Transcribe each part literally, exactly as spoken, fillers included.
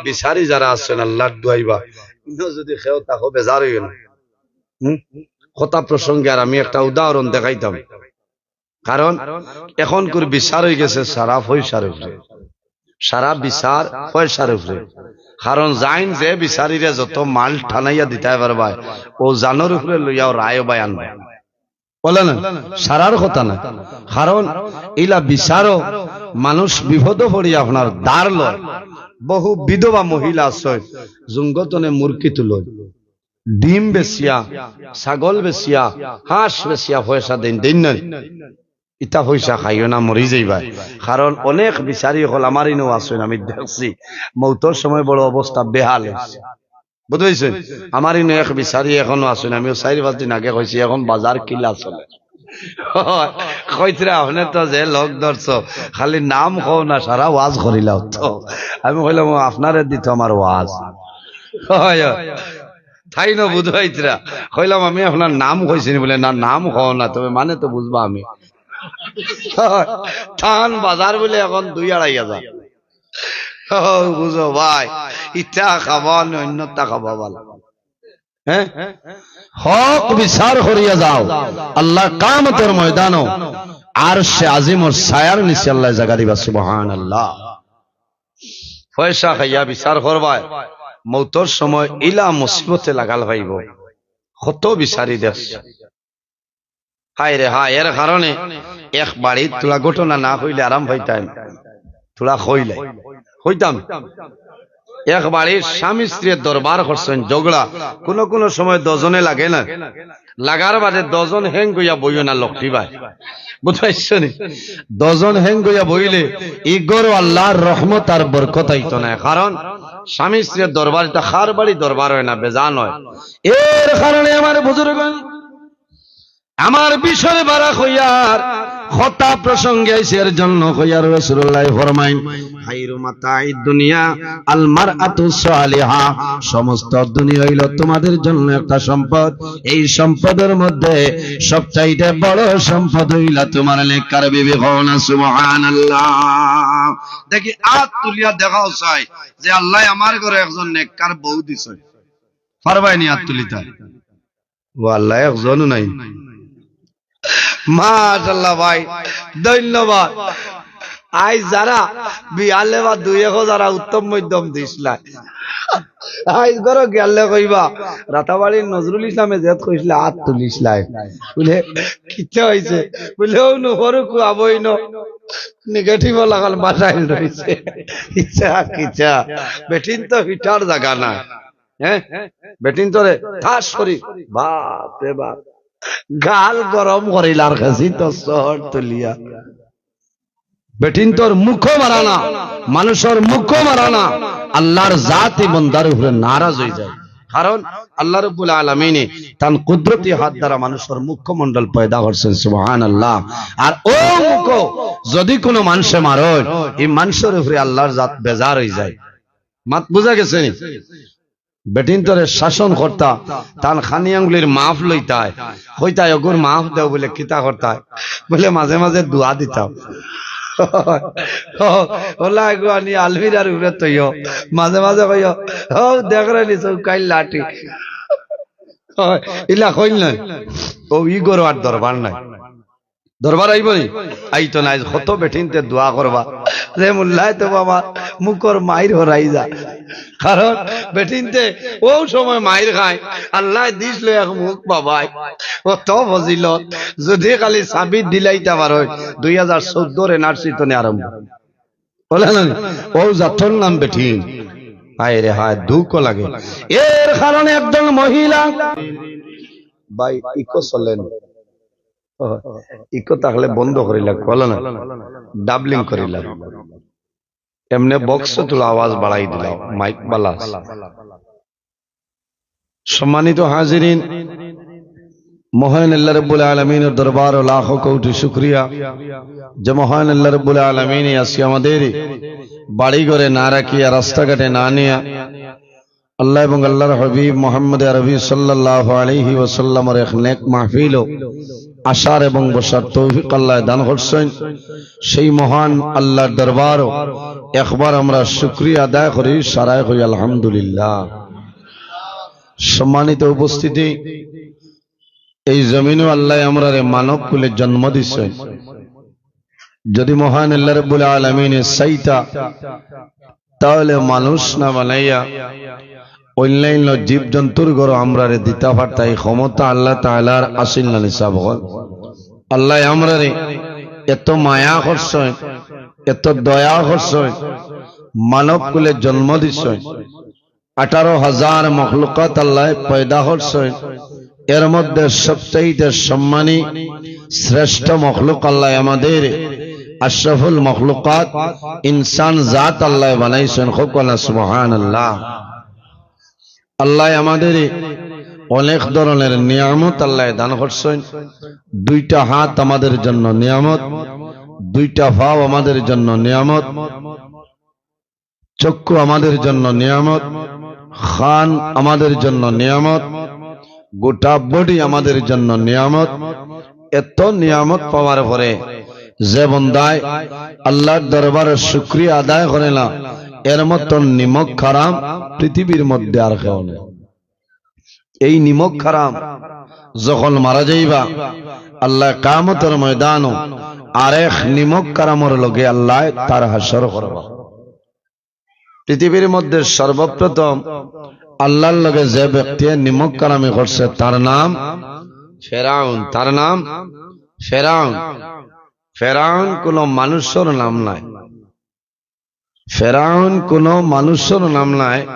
বিচারি যারা আছইন, আল্লার দুয়াইবা, ইনো যুদি কেউ থাকো, বেজার অইও না। হুম? কথা প্রসঙ্গে আর আমি একটা উদাহরণ দেখাইতাম। কারণ এখনকুর বিচার অইগেছে সারা পয়সার উপরে, সারা বিচার পয়সার উপরে। কারণ যাইন যে বিচারিরে যত মাল টানাইয়া দিতায় পারবায়, অউ জানর উপরে লইয়াও রায় বায়ান। বুলে না, সারার কথা না। কারণ ইলা বিচারো মানুষ বিপদো পড়ি আপনার ধার লয়। বহু বিধবা মহিলা আছইন, জুঙ্গতনে মুরগি তুলইন, ডিম বেচিয়া, ছাগল বেচিয়া, হাঁস বেচিয়া পয়সা দেইন, দেইন না? ইতা পয়সা খাইও না, মরি যাইবায়। কারণ অনেক বিচারি অকল আমার ইনো আছইন, আমি দেখছি, মউতর সময় বড় অবস্থা বেহাল অইছে। বুঝতে পারছইন? আমার ইনো এক বিচারি এখনো আছইন, আমি অউ চাইর পাঁচ দিন আগে কইছি, এখন বাজার কিলা চলে। কইতরা, আপনে তো যে লোক ধরছো, খালি নাম কও না, সারা ওয়াজ করিলাও তো। আমি কইলাম, "ও, আপনারে দিত আমার ওয়াজ।" হয়, হয়। তাইন বুঝাইতরা। কইলাম, "আমি আপনার নাম কইছি নি?" বুলে, "না, নাম কও না, তবে মানে তো বুঝবা আমি।" তান বাজার বুলে এখন দুই আড়াই হাজার। ও, বুঝো ভাই, ইটা খাবা না অন্যটা খাবা ভালা। হ্যাঁ? হক বিচার করিয়া যাও। আল্লাহ কামতর ময়দানো আরশে আজিমর ছায়ার নিচে আল্লায় জাগা দিবা। সুবহানাল্লাহ। পয়সা খাইয়া বিচার করবায়, মউতর সময় ইলা মুসিবতে লাগাল পাইবো। কত বিচারি দেখছি। হায় রে হায়, এর কারণে এক বাড়িত থুড়া ঘটনা না কইলে আরাম পাইতাম, থুড়া কইলে কইতাম। এক বাড়ির স্বামী স্ত্রীয়ে দরবার করছইন, ঝগড়া, কুনু কুনু সময় দুইজনে লাগে না, লাগার বাদে দুইজন হ্যাং অইয়া বইও না, লকটিবায়, বুঝতে পারছো নি? দুইজন হ্যাং অইয়া বইলে ই ঘরো আল্লার রহমত আর বরকত আইতো নায়, কারণ স্বামী স্ত্রীর দরবার, ইটা কার বাড়ি দরবার অয় না, বেজান অয়। এর কারণে আমার বুজুর্গ আমার বিষয় বাড়া কইয়ার কথা প্রসঙ্গে আইছে, এর জন্য কইয়ার রাসূলুল্লাহ ফরমাইন, "খায়রু মাতাইদ দুনিয়া আল মারআতু সালিহা।" সমস্ত দুনিয়া অইলো তোমাদের জন্য একটা সম্পদ। এই সম্পদের মধ্যে সবচাইতে বড় সম্পদ অইলা তোমার নেককার বিবি। কও না সুবহানাল্লাহ। দেখি আত তুলিয়া দেখাও চাই যে আল্লাহ আমার ঘরে একজন নেককার বউ দিছে। পারবায় নি আত তুলিতা? ও আল্লাহ, একজনও নাই। মাশাআল্লাহ ভাই, ধন্যবাদ। আইজ যারা বিয়ালে বা দুই এক যারা উত্তম মধ্যম দিছলা, আইজ ঘরো গেলে কইবা, "রাতাবাড়ির নজরুল ইসলামে যেত কইছলা, আত তুলিছলা।" বুলে, "কিতা অইছে?" বুলে, "অউ নু, হরু কুয়া বইন, নেগেটিভ লাগাল বাসাইল রইছে।" ইচ্ছা, কিচ্ছা। বেটিন তো হিটার জাগা না। হ্যাঁ? বেটিন তোরে ঠাস করি, বাপ রে বাপ, গাল গরম করিলার খাসি তো শহর তুলিয়া। বেটিন তোর মুখো মারানা, মানুষর মুখো মারানা, আল্লার জাতি বন্দার উপরে নারাজ অইযায়। কারণ আল্লাহ রাব্বুল আলামিনে তান কুদরতি হাত দ্বারা মানুষর মুখমণ্ডল পয়দা করছইন, সুবহানাল্লাহ। আর অউ মুখো যদি কুনু মানষে মারইন, ই মানষর উপরে আল্লার জাত বেজার অইযায়। মাত বুঝা গেছে নি? বেটিন তোরে শাসন করতা, তান খানি আঙ্গুলির মাফ লইতায়, কইতায়, "ওগুর মাফ দেও।" বুলে, "কিতা করতায়?" বুলে, "মাঝে মাঝে দোয়া দিতাম।" ওলা এগু আনি আলমিরার উপরে থইও, মাঝে মাঝে কইও, "ও দেখরে নি চৌকাইল লাঠি।" ইলা কইল না। ও ই ঘরো আর দরবার নাই। দরবার আইবো নি? আইতো নায়। কত বেটিন্তে দোয়া করবা, "রে মোল্লায় তো বাবা মুখর মাইর হরাই যা।" কারণ বেটিন্তে অউ সময় মাইর খায়, আল্লায় দিছলো এক মুখ বাবায়, অত ফজিলত। যদি খালি চাবি দিলাইতা পারইন, দুই হাজার চৌদ্দর এনআরসি তনে আরম্ভ। বুলে না নি? অউ জাতর নাম বেটিন। হায় রে হায়, দুঃখ লাগে। এর কারণে একজন মহিলা, ভাই, ইকো চলে না। ইকো থাকলে বন্ধ করিলা, কইলা না, ডাবলিং করিলা। এমনে বক্সো থুড়া আওয়াজ বাড়াই দিলাও, মাইক বালা আছে। সম্মানিত হাজিরিন, মহান আল্লাহ রাব্বুল আলামিনের দরবারো লাখো কোটি শুকরিয়া যে মহান আল্লাহ রাব্বুল আলামিনে আজকে আমাদের বাড়ি ঘরে না রাখিয়া, রাস্তাঘাটে না নিয়া, আল্লাহ এবং আল্লাহর হাবিব মুহাম্মদ আরবি সাল্লাল্লাহু আলাইহি ওয়াসাল্লামের এক নেক মাহফিলো আসার এবং বসার তৌফিক আল্লায় দান করছইন। সেই মহান আল্লার দরবারো একবার আমরা শুকরিয়া আদায় করি, সারায় কই আলহামদুলিল্লাহ। সম্মানিত উপস্থিতি, এই জমিনো আল্লায় আমরারে মানব কুলে জন্ম দিছইন। যদি মহান আল্লাহ রাব্বুল আলামিনে চাইতা, তাহলে মানুষ না বানাইয়া অন্যান্য জীবজন্তুর ঘরো আমরারে দিতা পারতা, এই ক্ষমতা আল্লাহ তাআলার আছিল না নি সাব অকল? আল্লায় আমরারে এত মায়া করছইন, এত দয়া করছইন, মানব কুলে জন্ম দিছইন। আঠারো হাজার মখলুকাত আল্লায় পয়দা করছইন, এর মধ্যে সবচাইতে সম্মানী শ্রেষ্ঠ মখলুক আল্লায় আমাদের আশরাফুল মখলুকাত ইনসান জাত আল্লায় বানাইছইন। কউক্কা না সুবহানাল্লাহ। আল্লায় আমাদের অনেক ধরনের নিয়ামত আল্লায় দান করছইন। দুইটা হাত আমাদের জন্য নিয়ামত, দুইটা পাও আমাদের জন্য নিয়ামত, চক্ষু আমাদের জন্য নিয়ামত, কান আমাদের জন্য নিয়ামত, গোটা বডি আমাদের জন্য নিয়ামত। এত নিয়ামত পাওয়ার পরে যে বন্দায় আল্লার দরবারে শুকরিয়া আদায় করে না, এর মতন নিমক হারাম পৃথিবীর মধ্যে আর কেউ নাই। এই নিমক হারাম যখন মারা যাইবা, আল্লায় কিয়ামতর ময়দানো আরেক নিমক হারামর লগে আল্লায় তার হাশর করবা। পৃথিবীর মধ্যে সর্বপ্রথম আল্লার লগে যে ব্যক্তিয়ে নিমক হারামি করছে, তার নাম ফেরাউন। তার নাম ফেরাউন। ফেরাউন কোনো মানুষর নাম নায়। ফেরাউন কোনো মানুষর নাম নায়।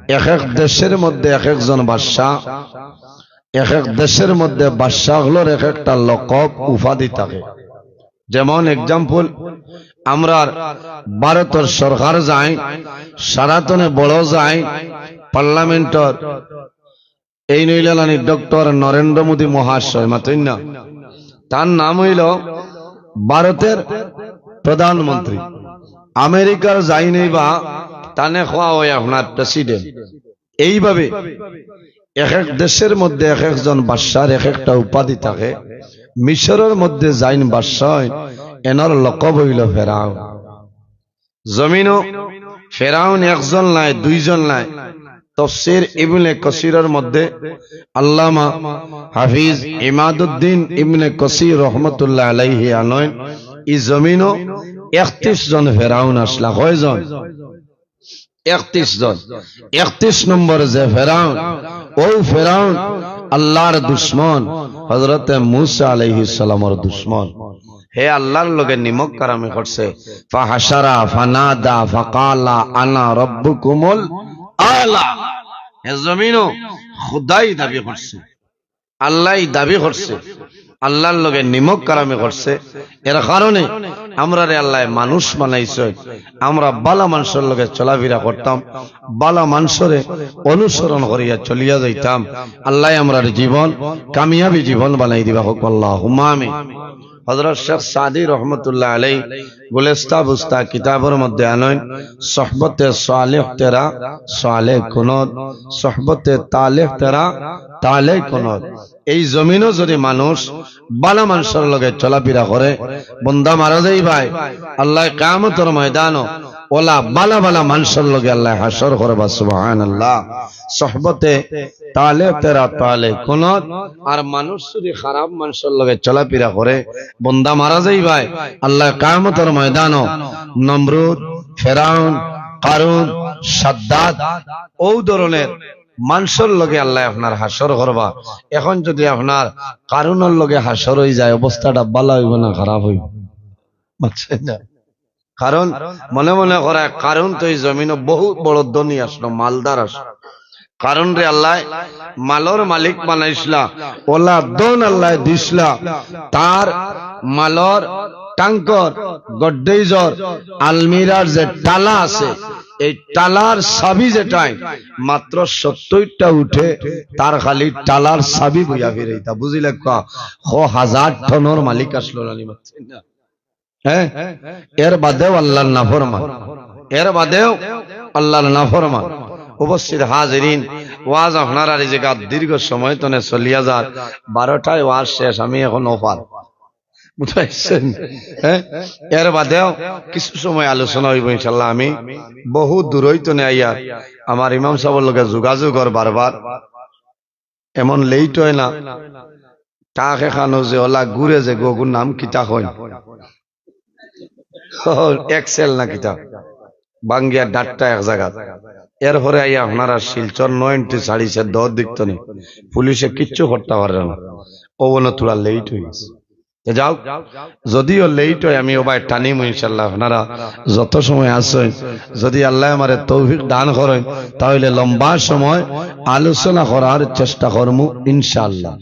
এক এক দেশের মধ্যে এক একজন বাদশা, এক এক দেশের মধ্যে বাদশা অকলর এক একটা লকব উপাধি থাকে। যেমন example, আমরার ভারতর সরকার যাইন, সারাতনে বড় যাইন, পার্লামেন্টর এই নইলালানি ডক্টর নরেন্দ্র মোদী মহাশয়, মাতইন না? তার নাম অইলো ভারতের প্রধানমন্ত্রী। আমেরিকার যাইন অইবা, তানে কওয়া অয় আপনার প্রেসিডেন্ট। এইভাবে এক এক দেশের মধ্যে এক একজন বাদশার এক একটা উপাধি থাকে। মিশরর মধ্যে যাইন বাদশা অইন, এনর লকব অইলো ফেরাউন। জমিনো ফেরাউন একজন নায়, দুইজন নায়। তফসির ইবনে কসিরর মধ্যে আল্লামা হাফিজ ইমাদুদ্দিন ইবনে কসির রহমতুল্লাহ আলাইহি আনইন, ই জমিনো একত্রিশ জন ফেরাউন আছলা। কয়জন? একত্রিশ জন। একত্রিশ নম্বর যে ফেরাউন, অউ ফেরাউন আল্লার দুশমন, হযরতে মুসা আলাইহিস সালামর দুশমন। হে আল্লার লগে নিমক হারামি করছে। ফাহাশারা ফানাদা ফাকালা আনা রাব্বুকুমুল আলা। হে জমিনো খুদাই দাবি করছে, আল্লায় দাবি করছে, আল্লার লগে নিমক হারামি করছে। এর কারণে আমরারে আল্লায় মানুষ বানাইছইন, আমরা বালা মানষর লগে চলাফিরা করতাম, বালা মানষরে অনুসরণ করিয়া চলিয়া যাইতাম। আল্লায় আমরার জীবন কামিয়াবি জীবন বানাই দিবা, কউক্কা আল্লাহুম্মা আমিন। হযরত শেখ সাদী রহমতুল্লাহ আলাইহি গুলিস্তান বুস্তান কিতাবর মধ্যে আনইন, "সোহবতে সালেহ তেরা সালেহ কুনুত, সোহবতে তালেহ তেরা তালেহ কুনুত।" এই জমিনো যদি মানুষ বালা মানষর লগে চলাফিরা করে, বন্দা মারা যাইবায়, আল্লায় কিয়ামতর ময়দানো অলা বালা বালা মানষর লগে আল্লায় হাশর করবা। সুবহানাল্লাহ। সোহবতে তালেহ তেরা তালেহ কুনুত। আর মানুষ যদি খারাপ মানষর লগে চলাফিরা করে, বন্দা মারা যাইবায়, আল্লায় কিয়ামতর ময়দানো নমরুদ, ফেরাউন, কারুন, সাদ্দাদ, অউ ধরনের মানষর লগে আল্লায় আপনার হাশর করবা। এখন যদি আপনার কারুনর লগে হাশর অইযায়, অবস্থাটা বালা অইবো না খারাপ অইবো? বুঝছইন না? কারণ মনে মনে করায় কারুন তো ই জমিনো বহুত বড় ধনী আছলো, মালদার আছলো। কারুনরে আল্লায় মালর মালিক বানাইছলা, অলা ধন আল্লায় দিছলা, তার মালর ট্যাঙ্কর, গড্রেজর, আলমিরার যে তালা আছে, এই তালার চাবি যেটাই মাত্র সত্তইরটা উঠে, তার খালি তালার চাবি বইয়া ফিরাইতা। বুঝিলাউক্কা? ক হাজার টনর মালিক আছলো না নি, বুঝছইন না? হ্যাঁ, এর বাদেও আল্লার নাফরমান, এর বাদেও আল্লার নাফরমান। উপস্থিত হাজিরিন, ওয়াজ আপনারার এই যে গাত দীর্ঘ সময় তনে চলিয়া যার, বারোটায় ওয়াজ শেষ, আমি এখন অফার, বুঝতে পারছেন? হ্যাঁ, এর বাদেও কিছু সময় আলোচনা হইব ইনশাল্লাহ। আমি বহু দূরই তনে আইয়া আমার ইমাম সাহেবের লগে যোগাযোগ অর বারবার, এমন লেট হয় না। টাকে খানো যে ওলা ঘুরে যে গগুর নাম কিতা কইন, এক্সেল না কিতা, বাঙ্গিয়া ডাট্টা এক জায়গা। এরপরে আইয়া আপনারা শিলচর নয় এন্ট্রি ছাড়িছে দশ দিক তনে, পুলিশে কিচ্ছু করতে পারে না। ও বলে তোরা লেট হয়ে গেছে। তো যাও, যদিও লেট হয় আমি ওবায় টানিমু ইনশাল্লাহ। আপনারা যত সময় আছেন, যদি আল্লাহ আমারে তৌফিক দান করেন, তাহলে লম্বা সময় আলোচনা করার চেষ্টা করমু ইনশাল্লাহ।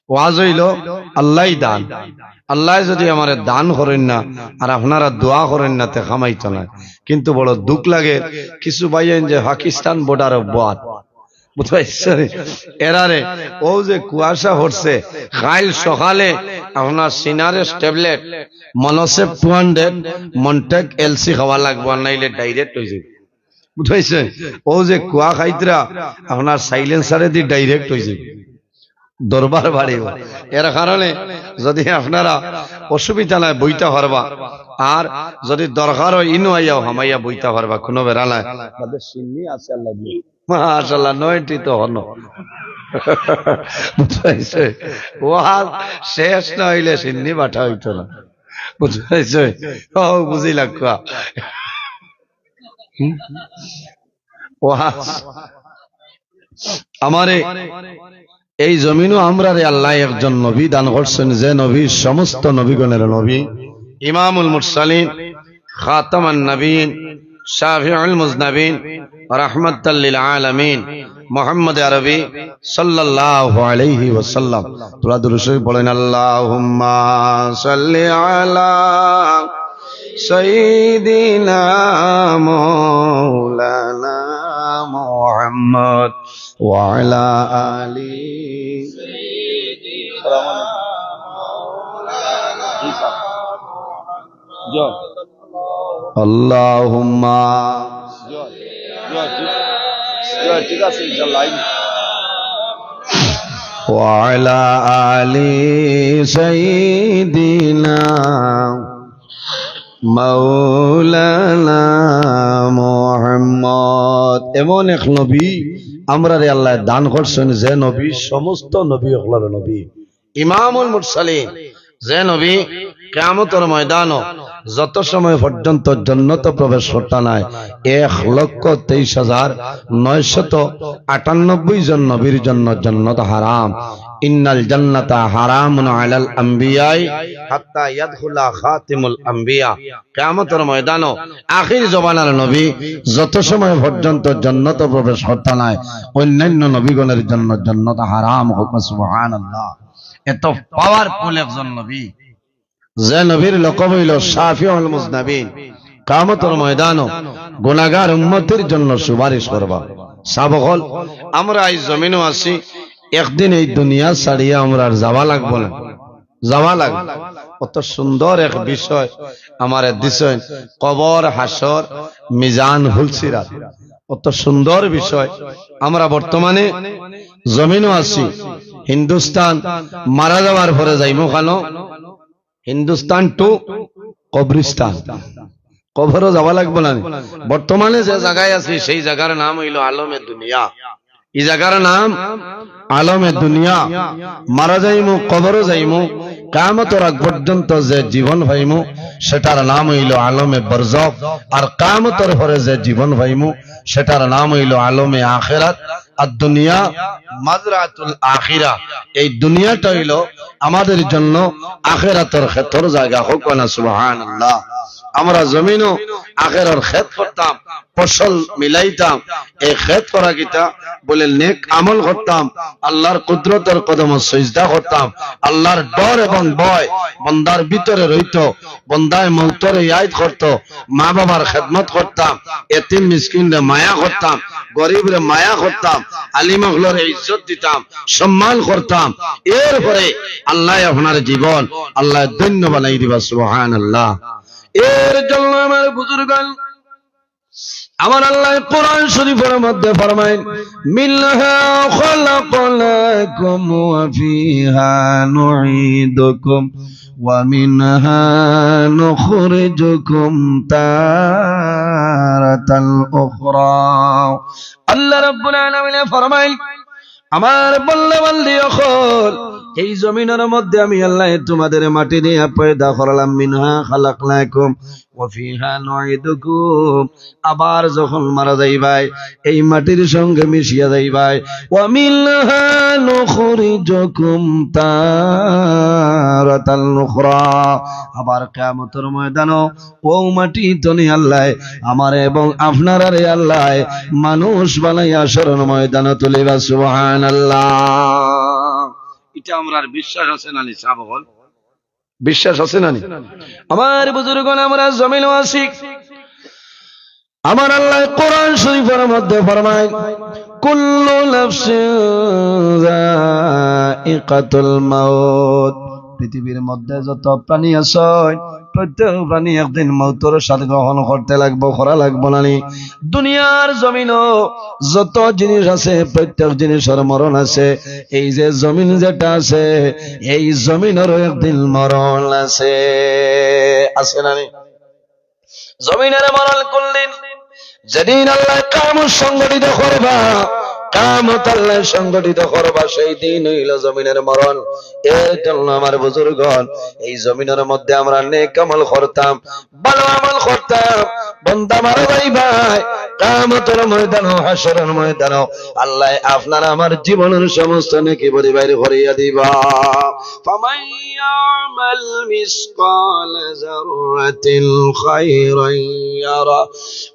ওয়াজ হইল আল্লাহ দান। আল্লাহ যদি আমারে দান করেন না আর আপনারা দোয়া করেন না, তে কামাইতো না। কিন্তু বড় দুঃখ লাগে, কিছু ভাইয়াইন যে পাকিস্তান বর্ডার অব্বাত, বুঝতে পারছেন? এরারে ও যে কুয়াশা পড়ছে, কাইল সকালে আপনার সিনারেস ট্যাবলেট, মনোসেপ টু হান্ড্রেড, মন্টেক এলসি খাওয়া লাগবো, আর নাইলে ডাইরেক্ট হয়ে যাবে। বুঝতে পারছেন? ও যে কুয়া খাইতরা আপনার সাইলেন্সারে দি ডাইরেক্ট হয়ে যাবে, দরবার বাড়িব। এর কারণে যদি আপনারা অসুবিধা নাই বইতা পারবা, আর যদি দরকার হয় ইনো আইয়াও হামাইয়া বইতা পারবা, কোনো বেড়া নাই। তাদের সিন্নি আছে আল্লাহ দিয়ে। মাশাআল্লাহ, নয়টি তো হনো। বুঝতে পারছে? ওয়াজ শেষ না হইলে সিন্নি বাটা হইতো না। বুঝতে পারছে? ও, বুঝি লাগবা। হুম? ওয়াজ। আমারে এই জমিনও আমরারে আল্লাহ একজন নবী দান করছেন, যে নবী সমস্ত নবীগণের নবী, ইমামুল মুরসালিন, খাতামান নবীন, শাফিউল মুজনাবিন, রাহমাতাল লিল আলামিন, মুহাম্মদ আরবি সাল্লাল্লাহু আলাইহি ওয়াসাল্লাম। তোরা দুরূদ শরীফ পড়েন, আল্লাহুম্মা সাল্লি আলা সাইয়্যিদিনা মাওলানা মুহাম্মদ ওয়া আলা আলি। জি স্যার। জি। আল্লাহুম্মা। জি, জি, ঠিক, জি, ঠিক আছে, ইনশাআল্লাহ। ওয়া আলা আলি সাইয়্যিদিনা মাওলানা মুহাম্মদ। এমন এক নবী আমরারে আল্লাহ দান করছেন, যে নবী সমস্ত নবী অকলর নবী, ইমামুল মুরসালিন, যে নবী কিয়ামতর ময়দানো যত সময় পর্যন্ত জন্নত প্রবেশ করতা নায়, এক লক্ষ তেইশ হাজার নয়শত আটানব্বই জন নবীর জন্য জন্নত হারাম। ইন্নাল জান্নাতা হারামুন আলাল আম্বিয়াই হাত্তা ইয়াদখুলা খাতিমুল আম্বিয়া। কিয়ামতর ময়দানো আখির জমানার নবী যত সময় পর্যন্ত জন্নত প্রবেশ করতা নায়, অন্যান্য নবীগণের জন্য জন্নত হারাম। হোক সুবহানাল্লাহ। এত পাওয়ারফুল একজন নবী, যে নবীর লকব হইল শাফিউল মুজনাবিন। কিয়ামতর ময়দানো গুনাহগার উম্মতির জন্য সুপারিশ করবা। সাব অকল, আমরা এই জমিনও আছি, একদিন এই দুনিয়া ছাড়িয়া আমরার যাওয়া লাগবো না, যাওয়া লাগবো। অত সুন্দর এক বিষয় আমারে দিছইন, কবর, হাশর, মিজান, পুলসিরাত। অত সুন্দর বিষয়। আমরা বর্তমানে জমিনও আছি, হিন্দুস্তান, মারা যাওয়ার পরে যাইমু কানো? হিন্দুস্তান টু কবরিস্তান। কবরও যাওয়া লাগবো না নি? বর্তমানে যে জায়গায় আছি, সেই জায়গার নাম হইল আলমে দুনিয়া। এই জায়গার নাম আলমে দুনিয়া। মারা যাইমু, কবরও যাইমু, কিয়ামতর আগ পর্যন্ত যে জীবন পাইমু, সেটার নাম হইল আলমে বরজখ। আর কিয়ামতর পরে যে জীবন পাইমু, সেটার নাম হইল আলমে আখেরাত। আর দুনিয়া মাজরাতুল আখিরা, এই দুনিয়াটা হইল আমাদের জন্য আখেরাতর খেতর জায়গা। হোক না সুবহানাল্লাহ। আমরা জমিনও আখেরাতর খেত করতাম, ফসল মিলাইতাম। এই খেত করা কিতা? বলে নেক আমল করতাম, আল্লাহর কুদরতর কদমো সইজদা করতাম, আল্লাহর ডর এবং ভয় বন্দার ভিতরে রইতো, বন্দায় মৌতরে ইয়াদ করতো, মা বাবার খেদমত করতাম, এতিম মিসকিনরে মায়া করতাম, গরিবরে মায়া করতাম, আলিম অকলরে ইজ্জত দিতাম, সম্মান করতাম। এরপরে আল্লাহ আপনার জীবন আল্লাহ ধন্য বানাই দিবা। সুবহানাল্লাহ। এর জন্য আমার বুজুর্গান, আমার আল্লাহ কোরআন শরীফের মধ্যে ফরমাইন, "মিনহা খালাকনাকুম ওয়া ফিহা নুঈদুকুম ওয়া মিনহা নুখরিজুকুম তারাতাল উখরা।" আল্লাহ রাব্বুল আলামিনে ফরমাইন, আমার বন্দা বান্দি অকল, এই জমিনের মধ্যে আমি আল্লাহ তোমাদের মাটি দিয়া পয়দা করলাম, মিনহা খালাকনাকুম ওয়া ফিহা নুঈদুকুম, আবার যখন মারা যাইবায়, এই মাটির সঙ্গে মিশিয়া যাইবায়, ওয়া মিনহা নুখরিজুকুম তারাতাল উখরা, আবার কিয়ামতের ময়দানও ও মাটি তনে আল্লাহ আমারে এবং আপনারারে আল্লাহ মানুষ বানাইয়া হাশরর ময়দানে তুলিবা। সুবহানাল্লাহ। ইটা আমরার বিশ্বাস আছে না নি, সাব অকল? বিশ্বাস আছে না নি? আমার বুজুর্গণ, আমরা জমিনও আছি। আমার আল্লাহ কোরআন শরীফের মধ্যে ফরমায়, "কুল্লু নাফসিন যায়িকাতুল মাউত।" পৃথিবীর মধ্যে যত প্রাণী আছে, প্রত্যেক প্রাণী একদিন মৌতর স্বাদ গ্রহণ করতে লাগবো, করা লাগবো না নি? দুনিয়ার জমিনও যত জিনিস আছে, প্রত্যেক জিনিসের মরণ আছে। এই যে জমিন যেটা আছে, এই জমিনেরও একদিন মরণ আছে, আছে না নি? জমিনের মরণ কোন দিন? যেদিন আল্লাহ কিয়ামত সংগঠিত করবা, কিয়ামত আল্লাহ সংগঠিত করবা, সেই দিন অইল জমিনের মরণ। এর জন্য আমার বুজুর্গণ, এই জমিনের মধ্যে আমরা নেক আমল করতাম, ভালো আমল করতাম, বন্দা মারা যাইবায়, কিয়ামতের ময়দানও, হাশরর ময়দানও আল্লাহ আপনার আমার জীবনের সমস্ত নেকি বড়ি বাইর করিয়া দিবা। ফামান ইয়ামাল মিসকালা যাররাতিন খায়রান ইয়ারা,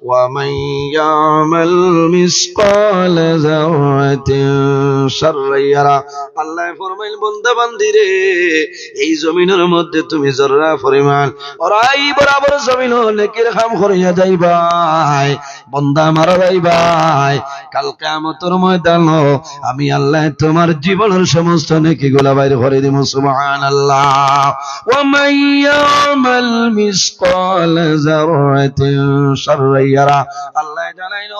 ওয়ামান ইয়ামাল মিসকালা যাররাতিন শাররান ইয়ারা। আল্লাহ ফরমাইল, বন্দা বান্দিরে, এই জমিনের মধ্যে তুমি জর্রা পরিমাণ অরাই বরাবর জমিনও নেকির কাম করিয়া যাইবায়, বন্দা মারা যাইবায়, কাল কিয়ামতর ময়দানও আমি আল্লাহ তোমার জীবনের সমস্ত নেকিগুলা বাইর করি দিমু। সুবহানাল্লাহ। ওয়ামান ইয়ামাল মিসকালা যাররাতিন শাররান ইয়ারা। আল্লাহ জানাইল,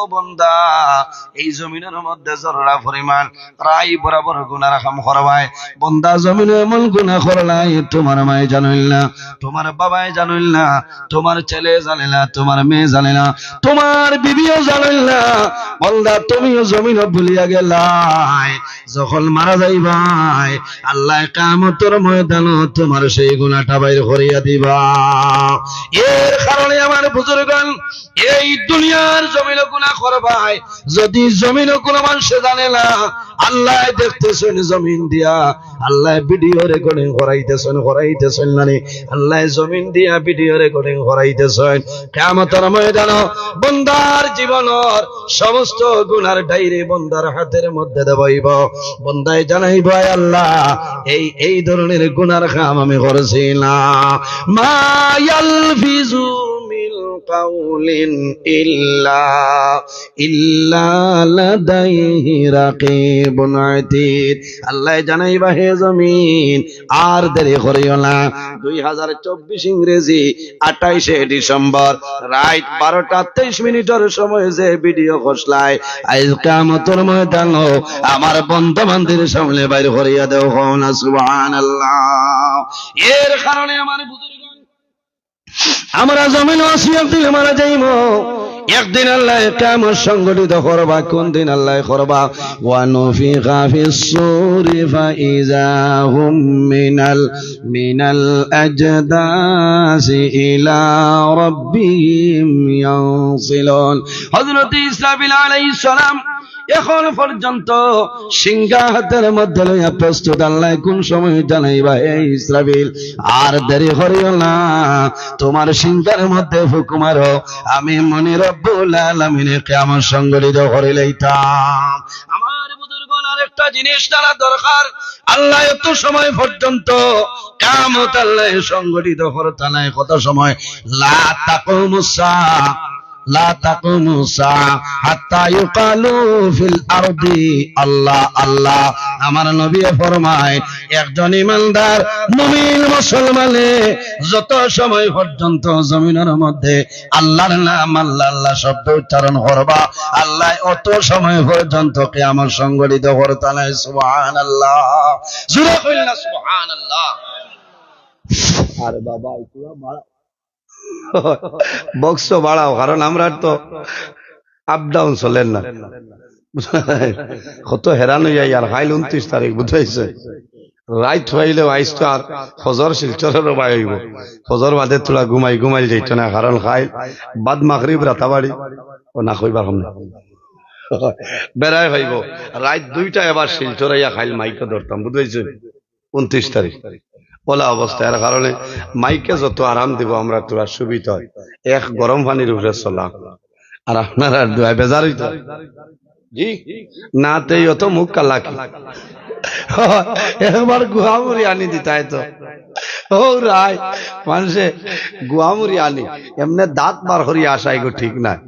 বন্দা, এই জমিনের মধ্যে জর্রা পরিমাণ অরাই বরাবর গুনার কাম করবায়, বন্দা জমিনে এমন গুনা করলায় তোমার মায় জানইল না, তোমার বাবায় জানইল না, তোমার ছেলে জানে না, তোমার মেয়ে জানে না, তোমার বিবিও জানইল না। বন্দা, তুমিও জমিনও ভুলিয়া গেলায়। যখন মারা যাইবায়, আল্লাহ কিয়ামতর ময়দানও তোমার সেই গুনাটা বাইর করিয়া দিবা। এর কারণে আমার বুজুর্গণ, এই দুনিয়ার জমিনও গুনা করবায়, যদি জমিনও কোনো মানুষে জানে না, আল্লাহ দেখতেছেন জমিন দিয়া, আল্লাহ ভিডিও রেকর্ডিং করাইতেছেন, করাইতেছেন না নি? আল্লাহ জমিন দিয়া ভিডিও রেকর্ডিং করাইতেছেন। কিয়ামতর ময়দানও বন্দার জীবনর সমস্ত গুনার ডায়েরি বন্দার হাতের মধ্যে দেওয়া অইবো। বন্দায় জানাইবো, "আয় আল্লাহ, এই, এই ধরনের গুনার কাম আমি করছি না।" মা ইয়ালফিজু মিন কাউলিন ইল্লা, ইল্লা লাদাইহি রাকিবুন আতীদ। আল্লাহ জানাইবা, হে জমিন, আর দেরি করিও না। দুই হাজার চব্বিশ ইংরেজি আঠাইশে ডিসেম্বর রাইত বারোটা তেইশ মিনিটর সময় যে ভিডিও খসলায়, আইজ কিয়ামতর ময়দানও আমার বন্দা বান্দির সামনে বাইর করিয়া দেও, কও না সুবহানাল্লাহ। এর কারণে আমার বুজুর্গ, আমরা জমিনও আছি, একদিন মারা যাইমু। একদিন আল্লাহ কিয়ামত সংগঠিত করবা। কোন দিন আল্লাহ করবা? ওয়া নুফিখা ফিস সূরি ফাইযা হুম মিনাল, মিনাল আজদাসি ইলা রাব্বিহিম ইয়ানসিলুন। হযরত ইসরাফিল আলাইহিস সালাম এখন পর্যন্ত শিঙ্গা হাতের মধ্যে লইয়া প্রস্তুত। আল্লাহ কোন সময় জানাইবা, "হে ইসরাফিল, আর দেরি করিও না, তোমার শিঙ্গার মধ্যে ফুক মারো, আমি মনি রব্বুল আলামিনে কিয়ামত সংগঠিত করিলাইতাম।" আমার বুজুর্গণ, আরেকটা জিনিস জানা দরকার, আল্লাহ এত সময় পর্যন্ত কিয়ামত আল্লাহ সংগঠিত করতা নায়। কত সময়? লা তাকুমুস সাআ। লা তাকুমু সাআ হাত্তা ইউকালু ফিল আরদি আল্লাহ আল্লাহ। আমার নবী ফরমায়, একজন ইমানদার মুমিন মুসলমানে যত সময় পর্যন্ত জমিনের মধ্যে আল্লাহর নাম, আল্লাহ, আল্লাহ শব্দ উচ্চারণ করবা, আল্লাহ অত সময় পর্যন্ত কিয়ামত সংঘটিত করতা নায়। সুবহানাল্লাহ। জোরে কইল না সুবহানাল্লাহ। আরে বাবা, একটু বাড়াও। বক্স বাড়াও, কারণ আমরার তো আপ ডাউন চলের না। কত হেরান অইয়া ইয়ার, কাইল ঊনত্রিশ তারিখ, বুঝাইছে? রাইত অইলেও আইজ তো আর ফজর শিলচরর বায় অইবো। ফজর বাদে থুড়া ঘুমাই ঘুমাইল যাইতো না, কারণ কাইল বাদ মাগরিব রাতাবাড়ি, ও না কইবার সামনে বেড়াই অইবো। রাইত দুইটা এবার শিলচর আইয়া কাইল মাইকো ধরতাম, বুঝাইছে? ঊনত্রিশ তারিখ। অলা অবস্থা, এর কারণে মাইকে যত আরাম দিব আমরা, থুড়া সুবিধা অয়। এক গরম পানির উপরে চলা। আর আপনারার দোয়ায় বেজার অইতো। জি? না তে অত মুখ কালা কি? একবার গুয়ামুড়ি আনি দিতায় তো। ও রায়, মানষে গুয়ামুড়ি আনি, এমনে দাঁত বার করি আসায় গো, ঠিক নায়।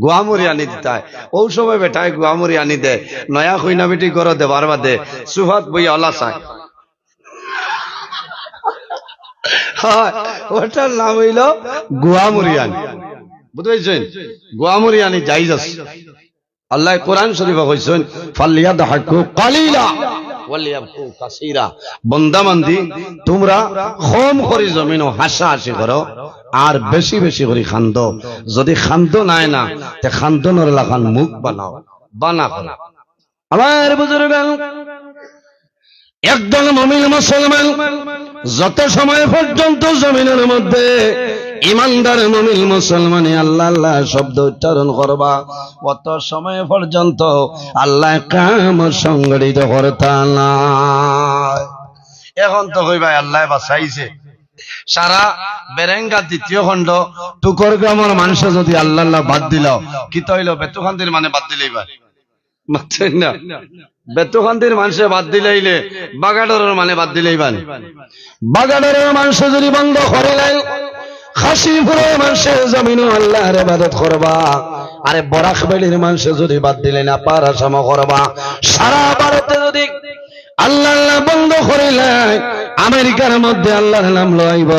গুয়ামুড়ি আনি দিতায়। অউ সময় বেটায় গুয়ামুড়ি আনি দেয়। নয়া কইনা বেটি ঘরো দেবার বাদে সুফাত বইয়া অলা চায়। অয়, ওটার নাম অইলো গুয়ামুড়ি আনি। বুঝাইছইন? গুয়ামুড়ি আনি জায়েজ আছে। আল্লায় কোরআন শরীফো কইছইন, "ফালিয়াদহাকু কালিলা ওয়ালিয়াবকু কাসীরা।" বন্দা বান্দি, তুমরা কম করি জমিনো হাসাহাসি করো, আর বেশি বেশি করি কান্দো। যদি কান্দো নায় না, তে কান্দনর লাখান মুখ বানাও, বানা করো। আমার বুজুর্গান, একজন মুমিন মুসলমান যত সময় পর্যন্ত জমিনের মধ্যে ইমানদার মুমিন মুসলমানে আল্লাহ আল্লাহ শব্দ উচ্চারণ করবা, অত সময় পর্যন্ত আল্লায় কিয়ামত সংঘটিত করতা নায়। এখন তো কইবায় আল্লায় বাঁচাইছে। সারা বেরেঙ্গা দ্বিতীয় খণ্ড টুকর গ্রামর মানষে যদি আল্লাহ আল্লাহ বাদ দিলাও, কিতা অইলো? বেতুকান্দির মানে বাদ দিলাইবা। মাতছইন না। বেতুকান্দির মানষে বাদ দিলাইলে বাগাডরর মানে বাদ দিলাইবা নি। বাগাডরর মানষে যদি বন্ধ করিলাইল, কাশিমপুরর মানষে জমিনো আল্লাহর ইবাদত করবা। আরে বরাক ভ্যালির মানষে যদি বাদ দিলাইল, আপার আসামো করবা। সারা ভারতে যদি আল্লাহ আল্লাহ বন্ধ করিলাইল, আমেরিকার মধ্যে আল্লাহর নাম লইব,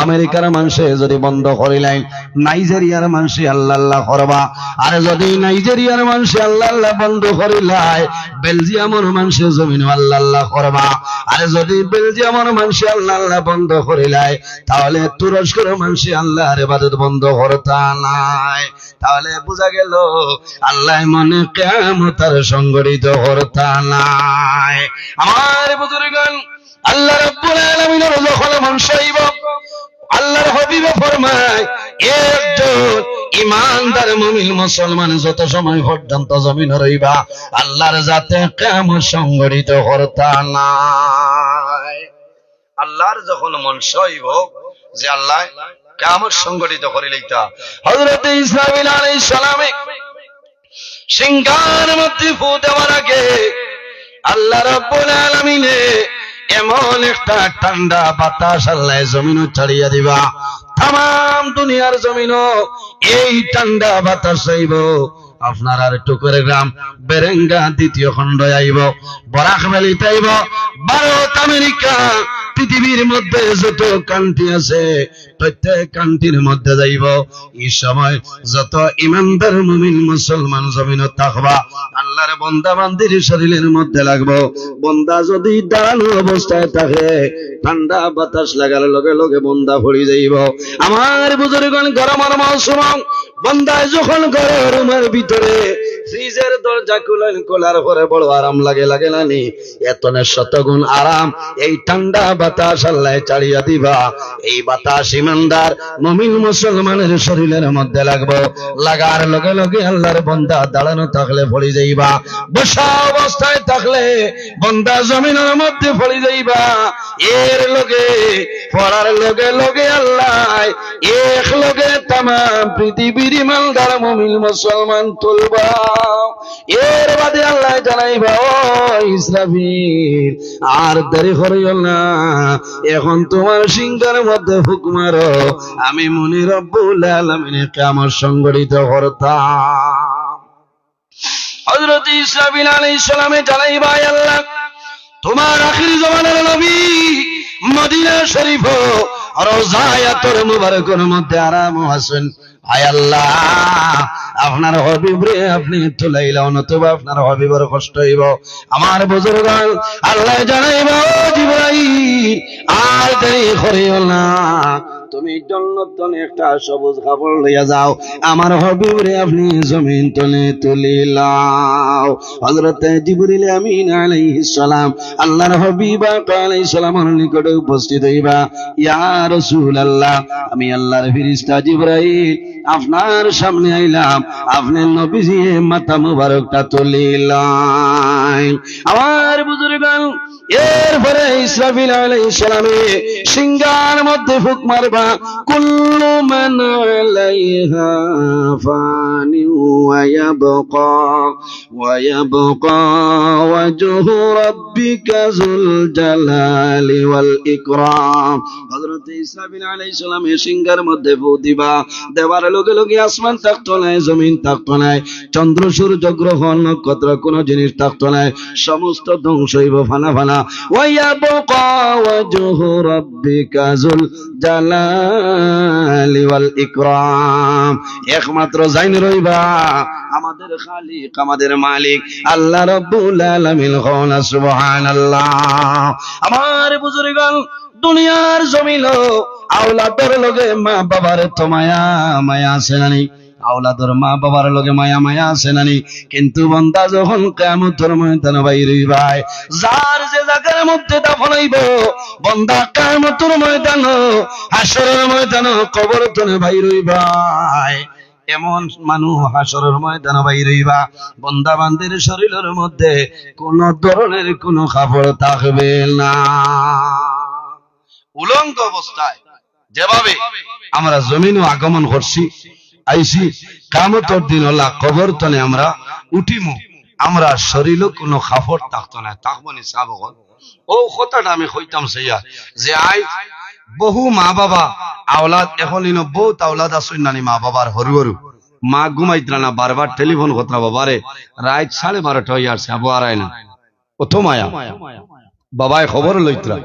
আমেরিকার মানষে যদি বন্ধ করিলাইল, নাইজেরিয়ার মানষে আল্লাহ আল্লাহ করবা। আরে যদি নাইজেরিয়ার মানষে আল্লাহ আল্লাহ বন্ধ করিলাইল, বেলজিয়ামর মানষে জমিনো আল্লাহ আল্লাহ করবা। আরে যদি বেলজিয়ামর মানষে আল্লাহ আল্লাহ বন্ধ করিলাইল, তাহলে তুরস্কর মানষে আল্লাহর ইবাদত বন্ধ করতা নায়। তাহলে বুঝা গেল আল্লায় মনে কিয়ামত আর সংঘটিত করতা নায়। আমার বুজুর্গান, আল্লাহ রাব্বুল আলামিনর যখন মন চাইব, আল্লাহর হাবিবে ফরমায়, একজন ইমানদার মুমিন মুসলমান যত সময় পর্যন্ত জমিনো রইবা, আল্লাহর জাতে কিয়ামত সংঘটিত করতা নায়। আল্লাহর যখন মন চাইব যে আল্লায় কিয়ামত সংঘটিত করিলাইতা, হযরতে ইসরাফিল আলাইহিস সালামে সিংহার মধ্যে ফু দেওয়ার আগে আল্লাহ রাব্বুল আলামিনে এমন একটা ঠান্ডা বাতাস আল্লায় জমিনো ছাড়িয়া দিবা। তামাম দুনিয়ার জমিনো এই ঠান্ডা বাতাস আইব। আপনারার টুকর গ্রাম বেরেঙ্গা দ্বিতীয় খণ্ড আইব, বরাক ভ্যালিত আইব, ভারত, আমেরিকা, পৃথিবীর মধ্যে যত কান্ট্রি আছে, প্রত্যেক কান্ট্রির মধ্যে যাইব। এই সময় যত ইমানদার মুমিন মুসলমান জমিনো থাকবা, আল্লাহর বন্দা বান্দির শরীরের মধ্যে লাগবো। বন্দা যদি দাঁড়ানো অবস্থায় থাকে, ঠান্ডা বাতাস লাগার লগে লগে বন্দা পড়ি যাইব। আমার বুজুর্গান, গরমর মৌসুম, বন্দায় যখন ঘরর রুমর ভিতরে ফ্রিজর দরজা খুলইন, খোলার পরে বড় আরাম লাগে, লাগে না নি? এতনে শতগুণ আরাম এই ঠান্ডা বাতাস আল্লায় ছাড়িয়া দিবা। এই বাতাস ইমানদার মুমিন মুসলমানের শরীরের মধ্যে লাগবো। লাগার লগে লগে আল্লাহর বন্দা দাঁড়ানো থাকলে পড়ি যাইবা, বসা অবস্থায় থাকলে বন্দা জমিনের মধ্যে পড়ি যাইবা। এর লগে, পড়ার লগে লগে আল্লায় এক লগে তামাম পৃথিবীর ইমানদার মুমিন মুসলমান তুলবা। এর বাদে আল্লায় জানাইবা, "ও ইসরাফিল, আর দেরি করিও না, এখন তুমার সিংহার মধ্যে ফুক মারো, আমি মুনি রব্বুল আলামিনে কিয়ামত সংঘটিত করতাম।" হযরত ইসরাফিল আলাইহিস সালামে জানাইবা, "আয় আল্লাহ, তুমার আখির জমানার নবী মদিনা শরীফো রওজায়ে আতর মুবারকর মধ্যে আরামো আছইন। আয় আল্লাহ, আপনার হাবিবরে আপনে তুলাইলা, অনতুবা আপনার হাবিবর কষ্ট অইবো।" আমার বুজুর্গান, আল্লায় জানাইবা, "ও জিবরাইল, আর দেরি করিও না, তুমি জন্নত তনে একটা সবুজ কাপড় লইয়া যাও, আমার হাবিবরে আপনে জমিন তনে তুলিলাও।" হযরতে জিবরিল আমিন আলাইহিস সালাম আল্লাহর হাবিব আকা আলাইহিস সালামর নিকটে উপস্থিত অইবা, "ইয়া রাসূলুল্লাহ, আমি আল্লাহর ফিরিস্তা জিবরাইল আপনার সামনে আইলাম, আপনে নবীজিয়ে মাথা মুবারকটা তুলিলাইন।" আমার বুজুর্গান, এরপরে ইসরাফিল আলাইহিস সালামে সিংহার মধ্যে ফুক মারবা, "কুল্লু মান আলাইহা ফানি ওয়া ইয়াবকা, ওয়া ইয়াবকা ওয়াজহু রাব্বিকা যুল জালালি ওয়াল ইকরাম।" হযরত ইসরাফিল আলাইহিস সালামে সিংহার মধ্যে ফু দিবা, দেওয়ার লগে লগে আসমান থাকতো নায়, জমিন থাকতো নায়, চন্দ্র, সূর্য, গ্রহ, নক্ষত্র, কোনো জিনিস থাকতো নায়, সমস্ত ধ্বংস অইবো, ফানা ফানা। "ওয়া ইয়াবকা ওয়াজহু রাব্বিকা যুল জালালি ওয়াল ইকরাম।" একমাত্র যাইন রইবা আমাদের খালিক, আমাদের মালিক আল্লাহ রাব্বুল আলামিন। কও না সুবহানাল্লাহ। আমার বুজুর্গান, দুনিয়ার জমিনো আওলাদর লগে মা বাবার তো মায়া, মায়া আছে না নি? আওলাদর মা বাবার লগে মায়া, মায়া আছে না নি? কিন্তু বন্দা যখন কিয়ামতর ময়দানো বাইর অইবায়, যার যে জাগার মধ্যে দাফন অইবো, বন্দা কিয়ামতর ময়দানো, হাশরর ময়দানো, কবর তনে বাইর অইবায়, এমন মানুষ হাশরর ময়দানো বাইর অইবা, বন্দা বান্দির শরীলর মধ্যে কোনো ধরনের কোনো কাপড় থাকবে না। উলঙ্গ অবস্থায় যেভাবে আমরা জমিনো আগমন করছি, আইছি, কিয়ামতর দিন অলা কবর তনে আমরা উঠিমু, আমরা শরীলো কোনো কাপড় থাকতো নায়, থাকবো নি সাব অকল? ও কথাটা আমি কইতাম চাইয়া যে আইজ বহু মা বাবা আওলাদ, এখন ইনো বহুত আওলাদ আছইন না নি মা বাবার হরু হরু, মা ঘুমাইতরা না, বারবার টেলিফোন করতরা বাবারে, রাইত সাড়ে বারোটা অইয়া আরছে, আবু আরায় না, অত মায়া। বাবায় খবর লইতরা।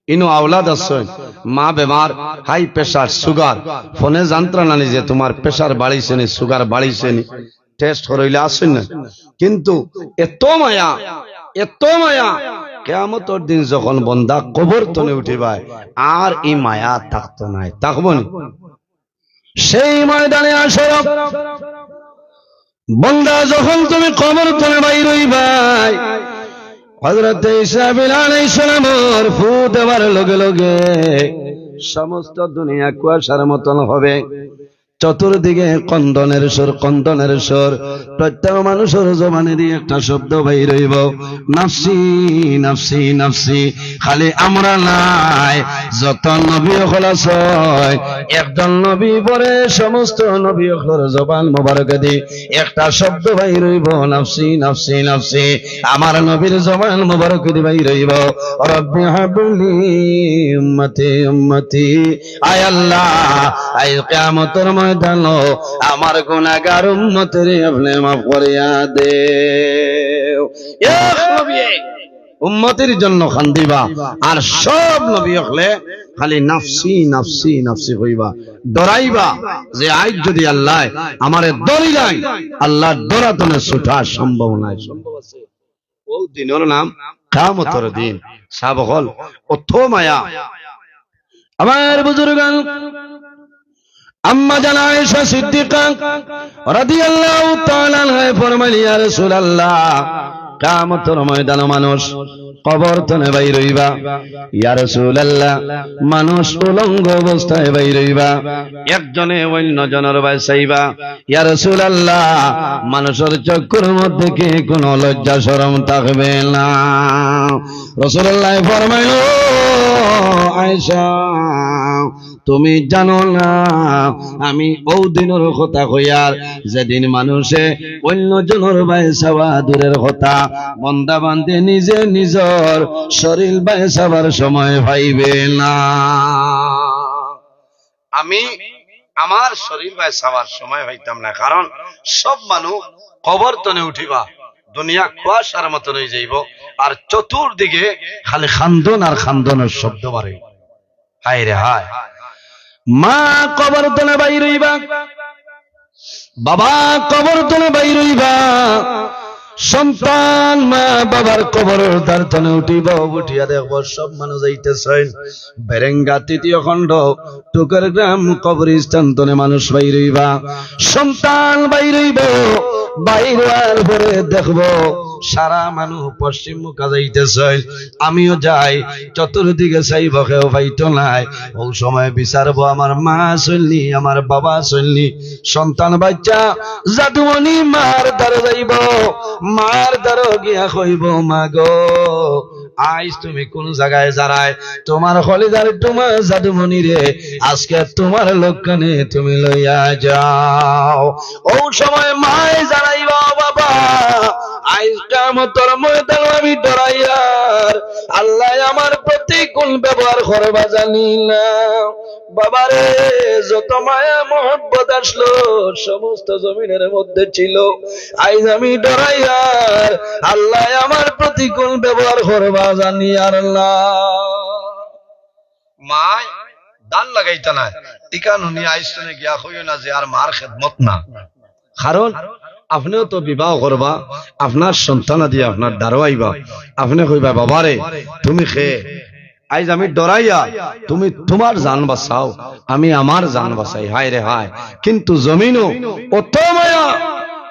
ইনো আওলাদ আছইন, মা বেমার, হাই প্রেশার, সুগার, ফোনে জানতরা না নি যে তুমার প্রেশার বাড়িছে নি, সুগার বাড়িছে নি, টেস্ট করইলে আছইন না। কিন্তু এত মায়া, এত মায়া, কিয়ামতর দিন যখন বন্দা কবর তনে উঠিবায়, আর ই মায়া থাকতো নায়, থাকবো নি? সেই ময়দানে হাশর বন্দা যখন তুমি কবর তনে বাইর অইবায়, হযরতে ইসরাফিল আলাইহিস সালামর ফু দেওয়ার লগে লগে সমস্ত দুনিয়া কুয়াশার মতন হবে। চতুর্দিকে কন্দনের সুর, কন্দনের সুর। প্রত্যেক মানুষর জবানেদি একটা শব্দ বাইর অইবো, "নাফসি, নাফসি, নাফসি।" খালি আমরা নায়, যত নবী অকল আছইন, একজন নবী পরে সমস্ত নবী অকলর জবান মোবারকেদি একটা শব্দ বাইর অইবো, "নাফসি, নাফসি, নাফসি।" আমার নবীর জবান মোবারকেদি বাইর অইবো, "রব্বি হাবলি উম্মতি, উম্মতি।" আয় আল্লাহ, আইজ কিয়ামতর ময়দানো আমার গুনাহগার উম্মতরে আপনে মাফ করিয়া দেও। এক নবী উম্মতির জন্য কান্দিবা, আর সব নবী অকলে খালি নাফসি, নাফসি, নাফসি কইবা। ডরাইবা যে আইজ যদি আল্লায় আমারে ধরিলাইন, আল্লাহর ডরা তনে ছুটা সম্ভব নায়। সম্ভব আছে? ও দিনর নাম কিয়ামতর দিন। সাব অকল, অত মায়া। আমার বুজুর্গান, আম্মা জান আয়েশা সিদ্দিকা রাদিয়াল্লাহু তাআলা আনহা ফরমাইলা, "ইয়া রাসূলুল্লাহ, কিয়ামতর ময়দানো মানুষ কবর তনে বাইর অইবা।" ইয়া রাসূলুল্লাহ, মানুষ উলঙ্গ অবস্থায় বাইর অইবা। একজনে অইন্য জনর বায় চাইবা। ইয়া রাসূলুল্লাহ, মানুষর চক্ষুর মধ্যে কি কোনো লজ্জা শরম থাকবে না? রাসূলুল্লাহ ফরমাইলা, "ও আয়েশা, তুমি জানো না, আমি অউ দিনর কথা কইয়ার, যেদিন মানুষে অইন্য জনর বায় চাওয়া দূরের কথা, বন্দা বান্দি নিজে নিজর শরীর বায় চাওয়ার সময় পাইবে না। আমি আমার শরীর বায় চাওয়ার সময় পাইতাম না, কারণ সব মানুষ কবর তনে উঠিবা, দুনিয়া কুয়াশার মতন অইযাইবো, আর চতুর্দিকে খালি কান্দন আর কান্দনর শব্দ বারইবো। হায় রে হায়। মা কবর তনে বাইর অইবা, বাবা কবর তনে বাইর অইবা, সন্তান মা বাবার কবরর দ্বার তনে উঠিবা, উঠিয়া দেখবো সব মানুষ যাইতেছইন। বেরেঙ্গা তৃতীয় খণ্ড, টুকের গ্রাম কবরস্থান তনে মানুষ বাইর অইবা, সন্তান বাইর অইবো, বাইর অওয়ার পরে দেখবো সারা মানুষ পশ্চিম মুখা যাইতেছইন। আমিও যাই, চতুর্দিকে চাইবো, কেউ পাইতো নায়। অউ সময় বিচারবো, আমার মা আছইন নি, আমার বাবা আছইন নি। সন্তান বাচ্চা জাদুমণি মার দ্বারো যাইবো, মার দ্বারো গিয়া কইবো, "মা গো, আইজ তুমি কুন জাগায় যারায়, তুমার কলিজার টুমা জাদুমণিরে আজকে তুমার লগে নিয়া তুমি লইয়া যাও।" অউ সময় মায় জানাইবা, "বাবা, আইজ কিয়ামতর ময়দানো আমি ডরাইয়ার, আল্লায় আমার প্রতি কুন ব্যবহার করবা জানি না। বাবারে, যত মায়া মহব্বত আছলো, সমস্ত জমিনর মধ্যে ছিল। আইজ আমি ডরাইয়ার, আল্লায় আমার প্রতি কুন ব্যবহার করবা জানিয়ার না।" মায় ধান লাগাইতা নায়, ইখান হুনি আইজ তনে গিয়া কইও না যে আর মার খেদমত না। কারণ আপনেও তো বিবাহ করবা, আপনার সন্তানাদি আপনার দ্বারো আইবা, আপনে কইবা, "বাবারে, তুমি কে? আইজ আমি ডরাইয়ার, তুমি তুমার জান বাঁচাও, আমি আমার জান বাঁচাই।" হায় রে হায়। কিন্তু জমিনো অত মায়া,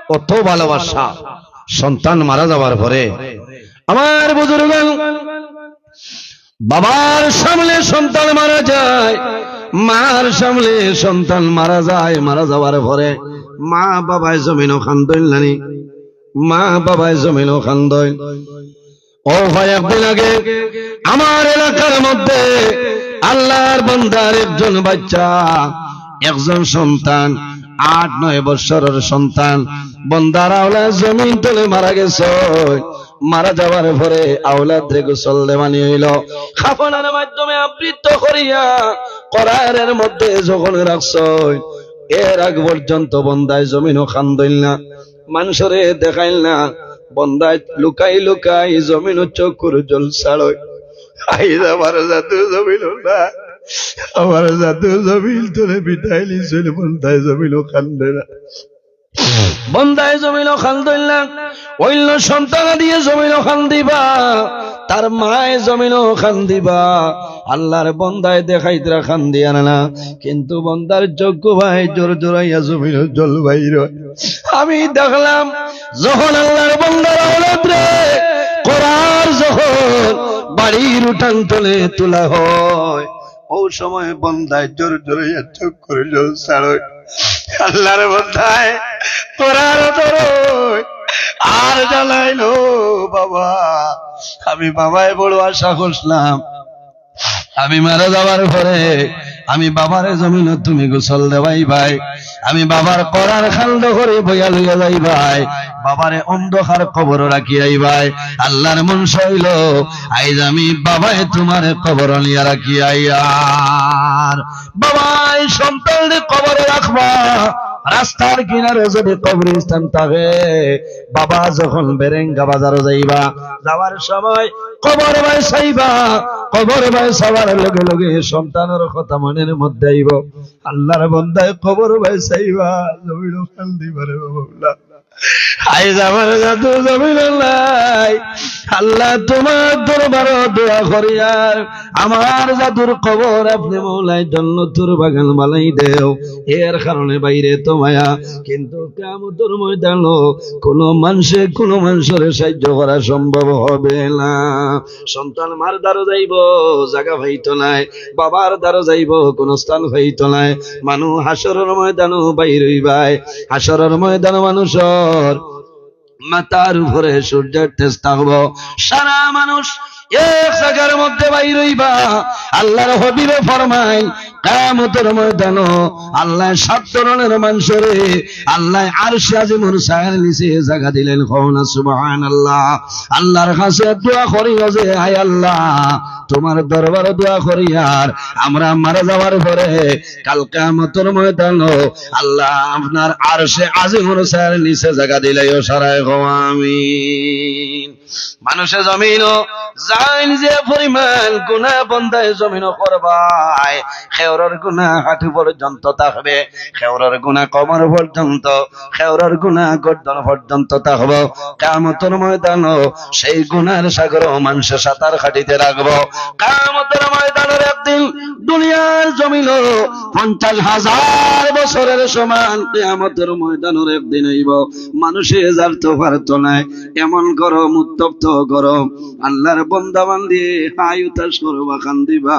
অত ভালোবাসা, সন্তান মারা যাওয়ার পরে আমার বুজুর্গ, বাবার সামনে সন্তান মারা যায়, মার সামনে সন্তান মারা যায়, মারা যাওয়ার পরে মা বাবায় জমিনো কান্দইন নানি, মা বাবায় জমিনো কান্দইন। ও ভাই, একদিন আগে আমার এলাকার মধ্যে আল্লাহর বান্দার একজন বাচ্চা, একজন সন্তান, আট নয় বৎসরর সন্তান, বন্দার আওলাদ জমিন তলে মারা গেছে। মারা যাওয়ার পরে আওলাদরে গোসল দেওয়ানি অইলো, কাফনের মাধ্যমে আবৃত করিয়া করারের মধ্যে যখন রাখছইন, এর আগ পর্যন্ত বন্দায় জমিনো কান্দইন না, মানষরে দেখাইল না। বন্দায় লুকাই লুকাই জমিনো চকুর জল ছাড়ইন। আইজ আমার জাদু জমিনো না, আমার জাদু জমিন তলে বিদায় নিছইন, বন্দায় জমিনো কান্দে না। বন্দায় জমিনো কান্দইন না, অইন্য সন্তানাদিয়ে জমিনো কান্দিবা, তার মায় জমিনো কান্দিবা। আল্লাহর বন্দায় দেখাইতরা কান্দিয়ার না, কিন্তু বন্দার চক্ষু বায় জোর জোরাইয়া জমিনো জল বাইর অয়। আমি দেখলাম, যখন আল্লাহর বন্দার আওলাদরে করার যখন বাড়ির উঠান তলে তুলা হয়, অউ সময় বন্দায় জোর জোরাইয়া চকুর জল ছাড়ইন। আল্লাহর বন্দায় করার ধরইন, আর জানাইলো, "বাবা, আমি বাবায় বড় আশা করছিলাম, আমি মারা যাওয়ার পরে আমি বাবারে জমিনো তুমি গোসল দেওয়াইবায়, আমি বাবার করার খান্দ করি বইয়া লইয়া যাইবায়, বাবারে অন্ধকার কবরো রাখিয়া আইবায়।" আল্লাহর মনশা অইলো, আইজ আমি বাবায় তুমারে কবরো নিয়া রাখিয়া আইয়ার। বাবায় সন্তানরে কবরো রাখবা, রাস্তার কিনারো যদি কবরস্থান থাকে, বাবা যখন বেরেঙ্গা বাজারো যাইবা, যাওয়ার সময় কবর বায় চাইবা, কবর বায় চাওয়ার লগে লগে সন্তানর কথা মনর মধ্যে আইবো। আল্লাহর বন্দায় কবর বায় চাইবা, জমিনো কান্দিবা রে বাবা। আইজ আমার জাদু জমিনো নাই। আল্লাহ, তুমার দরবারো দোয়া করিয়ার, আমার জাদুর কবর আপনে মওলায় জন্নতুর বাগান বানাই দেও। এর কারণে বাইরে তো মায়া, কিন্তু কিয়ামতর ময়দানো কুনু মানষে কুনু মানষরে সাহায্য করা সম্ভব হবে না। সন্তান মার দ্বারো যাইবো, জাগা পাইতো নায়, বাবার দ্বারো যাইবো, কুনু স্থান পাইতো নায়। মানুষ হাশরর ময়দানো বাইর অইবায়, হাশরর ময়দানো মানুষর মাথার উপরে সূর্যর তেজ থাকবো। সারা মানুষ এক জাগার মধ্যে বাইর অইবা। আল্লাহর হাবিবে ফরমাইন, কিয়ামতর ময়দানো আল্লায় সাত ধরনের মানষরে আল্লায় আরশে আজিমর ছায়ার নিচে জাগা দিলাইন। কও না সুবহানাল্লাহ। আল্লাহর কাছে দোয়া করিও যে, "আয় আল্লাহ, তুমার দরবারো দোয়া করিয়ার আমরা মারা যাওয়ার পরে কাল কিয়ামতর ময়দানো আল্লাহ আপনার আরশে আজিমর ছায়ার নিচে জাগা দিলাইও।" সারায় কও আমিন। মানষে জমিনো যাইন যে পরিমাণ গুনা বন্দায় জমিনো করবায়, কেউরর গুনা হাঁটু পর্যন্ত থাকবে, কেউরর গুনা কোমর পর্যন্ত, কেউরর গুনা গর্দন পর্যন্ত থাকবো। কিয়ামতর ময়দানো সেই গুনার সাগরো মানষে সাঁতার কাটিতে লাগবো। কিয়ামতর ময়দানর একদিন দুনিয়ার জমিনো পঞ্চাশ হাজার বছরের সমান কিয়ামতর ময়দানর একদিন অইবো। মানষে যাইতো পারতো নায়, এমন গরম, উত্তপ্ত গরম। আল্লাহর বন্দা বান্দি হায় হুতাশ করবা, কান্দিবা,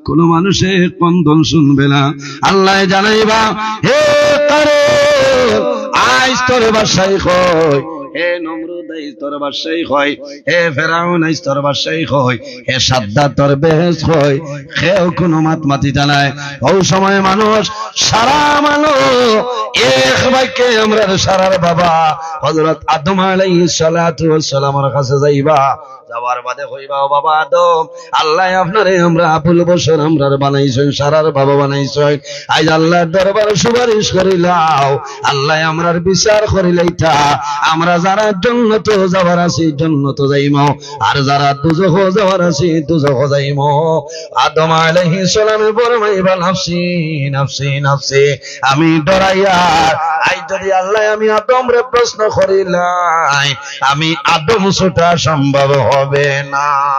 কুনু মানষে এক কন্দন হুনবে না। আল্লায় জানাইবা, "হে কারুন, আইজ তোর বাদশাই কই? হে নমরুদ, আইজ তোর বাদশাই কই? হে ফেরাউন, আইজ তোর বাদশাই কই? হে সাদ্দাদ, তোর বেহেশত কই?" কেউ কুনু মাত মাতিতা নায়। অউ সময় মানুষ সারা মানুষ এক বাক্যে আমরার সারার বাবা হযরত আদম আলাইহিস সালাতু ওয়াস সালামর কাছে যাইবা। যাওয়ার বাদে কইবা, "ও বাবা আদম, আল্লায় আপনারে আমরা আবুল বশর আমরার বানাইছইন, সারার বাবা বানাইছইন। আইজ আল্লাহর দরবারো সুপারিশ করিলাও, আল্লায় আমরার বিচার করিলাইতা। আমরা যারা জন্নতো যাওয়ার আছি, জন্নতো যাইমু, আর যারা দুজখো যাওয়ার আছি, দুজখো যাইমু।" আদম আলাইহিস সালামে ফরমাইবা, "নাফসি, নাফসি, নাফসি, আমি ডরাইয়ার। আইজ যদি আল্লায় আমি আদমরে প্রশ্ন করিলাই, আমি আদম ছুটা সম্ভব হবে না।"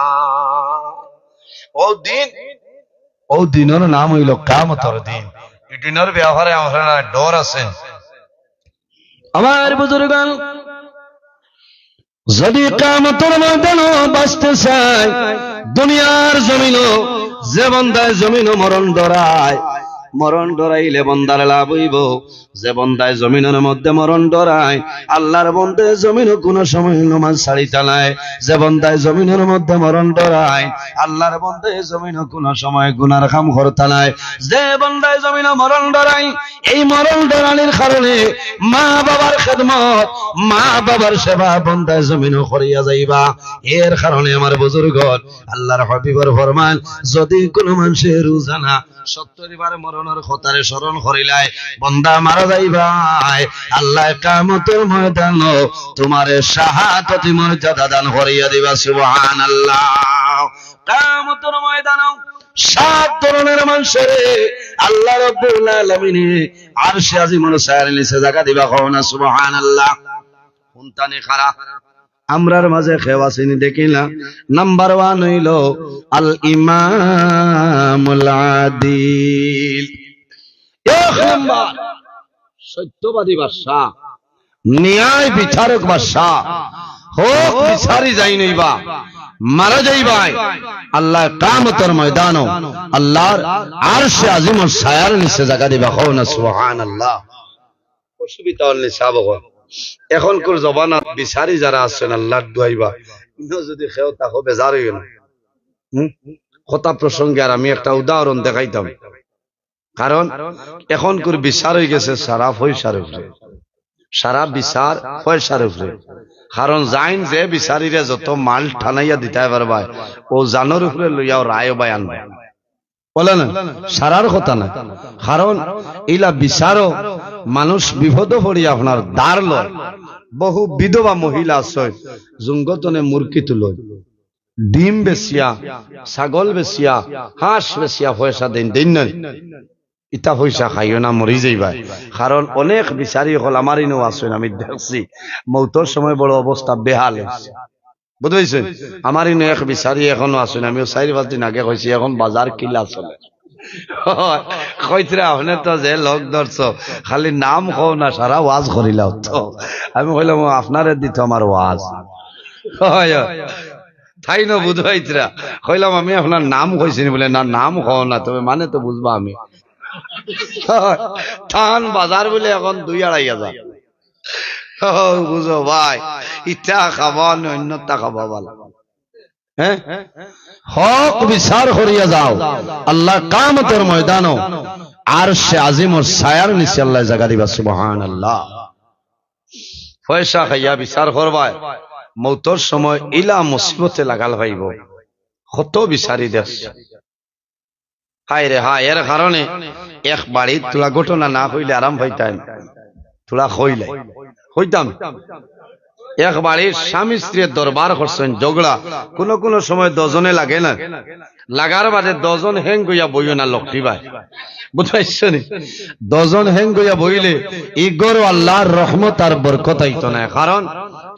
অউ দিন, অউ দিনর নাম অইলো কিয়ামতর দিন। ই দিনর ব্যাপারে আমরার ডর আছে। আমার বুজুর্গান, যদি কিয়ামতর ময়দানো বাঁচতে চায়, দুনিয়ার জমিনো যে বন্দায় জমিনো মরণ ডরায়, মরণ ডরাইলে বন্দার লাভ অইবো। যে বন্দায় জমিনর মধ্যে মরণ ডরায়, আল্লাহর বন্দায় জমিনো কুনু সময় নমাজ ছাড়িতা নায়। যে বন্দায় জমিনর মধ্যে মরণ ডরায়, আল্লাহর বন্দায় জমিনো কুনু সময় গুনার কাম করতা নায়। যে বন্দায় জমিনো মরণ ডরায়, এই মরণ ডরানির কারণে মা বাবার খেদমত, মা বাবার সেবা বন্দায় জমিনো করিয়া যাইবা। এর কারণে আমার বুজুর্গর আল্লাহর হাবিবর ফরমান, যদি কুনু মানষে রোজানা সত্তর বার মরণর কথারে স্মরণ করিলায়, বন্দা মারা যাইবায়, আল্লায় কিয়ামতর ময়দানো তুমারে শাহাদতি মর্যাদা দান করিয়া দিবা। সুবহানাল্লাহ। কিয়ামতর ময়দানো সাত ধরনের মানষরে আল্লাহ রাব্বুল আলামিনে আরশে আজিমর ছায়ার নিচে জাগা দিবা। কও না সুবহানাল্লাহ। কুনতানি খারা? আমরার মাঝে কেউ আছেনি দেখি না। নাম্বার ওয়ান অইলো আল ইমামুল আদিল। এক নাম্বার, সত্যবাদী বাদশা, ন্যায় বিচারক বাদশা, হক বিচারি যাইন অইবা, মারা যাইবায়, আল্লায় কিয়ামতর ময়দানো আল্লাহর আরশে আজিমর ছায়ার নিচে জাগা দিবা। কও না সুবহানাল্লাহ। অসুবিধা অইলে সাব অকল। এখনকুর জমানাত বিচারি যারা আছইন, আল্লাহর দুয়াইবা, ইনো যদি কেউ থাকো বেজার অইও না। হুম? কথা প্রসঙ্গে আর আমি একটা উদাহরণ দেখাইতাম। কারণ এখনকুর বিচার অইগেছে সারা পয়সার উপরে, সারা বিচার পয়সার উপরে। কারণ যাইন যে বিচারিরে যত মাল টানাইয়া দিতায় পারবায়, অউ জানর উপরে লইয়াও রায় বায় আনবায়। বলে না, সারার কথা না। কারণ ইলা বিচারো মানুষ বিপদো পড়ি আপনার ধার লয়। বহু বিধবা মহিলা আছে, জুঙ্গতনে মুরগি তুলইন, ডিম বেচিয়া, ছাগল বেচিয়া, হাঁস বেচিয়া পয়সা দেইন, দেইন না? ইতা পয়সা খাইও না, মরি যাইবায়। কারণ অনেক বিচারি অকল আমার ইনো আছইন, আমি দেখছি, মউতর সময় বড় অবস্থা বেহাল অইছে। বুঝতে পারছেন? আমার ইনো এক বিচারি এখনো আছইন, আমিও চাইর পাঁচ দিন আগে কইছি, এখন বাজার কিলা চলে। কইতরা, "আপনে তো যে লোক ধরছো, খালি নাম কও না, সারা ওয়াজ করিলাও তো।" আমি কইলাম, "ও, আপনারে দিত আমার ওয়াজ।" হয়, হয়। তাইন বুঝাইতরা, কইলাম, "আমি আপনার নাম কইছি নি?" বলে, "না, নাম কও না, তবে মানে তো বুঝবা আমি।" তান বাজার বলে এখন দুই আড়াই হাজার। ও, বুঝো ভাই, ইটা খাবা না অন্যটা খাবা ভালা। হ্যাঁ, হক বিচার করিয়া যাও। আল্লাহ কিয়ামতর ময়দানো আরশে আজিমর ছায়ার নিচে আল্লায় জাগা দিবা। সুবহানাল্লাহ। পয়সা খাইয়া বিচার করবায়, মউতর সময় ইলা মুসিবতে লাগাল পাইবো। কত বিচারি দেশ। হায় রে হায়, এর কারণে এক বাড়িত থুড়া ঘটনা না কইলে আরাম পাইতাম, থুড়া কইলে কইতাম। এক বাড়ির স্বামী স্ত্রীয়ে দরবার করছইন, ঝগড়া, কুনু কুনু সময় দুইজনে লাগে না, লাগার বাদে দুইজন হ্যাং অইয়া বইও না, লক্ষ্মী ভাই, বুঝাইছো নি? দুইজন হ্যাং অইয়া বইলে ই ঘরো আল্লার রহমত আর বরকত আইতো নায়, কারণ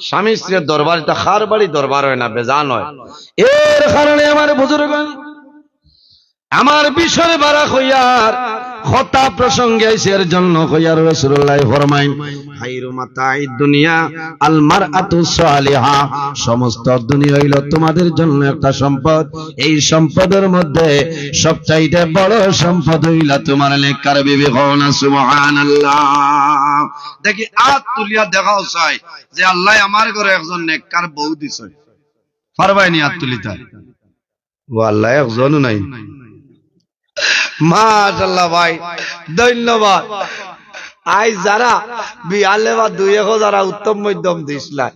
স্বামী স্ত্রীর দরবার, ইটা কার বাড়ি দরবার অয় না, বেজান অয়। এর কারণে আমার বুজুর্গ, আমার বিষয় বাড়া কইয়ার কথা প্রসঙ্গে আইছে, এর জন্য কইয়ার রাসূলুল্লাহ ফরমাইন, "খায়রু মাতাইদ দুনিয়া আল মারআতু সালিহা।" সমস্ত দুনিয়া অইলো তোমাদের জন্য একটা সম্পদ। এই সম্পদর মধ্যে সবচাইতে বড় সম্পদ অইলা তোমার নেককার বিবি। কও না সুবহানাল্লাহ। দেখি আত তুলিয়া দেখাও চাই যে আল্লায় আমার ঘরো একজন নেককার বউ দিছে। পারবায় নি আত তুলিতা? ও আল্লাহ, একজনও নাই। মাশাআল্লাহ ভাই, ধন্যবাদ। আইজ যারা বিয়ালে বা দুই এক যারা উত্তম মধ্যম দিছলায়,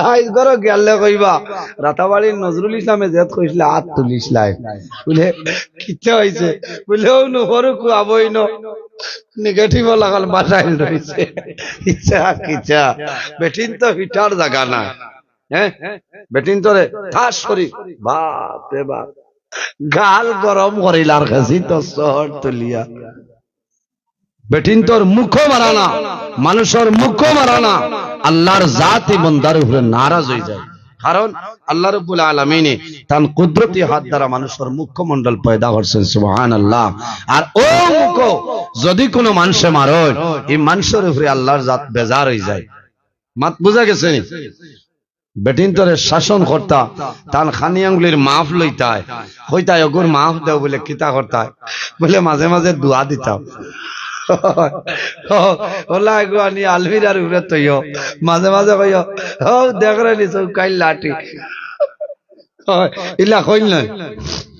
আইজ ঘরো গেলে কইবা, "রাতাবাড়ির নজরুল ইসলামে যেত কইছলা, আত তুলিছলায়।" বুলে, "কিতা অইছে?" বুলে, "অউ নু, হরু কুয়া বইন, নেগেটিভ লাগাল বাজাইল রইছে।" ইচ্ছা কিচ্ছা, বেটিন তো হিটার জাগা না। হ্যাঁ, বেটিন্তরে ঠাস করি, বাপ রে বাপ, গাল গরম করিলার, খেছিত চড় তুলিয়া। বেটিন্তর মুখো মারা না, মানুষর মুখো মারা না, আল্লার জাত ই বন্দার উপরে নারাজ অইযায়। কারণ আল্লাহ রাব্বুল আলামিনে তান কুদরতি হাত দ্বারা মানুষর মুখমণ্ডল পয়দা করছইন, সুবহানাল্লাহ। আর অউ মুখো যুদি কুনু মানষে মারইন, ই মানষর উপরে আল্লার জাত বেজার অইযায়। মাত বুজা গেছে নি? বেটিন্তরে শাসন করতা, তান খানি আঙ্গুলির মাফ লইতায়, কইতায়, "অগুর মাফ দেও।" বুলে, "কিতা করতায়?" বুলে, "মাঝে মাঝে দোয়া দিতাম।" অলা এগু আনি আলমিরার উপরে থইও, মাঝে মাঝে কইও, "অউ দেখরে নি চৌকাইর লাঠি।" ইলা কইল নায়,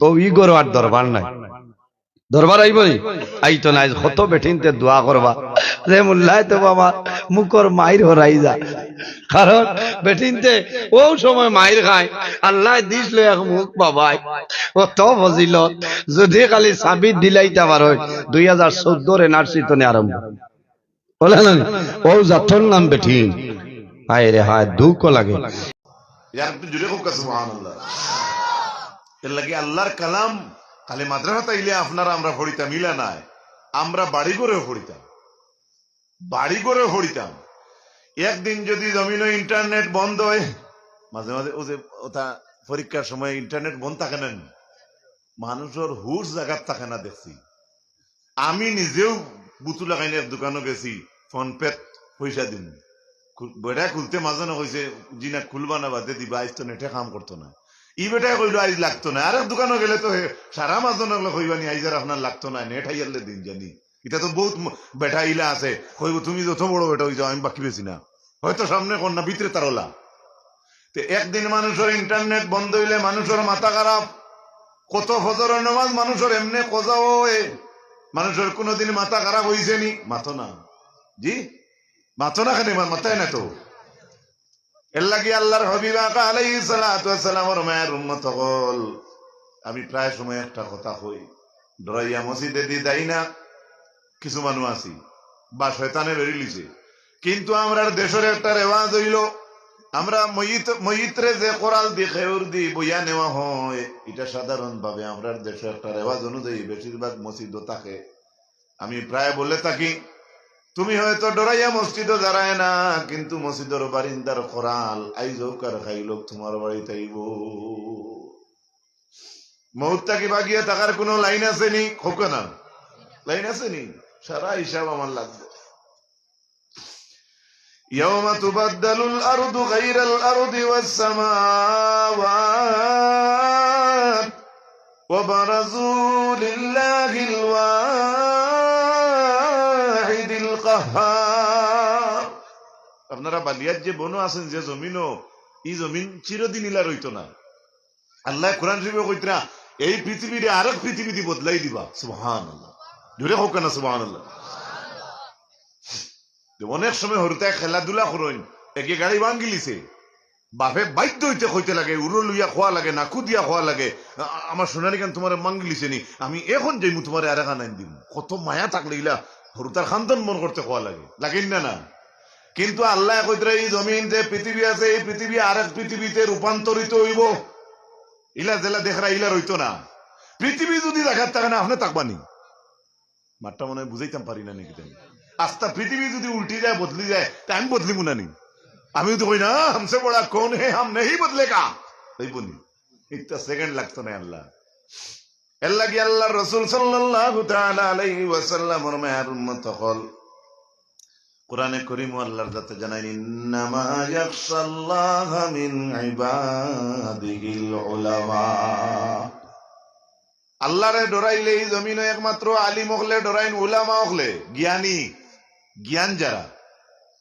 অউ ই ঘরো আর দরবার নাই। দরবার আইবো নি? আইতো নায়। আইজ কত বেটিন্তে দোয়া করবা, "রে মুল্লায় তো বাবা, মুখর মাইর হরাই যা।" কারণ বেটিন্তে অউ সময় মাইর খায়, আল্লায় দিছলো এক মুখ বাবায়, অত ফজিলত, যুদি খালি সাবিত দিলাইতা পারইন, দুই হাজার চৌদ্দর এনআরসি তনে আরম্ভ। বুলে না নি? অউ জাতর নাম বেটিন। হায় রে হায়, দুখ লাগে। ইয়ার একটু জুরে কউক্কা সুবহানাল্লাহ। এরলাগি আল্লার কালাম খালি মাদ্রাসাত আইলে আপনারা আমরা পড়িতাম, ইলা নায়। আমরা বাড়ি ঘরেও পড়িতাম, বাড়ি ঘরেও পড়িতাম। একদিন যুদি জমিনো ইন্টারনেট বন্ধ অয়, মাঝে মাঝে অউ যে অতা পরীক্ষার সময় ইন্টারনেট বন্ধ থাকে না নি? মানষর হুশ জাগাত থাকে না দেখছি। আমি নিজেও বুতু লাগাইন এক দোকানো গেছি, PhonePe-ত পয়সা দিমু। খু-, বেটায় খুলতে মাঝে না কইছে, "জি না, খুলবা না, বাদে দিবা, আইজ তো নেটে কাম করতো না।" ই বেটায় কইলো, "আইজ লাগতো না।" আরেক দোকানো গেলে তো হে, সারা মাঝে না কইবা নি, "আইজ আর আপনার লাগতো না, নেট আইয়ারলে দিন জানি।" ইটা তো বউত ম-, বেটা ইলা আছে, কইবো, "তুমি যত বড় বেটা অই যাও, আমি বাকি বেশি না।" হয়তো সামনে কর না, ভিতরে তার ওলা। তে একদিন মানষর ইন্টারনেট বন্ধ অইলে মানষর মাথা খারাপ। কত ফজরর নামাজ মানষর এমনে কজা অয়, মানষর কুনুদিন মাথা খারাপ অইছে নি? মাতো না। জি? মাতো না কেনে? মা-, মাতায় না তো। এরলাগি আল্লার হাবিব আকা আলাইহিস সালাতু ওয়াস সালামর মায়ার উম্মত অকল, আমি প্রায় সময় একটা কথা কই, ডরাইয়া মসজিদেদি যাই না, কিছু মানুষ আছি, বা শয়তানে বেরিলিছে। কিন্তু আমরার দেশর একটা রেওয়াজ অইলো, আমরা মইত, মইতরে যে কোরাল দি খেউর দি বইয়া নেওয়া হয়, ইটা সাধারণভাবে আমরার দেশর একটা রেওয়াজ অনুযায়ী বেশিরভাগ মসজিদও থাকে। আমি প্রায় বলে থাকি, "তুমি হয়তো ডরাইয়া মসজিদও যারায় না, কিন্তু মসজিদর বারিন্দার কোরাল আইজ অউক আর কাইল অউক তুমার বাড়িত আইবো।" মউত থাকি বাগিয়া থাকার কুনু লাইন আছে নি? কউক্কা না, লাইন আছে নি? সারা হিসাব আমার লাগবো। يوم تبدل الأرض غير الأرض والسماوات وبرزوا لله الواحد القهار। আপনারা বালিয়ার যে বনো আছেন, যে জমিনও, ই জমিন চিরদিন ইলা রইতো না। আল্লায় কোরআন শরীফো কইতরা, এই পৃথিবীরে আরেক পৃথিবীদি বদলাই দিবা। সুবহানাল্লাহ। জোরে কউক্কা না সুবহানাল্লাহ। অনেক সময় হুরুতায় খেলাধুলা করইন, এগে গাড়ি ভাঙ্গিলিছে, বাপে বাধ্য অইতে কইতে লাগে, উরো লইয়া কওয়া লাগে, নাকু দিয়া কওয়া লাগে, "আ-, আ-, আমার সোনারি খান তুমারে ভাঙ্গিলিছে নি, আমি এখন যাইমু তুমারে আরেকখান আইন দিমু।" কত মায়া থাকলে ইলা হুরুতার খান্দন বড় করতে কওয়া লাগে, লাগে না না? কিন্তু আল্লায় কইতরা, এই জমিন যে পৃথিবী আছে, এই পৃথিবী আরেক পৃথিবীতে রূপান্তরিত অইবো। ইলা যেলা দেখরা ইলা রইতো না। পৃথিবী যুদি জাগাত থাকে না, আপনে থাকবা নি? মাতটা মনে অয় বুঝাইতাম পারি না নি কিতা? আস্তা পৃথিবী যুদি উল্টি যায়, বদলি যায়, তে আমি বদলিমু না নি? আমি তো কই না, "হামসে বড়া কৌন হে, হাম নেহি বদলেগা।" অইবো নি? একটা second লাগতো না আল্লাহ। এর লাগি আল্লাহর রাসূল সাল্লাল্লাহু তাআলা আলাইহি ওয়াসাল্লামর মায়ার উম্মত অকল, কোরআনে করিমো আল্লাহর জাতে জানাইন, "ইন্নামা ইয়াখশাল্লাহা মিন ইবাদিহিল উলামা।" আল্লাহরে ডরাইলে এই জমিনো একমাত্র আলিম অকলে ডরাইন, উলামা অকলে, জ্ঞানী, জ্ঞান যারা,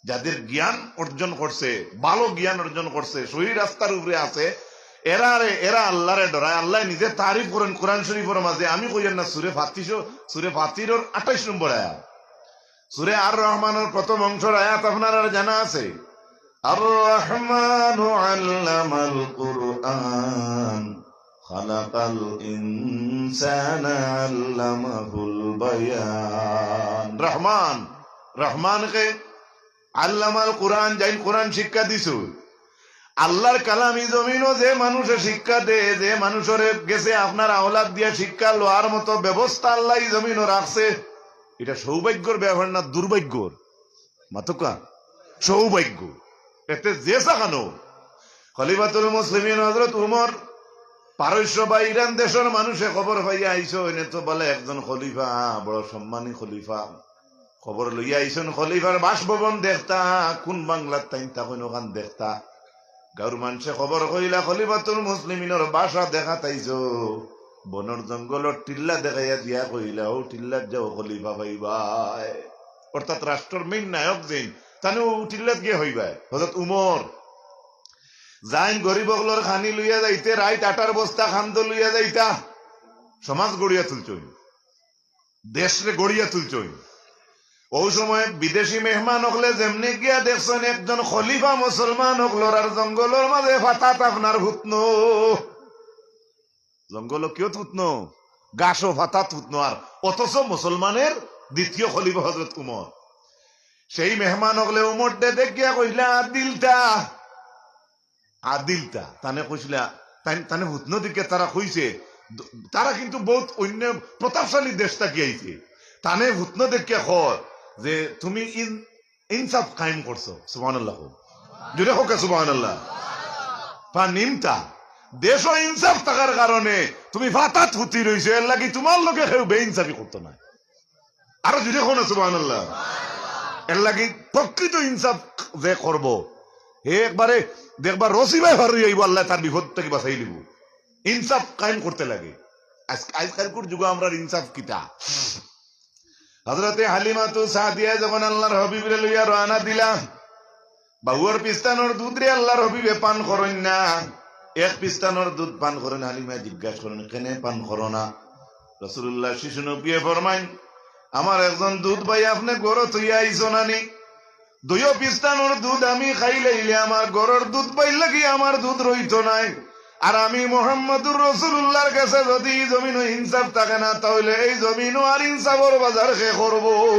যাদের জ্ঞান অর্জন করছে, ভালো জ্ঞান অর্জন করছে, সহি রাস্তার উপরে আছে, এরারে, এরা আল্লাহরে ডরায়। আল্লায় নিজে তারিফ করইন কোরআন শরীফর মাঝে, আমি কইয়ার না, সূরা ফাতির, সূরা ফাতিরর আঠাইশ নম্বর আয়াত। সূরা আর রহমানর প্রথম অংশর আয়াত আপনারার জানা আছে, "আর রহমানু আল্লামাল কুরআন, খালাকাল ইনসানা আল্লামাহুল বায়ান।" রহমান, রহমান কে? আল্লামাল কুরআন, যাইন কোরআন শিক্ষা দিছইন। আল্লাহর কালাম ই জমিনো যে মানুষে শিক্ষা দেয়, যে মানুষরে গেছে আপনার আওলাদ দিয়া শিক্ষা লওয়ার মতো ব্যবস্থা আল্লায় ই জমিনো রাখছে, ইটা সৌভাগ্যর ব্যাপার না দুর্ভাগ্যর? মাতউক্কা, সৌভাগ্য। এতে যে সাখানো খলিফাতুল মুসলিমিন হযরত উমর পারস্য বা ইরান দেশর মানুষে খবর পাইয়া আইছইন, এনে তো বলে একজন খলিফা, বড় সম্মানী খলিফা। খবর লইয়া আইছইন খলিফার বাসভবন দেখতা, কোন বাংলাত তাইন থাকইন অখান দেখতা। গাঁওর মানষে খবর কইলা, "খলিফাতুল মুসলিমিনর বাসা দেখাত আইছো।" বনর জঙ্গলর টিল্লা দেখাইয়া দিয়া কইলা, "অউ টিল্লাত যাও, খলিফা পাইবায়।" অর্থাৎ রাষ্ট্রর main নায়ক যেইন, তানে অউ টিল্লাত গিয়া পাইবায়। হযরত উমর যাইন গরিব অকলর খানি লইয়া যাইতে, রাইত আটার বস্তা খান্দ লইয়া যাইতা, সমাজ গড়িয়া তুলছইন, দেশরে গড়িয়া তুলছইন। অউ সময় বিদেশি মেহমান অকলে যেমনে গিয়া দেখছইন একজন খলিফা মুসলমান অকলর, আর জঙ্গলর মাঝে ফাতাত আপনার হুতনো। জঙ্গলো কিয়ত হুতনো? ঘাসো ফাতাত হুতনো, আর অথচ মুসলমানের দ্বিতীয় খলিফা হযরত উমর। সেই মেহমান অকলে উমররে দেখিয়া কইলা, "আদিলতা।" আদিলতা, তানে কইছিলা, তাই-, তানে হুতনো দেখিয়া তারা কইছে, দ-, তারা কিন্তু বউত অইন্য প্রতাপশালী দেশ থাকি আইছে। তানে হুতনো দেখিয়া কয় যে, "তুমি ইন-, ইনসাফ কায়েম করছো।" সুবহানাল্লাহ কও। জোরে কউক্কা সুবহানাল্লাহ। ফানিমতা, দেশো ইনসাফ থাকার কারণে তুমি ফাতাত হুতি রইছো, এর লাগি তুমার লগে কেউ বেইনসাফি করতো নায়। আরো জোরে কও না সুবহানাল্লাহ। এর লাগি প্রকৃত ইনসাফ যে করবো, হে একবারে দেখবা রশি বায় পার অইয়া আইবো, আল্লায় তার বিপদ থাকি বাঁচাই লিবো। ইনসাফ কায়েম করতে লাগে। আইজ, আইজকালকুর যুগো আমরার ইনসাফ কিতা? হযরতে হালিমাতু সাদিয়া যখন আল্লাহর হাবিবরে লইয়া রওয়ানা দিলা, বাউর পিস্তানর দুধরে আল্লাহর হাবিবে পান করইন না। এক পিস্তানর দুধ পান করইন, হালিমায় জিজ্ঞাসা করইন, "কেনে পান করো না?" রাসূলুল্লাহ শিশু নবিয়ে ফরমাইন, "আমার একজন দুধ ভাই আপনে ঘরো থইয়া আইছো না নি? দুইও পিস্তানর দুধ আমি খাইলাইলে আমার ঘরর দুধ ভাইর লাগি আমার দুধ রইতো নায়। আর আমি মুহাম্মাদুর রাসূলুল্লাহর গেছে যদি ই জমিনো ইনসাফ থাকে না, তাইলে এই জমিনো আর ইনসাফর বাজার কে করবো?"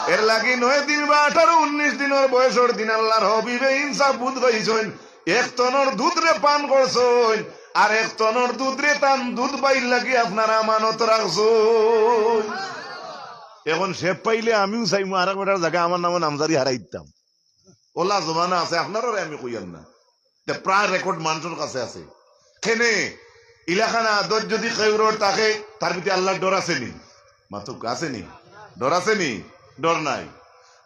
এর লাগি নয় দিন বা আঠারো উনিশ দিনর বয়সর দিন আল্লাহর হাবিবে ইনসাফ বুঝ পাইছইন। এক তনর দুধরে পান করছইন, আর এক তনর দুধরে তান দুধ ভাইর লাগি আপনারা আমানত রাখছইন। এখন শেপ পাইলে আমিও চাইমু আর এক বেটার জাগা আমার নামো নামজারি হারাই দিতাম। অলা জমানা আছে, আপনারারে আমি কইয়ার না। তে প্রায় record মানষর কাছে আছে। কেনে ইলাখান আদত যদি কেউরর থাকে, তার ভিতরে আল্লাহর ডর আছে নি? মাতউক্কা, আছে নি? ডর আছে নি? ডর নাই।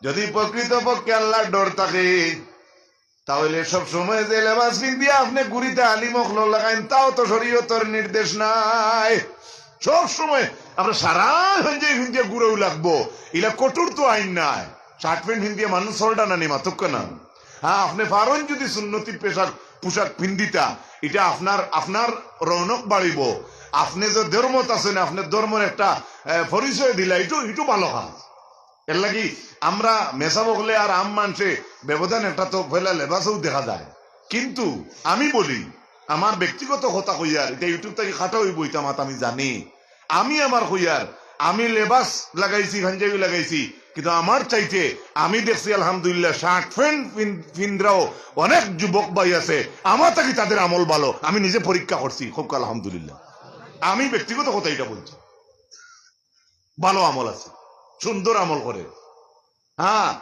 যদি প্রকৃতপক্ষে আল্লাহর ডর থাকে, তাইলে সব সময় যে লেবাস পিন্দিয়া আপনে ঘুরিতা আলিম অকলর লাখান, তাও তো শরীয়তর নির্দেশ নায়। সব সময় আপনে সারা পাঞ্জাবি পিন্দিয়া ঘুরাউ লাগবো, ইলা কঠোর তো আইন নায়। শার্ট প্যান্ট পিন্দিয়া মানুষ চলতা না নি, মাতউক্কা না। হ্যাঁ, আপনে পারইন যদি সুন্নতি পেশাক পোশাক পিন্দিতা, ইটা আপনার, আপনার রৌনক বাড়িবো। আপনে যে ধর্মত আছইন, আপনে ধর্মর একটা, এ, পরিচয় দিলা, ইটু, ইটু ভালা কাজ। এর লাগি আমরা মেসাব অকলে আর আম মানষে ব্যবধান একটা তো পয়লা লেবাসও দেখা যায়। কিন্তু আমি বলি, আমার ব্যক্তিগত কথা কইয়ার, ইটা YouTube থাকি কাটা অইবো, ইটা মাত আমি জানি। আমি আমার কইয়ার, আমি লেবাস লাগাইছি, পাঞ্জাবি লাগাইছি, কিন্তু আমার চাইতে আমি দেখছি আলহামদুলিল্লাহ শার্ট প্যান্ট পিন-, পিন্দরাও অনেক যুবক ভাই আছে, আমার থাকি তাদের আমল ভালা। আমি নিজে পরীক্ষা করছি, কউক্কা আলহামদুলিল্লাহ। আমি ব্যক্তিগত কথা ইটা বলছি, ভালা আমল আছে, সুন্দর আমল করে। হ্যাঁ,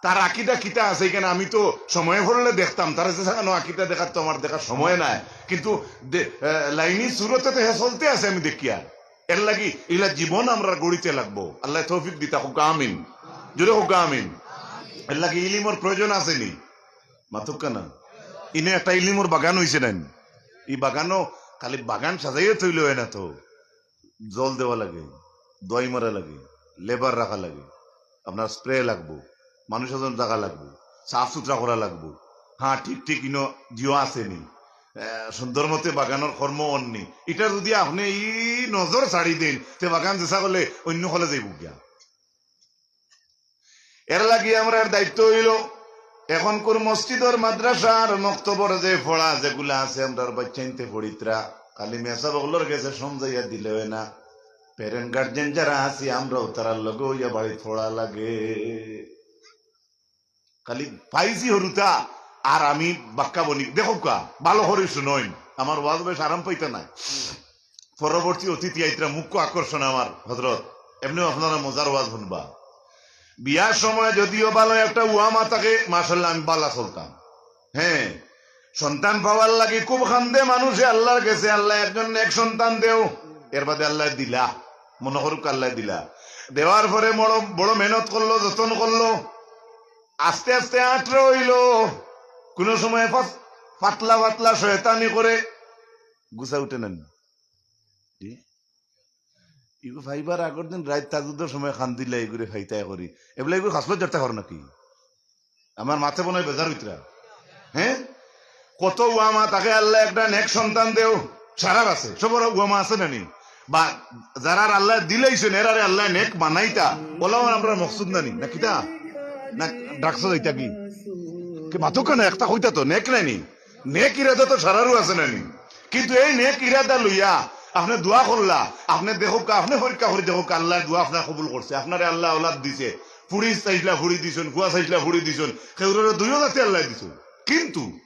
তার আকিদা কিতা আছে এখানে আমি তো সময় পড়লে দেখতাম, তারা যে সাকানো আকিদা দেখার তো আমার দেখার সময় নাই, কিন্তু দে-, আহ, লাইনি সুরতে তো হে চলতে আছে আমি দেখিয়ার। এর লাগি ইলা জীবন আমরা গড়িতে লাগবো। আল্লায় তৌফিক দিতা, কউক্কা আমিন। জোরে কউক্কা আমিন। এর লাগি ইলিমর প্রয়োজন আছে নি? মাতুক্কা না। ইনে একটা ইলিমর বাগান অইছে না নি? ই বাগানও খালি বাগান সাজাইয়া থইলে অয় না তো, জল দেওয়া লাগে, দোয়াই মারা লাগে, লেবার রাখা লাগে, আপনার স্প্রে লাগবো, মানুষ এজন জাগা লাগবো, সাফ সুতরা করা লাগবো। হ্যাঁ, ঠিক ঠিক ইনো জিও আছে নি, আহ, সুন্দর মতে বাগানর কর্ম অর নি। ইটা যদি আপনে ই নজর ছাড়ি দেইন, তে বাগান যেসা করলে অন্য হলে যাইব গিয়া। এর লাগি আমরার দায়িত্ব অইলো, এখনকুর মসজিদর, মাদ্রাসার, মক্তবর যে পড়া যেগুলা আছে, আমরার বাইচ্চাইন্তে পড়িতরা, খালি মেসাব অকলর গেছে সমঝাইয়া দিলে অয় না। প্যারেন্ট গার্জিয়ান যারা আছি, আমরাও তারার লগে অইয়া বাড়িত পড়া লাগে। খালি পাইছি হুরুতা, আর আমি বাক্কা বনি। দেখউক্কা, ভালা করি হুনইন, আমার ওয়াজ বেশ আরাম পাইতা নায়। পরবর্তী অতিথি আইতরা, মুখ্য আকর্ষণ আমার হজরত। এমনেও আপনারা মজার ওয়াজ হুনবা। বিয়ার সময় যদিও ভালা একটা উয়ামা থাকে, মাশাআল্লাহ, আমি ভালা চলতাম। হ্যাঁ, সন্তান পাওয়ার লাগি খুব কান্দে মানুষে আল্লার গেছে, "আল্লাহ, একজন নেক সন্তান দেও।" এর বাদে আল্লায় দিলা, মনো করউক্কা আল্লায় দিলা। দেওয়ার পরে বড়, বড় মেহনত করলো, যতন করলো, আস্তে আস্তে আটরা অইলো। কুনু সময় ফাত-, ফাতলা ফাতলা শয়তানি করে, গুছা উঠে না নি? জি? ইগু ফাইবার আগর দিন রাইত তাহাজ্জুদর সময় কান্দিলা, ইগুরে ফাইতায় করি। এবলা ইগু খাসলত জারতা কর নাকি? আমার মাতে মনে অয় বেজার অইতরা। হ্যাঁ? কত উয়ামা থাকে, "আল্লাহ, একটা নেক সন্তান দেও।" সারার আছে, সবর উয়ামা আছে না নি? বা যারার আল্লায় দিলাইছইন, এরারে আল্লায় নেক বানাইতা, অলাও আমরার মকসুদ না নি, না কিতা? না, ডাকছো যাইতা কি? কি মাতুক্কা না, একটা কইতা তো, নেক নায় নি? নেক ইরাদা তো সারারও আছে না নি? কিন্তু এই নেক ইরাদা লইয়া আপনে দোয়া করলা, আপনে দেখউক্কা, আপনে পরীক্ষা করি দেখউক্কা, আল্লায় দোয়া আপনার কবুল করছে, আপনারে আল্লায় আওলাদ দিছে, ফুড়ি চাইছলা ফুড়ি দিছইন, ফুয়া চাইছলা ফুড়ি দিছইন, কেউররে দুইও জাতি আল্লায় দিছইন। কিন্তু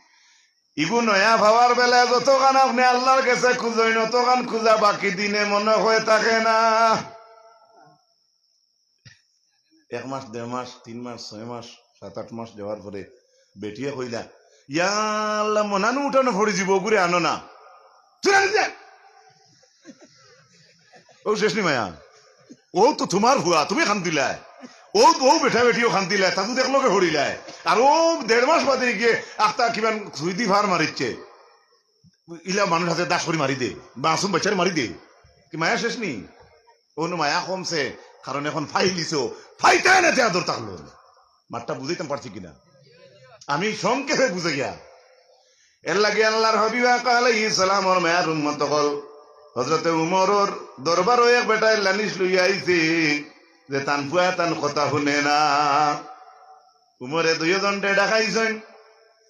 ইগু নয়া পাওয়ার বেলায় যতখান আপনে আল্লার গেছে খুজইন, অতখান খুজা বাকি দিনে মনো অয় থাকে না। এক মাস, দেড় মাস, তিন মাস, ছয় মাস, সাত আট মাস যাওয়ার পরে বেটিয়ে কইলা, "ইয়া আল্লাহ, মনানু উঠানো পড়ি যিবো, অগুরে আনো না।" তুই আনি দে। ও শেষ নি মায়া, ও তো তুমার ফুয়া, তুমি কান্দিলায়, ও, ও বেটা বেটিও কান্দিলায়, তাতু দেখলো কে হরিলায়, আর ও দেড় মাস বাদে গিয়ে আখতা কিমান সুইদি ফার মারিচ্ছে। ইলা মানুষ আছে দাস করি মারি দে, মাসুম বাচ্চারে মারি দে, কি মায়া শেষ নি? অনো মায়া কমছে, কারণ এখন ফাইলিছো, ফাইতায় না তে আদর থাকলো। মাতটা বুঝাইতাম পারছি কিনা? আমি সংক্ষেপে বুঝাইয়া। এর লাগি আল্লার হাবিব আকা আলাইহিস সালামর মায়ার উম্মত অকল হযরতে উমরর দরবারো এক বেটায় লানিশ লইয়া আইছে যে তান ফুয়া তান কথা হুনে না। উমরে দুইওজনরে ডাকাইছইন,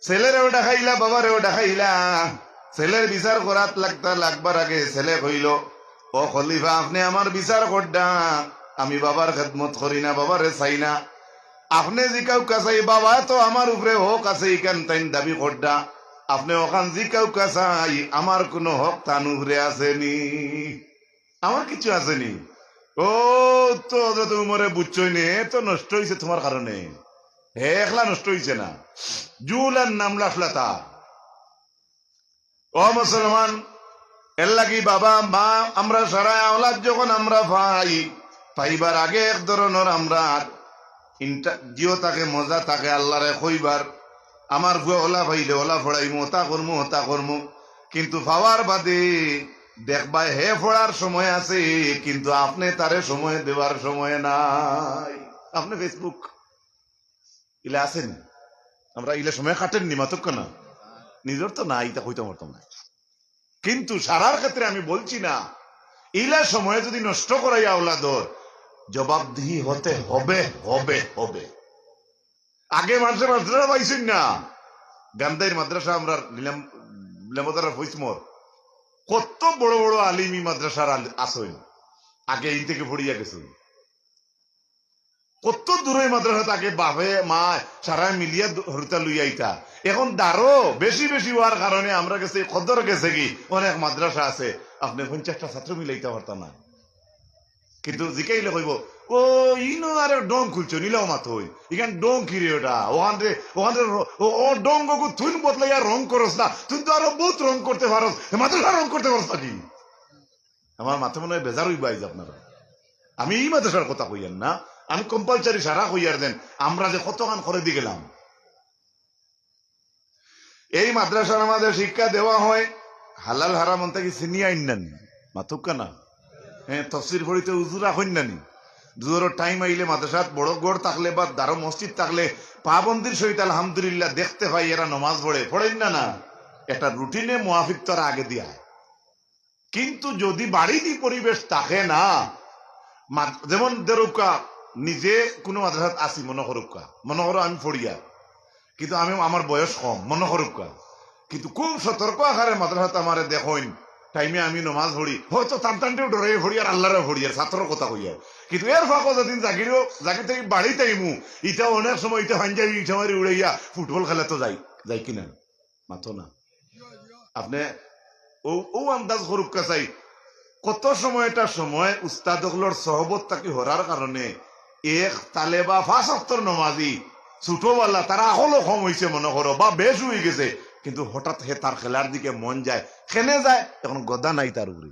ছেলেরেও ডাকাইলা, বাবারেও ডাকাইলা। ছেলের বিচার করাত লাগতা লাগবার আগে ছেলে কইলো, "ও খলিফা, আপনে আমার বিচার করডা, আমি বাবার খেদমত করি না, বাবারে চাই না। আপনে জিকাউক্কা চাই, বাবা তো আমার উপরে হক আছে, ইখান তাইন দাবি করডা। আপনে অখান জিকাউক্কা চাই, আমার কুনু হক তান উপরে আছে নি? আমার কিচ্ছু আছে নি?" ও তো হযরত উমরে বুঝছইন, এ তো নষ্ট অইছে তুমার কারণে, হে একলা নষ্ট অইছে না, জুলান নামলা ফলাতা। ও মুসলমান, এর লাগি বাবা, মা, আমরা সারা আওলাদ যখন আমরা পাই, পাইবার আগে এক ধরনর আমরা ইন্টা-, জিও থাকে, মজা থাকে, আল্লারে কইবার, "আমার ফুয়া অলা পাইলে অলা পড়াইমু, অতা করমু, অতা করমু।" কিন্তু পাওয়ার বাদে দেখবায় হে পড়ার সময় আছে, কিন্তু আপনে তারে সময় দেওয়ার সময় নাই। আপনে Facebook ইলা আছেন, আমরা ইলা সময় কাটেন নি, মাতউক্কা না। নিজর তো না, ইটা কইতাম পারতাম না। কিন্তু সারার ক্ষেত্রে আমি বলছি না, ইলা সময় যদি নষ্ট করাই আওলাদর, জবাবদিহি হতে হবে, হবে, হবে। আগে মানুষে মাদ্রাসা পাইছইন না, গান্ধাইর মাদ্রাসা আমরা নিলাম, লেমদারা ফৈসমর, কত বড় বড় আলিম ই মাদ্রাসার আল-, আছইন, আগে এই থেকে পড়িয়া গেছইন। কত দূরে মাদ্রাসা থাকে, বাপে মা সারা মিলিয়া দ-, হরুতা লইয়া আইতা। এখন দারো বেশি বেশি হওয়ার কারণে আমরা গেছে কদর গেছে কি, অনেক মাদ্রাসা আছে, আপনি পঞ্চাশটা ছাত্র মিলাইতা পারতা না। কিন্তু জিকাইলে কইব, "ও, ইনো আরে ডং খুলছো, নিলাও মাত হই। ইখান ডং কি রে ওটা? ওখান রে, ওখান রে র-, ও, ও ডং গগু তুই বদলাইয়া রং করস না, তুই তো আরো বহুত রং করতে পারস, এ মাদ্রাসা রং করতে পারস নাকি?" আমার মাথা মনে হয় বেজার হইব আইজ আপনারা। আমি এই মাদ্রাসার কথা কইয়ার না, আমি কম্পালসারি সারা কইয়ার দেন, আমরা যে কতখান করে দি গেলাম। এই মাদ্রাসার মাঝে শিক্ষা দেওয়া হয়, হালাল হারাম অন্তা কি চিনিয়া আইন নানি? মাতুক্কা না? হ্যাঁ, তফসির পড়িতে উজুরা হইন নানি? দুজোর টাইম আইলে মাদ্রাসাত বড় ঘর থাকলে বা দারো মসজিদ থাকলে পাবন্দির সহিত আলহামদুলিল্লাহ দেখতে পাই, এরা নমাজ পড়ে, পড়েন না না? একটা রুটিনে মুয়াফিক তারা আগে দিয়া। কিন্তু যদি বাড়িত ই পরিবেশ থাকে না, মা-, যেমন ধরুক্কা, নিজে কোনো মাদ্রাসাত আছি মনে করুক্কা, মনে করো আমি পড়িয়া, কিন্তু আমি, আমার বয়স কম মনে করুক্কা, কিন্তু খুব সতর্ক আকারে মাদ্রাসাত আমারে দেখইন, টাইমে আমি নমাজ পড়ি, হয়তো টান টানটেও ডরে পড়ি আর আল্লাহরে পড়ি আর ছাত্রর কথা কইয়ার, কিন্তু এর ফাঁকো যেদিন জাগিরও জাগি থেকে বাড়িত আইমু, ইটা অনেক সময় ইটা পাঞ্জাবি ইটা মারি উড়াইয়া ফুটবল খেলাত যাই, যাই কিনা? মাতো না। আপনি ও, ও আন্দাজ করুক্কা চাই, কত সময় একটা সময় উস্তাদ অকলর সহবত থাকি হরার কারণে এক তালেবা পাঁচ ওয়াক্তর নমাজি, ছোটবেলা তারা আকলও কম হইছে মনে করো বা বেশ হই গেছে, কিন্তু হঠাৎ হে তার খেলার দিকে মন যায়, কেনে যায়, এখন গদা নাই তার উপরে।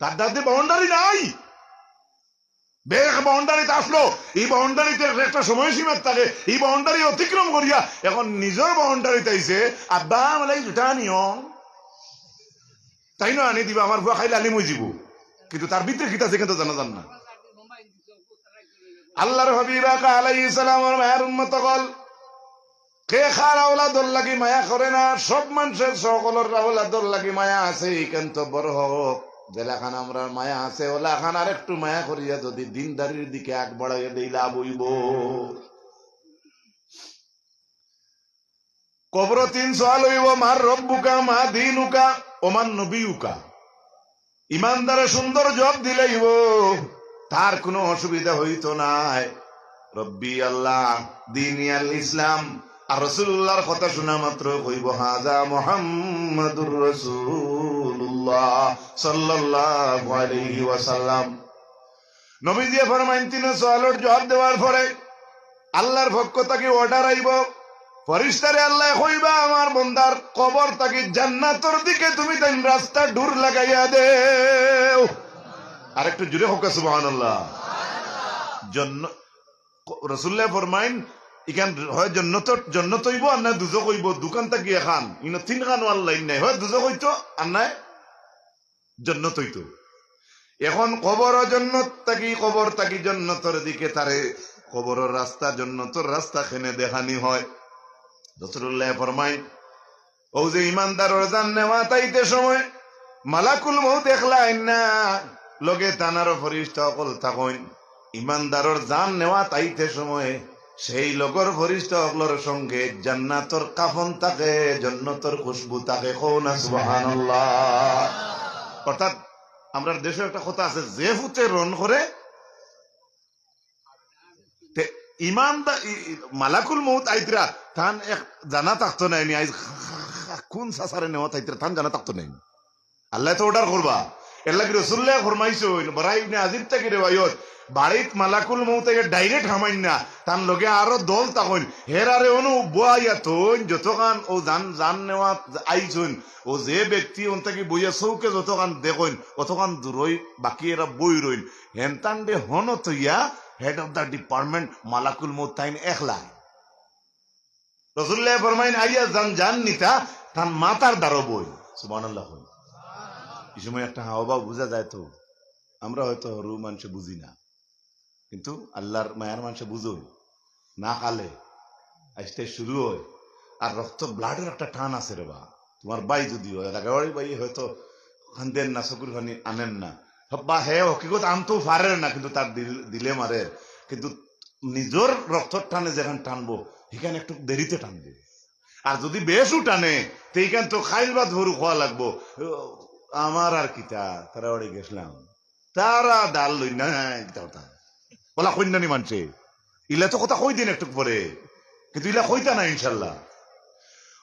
তার দাদি বাউন্ডারি নাই। বেশ বাউন্ডারিতে আসলো, এই বাউন্ডারিতে একটা সময়সীমা থাকে, এই বাউন্ডারি অতিক্রম করিয়া এখন নিজর বাউন্ডারিতে আইছে। আব্বা, আমার লাগি জুতা আনিও, তাইন আনি দিবা, আমার ফুয়া খাইলে আলিম হই যিব, কিন্তু তার ভিতরে কিতা আছে কিন্তু জানা যার না। আল্লাহর হাবিব আকা আলাইহিস সালামর মায়ার উম্মত অকল, কে কার আওলাদর লাগি মায়া করে না? সব মানুষের সকলর আওলাদর লাগি মায়া আছে, ইখান তো বড় হক, যেলাখান আমরার মায়া আছে, ওলাখান আরেকটু মায়া করিয়া যদি দিনদারির দিকে আগ বাড়াইয়া দেই, লাভ হইব। কবরো তিন সওয়াল হইব, মার রব্বুকা, মা দিনুকা, ওমান নবিয়ুকা। ইমানদারে সুন্দর জবাব দিলাইব, তার কোনো অসুবিধা হইতো নায়। রব্বি আল্লাহ, দিনি আল ইসলাম, আর রাসূলুল্লাহর কথা শোনা মাত্র কইব, হাজা মুহাম্মাদুর রাসূলুল্লাহ সাল্লাল্লাহু আলাইহি ওয়াসাল্লাম। নবীজি ফরমাইন, তিন সওয়ালর জবাব দেওয়ার পরে আল্লাহর পক্ষ থাকি অর্ডার আইব, ফিরিস্তারে আল্লাহ কইবা, আমার বন্দার কবর থাকি জান্নাতর দিকে তুমি তাইন রাস্তা দূর লাগাইয়া দেও। আর একটু জোরে কউক্কা সুবহানাল্লাহ। জন্ন-, রাসূলুল্লাহ ফরমাইন, ইখান হয় জন্নত, জন্নত হইব আর না দুজখ হইব, দুখান থাকি এখান, ইনো তিনখান ওয়ার লাইন নাই, হয় দুজখ হইতো আর না জন্নত হইতো। এখন কবর জন্নত থাকি, কবর থাকি জন্নতর দিকে তারে, কবরর রাস্তা, জন্নতর রাস্তা কেনে দেখানি হয়। রাসূলুল্লাহ ফরমাইন, ও যে ইমানদারর জান নেওয়া তাইতে সময় মালাকুল মউত একলা আইন না, লগে তান আরো ফিরিস্তা অকল থাকইন। ইমানদারর জান নেওয়া তাইতে সময় সেই লগর ফিরিস্তা অকলর সঙ্গে জান্নাতর কাফন থাকে, জন্নতর খুশবু থাকে। কও না সুবহানাল্লাহ। অর্থাৎ আমরার দেশো একটা কথা আছে, যে ফুতে রন করে, তে ইমানদা-, ই-, ই-, মালাকুল মউত আইতরা, তান এক জানা থাকতো নায় নি, আইজ কোন সাসারে নেওয়া তাইতরা, তান জানা থাকতো নায় নি। আল্লাহ তো অর্ডার করবা। এর লাগি রাসূলুল্লাহ ফরমাইছইন, বারা ইবনে আজিব থাকি রেওয়ায়ত, বাড়িত মালাকুল মউত আইয়া ডাইরেক্ট হামাইন না, তান লগে আরো দল থাকইন, হেরারে অনু বওয়াইয়া থইন, যতখান ও জান, জান নেওয়া আইছইন, ও যে ব্যক্তি অন থাকি বইয়া চউখে যতখান দেখইন, অতখান দূরই বাকি এরা বই রইন। হেনতানরে হনো থইয়া head of the department মালাকুল মউত তাইন একলা। রাসূলুল্লাহ ফরমাইন, আইয়া জান, জান নিতা, তান মাথার দ্বারো বই। সুবহানাল্লাহ কই। এই সময় একটা হাওয়া বুঝা যায় তো। আমরা হয়তো হরু মানষে বুঝি না, কিন্তু আল্লাহর মায়ার মানষে বুঝই। না কালে আইজতে শুরু হয়, আর রক্ত, ব্লাডর একটা টান আছে রে বা। তোমার ভাই যদি হয়, রাগাবাড়ি ভাই হয়তো কান্দের না, চকুর পানি আনের না, বা হে হকিকত আনতেও পারের না, কিন্তু তার দিল, দিলে মারের। কিন্তু নিজর রক্তর টানে যেখান টানবো, সেখান একটু দেরিতে টানবো। আর যদি বেশও টানে, তে ইখান তো খাইল ভাত ভরু খাওয়া লাগবো। আমার আর কিতা, তারা বাড়ি গেছিলাম, তারা ডাল লই না, কিতা কথা। বলা কইন না নি মানছে, ইলা তো কথা কই দিন একটু পরে, কিন্তু ইলা কইতা না ইনশাল্লাহ।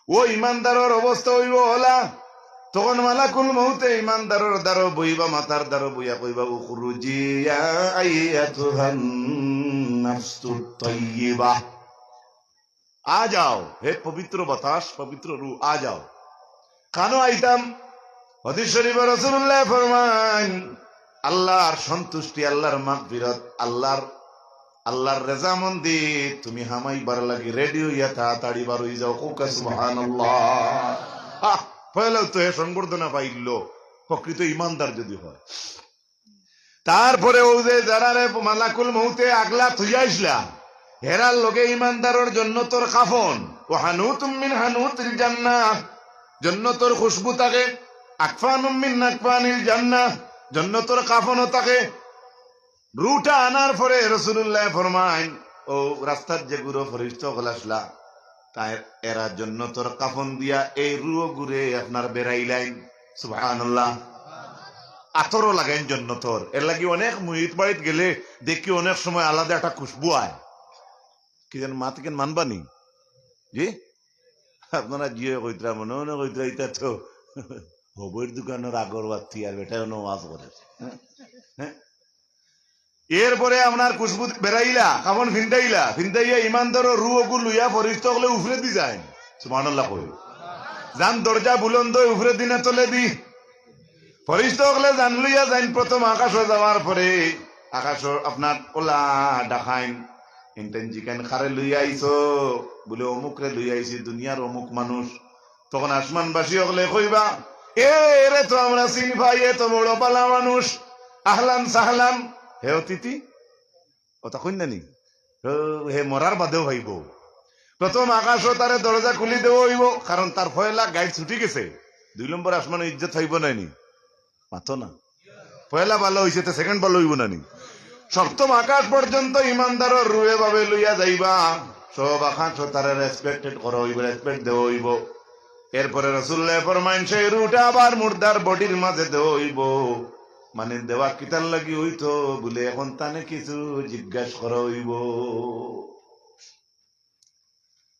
ও ইমানদারর অবস্থা অইবো অলা, তখন মালাকুল মউতে ইমানদারর দ্বারো বইবা, মাথার দ্বারো বইয়া কইবা, "উখরুজি ইয়া আইয়াতুহান নাফসুত তাইয়িবা।" আ যাও, হে পবিত্র বাতাস, পবিত্র রু, আ যাও। কানো আইতাম? হাদিস শরীফো রাসূলুল্লায় ফরমাইন, আল্লাহর সন্তুষ্টি, আল্লাহর মাগফিরাত, আল্লাহর, আল্লাহর রেজামন্দি তুমি হামাইবার লাগি রেডি অইয়া তাড়াতাড়ি বার অই যাও। কউক্কা সুবহানাল্লাহ। আহ, পয়লাউ তো হে সংবর্ধনা পাইলো, প্রকৃত ইমানদার যদি হয়। তারপরে অউ যে যারারে মালাকুল মউতে আগলা থুইয়া আইছলা, হেরার লগে ইমানদারর জন্নতর কাফন, ওয়া হানুতুম মিন হানুতিল জান্নাহ, জন্নতর খুশবু থাকে, আকফানুম মিন আকফানিল জান্নাহ, জন্নতর কাফনও থাকে। রুটা আনার পরে রাসূলুল্লায় ফরমাইন, অউ রাস্তাত যেগুরে ফিরিস্তা অকল আছলা, তাই এরা জন্নতর কাফন দিয়া এই রুগুরে আপনার বেড়াইলাইন। সুবহানাল্লাহ। আতরও লাগাইন জন্নতর। এর লাগি অনেক মইত বাড়িত গেলে দেখি অনেক সময় আলাদা একটা খুশবু আয়। কি যেন মাত ইখান মানবা নি? জি? আপনারা জিয়ে কইতরা, মনে মনে কইতরা, "ইটা তো হবইর দোকানর আগরবাতি, আর বেটায় অনো ওয়াজ করে।" হ্যাঁ? এরপরে আপনার খুশবু বেড়াইলা, কাফন ফিন্দাইলা, ফিন্দাইয়া ইমানদারর রু অগু লইয়া ফিরিস্তা অকলে উফরেদি যাইন। সুবহানাল্লাহ কই। যান দরজা বুলন্দ অয়, উফরেদি না তলেদি? ফিরিস্তা অকলে যান লইয়া যাইন। প্রথম আকাশো যাওয়ার পরে আকাশো আপনার অলা ডাকাইন, "ইনতাইন জিকাইন কারে লইয়া আইছো?" বুলে, "অমুকরে লইয়া আইছি, দুনিয়ার অমুক মানুষ।" তখন আসমানবাসী অকলে কইবা, "এ, এরে তো আমরা চিনি পাই, এ তো বড় ভালা মানুষ, আহলান সাহলান, হে অতিথি।" অতা কইন না নি? ও, হে মরার বাদেও পাইবো। প্রথম আকাশো তারে দরজা খুলি দেওয়া অইবো, কারণ তার পয়লা গাইড ছুটি গেছে। দুই নম্বর আসমানো ইজ্জত পাইবো না নি? মাতো না। পয়লা ভালা অইছে, তে সেকেন্ড ভালা অইবো না নি? সপ্তম আকাশ পর্যন্ত ইমানদারর রু এভাবে লইয়া যাইবা। সব আকাশো তারে রেসপেক্টেড করা অইবো, রেসপেক্ট দেওয়া অইবো। এরপরে রাসূলুল্লায় ফরমাইন, সেই রুটা আবার মুর্দার বডির মাঝে দেওয়া অইবো। মানে দেওয়া কিতার লাগি অইতো বুলে, এখন তানে কিছু জিজ্ঞাস করা অইবো।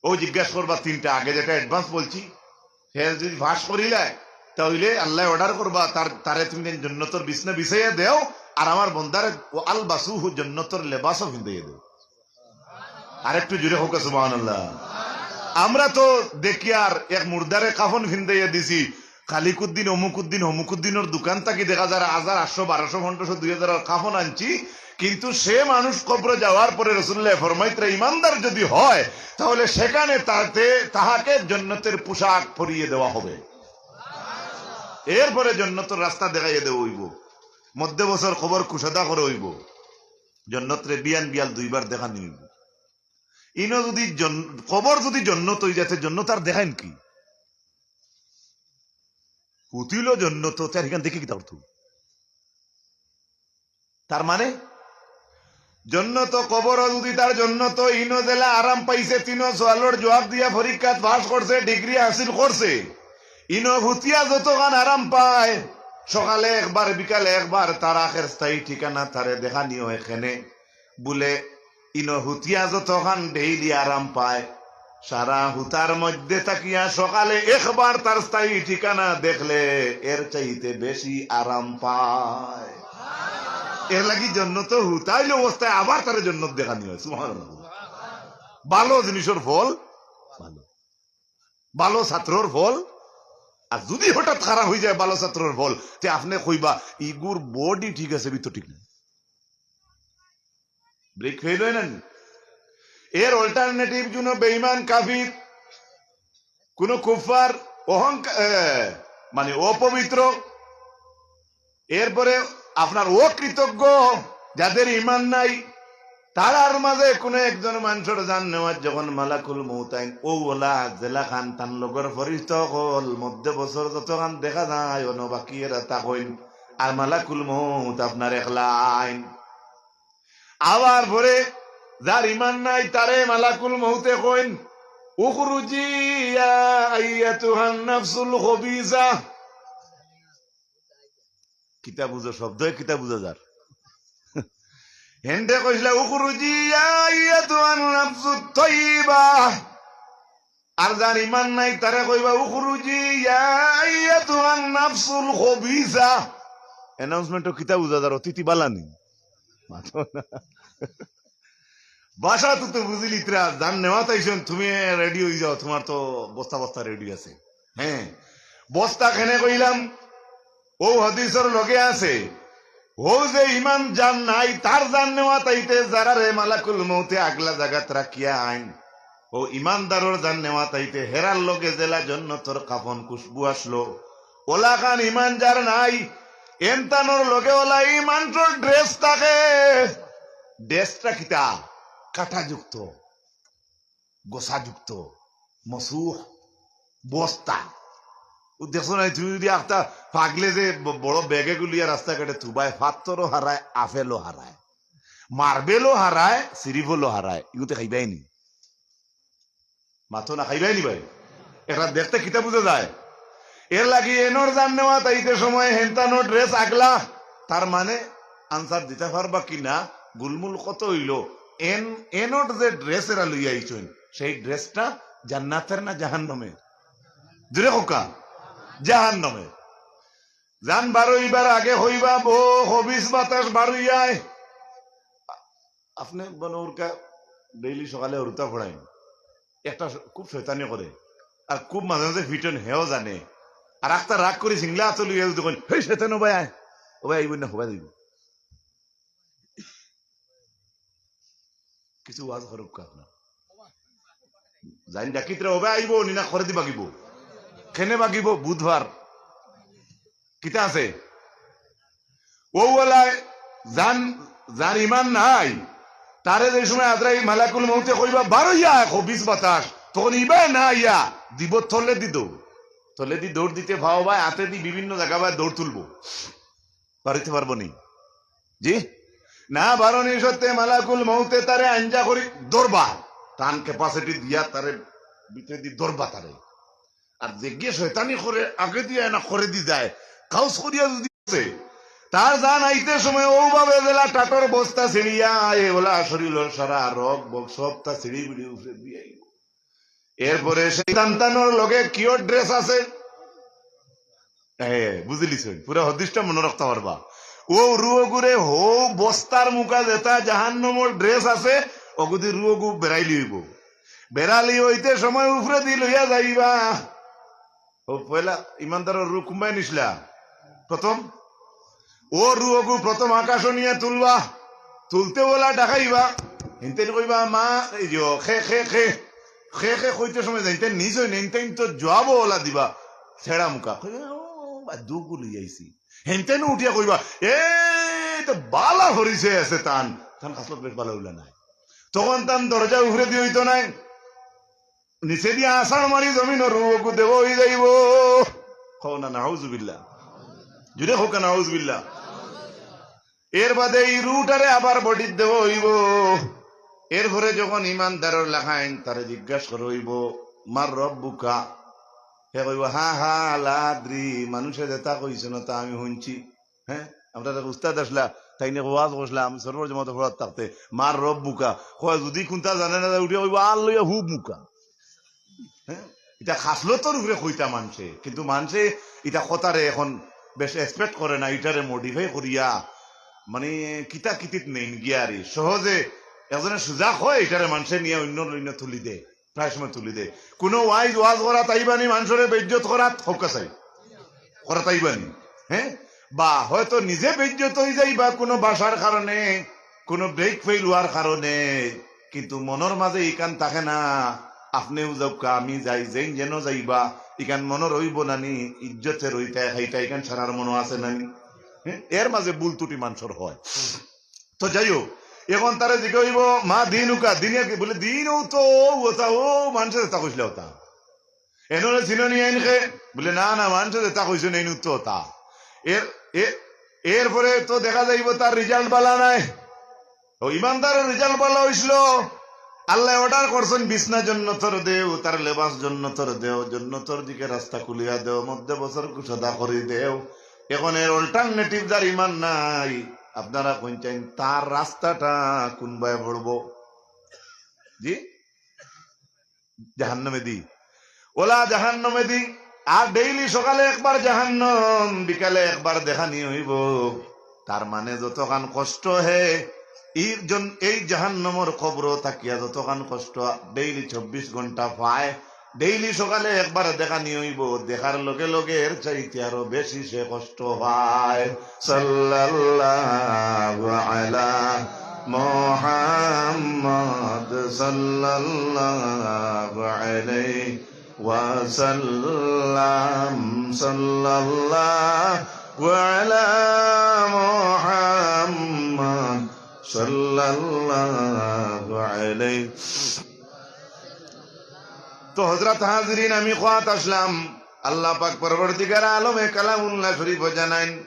অউ জিজ্ঞাস করবা তিনটা, আগে যেটা অ্যাডভান্স বলছি, হে যদি পাস করিলায়, তাইলে আল্লায় অর্ডার করবা, তার, তারে তুমি জন্নতর বিছনা বিছাইয়া দেও, আর আমার বন্দারে ওয়া আলবাসুহু, জন্নতর লেবাসও ফিন্দাইয়া দেও। আর একটু জোরে কউক্কা সুবহানাল্লাহ। আমরা তো দেখিয়ার এক মুর্দারে কাফন ফিন্দাইয়া দিছি, খালিকুদ্দিন, অমুকুদ্দিন, হমুকুদ্দিনর দোকান থাকি দেখা যার হাজার, আটশো, বারোশো, পনেরোশো, দুই হাজারর কাফন আনছি, কিন্তু সে মানুষ কবরো যাওয়ার পরে রাসূলুল্লায় ফরমাইতরা, ইমানদার যদি হয়, তাহলে সেখানে তাতে, তাহাকে জন্নতের পোশাক পরিয়ে দেওয়া হবে। এরপরে জন্নতর রাস্তা দেখাইয়া দেওয়া অইবো। মধ্যে বছর কবর কুশাদা করা অইবো। জন্নতরে বিয়ান বিয়াল দুইবার দেখানি অইবো। ইনো যদি জন-, কবর যদি জন্নত অই যায়, তে জন্নত আর দেখাইন কি? হুতিল জন্নত, তার হিখান দেখি কিতা করতো? তার মানে জন্নত কবর যদি তার জন্নত, ইনো যেলা আরাম পাইছে, তিনো সওয়ালর জুয়াব দিয়া পরীক্ষাত পাস করছে, ডিগ্রি হাসিল করছে, ইনো হুতিয়া যতখান আরাম পায়, সকালে একবার, বিকালে একবার, তার আখের স্থায়ী ঠিকানা তারে দেখানি অয় কেনে। বুলে, ইনো হুতিয়া যতখান ডেইলি আরাম পায়, সারা হুতার মধ্যে থাকিয়া সকালে একবার তার স্থায়ী ঠিকানা দেখলে এর চাইতে বেশি আরাম পায়। এর লাগি জন্নত হুতাইল অবস্থায় আবার তারে জন্নত দেখানি অয়। সুবহানাল্লাহ। ভালো জিনিসর ফল ভালো, ভালো ছাত্রর ফল। আর যদি হঠাৎ খারাপ অই যায় ভালো ছাত্রর ফল, তে আপনে কইবা, "ইগুর বডি ঠিক আছে, ভিতর ঠিক নাই।" ব্রেক ফেল অয় না নি? এর অল্টারনেটিভ কুনু বেঈমান কাফির, কুনু কুফফার, অহংকা-, এ, মানে অপবিত্র, এরপরে আপনার অকৃতজ্ঞ, যাদের ইমান নাই, তারার মাঝে কুনু একজন মানষর জান নেওয়াত যখন মালাকুল মউত আইন, অউ অলা যেলাখান তান লগর ফিরিস্তা অকল মধ্যে বছর যতখান দেখা যায়, অনো বাকি এরা থাকইন, আর মালাকুল মউত আপনার একলা আইন। আবার পরে যার ইমান নাই, তারে মালাকুল মউতে কইন, "উখরুজি ইয়া আইয়াতুহান নাফসুল খবিসা।" কিতা বুঝো শব্দে, কিতা বুঝা যার? হেনতে কইছলা, "উখরুজি ইয়া আইয়াতুহান নাফসুত তাইয়্যিবা।" আর যার ইমান নাই, তারে কইবা, "উখরুজি ইয়া আইয়াতুহান নাফসুল খবিসা।" Announcement-ও কিতা বুঝা যার, অতিথি বালানি। মাতো না। ভাষা তো, তো বুঝিলিত্রা, জান নেওয়াত আইছইন, তুমি রেডি অই যাও, তুমার তো বস্তা বস্তা রেডি আছে। হ্যাঁ, বস্তা কেনে কইলাম, অউ হাদিসর লগে আছে, অউ যে ইমান যার নাই, তার জান নেওয়াত আইতে যারারে মালাকুল মউতে আগলা জাগাত রাখিয়া আইন, অউ ইমানদারর জান নেওয়াত আইতে হেরার লগে যেলা জন্নতর কাফন খুশবু আসলো, অলাখান ইমান যার নাই, এনতানর লগে অলা ইমানর ড্রেস থাকে। ড্রেসটা কিতা? কাটাযুক্ত, গোছাযুক্ত, মসুহ, বস্তা। অউ দেখছো না, তুমি যুদি একটা পাগলে যে ব-, বড় ব্যাগে গুলিয়া রাস্তাঘাটে থুবায়, পাত্থরও হারায়, আপেলও হারায়, মার্বেলও হারায়, সিরিফলও হারায়, ইগুতে খাইবায় নি? মাতো না, খাইবায় নি ভাই? এটা দেখতে কিতা বুঝা যায়? এর লাগি এনর জান নেওয়াত আইতে সময় হেনতানর ড্রেস আগলা, তার মানে আনসার দিতা পারবা কি না, গুলমুল কত অইলো, এন, এনর যে ড্রেস এরা লইয়া আইছইন, সেই ড্রেসটা জান্নাতের না জাহান্নামের? জুরে কউক্কা, জাহান্নামের। জান বারইবার আগে কইবা, "বো, খবিস বাতাস বারইয়ায়।" আপনে বনউরকা ডেইলি সকালে হুরুতা পড়াইন, একটা শ-, খুব শয়তানি করে, আর খুব মাঝে মাঝে ফিটন, হেও জানে। আর আখতা রাগ করি সিংলা আতো লইয়া যুদি কইন, "হেই শয়তান, ও ভাই আয়, ও ভাই আইব না, ও ভাই আইব।" কিছু ওয়াজ করউক্কা আপনার। জানি ডাকিতরা ও ভাই আইব নি না, করে দি বাগিব। কেনে বাগিব? বুধবার। কিতা আছে? অউ অলায় যান, যার ইমান নাই, তারে যে সময় আজরাইল মালাকুল মউতে কইবা, "বারইয়া আয়, খবিস বাতাস", তখন ইবায় না আইয়া দিব তলেদি দৌড়। তলেদি দৌড় দিতে পাও বায়, আতেদি বিভিন্ন জাগা বায় দৌড় তুলবো। বারইতে পারবো নি? জি? না বারনি সত্ত্বে মালাকুল মউতে তারে আঞ্জা করি ধরবা। তান capacity দিয়া তারে ভিতরেদি ধরবা তারে। আর যেগিয়ে শয়তানি করে, আগেদি আয় না করেদি যায়, কাউস করিয়া যুদি আছে, তার জান আইতে সময় অউ ভাবে যেলা টাটর বস্তা ছিড়িয়া আয়, অলা শরীলর সারা রগ বগ সবতা ছিড়ি বিড়ি উপরেদি আইব। এরপরে সেই সন্তানর লগে কিওর ড্রেস আছে? এ, বুঝিলিছইন, পুরা হাদিসটা মনো রাখতা পারবা। অউ রুহগুরে হউ বস্তার মুখা যেতা জাহান্নামর ড্রেস আছে, অগুদি রুহগু বেরাইলি অইব। বেরালি অইতে সময় উপরেদি লইয়া যাইবা। অউ পয়লা ইমানদারর রুহ কুনবায় নিছলা? প্রথম। অউ রুহগু প্রথম আকাশো নিয়া তুলবা। তুলতে অলা ডাকাইবা। হিনতেন কইবা, "মা, এই যে, খে, খে, খে।" খে, খে কইতে সময় যাইতে নিজ অইন, হিনতেন তো জবাবও অলা দিবা। ছেড়া মুখা। কইবা, "ও, বা দুগু লইয়া আইছি।" হিনতেন উঠিয়া কইবা, "এ, তো বালা পরিচয় আছে তান। তান খাসলত বেশ বালা অইলা নায়।" তখন তান দরজা উপরেদি অইতো নায়। নিচেদি আছাড় মারি জমিনো রুহগু দেওয়া অই যাইব। কও না, নাউজুবিল্লাহ। জুরে কউক্কা, নাউজুবিল্লাহ। এর বাদে ই রুহটারে আবার বডিত দেওয়া অইব। এরপরে যখন ইমানদারর লাখান তারে জিজ্ঞাস করা অইব, "মান রব্বুকা?" হে কইব, "হা হা, লা আদরি, মানষে যেতা কইছইন অতা আমি হুনছি।" হ্যাঁ, আমরার এক উস্তাদ আছলা, তাইন ওয়াজ করছলা, আমি সরোয়ার জমাতো পড়াত থাকতে, "মান রব্বুকা?" কয়, যুদি কুনতা জানে না, উঠিয়া কইব, "আর লইয়া হুব মুকা।" হ্যাঁ? ইটা খাসলতর উপরে কইতা মানষে, কিন্তু মানষে ইটা কথারে এখন বেশ expect করে না, ইটারে modify করিয়া, মানে, কিতা কিতিত নেইন গিয়া আরি। সহজে একজনে সুজা কয়, ইটারে মানষে নিয়া অইন্য লইন্য তুলি দেয়, প্রায় সময় তুলি দেয়। কুনু ওয়াইজ ওয়াজ করাত আইবা নি, মানষরে বেইজ্জত করাত, কউক্কা চাই, করাত আইবা নি, হ্যাঁ? বা হয়তো নিজে বেইজ্জত অই যাইবা কুনু ভাষার কারণে, কুনু break fail অওয়ার কারণে, কিন্তু মনর মাঝে ইখান থাকে না, আপনেও যাউক্কা, আমি যাই, যেইন যেন যাইবা, ইখান মনর অইব না নি, ইজ্জতে রইতা খাইতা, ইখান সারার মনো আছে না নি? হ্যাঁ? এর মাঝে ভুল ত্রুটি মানষর হয়। তো যাই হোক, এখন তারে জিকা অইবো, "মা দিনুকা, দিনে কি?" বলে, "দিন অউ তো, অউ অতা, অউ মানষে যেতা কইছলা অতা।" এনরে চিনো নি আইনকে? বলে, "না, না, মানষে যেতা কইছইন এইন তো অতা।" এর, এ-, এরপরে তো দেখা যাইবো তার result বালা নায়। অউ ইমানদারর result বালা অইছিল। আল্লায় order করছইন, "বিছনা জন্নতর দেও, তার লেবাস জন্নতর দেও, জন্নতর দিকে রাস্তা খুলিয়া দেও, মধ্যে বছর কুশাদা করি দেও।" এখন এর alternative যার ইমান নাই, আপনারা কইন চাইন, তার রাস্তাটা কুনবায় পড়বো? জি? জাহান্নামেদি। অলা জাহান্নামেদি। আর daily সকালে একবার জাহান্নাম, বিকালে একবার দেখানি অইবো। তার মানে যতখান কষ্ট হে, ই জন-, এই জাহান্নামর কবরো থাকিয়া যতখান কষ্ট daily চব্বিশ ঘন্টা পায়, daily সকালে একবার দেখানি অইবো, দেখার লগে লগে এর চাইতে আরো বেশি সে কষ্ট পায়। সাল্লাল্লাহু আলা মুহাম্মদ সাল্লাল্লাহু আলাইহি ওয়াসাল্লাম, সাল্লাল্লাহু আলা মুহাম্মদ সাল্লাল্লাহু আলাইহি। তো হযরত হাজিরিন, আমি কওয়াত আসলাম, আল্লাহ পাক পরওয়ারদিগার আলমে কালামুল্লাহ শরীফো জানাইন,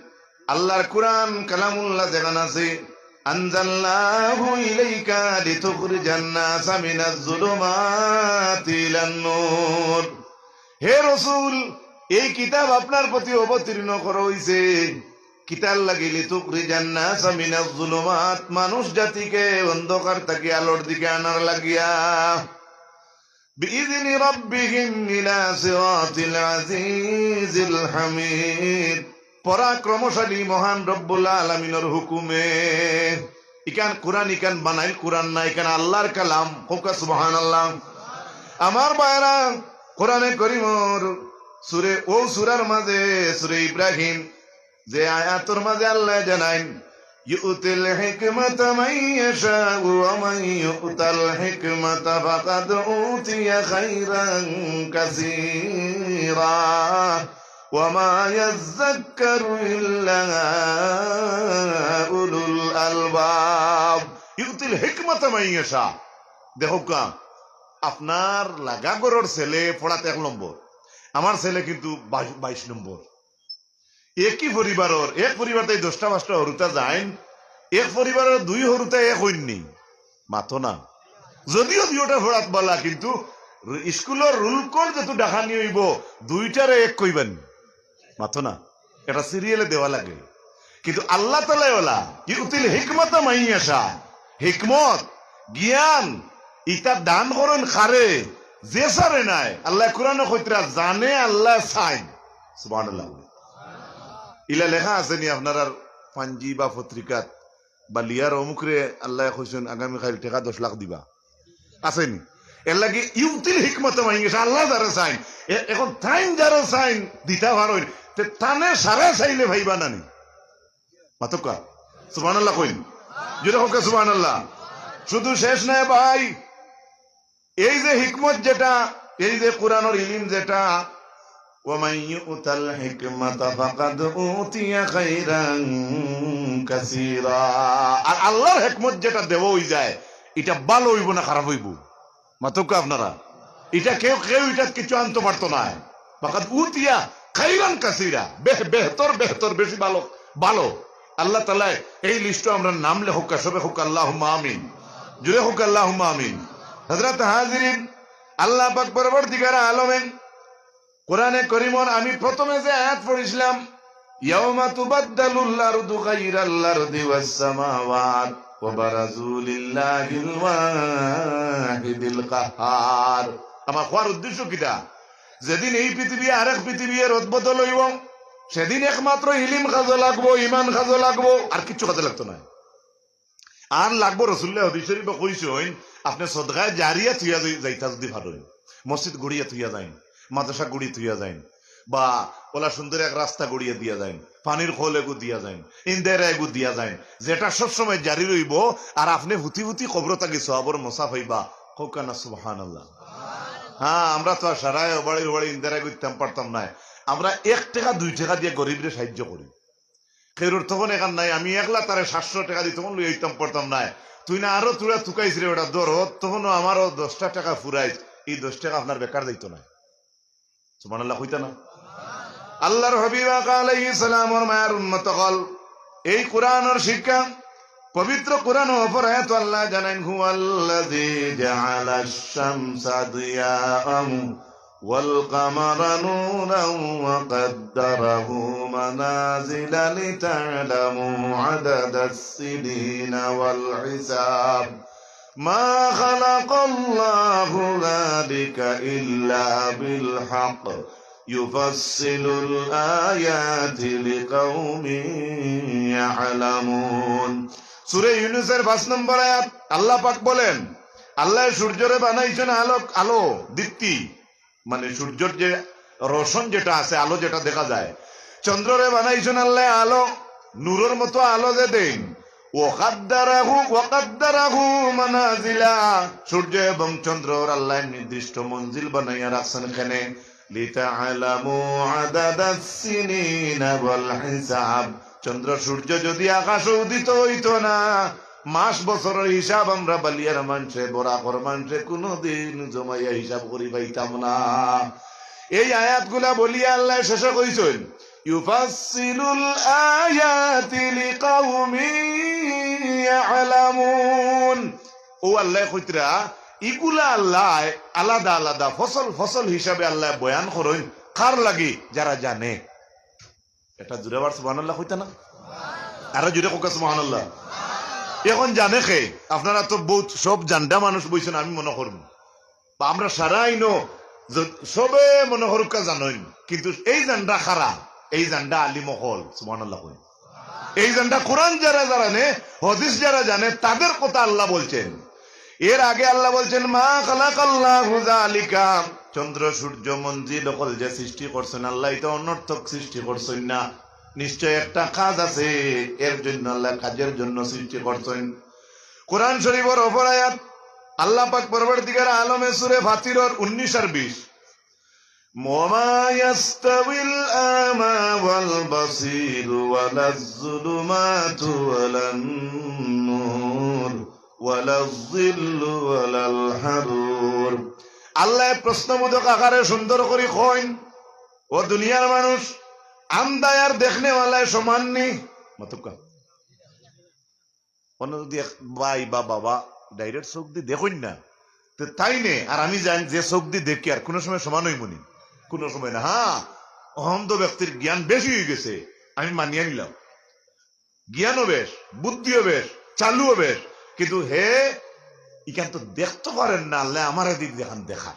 আল্লাহর কুরআন কালামুল্লাহ যেখান আছে, "আনজালনাহু ইলাইকা লিতুখরিজান নাসা মিনাজ জুলুমাতি ইলান নূর।" হে রসুল, এই কিতাব আপনার প্রতি অবতীর্ণ করা অইছে। কিতার লাগি? "লিতুখরিজান নাসা মিনাজ জুলুমাত", মানুষ জাতিকে অন্ধকার থাকি আলোর দিকে আনার লাগিয়া। "বিইজনি রাব্বিহিম ইলা সিরাতিল আজিজিল হামিদ।" পরাক্রমশালী মহান রব্বুল আলামিনর হুকুমে। ইখান কুরআন, ইখান বানাইল কুরআন না, ইখান আল্লাহর কালাম। কউক্কা সুবহানাল্লাহ। আমার ভাইরা, কুরআনে করিমর সুরে, অউ সুরার মাঝে, সুরে ইব্রাহিম, যে আয়াতর মাঝে আল্লায় জানাইন, "ইউতিল হিকমাতা মান ইয়াশাউ ওয়া মান ইউতাল হিকমাতা ফাকাদ উতিয়া খাইরান কাসীরা ওয়া মা ইয়াযাক্কারু ইল্লা উলুল আলবাব।" ইউতিল হিকমাতা মান ইয়াশা। দেখউক্কা, আপনার লাগা ঘরর ছেলে পড়াত এক নম্বর, আমার ছেলে কিন্তু বাইশ, বাইশ নম্বর। একই পরিবারর, এক পরিবার থাকি দশটা পাঁচটা হুরুতা যাইন, এক পরিবারর দুই হুরুতা এক অইন নি, মাতো না। যদিও দুইওটা পড়াত বালা, কিন্তু স্কুলর রুল কল যেহেতু ডাকানি অইবো, দুইটারে এক কইবা নি, মাতো না। এটা সিরিয়ালে দেওয়া লাগে। কিন্তু আল্লাহ তাআলায় অলা, "ইউতিল হিকমাতা মান ইয়াশা", হিকমত, জ্ঞান, ইতা দান করইন কারে, যে ছাড়ে নায়। আল্লায় কুরআনো কইতরা, জানে আল্লায় চাইন। সুবহানাল্লাহ। ইলা লেখা আছে নি আপনারার পাঞ্জি বা পত্রিকাত বা লিয়ার অমুকরে আল্লায় কইছইন আগামী কাইল টেকা দশ লাখ দিবা? আছে নি? এরলাগি ইউতিল হিকমাতা মান ইয়াশা, আল্লায় যারে চাইন। এ-, এখন তাইন যারে চাইন দিতা পারইন, তে তানে সারা চাইলে পাইবা না নি? মাতউক্কা। সুবহানাল্লাহ কইন। জোরে কউক্কা সুবহানাল্লাহ। শুধু শেষ নায় ভাই, এই যে হিকমত যেটা, এই যে কুরআনর ইলিম যেটা, "ওয়া মান ইউতাল হিকমাতা ফাকাদ উতিয়া খাইরান কাসীরা।" আর আল্লাহর হিকমত যেটা দেওয়া অইযায়, ইটা ভালা অইবো না খারাপ অইবো? মাতউক্কা আপনারা। ইটা কেউ, কেউ ইটাত কিচ্ছু আনতো পারতো নায়। ফাকাদ উতিয়া খাইরান কাসীরা। বেহ-, বেহতর, বেহতর, বেশি ভালো, ভালো। আল্লাহ তাআলায় এই লিস্টো আমরার নাম লেখউক্কা, সবে কউক্কা আল্লাহুম্মা আমিন। জোরে কউক্কা আল্লাহুম্মা আমিন। হযরত হাজিরিন, আল্লাহ পাক পরওয়ারদিগারে আলমে কুরআনে করিমর আমি প্রথমে যে আয়াত পড়ছিলাম, "ইয়াউমা তুবাদদালুল আরদু গায়রাল আরদি ওয়াস সামাওয়াত ওয়া বারাজু লিল্লাহিল ওয়াহিদিল কাহহার।" আমার কওয়ার উদ্দেশ্য কিতা? যেদিন এই পৃথিবী আরেক পৃথিবী রদবদল অইবো, সেদিন একমাত্র ইলিম কাজো লাগবো, ইমান কাজো লাগবো, আর কিচ্ছু কাজো লাগতো নায়। আর লাগবো, রসুলুল্লায় হাদিস শরীফো কইছইন, আপনে সদকায়ে জারিয়া থুইয়া যাই-, যাইতা যুদি পারইন, মসজিদ গড়িয়া থুইয়া যাইন, মাদ্রাসা গড়িয়া থুইয়া যাইন, বা অলা সুন্দর এক রাস্তা গড়িয়া দিয়া যাইন, পানির কল এগু দিয়া যাইন, ইন্দাইরা এগু দিয়া যাইন, যেটা সবসময় জারি রইবো, আর আপনে ফুতি ফুতি কবরো থাকি সওয়াবর মোছা পাইবা। কউক্কা না সুবহানাল্লাহ। হ্যাঁ, আমরা তো আর সারায় বাড়ির বাড়ি ইন্দাইরা এগু দিতাম পারতাম নায়। আমরা এক টেকা দুই টেকা দিয়া গরিবরে সাহায্য করি। কেউর তখন এখান নাই, আমি একলা তারে সাতশো টেকা দিতাম, লইয়া আইতাম পারতাম নায়। তুই না আরো তুরা তুকাইছ রে বেটা, ধর, অত তখনও আমারও দশটা টেকা ফুরাইছ, এই দশ টেকা আপনার বেকার যাইতো না। সুবহানাল্লাহ কইতা না? আল্লাহর হাবিব আকা আলাইহিস সালামর মায়ার উম্মত অকল, এই কোরআনর শিক্ষা, পবিত্র কোরআন অপর আয়াত আল্লায় জানাইন, "হুয়াল্লাযী জাআলাশ শামসা দিয়াআন ওয়াল কামারা নূরান ওয়া কাদ্দারাহু মানাজিলা লিতা'লামু আদাদাস সিনিনা ওয়াল হিসাব।" ما خلق الله ذلك إلا بالحق يفصل الآيات لقوم يعلمون। সূরা ইউনূসর পাঁচ নম্বর আয়াত, আল্লাহ পাক বলেন, আল্লায় সূর্যরে বানাইছইন আলোক, আলো, দীপ্তি, মানে সূর্যর যে রোশন যেটা আছে, আলো যেটা দেখা যায়, চন্দ্ররে বানাইছইন আল্লায় আলো, নূরর মতো আলো যে দেইন। ওয়াকাদ্দারাহু, ওয়াকাদ্দারাহু মানাজিলা, সূর্য এবং চন্দ্রর আল্লায় নির্দিষ্ট মঞ্জিল বানাইয়া রাখছইন কেনে? লিতা'লামু আদাদাস সিনিনা ওয়াল হিসাব। চন্দ্র সূর্য যদি আকাশো উদিত অইতো না, মাস বছরর হিসাব আমরা বালিয়ার মানষে, বরাকর মানষে কুনুদিন জমাইয়া হিসাব করি পাইতাম না। এই আয়াতগুলা বলিয়া আল্লায় শেষে কইছইন, "ইউফাসসিলুল আয়াতি লিকাউমিন ইয়া'লামুন।" অউ আল্লায় কইতরা, ইগুলা আল্লায় আলাদা আলাদা ফসল ফসল হিসাবে আল্লায় বয়ান করইন। কার লাগি? যারা জানে। এটা জুরে আবার সুবহানাল্লাহ কইতা না? আরো জুরে কউক্কা সুবহানাল্লাহ। এখন জানে কে? আপনারা তো বউত সব জানডা মানুষ বইছইন, আমি মনো করমু। বা আমরা সারা ইনো য-, সবে মনো করউক্কা জানইন, কিন্তু এই জানডা কারা? এই জানডা আলিম অকল, সুবহানাল্লাহ কইন। এই জানডা কোরআন যারা জানে, হাদিস যারা জানে, তাদের কথা আল্লাহ বলছেন। এর আগে আল্লাহ বলছেন, "মা খালাকাল্লাহু যালিকা।" চন্দ্র, সূর্য, মঞ্জিল অকল যে সৃষ্টি করছইন, আল্লায় তো অনর্থক সৃষ্টি করছইন না, নিশ্চয় একটা কাজ আছে, এর জন্য আল্লাহ কাজের জন্য সৃষ্টি করছইন। কোরআন শরীফর অপর আয়াত, আল্লাহ পাক পরওয়ারদিগার আলমে সূরা ফাতিরর উনিশ আর বিশ, "ওয়া মা ইয়াস্তাউিল আমা ওয়াল বাসীর ওয়ালায যুলুমাতু ওয়ালান নূর ওয়ালায যিল্লু ওয়ালাল হারুর।" আল্লায় প্রশ্নবোধক আকারে সুন্দর করি কইন, "ও দুনিয়ার মানুষ, আন্দায় আর দেখনেওয়ালায় সমান নি?" মাতুক্কা। অন্য যদি এক ভাই বা বাবা direct চউখদি দেখইন না, তে তাইনে আর আমি জানি যে চউখদি দেখি আর কুনু সময় সমান অইমু নি? কুনু সময় না। হ্যাঁ, অন্ধ ব্যক্তির জ্ঞান বেশি অইগেছে, আমি মানিয়া নিলাম, জ্ঞানও বেশ, বুদ্ধিও বেশ, চালুও বেশ, কিন্তু হে ইখান তো দেখতো পারের না, আল্লায় আমারে দি যেখান দেখার।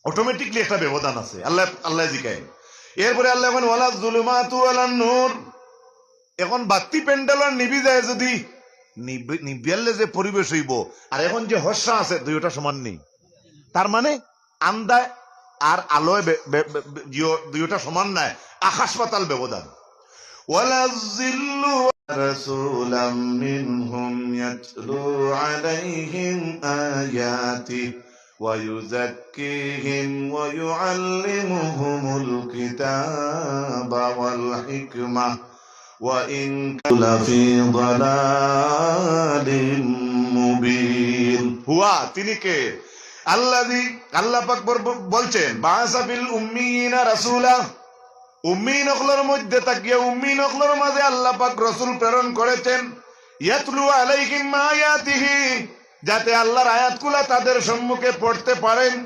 Automatically একটা ব্যবধান আছে। আল্লায়, আল্লায় জিকাইন। এরপরে আল্লায় কইন, "ওয়ালায যুলুমাতু ওয়ালান নূর।" এখন বাত্তি প্যান্ডেলর নিবি যায় যদি, নিবি-, নিবিয়ালে যে পরিবেশ অইবো, আর এখন যে হর্ষা আছে, দুইওটা সমান নি। তার মানে আন্দায় আর আলোয় বে-, বে-, বে-, বে-, দুইও-, দুইওটা সমান নায়, আকাশ পাতাল ব্যবধান। ওয়ালায যিল্লু রাসূলাম মিনহুম ইয়াতলু আলাইহিম আয়াতিহি ওয়া ইউযাক্কিহিম ওয়া ইউআল্লিমুহুমুল কিতাবা ওয়াল হিকমাহ ওয়া ইন কানু লাফি দালালিম মুবিন। হুয়া, তিনি কে? আল্লাযী, আল্লাহ পাক বর-, বলছেন, "বাআসা ফিল উম্মিয়িনা রাসূলা।" উম্মিয়িন অকলর মধ্যে থাকিয়া উম্মিয়িন অকলর মাঝে আল্লাহ পাক রসুল প্রেরণ করেছেন। ইয়াতলু আলাইহিম আয়াতিহি, যাতে আল্লাহর আয়াতগুলা তাদের সম্মুখে পড়তে পারেন।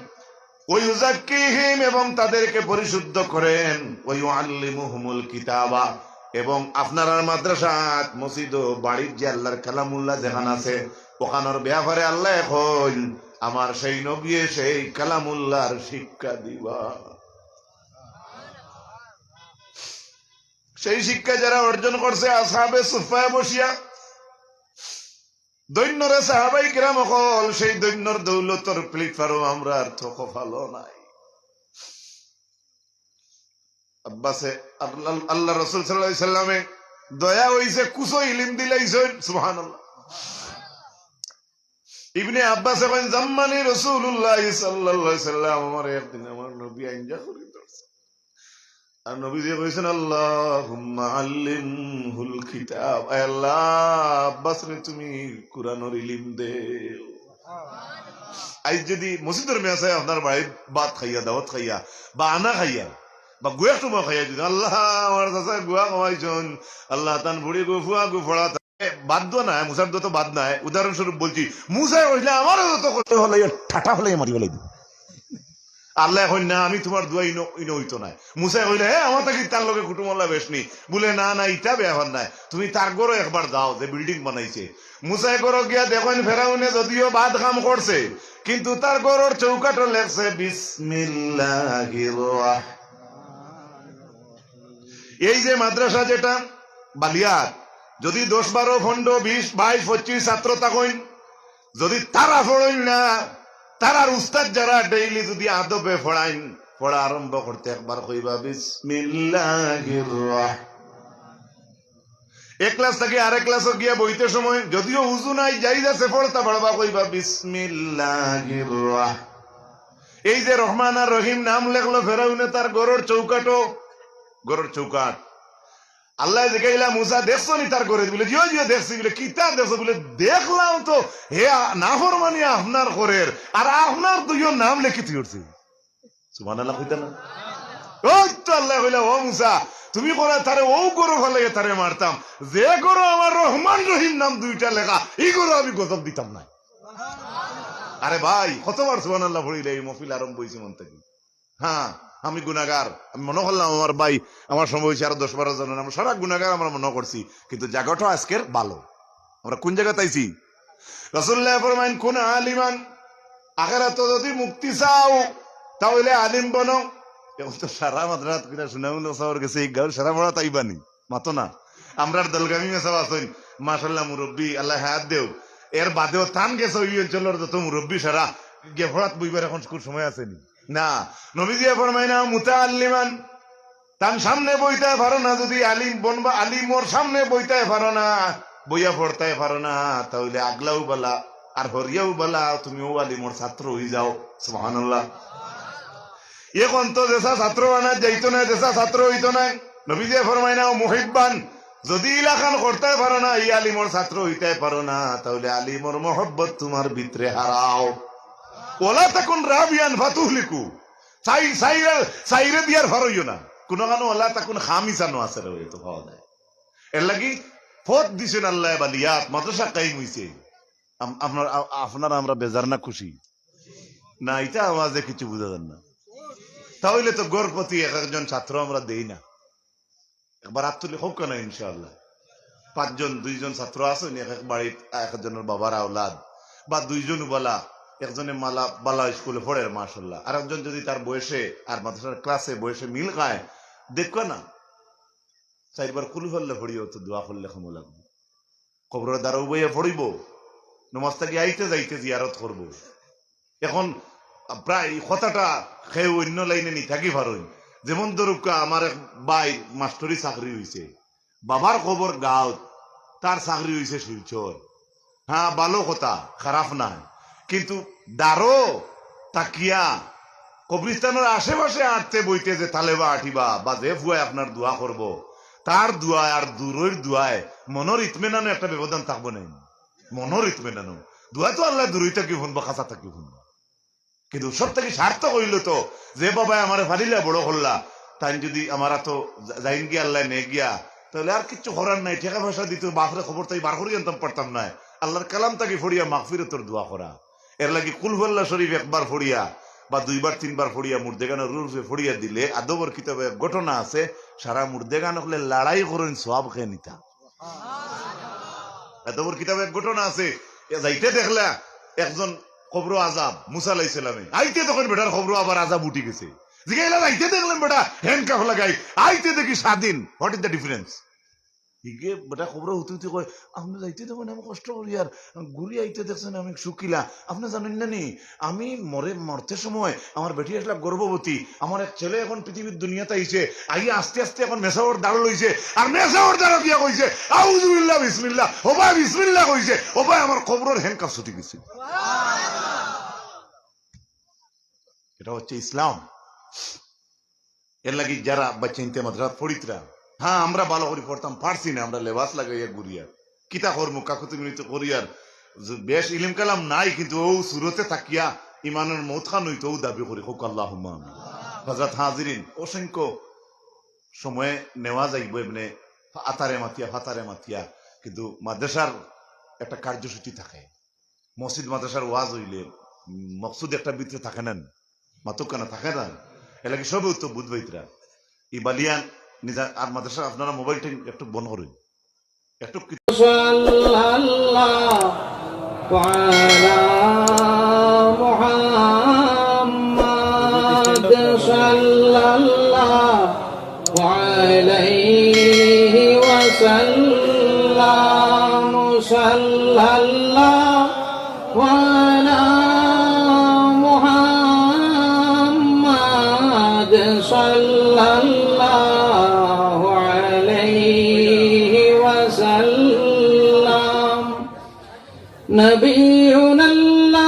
ওয়া ইউযাক্কিহিম, এবং তাদেরকে পরিশুদ্ধ করেন। ওয়া ইউআল্লিমুহুমুল কিতাবা, এবং আপনারার মাদ্রাসাত, মসজিদ ও বাড়ির যে আল্লাহর কালামুল্লাহ যেখান আছে, ওখানোর ব্যাপারে আল্লায় কইন, "আমার সেই নবীয়ে সেই কালামুল্লাহর শিক্ষা দিবা।" সেই শিক্ষা যারা অর্জন করছে আসহাবে সুফফায় বসিয়া, ধন্য রে সাহাবায়ে কেরাম অকল, সেই ধন্যর দৌলতর প্লেটফর্ম আমরার তো কপালো নাই। আব্বাসে, আল্লাহ, আল্লাহ রসুল সাল্লাল্লাহু আলাইহি সাল্লামে দয়া অইছে, কুছো ইলিম দিলাইছইন, সুবহানাল্লাহ। ইবনে আব্বাসে কইন, "জাম্মানি রাসূলুল্লাহ সাল্লাল্লাহু আলাইহি সাল্লাম, আমারে একদিন আমার নবী আইঞ্জা করি ধরছে।" আর নবীজি কইছইন, "আল্লাহুম্মা আল্লিমহুল কিতাব।" আয় আল্লাহ, আব্বাসরে তুমি কুরআনর ইলিম দেও। আইজ যুদি মসজিদর মেসায় আপনার বাড়িত ভাত খাইয়া, দাওয়াত খাইয়া, বা আনা খাইয়া, বা গুয়া সময় খাইয়া যুদি, আল্লাহ, আমার চাচায় গুয়া খাওয়াইছইন, আল্লাহ, তান ফুড়ি গু, ফুয়া গু, ফড়া বাদ দোয়া নায়, মুছার দোয়া তো বাদ নায়। উদাহরণস্বরূপ বলছি, মুছায় কইলা, "আমারও যত করতে হলে ঠাটা হলে মারি ফেলাই দিবো।" আল্লায় কইন না, "আমি তুমার দোয়া ইনো, ইনো অইতো নায়।" মুছায় কইলা, "হে, আমার থাকি তার লগে কুটুমল্লা বেশ নি।" বুলে, "না, না, ইটা ব্যাপার নায়, তুমি তার ঘরো একবার যাও, যে বিল্ডিং বানাইছে।" মুছায় ঘরো গিয়া দেখইন, ফেরাউনে যদিও বাদ কাম করছে, কিন্তু তার ঘরর চৌকাঠো লেখছে, "বিসমিল্লাহির রহমান।" এই যে মাদ্রাসা যেটা বালিয়াত, যুদি দশ, বারো, পনরো, বিশ, বাইশ, পঁচিশ ছাত্র থাকইন, যুদি তারা ফড়ইন না, তারার উস্তাদ যারা ডেইলি যুদি আদবে ফড়াইন, ফড়া আরম্ভ করতে একবার কইবা, "বিসমিল্লাহির রহমান।" এক ক্লাস থাকি আরেক ক্লাসো গিয়া বইতে সময় যদিও উজু নাই, জাইজ আছে, ফড়তা ফড়বা কইবা, "বিসমিল্লাহির রহমান।" এই যে রহমান আর রহিম নাম লেখলো ফেরাউনে তার ঘরর চৌকাঠো, ঘরর চৌকাঠ। আল্লায় জিগাইলা, "মুছা, দেখছো নি তার ঘরে?" বুলে, "জিও, জিও, দেখছি।" বুলে, "কিতা দেখছো?" বুলে, "দেখলাম তো, হে আ-, নাফরমানি আপনার করের, আর আপনার দুইও নাম লেখি থুই উঠছে।" সুবহানাল্লাহ কইতা না? ওই তো আল্লায় কইলা, "ও মুছা, তুমি কইলা তারে অউ ঘরো ফালাইয়া তারে মারতাম, যে ঘরো আমার রহমান রহিম নাম দুইটা লেখা, ই ঘরো আমি গজব দিতাম নায়।" আরে ভাই, কতবার সুবহানাল্লাহ পড়িলে এই মহফিল আরম্ভ অইছে মন থাকি। হ্যাঁ, আমি গুনাগার, আমি মনো করলাম আমার ভাই, আমার সময় অইছে আরো দশ বারো জন, আমরা সারা গুনাগার আমরা মনো করছি, কিন্তু জাগাটা আজকের ভালো। আমরা কুন জাগাত আইছি? রাসূলুল্লায় ফরমাইন, "কুন আলিমান", আখেরাতো যুদি মুক্তি চাও, তা অইলে আলিম বনো। অখন তো সারা মাদ্রাসাত কিনা সুনামুল সাবর গেছে, এই গাউর সারা পড়া তাইবানি, মাতো না। আমরার দলগামী মেসাব আছইন, মাশাআল্লাহ মুরব্বি, আল্লায় হায়াত দেও। এর বাদেও তান গেছে ওই অঞ্চলর যত মুরব্বি সারা গিয়া পড়াত বইবার অখন কুন সময় আছে নি? না, নবীজিয়ে ফরমাইন না, মুতাআল্লিমান, তান সামনে বইতায় পারো না, যুদি আলিম বনবা, আলিমর সামনে বইতায় পারো না, বইয়া পড়তায় পারো না, তা অইলে আগলাও বালা, আর হরিয়াও বালা, তুমি অউ আলিমর ছাত্র অইযাও। সুবহানাল্লাহ। অখন তো যেসা ছাত্র আনা যাইতো নায়, যেসা ছাত্র অইতো নায়। নবীজিয়ে ফরমাইন না, মুহিব্বান, যুদি ইলাখান করতায় পারো না, ই আলিমর ছাত্র অইতায় পারো না, তা অইলে আলিমর মহব্বত তুমার ভিতরে হারাও। ওয়ালা তাকুন রাবিয়ান ফাতুহলিকু। চাই-, চাইরে, চাইরে দিয়ার ফারইও না। কুনুখানো ওয়ালা তাকুন খামিসানো আছে রে, অউ তো পাওয়া যায়। এরলাগি পথ দিছইন আল্লায় বালিয়াত, মাদ্রাসা কায়েম অইছে। আম-, আপনার, আ-, আপনারা আমরা বেজার না খুশি? না, ইতা আওয়াজে কিছু বুঝা যার না। তা অইলে তো ঘর প্রতি এক একজন ছাত্র আমরা দেই না। একবার আত তুলি কউক্কা না ইনশাআল্লাহ। পাঁচজন, দুইজন ছাত্র আছইন, এক এক বাড়িত এক একজনর বাবার আওলাদ, বা দুইজন বালা, একজনে মালা, বালা স্কুলে পড়ের মাশাআল্লাহ, আর একজন যুদি তার বয়সে আর মাদ্রাসার ক্লাসে বয়সে মিল খায়, দেখবা না, চাইরবার কুলহু আল্লাহ পড়িয়া তো দোয়া করলে কামো লাগবো। কবরর দ্বারো বইয়া পড়িবো, নমাজ থাকি আইতে যাইতে জিয়ারত করবো। অখন প্রায় কথাটা কেউ অইন্য লাইনে নি থাকি পারইন। যেমন ধরউক্কা, আমার এক ভাইর মাস্টরি চাকরি অইছে, বাবার কবর গাঁওত, তার চাকরি অইছে শিলচর। হ্যাঁ, ভালো কথা, খারাপ নায়, কিন্তু দ্বারো থাকিয়া কবরিস্তানর আশেপাশে আটতে বইতে যে তালেবা আটিবা বা যে ফুয়ায় আপনার দোয়া করবো, তার দোয়ায় আর দূরইর দোয়ায় মনর ইতমিনানো একটা ব্যবধান থাকবো নায় নি? মনর ইতমিনানো। দোয়া তো আল্লায় দূরই থাকি হুনবা, কাছা থাকি হুনবা। কিন্তু সব থাকি সার্থক অইলো তো, যে বাবায় আমারে ফালিলা বড় করলা, তাইন যুদি আমার আতো যা-, যাইন গিয়া, আল্লায় নেইন গিয়া, তা অইলে আর কিচ্ছু করার নাই। টেকা পয়সা দিতো, বাফরে কবর থাকি বার করি আনতাম পারতাম নায়। আল্লার কালাম থাকি পড়িয়া মাগফিরতর দোয়া করা। এরলাগি কুলহু আল্লাহ শরিফ একবার পড়িয়া বা দুইবার তিনবার পড়িয়া মুর্দেগানর রুহুর উপরে পড়িয়া দিলে, আদবর কিতাবো এক ঘটনা আছে, সারা মুর্দেগান অকলে লড়াই করইন সওয়াব কে নিতা। আদবর কিতাবো এক ঘটনা আছে, এ যাইতে দেখলা একজন কবরো আজাব, মুসা আলাইহিস সালামে। আইতে তখন বেটার কবরো আবার আজাব উঠি গেছে। জিগাইলা, "যাইতে দেখলাম বেটা handcuff লাগাই, আইতে দেখি স্বাধীন। What is the difference?" হিগে বেটা কবরো হুতি হুতি কয়, "আপনে যাইতে দেখইন আমি কষ্ট করি, আর ঘুরি আইতে দেখছইন আমি সুখিলা। আপনে জানইন না নি, আমি মরে, মরতে সময় আমার বেটি আছলা গর্ভবতী, আমার এক ছেলে অখন পৃথিবীত দুনিয়াত আইছে, আইয়া আস্তে আস্তে অখন মেসাবর দাড়ো লইছে, আর মেসাবর দাড়ো গিয়া কইছে, 'আউযুবিল্লাহ, বিসমিল্লাহ, ও ভাই, বিসমিল্লাহ' কইছে, ও ভাই, আমার কবরর handcuff ছুটি গেছে।" এটা হচ্ছে ইসলাম। এরলাগি যারা বাচ্চাইন্তে মাদ্রাসাত পড়িতরা, হ্যাঁ, আমরা ভালা করি পড়তাম, পারছি না, আমরা লেবাস লাগাইয়া ঘুরিয়ার, কিতা করমু, কাকুতি মিনতি করিয়ার, জ-, বেশ ইলিম কালাম নাই, কিন্তু অউ সুরতে থাকিয়া ইমানর মউত খান অইতো, অউ দাবি করি, কউক্কা আল্লাহুম্মা আমিন। হযরত হাজিরিন, অসংখ্য সময় নেওয়া যাইবো এমনে আতারে মাতিয়া, ফাতারে মাতিয়া, কিন্তু মাদ্রাসার একটা কার্যসূচি থাকে, মসজিদ মাদ্রাসার ওয়াজ অইলে, উম, মকসুদ একটা ভিতরে থাকে না নি? মাতউক্কা না, থাকে না? এরলাগি সবে তো বুঝ পাইতরা। ই বালিয়ান নিজা আর মাদ্রাসা আপনারা মোবাইলটা একটু বন্ধ করইন। একটু কি- صلى الله على محمد صلى الله عليه وسلم، صلى الله على محمد صلى الله عليه وسلم. نبينا الآمر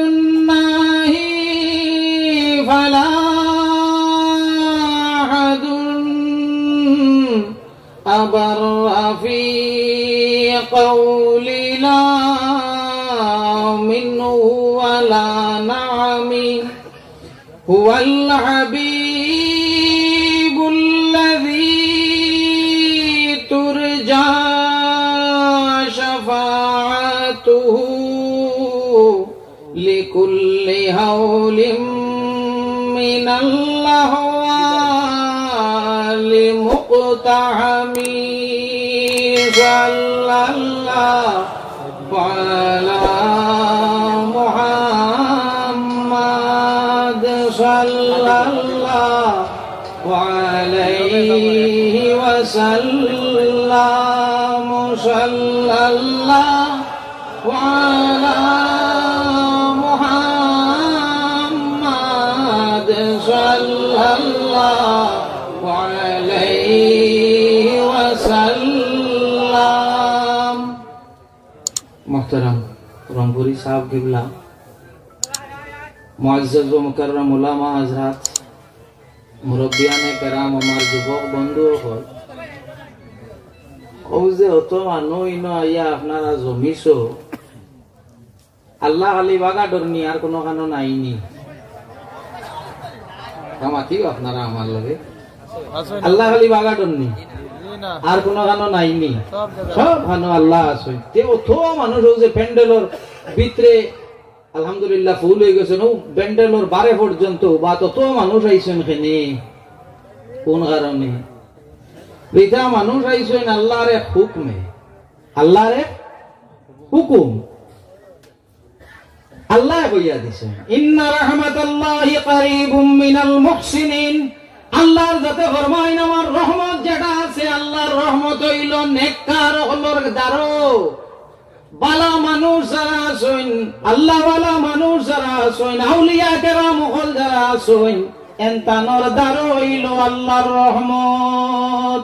الناهي فلا أحد أبر في قول لا منه ولا نعم. هو الحبيب الذي ترجى شفاعته لكل هول من الأهوال مقتحم. صلى الله على محمد صلى الله عليه وسلم، صلى الله على محمد صلى الله عليه وسلم. মোহতারাম রংপুরি সাহেব কিবলা, মুআজ্জাজ ও মুকাররম উলামা হযরত, মুরব্বিয়ানে কেরাম, আমার যুবক বন্ধু অকল, অউ যে অত মানুষ ইনো আইয়া আপনারা জমিছো, আল্লাহ খালি বাগা ডরনি, আর কুনুখানো নাইনি। তা মাতিও আপনারা আমার লগে। আল্লাহ খালি বাগা ডরনি, আর কুনুখানো নাইনি। সব খানো আল্লাহ আছে। তে অত মানুষ অউ যে প্যান্ডেলর ভিতরে আলহামদুলিল্লাহ ফুল অইগেছে, অউ প্যান্ডেলর বারে পর্যন্ত বা তত মানুষ আইছইন কেনে, কুন কারণে? ইতা মানুষ আইছইন আল্লাহর এক হুকুমে, আল্লাহর এক হুকুম। আল্লায় কইয়া দিছইন, "ইন্না রাহমাতাল্লাহি কারীবুম মিনাল মুহসিনিন।" আল্লাহর যাতে ফরমাইন, আমার রহমত যেটা আছে, আল্লাহর রহমত অইলো নেককার অকলর দ্বারো। বালা মানুষ যারা আছইন, আল্লাহওয়ালা মানুষ যারা আছইন, আউলিয়া কেরাম অকল যারা আছইন, এনতানর দ্বারো অইলো আল্লাহর রহমত।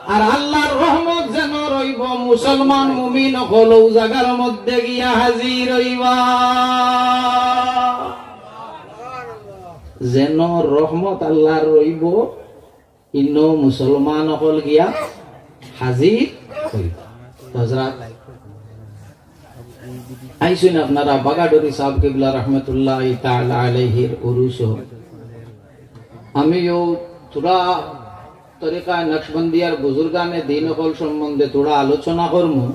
আর আল্লাহর রহমত যেন রইবো, মুসলমান মুমিন অকল অউ জাগার মধ্যে গিয়া হাজির অইবা। যেন রহমত আল্লাহর রইবো, ইনো মুসলমান অকল গিয়া হাজির অইবা। হযরত আইছইন আপনারা বাগাডুরি সাহেব কিবলা রহমতুল্লাহি তাআলা আলাইহির উরুসো। আমিও থুড়া তরিকা নকশবন্দিয়ার বুজুর্গানে দিন অকল সম্বন্ধে থুড়া আলোচনা করমু।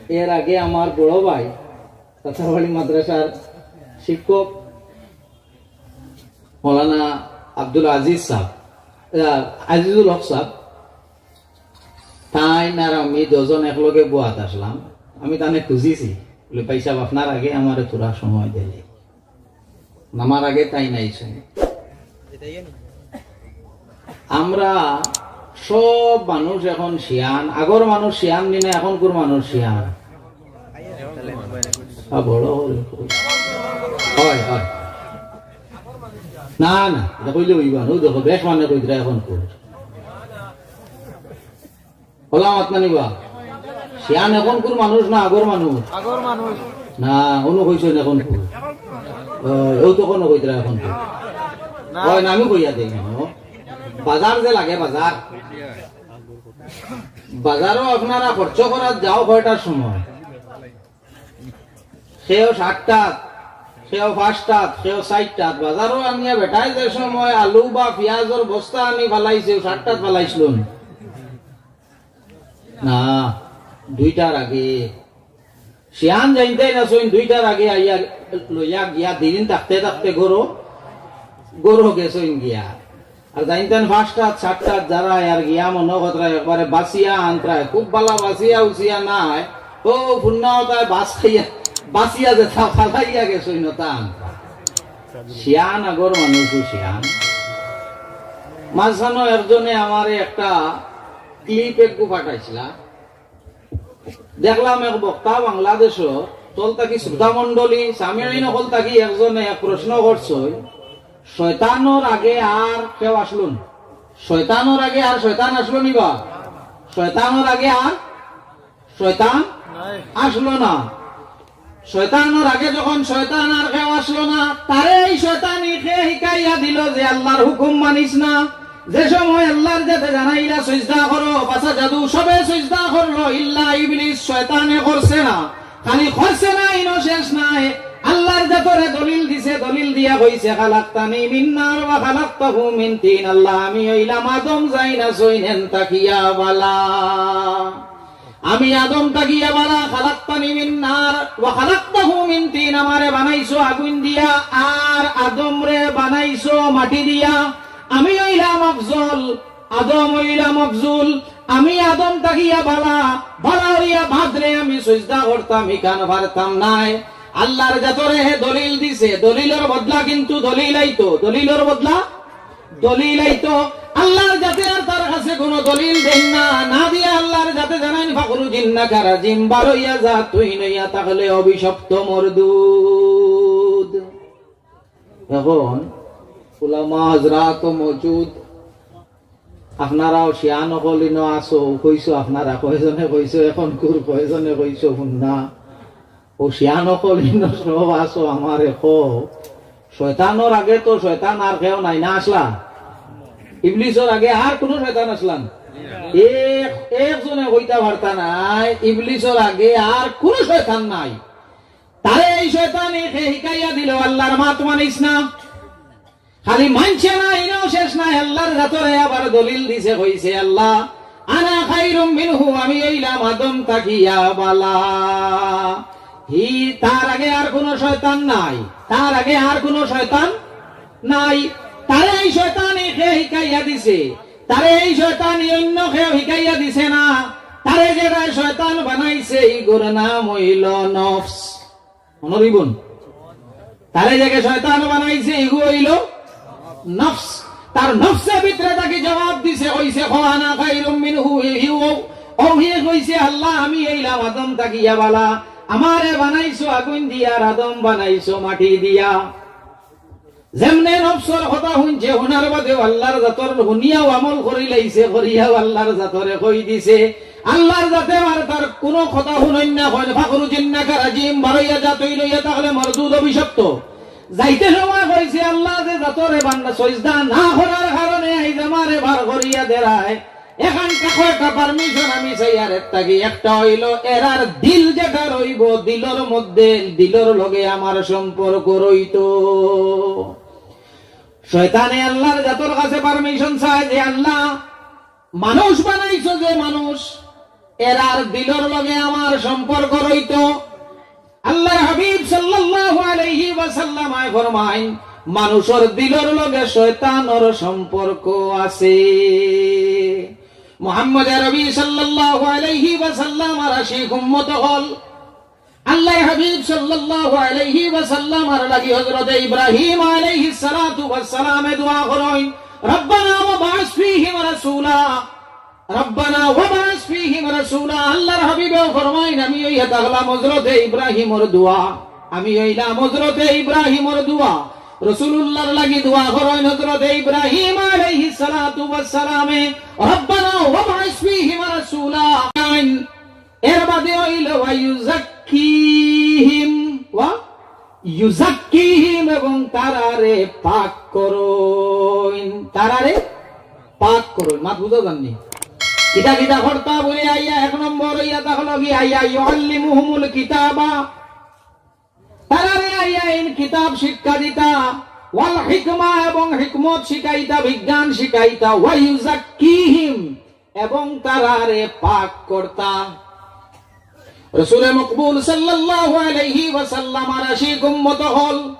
এর আগে আমার বড় ভাই তাতারবাড়ি মাদ্রাসার শিক্ষক মৌলানা আব্দুল আজিজ সাহেব, আহ, আজিজুল হক সাহেব, তাইন আর আমি দুইজন একলগে বওয়াত আছলাম। আমি তানে খুঁজিছি, বলে, "ভাই সাহেব, আপনার আগে আমারে থুড়া সময় দিলে।" আমার আগে তাইন আইছইন। আমরা সব মানুষ এখন শিয়ান, আগর মানুষ শিয়ান নি না, এখনকুর মানুষ শিয়ান? আ, বড় হল। হয়, হয়। না, না, ইটা কইলে অইবা না। অউ দেখো, বেশ মানে কইতরা এখনকুর। ওলা মাত মানিবা। শিয়ান এখনকুর মানুষ না আগর মানুষ? আগর মানুষ। না, অনো কইছইন এখনকুর। ও, অউ তো কুনু কইতরা এখনকুর। অয় না, আমি কইয়া দেই না। বাজার যে লাগে, বাজার, বাজারও আপনারা খরচ করাত যাও কয়টার সময়? কেউ সাতটাত, কেউ পাঁচটাত, কেউ চাইরটাত। বাজারও আনিয়া বেটায় যে সময় আলু বা পিয়াজর বস্তা আনি ফালাইছে, ও সাতটাত ফালাইছলো নি? না, দুইটার আগে। শিয়ান জানতায় না, সইন দুইটার আগে আইয়া লইয়া গিয়া দিন থাকতে থাকতে গরু, গরু গেছইন গিয়া। আর জানতেন পাঁচটাত, সাতটাত যারা আর গিয়া মনো কতরা একবারে বাসিয়া আনতরায়, খুব বালা বাসিয়া উসিয়া নাই, ও পুন্না ওটায় বাস খাইয়া, বাসিয়া যেতা ফালাইয়া গেছইন ওটা আনতরা। শিয়ান আগর মানুষ শিয়ান। মাঝখানো একজনে আমারে একটা clip একগু পাঠাইছিলা। দেখলাম এক বক্তা বাংলাদেশর, তল থাকি শ্রোতা মণ্ডলী, সামিইন অকল থাকি একজনে এক প্রশ্ন করছইন, শয়তানর আগে আর কেউ আসলো নি? শয়তানর আগে আর শয়তান আসলো নি বা? শয়তানর আগে আর শয়তান আসলো না। শয়তানর আগে যখন শয়তান আর কেউ আসলো না, তারে এই শয়তানি কে হিকাইয়া দিল যে আল্লাহর হুকুম মানিস না? যে সময় আল্লাহর জাতে জানাইলা সইজদা করো, ফাসাজাদু, সবে সইজদা করলো, ইল্লা ইবলিস, শয়তানে করছে না। খালি করছে না, ইনো শেষ নাই, আল্লাহর জাতরে দলিল দিছে, দলিল দিয়া কইছে, "খালাকতানি মিন নার ওয়া খালাকতাহু মিন তিন।" আল্লাহ, আমি অইলাম আদম যাইন আছইন এন থাকিয়া বালা। আমি আদম থাকিয়া বালা, খালাকতানি মিন নার ওয়া খালাকতাহু মিন তিন, আমারে বানাইছো আগুন দিয়া, আর আদমরে বানাইছো মাটি দিয়া। আমি অইলাম আফজল, আদম অইলাম আফজুল। আমি আদম থাকিয়া বালা, বালা অইয়া বাদরে আমি সইজদা করতাম, ইখান পারতাম নায়। আল্লাহর জাতরে হে দলিল দিছে, দলিলর বদলা কিন্তু দলিল আইতো, দলিলর বদলা দলিল আইতো। আল্লাহর জাতে আর তার কাছে কোনো দলিল দেইন না, না দিয়া আল্লাহর জাতে জানাইন, "ফাখরুজ ইন্নাকা রাজিম, বারইয়া যা, তুই নইয়া থাকলে অভিশপ্ত মরদুদ।" এখন উলামা হজরাত মওজুদ, আপনারাও শিয়ান অকল ইনো আছো, কইছো আপনারা, কয়জনে কইছো, এখন কুর কয়জনে কইছো, হুন না। ও শিয়ান অকল ইনো সব আছো, আমারে কও, শয়তানর আগে তো শয়তান আর কেউ নাই না, আসলা? ইবলিসর আগে আর কোনো শয়তান আসলা না? এক, একজনে কইতা পারতা নায়, ইবলিসর আগে আর কোনো শয়তান নাই। তারে এই শয়তানি কে হিকাইয়া দিল, আল্লাহর মাত মানিস না। খালি মানছে না, ইনাও শেষ নাই, আল্লাহর জাতরে আবার দলিল দিছে, কইছে, "আল্লাহ, আনা খাইরুম মিনহু, আমি অইলাম আদম থাকিয়া বালা।" হি, তার আগে আর কোনো শয়তান নাই, তার আগে আর কোনো শয়তান নাই। তারে এই শয়তানি কে হিকাইয়া দিছে? তারে এই শয়তানি অন্য কেউ হিকাইয়া দিছে না। তারে যেরা শয়তান বানাইছে, ইগুর নাম অইল নফস। মনো রইবো নি? তারে যেগু শয়তান বানাইছে, ইগু অইল নফস। তার নফসে ভিতরে থাকি জবাব দিছে, কইছে, "কও আনা খাইরুম মিনহু", হি, হি, ও, ও হি কইছে, "আল্লাহ, আমি অইলাম আদম থাকিয়া বালা, আমারে বানাইছো আগুন দিয়া, আর আদম বানাইছো মাটি দিয়া।" যেমনে নফসর কথা হুনছে, হুনার বাদেও আল্লাহর জাতর হুনিয়াও আমল করি লাইছে, করিয়াও আল্লাহর জাতরে কই দিছে। আল্লাহর জাতে আর তার কোনো কথা হুনইন না, কইন, "ফাখরুজ ইন্নাকা রাজিম, বারইয়া যা, তুই নইয়া থাকলে মরদুদ, অভিশপ্ত।" যাইতে সময় কইছে, "আল্লাহ, যে জাতরে বান্দা সইজদা না করার কারণে আইজ আমারে বার করিয়া দেরায়, এখান থাকি একটা permission আমি চাইয়ার, এর থাকি একটা অইল, এরার দিল যেটা রইবো, দিলর মধ্যে, দিলর লগে আমার সম্পর্ক রইতো।" শয়তানে আল্লাহর জাতর কাছে permission চায় যে, "আল্লাহ, মানুষ বানাইছো যে মানুষ, এরার দিলর লগে আমার সম্পর্ক রইতো।" আল্লাহর হাবিব সাল্লাল্লাহু আলাইহি ওয়াসাল্লাম আয় ফরমাইন, "মানুষর দিলর লগে শয়তানর সম্পর্ক আছে।" মুহাম্মদ আরবি সাল্লাল্লাহু আলাইহি ওয়াসাল্লাম আর আশিক উম্মত অকল, আল্লাহর হাবিব সাল্লাল্লাহু আলাইহি ওয়াসাল্লাম আর লাগি হযরতে ইব্রাহিম আলাইহিস সালাতু ওয়াস সালামে দোয়া করইন, "রব্বানা ওয়াবআস ফীহিম রাসূলা, রব্বানা ওয়াবআস ফীহিম রাসূলা।" আল্লাহর হাবিবে ফরমাইন, "আমি অইয়া থাকলাম হযরতে ইব্রাহিমর দোয়া, আমি অইলাম হযরতে ইব্রাহিমর দোয়া।" রাসূলুল্লাহর লাগি দোয়া করইন হযরতে ইব্রাহিম আলাইহিস সালাতু ওয়াস সালামে, "রব্বানা ওয়াবআস ফীহিম রাসূলা।" এর বাদে অইল, "ওয়া ইউযাক্কিহিম ওয়া ইউজাক্কিহিম, এবং তারারে পাক করইন, তারারে পাক করইন। মাত বুঝা যার নি? কিতা কিতা করতা বুলে আইয়া এক নম্বর অইয়া তা অইলো কি আইয়া ইউআল্লিমুহুমুল কিতাবা, তারারে আইয়া ইন কিতাব শিক্ষা দিতা, ওয়াল হিকমা, এবং হিকমত শিখাইতা, বিজ্ঞান শিখাইতা, ওয়া ইউজাক্কিহিম, এবং তারারে পাক করতা। রসুলে মকবুল সাল্লাল্লাহু আলাইহি ওয়াসাল্লামর আশিক উম্মত অকল,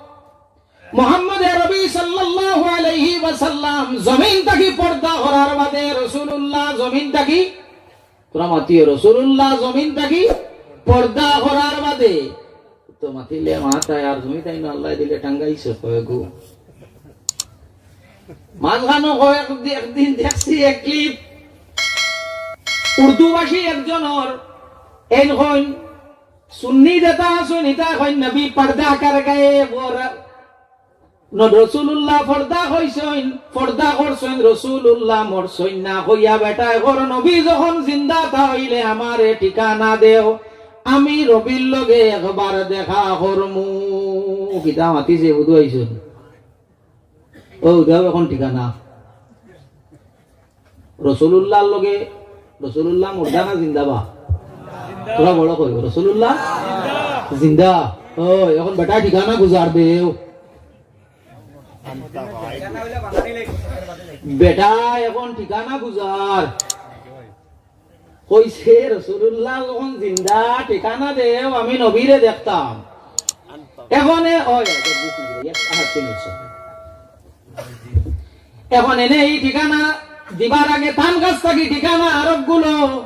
মুহাম্মদ আরবি সাল্লাল্লাহু আলাইহি ওয়াসাল্লাম জমিন থাকি পর্দা করার বাদে রসুলুল্লাহ জমিন থাকি, তোরা মাতিও, রসুলুল্লাহ জমিন থাকি পর্দা করার বাদে তো মাতিলে মাথায় আর জমি তাই না আল্লাহ দিলে টাঙ্গাইছে কয়েকগু। মাঝখানো কয়েক দি-, একদিন দেখছি এক ক্লিপ, উর্দুভাষী একজনর, এইন কইন, সুন্নি যেতা আছইন, ইতা কইন, নবী পর্দা কর গায়ে, ও র-, ন-, রসুলুল্লাহ পর্দা কইছইন, পর্দা করছইন, রসুলুল্লাহ মরছইন না, কইয়া বেটায় কর, নবী যখন জিন্দা তা অইলে আমারে ঠিকানা দেও, আমি রবির লগে একবার দেখা করমু। কিতা মাতিছে বুধু আইছইন। ও, দেও এখন ঠিকানা। রসুলুল্লাহর লগে, রসুলুল্লাহ মুর্দা না জিন্দা বা? তোরা বড় কইও, রসুলুল্লাহ জিন্দা। ও, এখন বেটা ঠিকানা গুজার দেও। বেটা এখন ঠিকানা গুজার। কইছে, "রসুলুল্লাহ যখন জিন্দা, ঠিকানা দেও, আমি নবীরে দেখতাম।" এখন এ-, ওই, ওই, ওই, বুঝ নাই, এক হাত টেনে ধরছে। এখন এনে এই ঠিকানা দিবার আগে তান কাছ থাকি ঠিকানা আরোপগুলো।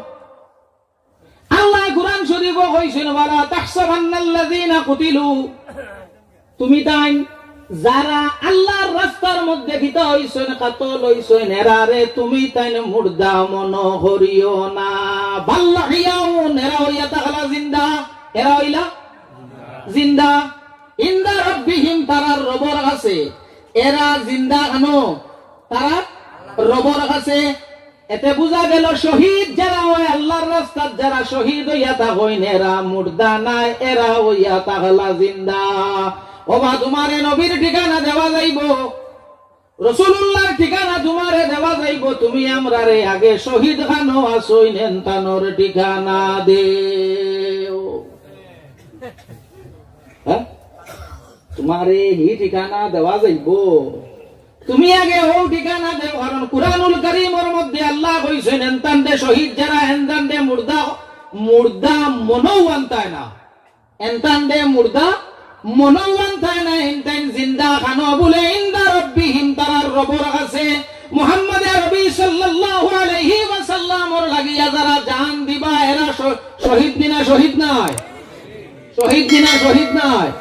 আল্লাহ কোরআন শরীফো কইছইন, "ওয়ালা তাহসাবান্নাল্লাযীনা কুতিলু।" তুমি তাইন যারা আল্লাহর রাস্তার মধ্যে কিতা অইছইন, কাতল অইছইন, এরারে তুমি তাইন মুর্দা মনো করিও না। বাল আহইয়াউন, এরা অইয়া থাকলা জিন্দা, এরা অইলা জিন্দা। ইনদা রাব্বিহিম, তারার রবর কাছে। এরা জিন্দা কেনো? তারার রবর কাছে। এতে বুঝা গেল, শহীদ যারা অয়, আল্লাহর রাস্তাত যারা শহীদ অইয়া থাকইন, এরা মুর্দা নায়, এরা অইয়া থাকলা জিন্দা। ওবা, তুমারে নবীর ঠিকানা দেওয়া যাইবো, রসুলুল্লাহর ঠিকানা তুমারে দেওয়া যাইবো, তুমি আমরারে আগে শহীদ খানো আছইন, এনতানর ঠিকানা দেও। হ্যাঁ? তুমারে হি ঠিকানা দেওয়া যাইবো। তুমি আগে অউ ঠিকানা দেও, কারণ কুরআনুল করিমর মধ্যে আল্লায় কইছইন, এনতানরে শহীদ যারা, এনতানরে মুর্দা, মুর্দা মনো আনতায় না। এনতানরে মুর্দা মনো আনতায় না, এনতাইন জিন্দা খানো বুলে, ইনদা রাব্বিহিম, তারার রবর কাছে। মুহাম্মদ আরবি সাল্লাল্লাহু আলাইহি ওয়াসাল্লামর লাগিয়া যারা জান দিবা, এরা শ-, শহীদ নি না শহীদ নায়? শহীদ নি না শহীদ নায়?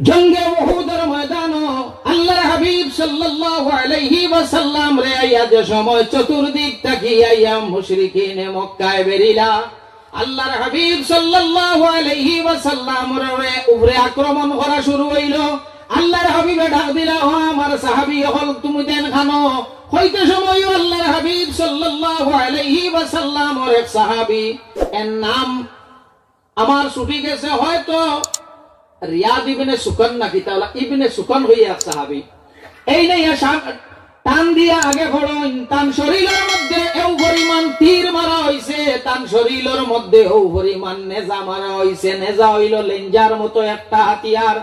জঙ্গে উহুদর ময়দানো আল্লাহর হাবিব সাল্লাল্লাহু আলাইহি ওয়াসাল্লামরে আইয়া যে সময় চতুর্দিক থাকি আইয়া মুশরিকিনে মক্কায় বেরিলা, আল্লাহর হাবিব সাল্লাল্লাহু আলাইহি ওয়াসাল্লামর উপরে আক্রমণ করা শুরু অইলো। আল্লাহর হাবিবে ডাক দিলা, "ও আমার সাহাবী অকল, তুমি তাইন খানো?" কইতে সময়ও আল্লাহর হাবিব সাল্লাল্লাহু আলাইহি ওয়াসাল্লামর এক সাহাবী, এর নাম আমার ছুটি গেছে, হয়তো রিয়াদ ইবনে সুকান না কিতা অলা, ইবনে সুকান অইয়া এক সাহাবী। এইন আইয়া টান দিয়া আগে পড়ইন, তান শরীলর মধ্যে এউ পরিমাণ তীর মারা অইছে, তান শরীলর মধ্যে অউ পরিমাণ নেজা মারা অইছে। নেজা অইলো লেঞ্জার মতো একটা হাতিয়ার।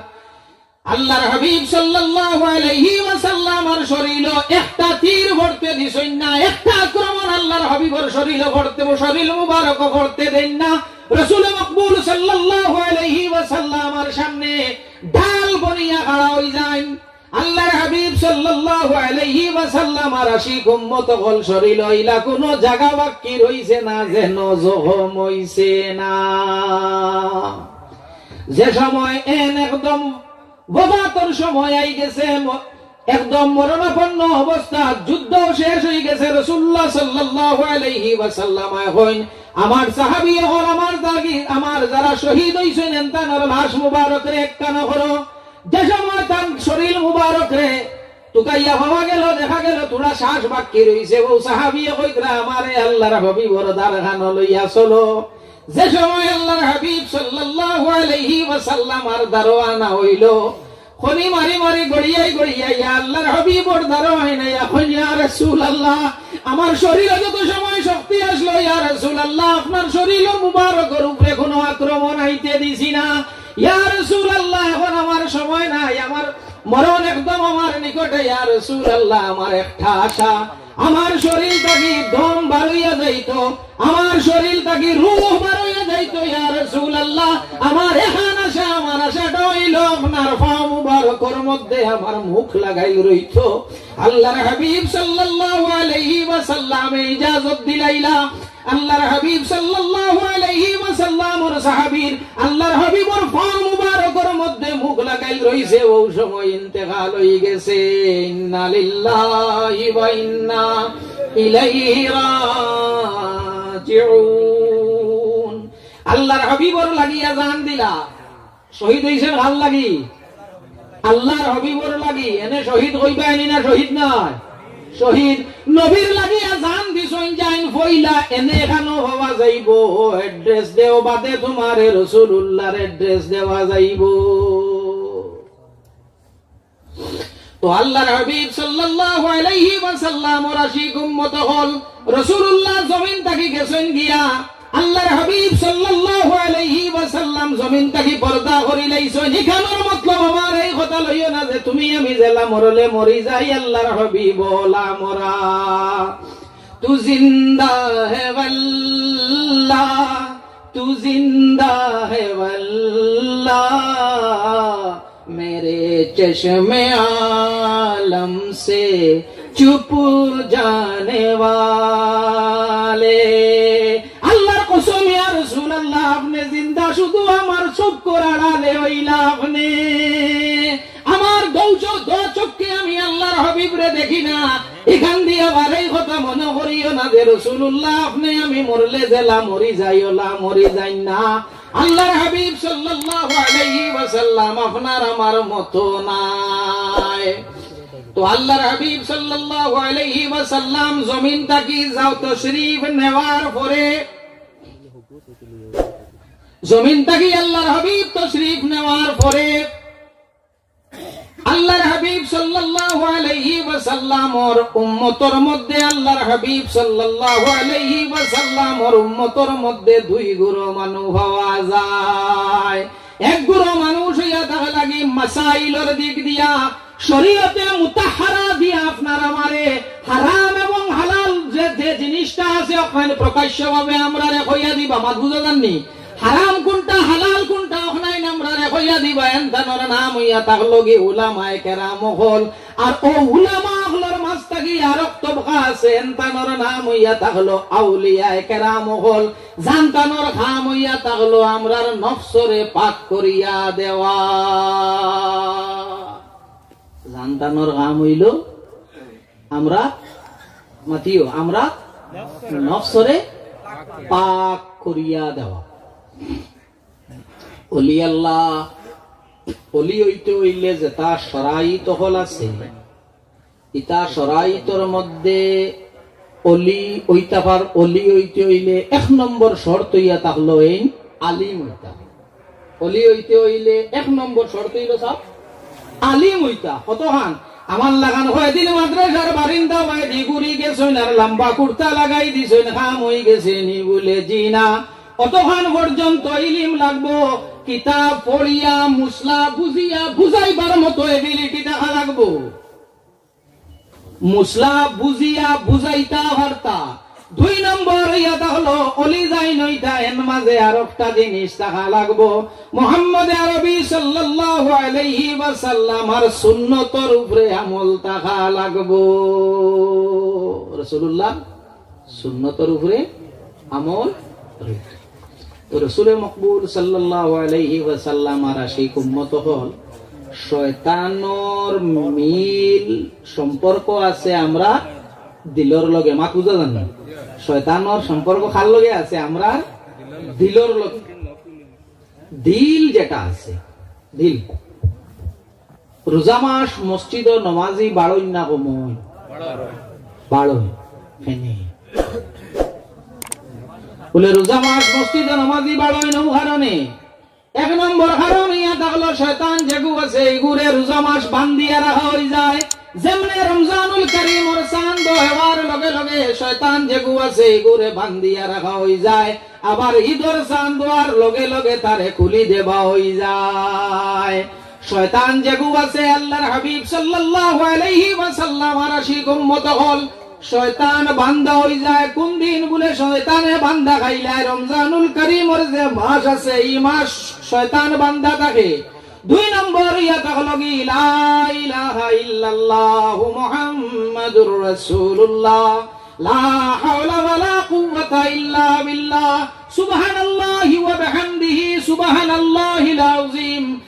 আল্লাহর হাবিব সাল্লাল্লাহু আলাইহি ওয়াসাল্লামর শরীলো একটা তীর পড়তে দিছইন না, একটা আক্রমণ আল্লাহর হাবিবর শরীলো পড়তে, শরীল মুবারকো পড়তে দেইন না। রসুল মকবুল সাল্লাল্লাহু আলাইহি ওয়াসাল্লামর সামনে ঢাল বনিয়া খাড়া অইযাইন। আল্লাহর হাবিব সাল্লাল্লাহু আলাইহি ওয়াসাল্লামর আশিক উম্মত অকল, শরীলো ইলা কুনু জাগা বাক্কি রইছে না, যেন জখম অইছে না। যে সময় এন একদম ওফাতর সময় আইগেছে, ম-, একদম মরণাপন্ন অবস্থা, যুদ্ধ শেষ অইগেছে। রাসুলুল্লাহ সাল্লাল্লাহু আলাইহি ওয়াসাল্লামে কইন, "আমার সাহাবী অকল, আমার দাগি, আমার যারা শহীদ অইছইন, এনতানর লাশ মুবারকরে একখানো করো।" যে সময় তান শরীল মুবারকরে তুকাইয়া পাওয়া গেল, দেখা গেল থুড়া শ্বাস বাক্কি রইছে, অউ সাহাবীয়ে কইতরা, "আমারে আল্লাহর হাবিবর দারখানো লইয়া চলো।" যে সময় আল্লাহর হাবিব সাল্লাল্লাহু আলাইহি ওয়াসাল্লাম আর দারো আনা অইলো, খনি মারি মারি গড়িয়াই গড়িয়াই ইয়া আল্লাহর হাবিবর দারো আইনা ইয়া কইন, "ইয়া রাসূলুল্লাহ, আমার শরীরো যত সময় শক্তি আছলো, ইয়া রাসূলুল্লাহ, আপনার শরীরো মুবারকর উপরে কুনু আক্রমণ আইতে দিছি না। ইয়া রাসূলুল্লাহ, এখন আমার সময় নাই, আমার মরণ একদম আমার নিকটে, ইয়া রাসূলুল্লাহ, আমার একটা আশা, আমার শরীর থাকি দম বারইয়া যাইতো, আমার শরীর থাকি রূহ বারইয়া যাইতো, ইয়া রাসূলুল্লাহ, আমার এখান আশা, আমার আশাটা অইলো আপনার পাও মুবারকর মধ্যে আমার মুখ লাগাইল রইতো।" আল্লাহর হাবিব সাল্লাল্লাহু আলাইহি ওয়াসাল্লামে ইজাজত দিলাইলা। আল্লাহর হাবিব সাল্লাল্লাহু আলাইহি ওয়াসাল্লামর সাহাবীর আল্লাহর হাবিবর পাও মুবারকর মধ্যে মুখ লাগাইল রইছে, অউ সময় ইন্তেকাল অইগেছে। ইন্না লিল্লাহি ওয়া ইন্না ইলাইহি রাজিউন। আল্লাহর হাবিবর লাগিয়া জান দিলা। শহীদ অইছইন কার লাগি? আল্লাহর হাবিবর লাগি। এনে শহীদ কইবা এনি না শহীদ নায়? শহীদ। নবীর লাগিয়া জান দিছইন যাইন পয়লা, এনে এখানো পাওয়া যাইবো। Address দেও বাদে তুমারে রাসূলুল্লাহর address দেওয়া যাইবো। তো আল্লাহর হাবিব সাল্লাল্লাহু আলাইহি ওয়াসাল্লামর আশিক উম্মত অকল, রাসূলুল্লাহ জমিন থাকি গেছইন গিয়া, আল্লাহর হাবিব সাল্লাল্লাহু আলাইহি ওয়াসাল্লাম জমিন থাকি পর্দা করিলাইছইন। ইখানর মতলব আমার এই কথা লইও না যে তুমি আমি যেলা মরলে মরি যাই, আল্লাহর হাবিব অলা মরা। তু জিন্দা হে ওয়াল্লাহ, তু জিন্দা হে ওয়াল্লাহ, মেরে চশমে আলম সে চুপ জানে ওয়ালে। আল্লাহর কসম, ইয়া রাসূলুল্লাহ, আপনে জিন্দা, শুধু আমার চক্ষুর আড়ালে অইলা আপনে। আমার দু চো-, দু চক্ষে আমি আল্লাহর হাবিবরে দেখি না। ইখান দিয়া আবার এই কথা মনো করিও না যে রাসূলুল্লাহ, আপনে আমি মরলে যেলা মরি যাই, অলা মরি যাইন না। আল্লাহর হাবিব সাল্লাল্লাহু আলাইহি ওয়াসাল্লাম আপনার আমার মতো নায়। তো আল্লাহর হাবিব সাল্লাল্লাহু আলাইহি ওয়াসাল্লাম জমিন থাকি যাও তশরিফ নেওয়ার পরে, জমিন থাকি আল্লাহর হাবিব তশরিফ নেওয়ার পরে আল্লাহর হাবিব সাল্লাল্লাহু আলাইহি ওয়াসাল্লামর উম্মতর মধ্যে, আল্লাহর হাবিব সাল্লাল্লাহু আলাইহি ওয়াসাল্লামর উম্মতর মধ্যে দুই গুরু মানুষ পাওয়া যায়। এক গুরু মানুষ অইয়া থাকা লাগি মাসাইলর দিক দিয়া, শরীয়তে মুতাহহারা দিয়া আপনার আমারে হারাম এবং হালাল যে, যে জিনিসটা আছে, ওখানে প্রকাশ্যভাবে আমরারে কইয়া দিবা, মাত বুঝা যাননি? হারাম কুনটা, হালাল কুনটা, ওখানে আমরারে কইয়া দিবা। এনতানর নাম অইয়া থাকলো গি উলামায়ে কেরাম অকল। আর অউ উলামা অকলর মাঝ থাকি আরক তবকা আছে, এনতানর নাম অইয়া থাকলো আউলিয়ায়ে কেরাম অকল। জানতানর কাম অইয়া থাকলো আমরার নফসরে পাক করিয়া দেওয়া। জানতানর কাম অইলো আমরা, মাতিও, আমরা নফসরে পাক করিয়া দেওয়া। অলি আল্লাহ, অলি অইতে অইলে যেতা শরাইত অকল আছে, ইতা শরাইতর মধ্যে অলি অইতা পার, অলি অইতে অইলে এক নম্বর শর্ত অইয়া থাকলো এইন আলিম অইতা। অলি অইতে অইলে এক নম্বর শর্ত অইলো সাব আলিম অইতা। কতখান আমার লাখান কয়দিন মাদ্রাসার বারিন্দা বায়দি ঘুরি গেছইন আর লম্বা কুর্তা লাগাই দিছইন, কাম অইগেছে নি? বুলে, "জি না।" অতখান পর্যন্ত ইলিম লাগবো, কিতাব পড়িয়া, মুসলা বুঝিয়া, বুঝাইবার মতো ability থাকা লাগবো। মুসলা বুঝিয়া বুঝাইতা পারতা। দুই নম্বর অইয়া থাকলো, অলি যাইন অইতা, এন মাঝে আরকটা জিনিস থাকা লাগবো। মুহাম্মদে আরবি সাল্লাল্লাহু আলাইহি ওয়াসাল্লামর সুন্নতর উপরে আমল থাকা লাগবো। রাসূলুল্লাহ সুন্নতর উপরে আমল। তো রসুলে মকবুল সাল্লাল্লাহু আলাইহি ওয়াসাল্লামর আশিক উম্মত অকল, শয়তানর মিল সম্পর্ক আছে আমরার দিলর লগে। মাত বুঝা যার নি? শয়তানর সম্পর্ক কার লগে আছে? আমরার দিলর লগে। দিল যেটা আছে, দিল। রোজা মাস মসজিদো নমাজি বাড়ইন না কমইন? বাড়ইন। কেনে? বুলে, রোজা মাস মসজিদো নমাজি বাড়ইন অউ কারণে। এক নম্বর কারণ ইয়া থাকলো, শয়তান যেগু আছে, ইগুরে রোজা মাস বান্ধিয়া রাখা অইযায়। যেমনে রমজানুল করিমর চান্দ অওয়ার লগে লগে শয়তান যেগু আছে, ইগুরে বান্ধিয়া রাখা অইযায়। আবার ইদর চান্দ অওয়ার লগে লগে তারে খুলি দেওয়া অইযায়। শয়তান যেগু আছে, আল্লার হাবিব সাল্লাল্লাহু আলাইহি ওয়াসাল্লামর আশিক উম্মত অকল, শয়তান বান্ধা অইযায়। কুন দিন বুলে শয়তানে বান্ধা খাইলায়? রমজানুল করিমর যে মাস আছে, ই মাস শয়তান বান্ধা থাকে। দুই নম্বর ইয়া থাকলো কি, লা ইলাহা ইল্লাল্লাহু মুহাম্মাদুর রাসূলুল্লাহ, লা হাওলা ওয়ালা কুওয়াতা ইল্লা বিল্লাহ, সুবহানাল্লাহি ওয়া বিহামদিহি, সুবহানাল্লাহিল আযীম।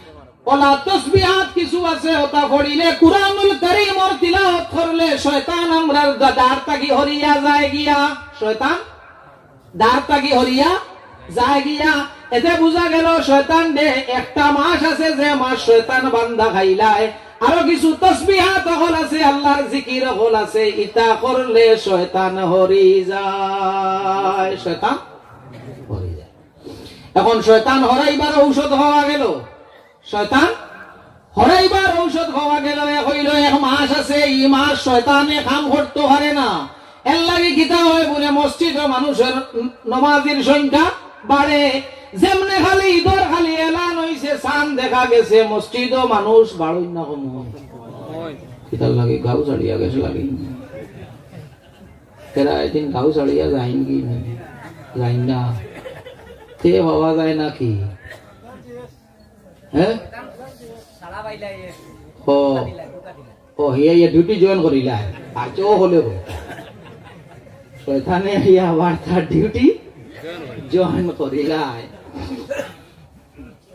অলা তসবিহাত কিছু আছে, অতা পড়িলে, কুরআনুল করিমর তিলাওয়াত করলে শয়তান আমরার দা-, দ্বার থাকি হরিয়া যায় গিয়া। শয়তান দ্বার থাকি হরিয়া যায় গিয়া। এতে বুঝা গেল শয়তানরে একটা মাস আছে যে মাস শয়তান বান্ধা খাইলায়। আরো কিছু তসবিহাত অকল আছে, আল্লার জিকির অকল আছে, ইতা করলে শয়তান হরি যায়, শয়তান হরি যায়। এখন শয়তান হরাইবার ঔষধ পাওয়া গেল। শয়তান হরাইবার ঔষধ পাওয়া গেল। এক অইলো, এক মাস আছে, ই মাস শয়তানে কাম করতো পারে না। এরলাগি কিতা অয় বুলে, মসজিদো মানুষর নমাজির সংখ্যা বাড়ে। যেমনে খালি ইদর খালি এলান অইছে, চান দেখা গেছে, মসজিদো মানুষ বাড়ইন না কমইন? কিতার লাগি? গাউ ছাড়িয়া গেছে লাগি। এরা এদিন গাউ ছাড়িয়া যাইন কি? যাইন না। তে পাওয়া যায় না কি? হ্যাঁ? ও, ও, হিয়া, হিয়া duty join করিলা। আচ্ছা, ও হলে গো। শয়তানে হিয়া আবার তার duty join করিলা।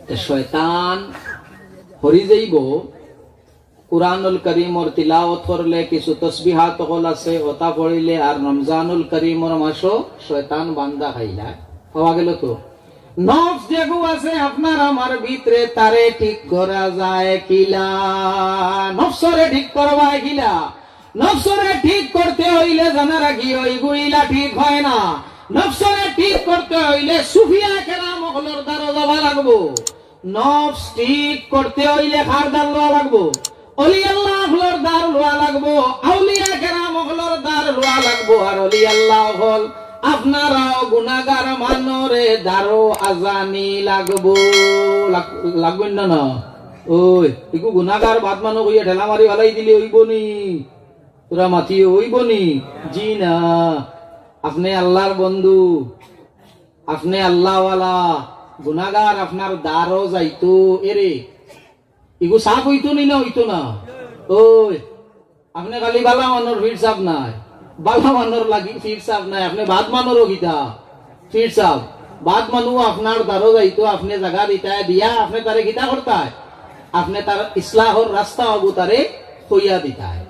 তে শয়তান হরি যাইব, কুরআনুল করিমর তিলাওয়াত করলে, কিছু তসবিহাত অকল আছে, অতা পড়িলে, আর রমজানুল করিমর মাসো শয়তান বান্দা খাইলা। পাওয়া গেল তো? নফস যেগু আছে আপনার আমার ভিতরে, তারে ঠিক করা যায় কিলা? নফসরে ঠিক করবা কিলা? নফসরে ঠিক করতে অইলে জানা রাখি, ওইগুইলা ঠিক হয় না। নফসরে ঠিক করতে অইলে সুফিয়া কেরাম অকলর দ্বারো যাওয়া লাগবো। নফস ঠিক করতে অইলে কার দ্বার লওয়া লাগবো? অলি আল্লাহ অকলর দ্বার লওয়া লাগবো, আউলিয়া কেরাম অকলর দ্বার লওয়া লাগবো। আর অলি আল্লাহ অকল, আপনারাও গুনাগার মানরে দ্বারো আজানি লাগবো। লাগ-, লাগবো না, না? ওই, ইগু গুনাগার বাদ মানো কইয়া ঠেলা মারি ফালাই দিলে অইবো নি? তোরা মাতিও, অইবো নি? জি না। আপনে আল্লাহর বন্ধু, আপনে আল্লাহওয়ালা, গুনাগার আপনার দ্বারো যাইতো, এরে, ইগু সাফ অইতো নি না অইতো না? ওই, আপনে খালি বালা মানর ফির সাফ নায়, বালা মানর লাগি ফির সাফ নায়, আপনে বাদ মানরও কিতা ফির সাফ? বাদ মানু আপনার দ্বারো যাইতো, আপনে জাগা দিতায় দিয়া, আপনে তারে কিতা করতায়? আপনে তার ইসলাহর রাস্তা অগু তারে কইয়া দিতায়।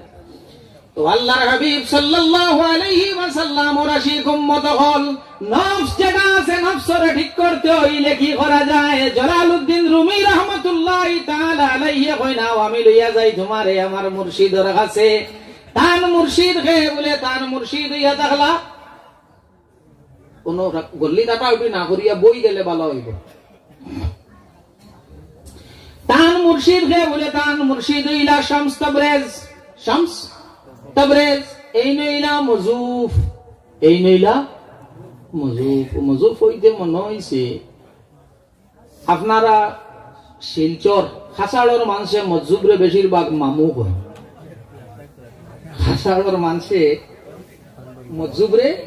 তো আল্লাহর হাবিব সাল্লাল্লাহু আলাইহি ওয়াসাল্লামর আশিক উম্মত অকল, নফস যেটা আছে, নফসরে ঠিক করতে অইলে কি করা যায়? জালালউদ্দিন রুমি রহমতুল্লাহি তাআলা আলাইহি কইন, "আও আমি লইয়া যাই তুমারে আমার মুর্শিদর কাছে।" তান মুর্শিদ কে বুলে, তান মুর্শিদ অইয়া থাকলা। কোনো রা-, গল্লি কাটাকাটি না করিয়া বই গেলে ভালা অইবো। তান মুর্শিদ কে বুলে, তান মুর্শিদ অইলা শামস তাবরেজ। শামস তাবরেজ, এইন অইলা মজুফ, এইন অইলা মজুফ। মজুফ অইতে মনো অইছে, আপনারা শিলচর, কাছাড়র মানষে মজুফরে বেশিরভাগ মামু কইন। কাছাড়র মানষে মজুফরে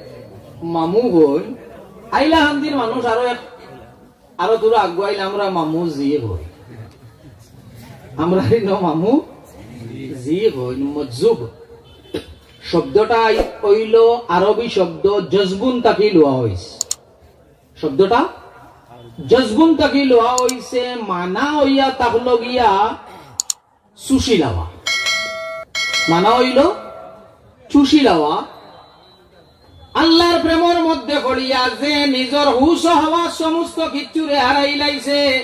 মামু কইন। হাইলাকান্দির মানুষ আরো এক, আরো দূর আগুয়াইলে আমরা মামু জি কই। আমরা ইনো মামু জি কই, মজুফ। শব্দটা অইলো আরবি শব্দ জজবুন থাকি লওয়া অইছে। শব্দটা জজবুন থাকি লওয়া অইছে, মানা অইয়া থাকলো গিয়া চুষি লওয়া। মানা অইলো চুষি লওয়া। আল্লাহর প্রেমর মধ্যে পড়িয়া যে নিজর হুশ ও হাওয়াস সমস্ত কিচ্ছুরে হারাইলাইছে,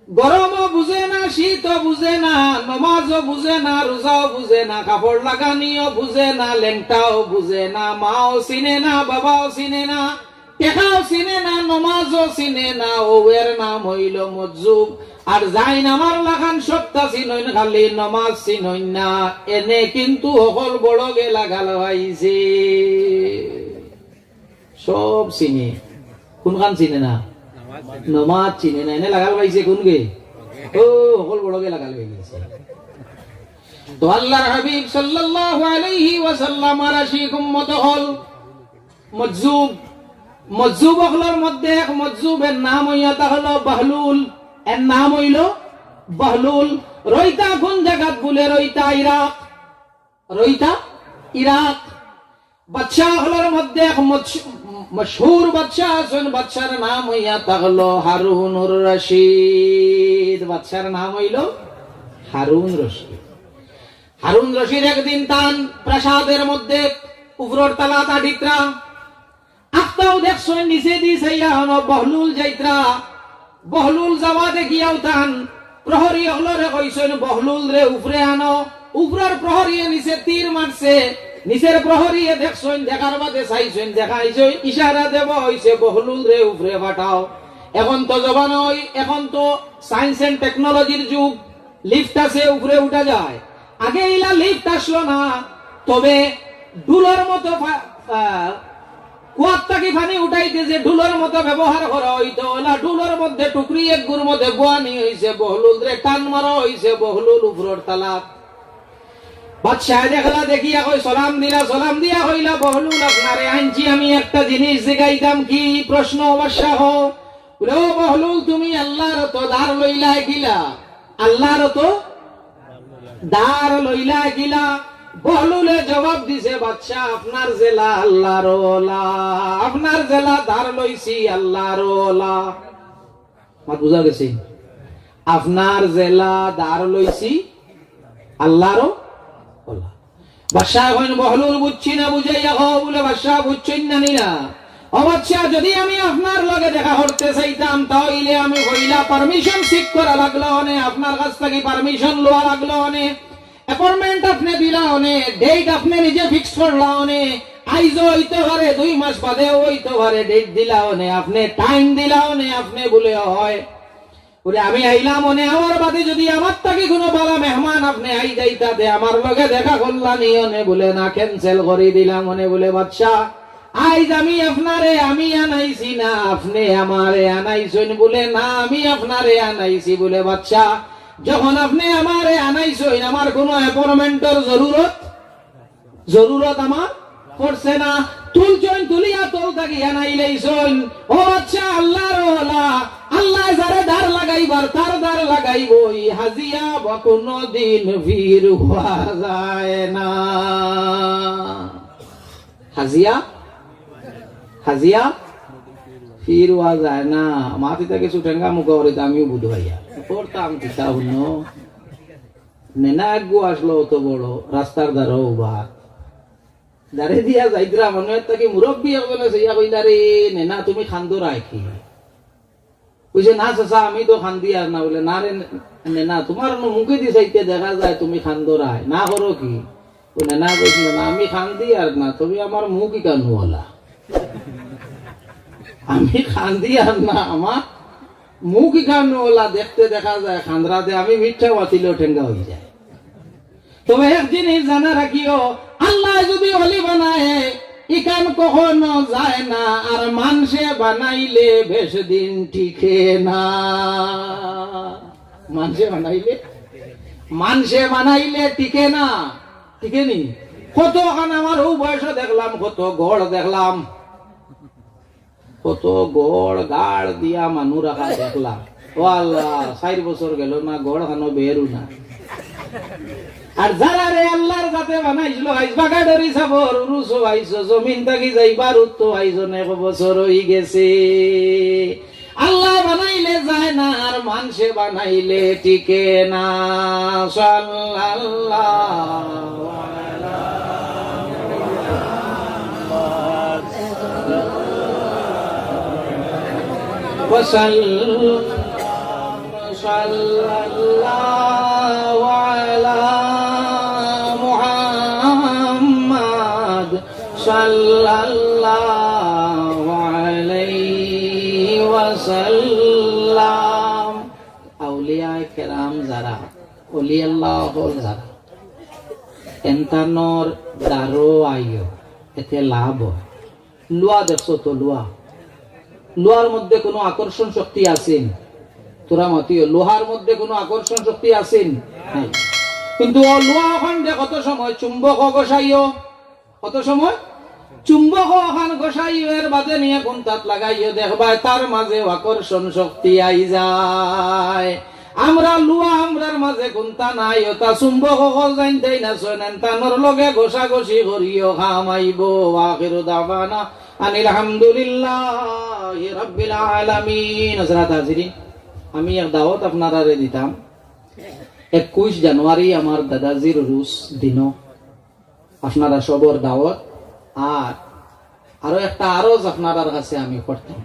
গরমও বুঝে না, শীতও বুঝে না, নমাজও বুঝে না, রোজাও বুঝে না, কাপড় লাগানিও বুঝে না, লেংটাও বুঝে না, মাও চিনে না, বাবাও চিনে না, টেকাও চিনে না, নমাজও চিনে না, অউ এর নাম অইলো মজজুব। আর যাইন আমার লাখান সবতা চিনইন, খালি নমাজ চিনইন না, এনে কিন্তু হকল বড়গে লাগাল পাইছে। সব চিনে, কুনখান চিনে না? নমাজ চিনে না, এনে লাগাল পাইছে কুনগে? অউ হকল বড়গে লাগাল পাইছে। তো আল্লাহর হাবিব সাল্লাল্লাহু আলাইহি ওয়াসাল্লামর আশিক উম্মত অকল মজজুব, মজজুব অকলর মধ্যে এক মজজুব, এর নাম অইয়া থাকলো বাহলুল, এর নাম অইলো বাহলুল। রইতা কুন জাগাত বুলে? রইতা ইরাক, রইতা ইরাক। বাদশা অকলর মধ্যে এক মশ-, মশহুর বাদশা আছইন, বাদশার নাম অইয়া থাকলো হারুনুর রশিদ, বাদশার নাম অইলো হারুন রশিদ। হারুন রশিদ একদিন তান প্রাসাদর মধ্যে উপরর তালাত আটিত্রা, আখতাউ দেখছইন নিচেদি চাইয়া অনো বহলুল যাইত্রা। বহলুল যাওয়া দেখিয়াউ তান প্রহরী অকলরে কইছইন, "বহলুলরে উপরে আনো।" উপরর প্রহরীয়ে নিচে তীর মারছে, নিচের প্রহরীয়ে দেখছইন, দেখার বাদে চাইছইন, দেখাইছইন, ইশারা দেওয়া অইছে, "বহলুলরে উপরে পাঠাও।" এখন তো জমানা অই, এখন তো science and technology-র যুগ, লিফট আছে, উপরে উঠা যায়। আগে ইলা লিফট আছলো না, তবে ডুলর মতো ফা-, আহ, কুয়ার থাকি পানি উঠাইতে যে ডুলর মতো ব্যবহার করা অইতো, অলা ডুলর মধ্যে টুকরি একগুর মধ্যে বওয়ানি অইছে বহলুলরে, টান মারা অইছে বহলুল উপরর তালাত। বাদশায় দেখলা দেখিয়া কয়, সালাম দিলা, সালাম দিয়া কইলা, "বহলুল, আপনারে আনছি আমি একটা জিনিস জিগাইতাম।" "কি প্রশ্ন বাদশা?" "ও বহলুল, তুমি আল্লার অতো দার লইলায় কিলা?" আল্লার অতো দার লইলায় কিলা? বহলুলে জবাব দিছে, "বাদশা, আপনার যেলা আল্লার অলা, আপনার যেলা দার লইছি আল্লার অলা।" মাত বুঝা গেছে? "আপনার যেলা দার লইছি আল্লার অলা।" বাদশা কইন, "বহলুল, বুঝছি না, বুঝাইয়া কও।" বুলে, "বাদশা, বুঝছইন না নি না? ও বাদশা, যদি আমি আপনার লগে দেখা করতে চাইতাম, তা অইলে আমি পয়লা পারমিশন সিক করা লাগলো অনে, আপনার কাছ থাকি পারমিশন লওয়া লাগলো অনে, অ্যাপয়েন্টমেন্ট আপনে দিলা অনে, ডেট আপনে নিজে ফিক্স করলা অনে, আইজও অইতে পারে, দুই মাস বাদেও অইতে পারে, ডেট দিলা অনে, আপনে টাইম দিলা অনে, আপনে বুলে অয়।" বুলে, "আমি আইলাম অনে, আমার বাদে যদি আমার থাকি কুনু বালা মেহমান আপনে আই যাইতা তে আমার লগে দেখা করলা নি অনে?" বুলে, "না, ক্যান্সেল করি দিলাম অনে।" বুলে, "বাদশা, আইজ আমি আপনারে আমি আনাইছি না, আপনে আমারে আনাইছইন?" বুলে, "না, আমি আপনারে আনাইছি।" বুলে, "বাদশা, যখন আপনে আমারে আনাইছইন, আমার কুনু অ্যাপয়েন্টমেন্টর জরুরত জরুরত আমার পড়ছে না।" তুলছইন, তুলিয়া তল থাকি আনাইলাইছইন। ও বাদশা, আল্লার অলা, আল্লায় যারে দার লাগাইবার, তার দার লাগাইবই। হাজিয়া বা কুনুদিন ফির অওয়া যায় না। হাজিয়া, হাজিয়া ফির অওয়া যায় না। মাতিতা কিছু টেঙ্গা মুখা করিতা আমিও বুঝ পাইয়া। করতাম কিতা হুনো। নেনা একগু আছলো অত বড়, রাস্তার ধারো উবা। দারে দিয়া যাইতরা, মানু এর থাকি মুরব্বি একজনে চাইয়া কইলা, "রে নেনা, তুমি কান্দরায় কি?" কইছে, "না চাচা, আমি তো কান্দিয়ার না।" বুলে, "না রে নেনা, তুমার অনো মুখেদি চাইতে দেখা যায় তুমি কান্দরায়, না করো কি?" বুলে, "না কইছ না, না, আমি কান্দিয়ার না, তবে আমার মুখ ইখান অলা।" আমি কান্দিয়ার না, আমার মুখ ইখান অলা। দেখতে দেখা যায় কান্দরা দে, আমি মিঠা বাতিলেও টেঙ্গা অই যায়। তবে এক জিনিস জানা রাখিও, আল্লায় যুদি অলি বানায়, ইখান কখনো যায় না, আর মানষে বানাইলে বেশ দিন টিকে না। মানষে বানাইলে, মানষে বানাইলে টিকে না, টিকে নি? কতখান আমার অউ বয়সো দেখলাম, কত ঘর দেখলাম, কত ঘর গাড় দিয়া মানু রাখা দেখলাম। ও আল্লাহ, চাইর বছর গেল না, ঘর খানো বেরু না। আর যারারে আল্লার যাতে বানাইছিল, আইজ বাগাডরি সাবর উরুসও আইছো, জমিন থাকি যাইবার উত্তো আইজ অনেক বছর অই গেছে। আল্লায় বানাইলে যায় না, আর মানষে বানাইলে টিকে না। সাল্লাল্লাহু আলা মুহাম্মাদ। ওয়া সাল্লাম। সাল্লাল্লাহু আলা মুহাম্মাদ। সাল্লাল্লাহু আলা সাল্লাম। আউলিয়ায়ে কেরাম যারা, অলি আল্লাহ অকল যারা, এনতানর দ্বারো আইও, এতে লাভ অয়। লুয়া দেখছো তো, লুয়া, লুয়ার মধ্যে কুনু আকর্ষণ শক্তি আছে নি? তোরা মাতিও, লোহার মধ্যে কুনু আকর্ষণ শক্তি আছে নি? নাই। কিন্তু অউ লুয়া অখান দে কত সময় চুম্বক ঘষাইও, কত সময় চুম্বক অখান ঘষাইও, এর বাদে নিয়া কুন্তাত লাগাইও, দেখবায় তার মাঝে আকর্ষণ শক্তি আই যায়। আমরা লুয়া, আমরার মাঝে কুন্তা নাই, অতা চুম্বক অকল জানতায় না, শোনেন, তানর লগে ঘষাঘষি করিও, কাম আইবো। ওয়া আখিরু দাওয়ানা আনিল হামদুলিল্লাহি রাব্বিল আলামিন। হযরত হাজিরিন, আমি এক দাওয়াত আপনারারে দিতাম। একুশ জানুয়ারি আমার দাদাজির রুশ দিনো আপনারা সবর দাওয়াত। আর আরো একটা আরজ আপনারার কাছে আমি করতাম,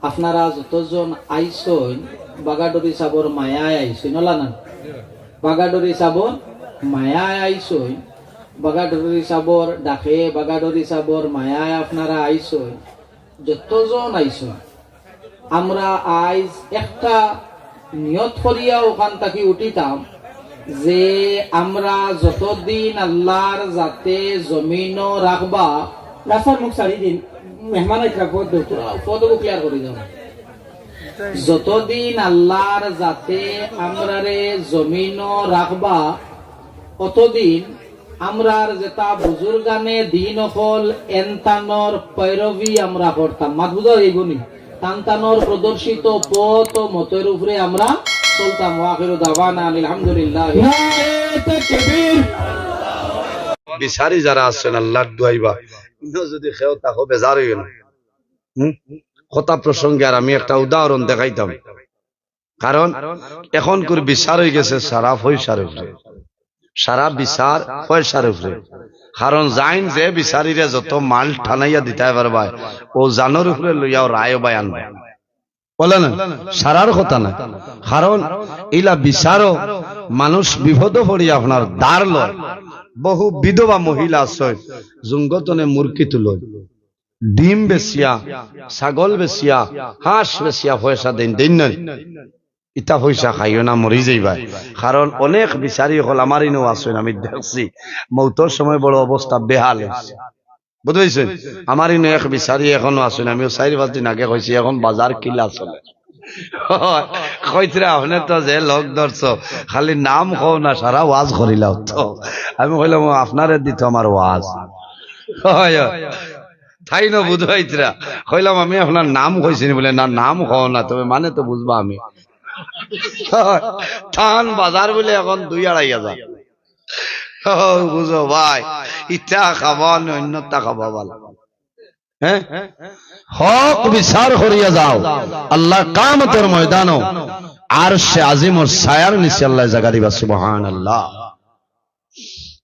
আপনারা যতজন আইছইন, বাগাডুরি সাবর মায়ায় আইছইন, অলা না? বাগাডুরি সাবর মায়ায় আইছইন, বাগাডুরি সাবর ডাকে, বাগাডুরি সাবর মায়ায় আপনারা আইছইন, যতজন আইছইন, আমরা আইজ একটা নিয়ত করিয়া অখান থাকি উঠিতাম যে আমরা যতদিন আল্লাহর জাতে জমিনো রাখবা, রাস্তার মুখ ছাড়ি দিন, মেহমান আইতরা, পথ ধরতে। পথ clear করি দাও। যতদিন আল্লাহর জাতে আমরারে জমিনো রাখবা, অতদিন আমরার যেতা বুজুর্গানে দিন অকল এনতানর পৈরবি আমরা করতাম। মাত বুঝা যাইবো নি? তানতানর প্রদর্শিত পথ ও মতর উপরে আমরা চলতাম। ওয়া আখিরু দাওয়ানা আনিল হামদুলিল্লাহ। নারায়ে তাকবীর। বিচারি যারা আছইন আল্লাহর দুয়াইবা, ইনো যদি কেউ থাকো বেজার অইও না। হুম? কথা প্রসঙ্গে আর আমি একটা উদাহরণ দেখাইতাম। কারণ অখনকুর বিচার অইগেছে সারা পয়সার উপরে, সারা বিচার পয়সার উপরে। কারণ যাইন যে বিচারিরে যত মাল টানাইয়া দিতায় পারবায়, অউ জানর উপরে লইয়াও রায় বয়ান অয়। বলে না, সারার কথা না। কারণ ইলা বিচারও মানুষ বিপদো পড়িয়া আপনার ধার লয়। বহু বিধবা মহিলা আছইন, জুঙ্গতনে মুরগি তুলইন, ডিম বেচিয়া, ছাগল বেচিয়া, হাঁস বেচিয়া পয়সা দেইন, দেইন না? ইতা পয়সা খাইও না, মরি যাইবায়। কারণ অনেক বিচারি অকল আমার ইনো আছইন, আমি দেখছি, মউতর সময় বড় অবস্থা বেহাল অইছে। বুঝছইন? আমার ইনো এক বিচারি অখনো আছইন, আমি অউ চাইর পাঁচ দিন আগে কইছি, অখন বাজার কিলা চলে। কইতরা, আপনে তো যে লোক ধরছো, খালি নাম কও না, সারা ওয়াজ করিলাও তো। আমি কইলাম, "ও, আপনারে দিতো আমার ওয়াজ।" অয়, অয়। তাইন বুঝাইতরা। কইলাম, "আমি আপনার নাম কইছি নি?" বলে, "না, নাম কও না, তবে মানে তো বুঝবা আমি।" তান বাজার বুলে অখন দুই আড়াই হাজার। ও, বুঝো ভাই, ইতা খাবা না অন্যতা খাবা ভালা। হ্যাঁ? হক বিচার করিয়া যাও। আল্লাহ কামতর ময়দানো আরশে আজিমর ছায়ার নিচে আল্লাহ জাগা দিবা। সুবহানাল্লাহ।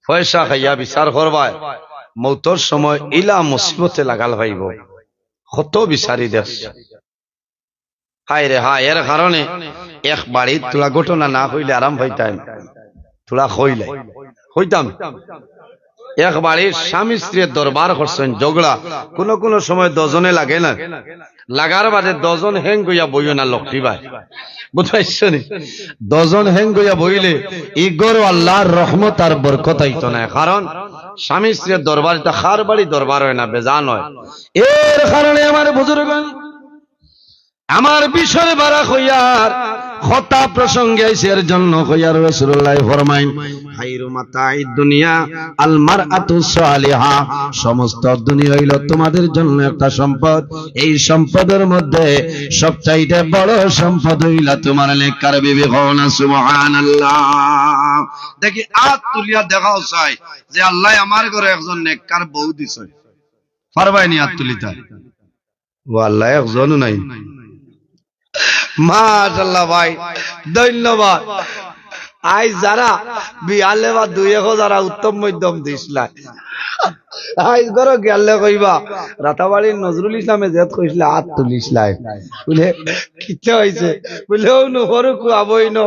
পয়সা খাইয়া বিচার করবায়, মউতর সময় ইলা মুসিবতে লাগাল পাইবো। কত বিচারি দেখছি। হায় রে হায়, এর কারণে এক বাড়িত থুড়া ঘটনা না কইলে আরাম পাইতাম, থুড়া কইলে কইতাম। এক বাড়ির স্বামী স্ত্রীয়ে দরবার করছইন, ঝগড়া, কুনু কুনু সময় দুইজনে লাগে না, লাগার বাদে দুইজন হ্যাং অইয়া বইও না লক্ষ্মী ভাই, বুঝছইন নি? দুইজন হ্যাং অইয়া বইলে ই ঘরো আল্লাহর রহমত আর বরকত আইতো নায়, কারণ স্বামী স্ত্রীর দরবার ইটা কার বাড়ি দরবার অয় না, বেজান অয়। এর কারণে আমার বুজুর্গ আমার বিষয় বারা কইয়ার কথা প্রসঙ্গে আইছে, এর জন্য কইয়ার রাসূলুল্লাহ ফরমাইন, "খায়রু মাতা'আদ দুনিয়া আল মারআতু সালিহা।" সমস্ত দুনিয়া অইলো তোমাদের জন্য একটা সম্পদ। এই সম্পদের মধ্যে সবচাইতে বড় সম্পদ অইলা তোমার নেককার বিবি। কও না সুবহানাল্লাহ। দেখি আত তুলিয়া দেখাও চাই যে আল্লাহ আমার ঘরে একজন নেককার বউ দিছে। পারবায় নি আত তুলিতা? ও আল্লাহ, একজনও নাই। মাশাআল্লাহ ভাই, ধন্যবাদ। আইজ যারা বিয়ালে বা দুই এক যারা উত্তম মধ্যম দিছলায়, আইজ ঘরো গেলে কইবা, "রাতাবাড়ির নজরুল ইসলামে যেত কইছলা, আত তুলিছলায়।" বুলে, "কিতা অইছে?" বুলে, "ও নুহরু কুয়াবইন,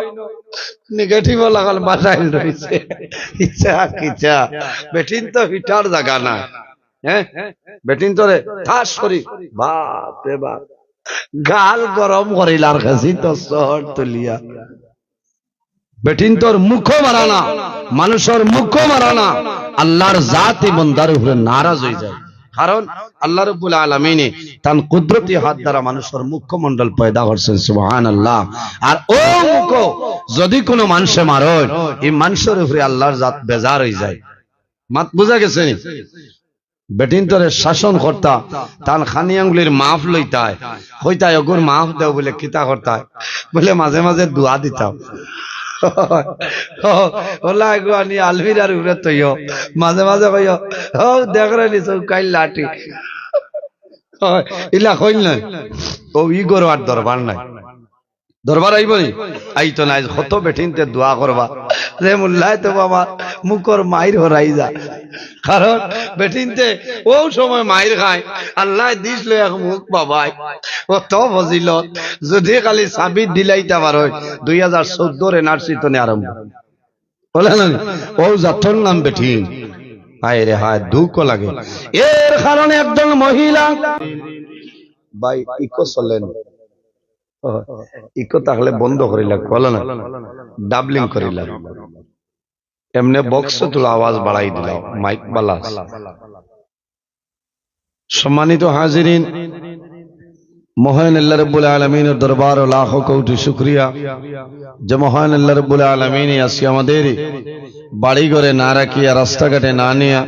নেগেটিভ লাগাল বাসাইল রইছে।" ইচ্ছা কিচ্ছা, বেটিন তো হিটার জাগা না। হ্যাঁ, বেটিন তোরে ঠাস করি, বাপ রে বাপ। গাল গরম করিলার খেছি তো শহর তুলিয়া। বেটিন্তর মুখো মারা না, মানুষর মুখো মারা না, আল্লাহর জাতই বন্দার উপরে নারাজ অইযায়। কারণ আল্লাহ রাব্বুল আলামিনে তান কুদরতি হাত দ্বারা মানুষর মুখমণ্ডল পয়দা করছইন, সুবহানাল্লাহ। আর অউ মুখো যুদি কুনু মানষে মারইন, ই মানষর উপরে আল্লাহর জাত বেজার অইযায়। মাত বুঝা গেছে নি? বেটিন্তরে শাসন করতা, তান খানি আঙ্গুলির মাফ লইতায়, কইতায়, "অগুর মাফ দেও," বুলে, "কিতা করতায়?" বুলে, "মাঝে মাঝে দোয়া দিতাম।" ওলা এগু আনি আলমিরার উপরে থইও, মাঝে মাঝে কইও, "ও দেখরে নি চৌকাইল লাঠি।" ইলা কইল নায়, ও ইগরো আর দরবার নাই। দরবার আইবো নি? আইতো নায়। কত বেটিন্তে দোয়া করবা, "রে মুল্লায় তো বাবা, মুখর মাইর হরাই যা।" কারণ বেটিন্তে অউ সময় মাইর খায়, আল্লায় দিছলো এক মুখ বাবায়, অত ফজিলত। যুদি খালি সাবিত দিলাইতা পারইন, দুই হাজার চৌদ্দর এনআরসি তনে আরম্ভ। বুলে না নি? অউ জাতর নাম বেটিন। হায় রে হায়, দুঃখ লাগে। এর কারণে একজন মহিলা, ভাই, ইকো চলে না। ইকো থাকলে বন্ধ করিলা, বুলে না, ডাবলিং করিলা। এমনে বক্সো থুড়া আওয়াজ বাড়াই দিলাও, মাইক বালা আছে। সম্মানিত হাজিরিন, মহান আল্লাহ রাব্বুল আলামিনর দরবারো লাখো কোটি শুকরিয়া যে মহান আল্লাহ রাব্বুল আলামিনে আজকে আমাদের বাড়ি ঘরে না রাখিয়া, রাস্তাঘাটে না নিয়া,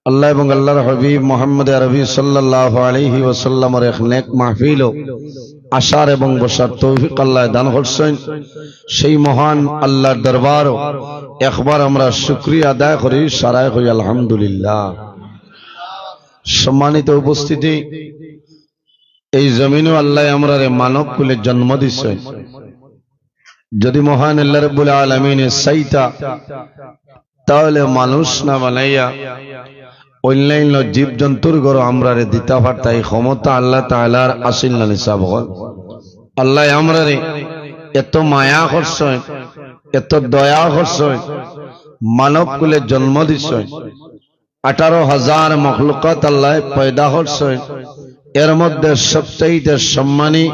আল্লাহ এবং আল্লাহর হাবিব মুহাম্মদ আরবি সাল্লাল্লাহু আলাইহি ওয়াসাল্লামর এক নেক মাহফিলো আসার এবং বসার তৌফিক আল্লায় দান করছইন। সেই মহান আল্লাহর দরবারো একবার আমরা শুকরিয়া আদায় করি, সারায় কই আলহামদুলিল্লাহ। সম্মানিত উপস্থিতি, এই জমিনো আল্লায় আমরারে মানব কুলে জন্ম দিছইন। যুদি মহান আল্লাহ রাব্বুল আলামিনে চাইতা, তাহলে মানুষ না বানাইয়া অইন্যান্য জীবজন্তুর ঘরো আমরারে দিতা পারতা, ই ক্ষমতা আল্লাহ তাআলার আছিল না নি সাব অকল? আল্লায় আমরারে এত মায়া করছইন, এত দয়া করছইন, মানব কুলে জন্ম দিছইন। আঠারো হাজার মখলুকাত আল্লায় পয়দা করছইন, এর মধ্যে সবচাইতে সম্মানী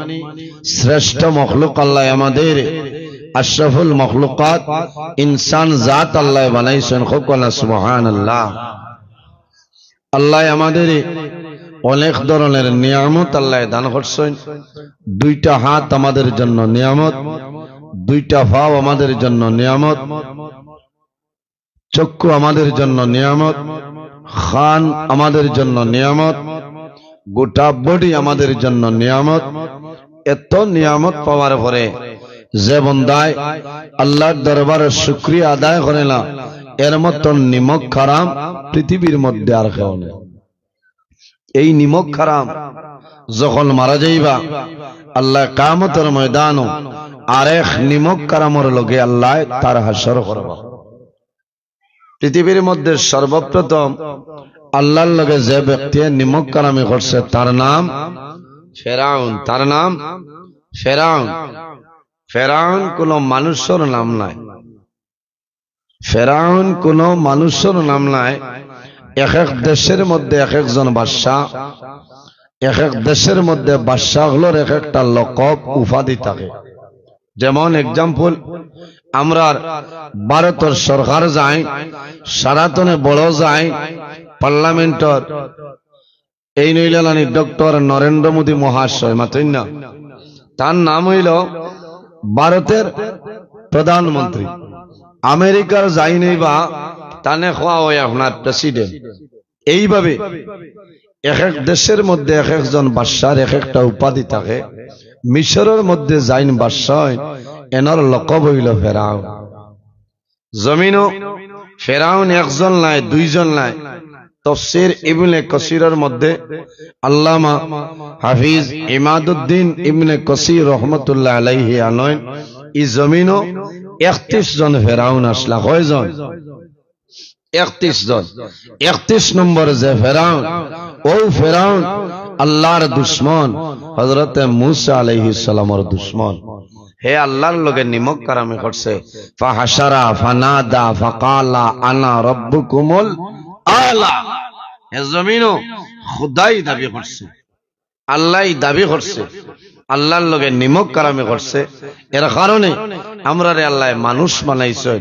শ্রেষ্ঠ মখলুক আল্লায় আমাদের আশরাফুল মখলুকাত ইনসান জাত আল্লায় বানাইছইন। কউক্কা না সুবহানাল্লাহ। আল্লায় আমাদের অনেক ধরনের নিয়ামত আল্লায় দান করছইন। দুইটা হাত আমাদের জন্য নিয়ামত, দুইটা পাও আমাদের জন্য নিয়ামত, চক্ষু আমাদের জন্য নিয়ামত, কান আমাদের জন্য নিয়ামত, গোটা বডি আমাদের জন্য নিয়ামত। এত নিয়ামত পাওয়ার পরে যে বন্দায় আল্লাহর দরবারে শুকরিয়া আদায় করে না, এর মতন নিমক হারাম পৃথিবীর মধ্যে আর কেউ নাই। এই নিমক হারাম যখন মারা যাইবা, আল্লাহ কিয়ামতর ময়দানো আরেক নিমক হারামর লগে আল্লাহ তার হাশর করবা। পৃথিবীর মধ্যে সর্বপ্রথম আল্লাহর লগে যে ব্যক্তি নিমক হারামি করছে, তার নাম ফেরাউন। তার নাম ফেরাউন। ফেরাউন কোনো মানুষর নাম নায়। ফেরাউন কোনো মানুষর নাম নায়। এক এক দেশের মধ্যে এক একজন বাদশা, এক এক দেশের মধ্যে বাদশা অকলর এক একটা লকব উপাধি থাকে। যেমন এক্সাম্পল, আমরার ভারতর সরকার যাইন, সারাতনে বড় যাইন, পার্লামেন্টর এই নইলালানি ডক্টর নরেন্দ্র মোদী মহাশয়, মাতইন না? তার নাম অইলো ভারতের প্রধানমন্ত্রী। আমেরিকার যাইন অইবা, তানে কওয়া অয় আপনার প্রেসিডেন্ট। এইভাবে এক এক দেশের মধ্যে এক একজন বাদশার এক একটা উপাধি থাকে। মিশরর মধ্যে যাইন বাদশা অইন, এনর লকব অইলো ফেরাউন। জমিনো ফেরাউন একজন নায়, দুইজন নায়। তফসির ইবনে কসিরর মধ্যে আল্লামা হাফিজ ইমাদুদ্দিন ইবনে কসির রহমতুল্লাহ আলাইহি আনইন, ই জমিনো একত্রিশ জন ফেরাউন আছলা। কয়জন? একত্রিশ জন। একত্রিশ নম্বর যে ফেরাউন, অউ ফেরাউন আল্লাহর দুশমন, হযরতে মুসা আলাইহিস সালামর দুশমন। হে আল্লাহর লগে নিমক হারামি করছে। ফাহাশারা ফানাদা ফাকালা আনা রাব্বুকুমুল আলা। হে জমিনো খুদাই দাবি করছে। আল্লায় দাবি করছে, আল্লাহর লগে নিমক কারামি করছে। এর কারণে আমরারে আল্লায় মানুষ বানাইছে,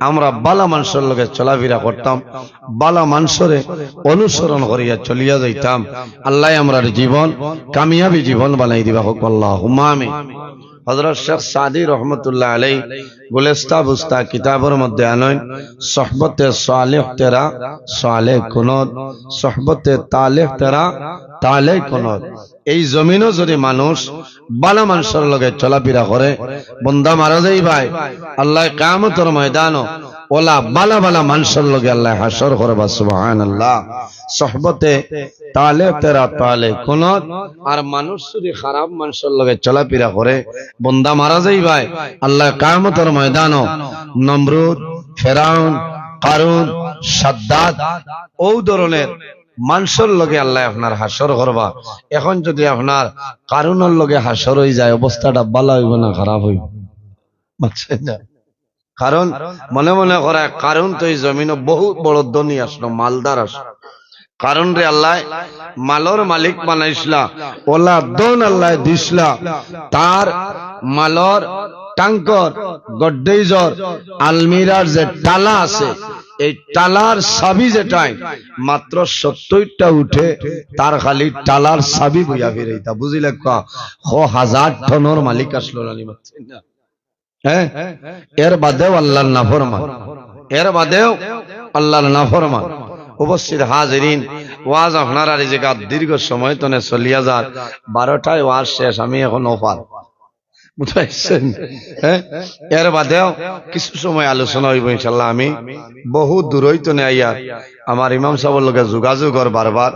আমরা বালা মানষর লগে চলাফিরা করতাম, বালা মানষরে অনুসরণ করিয়া চলিয়া যাইতাম। আল্লায় আমরার জীবন কামিয়াবি জীবন বানাই দিবা, কউক্কা আল্লাহুম্মা আমিন। হযরত শেখ সাদী রহমতুল্লাহ আলাইহি গুলিস্তান বুস্তান কিতাবর মধ্যে আনইন, "সোহবতে সালেহ তেরা সালেহ কুনত, সোহবতে তালেহ তেরা তালেহ কুনত।" এই জমিনো যদি মানুষ বালা মানষর লগে চলাফিরা করে, বন্দা মারা যাইবায়, আল্লায় কিয়ামতর ময়দানো অলা বালা বালা মানষর লগে আল্লায় হাশর করবা। সুবহানাল্লাহ। সোহবতে তালেহ তেরা তালেহ কুনত। আর মানুষ যদি খারাপ মানষর লগে চলাফিরা করে, বন্দা মারা যাইবায়, আল্লায় কিয়ামতর ময়দানো নমরুদ, ফেরাউন, কারুন, সাদ্দাদ, অউ ধরনের মানষর লগে আল্লায় আপনার হাশর করবা। এখন যদি আপনার কারুনর লগে হাশর অইযায়, অবস্থাটা বালা অইবো না খারাপ অইবো? বুঝছইন না? কারণ মনে মনে করায় কারুন তো এই জমিনো বহুত বড় ধনী আছলো, মালদার আছলো। কারুনরে আল্লায় মালর মালিক বানাইছলা, অলা ধন আল্লায় দিছলা, তার মালর ট্যাঙ্কর, গড্রেজর, আলমিরার যে তালা আছে, এই তালার চাবি যেটায় মাত্র সত্তইরটা উঠে, তার খালি তালার চাবি বইয়া ফিরাইতা। বুঝিলাউক্কা, ক হাজার টনর মালিক আছলো না নি? হ্যাঁ, এর বাদেও আল্লাহর নাফরমান, এর বাদেও আল্লাহর নাফরমান। উপস্থিত হাজিরিন, ওয়াজ আপনারার এই জাগাত দীর্ঘ সময় তনে চলিয়া যার, বারোটায় ওয়াজ শেষ, আমি এখন ওপার, বুঝছইন? হ্যাঁ, এর বাদেও কিছু সময় আলোচনা অইবো ইনশাআল্লাহ। আমি বহু দূরই তনে আইয়া আমার ইমাম সাবর লগে যোগাযোগ অর বারবার,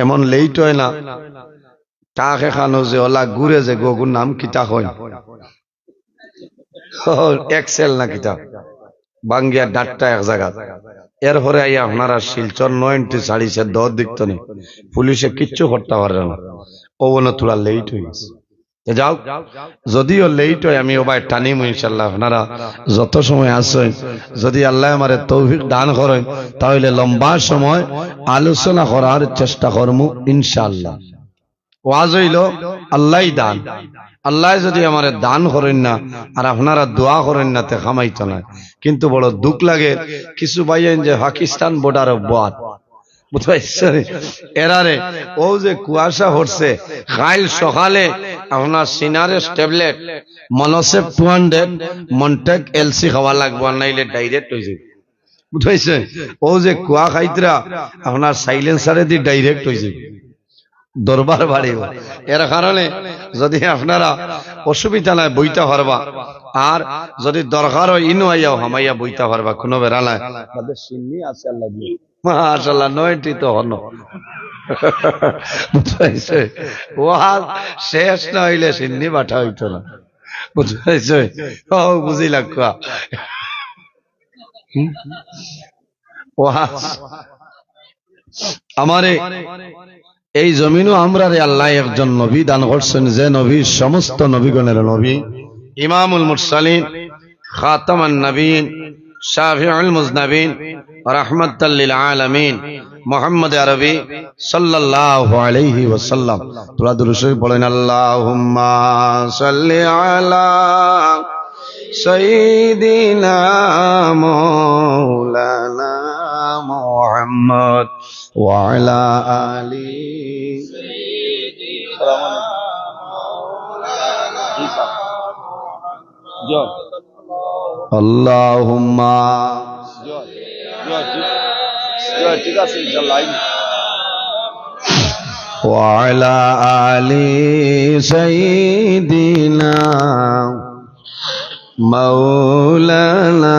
এমন লেইট অয় না। টাকে খানো যে অলা ঘুরে যে গগুর নাম কিতা কইন? ও, এক্সেল না কিতা? বাঙ্গিয়া ডাট্টা এক জাগাত। এরপরে আইয়া আপনারা শিলচর নয় এন্ট্রি ছাড়িছে দশ দিক তনে। পুলিশে কিচ্ছু করতা পারে না। ও বলে থুড়া লেইট অইগেছে। তে যাউক, যদিও লেইট অয়, আমি ওবায় টানিমু ইনশাআল্লাহ। আপনারা যত সময় আছইন, যদি আল্লায় আমারে তৌফিক দান করইন, তাইলে লম্বা সময় আলোচনা করার চেষ্টা করমু ইনশাআল্লাহ। ওয়াজ অইলো আল্লায় দান, আল্লায় যদি আমারে দান করইন না আর আপনারা দোয়া করইন না, তে কামাইতো নায়। কিন্তু বড় দুখ লাগে, কিছু ভাইয়াইন যে পাকিস্তান বর্ডারো বওয়াত, বুঝছইন? এরারে, অউ যে কুয়াশা পড়ছে, কাইল সকালে আপনার সিনারেস্ট ট্যাবলেট, মনোসেপ টু হান্ড্রেড, মন্টেক এলসি খাওয়া লাগবো, আর নাইলে ডাইরেক্ট অইযাইবো। বুঝছইন? অউ যে কুয়া খাইতরা, আপনার সাইলেন্সারেদি ডাইরেক্ট অইযাইবো। দরবার বাড়িবো। এর কারণে যদি আপনারা অসুবিধা নাই, বইতা পারবা। আর যদি দরকার অয়, ইনো আইয়াও হামাইয়া বইতা পারবা, কুনু বেড়া নাই। বাদে সিন্নি আছে আল্লাহ দিয়া। মাশাআল্লাহ, নয়টি তো হনো। বুঝছইন? ওয়াজ শেষ না অইলে সিন্নি বাটা অইতো না। বুঝছইন? ও, বুঝিলাউক্কা। হুম? ওয়াজ। আমারে এই জমিনো আমরারে আল্লায় একজন নবী দান করছইন, যে নবী সমস্ত নবীগণের নবী, ইমামুল মুরসালিন, খাতামান নবীন, শাফিউল মুজনাবিন, রাহমাতাল লিল আলামিন, মুহাম্মদ আরবি সাল্লাল্লাহু আলাইহি ওয়াসাল্লাম। থুড়া দুরূদ শরীফ পড়ইন, আল্লাহুম্মা সাল্লি আলা সাইয়্যিদিনা মাওলানা মুহাম্মদ ওয়া আলা আলি। জি স্যার। আল্লাহুম্মা। জি, ঠিক আছে, ইনশাআল্লাহ। ওয়া আলা আলি সাইয়্যিদিনা মাওলানা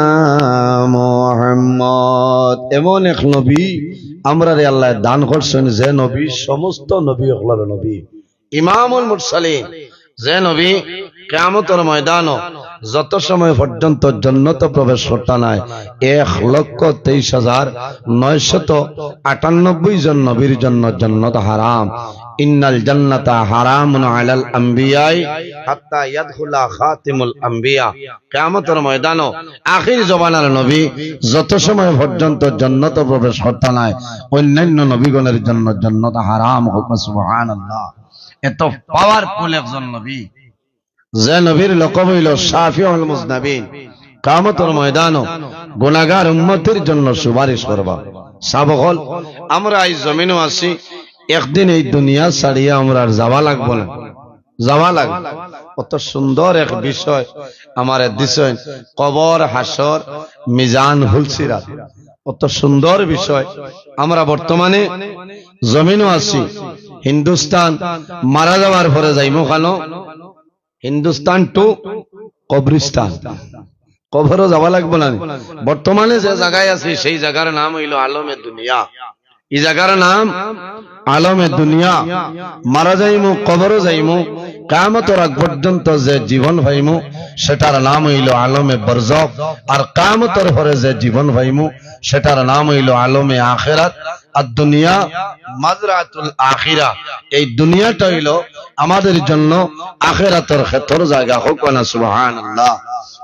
মুহাম্মদ। এমন এক নবী আমরারে আল্লায় দান করছইন, যে নবী সমস্ত নবী অকলর নবী। ইমামুল মুরসালিন, যে নবী কিয়ামতর ময়দানো যত সময় পর্যন্ত জন্নতো প্রবেশ করতা নায়, এক লক্ষ তেইশ হাজার নয়শত আটানব্বই জন নবীর জন্য জন্নত হারাম। ইন্নাল জান্নাতা হারামুন আলাল আম্বিয়াই হাত্তা ইয়াদখুলা খাতিমুল আম্বিয়া। কিয়ামতর ময়দানো আখির জমানার নবী যত সময় পর্যন্ত জন্নত প্রবেশ করতা নায়, অন্যান্য নবীগণের জন্য জন্নত হারাম। কউক্কা সুবহানাল্লাহ। এত পাওয়ারফুল একজন নবী, যে নবীর লকব অইলো শাফিউল মুজনাবিন। কিয়ামতর ময়দানো গুনাগার উম্মতির জন্য সুপারিশ করবা। সাব অকল, আমরা এই জমিনো আছি, একদিন এই দুনিয়া ছাড়িয়া আমরার যাওয়া লাগবো না, যাওয়া লাগবো। অত সুন্দর এক বিষয় আমারে দিছইন, কবর, হাশর, মিজান, পুলসিরাত। অত সুন্দর বিষয়। আমরা বর্তমানে জমিনো আছি, হিন্দুস্তান, মারা যাওয়ার পরে যাইমু কানো? হিন্দুস্তান টু কবরিস্তান। কবরো যাওয়া লাগবো না নি? বর্তমানে যে জাগায় আছি, সেই জাগার নাম অইলো আলমে দুনিয়া। ই জাগার নাম আলমে দুনিয়া। মারা যাইমু, কবরো যাইমু, কিয়ামতর আগ পর্যন্ত যে জীবন পাইমু, সেটার নাম অইলো আলমে বরজখ। আর কিয়ামতর পরে যে জীবন পাইমু, সেটার নাম অইলো আলমে আখেরাত। আর দুনিয়া মাজরাতুল আখিরা, এই দুনিয়াটা অইলো আমাদের জন্য আখেরাতর খেতর জাগা। কউক্কা না সুবহানাল্লাহ।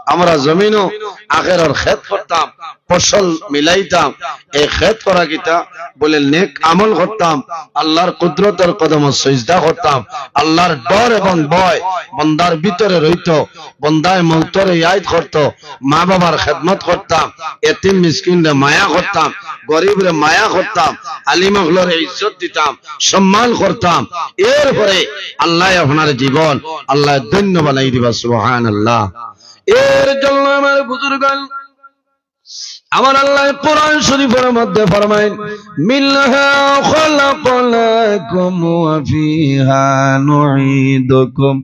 আমরা জমিনো আখেরার খেত করতাম, ফসল মিলাইতাম। এই খেত করা কিতা? বলে নেক আমল করতাম, আল্লাহর কুদরতর কদমো সইজদা করতাম, আল্লাহর ডর এবং ভয় বন্দার ভিতরে রইতো, বন্দায় মউতরে ইয়াদ করতো, মা বাবার খেদমত করতাম, এতিম মিসকিনরে মায়া করতাম, গরিবরে মায়া করতাম, আলিম অকলরে ইজ্জত দিতাম, সম্মান করতাম। এরপরে আল্লায় আপনার জীবন আল্লায় ধন্য বানাই দিবা। সুবহানাল্লাহ। এর জন্য আমার বুজুর্গান, আমার আল্লায় কোরআন শরীফর মধ্যে ফরমাইন, "মিনহা খালাকনাকুম ওয়া ফিহা নুঈদুকুম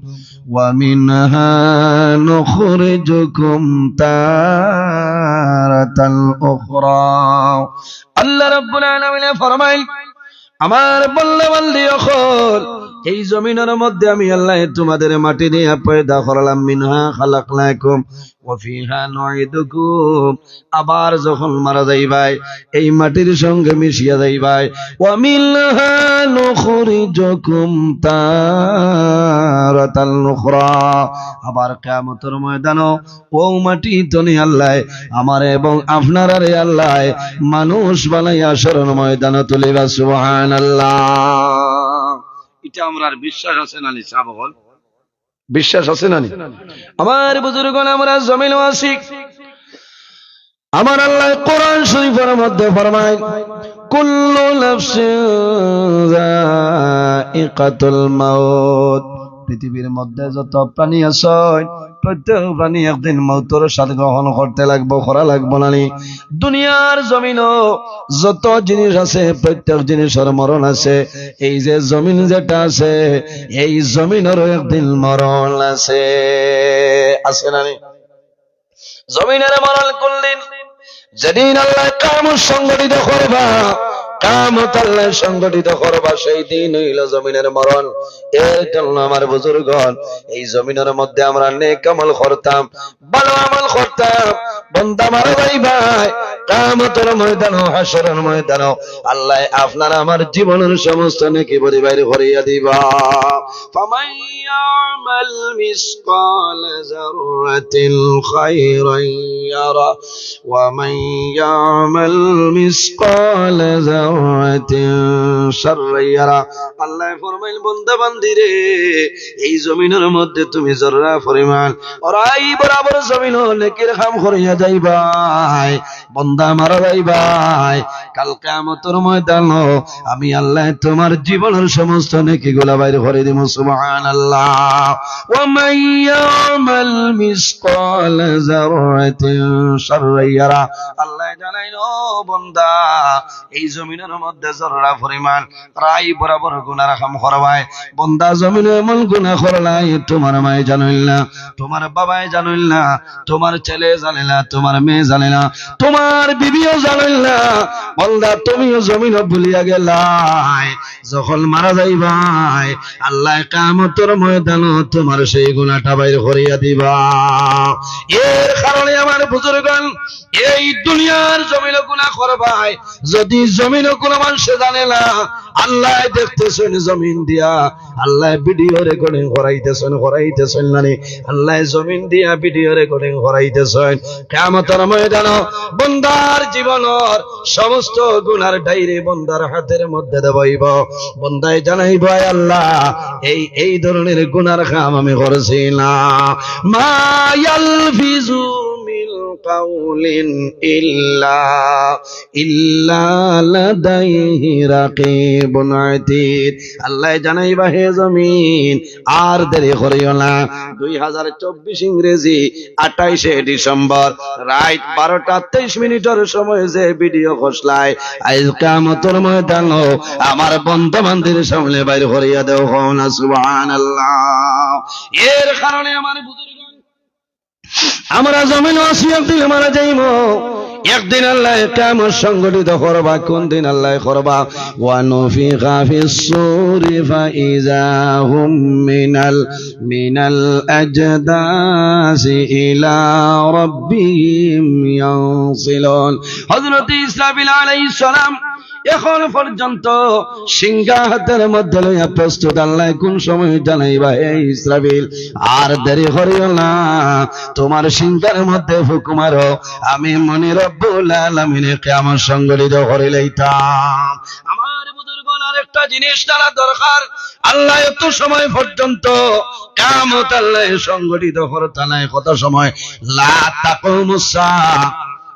ওয়া মিনহা নুখরিজুকুম তারাতাল উখরা।" আল্লাহ রাব্বুল আলামিনে ফরমাইন, আমার বন্দা বান্দি অকল, এই জমিনর মধ্যে আমি আল্লায় তোমাদেরে মাটি দিয়া পয়দা করলাম, মিনহা খালাকনাকুম ওয়া ফিহা নুঈদুকুম, আবার যখন মারা যাইবায়, এই মাটির সঙ্গে মিশিয়া যাইবায়, ওয়া মিনহা নুখরিজুকুম তারাতাল উখরা, আবার কিয়ামতর ময়দানো অউ মাটি তনে আল্লায় আমারে এবং আপনারারে আল্লায় মানুষ বানাইয়া হাশরর ময়দানো তুলিবা। সুবহানাল্লাহ। ইটা আমরার বিশ্বাস আছে না নি সাব অকল? বিশ্বাস আছে না নি? আমার বুজুর্গান, আমরা জমিনো আছি, আমার আল্লায় কোরআন শরীফর মধ্যে ফরমাইন, "কুল্লু নাফসিন যায়িকাতুল মাউত।" পৃথিবীর মধ্যে যত প্রাণী আছে, প্রত্যেক প্রাণী একদিন মউতর স্বাদ গ্রহণ করতে লাগবো, করা লাগবো না নি? দুনিয়ার জমিনো যত জিনিস আছে, প্রত্যেক জিনিসর মরণ আছে। এই যে জমিন যেটা আছে, এই জমিনরও একদিন মরণ আছে, আছে না নি? জমিনর মরণ কোন দিন? যেদিন আল্লায় কিয়ামত সংগঠিত করবা, কিয়ামত আল্লায় সংগঠিত করবা, সেই দিন অইলো জমিনর মরণ। এর জন্য আমার বুজুর্গান, এই জমিনর মধ্যে আমরা নেক আমল করতাম, ভালো আমল করতাম, বন্দা মারা যাইবায়, কিয়ামতর ময়দানো, হাশরর ময়দানো আল্লায় আপনার আমার জীবনর সমস্ত নেকি ভরি বাইর করিয়া দিবা। ফামান ইয়ামাল মিসকালা যাররাতিন খায়রান ইয়ারা, ওয়া মান ইয়ামাল মিসকালা যাররাতিন শাররান ইয়ারা। আল্লায় ফরমাইন, বন্দা বান্দিরে, এই জমিনর মধ্যে তুমি জর্রা পরিমাণ অরাই বরাবর জমিনো নেকির কাম করিয়া যাইবায়, বন্দা মারা যাইবায়, কাল কিয়ামতর ময়দানো আমি আল্লায় তোমার জীবনর সমস্ত নেকিগুলা বাইর করি দিমু। সুবহানাল্লাহ। ওয়া মান ইয়ামাল মিসকালা যাররাতিন শাররান ইয়ারা। আল্লায় জানাইন, ও বন্দা, এই জমিনর মধ্যে জর্রা পরিমাণ অরাই বরাবর গুনার কাম করবায়, বন্দা জমিনো এমন গুনা করলায়, তোমার মায়ে জানইল না, তোমার বাবায় জানইল না, তোমার ছেলে জানে না, তোমার মেয়ে জানে না, তোমার বিবিও জানইল না, বন্দা তুমিও জমিনো ভুলিয়া গেলায়। যখন মারা যাইবায়, আল্লায় কিয়ামতর ময়দানো তোমার সেই গুনাটা বাইর করিয়া দিবা। এর কারণে আমার বুজুর্গান, এই দুনিয়ার জমিনো গুনা করবায়, যদি জমিনো কুনু মানষে জানে না, আল্লায় দেখতেছইন জমিন দিয়া, আল্লায় ভিডিও রেকর্ডিং করাইতেছইন, করাইতেছইন নানি? আল্লায় জমিন দিয়া ভিডিও রেকর্ডিং করাইতেছইন। কিয়ামতর ময়দানো বন্দার জীবনর সমস্ত গুনার ডায়েরি বন্দার হাতের মধ্যে দেওয়া অইবো। বন্দায় জানাইবো, "আয় আল্লাহ, এই, এই ধরনের গুনার কাম আমি করছি না।" মা ইয়ালফিজু মিন কাউলিন ইল্লা, ইল্লা লাদাইহি রাকিবুন আতীদ। আল্লায় জানাইবা, হে জমিন, আর দেরি করিও না। দুই হাজার চব্বিশ ইংরেজি আঠাইশে ডিসেম্বর রাইত বারোটা তেইশ মিনিটর সময় যে ভিডিও খসলায়, আইজ কিয়ামতর ময়দানো আমার বন্দা বান্দির সামনে বাইর করিয়া দেও, কও না সুবহানাল্লাহ। এর কারণে আমার বুজুর্গ, আমরা জমিনো আছি, একদিন মারা যাইমু। একদিন আল্লায় কিয়ামত সংগঠিত করবা। কোন দিন আল্লায় করবা? ওয়া নুফিখা ফিস সূরি ফাইযা হুম মিনাল, মিনাল আজদাসি ইলা রাব্বিহিম ইয়ানসিলুন। হযরত ইসরাফিল আলাইহিস সালাম এখন পর্যন্ত শিঙ্গা হাতের মধ্যে লইয়া প্রস্তুত। আল্লায় কোন সময় জানাইবা, "হে ইসরাফিল, আর দেরি করিও না, তুমার শিঙ্গার মধ্যে ফুক মারো, আমি মনি রব্বুল আলামিনে কিয়ামত সংগঠিত করিলাইতাম।" আমার বুজুর্গণ, আরেকটা জিনিস জানা দরকার, আল্লায় অত সময় পর্যন্ত কিয়ামত আল্লায় সংগঠিত করতা নায়। কত সময়? লা তাকুমুস সাআ,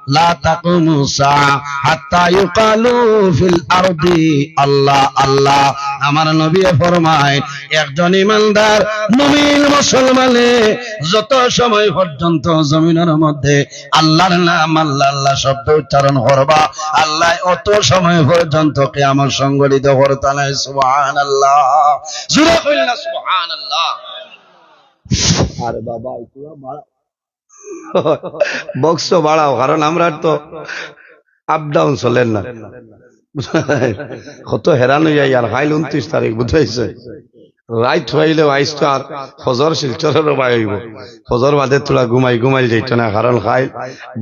লা তাকুমুস সাআ হাত্তা ইউকালু ফিল আরদি আল্লাহ আল্লাহ। আমার নবীয়ে ফরমায়, একজন ইমানদার মুমিন মুসলমানে যত সময় পর্যন্ত জমিনর মধ্যে আল্লাহর নাম, আল্লাহ, আল্লাহ শব্দ উচ্চারণ করবা, আল্লায় অত সময় পর্যন্ত কিয়ামত সংগঠিত করতা নায়। সুবহানাল্লাহ। জোরে কইল না সুবহানাল্লাহ। আরে বাবা, একটু বাড়াও। বক্স বাড়াও, কারণ আমরার তো আপ ডাউন চলের না। কত হেরান অইয়া ইয়ার, কাইল ঊনত্রিশ তারিখ, বুঝাইছে? রাইত অইলেও আইজ তো আর ফজর শিলচরর বায় অইবো। ফজর বাদে থুড়া ঘুমাই, ঘুমাইল যাইতো না, কারণ কাইল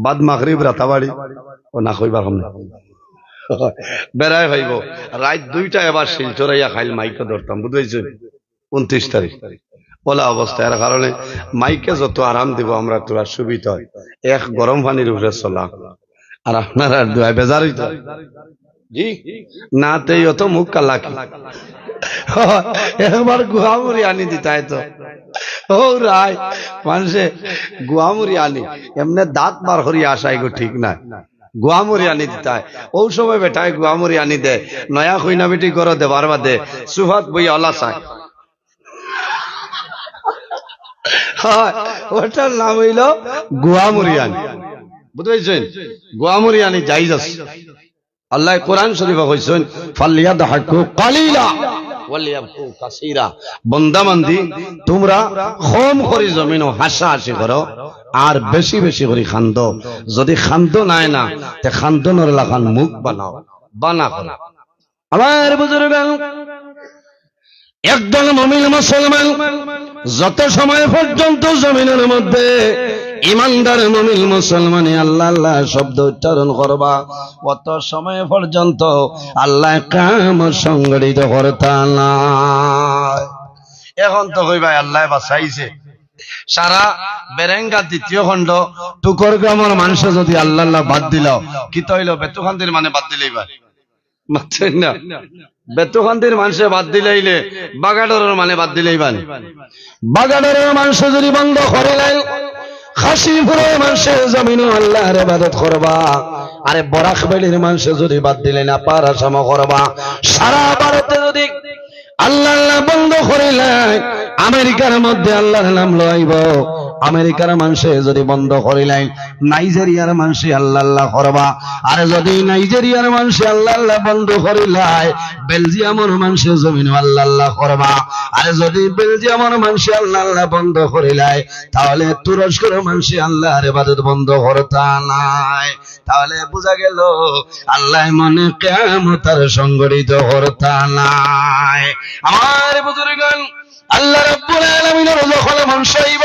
বাদ মাগরিব রাতাবাড়ি, ও না কইবার সামনে বেড়াই অইবো। রাইত দুইটা এবার শিলচর আইয়া কাইল মাইকো ধরতাম, বুঝাইছে? ঊনত্রিশ তারিখ। অলা অবস্থা, এর কারণে মাইকে যত আরাম দিবো আমরা থুড়া সুবিধা অয়। এক গরম পানির উপরে চলা। আর আপনারা দুয়ায় বেজার অইতো। জি? না তে অত মুখ কালা কি? একবার গুয়ামুড়ি আনি দিতায় তো। ও রায়, মানষে গুয়ামুড়ি আনি, এমনে দাঁত বার করি আসায় গো ঠিক নায়। গুয়ামুড়ি আনি দিতায়। অউ সময় বেটায় গুয়ামুড়ি আনি দেয়। নয়া কইনা বেটি ঘরো দেবার বাদে সুফাত বইয়া অলা চায়। অয়, অটার নাম অইলো গুয়ামুড়ি আনি। বুঝতে পারছইন? গুয়ামুড়ি আনি জায়েজ আছে। আল্লায় কোরআন শরীফো কইছইন, "ফালিয়াদহাকু কালিলা ওয়ালিয়াবকু কাসীরা।" বন্দা বান্দি, তুমরা কম করি জমিনো হাসাহাসি করো, আর বেশি বেশি করি কান্দো। যদি কান্দো নায় না, তে কান্দনর লাখান মুখ বানাও, বানা করো। আমার বুজুর্গান, একজন মুমিন মুসলমান যত সময় পর্যন্ত জমিনর মধ্যে ইমানদার মুমিন মুসলমানে আল্লাহ আল্লাহ শব্দ উচ্চারণ করবা, অত সময় পর্যন্ত আল্লায় কিয়ামত সংগঠিত করতা নায়। এখন তো কইবায় আল্লায় বাঁচাইছে। সারা বেরেঙ্গা দ্বিতীয় খণ্ড টুকর গ্রামর মানষে যদি আল্লাহ আল্লাহ বাদ দিলাও, কিতা অইলো? বেতুকান্দির মানে বাদ দিলাইবা। মাতইন না। বেতুকান্দির মানষে বাদ দিলাইলে বাগাডরর মানে বাদ দিলাইবা নি। বাগাডরর মানষে যদি বন্ধ করিলাইন, কাশিমপুরর মানষে জমিনো আল্লাহর ইবাদত করবা। আরে বরাক ভ্যালির মানষে যদি বাদ দিলাইন, আপার আসামো করবা। সারা ভারতে যদি আল্লাহ আল্লাহ বন্ধ করিলাইন, আমেরিকার মধ্যে আল্লাহর নাম লইবো, আমেরিকার মানষে যদি বন্ধ করিলাইন, নাইজেরিয়ার মানষে আল্লাহ আল্লাহ করবা। আর যদি নাইজেরিয়ার মানষে আল্লাহ আল্লাহ বন্ধ করিলায়, বেলজিয়ামর মানষে জমিনো আল্লাহ আল্লাহ করবা। আর যদি বেলজিয়ামর মানষে আল্লাহ আল্লাহ বন্ধ করিলায়, তাহলে তুরস্কর মানষে আল্লাহর ইবাদত বন্ধ করতা নায়। তাহলে বুঝা গেল আল্লাহ মনে কিয়ামত আর সংগঠিত করতা নায়। আমার বুজুর্গান, আল্লাহ রাব্বুল আলামিনর যখন মন চাইব,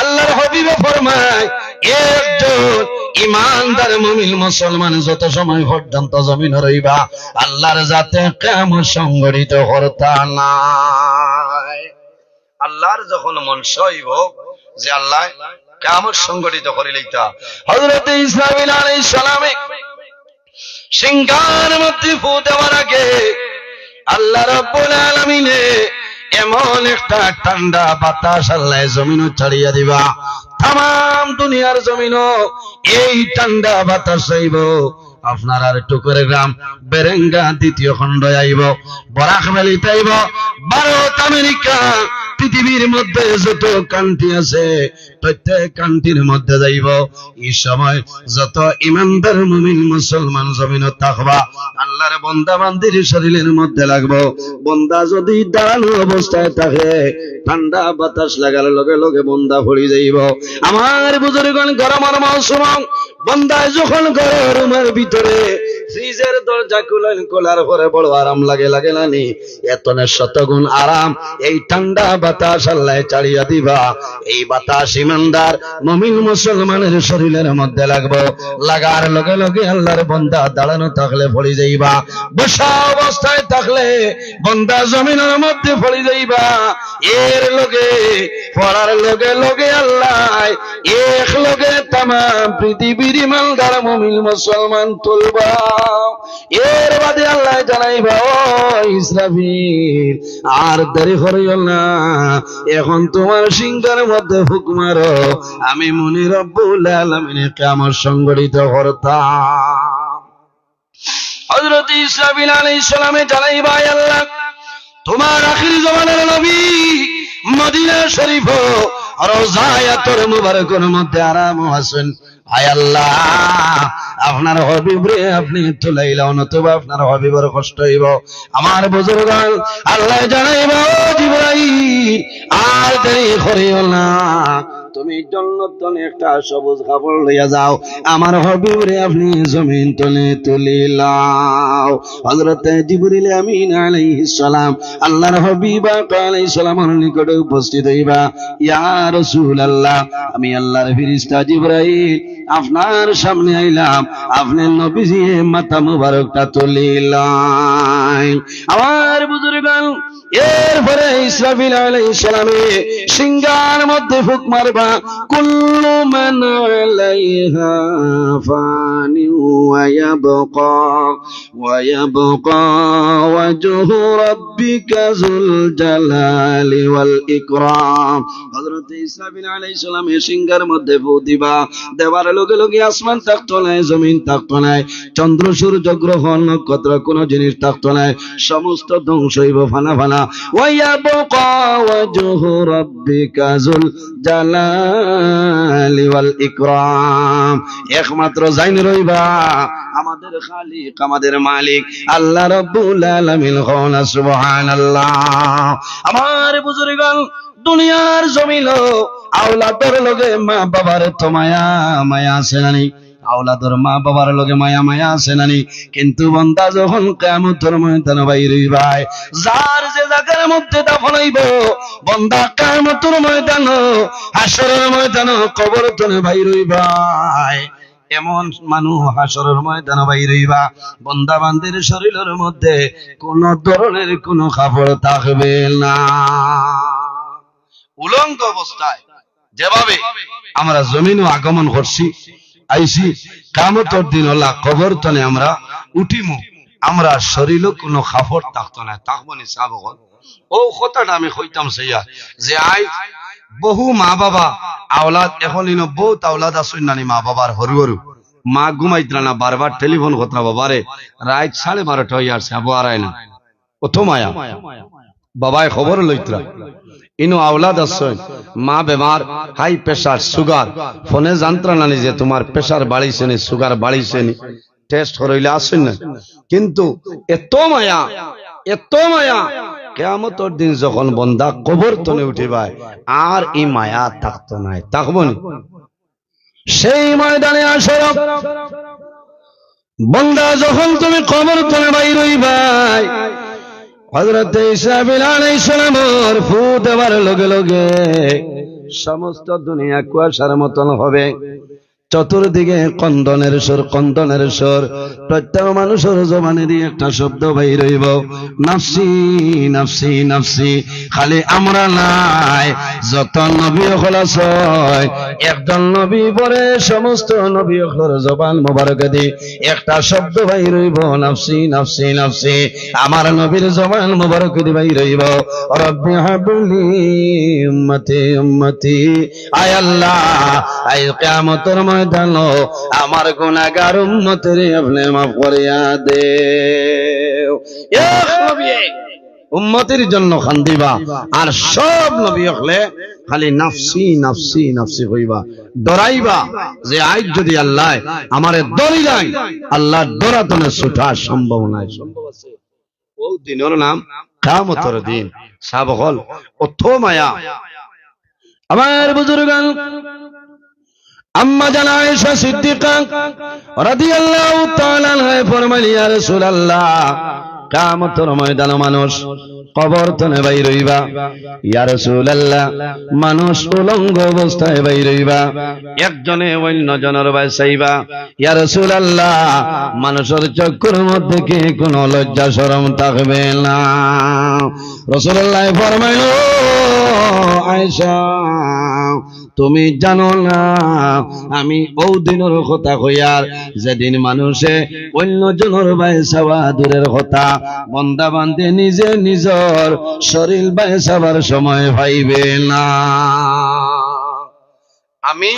আল্লাহর হাবিবে ফরমায়, একজন ইমানদার মুমিন মুসলমান যত সময় পর্যন্ত জমিনো রইবা, আল্লাহর জাতে কিয়ামত সংঘটিত করতা নায়। আল্লাহর যখন মনশা অইবো যে আল্লায় কিয়ামত সংঘটিত করিলাইতা, হযরতে ইসরাফিল আলাইহিস সালামে সিঙ্গার মধ্যে ফু দেওয়ার আগে আল্লাহ রাব্বুল আলামিনে এমন একটা ঠান্ডা বাতাস আল্লায় জমিনো ছাড়িয়া দিবা, তামাম দুনিয়ার জমিনো এই ঠান্ডা বাতাস আইবো। আপনার আর টুকরগ্রাম, বেরেঙ্গা দ্বিতীয় খণ্ড আইবো, বরাক ভ্যালিত আইবো, ভারত, আমেরিকা, পৃথিবীর মধ্যে যত কান্ট্রি আছে, প্রত্যেক কান্ট্রির মধ্যে যাইবো। এই সময় যত ইমানদার মুমিন মুসলমান জমিনো থাকবা, আল্লাহর বন্দা বান্দির শরীরের মধ্যে লাগবো। বন্দা যদি দাঁড়ানো অবস্থায় থাকে, ঠান্ডা বাতাস লাগার লগে লগে বন্দা পড়ি যাইবো। আমার বুজুর্গণ, গরমর মৌসুম, বন্দায় যখন ঘরর রুমর ভিতরে ফ্রিজর দরজা খুলইন, খোলার পরে বড় আরাম লাগে, লাগে না নি? এতনে শতগুণ আরাম এই ঠান্ডা বাতাস আল্লায় ছাড়িয়া দিবা। এই বাতাস ইমানদার মুমিন মুসলমানের শরীরের মধ্যে লাগবো, লাগার লগে লগে আল্লাহর বন্দা দাঁড়ানো থাকলে পড়ি যাইবা, বসা অবস্থায় থাকলে বন্দা জমিনর মধ্যে পড়ি যাইবা। এর লগে পড়ার লগে লগে আল্লায় এক লগে তামাম পৃথিবীর ইমানদার মুমিন মুসলমান তুলবা। এর বাদে আল্লায় জানাইবা, "ও ইসরাফিল, আর দেরি করিও না, এখন তোমার সিঙ্গার মধ্যে ফুক মারো, আমি মনি রব্বুল আলামিনে কিয়ামত সংঘটিত করতাম।" হযরত ইসরাফিল আলাইহিস সালামে জানাইবা, "আয় আল্লাহ, তোমার আখির জমানার নবী মদিনা শরীফ রওজায়ে আতর মুবারকর মধ্যে আরাম আছইন। আয় আল্লাহ, আপনার হাবিবরে আপনি তুলাইলা, নতুবা আপনার হাবিবর কষ্ট অইবো।" আমার বুজুর্গণ, আল্লায় জানাইবা, "ও জিবরাইল, আর দেরি করিও না, তুমি জন্নত তনে একটা সবুজ কাপড় লইয়া যাও, আমার হাবিবরে আপনি জমিন তনে তুলিলাও।" হযরতে জিবরিল আমিন আলাইহিস সালাম আল্লাহর হাবিব আকা আলাইহিস সালামর নিকটে উপস্থিত অইবা, "ইয়া রাসূলুল্লাহ, আমি আল্লাহর ফিরিস্তা জিবরাইল আপনার সামনে আইলাম, আপনি নবীজিয়ে মাথা মুবারকটা তুলিলাইন।" আমার বুজুর্গণ, এরপরে ইসরাফিল আলাইহিস সালামে সিঙ্গার মধ্যে ফুক মারবা, "কুল্লু মান আলাইহা ফানি ওয়া ইয়াবকা, ওয়া ইয়াবকা ওয়াজহু রাব্বিকা যুল জালালি ওয়াল ইকরাম।" হযরত ইসরাফিল আলাইহিস সালামে সিঙ্গার মধ্যে ফু দিবা, দেওয়ার লগে লগে আসমান থাকতো নায়, জমিন থাকতো নায়, চন্দ্র, সূর্য, গ্রহ, নক্ষত্র, কোনো জিনিস থাকতো নায়, সমস্ত ধ্বংস অইবো, ফানা ফানা। "ওয়ায়াবকা ওয়াজহু রাব্বিকা যুল জালালি ওয়াল ইকরাম।" একমাত্র যাইন রইবা আমাদের খালিক, আমাদের মালিক আল্লাহ রাব্বুল আলামিন। কও না সুবহানাল্লাহ। আমার বুজুর্গণ, দুনিয়ার জমিনো আওলাদর লগে মা বাবার তো মায়া, মায়া আছে না নি? আওলাদর মা বাবার লগে মায়া, মায়া আছে না নি? কিন্তু বন্দা যখন কিয়ামতর ময়দানো বাইর অইবায়, যার যে জাগার মধ্যে দাফন অইবো, বন্দা কিয়ামতর ময়দানো, হাশরর ময়দানো, কবর তনে বাইর অইবায়, এমন মানুষ হাশরর ময়দানো বাইর অইবা, বন্দা বান্দির শরীরর মধ্যে কোনো ধরনের কোনো কাপড় থাকবে না। উলঙ্গ অবস্থায় যেভাবে আমরা জমিনো আগমন করছি, আইছি, কিয়ামতর দিন অলা কবর তনে আমরা উঠিমু, আমরা শরীরো কোনো কাপড় থাকতো নায়, থাকবো নি সাব অকল? ও কথাটা আমি কইতাম চাইয়া যে আইজ বহু মা বাবা আওলাদ, এখন ইনো বহুত আওলাদ আছইন নানি মা বাবার হরু হরু, মা ঘুমাইতরা না, বারবার টেলিফোন করতরা বাবারে, রাইত সাড়ে বারোটা অইয়া আরছে, আবু আরায় না। অত মায়া। বাবায় খবর লইতরা। ইনো আওলাদ আছইন, মা বেমার, হাই প্রেশার, সুগার, ফোনে জানতরা নানি যে তোমার প্রেশার বাড়িছে নি, সুগার বাড়িছে নি, টেস্ট করইলা আছইন না। কিন্তু এত মায়া, এত মায়া, কিয়ামতর দিন যখন বন্দা কবর তনে উঠিবায়, আর ই মায়া থাকতো নায়, থাকবো নি? সেই ময়দানে হাশর বন্দা যখন তুমি কবর তনে বাইর অইবায়, হযরতে ইসরাফিল আলাইহিস সালামর ফু দেওয়ার লগে লগে সমস্ত দুনিয়া কুয়াশার মতন হবে। চতুর্দিকে কন্দনের সুর, কন্দনের সুর। প্রত্যেক মানুষর জবানেদি একটা শব্দ বাইর অইবো, "নাফসি, নাফসি, নাফসি।" খালি আমরা নায়, যত নবী অকল আছইন, একজন নবী পরে সমস্ত নবী অকলর জবান মোবারকেদি একটা শব্দ বাইর অইবো, "নাফসি, নাফসি, নাফসি।" আমার নবীর জবান মোবারকেদি বাইর অইবো, "রব্বি হাবলি উম্মতি, উম্মতি।" আয় আল্লাহ, আইজ কিয়ামতর ময়দানো আমার গুনাহগার উম্মতরে আপনে মাফ করিয়া দেও। এক নবী উম্মতির জন্য কান্দিবা, আর সব নবী অকলে খালি "নাফসি, নাফসি, নাফসি" কইবা। ডরাইবা যে আইজ যদি আল্লায় আমারে ধরিলাইন, আল্লার ডর থনে ছুটা সম্ভব নায়। সম্ভব আছে? অউ দিনর নাম কিয়ামতর দিন। সাহাবা অকল, অত মায়া। আমার বুজুর্গান, আম্মা জান আয়েশা সিদ্দিকা রাদিয়াল্লাহু তাআলা আনহা ফরমাইলা, "ইয়া রাসূলুল্লাহ, কিয়ামতর ময়দানো মানুষ কবর থনে বাইর অইবা।" "ইয়া রাসূলুল্লাহ, মানুষ উলঙ্গ অবস্থায় বাইর অইবা, একজনে অইন্য জনর বায় চাইবা।" "ইয়া রাসূলুল্লাহ, মানুষর চক্ষুর মধ্যে কি কুনু লজ্জা শরম থাকবে না?" রাসূলুল্লায় ফরমাইলা, "আয়েশা, তুমি জানো না, আমি অউ দিনর কথা কইয়ার, যেদিন মানুষে অইন্য জনর বায় চাওয়া দূরের কথা, বন্দা বান্দি নিজে নিজর শরীর বায় চাওয়ার সময় পাইবে না।" আমি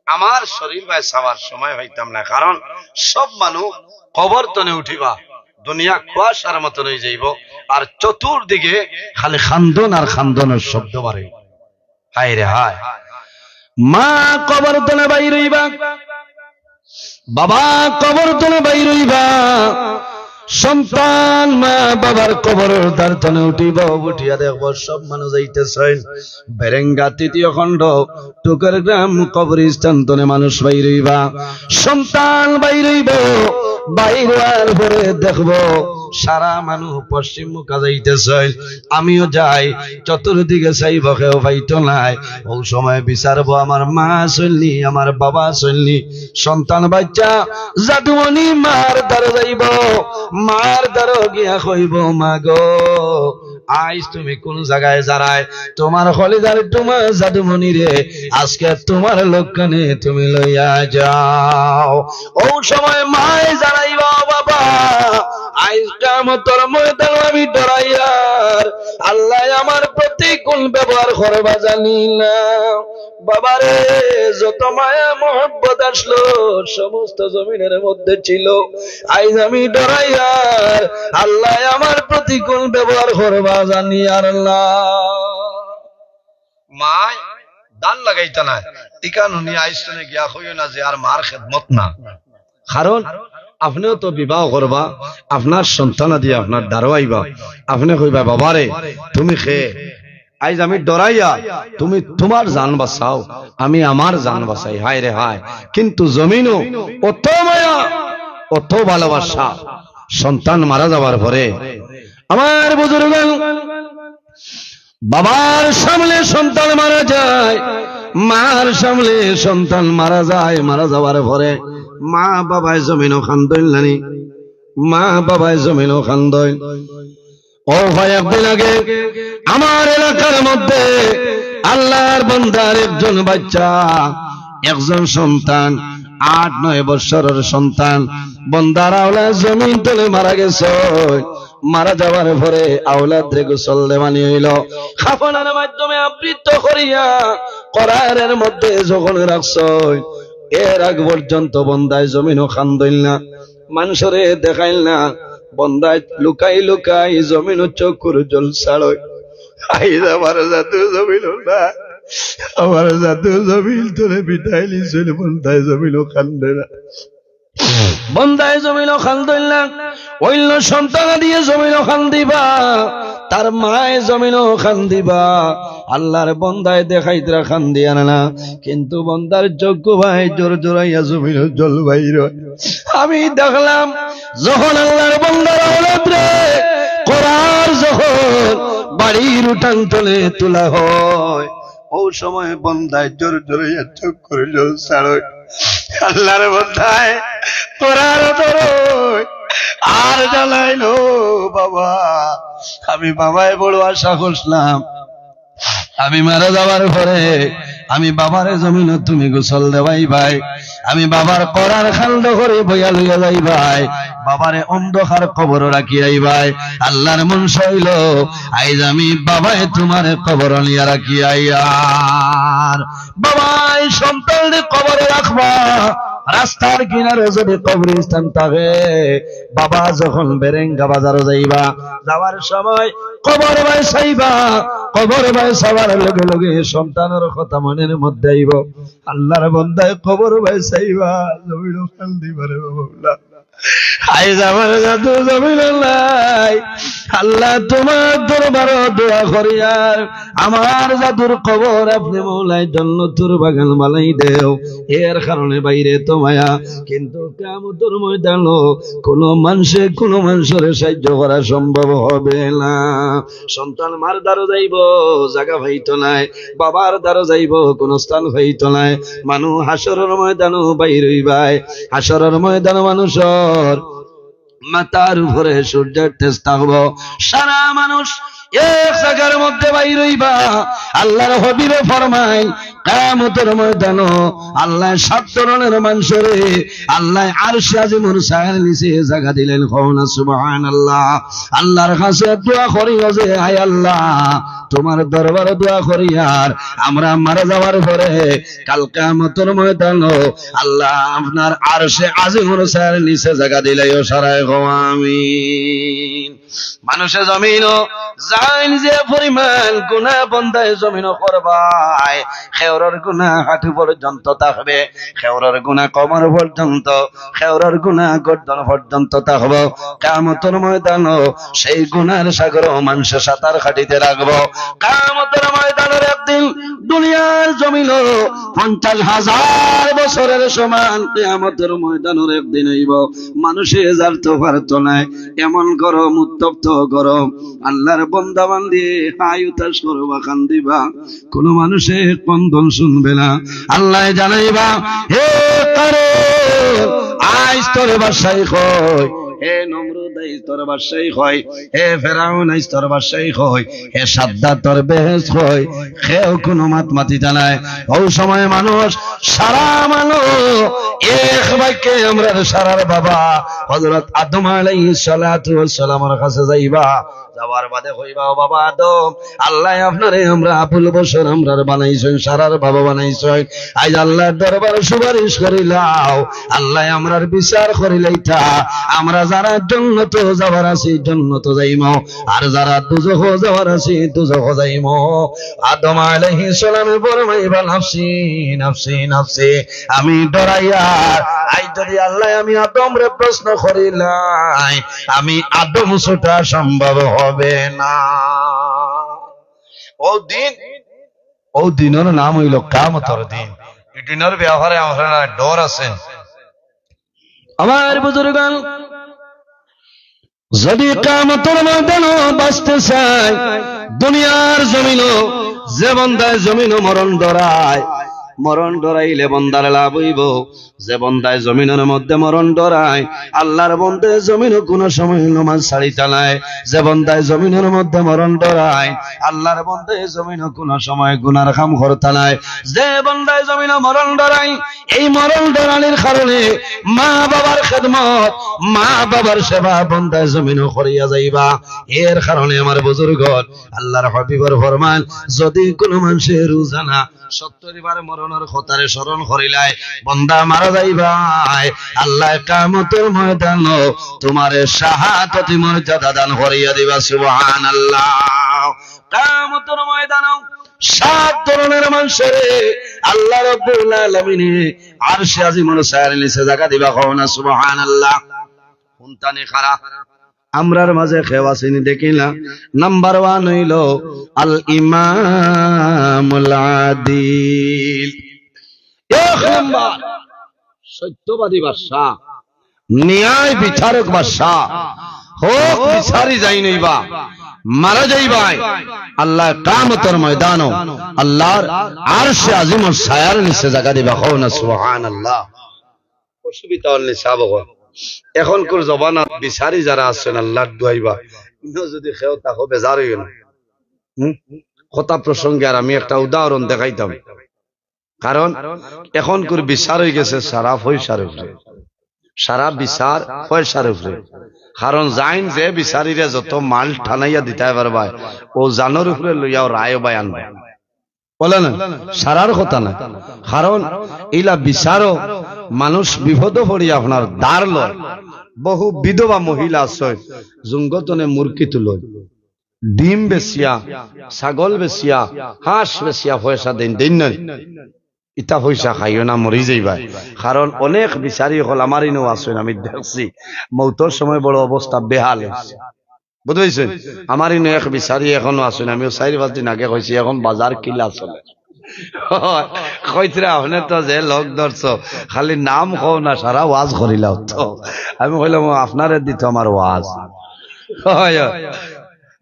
আমার শরীর বায় চাওয়ার সময় পাইতাম না, কারণ সব মানুষ কবর থনে উঠিবা, দুনিয়া কুয়াশার মতন অইযাইবো, আর চতুর্দিকে খালি কান্দন আর কান্দনর শব্দ বাড়ে। হায় রে হায়। মা কবর থনে বাইর অইবা, বাবা কবর থনে বাইর অইবা, সন্তান মা বাবার কবরর দ্বার থনে উঠিবো, উঠিয়া দেখবো সব মানুষ যাইতেছইন। বেরেঙ্গা তৃতীয় খণ্ড, টুকের গ্রাম কবরস্থান থনে মানুষ বাইর অইবা, সন্তান বাইর অইবো, বাইর অওয়ার পরে দেখবো সারা মানুষ পশ্চিম মুখা যাইতেছইন। আমিও যাই, চতুর্দিকে চাইবো, কেউ পাইতো নায়। অউ সময় বিচারবো, আমার মা আছইন নি, আমার বাবা আছইন নি? সন্তান বাচ্চা জাদুমণি মার দ্বারো যাইবো, মার দ্বারো গিয়া কইবো, "মা গো, আইজ তুমি কুন জাগায় যারায়, তুমার কলিজার টুমা জাদুমণিরে আজকে তুমার লগে নিয়া তুমি লইয়া যাও।" অউ সময় মায় জানাইবা, "বাবা, আইজ কিয়ামতর ময়দানো আমি ডরাইয়ার, আল্লায় আমার প্রতি কুন ব্যবহার করবা জানি না।" বাবারে, যত মায়া মহব্বত আছলো, সমস্ত জমিনর মধ্যে ছিল। আইজ আমি ডরাইয়ার, আল্লায় আমার প্রতি কুন ব্যবহার করবা জানিয়ার না। মায় ধান লাগাইতা নায়, ইখান হুনি আইজ থনে গিয়া কইও না যে আর মার খেদমত না। কারণ আপনেও তো বিবাহ করবা, আপনার সন্তানাদি আপনার দ্বারো আইবা, আপনে কইবা, "বাবারে, তুমি কে?" আইজ আমি ডরাইয়া, তুমি তুমার জান বাঁচাও, আমি আমার জান বাঁচাই। হায় রে হায়। কিন্তু জমিনো অত মায়া, অত ভালোবাসা। সন্তান মারা যাওয়ার পরে, আমার বুজুর্গান, বাবার সামনে সন্তান মারা যায়, মার সামনে সন্তান মারা যায়, মারা যাওয়ার পরে মা বাবায় জমিনো কান্দইন নানি? মা বাবায় জমিনো কান্দইন। ও ভাই, একদিন আগে আমার এলাকার মধ্যে আল্লার বন্দার একজন বাচ্চা, একজন সন্তান, আট নয় বৎসরর সন্তান, বন্দার আওলাদ জমিন তলে মারা গেছে। মারা যাওয়ার পরে আওলাদরে গোসল দেওয়ানি অইলো, কাফনের মাধ্যমে আবৃত করিয়া করারের মধ্যে যখন রাখছইন, এর আগ পর্যন্ত বন্দায় জমিনো কান্দইল না, মানষরে দেখাইল না। বন্দায় লুকাই লুকাই জমিনো চকুর জল ছাড়ইন। আইজ আমার জাদু জমিনো না, আমার জাদু জমিন তলে বিদায় নিছইন, বন্দায় জমিনো কান্দে না। বন্দায় জমিনো কান্দইল না, অইন্য সন্তানাদিয়ে জমিনো কান্দিবা, তার মায় জমিনো কান্দিবা। আল্লার বন্দায় দেখাইতরা কান্দিয়া না, কিন্তু বন্দার চক্ষু বায় জোর জোরাইয়া জমিনো জল বাইর অয়। আমি দেখলাম, যখন আল্লার বন্দার আওলাদরে করার যখন বাড়ির উঠান তলে তুলা হয়, অউ সময় বন্দায় জোর জোরাইয়া চকুর জল ছাড়ইন। আল্লাহর বন্দায় করার ধরো আর জানাইলো, "বাবা, আমি বাবায় বড় আশা করছিলাম, আমি মারা যাওয়ার পরে আমি বাবারে জমিনো তুমি গোসল দেওয়াইবায়, আমি বাবার করার খান্দ করে বইয়া লইয়া যাইবায়, বাবারে অন্ধকার কবরো রাখিয়া আইবায়।" আল্লাহর মন চাইলো, আইজ আমি বাবায় তোমার কবরো নিয়া রাখিয়া আইয়ার। বাবায় সন্তানরে কবরো রাখবা, রাস্তার কিনারো যদি কবরস্থান থাকে, বাবা যখন বেরেঙ্গা বাজারো যাইবা, যাওয়ার সময় কবর বায় চাইবা, কবর বায় চাওয়ার লগে লগে সন্তানর কথা মনর মধ্যে আইবো। আল্লাহর বন্দায় কবর বায় চাইবা, জমিনো কান্দিবারে বাবা। আইজ আমার জাদু জমিনো নাই। আল্লাহ, তোমার দরবারো দোয়া করিয়ার, আমার জাদুর কবর আপনে মওলায় জন্নতুর বাগান বানাই দেও। এর কারণে বাইরে তো মায়া, কিন্তু কিয়ামতর ময়দানো কোনো মানষে কোনো মানষরে সাহায্য করা সম্ভব হবে না। সন্তান মার দ্বারো যাইবো, জাগা পাইতো নায়, বাবার দ্বারো যাইবো, কোনো স্থান পাইতো নায়। মানুষ হাশরর ময়দানো বাইর অইবায়, হাশরর ময়দানো মানুষর মাথার উপরে সূর্যর তেজ থাকবো। সারা মানুষ এক জাগার মধ্যে বাইর অইবা। আল্লাহর হাবিবে ফরমাইন, কিয়ামতর ময়দানো আল্লায় সাত ধরনর মানষরে আল্লায় আরশে আজিমর ছায়ার নিচে জাগা দিলাইন। কও না সুবহানাল্লাহ। আল্লাহর কাছে দোয়া করিও যে, "আয় আল্লাহ, তোমার দরবারো দোয়া করিয়ার আমরা মারা যাওয়ার পরে কাল কিয়ামতর ময়দানো আল্লাহ আপনার আরশে আজিমর ছায়ার নিচে জাগা দিলাইও।" সারায় কও আমিন। মানষে জমিনো যাইন যে পরিমাণ গুনা বন্দায় জমিনো করবায়, কেউরর গুনা হাঁটু পর্যন্ত থাকবে, কেউরর গুনা কোমর পর্যন্ত, কেউরর গুনা গর্দন পর্যন্ত থাকবো। কিয়ামতর ময়দানো সেই গুনার সাগরো মানষে সাঁতার কাটিতে লাগবো। কিয়ামতর ময়দানর একদিন দুনিয়ার জমিনো পঞ্চাশ হাজার বছরর সমান কিয়ামতর ময়দানর একদিন অইবো। মানষে জারতো পারতো নায়, এমন গরম, উত্তপ্ত গরম। আল্লাহর বন্দা বান্দি হায় হুতাশ করবা, কান্দিবা, কোনো মানষে কন্দন শুনবে না। আল্লায় জানাইবা, "হে কারুন, আইজ তোর বাদশাই কই? হে নমরুদ, আইজ তোর বাদশাই কই? হে ফেরাউন, আইজ তোর বাদশাই কই? হে সাদ্দাদ, তোর বেহেশত কই?" কেউ কোনো মাত মাতিতা নায়। অউ সময় মানুষ, সারা মানুষ এক বাক্যে আমরার সারার বাবা হযরত আদম আলাইহিস সালাতু ওয়াস সালামর কাছে যাইবা। যাওয়ার বাদে কইবা, "ও বাবা আদম, আল্লায় আপনারে আমরা আবুল বশর আমরার বানাইছইন, সারার বাবা বানাইছইন। আইজ আল্লাহর দরবারো সুপারিশ করিলাও, আল্লায় আমরার বিচার করিলাইতা। আমরা যারা জন্নতো যাওয়ার আছি, জন্নতো যাইমু, আর যারা দুজখো যাওয়ার আছি, দুজখো যাইমু।" আদম আলাইহিস সালামে ফরমাইবা, "নাফসি, নাফসি, নাফসি, আমি ডরাইয়ার। আইজ যদি আল্লায় আমি আদমরে প্রশ্ন করিলাই, আমি আদম ছুটা সম্ভব হবে না।" অউ দিন, অউ দিনর নাম অইলো কিয়ামতর দিন। ই দিনর ব্যাপারে আমরার ডর আছে। আমার বুজুর্গান, যদি কিয়ামতর ময়দানো বাঁচতে চাই, দুনিয়ার জমিনো যে বন্দায় জমিনো মরণ ডরায়, মরণ ডরাইলে বন্দার লাভ অইবো। যে বন্দায় জমিনর মধ্যে মরণ ডরায়, আল্লাহর বন্দায় জমিনো কোনো সময় নমাজ ছাড়িতা নায়। যে বন্দায় জমিনর মধ্যে মরণ ডরায়, আল্লাহর বন্দায় জমিনো কোনো সময় গুনার কাম করতা নায়। যে বন্দায় জমিনো মরণ ডরায়, এই মরণ ডরানির কারণে মা বাবার খেদমত, মা বাবার সেবা বন্দায় জমিনো করিয়া যাইবা। এর কারণে আমার বুজুর্গ, আল্লাহর হাবিবর ফরমান, যদি কোনো মানষে রোজানা সত্তর বার মরণর কথারে স্মরণ করিলায়, বন্দা মারা যাইবায়, আল্লায় কিয়ামতর ময়দানো তোমারে শাহাদতি মর্যাদা দান করিয়া দিবা। সুবহানাল্লাহ। কিয়ামতর ময়দানো সাত ধরনর মানষরে আল্লাহ রাব্বুল আলামিনে আরশে আজিমর ছায়ার নিচে জাগা দিবা। কও না সুবহানাল্লাহ। কুনতানে খারা? আমরার মাঝে কেউ আছেনি দেখি না। নাম্বার ওয়ান অইলো আল ইমামুল আদিল। এক নাম্বার, সত্যবাদী বাদশা, ন্যায় বিচারক বাদশা, হক বিচারি যাইন অইবা, মারা যাইবায়, আল্লায় কিয়ামতর ময়দানো আল্লাহর আরশে আজিমর ছায়ার নিচে জাগা দিবা। কও না সুবহানাল্লাহ। অসুবিধা অর নি সাব অকল। এখনকুর জমানাত বিচারি যারা আছইন, আল্লার দুয়াইবা, ইনো যুদি কেউ থাকো, বেজার অইও না। হুম? কথা প্রসঙ্গে আর আমি একটা উদাহরণ দেখাইতাম। কারণ এখনকুর বিচার অইগেছে সারা পয়সার উপরে, সারা বিচার পয়সার উপরে। কারণ যাইন যে বিচারিরে যত মাল টানাইয়া দিতায় পারবায়, অউ জানর উপরে লইয়াও রায় বায় আনবা। বলে না, সারার কথা না। কারণ ইলা বিচারও মানুষ বিপদো পড়িয়া আপনার ধার লয়। বহু বিধবা মহিলা আছে, জুঙ্গতনে মুরগি তুলইন, ডিম বেচিয়া, ছাগল বেচিয়া, হাঁস বেচিয়া পয়সা দেইন, দেইন না? ইতা পয়সা খাইও না, মরি যাইবায়। কারণ অনেক বিচারি অকল আমার ইনো আছইন, আমি দেখছি, মউতর সময় বড় অবস্থা বেহাল অইছে। বুঝছইন? আমার ইনো এক বিচারি এখনো আছইন, আমি অউ চাইর পাঁচ দিন আগে কইছি, এখন বাজার কিলা চলে। কইতরা, আপনে তো যে লোক ধরছো, খালি নাম কও না, সারা ওয়াজ করিলাও তো। আমি কইলাম, "ও, আপনারে দিত আমার ওয়াজ।" হয়, হয়।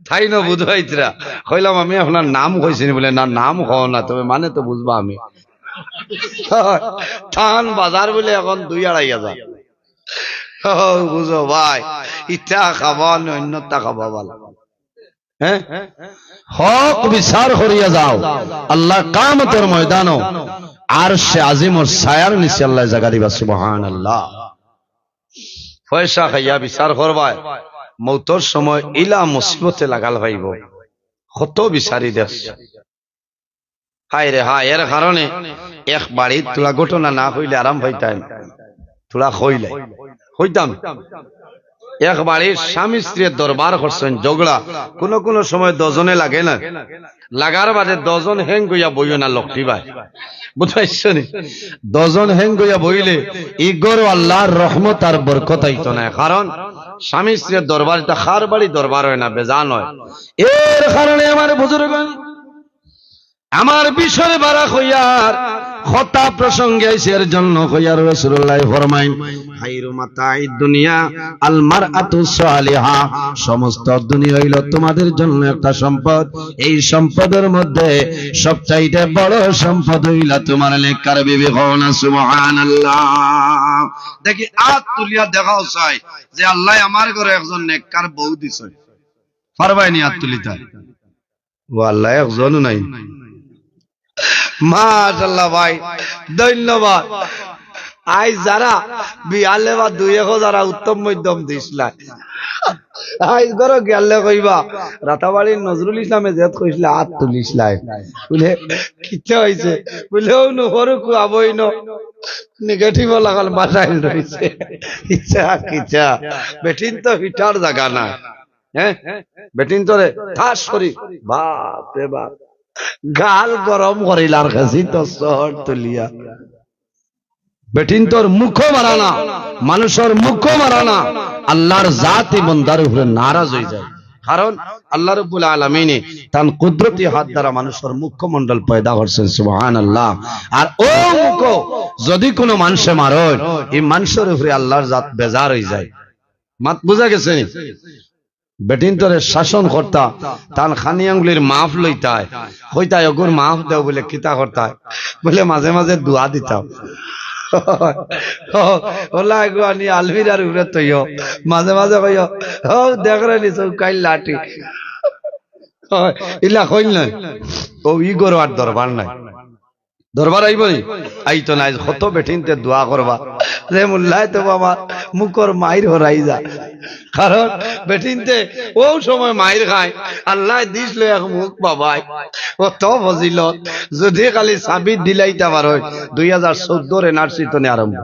তাইন বুঝাইতরা। কইলাম, "আমি আপনার নাম কইছি নি?" বলে, "না, নাম কও না, তবে মানে তো বুঝবা আমি।" তান বাজার বলে এখন দুই আড়াই হাজার। ও, বুঝো ভাই, ইটা খাবা না অন্যটা খাবা ভালা। হ্যাঁ? হক বিচার করিয়া যাও, আল্লার কামতর ময়দানো আরশে আজিমর ছায়ার নিচে আল্লায় জাগা দিবা। সুবহানাল্লাহ। পয়সা খাইয়া বিচার করবায়, মউতর সময় ইলা মুসিবতে লাগাল পাইবো। কত বিচারি দেখছি। হায় রে হায়, এর কারণে এক বাড়িত থুড়া ঘটনা না কইলে আরাম পাইতাম, থুড়া কইলে কইতাম। এক বাড়ির স্বামী স্ত্রীয়ে দরবার করছইন, ঝগড়া, কুনু কুনু সময় দুইজনে লাগে না, লাগার বাদে দুইজন হেং অইয়া বইও না, লক্ষ্মী ভাই, বুঝছইন নি? দুইজন হেং অইয়া বইলে ই ঘরো আল্লার রহমত আর বরকত আইতো নায়, কারণ স্বামী স্ত্রীয়ে দরবার, ইটা কার বাড়ি দরবার অয় না, বেজান অয়। এর কারণে আমার বুজুর্গ, আমার বিষয় বারা কইয়ার কথা প্রসঙ্গে আইছে, এর জন্য কইয়ার রাসূলুল্লায় ফরমাইন, "খায়রু মাতা'আদ দুনিয়া আল মারআতু সালিহা।" সমস্ত দুনিয়া অইলো তোমাদের জন্য একটা সম্পদ। এই সম্পদের মধ্যে সবচাইতে বড় সম্পদ অইলা তোমার নেককার বিবি। কও না সুবহানাল্লাহ। দেখি আত তুলিয়া দেখাও চাই যে আল্লায় আমার ঘরো একজন নেককার বউ দিছে। পারবায় নি আত তুলিতা? ও আল্লাহ, একজনও নাই। মাশাআল্লাহ ভাই, ধন্যবাদ। আইজ যারা বিয়ালে বা দুই এক যারা উত্তম মধ্যম দিছলায়, আইজ ঘরো গেলে কইবা, "রাতাবাড়ির নজরুল ইসলামে যেত কইছলা, আত তুলিছলায়।" বলে, "কিতা অইছে?" বলে, "অউ নু, হরু কুয়া বইন, negative লাগাল বাসাইল রইছে।" ইচ্ছা কিচ্ছা, বেটিন তো ফিটার জাগা না। হ্যাঁ, বেটিন্তরে ঠাস করি, বাপ রে বাপ, গাল গরম করিলার গেছি তো শহর তুলিয়া। বেটিন্তর মুখো মারানা, মানুষর মুখো মারানা, আল্লার জাত ই বন্দার উপরে নারাজ অইযায়। কারণ আল্লাহ রাব্বুল আলামিনে তান কুদরতি হাত দ্বারা মানুষর মুখমণ্ডল পয়দা করছইন, সুবহানাল্লাহ। আর অউ মুখো যুদি কুনু মানষে মারইন, ই মানষর উপরে আল্লার জাত বেজার অইযায়। মাত বুঝা গেছে নি? বেটিন্তরে শাসন করতা, তান খানি আঙ্গুলির মাফ লইতায়, কইতায়, "অগুর মাফ দেও," বলে, "কিতা করতায়?" বলে, "মাঝে মাঝে দোয়া দিতাম।" ওলা এগু আনি আলমিরার উপরে থইও, মাঝে মাঝে কইও, "ও দেখরে নি চৌকাইল লাঠি।" ইলা কইল নায়, অউ ই ঘরো আর দরবার নাই। দরবার আইবো নি? আইতো নায়। কত বেটিন্তে দোয়া করবা, যে মোল্লায় তো বাবা মুখর মাইর হরাই যা। কারণ বেটিন্তে অউ সময় মাইর খায়, আল্লায় দিছলো এক মুখ বাবায়, অত ফজিলত। যুদি খালি চাবি দিলাইতা পারইন, দুই হাজার চৌদ্দর এনআরসি তনে আরম্ভ।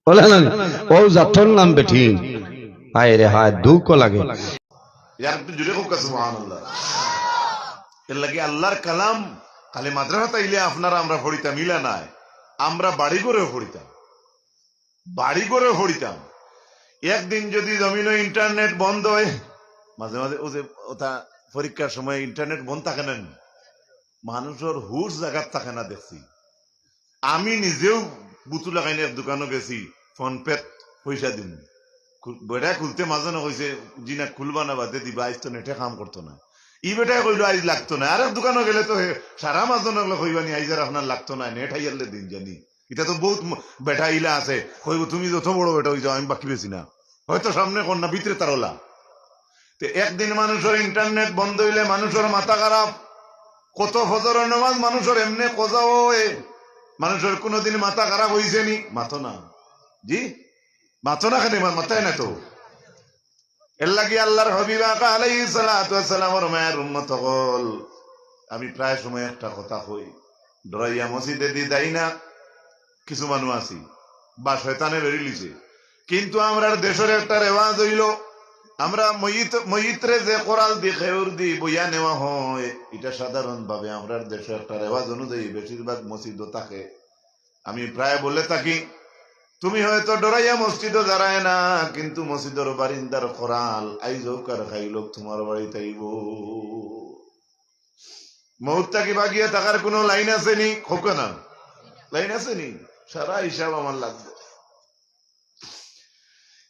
বুলে না নি? অউ জাতর নাম বেটিন। হায় রে হায়, দুখ লাগে। ইয়ার একটু জোরে কউক্কা সুবহানাল্লাহ। এরলাগি আল্লার কালাম খালি মাদ্রাসাত আইলে আপনারা আমরা পড়িতাম, ইলা নায়। আমরা বাড়ি ঘরেও পড়িতাম, বাড়ি ঘরেও পড়িতাম। একদিন যুদি জমিনো internet বন্ধ অয়, মাঝে মাঝে অউ যে ওটা পরীক্ষার সময় internet বন্ধ থাকে না নি? মানুষর হুশ জাগাত থাকে না দেখছি। আমি নিজেও বুতু লাগাইন এক দোকানো গেছি, PhonePe-ত পয়সা দিমু। খু-, বেটায় খুলতে মাঝে না কইছে, "জি না, খুলবা না, বাদে দিবা, আইজ তো নেটে কাম করতো না।" ই বেটায় কইলো, "আইজ লাগতো না।" আরেক দোকানো গেলে তো হে, সারা মাঝে না কইবা নি, "আইজ আর আপনার লাগতো না, নেট হাইয়ারলে দিন জানি।" ইটা তো বউত ম-, বেটা ইলা আছে, কইবো, "তুমি যত বড় বেটা অই যাও, আমি বাকি বেশি না।" হয়তো সামনে কর না, ভিতরে তার ওলা। তে একদিন মানুষর internet বন্ধ অইলে মানুষর মাথা খারাপ। কত ফজরর নামাজ মানুষর এমনে কজা অয়, মানুষর কুনুদিন মাথা খারাপ অইছে নি? মাতো না। জি? মাতো না কেনে? মা-, মাতায় না তো। এরলাগি আল্লার হাবিব আকা আলাইহিস সালাতু ওয়াস সালামর মায়ার উম্মত অকল, আমি প্রায় সময় একটা কথা কই, ডরাইয়া মসজিদেদি যাই না, কিছু মানুষ আছি, বা শয়তানে বেরিলিছে। কিন্তু আমরার দেশর একটা রেওয়াজ অইলো, আমরা মইত, মইতরে যে কোরাল দি, খেউর দি বইয়া নেওয়া হয়, ইটা সাধারণভাবে আমরার দেশো একটা রেওয়াজ অনুযায়ী বেশিরভাগ মসজিদো থাকে। আমি প্রায় বলে থাকি, তুমি হয়তো ডরাইয়া মসজিদো যারায় না, কিন্তু মসজিদর বারিন্দার কোরাল আইজ অউক আর কাইল অউক তুমার বাড়িত আইবো। মউত থাকি বাগিয়া থাকার কুনু লাইন আছে নি? কউক্কা না, লাইন আছে নি? সারা হিসাব আমার লাগবো।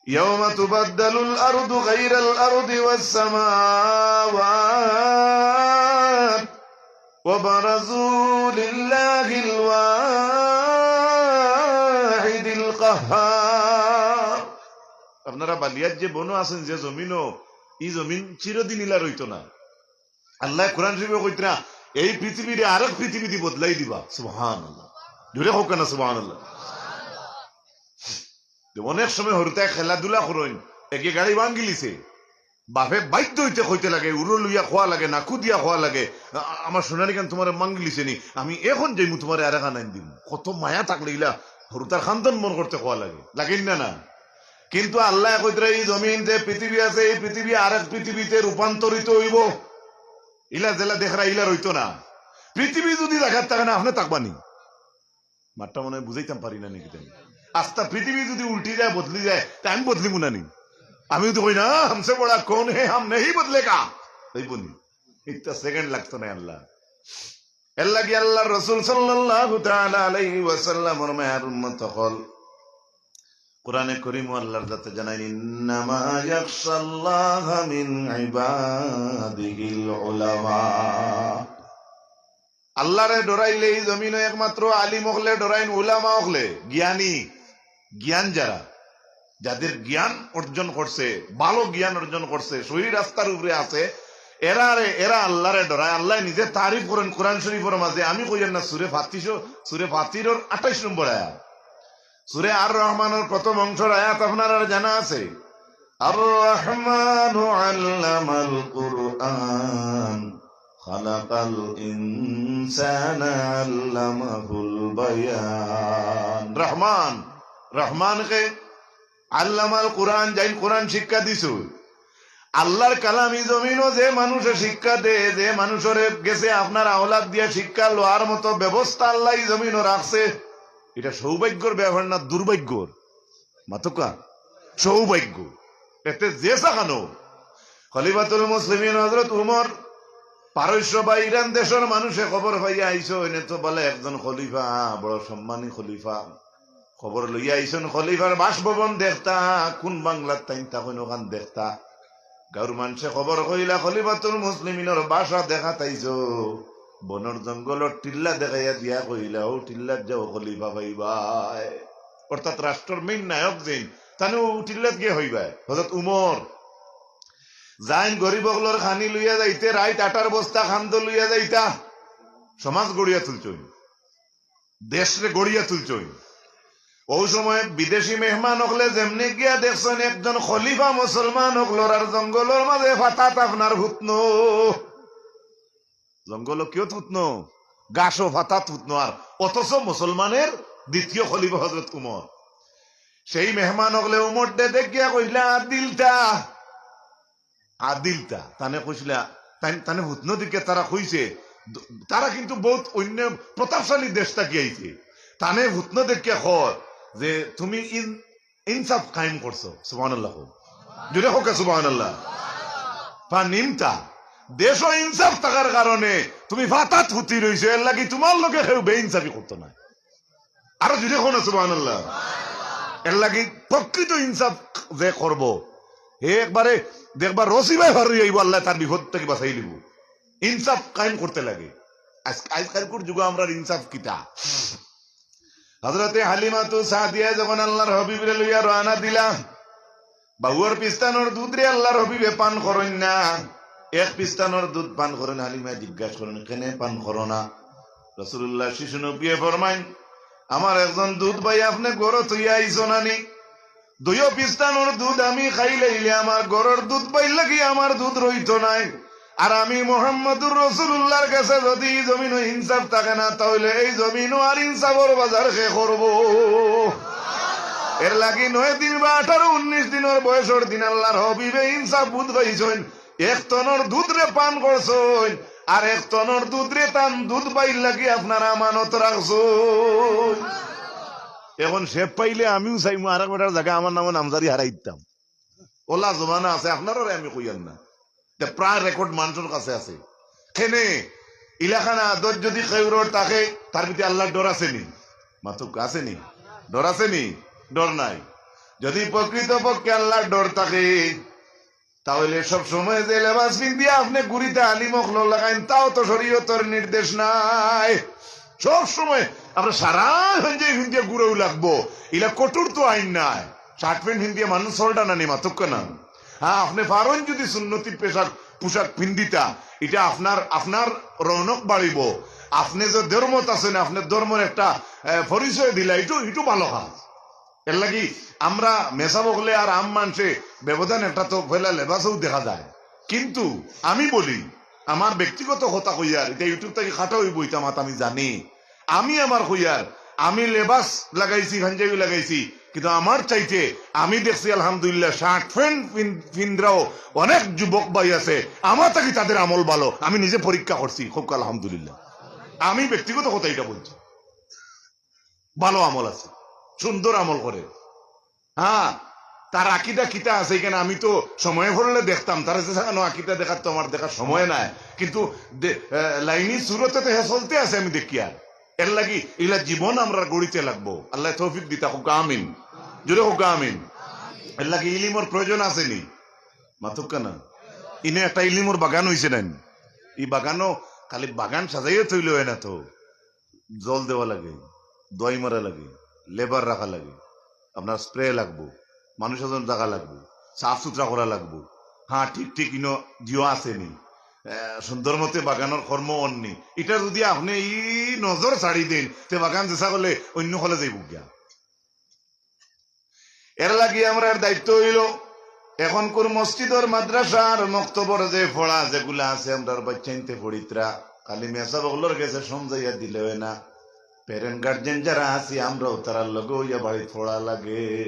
يوم تبدل الأرض غير الأرض والسماوات وبرزوا لله الواحد القهار. আপনারা বালিয়ার যে বনো আছেন, যে জমিনও, ই জমিন চিরদিন ইলা রইতো না। আল্লায় কোরআন শরীফো কইতরা, এই পৃথিবীরে আরেক পৃথিবীদি বদলাই দিবা। সুবহানাল্লাহ। জোরে কউক্কা না সুবহানাল্লাহ। যে অনেক সময় হুরুতায় খেলাধুলা করইন, একে গাড়ি ভাঙ্গিলিছে, বাপে বাধ্য অইতে কইতে লাগে, উরো লইয়া কওয়া লাগে, নাকু দিয়া কওয়া লাগে, "আ-, আ-, আমার সোনারি খান তুমারে ভাঙ্গিলিছে নি, আমি এখন যাইমু তুমারে আরেকখান আইন দিমু।" কত মায়া থাকলে ইলা হুরুতার খান্দন বড় করতে কওয়া লাগে, লাগে না, না? কিন্তু আল্লায় কইতরা ই জমিন যে পৃথিবী আছে, ই পৃথিবী আরেক পৃথিবীতে রূপান্তরিত অইবো। ইলা যেলা দেখরা ইলা রইতো না। পৃথিবী যুদি জাগাত থাকে না, আপনে থাকবা নি? মাতটা মনে অয় বুঝাইতাম পারি না নি কিতা। আস্তা পৃথিবী যুদি উল্টি যায়, বদলি যায়, তে আমি বদলিমু না নি? আমি তো কই না, "হামসে বড়া কৌন হে, হাম নেহি বদলেগা।" অইবো নি? একটা second লাগতো না আল্লাহ। এরলাগি আল্লার রসুল সাল্লাল্লাহু তাআলা আলাইহি ওয়াসাল্লামর মায়ার উম্মত অকল, কোরআনে করিমো আল্লার জাতে জানাইন, "ইন্নামা ইয়াখশাল্লাহা মিন ইবাদিহিল উলামা।" আল্লারে ডরাইলে ই জমিনো একমাত্র আলিম অকলে ডরাইন, উলামা অকলে, জ্ঞানী, জ্ঞান যারা, যাদের জ্ঞান অর্জন করছে, ভালো জ্ঞান অর্জন করছে, সহি রাস্তার উপরে আছে, এরারে, এরা আল্লারে ডরায়। আল্লায় নিজে তারিফ করইন কোরআন শরীফর মাঝে, আমি কইয়ার না, সূরা ফাতির, সূরা ফাতিরর আঠাইশ নম্বর আয়াত। সূরা আর রহমানর প্রথম অংশর আয়াত আপনারার জানা আছে, "আর রহমানু আল্লামাল কুরআন, খালাকাল ইনসানা আল্লামাহুল বায়ান।" রহমান, রহমান কে? আল্লামাল কুরআন, যাইন কোরআন শিক্ষা দিছইন। আল্লার কালাম ই জমিনো যে মানুষে শিক্ষা দেয়, যে মানুষরে গেছে আপনার আওলাদ দিয়া শিক্ষা লওয়ার মতো ব্যবস্থা আল্লায় ই জমিনো রাখছে, ইটা সৌভাগ্যর ব্যাপার না দুর্ভাগ্যর? মাতউক্কা, সৌভাগ্য। এতে যে সাখানো খলিফাতুল মুসলিমিন হযরত উমর, পারস্য বা ইরান দেশর মানুষে খবর পাইয়া আইছইন, এনে তো বলে একজন খলিফা, বড় সম্মানী খলিফা। খবর লইয়া আইছইন খলিফার বাসভবন দেখতা, কুন বাংলাত তাইন থাকইন অখান দেখতা। গাউর মানষে খবর কইলা, "খলিফাতুল মুসলিমিনর বাসা দেখাত আইছো।" বনর জঙ্গলর টিল্লা দেখাইয়া দিয়া কইলা, "অউ টিল্লাত যাও, খলিফা পাইবায়।" অর্থাৎ রাষ্ট্রর main নায়ক যেইন, তানে অউ টিল্লাত গিয়া পাইবায়, হযরত উমর। যাইন গরিব অকলর খানি লইয়া যাইতে, রাইত আটার বস্তা কান্দো লইয়া যাইতা, সমাজ গড়িয়া তুলছইন। দেশরে গড়িয়া তুলছইন। অউ সময় বিদেশি মেহমান অকলে যেমনে গিয়া দেখছইন একজন খলিফা মুসলমান অকলর, আর জঙ্গলর মাঝে ফাতাত আপনার হুতনো। জঙ্গলো কিয়ত হুতনো? গাছো ফাতাত হুতনো, আর অথচ মুসলমানের দ্বিতীয় খলিফা হযরত উমর। সেই মেহমান অকলে উমররে দেখিয়া কইলা, "আদিলতা।" আদিলতা, তানে কইছিলা, তাই-, তানে হুতনো দেখিয়া তারা কইছে, দ-, তারা কিন্তু বউত অইন্য প্রতাপশালী দেশ থাকি আইছে। তানে হুতনো দেখিয়া কয় যে, "তুমি ইন-, ইনসাফ কায়েম করছো।" সুবহানাল্লাহ কও। জোরে কউক্কা সুবহানাল্লাহ। ফানিমতা, দেশো ইনসাফ থাকার কারণে তুমি ফাতাত হুতি রইছো, এরলাগি তুমার লগে কেউ বেইনসাফি করতো নায়। আরো জোরে কও না সুবহানাল্লাহ। এরলাগি প্রকৃত ইনসাফ যে করবো, হে একবারে দেখবা রশি বায় পার অইয়া আইবো, আল্লায় তার বিপদ থাকি বাচাইলিবো। ইনসাফ কায়েম করতে লাগে। আইজ, আইজকাইলকুর যুগো আমরার ইনসাফ কিতা? হযরতে হালিমাতু সাদিয়া যখন আল্লাহর হাবিবরে লইয়া রওয়ানা দিলা, বাউর পিস্তানোর দুধরে আল্লাহর হাবিবে পান করইন না, এক পিস্তানোর দুধ পান করইন। হালিমায় জিজ্ঞাসা করইন, "কেনে পান করো না?" রাসূলুল্লাহ শিশু নবিয়ে ফরমাইন, "আমার একজন দুধ ভাই আপনে ঘরো থইয়া আইছো নানি? দুইও পিস্তানোর দুধ আমি খাইলাইলে আমার ঘরর দুধ ভাইর লাগি আমার দুধ রইতো নায়। আর আমি মুহাম্মাদুর রাসূলুল্লাহর গেছে যদি ই জমিনো ইনসাফ থাকে না, তাইলে এই জমিনো আর ইনসাফর বাজার কে করবো?" এর লাগি নয় দিন বা আঠারো উনিশ দিনর বয়সর দিন আল্লাহর হাবিবে ইনসাফ বুঝ পাইছইন। এক তনর দুধরে পান করছইন, আর এক তনর দুধরে তান দুধ ভাইর লাগি আপনারা আমানত রাখছইন। এখন শেপ পাইলে আমিও চাইমু আর এক বেটার জাগা আমার নামো নামজারি হারাই দিতাম। ওলা জমানা আছে, আপনারারে আমি কইয়ার না। তে প্রায় রেকর্ড মানুষর কাছে আছে। কেনে ইলাখান আদত যদি কেউরর থাকে, তার ভিতরে আল্লাহর ডর আছে নি? মাতুক আছে নি? ডর আছে নি? ডর নাই। যদি প্রকৃতপক্ষে আল্লাহর ডর থাকে, তাইলে সব সময় যে লেবাস পিন্দিয়া আপনে ঘুরিতা আলিম অকলর লাখান, তাও তো শরীয়তর নির্দেশ নায়। সব সময় আমরা সারা হঞ্জে পিন্দিয়া ঘুরাও লাগবো, ইলা কঠোর তো আইন নায়। শার্ট প্যান্ট পিন্দিয়া মানুষ চলটা না নি, মাতুক না। হ্যাঁ, আপনে পারইন যদি সুন্নতি পেশাক, পোশাক পিন্দিতা, ইটা আপনার, আপনার রৌনক বাড়িবো। আপনে যে ধর্মত আছেন, আপনার ধর্মর একটা, এ, পরিচয় দিলা, ইটু, ইটু ভালো কাজ। এর লাগি আমরা মেসাব অকলে আর আম মানষে ব্যবধান একটা তো পয়লা লেবাসও দেখা যায়। কিন্তু আমি বলি, আমার ব্যক্তিগত কথা কইয়ার, ইটা YouTube থাকি কাটা অইবো, ইটা মাত আমি জানি। আমি আমার কইয়ার, আমি লেবাস লাগাইছি, পাঞ্জাবি লাগাইছি, কিন্তু আমার চাইতে আমি দেখছি আলহামদুলিল্লাহ শার্ট প্যান্ট পিন-, পিন্দরাও অনেক যুবক ভাই আছে, আমার থাকি তাদের আমল ভালো, আমি নিজে পরীক্ষা করছি, খুব আলহামদুলিল্লাহ। আমি ব্যক্তিগত কথা ইটা বলছি। ভালো আমল আছে, সুন্দর আমল করে। হ্যাঁ, তার আকিদা কিতা আছে এখানে আমি তো সময় পড়লে দেখতাম, তারা যে সাকানো আকিদা দেখার তো আমার দেখার সময় নাই, কিন্তু দে-, আহ, লাইনি সুরতে তো হে চলতে আছে আমি দেখিয়ার। এর লাগি ইলা জীবন আমরা গড়িতে লাগবো। আল্লাহ তৌফিক দিতা হোক, আমিন। জোরে হোক, আমিন। এর লাগি ইলিমর প্রয়োজন আছে নি? মাতুক না। ইনে একটা ইলিমর বাগান হইছে না নি? ই বাগানও খালি বাগান সাজাইয়া থইলে হয় না তো। জল দেওয়া লাগে, দোয়াই মারা লাগে, লেবার রাখা লাগে, আপনার স্প্রে লাগবো, মানুষ এজন জাগা লাগবো, সাফ সুতরা করা লাগবো। হ্যাঁ, ঠিক ঠিক ইনো দিও আছে নি। আহ, সুন্দর মতে বাগানর কর্ম অন নি। ইটা যদি আপনে ই নজর ছাড়ি দেন, তে বাগান যেসা করলে অন্য হলে যাইব গিয়া। এর লাগি আমরার দায়িত্ব অইলো, এখনকুর মসজিদর, মাদ্রাসার, মক্তবর যে পড়া যেগুলা আছে, আমরার বাচ্চাইন্তে পড়িতরা, খালি মেসাব অকলর গেছে সমঝাইয়া দিলে হয় না। প্যারেন্ট গার্জিয়ান যারা আছি, আমরাও তারার লগে অইয়া বাড়িত পড়া লাগে।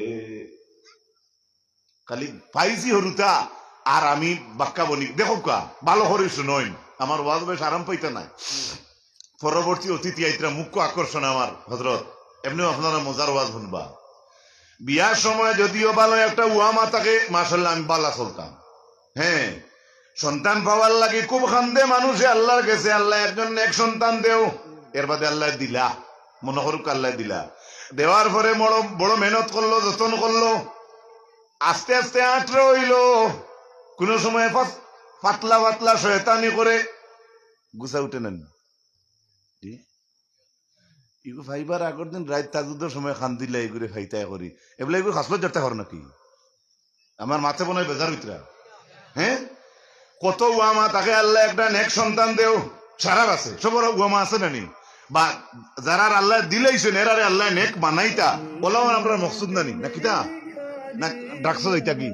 খালি পাইছি হুরুতা, আর আমি বাক্কা বনি। দেখউক্কা, ভালো করি শুনইন, আমার ওয়াজ বেশ আরাম পাইতা নায়। পরবর্তী অতিথি আইতরা, মুখ্য আকর্ষণ আমার হজরত। এমনেও আপনারা মজার ওয়াজ হুনবা। বিয়ার সময় যদিও ভালো একটা উয়ামা থাকে, মাশাআল্লাহ, আমি বালা চলতাম। হ্যাঁ, সন্তান পাওয়ার লাগি খুব কান্দে মানুষে আল্লাহর গেছে, "আল্লাহ, একজন নেক সন্তান দেও।" এর বাদে আল্লাহ দিলা, মনো করউক আল্লাহ দিলা। দেওয়ার পরে বড়, বড় মেহনত করলো, যতন করলো, আস্তে আস্তে আঁটরে অইলো। কোনো সময় ফাত-, পাতলা পাতলা শয়তানি করে, গুছা উঠে না নি? জি? ইগু ফাইবার আগর দিন রাইত তাজুদর সময় কান্দিলা, ইগুরে ফাইতায় করি। এবলা ইগু খাসলত জারতা কর নাকি? আমার মাতে মনে হয় বেজার অইতরা। হ্যাঁ? কত উয়ামা থাকে, "আল্লাহ একটা নেক সন্তান দেও।" সারার আছে, সবর উয়ামা আছে না নি? বা যারার আল্লাহ দিলাইছইন, এরারে আল্লাহ নেক বানাইতা, ওলাও আমরার মকসুদ না নি? না কিতা? না ডাকছো যাইতা কি?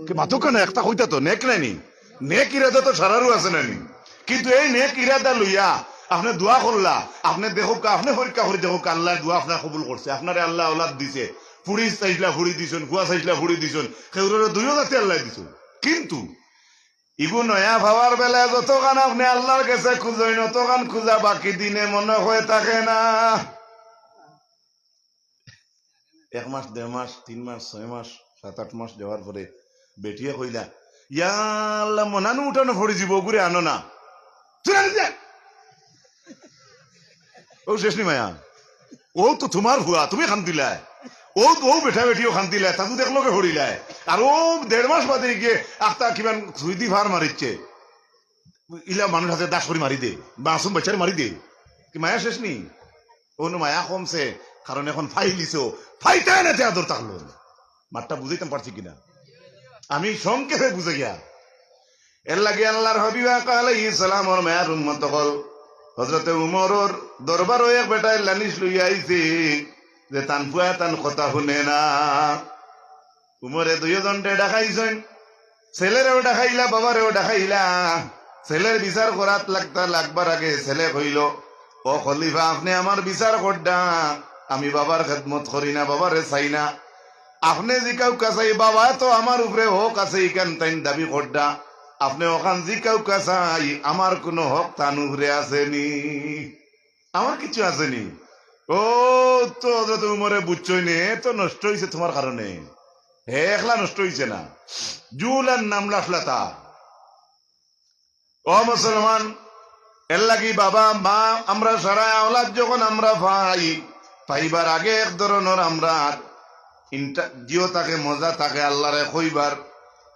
কি মাতুক না, একটা কইতা তো, নেক নাই নি? নেক ইরাদা তো সারারও আছে না নি? কিন্তু এই নেক ইরাদা লইয়া আপনে দোয়া করলা, আপনে দেখউক্কা, আপনে পরীক্ষা করি দেখউক্কা, আল্লায় দোয়া আপনার কবুল করছে, আপনারে আল্লায় আওলাদ দিছে, ফুড়ি চাইছলা ফুড়ি দিছইন, ফুয়া চাইছলা ফুড়ি দিছইন, কেউররে দুইও জাতি আল্লায় দিছইন। কিন্তু ইগু নয়া পাওয়ার বেলায় যতখান আপনে আল্লাহর গেছে খুজইন, অতখান খুজা বাকি দিনে মনো অয় থাকে না। এক মাস, দেড় মাস, তিন মাস, ছয় মাস, সাত আট মাস যাওয়ার পরে বেটিয়ে কইলা, "ইয়া আল্লাহ, মনানু উঠানো পড়ি যিবো, অগুরে আনো না।" তুই আনি দে। ও শেষ নি মায়া, ও তো তুমার ফুয়া, তুমি কান্দিলায়। ও, ও বেটা বেটিও কান্দিলায়, তাজুদ একলগে পড়িলায়। আর ও দেড় মাস বাদে গিয়া আখতা কিমান সুইদি ফার মারিচ্ছে। ইলা মানুষ আছে দাস করি মারি দে, মাসুম বাচ্চারে মারি দে। কি মায়া শেষ নি? অনো মায়া কমছে, কারণ এখন ফাইলিছো, ফাইতে না তে আদর থাকলো। মাতটা বুঝাইতাম পারছি কিনা? আমি সংক্ষেপে বুঝাইয়া, এর লাগি আল্লাহর হাবিব আকা আলাইহিস সালামর মায়ার উম্মত অকল, হযরতে উমরর দরবারো এক বেটায় লানিশ লইয়া আইছে যে তান ফুয়া তান কথা হুনে না। উমরে দুইওজনরে ডাকাইছইন, ছেলেরেও ডাকাইলা, বাবারেও ডাকাইলা। ছেলের বিচার করাত লাগতা, লাগবার আগে ছেলে কইল, "ও খলিফা, আপনে আমার বিচার করডা, আমি বাবার খেদমত করি না, বাবারে চাই না। আপনে জিকাউক্কা চাই, বাবা তো আমার উপরে হক আছে, ইখান তাইন দাবি করডা। আপনে অখান জিকাউক্কা চাই, আমার কুনু হক তান উপরে আছে নি? আমার কিছু আছে নি?" ও তো হযরত উমরে বুঝছইন, হে তো নষ্ট অইছে তুমার কারণে, হে একলা নষ্ট অইছে না, জুলান নামলা ফলাতা। ও মুসলমান, এর লাগি বাবা, মা, আমরা সারা আওলাদ যখন আমরা পাই, পাইবার আগে এক ধরনর আমরা ইন্টা-, জিও থাকে, মজা থাকে, আল্লারে কইবার,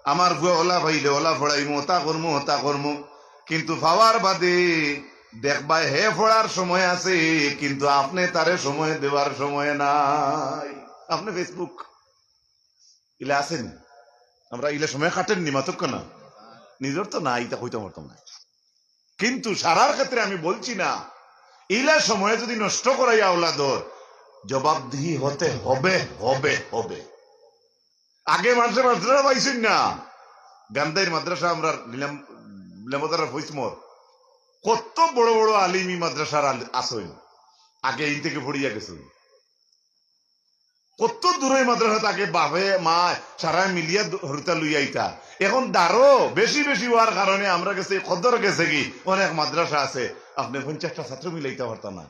"আমার ফুয়া ওলা পাইলে ওলা পড়াইমু, ওতা করমু, ওতা করমু।" কিন্তু পাওয়ার বাদে দেখবায় হে পড়ার সময় আছে, কিন্তু আপনে তারে সময় দেওয়ার সময় নাই। আপনে Facebook ইলা আছে নি? আমরা ইলা সময় কাটের নি, মাতউক্কা না? নিজর তো না, ইতা কইতাম পারতাম না। কিন্তু সারার ক্ষেত্রে আমি বলছি না, ইলা সময় যদি নষ্ট করাই আওলাদর, জবাবদিহি হতে হবে, হবে, হবে। আগে মানষে মাদ্রাসা পাইছইন না, গান্ধাইর মাদ্রাসা আমরা নিলাম, নিলামদারা ফৈসমর, কত বড় বড় আলিম ই মাদ্রাসার আল-, আছইন, আগে ইন থেকে পড়িয়া গেছইন। কত দূরে মাদ্রাসা থাকে, বাপে মা সারা মিলিয়া দ-, হরুতা লইয়া আইতা। এখন দারো বেশি বেশি অওয়ার কারণে আমরা গেছে কদর গেছে কি, অনেক মাদ্রাসা আছে, আপনে পঞ্চাশটা ছাত্র মিলাইতা পারতা না।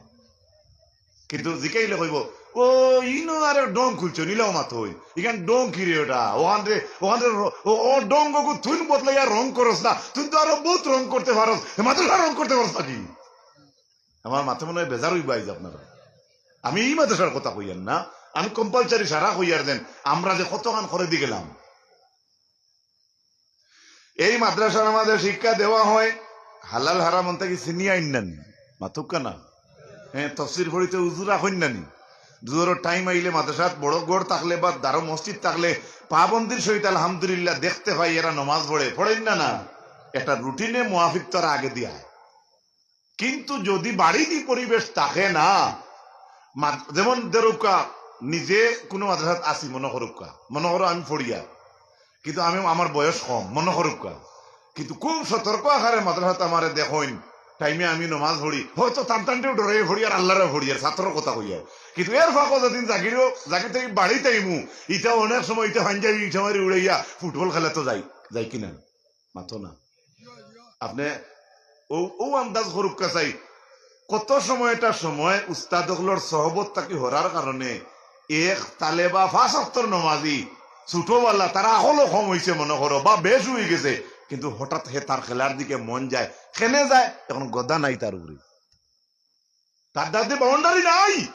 কিন্তু জিকাইলে কইব, "ও, ইনো আরেক ডং খুলছো, নিলাও মাতই। ইখান ডং কিরে ওটা? ওখান রে, ওখান রে র-, ও, ও ডং গো, তুই বদলাইয়া রং করস না, তুই তো আরো বহুত রং করতে পারস, হে মাদ্রাসা রং করতে পারস নাকি?" আমার মাতে মনে অয় বেজার অইবা আইজ আপনারা। আমি ই মাদ্রাসার কথা কইয়ার না, আমি compulsory সারা কইয়ার দেন, আমরা যে কতখান করে দি গেলাম। এই মাদ্রাসার মাঝে শিক্ষা দেওয়া হয়, হালাল হারাম অন থাকি চিনিয়া আইন নানি, মাতউক্কা না? হ্যাঁ, তফসির পড়িতে উজু রাখইন নানি? জোহরর time আইলে মাদ্রাসাত বড় ঘর থাকলে বা দারো মসজিদ থাকলে পাবন্দির সহিত আলহামদুলিল্লাহ দেখতে পাই, এরা নমাজ পড়ে, পড়ইন না না? একটা routine এ মুয়াফিক তারা আগে দিয়া। কিন্তু যদি বাড়িত ই পরিবেশ থাকে না, মা-, যেমন ধরউক্কা, নিজে কুনু মাদ্রাসাত আছি মনো করউক্কা, মনো করো আমি পড়িয়ার, কিন্তু আমি, আমার বয়স কম মনো করউক্কা, কিন্তু খুব সতর্ক আকারে মাদ্রাসাত আমারে দেখইন, time এ আমি নমাজ পড়ি, হয়তো তান তানটেও ডরাইয়া পড়িয়ার, আল্লারেও পড়িয়ার, ছাত্রর কথা কইয়ার, কিন্তু এর ফাঁকো যেদিন জাগিরও, জাগি থাকি বাড়িত আইমু, ইতা অনেক সময় ইতা পাঞ্জাবি ইটা মারি উড়াইয়া football খেলাত যাই, যাই কিনা? মাতো না। আপনে অউ, অউ আন্দাজ করউক্কা চাই, কত সময় এটা সময় উস্তাদ অকলর সহবত থাকি হরার কারণে এক তালেবা পাঁচ ওয়াক্তর নমাজি, ছোটবেলা তারা আকলও কম অইছে মনো করো, বা বেশ অইগেছে, কিন্তু হঠাৎ হে তার খেলার দিকে মন যায়, কেনে যায়, এখন গদা নাই তার উপরে। তার দাদি boundary নাই।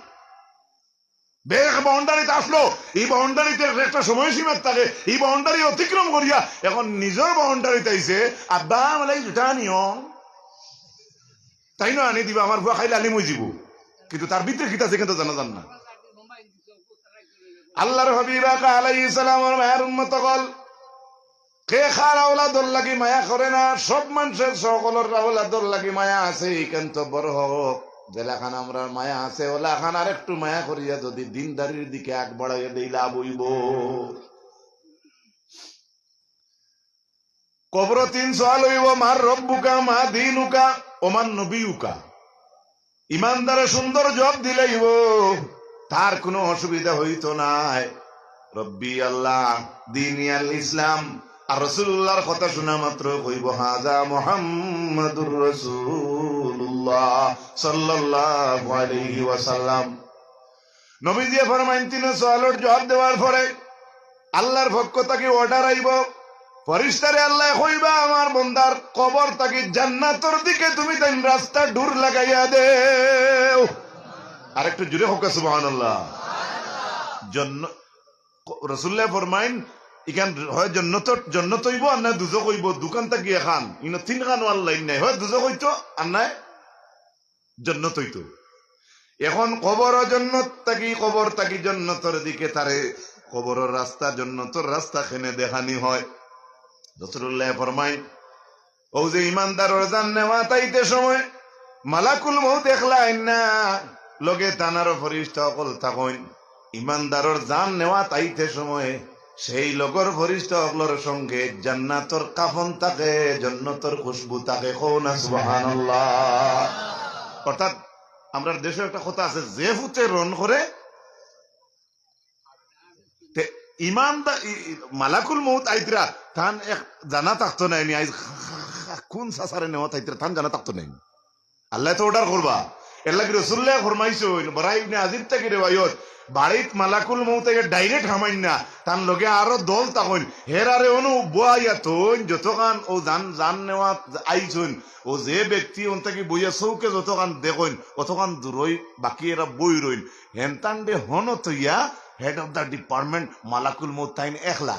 বেশ boundary ত আসলো, ই boundary তে একটা সময়সীমা থাকে, ই boundary অতিক্রম করিয়া এখন নিজর boundary ত আইছে, আব্বা, আমার লাগি জুতা নিও। তাইন আনি দিবা, আমার ফুয়া খাইলে আলিম অইযিবো। কিন্তু তার ভিতরে কিতা আছে, কিন্তু জানা যার না। আল্লাহর হাবিব আকা আলাইহিস সালামর মায়ার উম্মত অকল, কে কার আওলাদর লাগি মায়া করে না? সব মানষর সকলর আওলাদর লাগি মায়া আছে, ইখান তো বড় হক। যেলাখান আমরার মায়া আছে, অলাখান আরেকটু মায়া করিয়া যদি দিনদারির দিকে আগ বাড়াইয়া দেই, লাভ অইবো। কবরো তিন সওয়াল অইবো, মান রব্বুকা, মা দীনুকা, ওমান নবিয়ুকা। ইমানদারে সুন্দর জবাব দিলাইবো, তার কুনু অসুবিধা অইতো নায়। রব্বি আল্লাহ, দীনি আল ইসলাম। আর রাসুলুল্লাহর কথা শুনা মাত্র কইবো, হাজা মুহাম্মাদুর রাসুলুল্লাহ সাল্লাল্লাহু আলাইহি ওয়াসাল্লাম। নবীজিয়ে ফরমাইন, তিন সওয়ালর জবাব দেওয়ার পরে আল্লাহর পক্ষ থাকি order আইবো, ফিরিস্তারে আল্লায় কইবা, আমার বন্দার কবর থাকি জান্নাতর দিকে তুমি তাইন রাস্তা দূর লাগাইয়া দেও। আরেকটু জোরে কউক্কা সুবহানাল্লাহ। জন্ন-, রাসুলুল্লায় ফরমাইন, ইখান হয় জন্নত, জন্নত অইবো আর না দুজখ অইবো, দুখান থাকি এখান, ইনো তিনখান অওয়ার লাইন নাই, হয় দুজখ অইতো আর নায় জন্নত অইতো। এখন কবরও জন্নত থাকি, কবর থাকি জন্নতর দিকে তারে কবরর রাস্তা, জন্নতর রাস্তা কেনে দেখানি হয়। রাসূলুল্লায় ফরমাইন, অউ যে ইমানদারর জান নেওয়াত আইতে সময় মালাকুল মউত একলা আইন না, লগে তান আরো ফিরিস্তা অকল থাকইন। ইমানদারর জান নেওয়াত আইতে সময় সেই লগর ফিরিস্তা অকলর সঙ্গে জান্নাতর কাফন থাকে, জন্নতর খুশবু থাকে। কও না সুবহানাল্লাহ। অর্থাৎ আমরার দেশো একটা কথা আছে, যে ফুতে রন করে, তে ইমানদা-, ই-, ই-, মালাকুল মউত আইতরা, তান এক জানা থাকতো নায় নি, আইজ কুন সাসারে নেওয়াত আইতরা, তান জানা থাকতো নায় নি। আল্লায় তো order করবা। এরলাগি রাসূলুল্লায় ফরমাইছইন, বারা ইবনে আজিব থাকি রেওয়ায়ত, বাড়িত মালাকুল মউত আইয়া direct হামাইন না, তান লগে আরো দল থাকইন, হেরারে অনো বওয়াইয়া থইন, যতখান অউ জান, জান নেওয়াত আইছইন, অউ যে ব্যক্তি অন থাকি বইয়া চউখে যতখান দেখইন, অতখান দূরই বাকি এরা বই রইন। হেনতানরে হনো থইয়া head of the department মালাকুল মউত তাইন একলা।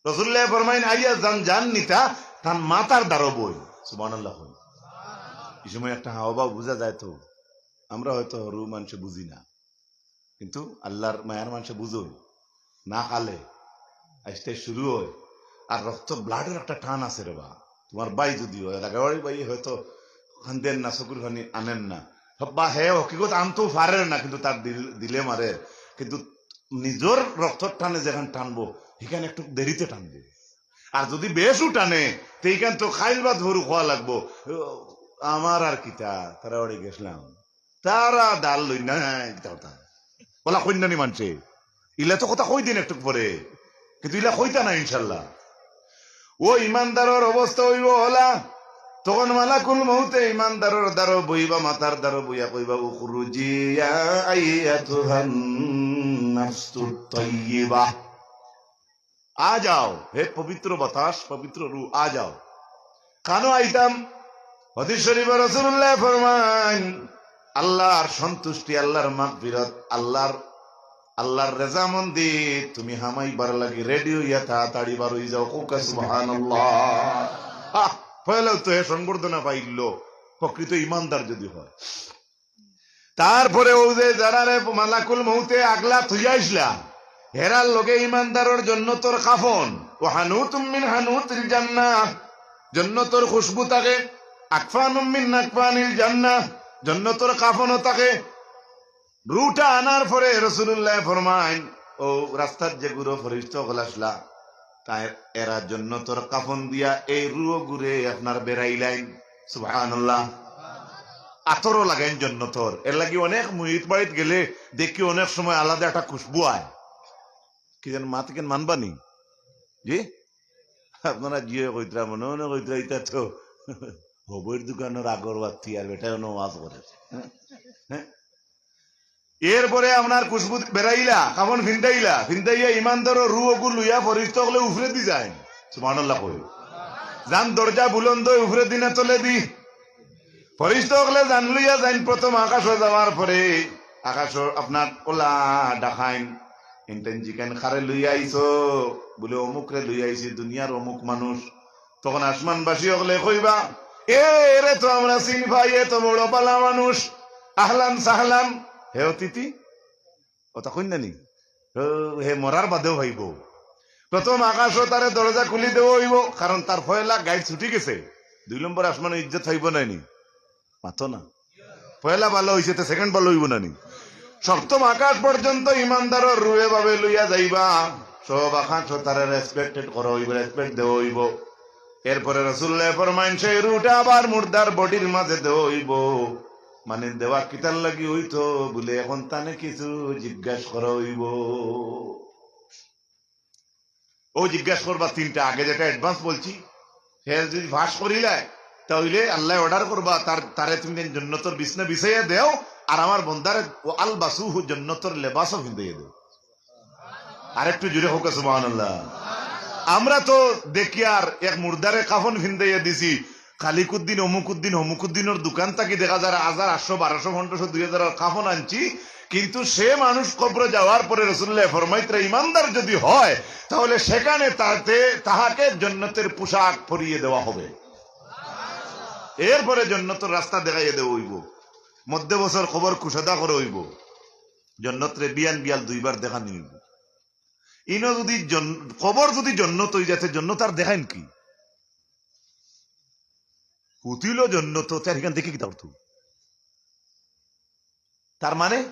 রাসূলুল্লায় ফরমাইন, আইয়া জান, জান নিতা, তান মাথার দ্বারো বই। সুবহানাল্লাহ কইন। ই সময় একটা হাওয়া বুঝা যায় তো। আমরা হয়তো হুরু মানষে বুঝি না, কিন্তু আল্লার মায়ার মানষে বুঝইন। না খালে আইজতে শুরু হয়, আর রক্ত blood-র একটা টান আছে রে বা। তুমার ভাই যুদি হয়, রাগাবাড়ি ভাই হয়তো কান্দের না, চকুর পানি আনের না, বা হে হকিকত আনতেও পারের না, কিন্তু তার দিল, দিলে মারের। কিন্তু নিজর রক্তর টানে যেখান টানবো, হিখান একটু দেরিতে টানবো। আর যুদি বেশও টানে, তে ইখান তো খাইল ভাত ভরু খাওয়া লাগবো। আমার আর কিতা, তারা বাড়ি গেছলাম, তারা ডাল লই না, কিতা কথা। অলা কইন না নি মানষে। ইলা তো কথা কই দিন একটু পরে, কিন্তু ইলা কইতা না ইনশাল্লাহ। অউ ইমানদারর অবস্থা অইবো অলা, তখন মালাকুল মউতে ইমান্দারর দ্বারো বইবা, মাথার দ্বারো বইয়া কইবা, "উখরুজি ইয়া আইয়াতুহান নাফসুত তাইয়িবা।" আ যাও, হে পবিত্র বাতাস, পবিত্র রু, আ যাও। কানো আইতাম? হাদিস শরিফো রাসুলুল্লায় ফরমাইন, আল্লার সন্তুষ্টি, আল্লার মাগফিরত, আল্লার, আল্লার রেজামন্দি তুমি হামাইবার লাগি রেডি অইয়া তাড়াতাড়ি বারই যাও। কউক্কা সুবহানাল্লাহ। আহ, পয়লাউ তো হে সংবর্ধনা পাইলো, প্রকৃত ইমানদার যুদি হয়। তারপরে অউ যে যারারে মালাকুল মউতে আগলা থইয়া আইছলা, হেরার লগে ইমানদারর জন্নতর কাফন, ওয়া হানুতুম মিন হানুতিল জান্নাহ, জন্নতর খুশবু থাকে, আকফানুম মিন আকফানিল জান্নাহ, জন্নতর কাফনও থাকে। রুটা আনার পরে রাসুলুল্লায় ফরমাইন, অউ রাস্তাত যেগুরে ফিরিস্তা অকল আছলা, তাই এরা জন্নতর কাফন দিয়া এই রুগুরে আপনার বেড়াইলাইন। সুবহানাল্লাহ। আতরও লাগাইন জন্নতর। এরলাগি অনেক মইত বাড়িত গেলে দেখি অনেক সময় আলাদা একটা খুশবু আয়। কি যেন মাত কেন মানবানি? জি? আপনারা জিয়ে কইতরা, মনে মনে কইতরা, ইটা তো হবইর দোকানর আগরবাতি আর বেটায় অনো ওয়াজ করে। হ্যাঁ? এরপরে আপনার খুশবু বেড়াইলা, কাফন ফিন্দাইলা, ফিন্দাইয়া ইমানদারর রু অগু লইয়া ফিরিস্তা অকলে উফরেদি যাইন। সুবহানাল্লাহ কই। যান দরজা বুলন্দ অয় উফরেদি না তলেদি? ফিরিস্তা অকলে যান লইয়া যাইন, প্রথম আকাশো যাওয়ার পরে আকাশো আপনার অলা ডাকাইন, ইনতাইন জিকাইন কারে লইয়া আইছো, বুলে অমুকরে লইয়া আইছি, দুনিয়ার অমুক মানুষ। তখন আসমানবাসী অকলে কইবা, এ, এরে তো আমরা চিনি পাই, এ তো বড় ভালা মানুষ, আহলান সাহলান, হে অতিথি। কথা কইন না নি? ও, হে মরার বাদেও পাইবো। প্রথম আকাশো তারে দরজা খুলি দেওয়া অইবো, কারণ তার পয়লা গাইড ছুটি গেছে। দুই নম্বর আসমানো ইজ্জত পাইবো না নি? মাতো না। পয়লা ভালা অইছে, তে সেকেন্ড ভালা অইবো না নি? সপ্তম আকাশ পর্যন্ত ইমানদারর রু এভাবে লইয়া যাইবা। সব আকাশো তারে রেসপেক্টেড করা অইবো, রেসপেক্ট দেওয়া অইবো। এরপরে রাসুলুল্লায় ফরমাইন, সেই রুটা আবার মুর্দার বডির মাঝে দেওয়া অইবো। মানে দেওয়া কিতার লাগি অইতো বুলে, এখন তানে কিছু জিজ্ঞাস করা অইবো। অউ জিজ্ঞাস করবা তিনটা, আগে যেটা অ্যাডভান্স বলছি, হে যুদি পাস করিলায়, তাইলে আল্লায় অর্ডার করবা, তার, তারে তুমি জন্নতর বিছনা বিছাইয়া দেও, আর আমার বন্দারে ওয়া আলবাসুহু জন্নতর লেবাসও ফিন্দাইয়া দেও। আরেকটু জোরে কউক্কা সুবহানাল্লাহ। আমরা তো দেখিয়ার এক মুর্দারে কাফন ফিন্দাইয়া দিছি, খালিকুদ্দিন, অমুকুদ্দিন, হমুকুদ্দিনর দোকান থাকি দেখা যার হাজার, আটশো, বারোশো, পনেরোশো, দুই হাজার কাফন আনছি, কিন্তু সে মানুষ কবরো যাওয়ার পরে রাসুলুল্লায় ফরমাইতরা, ইমানদার যুদি হয়, তাহলে সেখানে তাতে, তাহাকে জন্নতের পোশাক পরিয়ে দেওয়া হবে, এরপরে জন্নতর রাস্তা দেখাইয়া দেওয়া অইবো। মধ্যে বছর কবর কুশাদা করা অইবো, জন্নতরে বিয়ান বিয়াল দুইবার দেখানি অইবো। ইনো যুদি জন-, কবর যুদি জন্নত অই যায়, তে জন্নত আর দেখাইন কি? হুতিল জন্নত, তে আর হিখান দেখি কিতা করতো? তার মানে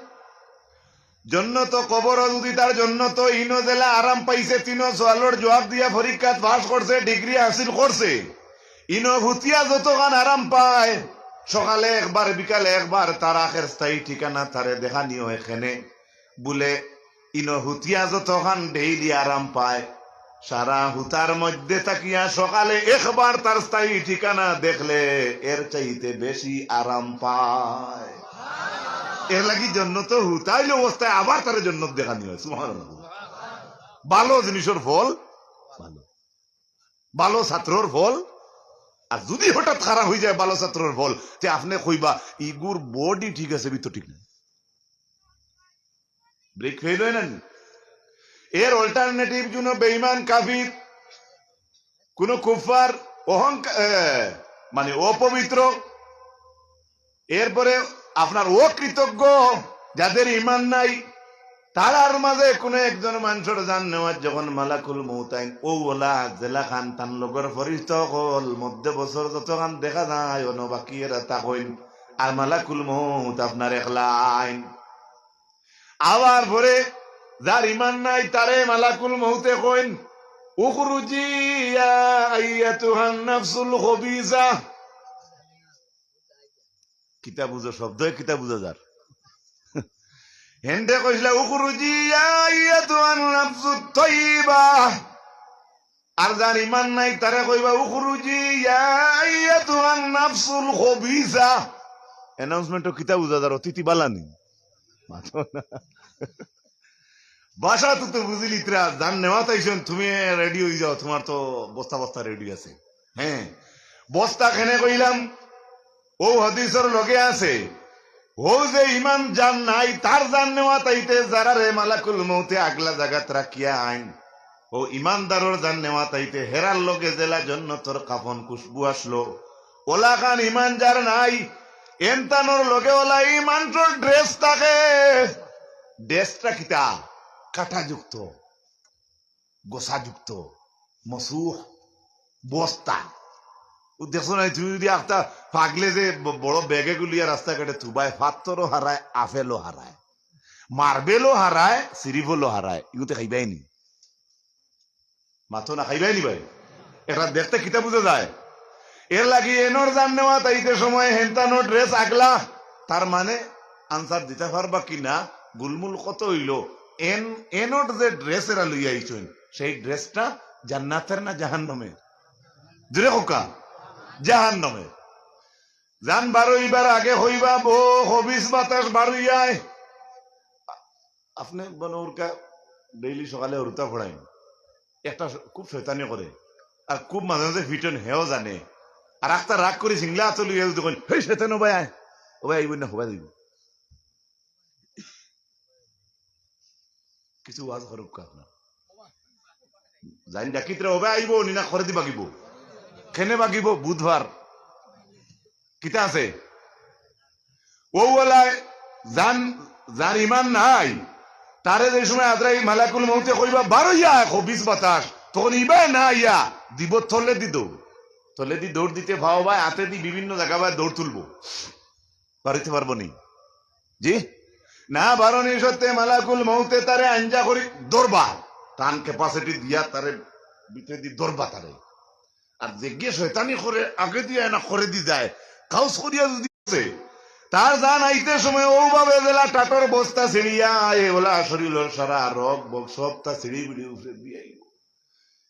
জন্নত কবর যুদি তার জন্নত, ইনো যেলা আরাম পাইছে, তিনো সওয়ালর জুয়াব দিয়া পরীক্ষাত পাস করছে, ডিগ্রি হাসিল করছে, ইনো হুতিয়া যতখান আরাম পায়, সকালে একবার, বিকালে একবার, তার আখের স্থায়ী ঠিকানা তারে দেখানি অয় কেনে। বুলে, ইনো হুতিয়া যতখান ডেইলি আরাম পায়, সারা হুতার মধ্যে থাকিয়া সকালে একবার তার স্থায়ী ঠিকানা দেখলে এর চাইতে বেশি আরাম পায়। এর লাগি জন্নত হুতাইল অবস্থায় আবার তারে জন্নত দেখানি অয়। সুবহানাল্লাহ। ভালো জিনিসর ফল ভালো, ভালো ছাত্রর ফল। আর যুদি হঠাৎ খারাপ অই যায় ভালো ছাত্রর ফল, তে আপনে কইবা, "ইগুর body ঠিক আছে, ভিতর ঠিক নাই।" ব্রেক ফেল অয় না নি? এর alternative কুনু বেঈমান কাফির, কুনু কুফফার, অহংকার, এ, মানে অপবিত্র, এরপরে আপনার অকৃতজ্ঞ, যাদের ইমান নাই, তারার মাঝে কুনু একজন মানষর জান নেওয়াত যখন মালাকুল মউত আইন, অউ অলা যেলাখান তান লগর ফিরিস্তা অকল মধ্যে বছর যতখান দেখা যায়, অনো বাকি এরা থাকইন, আর মালাকুল মউত আপনার একলা আইন। আবার পরে যার ইমান নাই, তারে মালাকুল মউতে কইন, "উখরুজি ইয়া আইয়াতুহান নাফসুল খবিসা।" কিতা বুঝো শব্দে, কিতা বুঝা যার? হেনতে কইছলা, "উখরুজি ইয়া আইয়াতুহান নাফসুত তাইয়্যিবা।" আর যার ইমান নাই, তারে কইবা, "উখরুজি ইয়া আইয়াতুহান নাফসুল খবিসা।" Announcement-ও কিতা বুঝা যার? অতিথি বালানি। মাতো না। ভাষা তো, তো বুঝিলিত্রা, জান নেওয়াত আইছইন, তুমি রেডি অই যাও, তুমার তো বস্তা বস্তা রেডি আছে। হ্যাঁ, বস্তা কেনে কইলাম, অউ হাদিসর লগে আছে, অউ যে ইমান যার নাই, তার জান নেওয়াত আইতে যারারে মালাকুল মউতে আগলা জাগাত রাখিয়া আইন, অউ ইমানদারর জান নেওয়াত আইতে হেরার লগে যেলা জন্নতর কাফন খুশবু আসলো, অলাখান ইমান যার নাই, এনতানর লগে অলা ইমানর ড্রেস থাকে। ড্রেসটা কিতা? কাটাযুক্ত, গোছাযুক্ত, মসুহ, বস্তা। অউ দেখছো না, তুমি যুদি একটা পাগলে যে ব-, বড় ব্যাগে গুলিয়া রাস্তাঘাটে থুবায়, পাত্থরও হারায়, আপেলও হারায়, মার্বেলও হারায়, সিরিফলও হারায়, ইগুতে খাইবায় নি? মাতো না, খাইবায় নি ভাই? এটা দেখতে কিতা বুঝা যায়? এর লাগি এনর জান নেওয়াত আইতে সময় হেনতানর ড্রেস আগলা, তার মানে আনসার দিতা পারবা কি না, গুলমুল কত অইলো, এন, এনর যে ড্রেস এরা লইয়া আইছইন, সেই ড্রেসটা জান্নাতের না জাহান্নামের? জোরে কউক্কা, জাহান্নামের। জান বারইবার আগে কইবা, "বো, খবিস বাতাস বারইয়ায়।" আপনে বনরকা ডেইলি সকালে হুরুতা পড়াইন, একটা শ-, খুব শয়তানি করে, আর খুব মাঝে মাঝে ফিটন, হেও জানে। আর আখতা রাগ করি সিংলা আতো লইয়া যুদি কইন, "হেই শয়তান, ও ভাই আয়, ও ভাই আইব না, ও ভাই আইব।" কিছু ওয়াজ করউক্কা আপনার। জানি ডাকিতরা ও ভাই আইব, নি না খরে দি বাগিব। কেনে বাগিব? বুধবার। কিতা আছে? অউ অলায় যান, যার ইমান নাই, তারে যে সময় আজরাইল মালাকুল মউতে কইবা, "বারইয়া আয়, খবিস বাতাস", তখন ইবায় না আইয়া দিব তলেদি দৌড়। তলেদি দৌড় দিতে পাও বায়, আতেদি বিভিন্ন জাগা বায় দৌড় তুলবো। বারইতে পারবো নি? জি? না বারনি সত্ত্বে মালাকুল মউতে তারে আঞ্জা করি ধরবা। তান capacity দিয়া তারে ভিতরেদি ধরবা তারে। আর যেগিয়ে শয়তানি করে, আগেদি আয় না খরেদি যায়, কাউস করিয়া যুদি আছে, তার জান আইতে সময় অউ ভাবে যেলা টাটর বস্তা ছিড়িয়া আয়, অলা শরীলর সারা রগ বগ সবতা ছিড়ি বিড়ি উপরেদি আইব।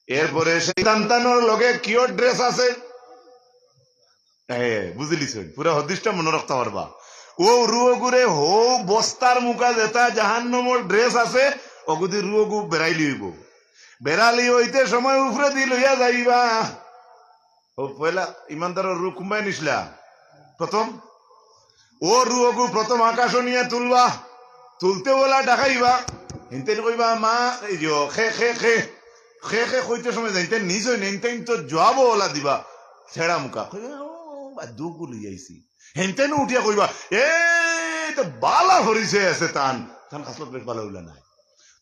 এরপরে সেই সন্তানর লগে কিওর ড্রেস আছে? এ, বুঝিলিছইন, পুরা হাদিসটা মনো রাখতা পারবা। অউ রুহগুরে হউ বস্তার মুখা যেতা জাহান্নামর ড্রেস আছে, অগুদি রুহগু বেরাইলি অইব। বেরালি অইতে সময় উপরেদি লইয়া যাইবা। অউ পয়লা ইমানদারর রুহ কুনবায় নিছলা? প্রথম। অউ রুহগু প্রথম আকাশো নিয়া তুলবা। তুলতে অলা ডাকাইবা। হিনতেন কইবা, "মা, এই যে, খে, খে, খে।" খে, খে কইতে সময় যাইতে নিজ অইন, হিনতেন তো জুয়াবও অলা দিবা। ছেড়া মুখা। কইবা, "ও, বা দুগু লইয়া আইছি।" হিনতেন উঠিয়া কইবা, "এ, তো বালা পরিচয় আছে তান, তান খাসলত বেশ বালা অইলা নায়।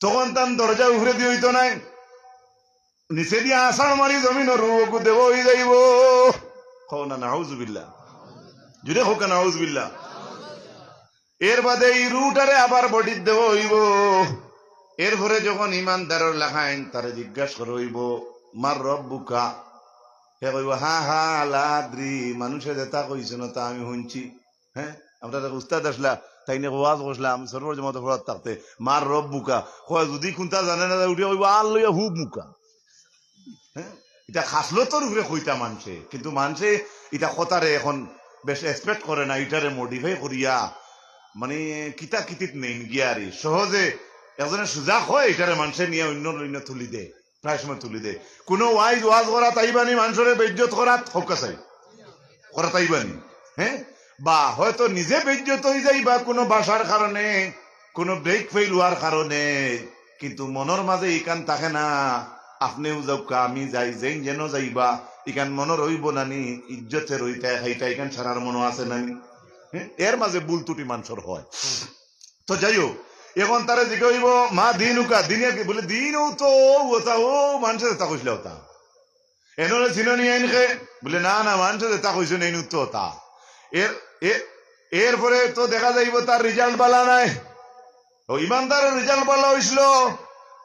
তখন তান দরজা উপরেদি অইতো নায়, নিচেদি আছাড় মারি জমিনো রুহ অগু দেওয়া অই যাইবো। কও না, নাউজুবিল্লাহ। জুরে কউক্কা, নাউজুবিল্লাহ। এর বাদে ই রুহটারে আবার বডিত দেওয়া অইবো। এরপরে যখন ইমানদারর লাখান তারে জিজ্ঞাস করা অইবো, "মান রব্বুকা?" হে কইবো, "হা হা, লা আদরি, মানষে যেতা কইছইন অতা আমি হুনছি।" হ্যাঁ, আমরার এক উস্তাদ আছলা, তাইন এক ওয়াজ করছলা, আমি সরোয়ার জমাতো পড়াত থাকতে, "মান রব্বুকা?" কয়, যুদি কুনতা জানে না, উঠিয়া কইবো, "আর লইয়া হুব মুকা।" হ্যাঁ, ইটা খাসলতর উপরে কইতা মানষে, কিন্তু মানষে ইটা কথারে এখন বেশ expect করে না, ইটারে modify করিয়া মানে কিতা কিতিত নেইন গিয়া আরি। সহজে একজনে সুজা কয়, ইটারে মানষে নিয়া অইন্য লইন্য তুলি দেয়, প্রায় সময় তুলি দেয়। কুনু ওয়াইজ ওয়াজ করাত আইবানি, মানষরে বেইজ্জত করাত, কউক্কা চাই, করাত আইবানি। হ্যাঁ, বা হয়তো নিজে বেইজ্জত অই যাইবা কুনু ভাষার কারণে, কুনু break fail অওয়ার কারণে, কিন্তু মনর মাঝে ইখান থাকে না। আপনেও যাউক্কা, আমি যাই, যেইন যেন যাইবা, ইখান মনর অইবো নানি, ইজ্জতে রইতা খাইতা, ইখান সারার মনো আছে নানি? হ্যাঁ, এর মাঝে ভুল ত্রুটি মানষর হয়। তো যাই হউক, এখন তারে জিকা অইবো, "মা দিনুকা, দিনে কি?" বলে, "দিন অউ তো, অউ অতা, অউ মানষে যেতা কইছলা অতা।" এনরে চিনো নি আইনকে? বলে, "না, না, মানষে যেতা কইছইন এইন তো অতা।" এর, এ-, এরপরে তো দেখা যাইবো তার result বালা নায়। অউ ইমানদারর result বালা অইছিল।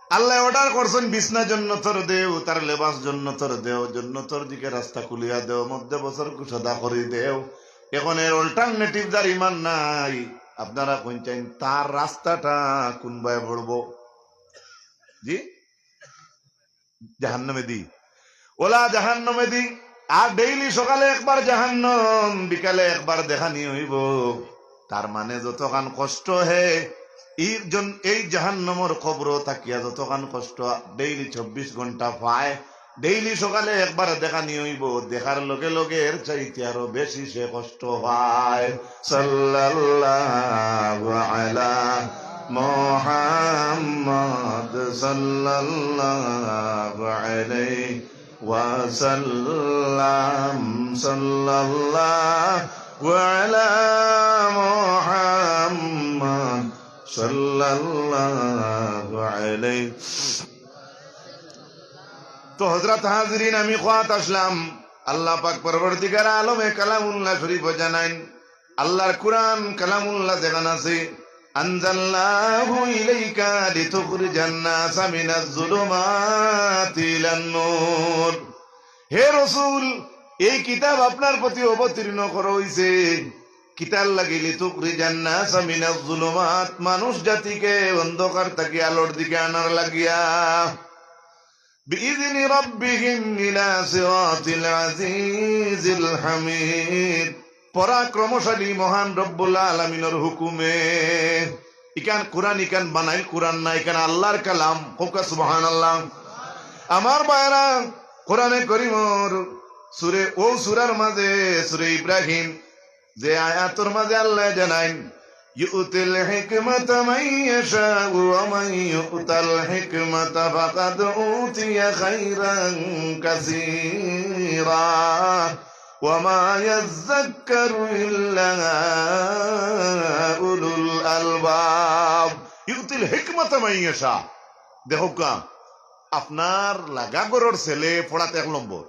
আল্লায় order করছইন, "বিছনা জন্নতর দেও, তার লেবাস জন্নতর দেও, জন্নতর দিকে রাস্তা খুলিয়া দেও, মধ্যে বছর কুশাদা করি দেও।" এখন এর alternative যার ইমান নাই, আপনারা কইন চাইন, তার রাস্তাটা কুনবায় পড়বো? জি? জাহান্নামেদি। অউলা জাহান্নামেদি। আর daily সকালে একবার জাহান্নাম, বিকালে একবার দেখানি অইবো। তার মানে যতখান কষ্ট হে, ই জন-, এই জাহান্নামর কবরো থাকিয়া যতখান কষ্ট daily চব্বিশ ঘন্টা পায়, daily সকালে একবার দেখানি অইবো। দেখার লগে লগে এর চাইতে আরো বেশি সে কষ্ট পায়। সাল্লাল্লাহু আলা মুহাম্মদ সাল্লাল্লাহু আলাইহি ওয়াসাল্লাম, সাল্লাল্লাহু আলা মুহাম্মদ সাল্লাল্লাহু আলাইহি। তো হযরত হাজিরিন, আমি কওয়াত আছলাম, আল্লাহ পাক পরওয়ারদিগারে আলমে কালামুল্লাহ শরীফো জানাইন, আল্লাহর কুরআন কালামুল্লাহ যেখান আছে, "আনজালনাহু ইলাইকা লিতুখরিজান নাসা মিনাজ জুলুমাতি ইলান নূর।" হে রসুল, এই কিতাব আপনার প্রতি অবতীর্ণ করা অইছে। কিতার লাগি? "লিতুখরিজান নাসা মিনাজ জুলুমাত", মানুষ জাতিকে অন্ধকার থাকি আলোর দিকে আনার লাগিয়া। বিইজনি রাব্বিহিম ইলা সিরাতিল আজিজিল হামিদ। পরাক্রমশালী মহান রব্বুল আলামিনর হুকুমে। ইখান কুরআন, ইখান বানাইল কুরআন না, ইখান আল্লাহর কালাম। কউক্কা সুবহানাল্লাহ। আমার ভাইরা, কুরআনে করিমর সুরে, অউ সুরার মাঝে, সুরে ইব্রাহিম, যে আয়াতর মাঝে আল্লায় জানাইন, "ইউতিল হিকমাতা মান ইয়াশাউ ওয়া মান ইউতাল হিকমাতা ফাকাদ উতিয়া খাইরান কাসীরা ওয়া মা ইয়াযাক্কারু ইল্লা উলুল আলবাব।" ইউতিল হিকমাতা মান ইয়াশা। দেখউক্কা, আপনার লাগা ঘরর ছেলে পড়াত এক নম্বর,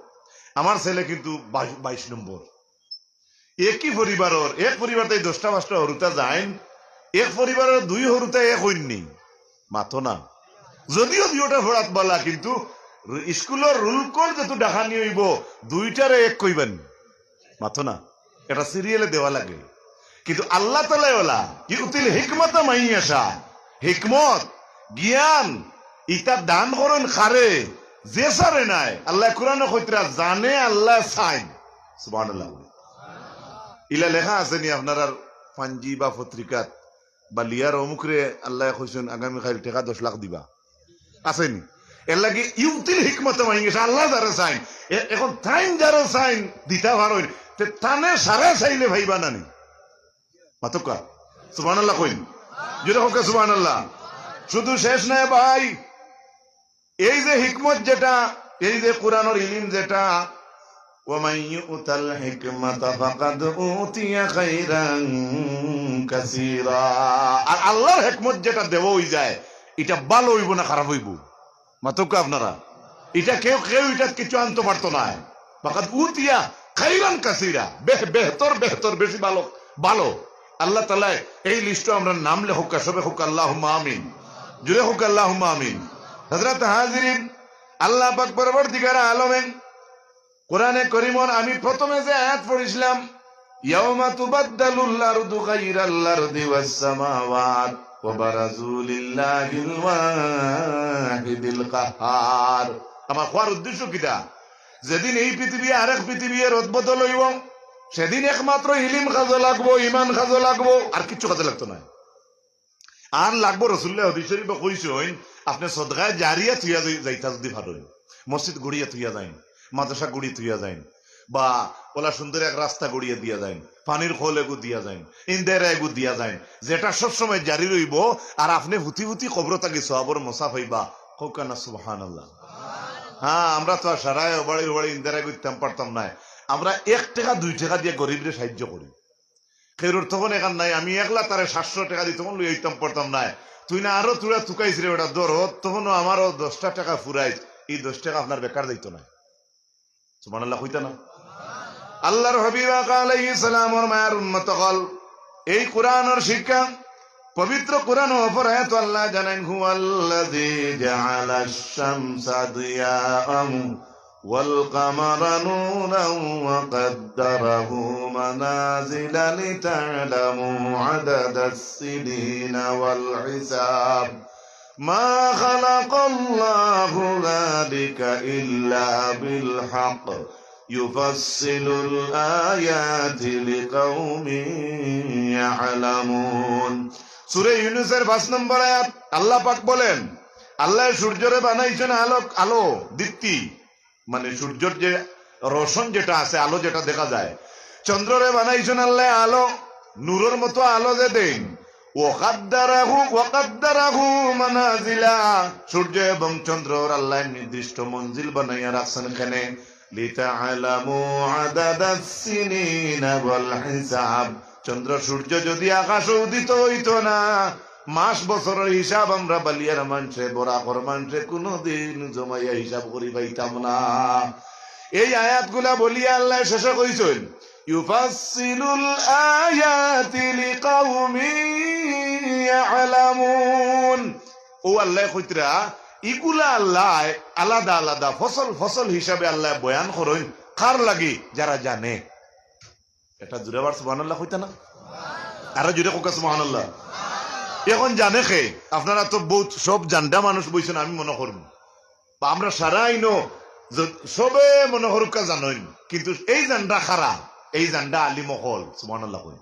আমার ছেলে কিন্তু বাইশ, বাইশ নম্বর। একই পরিবারর, এক পরিবার থাকি দশটা পাঁচটা হুরুতা যাইন, এক পরিবারর দুই হুরুতা এক অইন নি, মাতো না। যদিও দুইওটা পড়াত বালা, কিন্তু স্কুলর রুলকর যেতু ডাকানি অইবো, দুইটারে এক কইবা নি, মাতো না। এটা সিরিয়ালে দেওয়া লাগে। কিন্তু আল্লাহ তাআলা অলা, "ইউতিল হিকমাতা মান ইয়াশা", হিকমত, জ্ঞান, ইতা দান করইন কারে? যে ছারে নায়। আল্লায় কুরআনো কইতরা, জানে আল্লায় চাইন। সুবহানাল্লাহ। ইলা লেখা আছে নি আপনারার পাঞ্জি বা পত্রিকাত বা লিয়ার অমুকরে আল্লায় কইছইন আগামী কাইল টেকা দশ লাখ দিবা? আছে নি? এর লাগি ইউতিল হিকমাতা মান ইয়াশা, আল্লায় যারে চাইন। এ-, এখন তাইন যারে চাইন দিতা পারইন, তে তানে ছাড়া চাইলে পাইবা না নি? মাতউক্কা। সুবহানাল্লাহ কইন। জুরে কউক্কা সুবহানাল্লাহ। শুধু শেষ নায় ভাই, এই যে হিকমত যেটা, এই যে কুরআনর ইলিম যেটা, "ওয়া মান ইউতাল হিকমাতা ফাকাদ উতিয়া খাইরান কাসীরা। আর আল্লাহর হেকমত যেটা দেওয়া অই যায়, ইটা ভালা অইবো না খারাপ অইবো? মাতউক্কা আপনারা, ইটা কেউ, কেউ ইটা কিছু আনতো পারতো নায়। ফাকাদ উতিয়া খাইরান কাসীরা, বেহ-, বেহতর, বেহতর, বেশি ভালা, ভালা। আল্লাহ তাআলায় এই লিস্টো আমরার নাম লেখউক্কা, সবে কউক্কা আল্লাহুম্মা আমিন, জুরে কউক্কা আল্লাহুম্মা আমিন। হযরত হাজিরিন, আল্লাহ পাক পরওয়ারদিগারে আলমে কোরআনে করিমর আমি প্রথমে যে আয়াত পড়ছিলাম, ইয়াউমা তুবাদ্দালুল আরদু গায়রাল আরদি ওয়াস সামাওয়াত ওয়া বারাজু লিল্লাহিল ওয়াহিদিল কাহহার। আমার কওয়ার উদ্দেশ্য কিতা? যেদিন এই পৃথিবী আরেক পৃথিবী রদবদল অইবো, সেদিন একমাত্র ইলিম কাজো লাগবো, ইমান কাজো লাগবো, আর কিচ্ছু কাজো লাগতো নায়। আর লাগবো, রসুলুল্লায় হাদিস শরিফো কইছইন, আপনে সদকায়ে জারিয়া থুইয়া যাই-, যাইতা যুদি পারইন, মসজিদ গড়িয়া থুইয়া যাইন, মাদ্রাসা গড়িয়া থুইয়া যাইন, বা অলা সুন্দর এক রাস্তা গড়িয়া দিয়া যাইন, পানির কল এগু দিয়া যাইন, ইন্দেরা এগু দিয়া যাইন, যেটা সবসময় জারি রইবো, আর আপনে ফুতি ফুতি কবরো থাকি সওয়াবর মছা পাইবা। কউক্কা না সুবহানাল্লাহ। হ্যাঁ, আমরা তো আর সারায় অবাড়ি অবাড়ি ইন্দেরা এগু দিতাম পারতাম নায়। আমরা এক টেকা দুই টেকা দিয়া গরিবরে সাহায্য করি। কেউরর তখন এখান নাই, আমি একলা তারে সাতশো টেকা দি তখন লইয়া আইতাম পারতাম নায়। তুই না আরো তুরা তুকাইছ রে বেটা, ধর, তখনও আমারও দশটা টেকা ফুরাইছ, এই দশ টেকা আপনার বেকার যাইতো নায়। সুবহানাল্লাহ কইতা না? আল্লাহর হাবিব আকা আলাইহিস সালামর মায়ার উম্মত অকল, এই কোরআনর শিক্ষা, পবিত্র কোরআন অপর আয়াত আল্লায় জানাইন, হুয়াল্লাযী জাআলাশ শামসা দিয়াআন والقمر نورا وقدره منازل لتعلموا عدد السنين والحساب ما خلق الله ذلك إلا بالحق يفصل الآيات لقوم يعلمون। সূরা ইউনুসের পাঁচ নম্বর আয়াত, আল্লাহ পাক বলেন, আল্লায় সূর্যরে বানাইছইন আলোক, আলো, দীপ্তি, মানে সূর্যর যে রোশন যেটা আছে, আলো যেটা দেখা যায়, চন্দ্ররে বানাইছইন আল্লায় আলো, নূরর মতো আলো যে দেইন। ওয়াকাদ্দারাহু, ওয়াকাদ্দারাহু মানাজিলা, সূর্য এবং চন্দ্রর আল্লায় নির্দিষ্ট মঞ্জিল বানাইয়া রাখছইন কেনে? লিতাআলামু আদাদাস সিনিনা ওয়াল হিসাব। চন্দ্র সূর্য যদি আকাশো উদিত অইতো না, মাস বছরর হিসাব আমরা বালিয়ার মানষে, বরাকর মানষে কুনুদিন জমাইয়া হিসাব করি পাইতাম না। এই আয়াতগুলা বলিয়া আল্লায় শেষে কইছইন, ইউফাসসিলুল আয়াতি লিকাউমিন ইয়ালামুন। অউ আল্লায় কইতরা, ইগুলা আল্লায় আলাদা আলাদা ফসল ফসল হিসাবে আল্লায় বয়ান করইন। কার লাগি? যারা জানে। এটা জুরে আবার সুবহানাল্লাহ কইতা না? আরো জুরে কউক্কা সুবহানাল্লাহ। এখন জানে কে? আপনারা তো বউত সব জানডা মানুষ বইছইন, আমি মনো করমু। বা আমরা সারা ইনো য-, সবে মনো করউক্কা জানইন, কিন্তু এই জানডা কারা? এই জানডা আলিম অকল, সুবহানাল্লাহ কইন।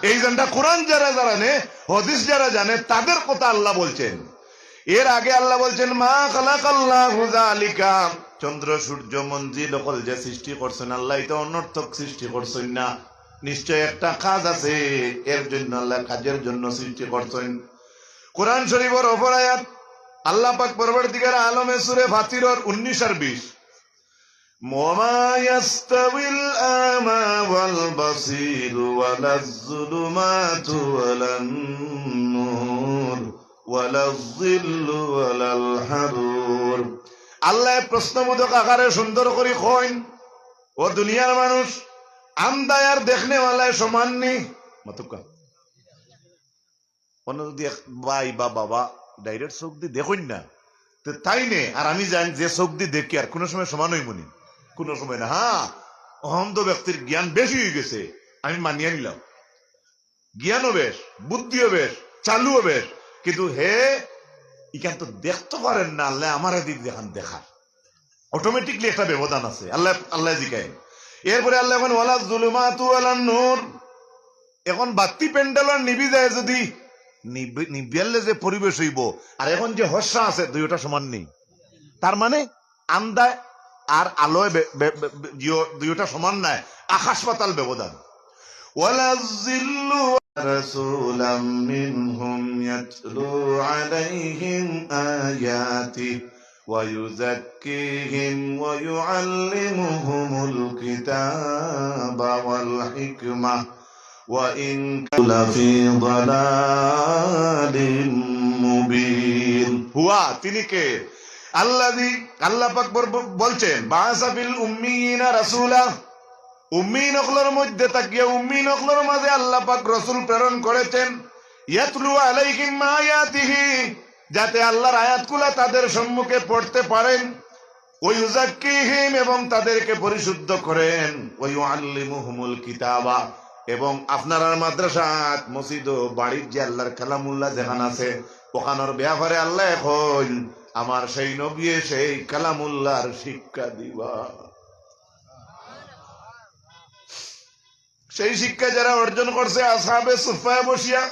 এই জানডা কোরআন যারা জানে, হাদিস যারা জানে, তাদের কথা আল্লাহ বলছেন। এর আগে আল্লাহ বলছেন, "মা খালাকাল্লাহু যালিকা।" চন্দ্র, সূর্য, মঞ্জিল অকল যে সৃষ্টি করছইন আল্লাহ, ইতা অনর্থক সৃষ্টি করছইন না। নিশ্চয় একটা কাজ আছে, এর জন্য আল্লাহ কাজের জন্য সৃষ্টি করছইন। কোরআন শরীফর অপর আয়াত, আল্লাহ পাক পরওয়ারদিগার আলমে সূরা ফাতিরর উনিশ আর বিশ, وما يستوي الأعمى والبصير ولا الظلمات ولا النور ولا الظل ولا الحرور। আল্লায় প্রশ্নবোধক আকারে সুন্দর করি কইন, "ও দুনিয়ার মানুষ, আন্দায় আর দেখনেওয়ালায় সমান নি?" মাতউক্কা। অন্য যদি এক ভাই বা বাবা direct চউখদি দেখইন না, তে তাইনে আর আমি জানি যে চউখদি দেখিয়ার কুনু সময় সমান অইমুনি? কুনু সময় না। হ্যাঁ, অন্ধ ব্যক্তির জ্ঞান বেশি অইগেছে, আমি মানিয়া নিলাম, জ্ঞানও বেশ, বুদ্ধিও বেশ, চালুও বেশ, কিন্তু হে ইখান তো দেখতো পারের না, আল্লায় আমারে দি যেখান দেখার। Automatically একটা ব্যবধান আছে। আল্লাহ, আল্লায় জিকাইন। এরপরে আল্লায় কইন, "ওয়ালা যুলুমাতু ওয়ালা নূর।" এখন বাত্তি প্যান্ডেলর নিবি যায় যদি, নিবি-, নিবিয়ালে যে পরিবেশ অইবো, আর এখন যে হর্ষা আছে, দুইওটা সমান নি। তার মানে আন্দায় আর আলোয় বে-, বে-, বে-, বে-, দুইও-, দুইওটা সমান নায়, আকাশ পাতাল ব্যবধান। ولا الظل رسولا منهم يتلو عليهم آياته ويزكيهم ويعلمهم الكتاب والحكمة وإن كانوا لفي ضلال مبين। হুয়া, তিনি কে? আল্লাযী, আল্লাহ পাক বর-, বলছেন, বাআসা ফিল উম্মিয়িনা রাসূলা, উম্মিয়িন অকলর মধ্যে থাকিয়া উম্মিয়িন অকলর মাঝে আল্লাহ পাক রসুল প্রেরণ করেছেন। ইয়াতলু আলাইহিম আয়াতিহি, যাতে আল্লাহর আয়াতগুলা তাদের সম্মুখে পড়তে পারেন। ওয়া ইউযাক্কিহিম, এবং তাদেরকে পরিশুদ্ধ করেন। ওয়া ইউআল্লিমুহুমুল কিতাবা, এবং আপনারার মাদ্রাসাত, মসজিদ ও বাড়ির যে আল্লাহর কালামুল্লাহ যেখান আছে, ওখানোর ব্যাপারে আল্লাহ এখন আমার সেই নবী সেই কালামুল্লাহর শিক্ষা দিবা। সেই শিক্ষা যারা অর্জন করছে আসহাবে সুফফায় বসিয়া,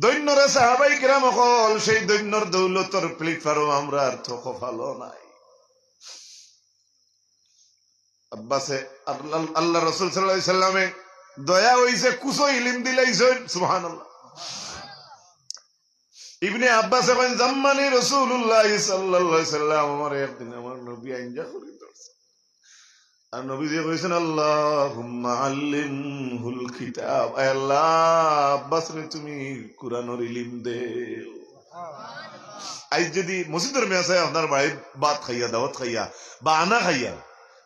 ধন্যরে সাহাবাই কিরাম অকল, সেই ধন্যর দৌলতর প্লেটফর্ম আমরার তো কপালো নাই। আব্বাসে, আল্লাহ, আল্লাহ রসুল সাল্লাল্লাহু আলাইহি সাল্লামে দয়া হইছে, কুছো ইলিম দিলাইছেন, সুবহানাল্লাহ। ইবনে আব্বাসে কইন, "জাম্মানি রাসূলুল্লাহ সাল্লাল্লাহু আলাইহি সাল্লাম, আমার একদিন আমার নবী আইঞ্জা করি ধরছে।" আর নবীজি কইছেন, "আল্লাহুম্মা আল্লিমহুল কিতাব।" আয় আল্লাহ, আব্বাসরে তুমি কোরআনর ইলিম দেও। আইজ যদি মসজিদর মেসায় আপনার বাড়িত ভাত খাইয়া, দাওয়াত খাইয়া, বা আনা খাইয়া,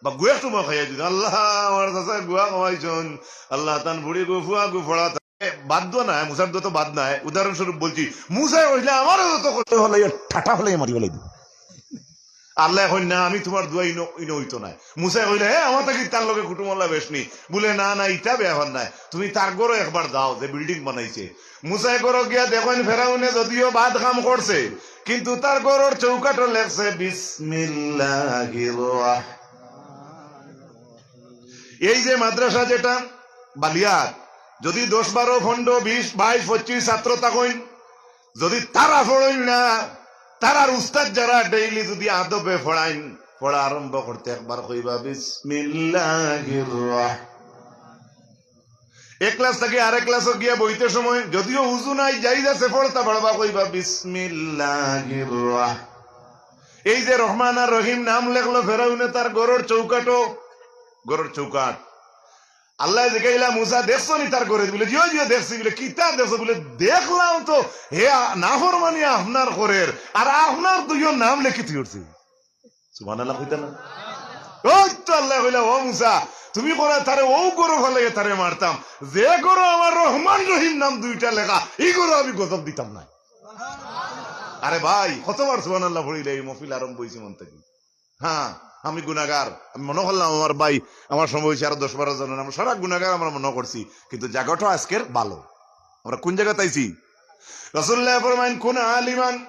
বা গুয়া কামাই খাইয়া যদি, "আল্লাহ, আমার চাচা গুয়া কামাইছইন, আল্লাহ, তান ফুড়ি গু, ফুয়া গু, ফড়া তা-," এ, বাদ দোয়া নাই, মুসার দোয়া তো বাদ নাই। উদাহরণস্বরূপ বলছি, মুসায় কইলে আমারও যত কষ্ট হলে ঠাটা হলে মারি ফেলাই দিব। আল্লাহ কইন না, "আমি তোমার দোয়া ইনো, ইনো হইতো না।" মুসায় কইলে, "হে, আমার থাকি তার লগে কুটুম আল্লাহ বেশ নি।" বলে, "না, না, ইটা ব্যাপার নাই, তুমি তার ঘরো একবার যাও, যে বিল্ডিং বানাইছে।" মুসায় ঘরো গিয়া দেখইন, ফেরাউনে যদিও বাদ কাম করছে, কিন্তু তার ঘরর চৌকাটো লেখছে, "বিসমিল্লাহির রহমানির রহিম।" এই যে মাদ্রাসা যেটা বালিয়াত, যদি দশ, বারো, পনেরো, বিশ, বাইশ, পঁচিশ ছাত্র থাকইন, যদি তারা পড়ইন না, তারার উস্তাদ যারা ডেইলি যদি আদবে পড়াইন, পড়া আরম্ভ করতে একবার কইবা, "বিসমিল্লাহির রহমান।" এক ক্লাস থাকি আরেক ক্লাসো গিয়া বইতে সময় যদিও উজু নাই, জাইজ আছে, পড়তা পারবা, কইবা, "বিসমিল্লাহির রহমান।" এই যে রহমান আর রহিম নাম লেখলো ফেরাউনে তার ঘরর চৌকাটো, ঘরর চৌকাট। আল্লাহ জিগাইলা, "মুসা, দেখছো নি তার ঘরে?" বলে, "জিও, জিও, দেখছি।" বলে, "কিতা দেখছো?" বলে, "দেখলাম তো, হে আ-, নাফরমানি আপনার ঘরের, আর আপনার দুইও নাম লেখি থুই উঠছে।" সুবহানাল্লাহ কইতা না? ওই তো আল্লাহ কইলা, "ও মুসা, তুমি কইরা তারে ও ঘরো ফালাইয়া তারে মারতাম, যে ঘরো আমার রহমান রহিম নাম দুইটা লেখা, এই ঘরো আমি গজব দিতাম না।" আরে ভাই, কতবার সুবহানাল্লাহ পড়িলে এই মহফিল আরম্ভ হইছে মন থাকি। হ্যাঁ, আমি গুনাগার, আমি মনো করলাম আমার ভাই, আমার সময় হইছে আরো দশ বারো জন, আমরা সারা গুনাগার আমরা মনো করছি, কিন্তু জাগাটা আজকের ভালো। আমরা কোন জাগাত আইছি? রাসূলুল্লাহ ফরমাইন, "কুন আলিমান",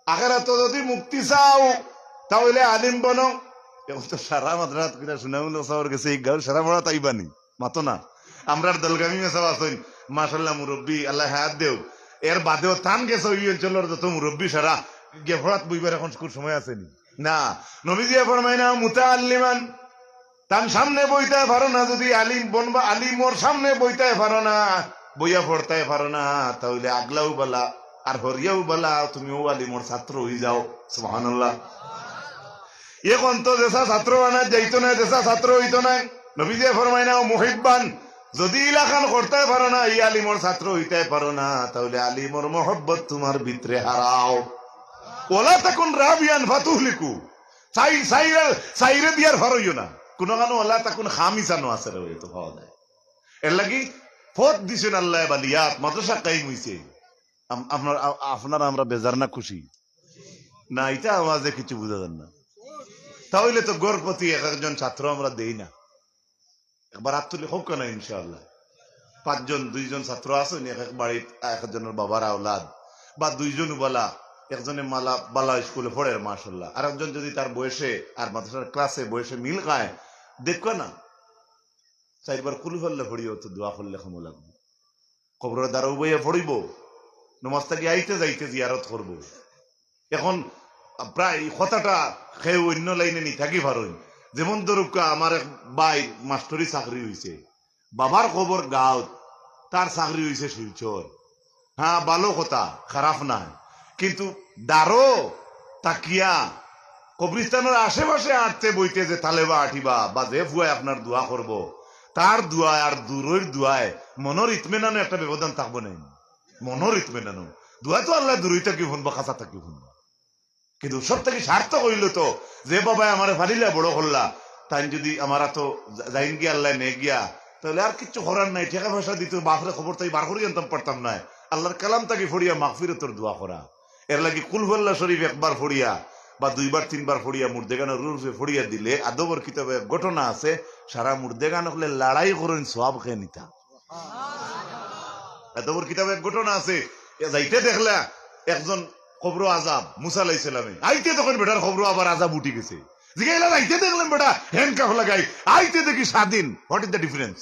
আখেরাতো যদি মুক্তি চাও, তাহলে আলিম বনো। এখন তো সারা মাদ্রাসাত কিনা সুনামুল সাবর গেছে, এই গাঁও সারা পড়া তাইবানি, মাতো না। আমরার দলগামী মেসাব আছইন, মাশাআল্লাহ মুরব্বী, আল্লাহ হায়াত দেও। এর বাদেও তান গেছে ওই অঞ্চলর যত মুরব্বী সারা গিয়া পড়াত বইবার এখন কোন সময় আছেনি? না। নবীজিয়ে ফরমাইন, "মুতাআল্লিমান", তান সামনে বইতায় পারো না, যদি আলিম বনবা, আলিমর সামনে বইতায় পারো না, বইয়া পড়তায় পারো না, তাহলে আগলাও বালা আর হরিয়াও বালা, তুমি ও আলিমর ছাত্র হই যাও। সুবহানাল্লাহ। এখন তো যেসা ছাত্র বানা যাইতো না, যেসা ছাত্র হইতো না। নবীজিয়ে ফরমাইন, "ও মুহিব্বান", যদি ইলাখান করতায় পারো না, এই আলিমর ছাত্র হইতায় পারো না, তাহলে আলিমর মহব্বত তোমার ভিতরে হারাও। "ওয়ালা তাকুন রাবিয়ান ফাতুহলিকু", চাই-, চাইরে, চাইরে দিয়ার ফারইও না। কোনো কানো ওয়ালা তাকুন খামিসানো আছে রে, তো পাওয়া যায়। এর লাগি পথ দিছেন আল্লাহ বালিয়াত, মাদ্রাসা কায়েম হইছে। আম-, আপনার, আ-, আপনারা আমরা বেজার না খুশি? না, এটা আওয়াজে কিছু বুঝা যার না। তাহলে তো ঘর প্রতি এক একজন ছাত্র আমরা দেই না। একবার হাত তুলি হোক না ইনশাআল্লাহ। পাঁচজন, দুইজন ছাত্র আছইন, এক এক বাড়িত এক একজনের বাবার আওলাদ, বা দুইজন বালা, একজনে মালা বালা স্কুলে পড়ের মাশাআল্লাহ, আর একজন যদি তার বয়সে আর মাদ্রাসার ক্লাসে বয়সে মিল খায়, দেখবা না, চাইরবার কুলু ফাল্লা পড়িও তো দোয়া করলে কম লাগবো। কবরর দ্বারা উবাইয়া পড়িব, নমাজ থাকি আইতে যাইতে জিয়ারত করব। এখন প্রায় কথাটা কেউ অন্য লাইনে নি থাকি পারইন। যেমন ধরুক্কা, আমার এক ভাই মাস্টরি চাকরি হইছে, বাবার কবর গাঁওত, তার চাকরি হইছে শিলচর। হ্যাঁ, ভালো কথা, খারাপ নায়, কিন্তু দারো তাকিয়া কবরিস্তানর আশেপাশে আটতে বইতে যে তালেবা আটিবা বা যে ফুয়ায় আপনার দোয়া করব, তার দোয়ায় আর দূরইর দোয়ায় মনর ইতমিনানো একটা ব্যবধান থাকবো নাই? মনর ইতমিনানো। দোয়া তো আল্লায় দূরই থাকি হুনবা, কাছা থাকি হুনবা। কিন্তু সব থাকি সার্থক অইলো তো, যে বাবায় আমারে ফালিলা বড় করলা, তাইন যুদি আমার আতো যা-, যাইন গিয়া, আল্লায় নেইন গিয়া, তাইলে আর কিচ্ছু করার নাই। টেকা পয়সা দিতো, বাফরে কবর থাকি বার করি আনতাম পারতাম নায়, আল্লার কালাম থাকি পড়িয়া মাগফিরতর দোয়া করা। এরলাগি কুল হু আল্লাহ শরীফ একবার পড়িয়া বা দুইবার তিনবার পড়িয়া মুর্দেগানর রুহুর উপরে পড়িয়া দিলে, আদবর কিতাবো এক ঘটনা আছে, সারা মুর্দেগান অকলে লড়াই করইন সওয়াব কে নিতা। আদবর কিতাবো এক ঘটনা আছে, এ যাইতে দেখলা একজন কবরো আজাব, মুসা আলাইহিস সালামে। আইতে দেখইন বেটার কবরো আবার আজাব উঠি গেছে। জিগাইলা, "আইতে দেখলাম বেটা handcuff লাগাই, আইতে দেখি স্বাধীন, what is the difference?"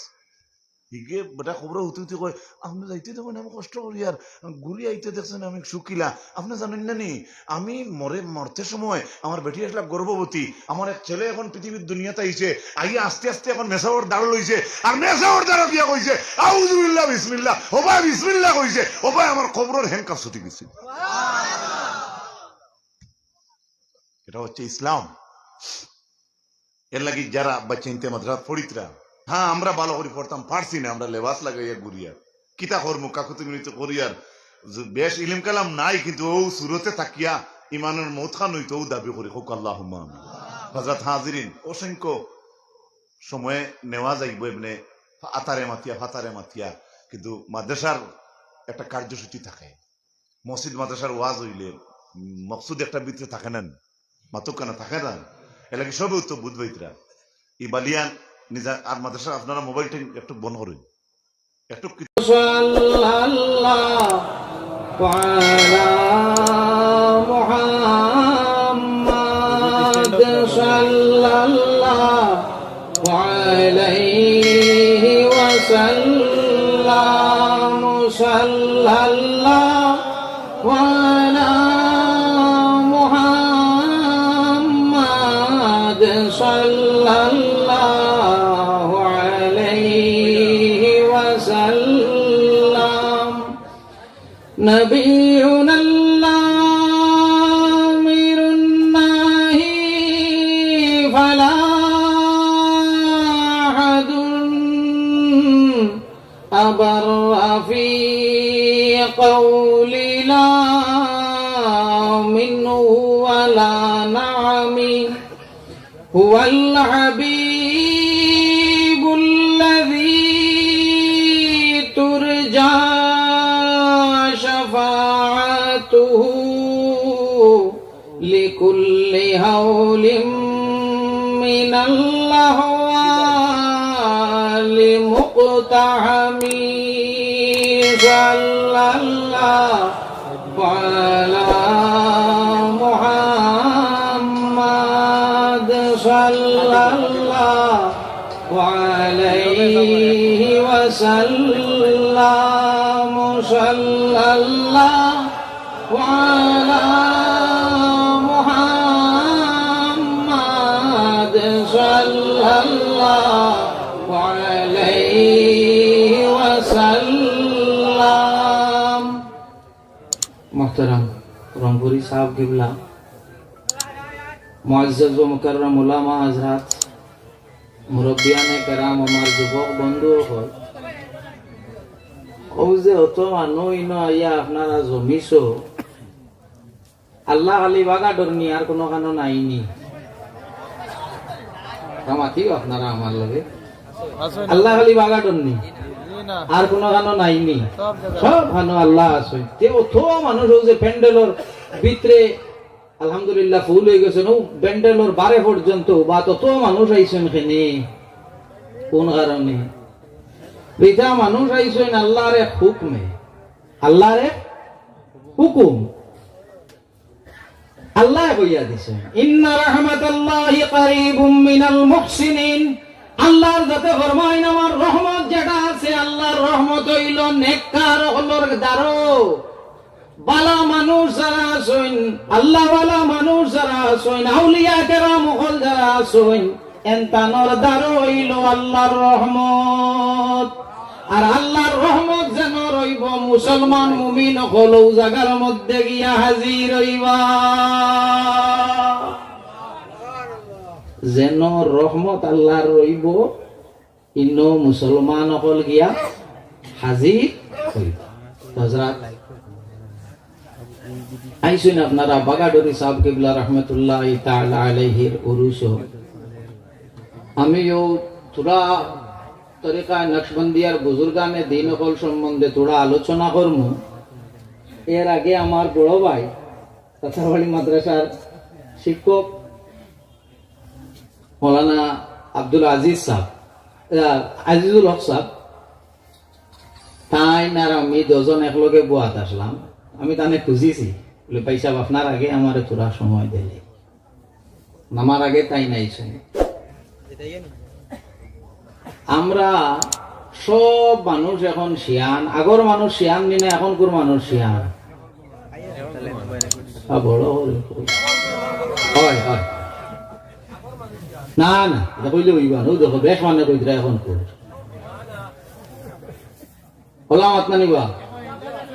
হিগে বেটা কবরো হুতি হুতি কয়, "আপনে যাইতে দেখইন আমি কষ্ট করি আর ঘুরি আইতে দেখছইন আমি সুখিলা। আপনে জানইন না নি, আমি মরে, মরতে সময় আমার বেটি আছলা গর্ভবতী, আমার এক ছেলে এখন পৃথিবীর দুনিয়াত আইছে, আইয়া আস্তে আস্তে এখন মেসাবর দাঁড় লইছে, আর মেসাবর দাঁড় গিয়া কইছে, 'আউযুবিল্লাহ, বিসমিল্লাহ', ওবায় বিসমিল্লাহ কইছে, ওবায় আমার কবরর handcuff ছুটি গেছে।" এটা হচ্ছে ইসলাম। এরলাগি যারা বাচ্চাইন্তে মাদ্রাসাত পড়িতরা, হ্যাঁ, আমরা ভালা করি পড়তাম পারছি না, আমরা লেবাস লাগাইয়া ঘুরিয়ার, কিতা করমু, কাকুতি মিনতি করিয়ার, যে বেশ ইলিম কালাম নাই, কিন্তু অউ সুরতে থাকিয়া ইমানর মউত খান অইতো অউ দাবি করি, কউক্কা আল্লাহুম্মা আমিন। হযরত হাজিরিন, অসংখ্য সময় নেওয়া যাইবো এমনে আতারে মাতিয়া, ফাতারে মাতিয়া, কিন্তু মাদ্রাসার একটা কার্যসূচি থাকে। মসজিদ মাদ্রাসার ওয়াজ অইলে, উম, মকসুদ একটা ভিতরে থাকে না নি? মাতুক্কা না থাকে না? এরলাগি সবে উত্তর বুঝবাইতরা। ই বালিয়ান নিজা আর মাদ্রাসা আপনারা মোবাইলটা একটু বন্ধ করইন। একটু কি- صلى الله على محمد صلى الله عليه وسلم، صلى الله على محمد صلى الله عليه وسلم. نبينا الآمر الناهي فلا أحد أبر في قول لا منه ولا نعم. هو الحبيب الذي ترجى شفاعته لكل هول من الأهوال مقتحم. صلى الله على محمد صلى الله عليه وسلم، صلى الله على محمد صلى الله عليه وسلم. মোহতারাম রংপুরি সাহেব কিবলা, মুআজ্জাজ ও মুকাররম উলামা হযরত, মুরব্বিয়ানে কেরাম, আমার যুবক বন্ধু অকল, অউ যে অত মানুষ ইনো আইয়া আপনারা জমিছো, আল্লাহ খালি বাগা ডরনি, আর কুনু খানো নাইনি। তা মাতিও আপনারা আমার লগে। আল্লাহ খালি বাগা ডরনি, আর কুনু খানো নাইনি। সব খানো আল্লাহ আছে। তে অত মানুষ অউ যে প্যান্ডেলর ভিতরে আলহামদুলিল্লাহ, ফুল অইগেছে, অউ প্যান্ডেলর বারে পর্যন্ত, বা তত মানুষ আইছইন কেনে, কুন কারণে? ইতা মানুষ আইছইন আল্লাহর এক হুকুমে, আল্লাহর এক হুকুম। আল্লায় কইয়া দিছইন, "ইন্না রাহমাতাল্লাহি কারীবুম মিনাল মুহসিনিন।" আল্লাহর যাতে ফরমাইন, আমার রহমত যেটা আছে, আল্লাহর রহমত অইলো নেককার অকলর দ্বারো। বালা মানুষ যারা আছইন, আল্লাহওয়ালা মানুষ যারা আছইন, আউলিয়া কেরাম অকল যারা আছইন, এনতানর দ্বারো অইলো আল্লাহর রহমত। আর আল্লাহর রহমত যেন রইবো, মুসলমান মুমিন অকল অউ জাগার মধ্যে গিয়া হাজির অইবা। যেন রহমত আল্লাহর রইবো, ইনো মুসলমান অকল গিয়া হাজির অইবা। হযরত আইছইন আপনারা বাগাডুরি সাহেব কিবলা রহমতুল্লাহি তাআলা আলাইহির উরুসো। আমিও থুড়া তরিকা নকশবন্দিয়ার বুজুর্গানে দিন অকল সম্বন্ধে থুড়া আলোচনা করমু। এর আগে আমার বড় ভাই তাতারবাড়ি মাদ্রাসার শিক্ষক মৌলানা আব্দুল আজিজ সাহেব, আহ, আজিজুল হক সাহেব, তাইন আর আমি দুইজন একলগে বওয়াত আছলাম। আমি তানে খুঁজিছি, বলে, "ভাই সাহেব, আপনার আগে আমারে থুড়া সময় দিলে।" আমার আগে তাইন আইছইন। আমরা সব মানুষ এখন শিয়ান, আগর মানুষ শিয়ান নি না, এখনকুর মানুষ শিয়ান? আ, বড় হল। হয়, হয়। না, না, ইটা কইলে অইবা না। অউ দেখো, বেশ মানে কইতরা এখনকুর। খোলা মাত না নিবা?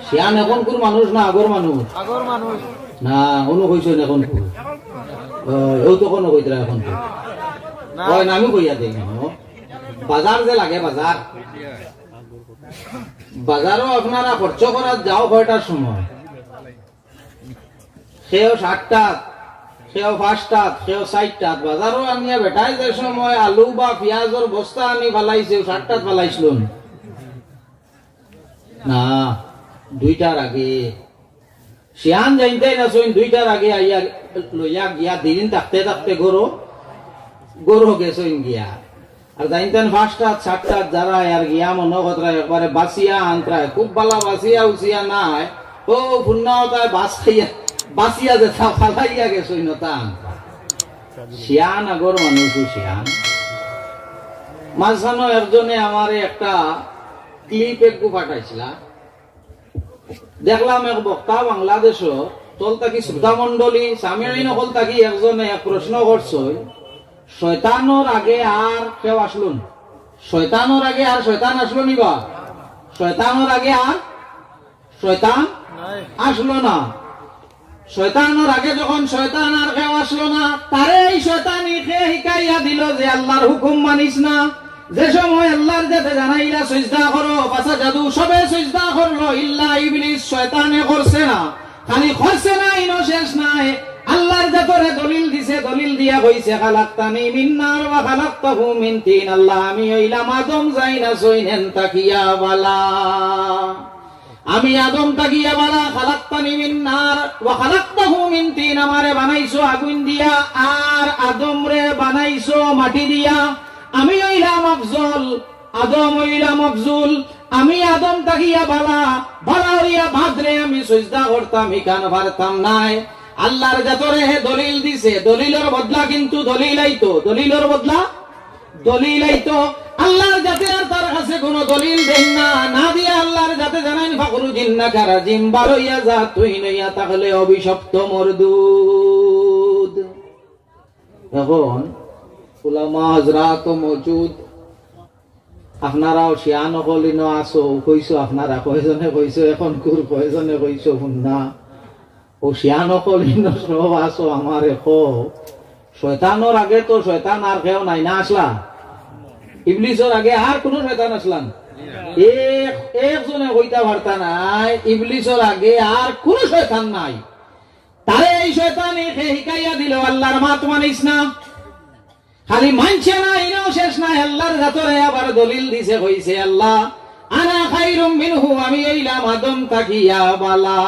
শিয়ান এখনকুর মানুষ না আগর মানুষ? আগর মানুষ। না, অনো কইছইন এখনকুর। অউ, অউ তো কোনো কইতরা এখনকুর। না। অয় না, আমি কইয়া দেই না, ও। বাজার যে লাগে, বাজার। বাজারো আপনারা খরচ করাত যাও কয়টার সময়? কেউ সাতটাত, কেউ পাঁচটাত, কেউ চাইরটাত। বাজারো আনিয়া বেটায় যে সময় আলু বা পিয়াজর বস্তা আনি ফালাইছে, অউ সাতটাত ফালাইছলো নি? না, দুইটার আগে। শিয়ান জানতায় না, সইন দুইটার আগে আইয়া লইয়া গিয়া দিন থাকতে থাকতে গরো, গরো গেছইন গিয়া। আর জানতাম পাঁচটাত, সাতটাত যারা আর গিয়া মনো করতরা একবারে বাছিয়া আনতরা, খুব ভালা বাছিয়া উছিয়া নায়, অউ ফুন্না অতায় বাছ খাইয়া, বাছিয়া যেতা ফালাইয়া গেছইন অতা আনতরা। শিয়ান আগর মানুষ শিয়ান। মাঝখানো একজনে আমারে একটা clip একগু পাঠাইছিলা। দেখলাম এক বক্তা বাংলাদেশো, তল থাকি শ্রোতা মণ্ডলী, সামিঈন অকল থাকি একজনে এক প্রশ্ন করছইন, "শয়তানর আগে আর কেউ আছলো নি? শয়তানর আগে আর শয়তান আছলো নি বা? শয়তানর আগে আর শয়তান আছলো না।" শয়তানর আগে যখন শয়তান আর কেউ আছলো না, তারে এই শয়তানি কে হিকাইয়া দিলো যে আল্লার হুকুম মানিস না? যে সময় আল্লার জাতে জানাইলা সইজদা করো, ফাসাজাদু, সবে সইজদা করলো, ইল্লা ইবলিস, শয়তানে করছে না। খালি করছে না, ইনো শেষ নায়, আল্লার জাতরে দলিল দিছে, দলিল দিয়া কইছে, "খালাকতানি মিন নার ওয়া খালাকতাহু মিন তিন।" আল্লা, আমি অইলাম আদম যাইন আছইন এন থাকিয়া বালা। আমি আদম থাকিয়া বালা, খালাকতানি মিন নার ওয়া খালাকতাহু মিন তিন, আমারে বানাইছো আগুইন দিয়া, আর আদমরে বানাইছো মাটি দিয়া। আমি অইলাম আফজল, আদম অইলাম আফজল। আমি আদম থাকিয়া বালা, বালা অইয়া বাদরে আমি সইজদা করতাম, ইখান পারতাম নায়। আল্লার জাতরে হে দলিল দিছে, দলিলর বদলা কিন্তু দলিল আইতো, দলিলর বদলা দলিল আইতো। আল্লার জাতে আর তার কাছে কোনো দলিল দেইন না, না দিয়া আল্লার জাতে জানাইন, "ফাখরুজ ইন্নাকা রাজিম, বারইয়া যা, তুই নইয়া থাকলে অভিশপ্ত মরদুদ।" এখন উলামা হযরাত মওজুদ, আপনারাও শিয়ান অকল ইনো আছো, কইছো আপনারা, কয়জনে কইছো, এখনকুর কয়জনে কইছো, হুন না। অউ শিয়ান অকল ইনো সব আছো, আমারে কও, শয়তানর আগে তো শয়তান আর কেউ নাই না আছলা? ইবলিসর আগে আর কুনু শয়তান আছলা নি? এক, একজনে কইতা পারতা নায়, ইবলিসর আগে আর কুনু শয়তান নাই। তারে এই শয়তানি কে হিকাইয়া দিলো, আল্লার মাত মানিস না। খালি মানছে না, ইনো শেষ নায়, আল্লার জাতরে আবার দলিল দিছে, কইছে, "আল্লা, আনা খাইরুম মিনহু, আমি অইলাম আদম থাকিয়া বালা।"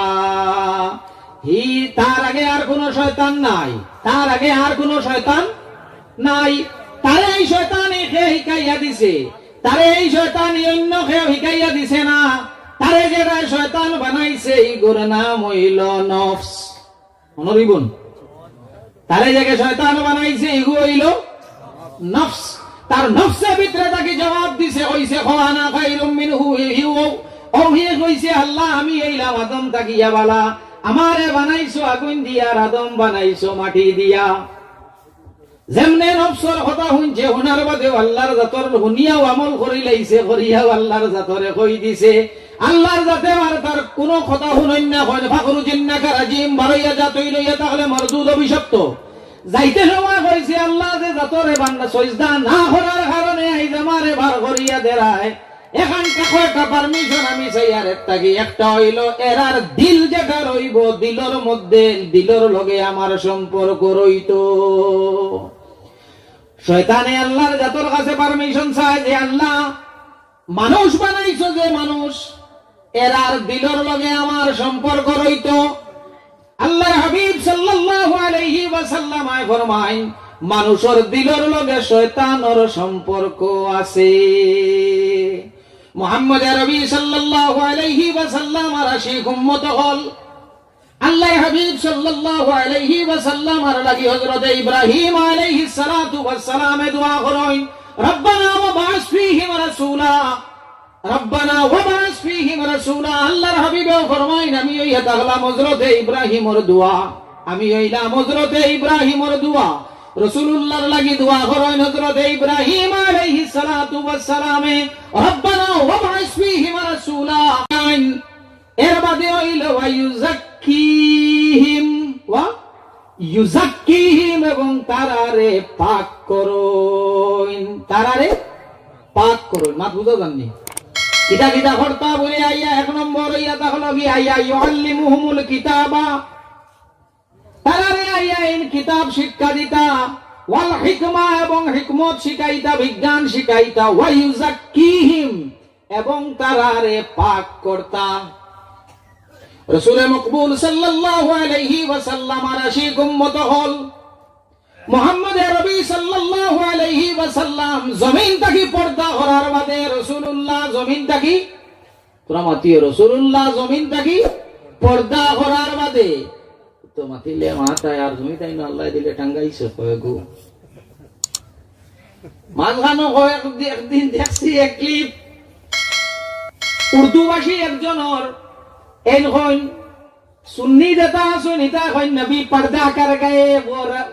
হি, তার আগে আর কুনু শয়তান নাই, তার আগে আর কুনু শয়তান নাই। তারে এই শয়তানি কে হিকাইয়া দিছে? তারে এই শয়তানি অইন্য কেউ হিকাইয়া দিছে না। তারে যেরা শয়তান বানাইছে, ইগুর নাম অইলো নফস। মনো রইবো নি? তারে যেগু শয়তান বানাইছে, ইগু অইলো নফস। তার নফসে ভিতরে থাকি জবাব দিছে, কইছে, "কও আনা খাইরুম মিনহু", হি, হি, অউ, অউ হি কইছে, "আল্লা, আমি অইলাম আদম থাকিয়া বালা, আমারে বানাইছো আগুইন দিয়া, আর আদম বানাইছো মাটি দিয়া।" যেমনে নফসর কথা হুনছে, হুনার বাদেও আল্লার জাতর হুনিয়াও আমল করিলাইছে, করিয়াও আল্লার জাতরে কই দিছে। আল্লার জাতে আর তার কুনু কথা হুনইন না, কইন, "ফাখরুজ ইন্নাকা রাজিম, বারইয়া যা, তুই নইয়া থাকলে মরদুদ, অভিশপ্ত।" যাইতে সময় কইছে, "আল্লা, যে তোরে বান্দা সইজদা না করার কারণে আইজ আমারে বার করিয়া দেরায়। এখান থাকি একটা permission আমি চাইয়ার এর থাকি। একটা অইলো এরার দিল যেটা রইবো, দিলর মধ্যে, দিলর লগে আমার সম্পর্ক রইতো। শয়তানে আল্লাহর জাতর কাছে permission চায় যে, "আল্লাহ, মানুষ বানাইছো যে মানুষ, এরার দিলর লগে আমার সম্পর্ক রইতো।" আল্লাহর হাবিব সাল্লাল্লাহু আলাইহি ওয়াসাল্লাম আয় ফরমাইন, "মানুষর দিলর লগে শয়তানর সম্পর্ক আছে।" মুহাম্মদ আরবি সাল্লাল্লাহু আলাইহি ওয়াসাল্লাম আর আশিক উম্মত অকল, আল্লাহর হাবিব সাল্লাল্লাহু আলাইহি ওয়াসাল্লাম আর লাগি হযরতে ইব্রাহিম আলাইহিস সালাতু ওয়াস সালামে দোয়া করইন, "রব্বানা ওয়াবআস ফীহিম রাসূলা, রব্বানা ওয়াবআস ফীহিম রাসূলা।" আল্লাহর হাবিবে ফরমাইন, "আমি অইয়া থাকলাম হযরতে ইব্রাহিমর দোয়া, আমি অইলাম হযরতে ইব্রাহিমর দোয়া।" রাসূলুল্লাহর লাগি দোয়া করইন হযরতে ইব্রাহিম আলাইহিস সালাতু ওয়াস সালামে, "রব্বানা ওয়াবআস ফীহিম রাসূলা।" এর বাদে অইলো, "ওয়া ইউজাক্কিহিম, ওয়া ইউজাক্কিহিম, এবং তারারে পাক করইন, তারারে পাক করইন।" মাত বুঝা যারনি? কিতা কিতা করতা বলে আইয়া এক নম্বর অইয়া থাকলো কি আইয়া, "ইউআল্লিমুহুমুল কিতাবা", তারারে আইয়া ইন কিতাব শিক্ষা দিতা, "ওয়াল হিকমা", এবং হিকমত শিখাইতা, বিজ্ঞান শিখাইতা, "ওয়া ইউজাক্কিহিম", এবং তারারে পাক করতা। রসুলে মকবুল সাল্লাল্লাহু আলাইহি ওয়াসাল্লাম আর আশিক উম্মত অকল, মুহাম্মদ আরবি সাল্লাল্লাহু আলাইহি ওয়াসাল্লাম জমিন থাকি পর্দা করার বাদে রসুলুল্লাহ জমিন থাকি, তোরা মাতিও, রসুলুল্লাহ জমিন থাকি পর্দা করার বাদে তো মাতিলে মাথায় আর জমি তাই না আল্লাহ দিলে টাঙ্গাইছে কয়েকগু। মাঝখানো কয়েক দি-, একদিন দেখছি এক ক্লিপ, উর্দুভাষী একজনর, এইন কইন, সুন্নি যেটা আছইন, ইটা কইন, "নবী পর্দা কর গয়ে, ও র-,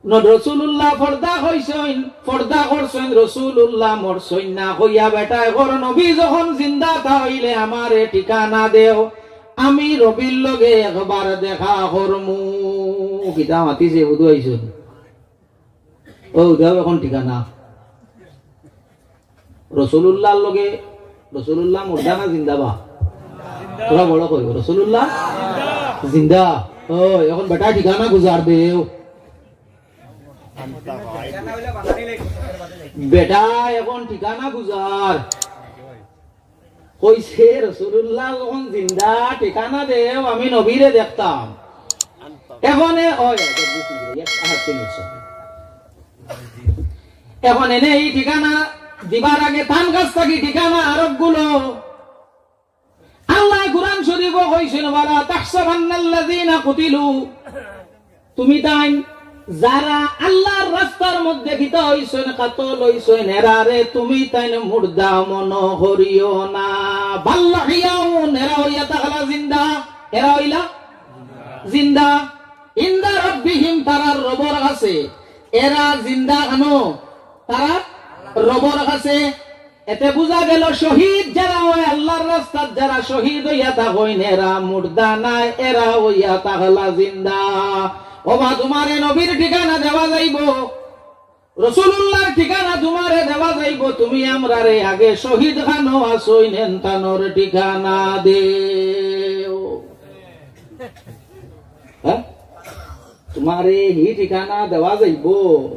ন-, রসুলুল্লাহ পর্দা কইছইন, পর্দা করছইন, রসুলুল্লাহ মরছইন না," কইয়া বেটায় কর, "নবী যখন জিন্দা তা অইলে আমারে ঠিকানা দেও, আমি নবীর লগে একবার দেখা করমু।" কিতা মাতিছে, বুধু আইছইন। ও, দেও এখন ঠিকানা। রসুলুল্লাহর লগে, রসুলুল্লাহ মুর্দা না জিন্দা বা? তোরা বড় কইও, রসুলুল্লাহ জিন্দা। ও, এখন বেটা ঠিকানা গুজার দেও। বেটা এখন ঠিকানা গুজার। কইছে, "রসুলুল্লাহ যখন জিন্দা, ঠিকানা দেও, আমি নবীরে দেখতাম।" এখন এ-, ওই, ওই, ওই, বিসমিল্লাহ, এক হাত তিন উৎসব। এখন এনে এই ঠিকানা দিবার আগে তান কাছ থাকি ঠিকানা আরোপগুলো আল্লাহ কুরআন শরীফো কইছইন, "ওয়ালা তাহসাবান্নাল্লাযীনা কুতিলু।" তুমি তাইন যারা আল্লাহর রাস্তার মধ্যে কিতা অইছইন, কাতল অইছইন, এরারে তুমি তাইন মুর্দা মনো করিও না। বাল আহইয়াউন, এরা অইয়া থাকলা জিন্দা, এরা অইলা জিন্দা। ইনদা রাব্বিহিম, তারার রবর কাছে। এরা জিন্দা কেন? তারার রবর কাছে। এতে বুঝা গেল, শহীদ যারা অয়, আল্লাহর রাস্তাত যারা শহীদ অইয়া থাকইন, এরা মুর্দা নায়, এরা অইয়া থাকলা জিন্দা। ওবা, তুমারে নবীর ঠিকানা দেওয়া যাইবো, রসুলুল্লাহর ঠিকানা তুমারে দেওয়া যাইবো, তুমি আমরারে আগে শহীদ খানো আছইন, এনতানর ঠিকানা দেও। হ্যাঁ? তুমারে হি ঠিকানা দেওয়া যাইবো।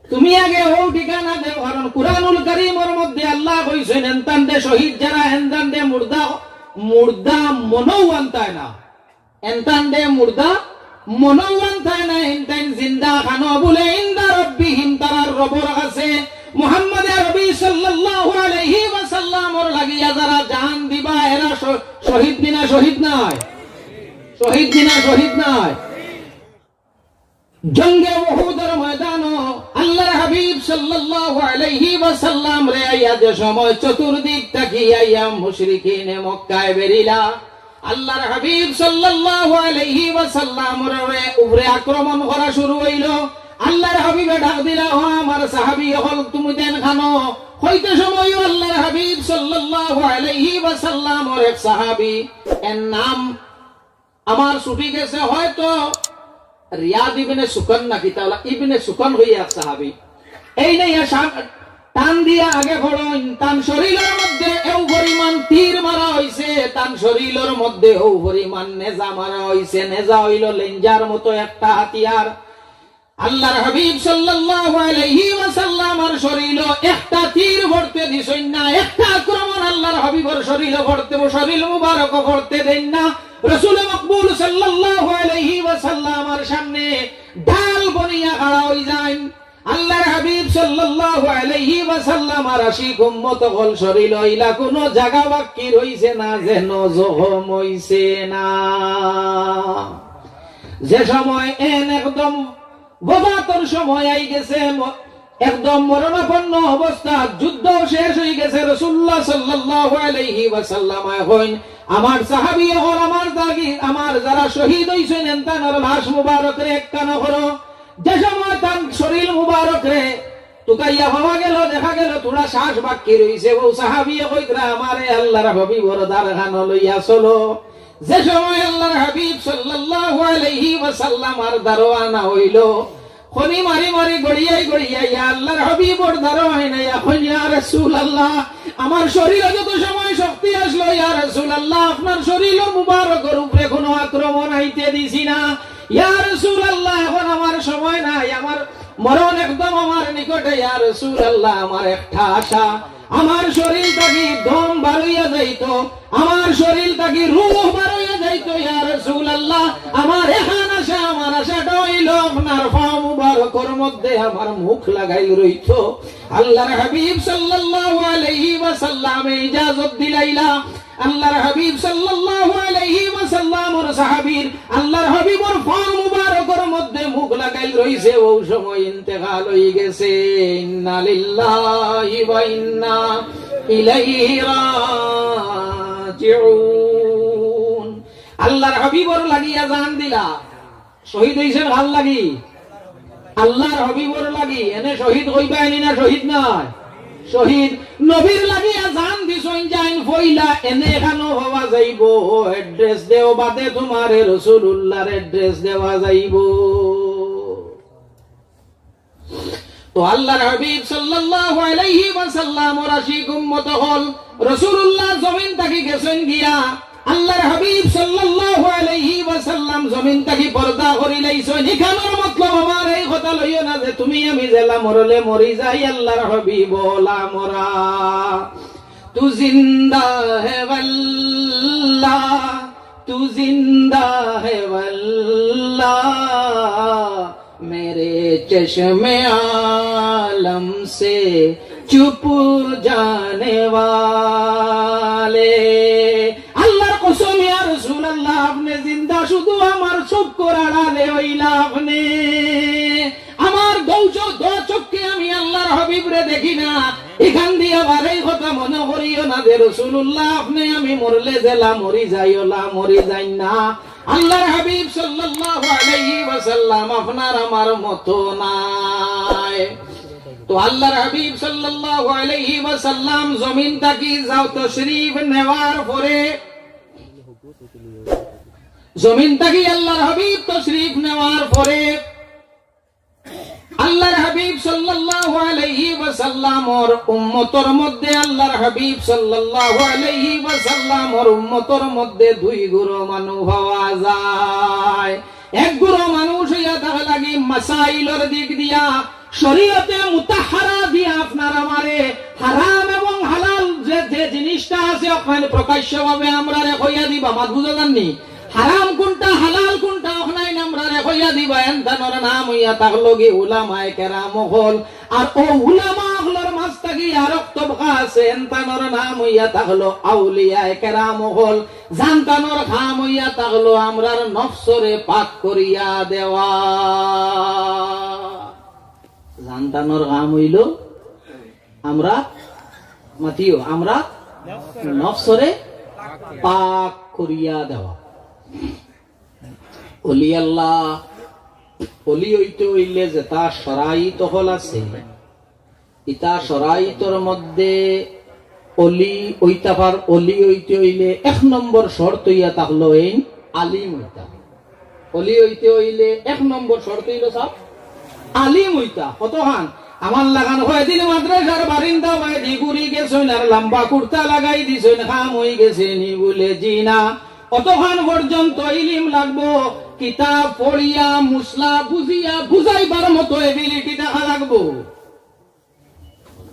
তুমি আগে অউ ঠিকানা দেও, কারণ কুরআনুল করিমর মধ্যে আল্লাহ কইছইন, "এনতানরে শহীদ যারা, এনতানরে মুর্দা, মুর্দা মনো আনতায় না। এনতানরে মুর্দা মনো আনতায় না, এনতাইন জিন্দা খানো বুলে, ইনদা রাব্বিহিম, তারার রবর কাছে।" মুহাম্মদ আরবি সাল্লাল্লাহু আলাইহি ওয়াসাল্লামর লাগিয়া যারা জান দিবা, এরা শ-, শহীদ নি না শহীদ নায়? শহীদ নি না শহীদ নায়? জঙ্গে উহুদর ময়দানো আল্লাহর হাবিব সাল্লাল্লাহু আলাইহি ওয়াসাল্লামরে আইয়া যে সময় চতুর্দিক থাকি আইয়া মুশরিকিনে মক্কায় বেরিলা, আল্লাহর হাবিব সাল্লাল্লাহু আলাইহি ওয়াসাল্লামর উপরে আক্রমণ করা শুরু অইলো। আল্লাহর হাবিবে ডাক দিলা, "ও আমার সাহাবী অকল, তুমি তাইন খানো?" কইতে সময়ও আল্লাহর হাবিব সাল্লাল্লাহু আলাইহি ওয়াসাল্লামর এক সাহাবী, এর নাম আমার ছুটি গেছে, হয়তো রিয়াদ ইবনে সুকান না কিতা অলা, ইবনে সুকান অইয়া এক সাহাবী। এইন আইয়া টান দিয়া আগে পড়ইন, তান শরীলর মধ্যে এউ পরিমাণ তীর মারা অইছে, তান শরীলর মধ্যে এউ পরিমাণ নেজা মারা অইছে। নেজা অইলো লেঞ্জার মতো একটা হাতিয়ার। আল্লাহর হাবিব সাল্লাল্লাহু আলাইহি ওয়াসাল্লামর শরীলো একটা তীর পড়তে দিছইন না, একটা আক্রমণ আল্লাহর হাবিবর শরীলো পড়তে, শরীল মুবারকো পড়তে দেইন না। রসুল মকবুল সাল্লাল্লাহু আলাইহি ওয়াসাল্লামর সামনে ঢাল বনিয়া খাড়া অইযাইন। আল্লাহর হাবিব সাল্লাল্লাহু আলাইহি ওয়াসাল্লামর আশিক উম্মত অকল, শরীলো ইলা কুনু জাগা বাক্কি রইছে না, যেন জখম অইছে না। যে সময় এইন একদম ওফাতর সময় আইগেছে, ম-, একদম মরণাপন্ন অবস্থা, যুদ্ধ শেষ অইগেছে, রাসূলুল্লাহ সাল্লাল্লাহু আলাইহি ওয়াসাল্লাম অখন আমার সাহাবী অকল, আমার দাগি, আমার যারা শহীদ অইছইন, এনতানর লাশ মুবারকরে একখানো করো। যে সময় তান শরীল মুবারকরে তুকাইয়া পাওয়া গেলো, দেখা গেলো থুড়া শ্বাস বাক্কি রইছে, অউ সাহাবীয়ে কইতরা, "আমারে আল্লাহর হাবিবর দারখানো লইয়া চলো।" যে সময় আল্লাহর হাবিব সাল্লাল্লাহু আলাইহি ওয়াসাল্লামর দারো আনা অইলো, খনি মারি মারি গড়িয়াই গড়িয়াই আল্লাহর হাবিবর দারো আইন আইয়া কইন, "ইয়া রাসূলুল্লাহ, আমার শরীলো যত সময় শক্তি আছলো, ইয়া রাসূলুল্লাহ, আপনার শরীল মুবারকর উপরে কুনু আক্রমণ আইতে দিছি না। ইয়া রাসূলুল্লাহ, অখন আমার সময় নাই, আমার মরণ একদম আমার নিকটে, ইয়া রাসূলুল্লাহ, আমার একটা আশা, আমার শরীল থাকি দম বারইয়া যাইতো, আমার শরীল থাকি রূহ বারইয়া যাইতো, ইয়া রাসূলুল্লাহ, আমার এখান আশা, আমার আশাটা অইলো আপনার পাও মুবারকর মধ্যে আমার মুখ লাগাইল রইতো।" আল্লাহর হাবিব সাল্লাল্লাহু আলাইহি ওয়াসাল্লামে ইজাজত দিলাইলা। আল্লাহর হাবিব সাল্লাল্লাহু আলাইহি ওয়াসাল্লামর সাহাবীর আল্লাহর হাবিবর পাও মুবারকর মধ্যে মুখ লাগাইল রইছে, অউ সময় ইন্তেকাল অইগেছে। ইন্না লিল্লাহি ওয়া ইন্না ইলাইহি রাজিউন। আল্লাহর হাবিবর লাগিয়া জান দিলা। শহীদ অইছইন কার লাগি? আল্লাহর হাবিবর লাগি। এনে শহীদ কইবা এনি না শহীদ নায়? শহীদ। নবীর লাগিয়া জান দিছইন যেইন পয়লা, এনে এখানো পাওয়া যাইবো, address দেও বাদে তুমারে রাসূলুল্লাহর address দেওয়া যাইবো। তো আল্লাহর হাবিব সাল্লাল্লাহু আলাইহি ওয়াসাল্লামর আশিক উম্মত অকল, রাসূলুল্লাহ জমিন থাকি গেছইন গিয়া, আল্লাহর হাবিব সাল্লাল্লাহু আলাইহি ওয়াসাল্লাম জমিন থাকি পর্দা করিলাইছইন। ইখানর মতলব আমার এই কথা লইও না যে তুমি আমি যেলা মরলে মরি যাই, আল্লাহর হাবিব অলা মরা। তু জিন্দা হে ওয়াল্লাহ, তু জিন্দা হে ওয়াল্লাহ, মেরে চশমে আলম সে চুপ জানে ওয়ালে। আল্লাহর কসম, ইয়া রাসূলুল্লাহ, আপনে জিন্দা, শুধু আমার চক্ষুর আড়ালে অইলা আপনে। আমার দু চো-, দু চক্ষে আমি আল্লাহর হাবিবরে দেখি না। ইখান দিয়া বারই কথা মনো করিও না যে রাসূলুল্লাহ, আপনে আমি মরলে যেলা মরি যাই, অলা মরি যাইন না। আল্লাহর হাবিব সাল্লাল্লাহু আলাইহি ওয়াসাল্লাম আপনার আমার মতো নায়। তো আল্লাহর হাবিব সাল্লাল্লাহু আলাইহি ওয়াসাল্লাম জমিন থাকি যাও তশরিফ নেওয়ার পরে, জমিন থাকি আল্লাহর হাবিব তশরিফ নেওয়ার পরে আল্লাহর হাবিব সাল্লাল্লাহু আলাইহি ওয়াসাল্লামর উম্মতর মধ্যে, আল্লাহর হাবিব সাল্লাল্লাহু আলাইহি ওয়াসাল্লামর উম্মতর মধ্যে দুই গুরু মানুষ পাওয়া যায়। এক গুরু মানুষ অইয়া থাকা লাগি মাসাইলর দিক দিয়া, শরীয়তে মুতাহহারা দিয়া আপনার আমারে হারাম এবং হালাল যে, যে জিনিসটা আছে, ওখানে প্রকাশ্যভাবে আমরারে কইয়া দিবা, মাত বুঝা যাননি? হারাম কুনটা, হালাল কুনটা, ওখানে আমরারে কইয়া দিবা। এনতানর নাম অইয়া থাকলো গি উলামায়ে কেরাম অকল। আর অউ উলামা অকলর মাঝ থাকি আরক তবকা আছে, এনতানর নাম অইয়া থাকলো আউলিয়ায়ে কেরাম অকল। যানতানর কাম অইয়া থাকলো আমরার নফসরে পাক করিয়া দেওয়া। যানতানর কাম অইলো আমরা মাতিও, আমরা নফসরে পাক করিয়া দেওয়া। অলি আল্লাহ, অলি অইতে অইলে যেতা শরাইত অকল আছে, ইতা শরাইতর মধ্যে অলি অইতা পার, অলি অইতে অইলে এক নম্বর শর্ত অইয়া থাকলো এইন আলিম অইতা। অলি অইতে অইলে এক নম্বর শর্ত অইলো সাব, আলিম অইতা। কতখান? আমার লাখান কয়দিন মাদ্রাসার বারিন্দা বায়দি ঘুরি গেছইন আর লম্বা কুর্তা লাগাই দিছইন, কাম অইগেছে নি? বুলে, জি না। অতখান পর্যন্ত ইলিম লাগবো, কিতাব পড়িয়া, মসলা বুঝিয়া, বুঝাইবার মতো ability থাকা লাগবো।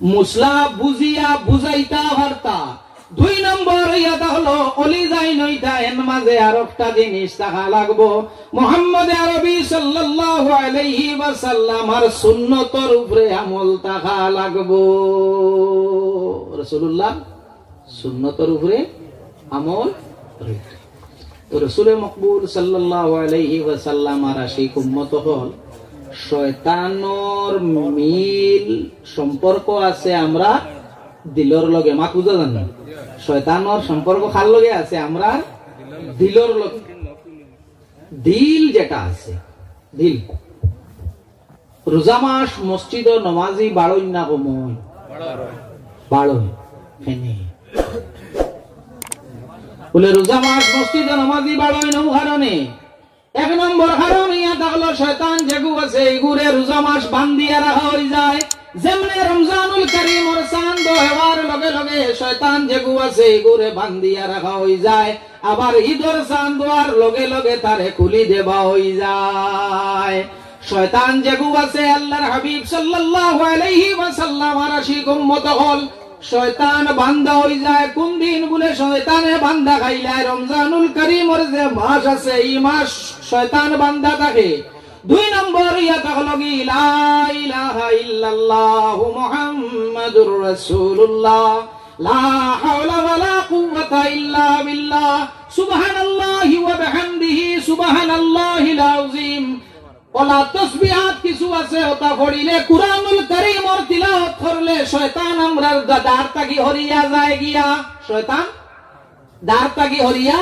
মসলা বুঝিয়া বুঝাইতা পারতা। দুই নম্বর অইয়া থাকলো, অলি যাইন অইতা, এন মাঝে আরোকটা জিনিস থাকা লাগবো। মুহাম্মদ আরবি সাল্লাল্লাহু আলাইহি ওয়াসাল্লামর সুন্নতর উপরে আমল থাকা লাগবো। রাসূলুল্লাহ সুন্নতর উপরে আমল রইতো। তো রসুলে মকবুল সাল্লাল্লাহু আলাইহি ওয়াসাল্লামর আশিক উম্মত অকল, শয়তানর মিল সম্পর্ক আছে আমরার দিলর লগে। মাত বুঝা যার নি? শয়তানর সম্পর্ক কার লগে আছে? আমরার দিলর লগে। দিল যেটা আছে, দিল। রোজা মাস মসজিদো নমাজি বাড়ইন না কমইন? বাড়ইন। কেনে? বুলে রোজা মাস মসজিদো নমাজি বাড়ইন অউ কারণে। এক নম্বর কারণ অইয়া থাকলো শয়তান যেগু আছে ইগুরে রোজা মাস বান্ধিয়া রাখা অইযায়। যেমনে রমজানুল করিমর চান্দ অওয়ার লগে লগে শয়তান যেগু আছে ইগুরে বান্ধিয়া রাখা অইযায়, আবার ইদর চান্দ অওয়ার লগে লগে তারে খুলি দেওয়া অইযায়। শয়তান যেগু আছে, আল্লাহর হাবিব সাল্লাল্লাহু আলাইহি ওয়াসাল্লামর আশিক উম্মত অকল, শয়তান বান্ধা অইযায়। কুন দিন বুলে শয়তানে বান্ধা খাইলায়? রমজানুল করিমর যে মাস আছে, ই মাস শয়তান বান্ধা থাকে। দুই নম্বর অইয়া থাকলো কি, লা ইলাহা ইল্লাল্লাহু মুহাম্মাদুর রাসূলুল্লাহ, লা হাওলা ওয়ালা কুওয়াতা ইল্লা বিল্লাহ, সুবহানাল্লাহি ওয়া বিহামদিহি, সুবহানাল্লাহিল আযীম। অলা তসবিহাত কিছু আছে, অতা পড়িলে, কুরআনুল করিমর তিলাওয়াত করলে শয়তান আমরার দা-, দার থাকি হরিয়া যায় গিয়া। শয়তান দার থাকি হরিয়া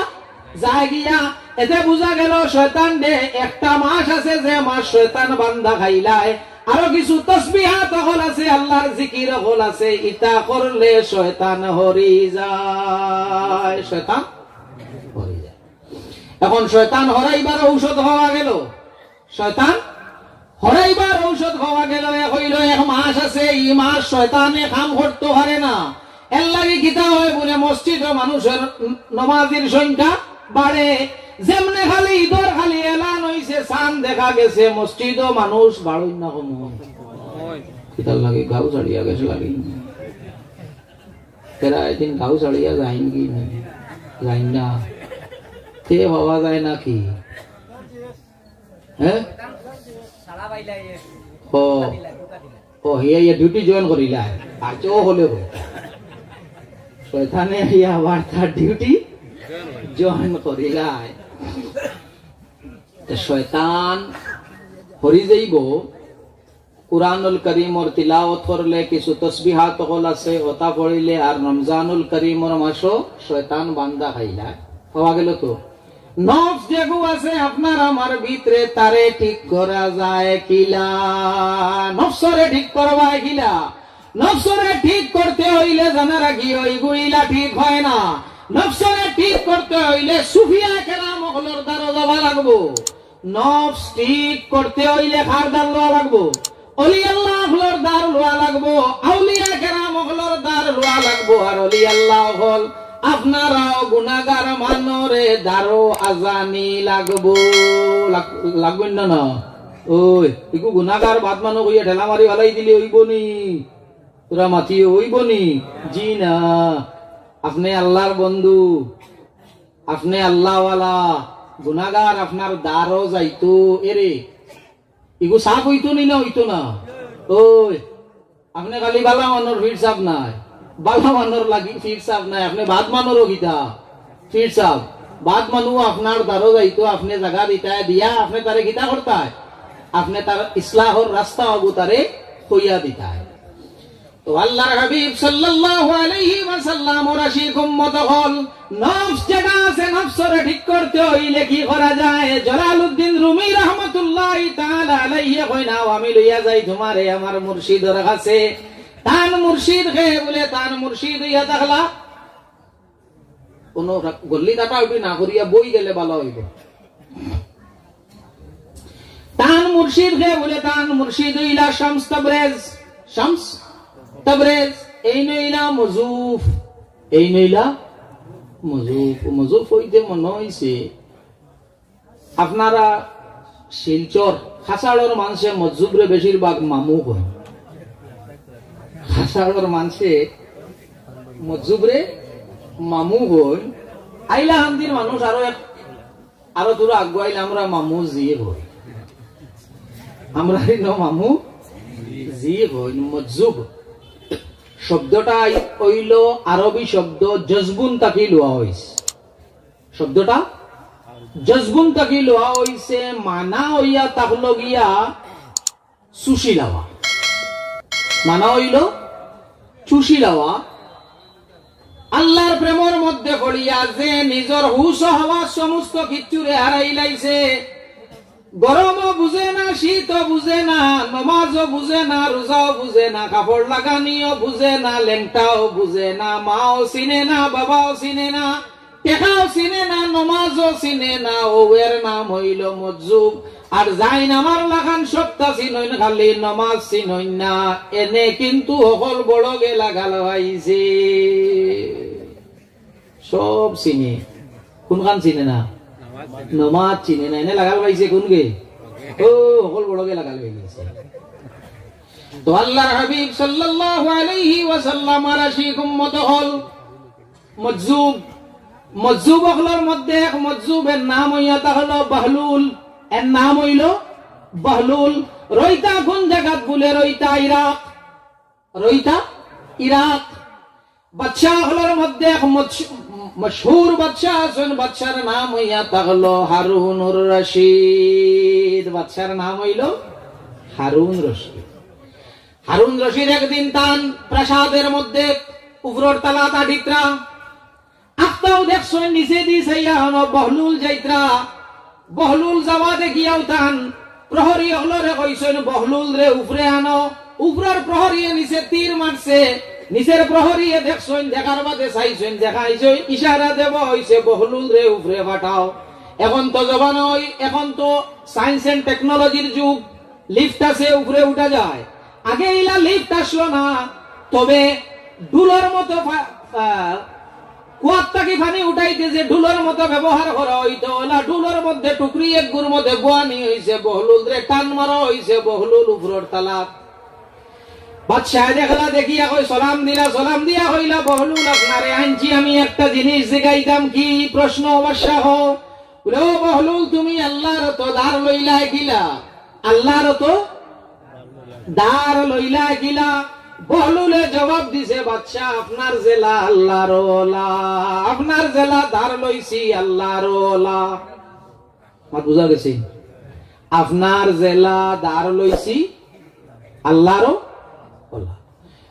যায় গিয়া। এতে বুঝা গেল শয়তানরে একটা মাস আছে যে মাস শয়তান বান্ধা খাইলায়, আরো কিছু তসবিহাত অকল আছে, আল্লাহর জিকির অকল আছে, ইতা করলে শয়তান হরি যায়, শয়তান হরি যায়। এখন শয়তান হরাইবার ঔষধ পাওয়া গেল, শয়তান হরাইবার ঔষধ পাওয়া গেল। এক অইলো, এক মাস আছে, ই মাস শয়তানে কাম করতো পারে না। এর লাগি কিতা হয় বুলে, মসজিদো মানুষর নমাজির সংখ্যা বাড়ে। যেমনে খালি ইদর খালি এলান অইছে, চান দেখা গেছে, মসজিদো মানুষ বাড়ইন না কমইন? কিতার লাগি গাউ ছাড়িয়া গেছে লাগি। এরা একদিন গাউ ছাড়িয়া যাইন কি না? যাইন না। তে পাওয়া যায় না কি? হ্যাঁ? ও। ও, হিয়া, হিয়া duty join করিলায়। আচ্ছা, ও হলে হয়। শয়তানে হিয়া আবার তার duty join করিলায়। তে শয়তান হরি যাইব, কুরআনুল করিমর তিলাওয়াত করলে, কিছু তসবিহাত অকল আছে, অতা পড়িলে, আর রমজানুল করিমর মাসো শয়তান বান্দা খাইলায়। পাওয়া গেল তো? নফস যেগু আছে আপনার আমার ভিতরে, তারে ঠিক করা যায় কিলা? নফসরে ঠিক করবায় কিলা? নফসরে ঠিক করতে অইলে জানা রাখি, ওইগুইলা ঠিক হয় না। নফসরে ঠিক করতে অইলে সুফিয়া কেরাম অকলর দ্বারো যাওয়া লাগবো। নফস ঠিক করতে অইলে কার দ্বার লওয়া লাগবো? অলি আল্লাহ অকলর দ্বার লওয়া লাগবো, আউলিয়া কেরাম অকলর দ্বার লওয়া লাগবো। আর অলি আল্লাহ অকল, আপনারাও গুনাগার মানরে দ্বারো আজানি লাগবো। লাগ-, লাগবো না, না? ওই, ইগু গুনাগার বাদ মানো কইয়া ঠেলা মারি ফালাই দিলে অইবো নি? তোরা মাতিও, অইবো নি? জি না। আপনে আল্লাহর বন্ধু, আপনে আল্লাহওয়ালা, গুনাগার আপনার দ্বারো যাইতো, এরে, ইগু সাফ অইতো নি না অইতো না? ওই, আপনে খালি বালা মানর ফির সাফ নায়, বালা মানর লাগি ফির সাফ নায়, আপনে বাদ মানরও কিতা ফির সাফ। বাদ মানু আপনার দ্বারো যাইতো, আপনে জাগা দিতায় দিয়া, আপনে তারে কিতা করতায়? আপনে তার ইসলাহর রাস্তা অগু তারে কইয়া দিতায়। তো আল্লাহর হাবিব সাল্লাল্লাহু আলাইহি ওয়াসাল্লামর আশিক উম্মত অকল, নফস যেটা আছে, নফসরে ঠিক করতে অইলে কি করা যায়? জালালউদ্দিন রুমি রহমতুল্লাহি তাআলা আলাইহি কইন, "আও আমি লইয়া যাই তুমারে আমার মুর্শিদর কাছে।" তান মুর্শিদ কে বুলে, তান মুর্শিদ অইয়া থাকলা। কোনো রা-, গল্লি কাটাকাটি না করিয়া বই গেলে ভালা অইবো। তান মুর্শিদ কে বুলে, তান মুর্শিদ অইলা শামস তাবরেজ। শামস তাবরেজ। এইন অইলা মজুফ। এইন অইলা মজুফ। মজুফ অইতে মনো অইছে আপনারা শিলচর, খাসাড়র মানষে মজুবরে বেশিরভাগ মামু কইন। খাসাড়র মানষে মজুবরে মামু কইন। আইলাহান্দির মানুষ আরো এক, আরো দূর আগুয়াইলে আমরা মামু জি কই। আমরা ইনো মামু জি কই। মজুব শব্দটা অইলো আরবি শব্দ জজবুন থাকি লওয়া অইছে। শব্দটা জজবুন থাকি লওয়া অইছে, মানা অইয়া থাকলো গিয়া চুষি লাওয়া। মানা অইলো চুষি লাওয়া। আল্লার প্রেমর মধ্যে পড়িয়া যে নিজর হুশ ও হাওয়াস সমস্ত কিচ্ছুরে হারাইলাইছে, গরমও বুঝে না, শীতও বুঝে না, নমাজও বুঝে না, রোজাও বুঝে না, কাপড় লাগানিও বুঝে না, লেংটাও বুঝে না, মাও চিনে না, বাবাও চিনে না, টেকাও চিনে না, নমাজও চিনে না, অউ এর নাম অইলো মজুব। আর যাইন আমার লাখান সবতা চিনইন, খালি নমাজ চিনইন না, এনে কিন্তু হকল বড়গে লাগাল পাইছে। সব চিনে, কুনখান চিনে না? নমাজ চিনে না। এনে লাগাল পাইছে কুনগে? ও, হকল বড়গে লাগাল পাইছে। তো আল্লার হাবিব সাল্লাল্লাহু আলাইহি ওয়াসাল্লামর আশিক উম্মত অকল মজুব, মজুব অকলর মধ্যে এক মজুব, এর নাম অইয়া থাকলো বাহলুল। এর নাম অইলো বাহলুল। রইতা কুন জাগাত বুলে? রইতা ইরাক। রইতা ইরাক। বাদশা অকলর মধ্যে এক মশ-, মশহুর বাদশা আছইন, বাদশার নাম অইয়া থাকলো হারুনুর রশিদ। বাদশার নাম অইলো হারুন রশিদ। হারুন রশিদ একদিন তান প্রাসাদর মধ্যে উপরর তালাত আটিত্রা, আখতাউ দেখছইন নিচেদি চাইয়া অনো বহলুল যাইত্রা। বহলুল যাওয়া দেখিয়াউ তান প্রহরী অকলরে কইছইন, "বহলুলরে উপরে আনো।" উপরর প্রহরীয়ে নিচে তীর মারছে, নিচের প্রহরীয়ে দেখছইন, দেখার বাদে চাইছইন, দেখাইছইন, ইশারা দেওয়া অইছে, "বহলুলরে উপরে পাঠাও।" এখন তো জমানা অই, এখন তো science and technologyর যুগ, লিফট আছে, উপরে উঠা যায়। আগে ইলা লিফট আছলো না, তবে ডুলর মতো ফা-, আহ, কুয়ার থাকি পানি উঠাইতে যে ডুলর মতো ব্যবহার করা অইতো, অলা ডুলর মধ্যে টুকরি একগুর মধ্যে বওয়ানি অইছে বহলুলরে, টান মারা অইছে বহলুল উপরর তালাত। বাদশায় দেখলা, দেখিয়া কয়, সালাম দিলা, সালাম দিয়া কইলা, "বহলুল, আপনারে আনছি আমি একটা জিনিস জিগাইতাম।" "কি প্রশ্ন বাদশা?" "হ।" বুলে, "ও বহলুল, তুমি আল্লার অতো ধার লইলায় কিলা?" আল্লার অতো ধার লইলায় কিলা? বহলুলে জবাব দিছে, "বাদশা, আপনার যেলা আল্লার অলা, আপনার যেলা ধার লইছি আল্লার অলা।" মাত বুঝা গেছে? "আপনার যেলা ধার লইছি আল্লার অলা।"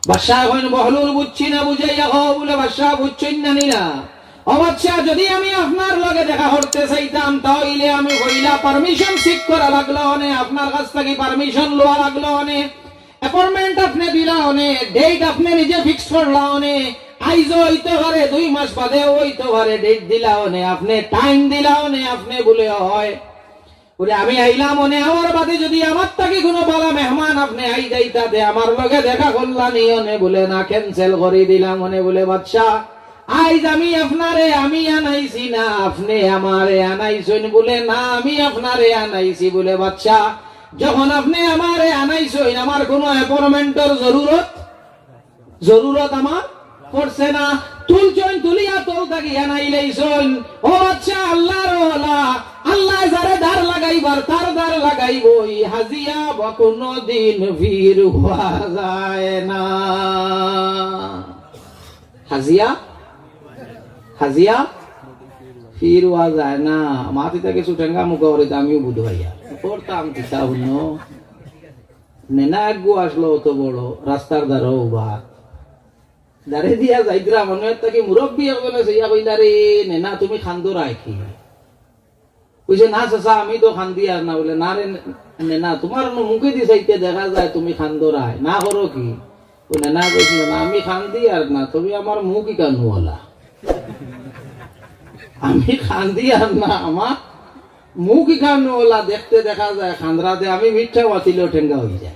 বাদশা কইন, "বহলুল, বুঝছি না, বুঝাইয়া কও।" বুলে, "বাদশা, বুঝছইন না নি না? ও বাদশা, যদি আমি আপনার লগে দেখা করতে চাইতাম, তা অইলে আমি পয়লা permission seek করা লাগলো অনে, আপনার কাছ থাকি permission লওয়া লাগলো অনে, appointment আপনে দিলা অনে, date আপনে নিজে fix করলা অনে, আইজও অইতে পারে, দুই মাস বাদেও অইতে পারে, date দিলা অনে, আপনে time দিলা অনে, আপনে বুলে অয়।" বুলে, "আমি আইলাম অনে, আমার বাদে যদি আমার থাকি কুনু বালা মেহমান আপনে আই যাইতা তে আমার লগে দেখা করলা নি অনে?" বুলে, "না, cancel করি দিলাম অনে।" বুলে, "বাদশা, আইজ আমি আপনারে আমি আনাইছি না, আপনে আমারে আনাইছইন।" বুলে, "না, আমি আপনারে আনাইছি।" বুলে, "বাদশা, যখন আপনে আমারে আনাইছইন, আমার কুনু appointmentর জরুরত জরুরত আমার পড়ছে না।" তুলছইন, তুলিয়া তল থাকি আনাইলাইছইন। ও বাদশা, আল্লার অলা, আল্লায় যারে ধার লাগাইবার, তার ধার লাগাইবই। হাজিয়া বা কুনুদিন ফির অওয়া যায় না। হাজিয়া, হাজিয়া ফির অওয়া যায় না। মাতিতা কিছু টেঙ্গা মুখা অরিতা আমিও বুধ ভাইয়া। করতাম কিতা হুনো? নেনা একগু আছলো অত বড়, রাস্তার ধারো উবা। দাড়ি দিয়া যাইতরা, মনো অয় থাকি মুরব্বি একজনে চাইয়া কইলা, "রে নেনা, তুমি কান্দরায় কি?" কইছে, "না চাচা, আমি তো কান্দিয়ার না।" বুলে, "না রে নেনা, তুমার অনো মুখেদি চাইতে দেখা যায় তুমি কান্দরায়, না করো কি?" বুলে, "না," কইছিল, "না, আমি কান্দিয়ার না, তবে আমার মুখ ইখান অলা।" আমি কান্দিয়ার না, আমার মুখ ইখান ওলা দেখতে দেখা যায় খান্দ্রাতে, আমি মিথ্যা মাতিলেও ঠেঙ্গা অই যায়।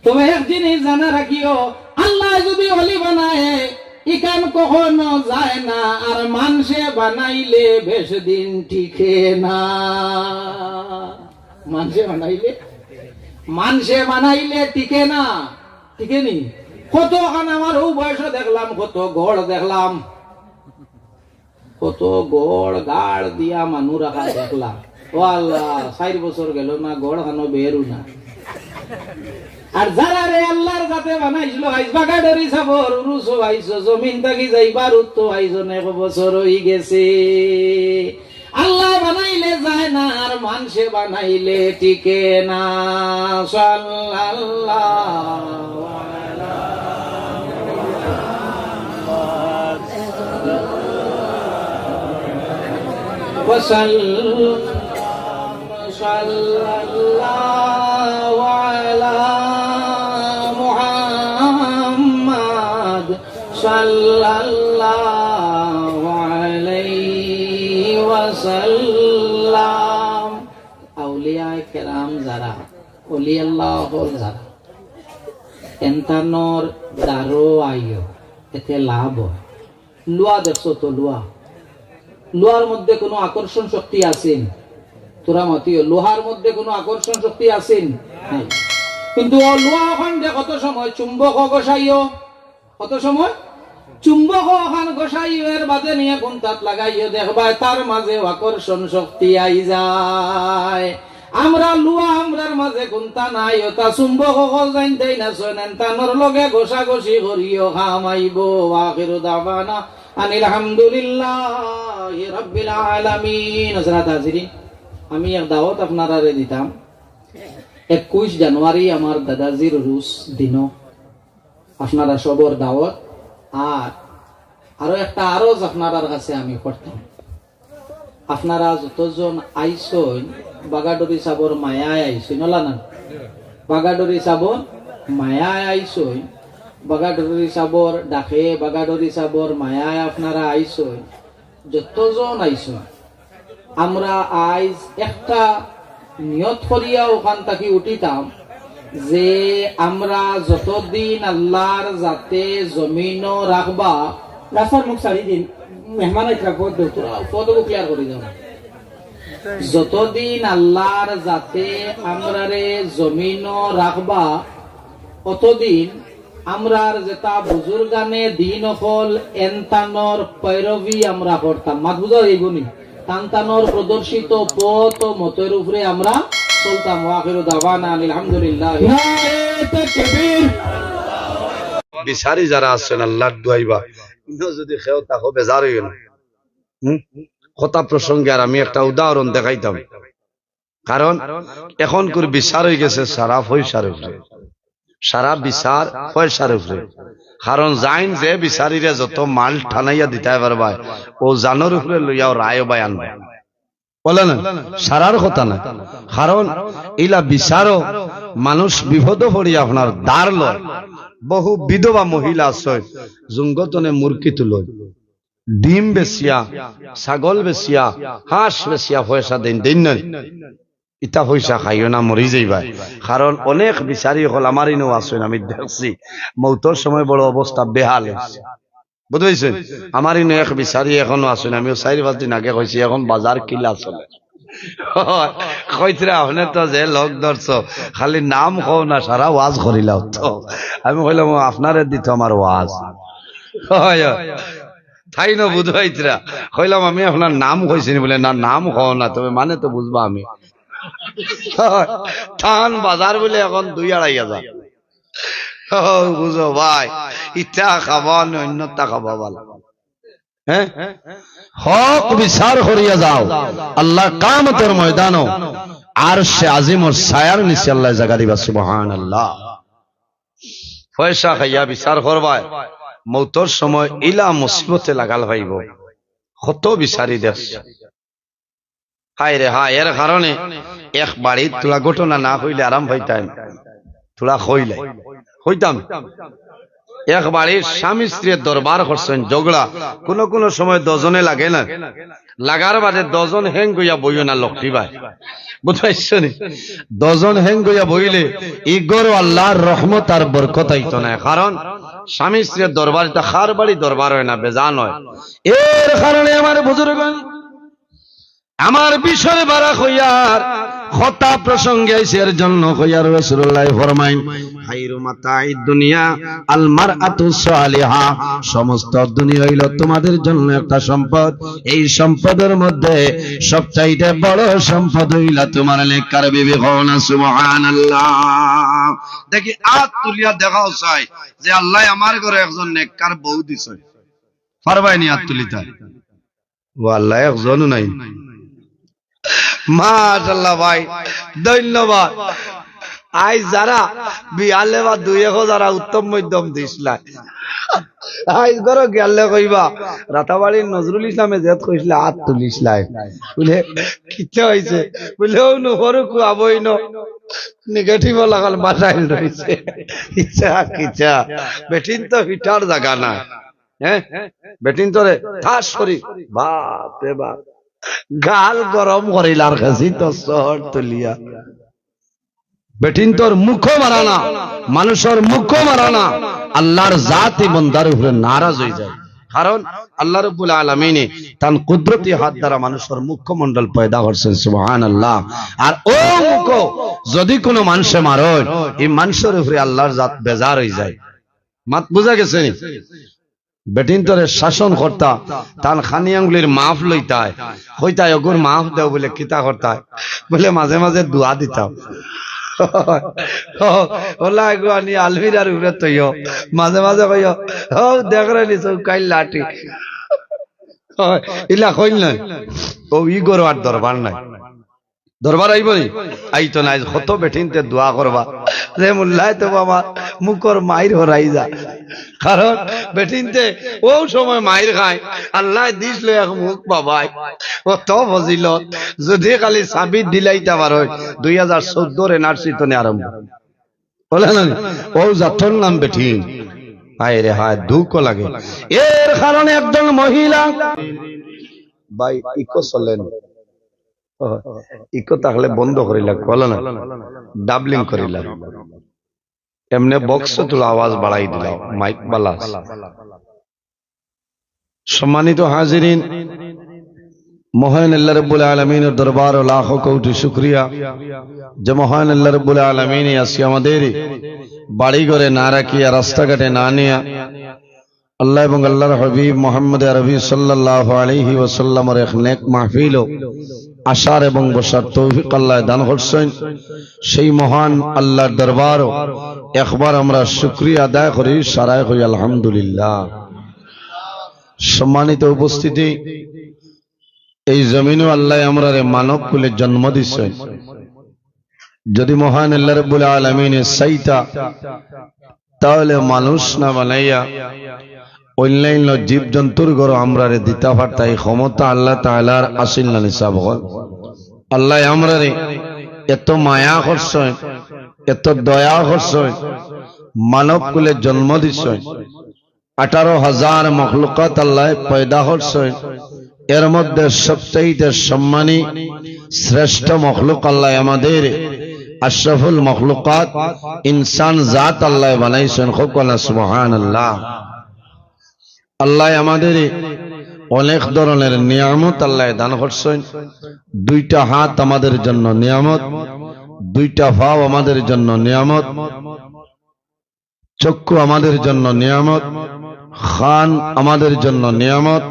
তবে এক জিনিস জানা রাখিও, আল্লায় যুদি অলি বানায়, ইখান কখনো যায় না, আর মানষে বানাইলে বেশ দিন টিকে না। মানষে বানাইলে, মানষে বানাইলে টিকে না, টিকে নি? কতখান আমার অউ বয়সো দেখলাম, কত ঘর দেখলাম, কত ঘর গাড় দিয়া মানু রাখা দেখলাম। ও আল্লাহ, চাইর বছর গেল না, ঘর খানো বেরু না। আর যারারে আল্লার যাতে বানাইছিল, আইজ বাগাডরি সাবর উরুসো আইছো, জমিন থাকি যাইবার উত্তো আইজ অনেক বছর অই গেছে। আল্লায় বানাইলে যায় না, আর মানষে বানাইলে টিকে না। সাল্লাল্লাহু আলা মুহাম্মাদ। ওয়াসাল্লাম। সাল্লাল্লাহু আলা মুহাম্মাদ। সাল্লাল্লাহু আলাইহি ওয়াসাল্লাম। আউলিয়ায়ে কেরাম যারা, অলি আল্লাহ অকল যারা, এনতানর দ্বারো আইও, এতে লাভ অয়। লুয়া দেখছো তো, লুয়া, লুয়ার মধ্যে কুনু আকর্ষণ শক্তি আছে নি? তোরা মাতিও, লোহার মধ্যে কুনু আকর্ষণ শক্তি আছে নি? নাই। কিন্তু অউ লুয়া অখান যে কত সময় চুম্বকো ঘষাইও, কত সময় চুম্বকো অখান ঘষাইও, এর বাদে নিয়া কুন্তাত লাগাইও, দেখবায় তার মাঝে আকর্ষণ শক্তি আই যায়। আমরা লুয়া আমরার মাঝে কুন্তা নাই, অতা চুম্বক অকল জানতায় না, শোনেন, তানর লগে ঘষাঘষি করিও, কাম আইবো। ওয়া আখিরু দাওয়ানা আনিল হামদুলিল্লাহি রাব্বিল আলামিন। হযরত হাজিরিন, আমি এক দাওয়াত আপনারারে দিতাম। একুইশ জানুয়ারি আমার দাদাজির উরুস দিনো আপনারা সবর দাওয়াত। আর আরো একটা আরজ আপনারার কাছে আমি করতাম, আপনারা যতজন আইছইন, বাগাডরি সাবর মায়ায় আইছইন, অলা না? বাগাডরি সাবর মায়ায় আইছইন, বাগাডরি সাবর ডাকে, বাগাডরি সাবর মায়ায় আপনারা আইছইন, যতজন আইছইন, আমরা আইজ একটা নিয়ত করিয়া অখান থাকি উঠিতাম যে আমরা যতদিন আল্লার জাতে জমিনো রাখবা। রাস্তার মুখ ছাড়ি দিন, মেহমান আইতরা, পথ দেও। পথ clear করি দেও। যতদিন আল্লার জাতে আমরারে জমিনো রাখবা, অতদিন আমরার যেতা বুজুর্গানে দিন অকল এনতানর পয়রবি আমরা করতাম। মাত বুঝা যাইবো নি? তানতানর প্রদর্শিত পথ ও মতর উপরে আমরা চলতাম। ওয়া আখিরু দাওয়ানা আনিল হামদুলিল্লাহ। নারে তাকবীর। বিচারি যারা আছইন আল্লার দুয়াইবা, ইনো যদি কেউ থাকো বেজার অইও না। হুম? কথা প্রসঙ্গে আর আমি একটা উদাহরণ দেখাইতাম। কারণ অখনকুর বিচার অই গেছে সারা পয়সার উপরে, সারা বিচার পয়সার উপরে। কারণ যাইন যে বিচারিরে যত মাল টানাইয়া দিতায় পারবায়, অউ জানর উপরে লইয়াও রায় বয়ান বলে না, সারার কথা না। কারণ ইলা বিচারও মানুষ বিপদো পড়িয়া আপনার ধার লয়। বহু বিধবা মহিলা আছইন, জুঙ্গতনে মুরগি তুলইন, ডিম বেচিয়া, ছাগল বেচিয়া, হাঁস বেচিয়া পয়সা দেইন, দেইন না? ইতা পয়সা খাইও না, মরি যাইবায়। কারণ অনেক বিচারি অকল আমার ইনো আছইন, আমি দেখছি, মউতর সময় বড় অবস্থা বেহাল অইছে। বুঝছইন? আমার ইনো এক বিচারি অখনো আছইন, আমি অউ চাইর পাঁচ দিন আগে কইছি, অখন বাজার কিলা চলে। কইতরা, আপনে তো যে লোক ধরছো, খালি নাম কও না, সারা ওয়াজ করিলাও তো। আমি কইলাম, "ও, আপনারে দিতো আমার ওয়াজ।" হয়, হয়। তাইন বুঝাইতরা। কইলাম, "আমি আপনার নাম কইছি নি?" বলে, "না, নাম কও না, তবে মানে তো বুঝবা আমি।" তান বাজার বলে অখন দুই আড়াই হাজার। ও, বুঝো ভাই, ইতা খাবা না, অন্যতা খাবা ভালা। হ্যাঁ? হক বিচার করিয়া যাও। আল্লার কামতর ময়দানো আরশে আজিমর ছায়ার নিচে আল্লায় জাগা দিবা। সুবহানাল্লাহ। পয়সা খাইয়া বিচার করবায়, মউতর সময় ইলা মুসিবতে লাগাল পাইবো। কত বিচারি দেখছি। হায় রে হায়, এর কারণে এক বাড়িত থুড়া ঘটনা না কইলে আরাম পাইতাম। থুড়া কইলে কইতাম। এক বাড়ির স্বামী স্ত্রীর দরবার করছইন, ঝগড়া, কোনো কোনো সময় দুজনে লাগে না, লাগার বাদে দুজন হ্যাং অইয়া বইও না, লকটিবায়, বুঝ পাইছো নি? দুজন হ্যাং অইয়া বইলে ই ঘরো আল্লার রহমত আর বরকত আইতো নায়, কারণ স্বামী স্ত্রীর দরবার ইটা কার বাড়ি দরবার অয় না, বেজান অয়। এর কারণে আমার বুজুর্গ, আমার বিষয় বারা কইয়ার কথা প্রসঙ্গে আইছে, এর জন্য কইয়ার রাসূলুল্লাহ ফরমাইন, "খায়রু মাতাইদ দুনিয়া আল মারআতু সালিহা।" সমস্ত দুনিয়া অইলো তোমাদের জন্য একটা সম্পদ। এই সম্পদের মধ্যে সবচাইতে বড় সম্পদ অইলা তোমার নেককার বিবি। কও না সুবহানাল্লাহ। দেখি আত তুলিয়া দেখাও চাই যে আল্লায় আমার ঘরো একজন নেককার বউ দিছে। পারবায় নি আত তুলিতা? ও আল্লাহ, একজনও নাই। মাশাআল্লাহ ভাই, ধন্যবাদ। আইজ যারা বিয়ালে বা দুই এক যারা উত্তম মধ্যম দিছলা, আইজ ঘরো গেলে কইবা, "রাতাবাড়ির নজরুল ইসলামে যেত কইছলা, আত তুলিছলা।" বুলে, "কিতা অইছে?" বুলে, "ও নুহরু কুয়াবই ন, নেগেটিভ লাগাল বাসাইল রইছে।" ইচ্ছা কিচ্ছা, বেটিন তো হিটার জাগা না। হ্যাঁ, বেটিন তোরে ঠাস করি, বাপ রে বাপ, গাল গরম করিলার গেছি তো শহর তুলিয়া। বেটিন তোর মুখো মারা না, মানুষর মুখো মারা না, আল্লার জাত ই বন্দার উপরে নারাজ অইযায়। কারণ আল্লাহ রাব্বুল আলামিনে তান কুদরতি হাত দ্বারা মানুষর মুখমণ্ডল পয়দা করছইন, সুবহানাল্লাহ। আর ও মুখো যদি কোনো মানষে মারইন, ই মানষর উপরে আল্লার জাত বেজার অইযায়। মাত বুঝা গেছে নি? বেটিন তোরে শাসন করতা, তান খানি আঙ্গুলির মাফ লইতায়, কইতায়, "ওগুর মাফ দেও।" বুলে, "কিতা করতায়?" বুলে, "মাঝে মাঝে দোয়া দিতাম।" ওলা এগু আনি আলমিরার উপরে তৈও, মাঝে মাঝে কইও, "ও দেখরে নি চৌকাইল লাঠি।" ইলা কইল নাই, ও ই ঘরো আর দরবার নাই। দরবার আইবো নি? আইতো নায়। কত বেটিনতে দোয়া করবা, "রে মুল্লায় তো বাবা মুখর মাইর হরাই যা।" কারণ বেটিনতে ও সময় মাইর খায়, আল্লায় দিছলো এক মুখ বাবায়, অত ফজিলত। যদি খালি সাবিত দিলাইতা পারইন, দুই হাজার চৌদ্দর এনআরসি তনে আরম্ভ। বুলে না নি? ও জাতর নাম বেটিন। হায় রে হায়, দুঃখ লাগে। এর কারণে একজন মহিলা, ভাই, ইকো চলে না। ইকো থাকলে বন্ধ করিলা, বুলে না, ডাবলিং করিলা। এমনে বক্স তুলা আওয়াজ বাড়াই দিলা, মাইক বালা আছে। সম্মানিত হাজিরিন, মহান আল্লাহ রাব্বুল আলামিনের দরবারো লাখো কোটি শুকরিয়া যে মহান আল্লাহ রাব্বুল আলামিনে আজকে আমাদের বাড়ি ঘরে না রাখিয়া, রাস্তাঘাটে না নিয়া আল্লাহ এবং আল্লাহর হাবিব মুহাম্মদ আরবি সাল্লাল্লাহু আলাইহি ওয়াসাল্লামের এক নেক মাহফিলো আসার এবং বসার তৌফিক আল্লাহ দান করছইন। সেই মহান আল্লাহর দরবারো একবার আমরা শুকরিয়া আদায় করি, সারায় কই আলহামদুলিল্লাহ। সম্মানিত উপস্থিতি, এই জমিনো আল্লাহ আমরারে মানব কুলে জন্ম দিছইন। যদি মহান আল্লাহ রাব্বুল আলামিনে চাইতা, তাহলে মানুষ না বানাইয়া অন্যান্য জীবজন্তুর ঘরো আমরারে দিতা পারতা, এই ক্ষমতা আল্লাহ তাআলার আছিল না নি সাব অকল? আল্লাহ আমরারে এত মায়া করছইন, এত দয়া করছইন, মানব কুলে জন্ম দিছইন। আঠারো হাজার মখলুকাত আল্লাহ পয়দা করছইন, এর মধ্যে সবচাইতে সম্মানী শ্রেষ্ঠ মখলুক আল্লাহ আমাদের আশরাফুল মখলুকাত ইনসান জাত আল্লাহ বানাইছইন। খুব কলা সুবহানাল্লাহ। আল্লাহ আমাদের অনেক ধরনের নিয়ামত আল্লাহ দান করছইন। দুইটা হাত আমাদের জন্য নিয়ামত, দুইটা পাও আমাদের জন্য নিয়ামত, চক্ষু আমাদের জন্য নিয়ামত, কান আমাদের জন্য নিয়ামত,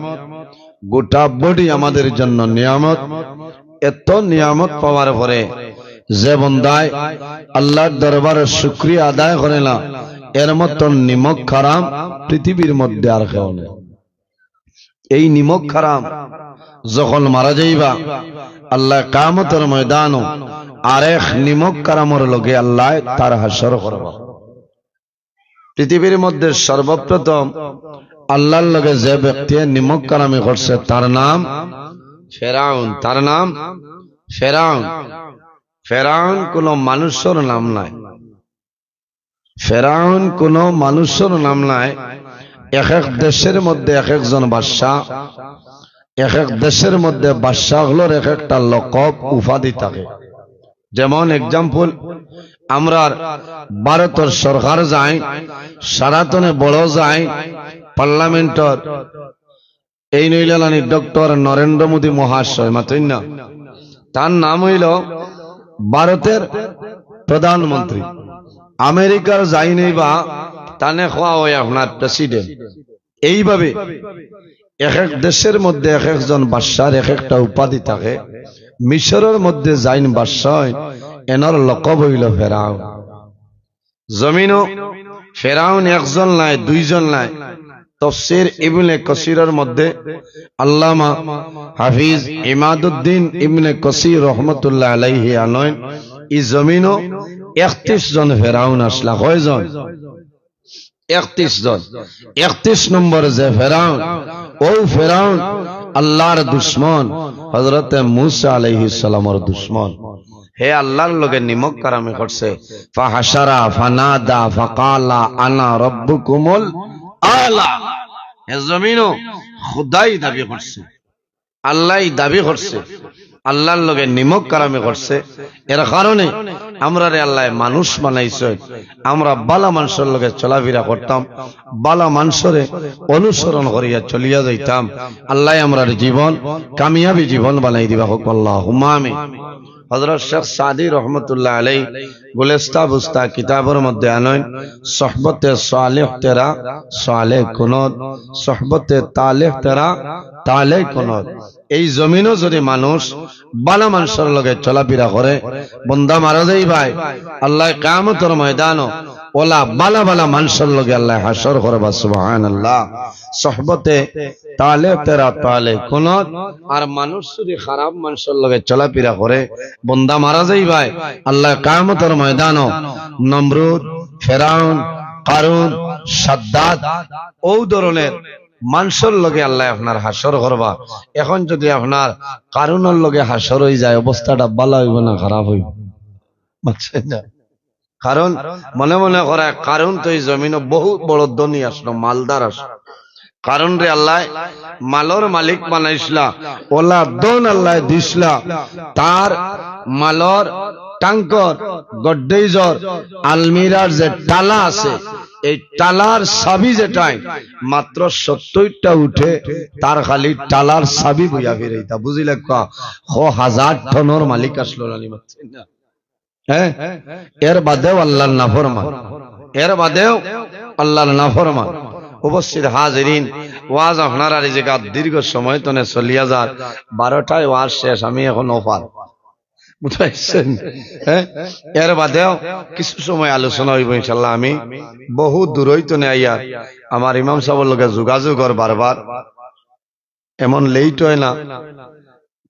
গোটা বডি আমাদের জন্য নিয়ামত। এত নিয়ামত পাওয়ার পরে যে বন্দায় আল্লাহর দরবারে শুকরিয়া আদায় করে না, এর মতন নিমক হারাম পৃথিবীর মধ্যে আর কেউ নেই। এই নিমক হারাম যখন মারা যাইবা, আল্লাহ কিয়ামতর ময়দানো আরেক নিমক হারামর লগে আল্লাহ তার হাশর করবা। পৃথিবীর মধ্যে সর্বপ্রথম আল্লাহর লগে যে ব্যক্তি নিমক হারামি করছে, তার নাম ফেরাউন। তার নাম ফেরাউন। ফেরাউন কোনো মানুষর নাম নায়। ফেরাউন কোনো মানুষর নাম নায়। এক এক দেশের মধ্যে এক একজন বাদশা, এক এক দেশের মধ্যে বাদশা অকলর এক একটা লকব উপাধি থাকে। যেমন example, আমরার ভারতর সরকার যাইন, সারাতনে বড় যাইন, পার্লামেন্টর এইন অইলা নানি ডক্টর নরেন্দ্র মোদী মহাশয়, মাতইন না? তার নাম অইলো ভারতর প্রধানমন্ত্রী। আমেরিকার যাইন অইবা, তানে কওয়া অয় আপনার প্রেসিডেন্ট। এইভাবে এক এক দেশের মধ্যে এক একজন বাদশার এক একটা উপাধি থাকে। মিশরর মধ্যে যাইন বাদশা অইন, এনর লকব অইলো ফেরাউন। জমিনো ফেরাউন একজন নায়, দুইজন নায়। তফসির ইবনে কসিরর মধ্যে আল্লামা হাফিজ ইমাদুদ্দিন ইবনে কসির রহমতুল্লাহ আলাইহি আনইন, ই জমিনো একত্রিশ জন ফেরাউন আছলা। কয়জন? একত্রিশ জন। একত্রিশ নম্বর যে ফেরাউন, অউ ফেরাউন আল্লার দুশমন, হযরতে মুসা আলাইহিস সালামর দুশমন। হে আল্লার লগে নিমক কারামি করছে। ফাহাশারা ফানাদা ফাকালা আনা রব্বুকুমুল আলা। হে জমিনো খুদাই দাবি করছে, আল্লায় দাবি করছে, আল্লার লগে নিমক কারামি করছে। এর কারণে আমরারে আল্লায় মানুষ বানাইছে, আমরা বালা মানষর লগে চলাফিরা করতাম, বালা মানষরে অনুসরণ করিয়া চলিয়া যাইতাম। আল্লায় আমরার জীবন কামিয়াবি জীবন বানাই দিবা, কউক্কা আল্লাহুম্মা আমিন। হযরত শেখ সাদী রহমতুল্লাহ আলাইহি গুলিস্তান বুস্তান কিতাবর মধ্যে আনইন, "সোহবতে সালেহ তেরা সালেহ কুনুত, সোহবতে তালেহ তেরা তালেহ কুনুত।" এই জমিনো যদি মানুষ বালা মানষর লগে চলাফিরা করে, বন্দা মারা যাইবায়, আল্লায় কিয়ামতর ময়দানো অলা বালা বালা মানষর লগে আল্লায় হাশর করবা। সুবহানাল্লাহ। সোহবতে তালেহ তেরা তালেহ কুনুত। আর মানুষ যদি খারাপ মানষর লগে চলাফিরা করে, বন্দা মারা যাইবায়, আল্লায় কিয়ামতর ময়দানো নমরুদ, ফেরাউন, কারুন, সাদ্দাদ, অউ ধরনের মানষর লগে আল্লায় আপনার হাশর করবা। এখন যদি আপনার কারুনর লগে হাশর অইযায়, অবস্থাটা বালা অইবো না খারাপ অইবো? বুঝছইন না? কারণ মনে মনে করায় কারুন তো ই জমিনো বহুত বড় ধনী আছলো, মালদার আছলো। কারুনরে আল্লায় মালর মালিক বানাইছলা, অলা ধন আল্লায় দিছলা, তার মালর ট্যাঙ্কর, গড্রেজর, আলমিরার যে তালা আছে, এই তালার চাবি যেটায় মাত্র সত্তইরটা উঠে, তার খালি তালার চাবি বইয়া ফিরাইতা। বুঝিলাউক্কা, ক হাজার টনর মালিক আছলো নানি, বুঝছইন না? হ্যাঁ, এর বাদেও আল্লার নাফরমান, এর বাদেও আল্লার নাফরমান। উপস্থিত হাজিরিন, ওয়াজ আপনারার ই জাগাত দীর্ঘ সময় তনে চলিয়া যার, বারোটায় ওয়াজ শেষ, আমি এখন অফার, বুঝছইন? হ্যাঁ, এর বাদেও কিছু সময় আলোচনা অইবো ইনশাআল্লাহ। আমি বহু দূরই তনে আইয়া আমার ইমাম সাবর লগে যোগাযোগ অর বারবার, এমন লেইট অয় না।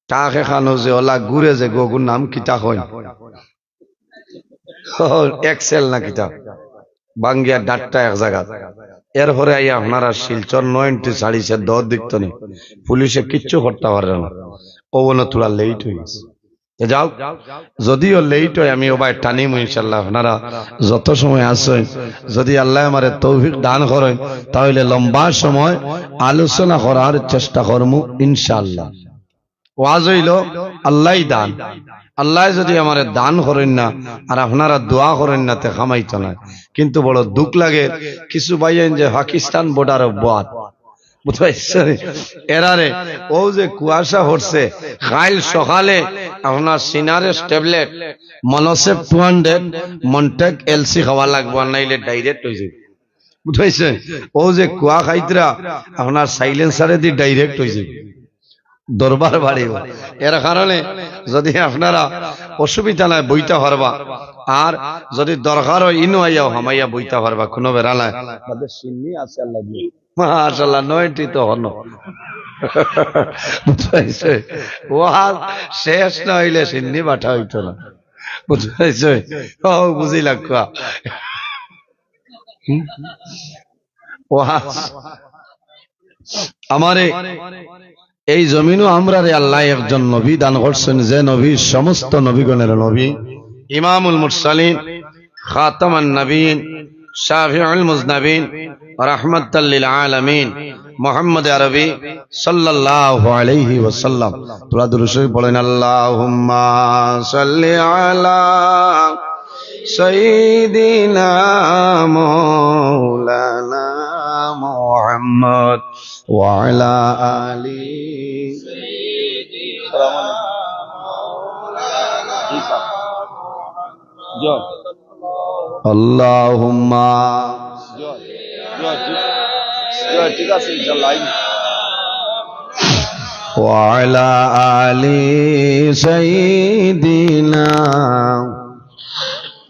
ট্রাক এখানো যে অলা ঘুরে যে গগুর নাম কিতা কইন? ও, এক্সেল না কিতা? ভাঙ্গিয়া ডাট্টা এক জাগাত। এরপরে আইয়া আপনারা শিলচর নয় এন্ট্রি ছাড়িছে দশ দিক তনে। পুলিশে কিচ্ছু করতা পারে না। ও বলে থুড়া লেইট অই গেছে। তো যাও, যদিও লেইট অয়, আমি ওবায় টানিমু ইনশাআল্লাহ। আপনারা যত সময় আছইন, যদি আল্লায় আমারে তৌফিক দান করইন, তাইলে লম্বা সময় আলোচনা করার চেষ্টা করমু ইনশাআল্লাহ। ওয়াজ অইলো আল্লায় দান, আল্লায় যদি আমারে দান করইন না আর আপনারা দোয়া করইন না, তে কামাইতো নায়। কিন্তু বড় দুখ লাগে, কিছু ভাইয়াইন যে পাকিস্তান বর্ডারো বওয়াত, বুঝছইন? এরারে, অউ যে কুয়াশা পড়ছে, কাইল সকালে আপনার সিনারেস্ট ট্যাবলেট, মনোসেপ টু হান্ড্রেড, মন্টেক এলসি খাওয়া লাগবো, আর নাইলে ডাইরেক্ট অইযাইবো। বুঝছইন? অউ যে কুয়া খাইতরা, আপনার সাইলেন্সারেদি ডাইরেক্ট অইযাইবো। দরবার বাড়িবো। এর কারণে যদি আপনারা অসুবিধা নাই, বইতা পারবা। আর যদি দরকার অয়, ইনো আইয়াও হামাইয়া বইতা পারবা, কুনু বেড়া নাই। বাদে সিন্নি আছে আল্লায় দিয়া। মাশাআল্লাহ, নয়টি তো হনো। বুঝছইন? ওয়াজ শেষ না অইলে সিন্নি বাটা অইতো না। বুঝছইন? ও, বুঝিলাউক্কা। হুম? ওয়াজ। আমারে এই জমিনো আমরারে আল্লায় একজন নবী দান করছইন, যে নবী সমস্ত নবীগণের নবী, ইমামুল মুরসালিন, খাতামান নবীন, শাফিউল মুজনাবিন, রাহমাতাল লিল আলামিন, মুহাম্মদ আরবি সাল্লাল্লাহু আলাইহি ওয়াসাল্লাম। তোরা দুরূদ শরীফ পড়েন, আল্লাহুম্মা সাল্লি আলা সাইয়্যিদিনা মাওলানা মুহাম্মদ ওয়া আলা আলি। জি স্যার। জি। আল্লাহুম্মা। জি, জি, ঠিক, জি, ঠিক আছে, ইনশাআল্লাহ। ওয়া আলা আলি সাইয়্যিদিনা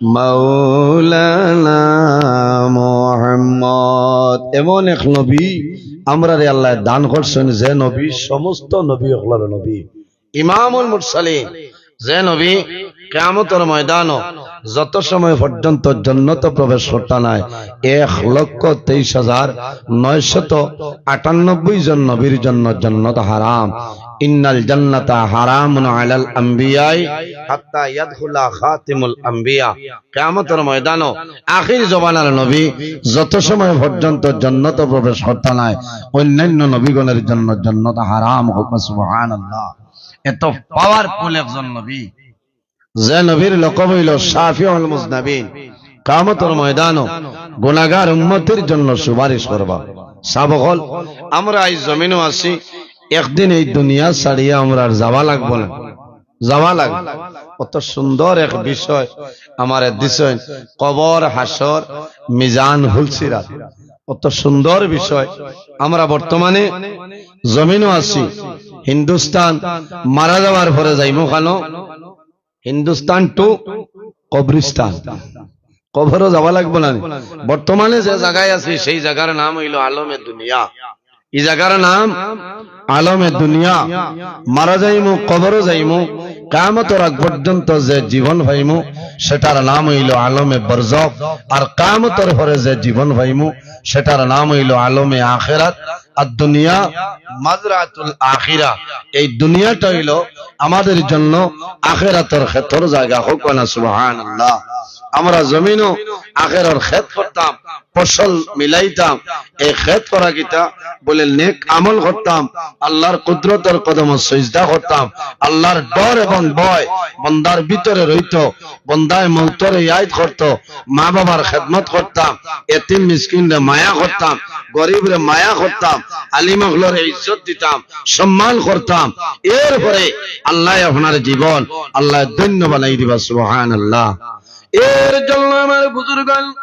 মাওলানা মুহাম্মদ। এমন এক নবী আমরারে আল্লায় দান করছইন, যে নবী সমস্ত নবী অকলর নবী, ইমামুল মুরসালিন, যে নবী কিয়ামতর ময়দানো যত সময় পর্যন্ত জন্নত প্রবেশ করতা নায়, এক লক্ষ তেইশ হাজার নয়শত আটানব্বই জন নবীর জন্য জন্নত হারাম। ইন্নাল জান্নাতা হারামুন আলাল আম্বিয়াই হাত্তা ইয়াদখুলা খাতিমুল আম্বিয়া। কিয়ামতর ময়দানো আখির জমানার নবী যত সময় পর্যন্ত জন্নত প্রবেশ করতা নায়, অন্যান্য নবীগণের জন্য জন্নত হারাম। কউক্কা সুবহানাল্লাহ। এত পাওয়ারফুল একজন নবী, যে নবীর লকব অইলো শাফিউল মুজনাবিন। কিয়ামতর ময়দানো গুনাহগার উম্মতির জন্য সুপারিশ করবা। সাব অকল, আমরা এই জমিনো আছি, একদিন এই দুনিয়া ছাড়িয়া আমরার যাওয়া লাগবো না, যাওয়া লাগবো। অত সুন্দর এক বিষয় আমারে দিছইন, কবর, হাশর, মিজান, পুলসিরাত। অত সুন্দর বিষয়। আমরা বর্তমানে জমিনো আছি, হিন্দুস্তান, মারা যাওয়ার পরে যাইমু কানো? হিন্দুস্তান to কবরিস্তান। কবরো যাওয়া লাগবো না নি? বর্তমানে যে জাগায় আছি, সেই জাগার নাম অইলো আলমে দুনিয়া। ই জাগার নাম আলমে দুনিয়া। মারা যাইমু, কবরো যাইমু, কিয়ামতর আগ পর্যন্ত যে জীবন পাইমু, সেটার নাম অইলো আলমে বরজখ। আর কিয়ামতর পরে যে জীবন পাইমু, সেটার নাম অইলো আলমে আখেরাত। আর দুনিয়া মাজরাতুল আখিরা, এই দুনিয়াটা অইলো আমাদের জন্য আখেরাতর খেতর জাগা। কউক্কা না সুবহানাল্লাহ। আমরা জমিনো আখেরাতর খেত করতাম, ফসল মিলাইতাম। এই খেত করা কিতা? বলে নেক আমল করতাম, আল্লাহর কুদরতর কদমো সিজদা করতাম, আল্লাহর ডর এবং ভয়, বন্দার ভিতরে রইতো, বন্দায় মউতরে ইয়াদ করতো, মা বাবার খেদমত করতাম, এতিম মিসকিনরে মায়া করতাম, গরিবরে মায়া করতাম, আলিম অকলরে ইজ্জত দিতাম, সম্মান করতাম। এরপরে আল্লায় আপনার জীবন আল্লায় ধন্য বানাই দিবা। সুবহানাল্লাহ। এর জন্য আমার বুজুর্গান,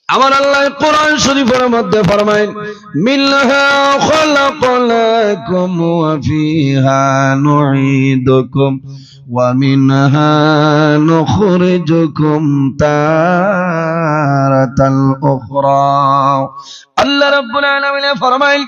আমার আল্লায় কোরআন শরীফর মধ্যে ফরমাইন, "মিনহা খালাকনাকুম ওয়া ফিহা নুঈদুকুম ওয়া মিনহা নুখরিজুকুম তারাতাল উখরা।" আল্লাহ রাব্বুল আলামিনে ফরমাইন,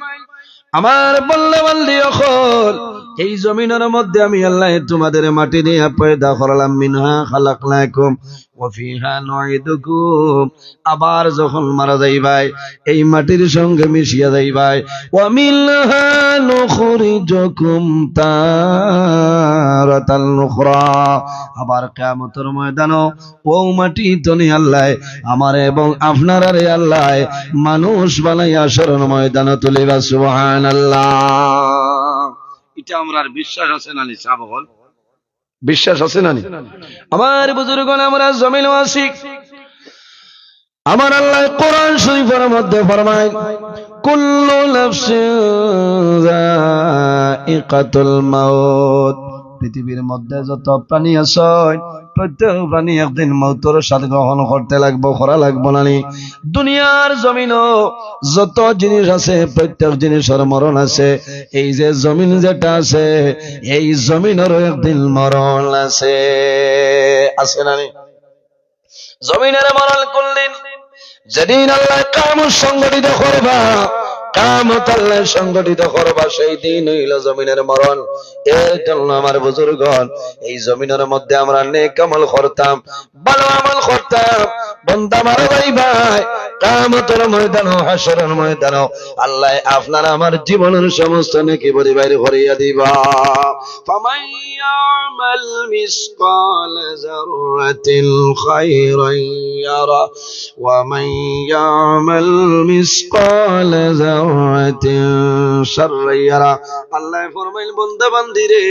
আমার বন্দা বান্দি অকল, এই জমিনর মধ্যে আমি আল্লায় তোমাদের মাটি দিয়া পয়দা করলাম, মিনহা খালাকনাকুম ওয়া ফিহা নুঈদুকুম, আবার যখন মারা যাইবায়, এই মাটির সঙ্গে মিশিয়া যাইবায়। ওয়া মিনহা নুখরিজুকুম তারাতাল উখরা, আবার কিয়ামতর ময়দানো অউ মাটি তনে আল্লায় আমারে এবং আপনারারে আল্লায় মানুষ বানাইয়া হাশরর ময়দানো তুলিবা। সুবহানাল্লাহ। ইটা আমরার বিশ্বাস আছে না নি, সাব অকল? বিশ্বাস আছে না নি? আমার বুজুর্গন, আমরা জমিনো আছি, আমার আল্লায় কোরআন শরীফর মধ্যে ফরমাইন, "কুল্লু নাফসিন যায়িকাতুল মাউত।" পৃথিবীর মধ্যে যত প্রাণী আছে, প্রত্যেক প্রাণী একদিন মউতর স্বাদ গ্রহণ করতে লাগবো, করা লাগবো না নি? দুনিয়ার জমিনো যত জিনিস আছে, প্রত্যেক জিনিসর মরণ আছে। এই যে জমিন যেটা আছে, এই জমিনরও একদিন মরণ আছে, আছে না নি? জমিনর মরণ কোন দিন? যেদিন আল্লায় কিয়ামত সংগঠিত করবা, কিয়ামত আল্লায় সংগঠিত করবা, সেই দিন অইলো জমিনর মরণ। এর জন্য আমার বুজুর্গন, এই জমিনর মধ্যে আমরা নেক আমল করতাম, ভালো আমল করতাম, বন্দা মারা যাইবায়, কিয়ামতর ময়দানো, হাশরর ময়দানো আল্লায় আপনার আমার জীবনর সমস্ত নেকি বরি বাইর করিয়া দিবা। فمن يعمل مثقال ذرة خيرا يره ومن يعمل مثقال ذرة شرا يره। আল্লায় ফরমাইন, বন্দা বান্দিরে,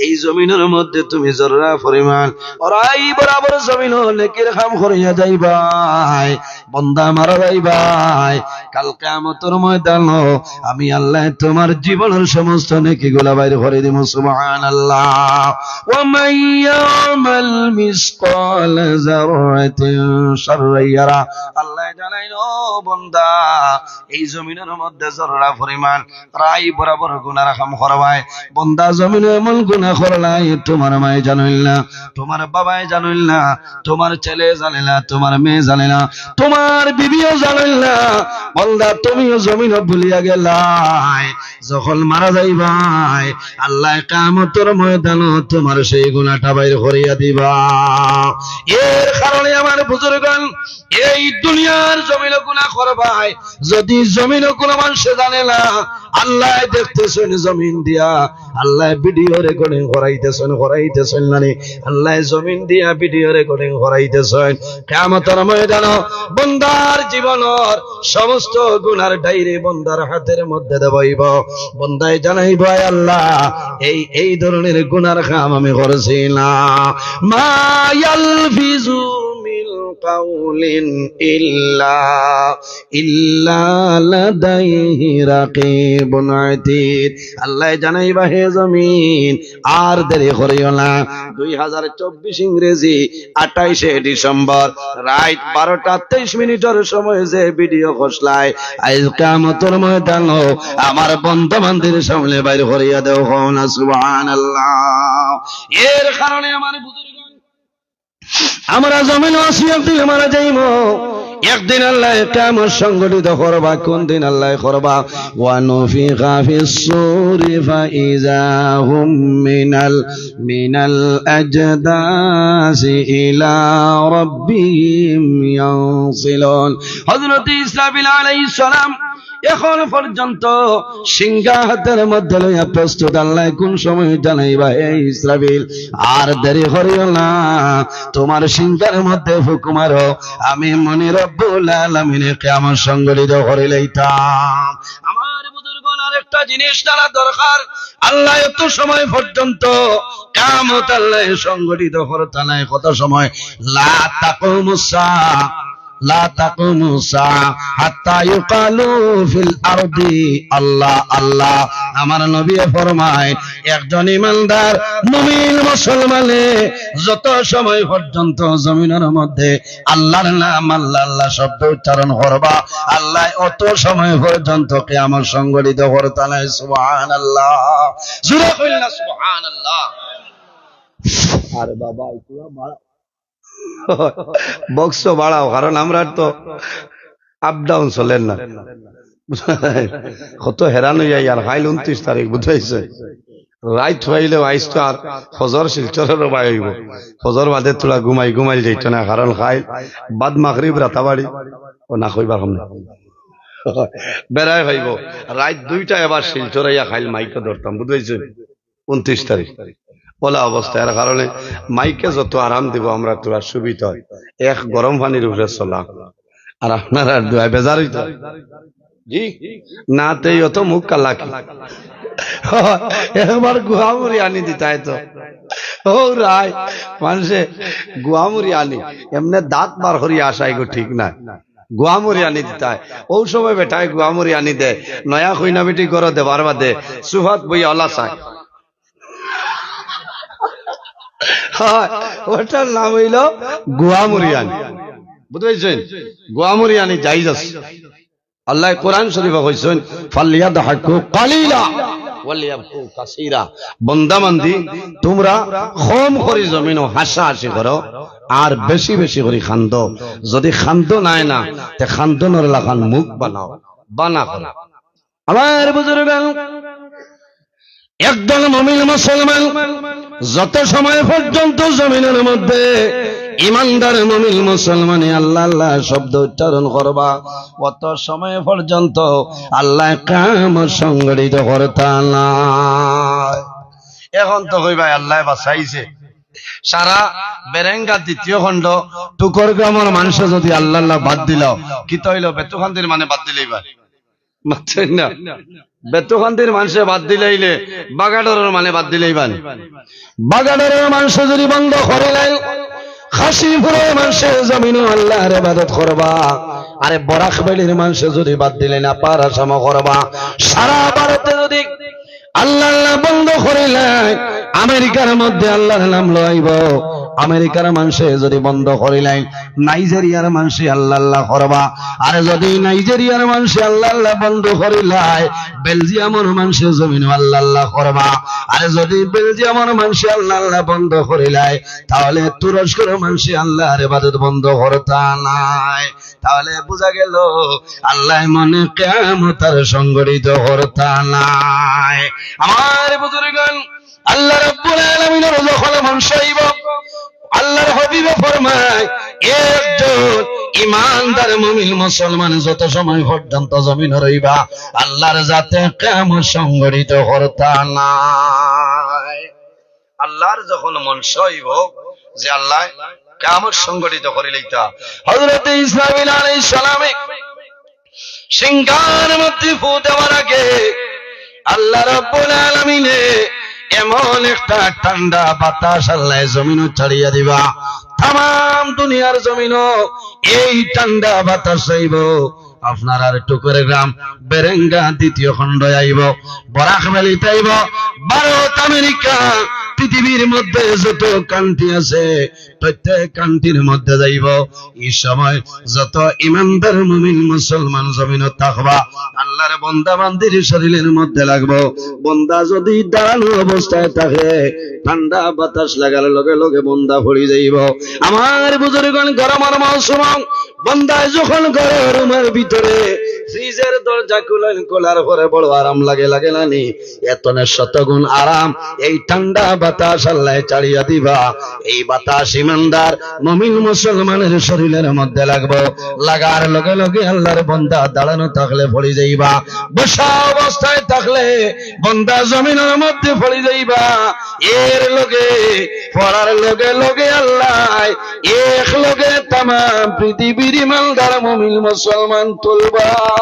এই জমিনর মধ্যে তুমি জর্রা পরিমাণ রাই বরাবর জমিনো নেকির কাম করিয়া যাইবায়। বন্দা মারা যাইবায়, কাল কিয়ামতর ময়দানো আমি আল্লায় তুমার জীবনর সমস্ত নেকিগুলা বাইর করি দিমু। সুবহানাল্লাহ। ومن يعمل مثقال ذرة شرا يره। আল্লায় জানাইন, ও বন্দা, এই জমিনর মধ্যে জর্রা পরিমাণ রাই বরাবর গুনার কাম করবায়। বন্দা, জমিনো এমন গুনা করলায়, তুমার মায়ে জানইল না, তুমার বাবায় জানইল না, তুমার ছেলে জানে না, তুমার মেয়ে জানে না, তুমার বিবিও জানইল না। বন্দা, তুমিও জমিনো ভুলিয়া গেলায়। যখন মারা যাইবায়, আল্লায় কিয়ামতর ময়দানো তুমার সেই গুনাটা বাইর করিয়া দিবা। এর কারণে আমার বুজুর্গান, এই দুনিয়ার জমিনো গুনা করবায়, যদি জমিনো কুনু মানষে জানে না, আল্লায় দেখতেছইন জমিন দিয়া, আল্লায় video recording করাইতেছইন, করাইতেছইন নানি? আল্লায় জমিন দিয়া video recording করাইতেছইন। কিয়ামতর ময়দানো বন্দার জীবনর সমস্ত গুনার ডায়েরি বন্দার হাতর মধ্যে দেওয়া অইবো। বন্দায় জানাইবো, আয় আল্লাহ, এই, এই ধরনের গুনার কাম আমি করছি না। ما يلفظ من قول إلا إلا لديه رقيب عتيد। আল্লায় জানাইবা, হে জমিন, আর দেরি করিও না। দুই হাজার চব্বিশ ইংরেজি আঠাইশে ডিসেম্বর রাইত বারোটা তেইশ মিনিটর সময় যে video করছলায়, আইজ কিয়ামতর ময়দানো আমার বন্দা বান্দির সামনে বাইর করিয়া দেও, কও না সুবহানাল্লাহ। এর কারণে আমার বুজুর্গ আমরা জমিনো আছি, একদিন মারা যাইমু। একদিন আল্লায় কিয়ামত সংগঠিত করবা। কুন দিন আল্লায় করবা? ونفخ في الصور فإذا هم من ال-، من الأجداث إلى ربهم ينسلون। হযরত ইসরাফিল আলাইহিস সালাম এখন পর্যন্ত সিংহা হাতর মধ্যে লইয়া প্রস্তুত। আল্লায় কুন সময় জানাইবা, হে ইসরাফিল, আর দেরি করিও না, তুমার সিংহার মধ্যে ফুক মারো, আমি মনি রব্বুল আলামিনে কিয়ামত সংগঠিত করিলাইতাম। আমার বুজুর্গ, আরেকটা জিনিস জানা দরকার, আল্লায় অত সময় পর্যন্ত কিয়ামত আল্লায় সংগঠিত করতা নায়। কত সময়? لا تقوم الساعة لا تقوم الساعة حتى يقال في الأرض الله الله। আমার নবীয়ে ফরমায়, একজন ইমানদার মুমিন মুসলমানে যত সময় পর্যন্ত জমিনর মধ্যে আল্লাহর নাম, আল্লাহ, আল্লাহ শব্দ উচ্চারণ করবা, আল্লায় অত সময় পর্যন্ত কিয়ামত সংগঠিত করতা নায়। সুবহানাল্লাহ। জোরে কইলা সুবহানাল্লাহ। আরে বাবা, একটু বাড়াও। বক্স বাড়াও, কারণ আমরার তো up down চলের না। কত হেরান অইয়া ইয়ার, কাইল ঊনত্রিশ তারিখ, বুঝাইছে? রাইত অইলেও আইজ তো আর ফজর শিলচরর বায় অইবো। ফজর বাদে থুড়া ঘুমাই, ঘুমাইল যাইতো না, কারণ কাইল বাদ মাগরিব রাতাবাড়ি, ও না কইবার সামনে বেড়ায় অইবো। রাইত দুইটা এবার শিলচর আইয়া কাইল মাইকো ধরতাম, বুঝাইছে? ঊনত্রিশ তারিখ। অলা অবস্থা, এর কারণে মাইকে যত আরাম দিবো, আমরার থুড়া সুবিধা অয়। এক গরম পানির উপরে চলা। আর আপনারার দুয়ায় বেজার অইতো। জি? না তে অত মুখ কালা কি? একবার গুয়ামুড়ি আনি দিতায় তো। ও রায়, মানষে গুয়ামুড়ি আনি, এমনে দাঁত বার করি আসায় গো, ঠিক নায়। গুয়ামুড়ি আনি দিতায়। অউ সময় বেটায় গুয়ামুড়ি আনি দে। নয়া কইনা বেটি ঘরো দেবার বাদে সুফাত বইয়া অলা চায়। অয়, অটার নাম অইলো গুয়ামুড়ি আনি। বুঝতে পারছেন? গুয়ামুড়ি আনি জায়েজ আছে। আল্লায় কোরআন শরীফো কইছইন, "ফালিয়াদহাকু কালিলা ওয়ালিয়াবকু কাসীরা।" বন্দা বান্দি, তুমরা কম করি জমিনো হাসাহাসি করো, আর বেশি বেশি করি কান্দো। যদি কান্দো নায় না, তে কান্দনর লাখান মুখ বানাও, বানা করো। আমার বুজুর্গান, একজন মুমিন মুসলমান যত সময় পর্যন্ত জমিনর মধ্যে ইমানদার মুমিন মুসলমানে আল্লাহ আল্লাহ শব্দ উচ্চারণ করবা, অত সময় পর্যন্ত আল্লায় কিয়ামত সংঘটিত করতা নায়। এখন তো কইবায় আল্লায় বাঁচাইছে। সারা বেরেঙ্গা দ্বিতীয় খণ্ড টুকর গ্রামর মানষে যদি আল্লাহ আল্লাহ বাদ দিলাও, কিতা অইলো? বেতুকান্দির মানে বাদ দিলাইবা। মাতইন না। বেতুকান্দির মানষে বাদ দিলাইলে বাগাডরর মানে বাদ দিলাইবা নি? বাগাডরর মানষে যদি বন্ধ করিলাইন, কাশিমপুরর মানষে জমিনো আল্লাহর ইবাদত করবা। আরে বরাক ভ্যালির মানষে যদি বাদ দিলাইন, আপার আসামো করবা। সারা ভারতে যদি আল্লাহ আল্লাহ বন্ধ করিলাইন, আমেরিকার মধ্যে আল্লাহর নাম লইব। আমেরিকার মানষে যদি বন্ধ করিলাইন, নাইজেরিয়ার মানষে আল্লাহ আল্লাহ করবা। আর যদি নাইজেরিয়ার মানষে আল্লাহ আল্লাহ বন্ধ করিলায়, বেলজিয়ামর মানষে জমিনো আল্লাহ আল্লাহ করবা। আর যদি বেলজিয়ামর মানষে আল্লাহ আল্লাহ বন্ধ করিলায়, তাহলে তুরস্কর মানষে আল্লাহর ইবাদত বন্ধ করতা নায়। তাহলে বুঝা গেল, আল্লায় মনে কিয়ামত আর সংঘটিত করতা নায়। আমার বুজুর্গান, আল্লাহ রাব্বুল আলামিনর যখন মন চাইব, আল্লাহর হাবিবে ফরমায়, একজন ইমানদার মুমিন মুসলমান যত সময় পর্যন্ত জমিনো রইবা, আল্লাহর জাতে কিয়ামত সংঘটিত করতা নায়। আল্লাহর যখন মন চাইব যে আল্লায় কিয়ামত সংঘটিত করিলাইতা, হযরতে ইসরাফিল আলাইহিস সালামে সিংহার মধ্যে ফু দেওয়ার আগে আল্লাহ রাব্বুল আলামিনে এমন একটা ঠান্ডা বাতাস আল্লায় জমিনো ছাড়িয়া দিবা, তামাম দুনিয়ার জমিনো এই ঠান্ডা বাতাস আইব। আপনার আর টুকর গ্রাম বেরেঙ্গা দ্বিতীয় খণ্ড আইব, বরাক ভ্যালিত আইব, ভারত, আমেরিকা, পৃথিবীর মধ্যে যত কান্ট্রি আছে, প্রত্যেক কান্ট্রির মধ্যে যাইব। এই সময় যত ইমানদার মুমিন মুসলমান জমিনো থাকবা, আল্লাহর বন্দা বান্দির শরীরের মধ্যে লাগবো। বন্দা যদি দাঁড়ানো অবস্থায় থাকে, ঠান্ডা বাতাস লাগার লগে লগে বন্দা পড়ি যাইব। আমার বুজুর্গান, গরমর মৌসুম, বন্দায় যখন ঘরর রুমর ভিতরে ফ্রিজর দরজা খুলইন, খোলার পরে বড় আরাম লাগে, লাগে না নি? এতনে শতগুণ আরাম এই ঠান্ডা বাতাস আল্লায় ছাড়িয়া দিবা। এই বাতাস ইমানদার মুমিন মুসলমানের শরীরের মধ্যে লাগবো। লাগার লগে লগে আল্লাহর বন্দা দাঁড়ানো থাকলে পড়ি যাইবা, বসা অবস্থায় থাকলে বন্দা জমিনের মধ্যে পড়ি যাইবা। এর লগে পড়ার লগে লগে আল্লায় এক লগে তামাম পৃথিবীর ইমানদার মুমিন মুসলমান তুলবা।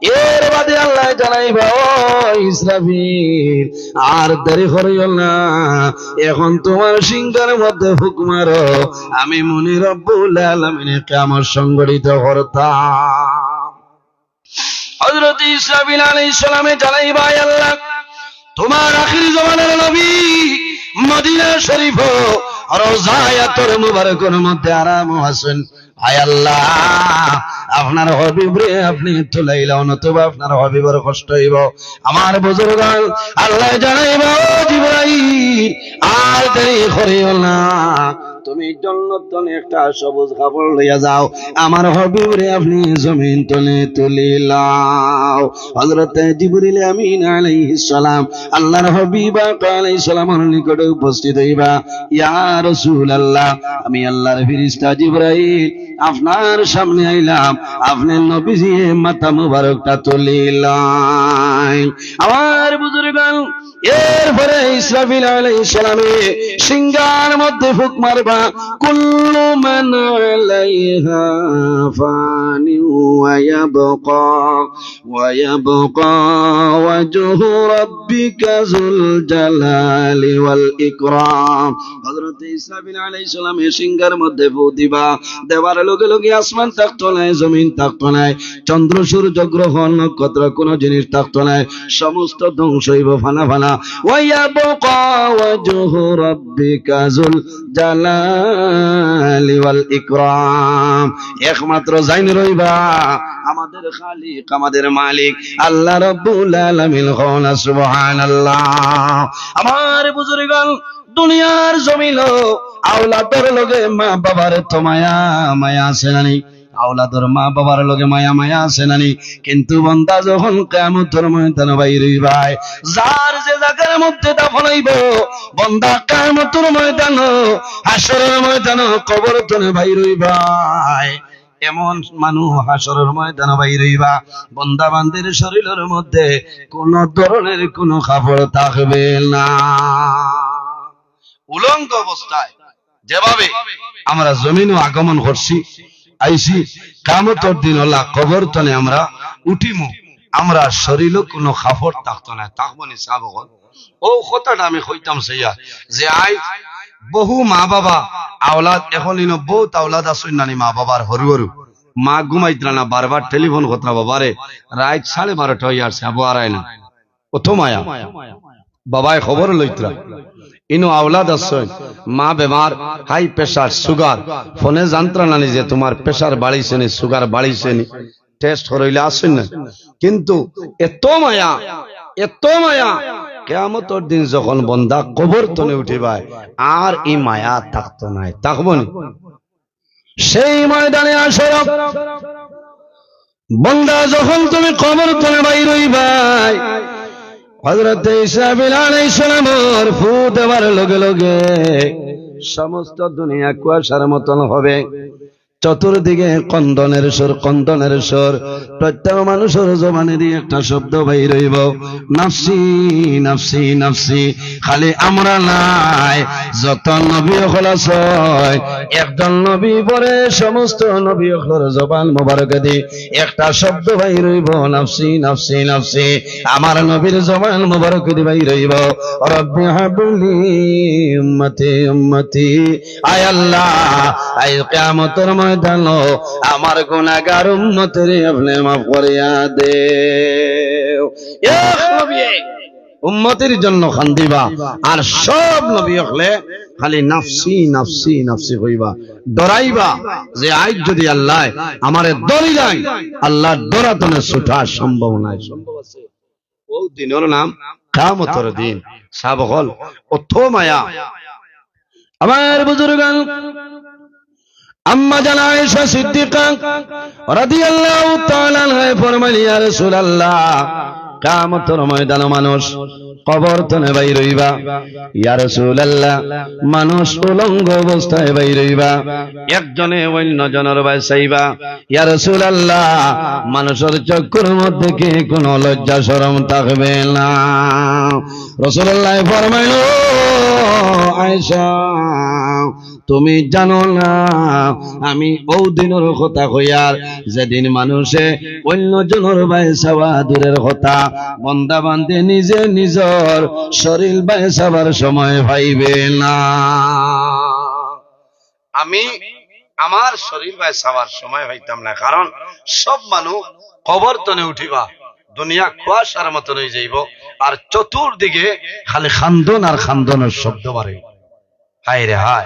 এর বাদে আল্লায় জানাইবা, "ও ইসরাফিল, আর দেরি করিও না, এখন তুমার সিংহার মধ্যে ফুক মারো, আমি মনে রব্বুল আলামিনে কিয়ামত সংঘটিত করতাম।" হযরত ইসরাফিল আলাইহিস সালামে জানাইবা, "আয় আল্লাহ, তুমার আখির জমানার নবী মদিনা শরীফ রওজায়ে আতর মুবারকর মধ্যে আরাম আছইন। আয় আল্লাহ, আপনার হাবিবরে আপনে তুলাইলা, নতুবা আপনার হাবিবর কষ্ট অইবো।" আমার বুজুর্গান, আল্লায় জানাইবা, "ও জিবরাইল, আর দেরি করিও না, তুমি জন্নত তনে একটা সবুজ কাপড় লইয়া যাও, আমার হাবিবরে আপনে জমিন তনে তুলিলাও।" হযরতে জিবরিল আমিন আলাইহিস সালাম আল্লাহর হাবিব আকা আলাইহিস সালামর নিকটে উপস্থিত অইবা, "ইয়া রাসূলুল্লাহ, আমি আল্লাহর ফিরিস্তা জিবরাইল আপনার সামনে আইলাম, আপনে নবীজিয়ে মাথা মুবারকটা তুলিলাইন।" আমার বুজুর্গান, এরপরে ইসরাফিল আলাইহিস সালামে সিংহার মধ্যে ফুক মারবা, "কুল্লু মান আলাইহা ফানিন ওয়া ইয়াবকা, ওয়া ইয়াবকা ওয়াজহু রাব্বিকা যুল জালালি ওয়াল ইকরাম।" হযরত ইসরাফিল আলাইহিস সালামে সিংহার মধ্যে ফু দিবা, দেওয়ার লগে লগে আসমান থাকতো নায়, জমিন থাকতো নায়, চন্দ্র, সূর্য, গ্রহ, নক্ষত্র, কোনো জিনিস থাকতো নায়, সমস্ত ধ্বংস অইবো, ফানা ফানা। ওয়া ইয়াবকা ওয়াজহু রাব্বিকা যুল জালালি ওয়াল ইকরাম। একমাত্র যাইন রইবা আমাদের খালিক, আমাদের মালিক আল্লাহ রাব্বুল আলামিন। কও না সুবহানাল্লাহ। আমার বুজুর্গান, দুনিয়ার জমিনো আওলাদর লগে মা বাবার তো মায়া, মায়া আছে না নি? আওলাদর মা বাবার লগে মায়া মায়া আছে নানি? কিন্তু বন্দা যখন কিয়ামতর ময়দানো বাইর অইবায়, যার যে জাগার মধ্যে দাফন অইবো, বন্দা কিয়ামতর ময়দানো, হাশরর ময়দানো কবর তনে বাইর অইবায়, এমন মানুষ হাশরর ময়দানো বাইর অইবা, বন্দা বান্দির শরীলর মধ্যে কোনো ধরনের কোনো কাপড় থাকবে না। উলঙ্গ অবস্থায় যেভাবে আমরা জমিনো আগমন করছি, আইছি, কিয়ামতর দিন অলা কবর তনে আমরা উঠিমু, আমরা শরীলো কোনো কাপড় থাকতো না, থাকবো নি সাব অকল? ও কথাটা আমি কইতাম চাইয়া যে আইজ বহু মা বাবা আওলাদ, এখন ইনো বহুত আওলাদ আছইন নানি মা বাবার হরু হরু, মা ঘুমাইতরা না, বারবার টেলিফোন করতরা বাবারে, রাইত সাড়ে বারোটা অইয়া আছে, আবু আরায় না। অত মায়া। বাবায় খবর লইতরা। ইনো আওলাদ আছইন, মা বেমার, হাই প্রেশার, সুগার। ফোনে জানতরা নানি যে তুমার প্রেশার বাড়িছে নি, সুগার বাড়িছে নি, টেস্ট করইলা আছইন না। কিন্তু এত মায়া, এত মায়া, কিয়ামতর দিন যখন বন্দা কবর তনে উঠিবায়, আর ই মায়া থাকতো নায়, থাকবো নি? সেই ময়দানে হাশর বন্দা যখন তুমি কবর তনে বাইর অইবায়, হযরতে ইসরাফিল আলাইহিস সালামর ফু দেওয়ার লগে লগে সমস্ত দুনিয়া কুয়াশার মতন হবে। চতুর্দিকে কন্দনের সুর, কন্দনের সুর। প্রত্যেক মানুষর জবানেদি একটা শব্দ বাইর অইবো, "নাফসি, নাফসি, নাফসি।" খালি আমরা নায়, যত নবী অকল আছইন, একজন নবী পরে সমস্ত নবী অকলর জবান মোবারকেদি একটা শব্দ বাইর অইবো, "নাফসি, নাফসি, নাফসি।" আমার নবীর জবান মোবারকেদি বাইর অইবো, "রব্বি হাবলি উম্মতি, উম্মতি।" আয় আল্লাহ, আইজ কিয়ামতর ময়দানো আমার গুনাহগার উম্মতরে আপনে মাফ করিয়া দেও। এক নবী উম্মতির জন্য কান্দিবা, আর সব নবী অকলে খালি নাফসি, নাফসি, নাফসি কইবা। ডরাইবা যে আইজ যদি আল্লায় আমারে ধরিলাইন, আল্লার ডর তনে ছুটা সম্ভব নায়। সম্ভব আছে? ও দিনর নাম কিয়ামতর দিন। সাব অকল, অত মায়া। আমার বুজুর্গান, আম্মা জান আয়েশা সিদ্দিকা রাদিয়াল্লাহু তাআলা আনহা ফরমাইলা, "ইয়া রাসূলুল্লাহ, কিয়ামতর ময়দানো মানুষ কবর তনে বাইর অইবা।" ইয়া রাসূলুল্লাহ, মানুষ উলঙ্গ অবস্থায় বাইর অইবা, একজনে অইন্য জনর বায় চাইবা। ইয়া রাসূলুল্লাহ, মানুষর চক্ষুর মধ্যে কি কোনো লজ্জা শরম থাকবে না? রাসূলুল্লাহ ফরমাইলা, আয়েশা, তুমি জানো না, আমি অউ দিনর কথা কইয়ার, যেদিন মানুষে অইন্য জনর বায় চাওয়া দূরের কথা, বন্দা বান্দি নিজে নিজর শরীর বায় চাওয়ার সময় পাইবে না। আমি আমার শরীর বায় চাওয়ার সময় পাইতাম না, কারণ সব মানুষ কবর তনে উঠিবা, দুনিয়া কুয়াশার মতন অইযাইবো, আর চতুর্দিকে খালি কান্দন আর কান্দনর শব্দ বাড়ে। হায় রে হায়।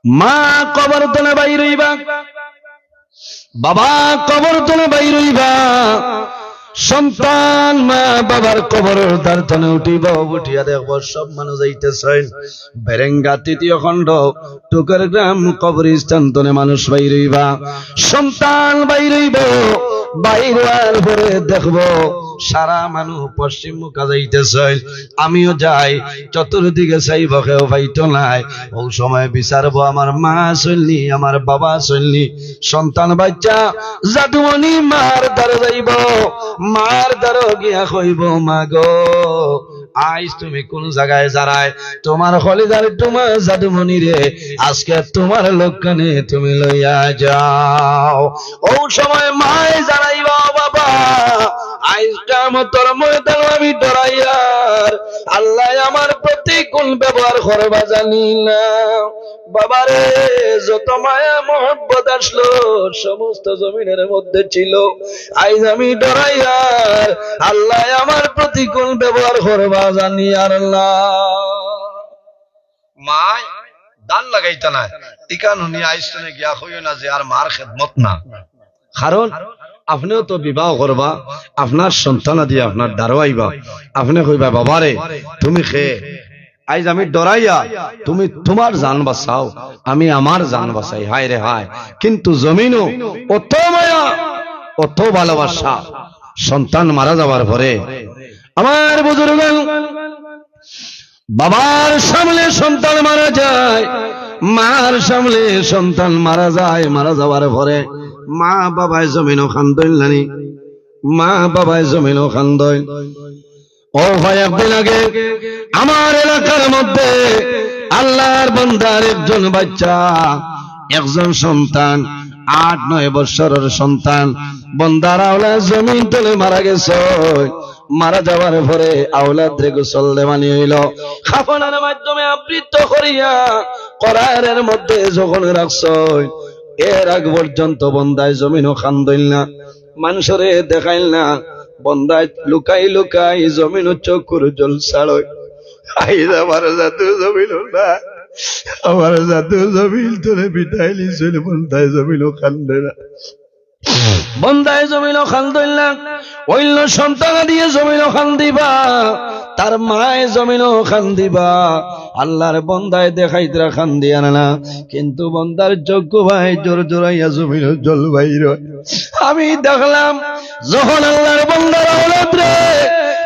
মা কবর তনে বাইর অইবা, বাবা কবর তনে বাইর অইবা, সন্তান মা বাবার কবরর দ্বার তনে উঠিবা, উঠিয়া দেখবো সব মানুষ যাইতেছইন, বেরেঙ্গা তৃতীয় খণ্ড, টুকের গ্রাম কবরস্থান তনে মানুষ বাইর অইবা, সন্তান বাইর অইবো, বাইর অওয়ার পরে দেখবো সারা মানুষ পশ্চিম মুখা যাইতেছইন, আমিও যাই, চতুর্দিকে চাইবো, কেউ পাইতো নায়। অউ সময় বিচারবো, আমার মা আছইন নি, আমার বাবা আছইন নি। সন্তান বাচ্চা জাদুমণি মার দ্বারো যাইবো, মার দ্বারো গিয়া কইবো, "মা গো, আইজ তুমি কুন জাগায় যারায় তুমার কলিজার টুমা জাদুমণিরে, আজকে তুমার লগে নিয়া তুমি লইয়া যাও।" অউ সময় মায় জানাইবা, "বাবা, আইজ কিয়ামতর ময়দানো আমি ডরাইয়ার, আল্লায় আমার প্রতি কুন ব্যবহার করবা জানি না।" বাবারে, যত মায়া মহব্বত আছলো সমস্ত জমিনর মধ্যে ছিল, আইজ আমি ডরাইয়ার, আল্লায় আমার প্রতি কুন ব্যবহার করবা জানি আর না। মায় ধান লাগাইতা নায়, ইখান হুনি আইজ তনে গিয়া কইও না যে আর মার খেদমত না। কারণ আপনেও তো বিবাহ করবা, আপনার সন্তানাদি আপনার দ্বারো আইবা, আপনে কইবা, "বাবারে, তুমি কে?" আইজ আমি ডরাইয়া তুমি তুমার জান বাচাও, আমি আমার জান বাচাই। হায় রে হায়, কিন্তু জমিনো অত মায়া, অত ভালোবাসা, সন্তান মারা যাওয়ার পরে আমার বুজুর্গান, বাবার সামনে সন্তান মারা যায়, মার সামনে সন্তান মারা যায়, মারা যাওয়ার পরে মা বাবায় জমিনো কান্দইন নানি, মা বাবায় জমিনো কান্দইন। ও ভাই, একদিন আগে আমার এলাকার মধ্যে আল্লাহর বান্দার একজন বাচ্চা, একজন সন্তান, আট নয় বছরের সন্তান, বান্দার আওলাদ জমিন তলে মারা গেছে। মারা যাওয়ার পরে আওলাদরে গোসল দেওয়ানি অইলো, কাফনের মাধ্যমে আবৃত করিয়া করারের মধ্যে যখন রাখছইন, এর আগ পর্যন্ত বান্দায় জমিনো কান্দইন না, মানষরে দেখাইন না, বান্দায় লুকাই লুকাই জমিনো চকুর জল ছাড়ইন। আইজ আমার জাদু জমিনো না, আমার জাদু জমিন তলে বিদায় নিছইন, বান্দায় জমিনো কান্দে না, বান্দায় জমিনো কান্দইন না। অইন্য সন্তানাদিয়ে জমিনো কান্দিবা, তার মায় জমিনো কান্দিবা, আল্লাহর বান্দায় দেখাইতরা কান্দিয়া না, কিন্তু বান্দার চকু বায় জোর জোরাইয়া জমিনো জল বাইর অয়। আমি দেখলাম, যখন আল্লাহর বান্দার আওলাদরে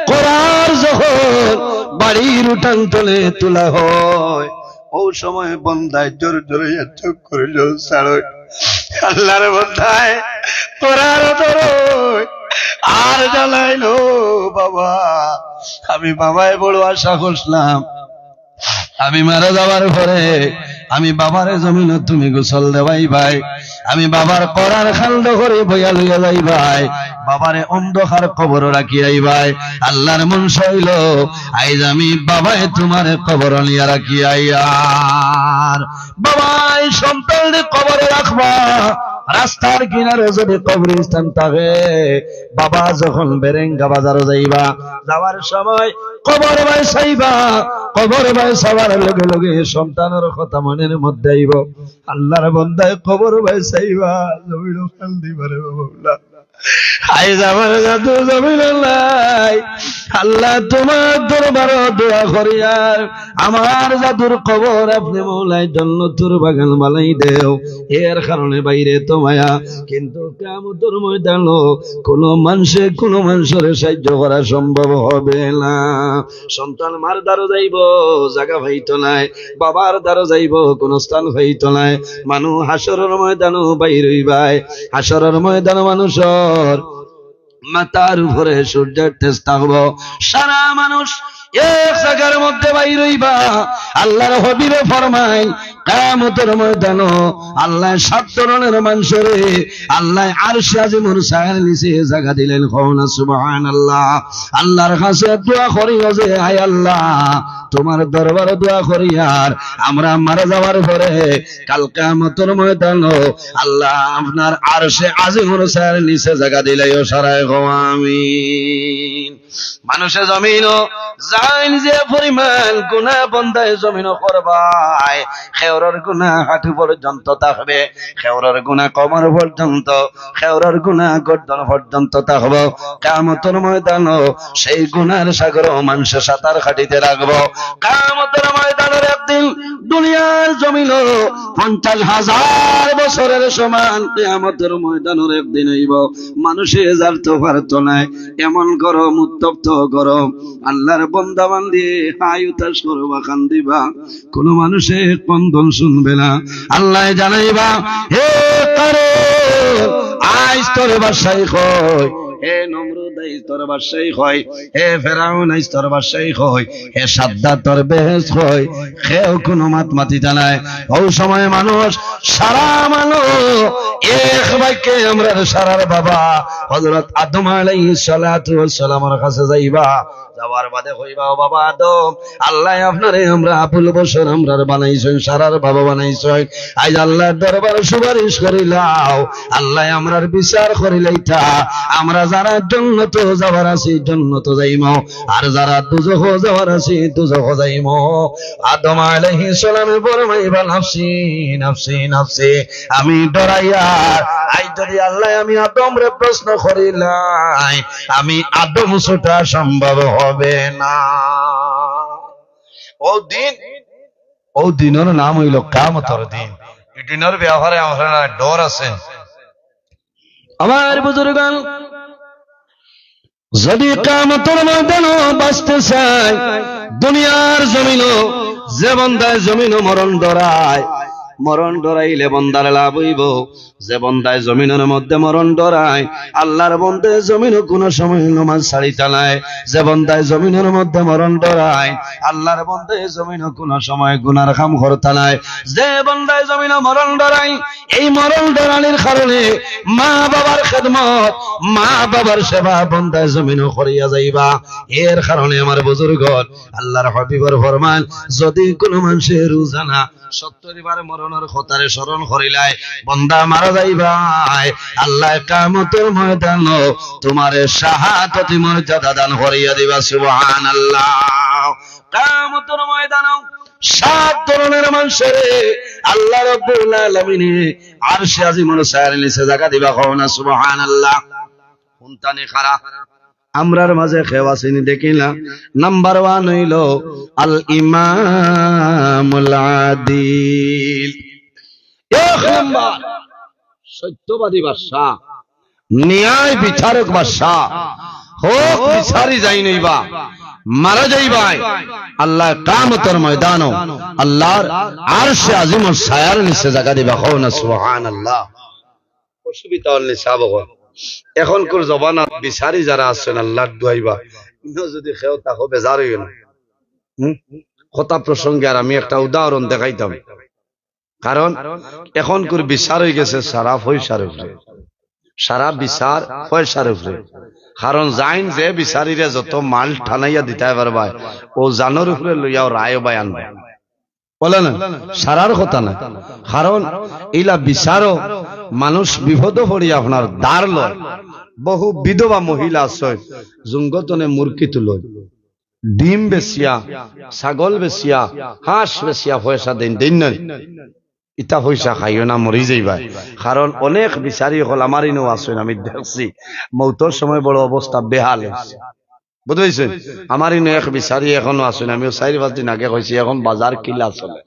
করার যখন বাড়ির উঠান তলে তুলা হয়, অউ সময় বান্দায় জোর জোরাইয়া চকুর জল ছাড়ইন। আল্লাহর বান্দায় করার ধরইন, আর জানাইলো, বাবা, আমি বাবায় বড় আশা করছিলাম, আমি মারা যাওয়ার পরে আমি বাবারে জমিনো তুমি গোসল দেওয়াইবায়, আমি বাবার করার কান্দ করি বইয়া লইয়া যাইবায়, বাবারে অন্ধকার কবরো রাখিয়া আইবায়। আল্লাহর মনশা অইলো, আইজ আমি বাবায় তুমারে কবরো নিয়া রাখিয়া আইয়ার। বাবায় সন্তানরে কবরো রাখবা, রাস্তার কিনারো যদি কবরস্থান থাকে, বাবা যখন বেরেঙ্গা বাজারো যাইবা, যাওয়ার সময় কবর বায় চাইবা, কবর বায় চাওয়ার লগে লগে সন্তানর কথা মনর মধ্যে আইবো। আল্লাহর বান্দায় কবর বায় চাইবা, জমিনো কান্দিবা রে বাবা। আইজ আমার জাদু জমিনো নাই। আল্লাহ, তুমার দরবারো দোয়া করিয়ার, আমার জাদুর কবর আপনে মওলায় জন্নতুর বাগান বানাই দেও। এর কারণে বাইরে তো মায়া, কিন্তু কিয়ামতর ময়দানো কুনু মানষে কুনু মানষরে সাহায্য করা সম্ভব হবে না। সন্তান মার দ্বারো যাইবো, জাগা পাইতো নায়, বাবার দ্বারো যাইবো, কুনু স্থান পাইতো নায়। মানুষ হাশরর ময়দানো বাইর অইবায়, হাশরর ময়দানো মানুষর মাথার উপরে সূর্যর তেজ থাকবো। সারা মানুষ এক জাগার মধ্যে বাইর অইবা। আল্লাহর হাবিবে ফরমাইন, কিয়ামতর ময়দানো আল্লায় সাত ধরনের মানষরে আল্লায় আরশে আজিমর ছায়ার নিচে জাগা দিলাইন। কও না সুবহানাল্লাহ। আল্লাহর কাছে দোয়া করিও যে, আয় আল্লাহ, তুমার দরবারো দোয়া করিয়ার, আমরা মারা যাওয়ার পরে কাল কিয়ামতর ময়দানো আল্লাহ আপনার আরশে আজিমর ছায়ার নিচে জাগা দিলাইও, সারায় কও আমিন। মানষে জমিনো যাইন যে পরিমাণ গুনা বান্দায় জমিনো করবায়, কেউরর গুনা হাঁটু পর্যন্ত থাকবে, কেউরর গুনা কোমর পর্যন্ত, কেউরর গুনা গর্দন পর্যন্ত থাকবো। কিয়ামতর ময়দানো সেই গুনার সাগরো মানষে সাঁতার কাটিতে লাগবো। কিয়ামতর ময়দানর একদিন দুনিয়ার জমিনো পঞ্চাশ হাজার বছরের সমান কিয়ামতর ময়দানর একদিন অইবো। মানষে যাইতো পারতো নায়, এমন গরম, উত্তপ্ত গরম। আল্লাহর বান্দা বান্দি হায় হুতাশ করবা, কান্দিবা, কুনু মানষে কন্দন শুনবে না। আল্লায় জানাইবা, হে কারুন, আইজ তোর বাদশাই কই? হে নমরুদ, আইজ তোর বাদশাই কই? হে ফেরাউন, আইজ তোর বাদশাই কই? হে সাদ্দাদ, তোর বেহেশত কই? কেউ কুনু মাত মাতিতা নায়। অউ সময় মানুষ, সারা মানুষ এক বাক্যে আমরার সারার বাবা হযরত আদম আলাইহিস সালাতু ওয়াস সালামর কাছে যাইবা। যাওয়ার বাদে কইবা, ও বাবা আদম, আল্লায় আপনারে আমরা আবুল বশর আমরার বানাইছইন, সারার বাবা বানাইছইন। আইজ আল্লাহর দরবারো সুপারিশ করিলাও, আল্লায় আমরার বিচার করিলাইতা। আমরা যারা জন্নতো যাওয়ার আছি, জন্নতো যাইমু, আর যারা দুজখো যাওয়ার আছি, দুজখো যাইমু। আদম আলাইহিস সালামে ফরমাইবা, নাফসি, নাফসি, নাফসি, আমি ডরাইয়ার। আইজ যদি আল্লায় আমি আদমরে প্রশ্ন করিলাই, আমি আদম ছুটা সম্ভব হবে না। অউ দিন, অউ দিনর নাম অইলো কিয়ামতর দিন। ই দিনর ব্যাপারে আমরার ডর আছে। আমার বুজুর্গান, যুদি কিয়ামতর ময়দানো বাঁচতে চায়, দুনিয়ার জমিনো যে বন্দায় জমিনো মরণ ডরায়, মরণ ডরাইলে বন্দার লাভ অইবো। যে বন্দায় জমিনর মধ্যে মরণ ডরায়, আল্লার বন্দায় জমিনো কুনু সময় নমাজ ছাড়িতা নায়। যে বন্দায় জমিনর মধ্যে মরণ ডরায়, আল্লার বন্দায় জমিনো কুনু সময় গুনার কাম করতা নায়। যে বন্দায় জমিনো মরণ ডরায়, এই মরণ ডরানির কারণে মা বাবার খেদমত, মা বাবার সেবা বন্দায় জমিনো করিয়া যাইবা। এর কারণে আমার বুজুর্গর আল্লার হাবিবর ফরমান, যুদি কুনু মানষে রোজানা সত্তর বার মরণর কথারে স্মরণ করিলায়, বন্দা মারা যাইবায়, আল্লায় কিয়ামতর ময়দানো তুমারে শাহাদতি মর্যাদা দান করিয়া দিবা। সুবহানাল্লাহ। কিয়ামতর ময়দানো সাত ধরনের মানষরে আল্লাহ রাব্বুল আলামিনে আরশে আজিমর ছায়ার নিচে জাগা দিবা। কও না সুবহানাল্লাহ। কুনতানে খারা? আমরার মাঝে কেউ আছেনি দেখি না। নাম্বার ওয়ান অইলো আল ইমামুল আদিল। এক নাম্বার, সত্যবাদী বাদশা, ন্যায় বিচারক বাদশা, হক বিচারি যাইন অইবা, মারা যাইবায়, আল্লায় কিয়ামতর ময়দানো আল্লার আরশে আজিমর ছায়ার নিচে জাগা দিবা। কও না সুবহানাল্লাহ। অসুবিধা অইল নি সাব অকল। এখনকুর জমানাত বিচারি যারা আছইন আল্লার ডরাইবা, ইনো যুদি কেউ থাকো বেজার অইও না। হুম? কথা প্রসঙ্গে আর আমি একটা উদাহরণ দেখাইতাম। কারণ এখনকুর বিচার অইগেছে সারা পয়সার উপরে, সারা বিচার পয়সার উপরে। কারণ যাইন যে বিচারিরে যত মাল টানাইয়া দিতায় পারবায়, অউ জানর উপরে লইয়াও রায় বায় আনবা। বলে না, সারার কথা না। কারণ ইলা বিচারো মানুষ বিপদো পড়ি আপনার ধার লয়। বহু বিধবা মহিলা আছে, জুঙ্গতনে মুরগি তুলইন, ডিম বেচিয়া, ছাগল বেচিয়া, হাঁস বেচিয়া পয়সা দেইন, দেইন না? ইতা পয়সা খাইও না, মরি যাইবায়। কারণ অনেক বিচারি অকল আমার ইনো আছইন, আমি দেখছি, মউতর সময় বড় অবস্থা বেহাল অইছে। বুঝছইন? আমার ইনো এক বিচারি এখনো আছইন, আমি অউ চাইর পাঁচ দিন আগে কইছি, এখন বাজার কিলা চলে।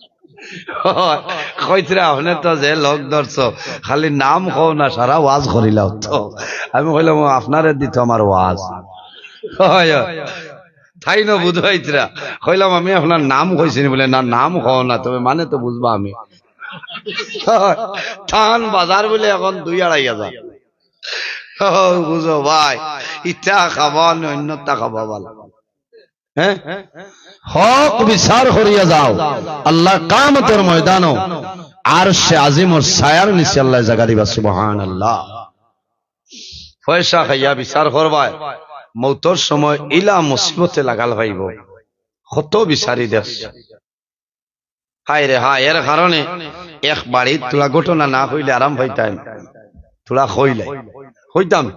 কইতরা, আপনে তো যে লোক ধরছো, খালি নাম কও না, সারা ওয়াজ করিলাও তো। আমি কইলাম, "ও, আপনারে দিতো আমার ওয়াজ।" হয়, হয়। তাইন বুঝাইতরা। কইলাম, "আমি আপনার নাম কইছি নি?" বলে, "না, নাম কও না, তবে মানে তো বুঝবা আমি।" তান বাজার বলে এখন দুই আড়াই হাজার। ও, বুঝো ভাই, ইটা খাবা না অন্যটা খাবা ভালা। হ্যাঁ? হক বিচার করিয়া যাও, আল্লাহ কিয়ামতর ময়দানো আরশে আজিমর ছায়ার নিচে আল্লায় জাগা দিবা। সুবহানাল্লাহ। পয়সা খাইয়া বিচার করবায়, মউতর সময় ইলা মুসিবতে লাগাল পাইবো। কত বিচারি দেশ। হায় রে হায়, এর কারণে এক বাড়িত থুড়া ঘটনা না কইলে আরাম পাইতাম, থুড়া কইলে কইতাম।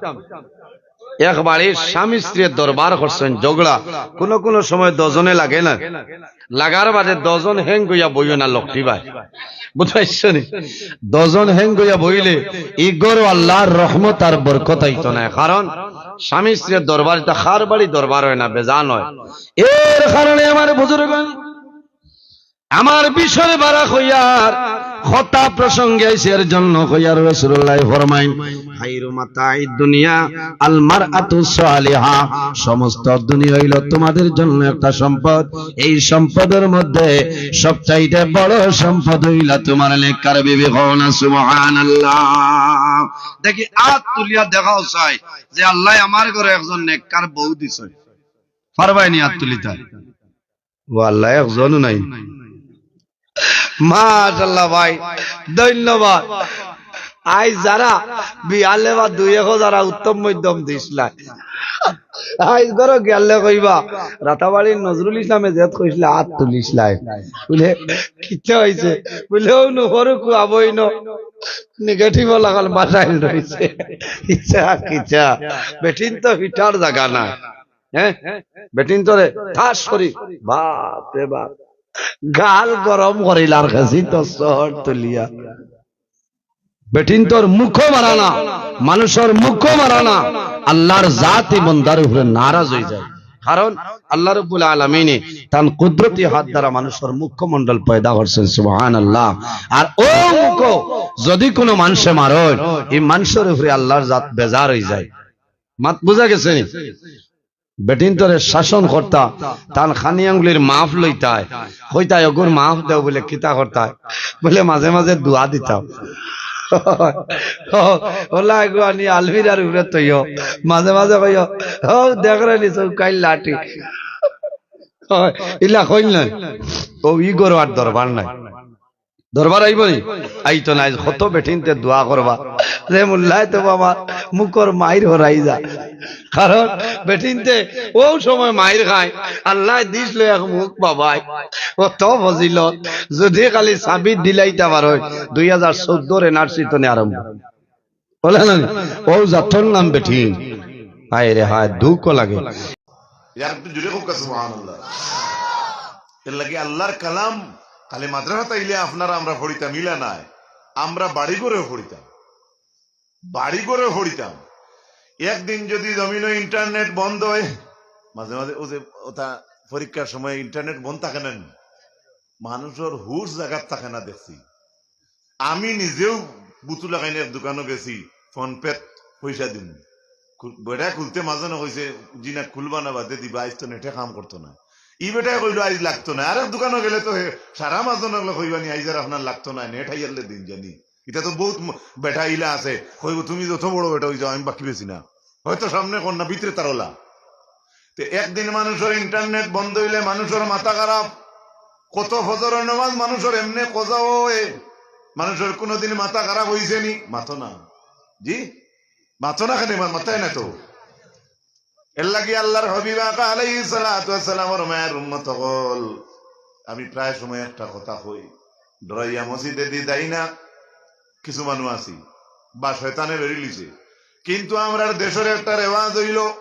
এক বাড়ির স্বামী স্ত্রীয়ে দরবার করছইন, ঝগড়া, কুনু কুনু সময় দুইজনে লাগে না, লাগার বাদে দুইজন হেং অইয়া বইও না লক্ষ্মী ভাই, বুঝছইন নি? দুইজন হেং অইয়া বইলে ই ঘরো আল্লার রহমত আর বরকত আইতো নায়, কারণ স্বামী স্ত্রীর দরবার ইটা কার বাড়ি দরবার অয় না, বেজান অয়। এর কারণে আমার বুজুর্গ আমার বিষয় বাড়া কইয়ার কথা প্রসঙ্গে আইছে, এর জন্য কইয়ার রাসূলুল্লাহ ফরমাইন, "খায়রু মাতা'আদ দুনিয়া আল মারআতু সালিহা।" সমস্ত দুনিয়া অইলো তোমাদের জন্য একটা সম্পদ। এই সম্পদের মধ্যে সবচাইতে বড় সম্পদ অইলা তোমার নেককার বিবি। কও না সুবহানাল্লাহ। দেখি আত তুলিয়া দেখাও চাই যে আল্লায় আমার ঘরো একজন নেককার বউ দিছে। পারবায় নি আত তুলিতা? ও আল্লাহ, একজনও নাই। মাশাআল্লাহ ভাই, ধন্যবাদ। আইজ যারা বিয়ালে বা দুই এক যারা উত্তম মধ্যম দিছলা, আইজ ঘরো গেলে কইবা, "রাতাবাড়ির নজরুল ইসলামে যেত কইছলা, আত তুলিছলা।" বলে, "কিতা অইছে?" বলে, "ও নো, হরু কুয়া বই নো, নেগেটিভ লাগাল বাজাইল রইছে।" ইচ্ছা কিচ্ছা, বেটিন তো ফিটার জাগা না। হ্যাঁ, বেটিন তোরে ঠাস করি, বাপ রে বাপ, গাল গরম করিলার গেছি তো শহর তুলিয়া। বেটিন তোর মুখো মারা না, মানুষর মুখো মারা না, আল্লার জাতি বন্দার উপরে নারাজ অই যায়। কারণ আল্লাহ রাব্বুল আলামিনে তান কুদরতি হাত দ্বারা মানুষর মুখমণ্ডল পয়দা করছইন, সুবহানাল্লাহ। আর অউ মুখ যদি কুনু মানষে মারইন, ই মানষর উপরে আল্লাহর জাত বেজার অইযায়। মাত বুঝা গেছে নি? বেটিন্তরে শাসন করতা, তান খানি আঙ্গুলির মাফ লইতায়, কইতায়, "অগুর মাফ দেও," বুলে, "কিতা করতায়?" বুলে, "মাঝে মাঝে দোয়া দিতাম।" অলা এগু আনি আলমিরার উপরে থইও, মাঝে মাঝে কইও, "ও দেখরে নি চৌকাইল লাঠি।" ইলা কইল না, অউ ইগরো আর দরবার নাই। দরবার আইবো নি? আইতো নায়। কত বেটিন্তে দোয়া করবা, যে মোল্লায় তো বাবা মুখর মাইর হরাই যা। কারণ বেটিন্তে অউ সময় মাইর খায়, আল্লায় দিছলো এক মুখ বাবায়, অত ফজিলত। যদি খালি সাবিত দিলাইতা পারইন, দুই হাজার চৌদ্দর এনআরসি তনে আরম্ভ। বুলে না নি? অউ জাতর নাম বেটিন। হায় রে হায়, দুঃখ লাগে। ইয়ার একটু জোরে কউক্কা সুবহানাল্লাহ। এরলাগি আল্লাহর কালাম খালি মাদ্রাসাত আইলে আপনারা আমরা পড়িতাম, ইলা নায়, আমরা বাড়ি ঘরেও পড়িতাম, বাড়ি ঘরেও পড়িতাম। একদিন যদি জমিনো internet বন্ধ অয়, মাঝে মাঝে অউ যে অতা পরীক্ষার সময় internet বন্ধ থাকে না নি, মানুষর হুশ জাগাত থাকে না দেখছি। আমি নিজেও বুতু লাগাইন এক দোকানো গেছি, PhonePe-ত পয়সা দিমু। খু-, বেটায় খুলতে মাঝে না কইছে, "জি না, খুলবা না, বাদে দিবা, আইজ তো নেটে কাম করতো না।" ই বেটায় কইলো, "আইজ লাগতো না।" আরেক দোকানো গেলে তো হে, সারা মাঝে না কইবা নি, "আইজ আর আপনার লাগতো না, নেট হাইয়ারলে দিন জানি।" ইটা তো বউত ম-, বেটা ইলা আছে, কইবো, "তুমি যত বড় বেটা অইযাও, আমি বাকি বেশি না।" হয়তো সামনে কর না, ভিতরে তার অলা। তে একদিন মানুষর internet বন্ধ অইলে মানুষর মাথা খারাপ। কত ফজরর নামাজ মানুষর এমনে কজা অয়, মানুষর কুনুদিন মাথা খারাপ অইছে নি? মাতো না। জি? মাতো না কেনে? মা-, মাতায় না তো। এরলাগি আল্লাহর হাবিব আকা আলাইহিস সালাতু ওয়াস সালামর মায়ার উম্মত অকল, আমি প্রায় সময় একটা কথা কই, ডরাইয়া মসজিদেদি যাই না, কিছু মানুষ আছি, বা শয়তানে বেরিলিছে। কিন্তু আমরার দেশর একটা রেওয়াজ অইলো,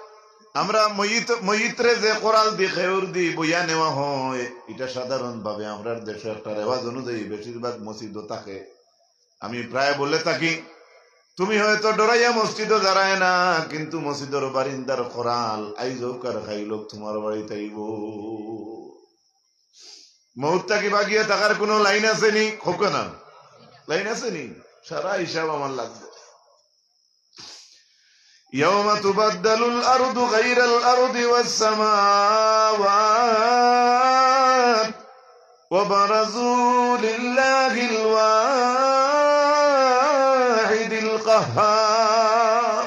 আমরা মইত, মইতরে যে কোরালদি খেউরদি বইয়া নেওয়া হয়, ইটা সাধারণভাবে আমরার দেশো একটা রেওয়াজ অনুযায়ী বেশিরভাগ মসজিদও থাকে। আমি প্রায় বলে থাকি, "তুমি হয়তো ডরাইয়া মসজিদো যারায় না, কিন্তু মসজিদর বারিন্দার কোরাল আইজ অউক আর কাইল অউক তুমার বাড়িত আইবো।" মউত থাকি বাগিয়া থাকার কুনু লাইন আছে নি? কউক্কা না, লাইন আছে নি? সারা হিসাব আমার লাগবো। يوم تبدل الأرض غير الأرض والسماوات وبرزوا لله الواحد القهار।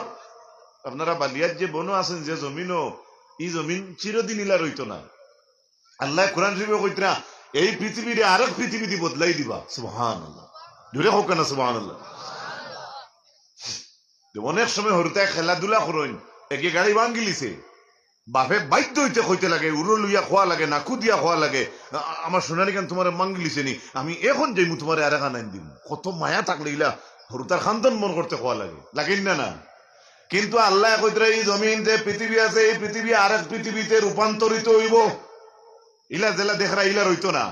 আপনারা বালিয়ার যে বনো আছেন, যে জমিনও, ই জমিন চিরদিন ইলা রইতো না। আল্লায় কোরআন শরীফো কইতরা, "এই পৃথিবীরে আরেক পৃথিবীদি বদলাই দিবা।" সুবহানাল্লাহ। জোরে কউক্কা না সুবহানাল্লাহ। যে অনেক সময় হুরুতায় খেলাধুলা করইন, এগে গাড়ি ভাঙ্গিলিছে, বাপে বাধ্য অইতে কইতে লাগে, উরো লইয়া কওয়া লাগে, নাকু দিয়া কওয়া লাগে, "আ-, আ-, আমার সোনারি খান তুমারে ভাঙ্গিলিছে নি, আমি এখন যাইমু তুমারে আরেকখান আইন দিমু।" কত মায়া থাকলে ইলা হুরুতার খান্দন বড় করতে কওয়া লাগে, লাগে না, না? কিন্তু আল্লায় কইতরা, "এই জমিন যে পৃথিবী আছে, এই পৃথিবী আরেক পৃথিবীতে রূপান্তরিত অইবো।" ইলা যেলা দেখরা, ইলা রইতো না।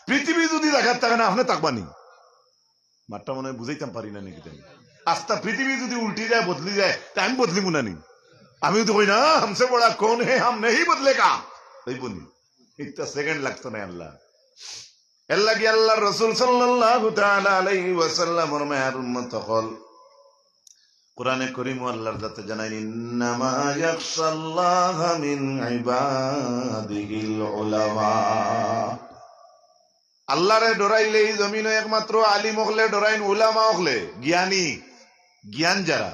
পৃথিবী যদি জাগাত থাকে না, আপনে থাকবা নি? মাতটা মনে হয় বুঝাইতাম পারি না নাকি জানি। আস্তা পৃথিবী যদি উল্টি যায়, বদলি যায়, তে আমি বদলিমু না নি? আমি তো কই না, "হামসে বড়া কৌন হে, হাম নেহি বদলেগা।" অইবো নি? একটা সেকেন্ড লাগতো না আল্লাহ। এরলাগি আল্লাহর রাসূল সাল্লাল্লাহু তাআলা আলাইহি ওয়াসাল্লামর মায়ার উম্মত অকল, কোরআনে করিমো আল্লাহর জাতে জানাইন, "ইন্নামা ইয়াখশাল্লাহা মিন ইবাদিহিল উলামা।" আল্লাহরে ডরাইলে ই জমিনো একমাত্র আলিম অকলে ডরাইন, উলামা অকলে, জ্ঞানী, জ্ঞান যারা,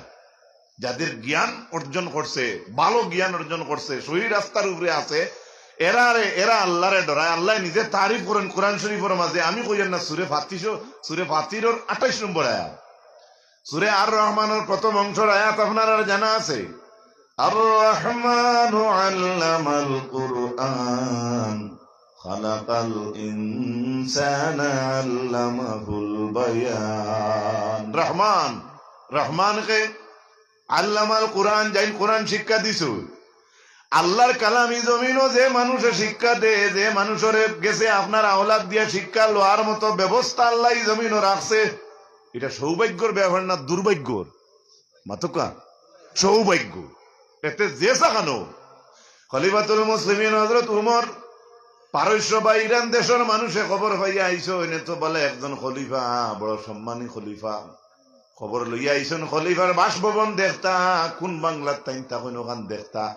যাদের জ্ঞান অর্জন করছে, ভালো জ্ঞান অর্জন করছে, সহি রাস্তার উপরে আছে, এরারে, এরা আল্লাহরে ডরায়। আল্লায় নিজে তারিফ করইন কোরআন শরীফর মাঝে, আমি কইয়ার না, সূরা ফাতির, সূরা ফাতিরর আঠাইশ নম্বর আয়াত। সূরা আর রহমানর প্রথম অংশর আয়াত আপনারার জানা আছে, "আর রহমানু আল্লামাল কুরআন, খালাকাল ইনসানা আল্লামাহুল বায়ান।" রহমান, রহমান কে? আল্লামাল কুরআন, যাইন কোরআন শিক্ষা দিছইন। আল্লাহর কালাম ই জমিনো যে মানুষে শিক্ষা দেয়, যে মানুষরে গেছে আপনার আওলাদ দিয়া শিক্ষা লওয়ার মতো ব্যবস্থা আল্লায় ই জমিনো রাখছে, ইটা সৌভাগ্যর ব্যাপার না দুর্ভাগ্যর? মাতউক্কা, সৌভাগ্য। এতে যে সাখানো খলিফাতুল মুসলিমিন হযরত উমর, পারস্য বা ইরান দেশর মানুষে খবর পাইয়া আইছইন, এনে তো বলে একজন খলিফা, বড় সম্মানী খলিফা। খবর লইয়া আইছইন খলিফার বাসভবন দেখতা, কুন বাংলাত তাইন থাকইন অখান দেখতা।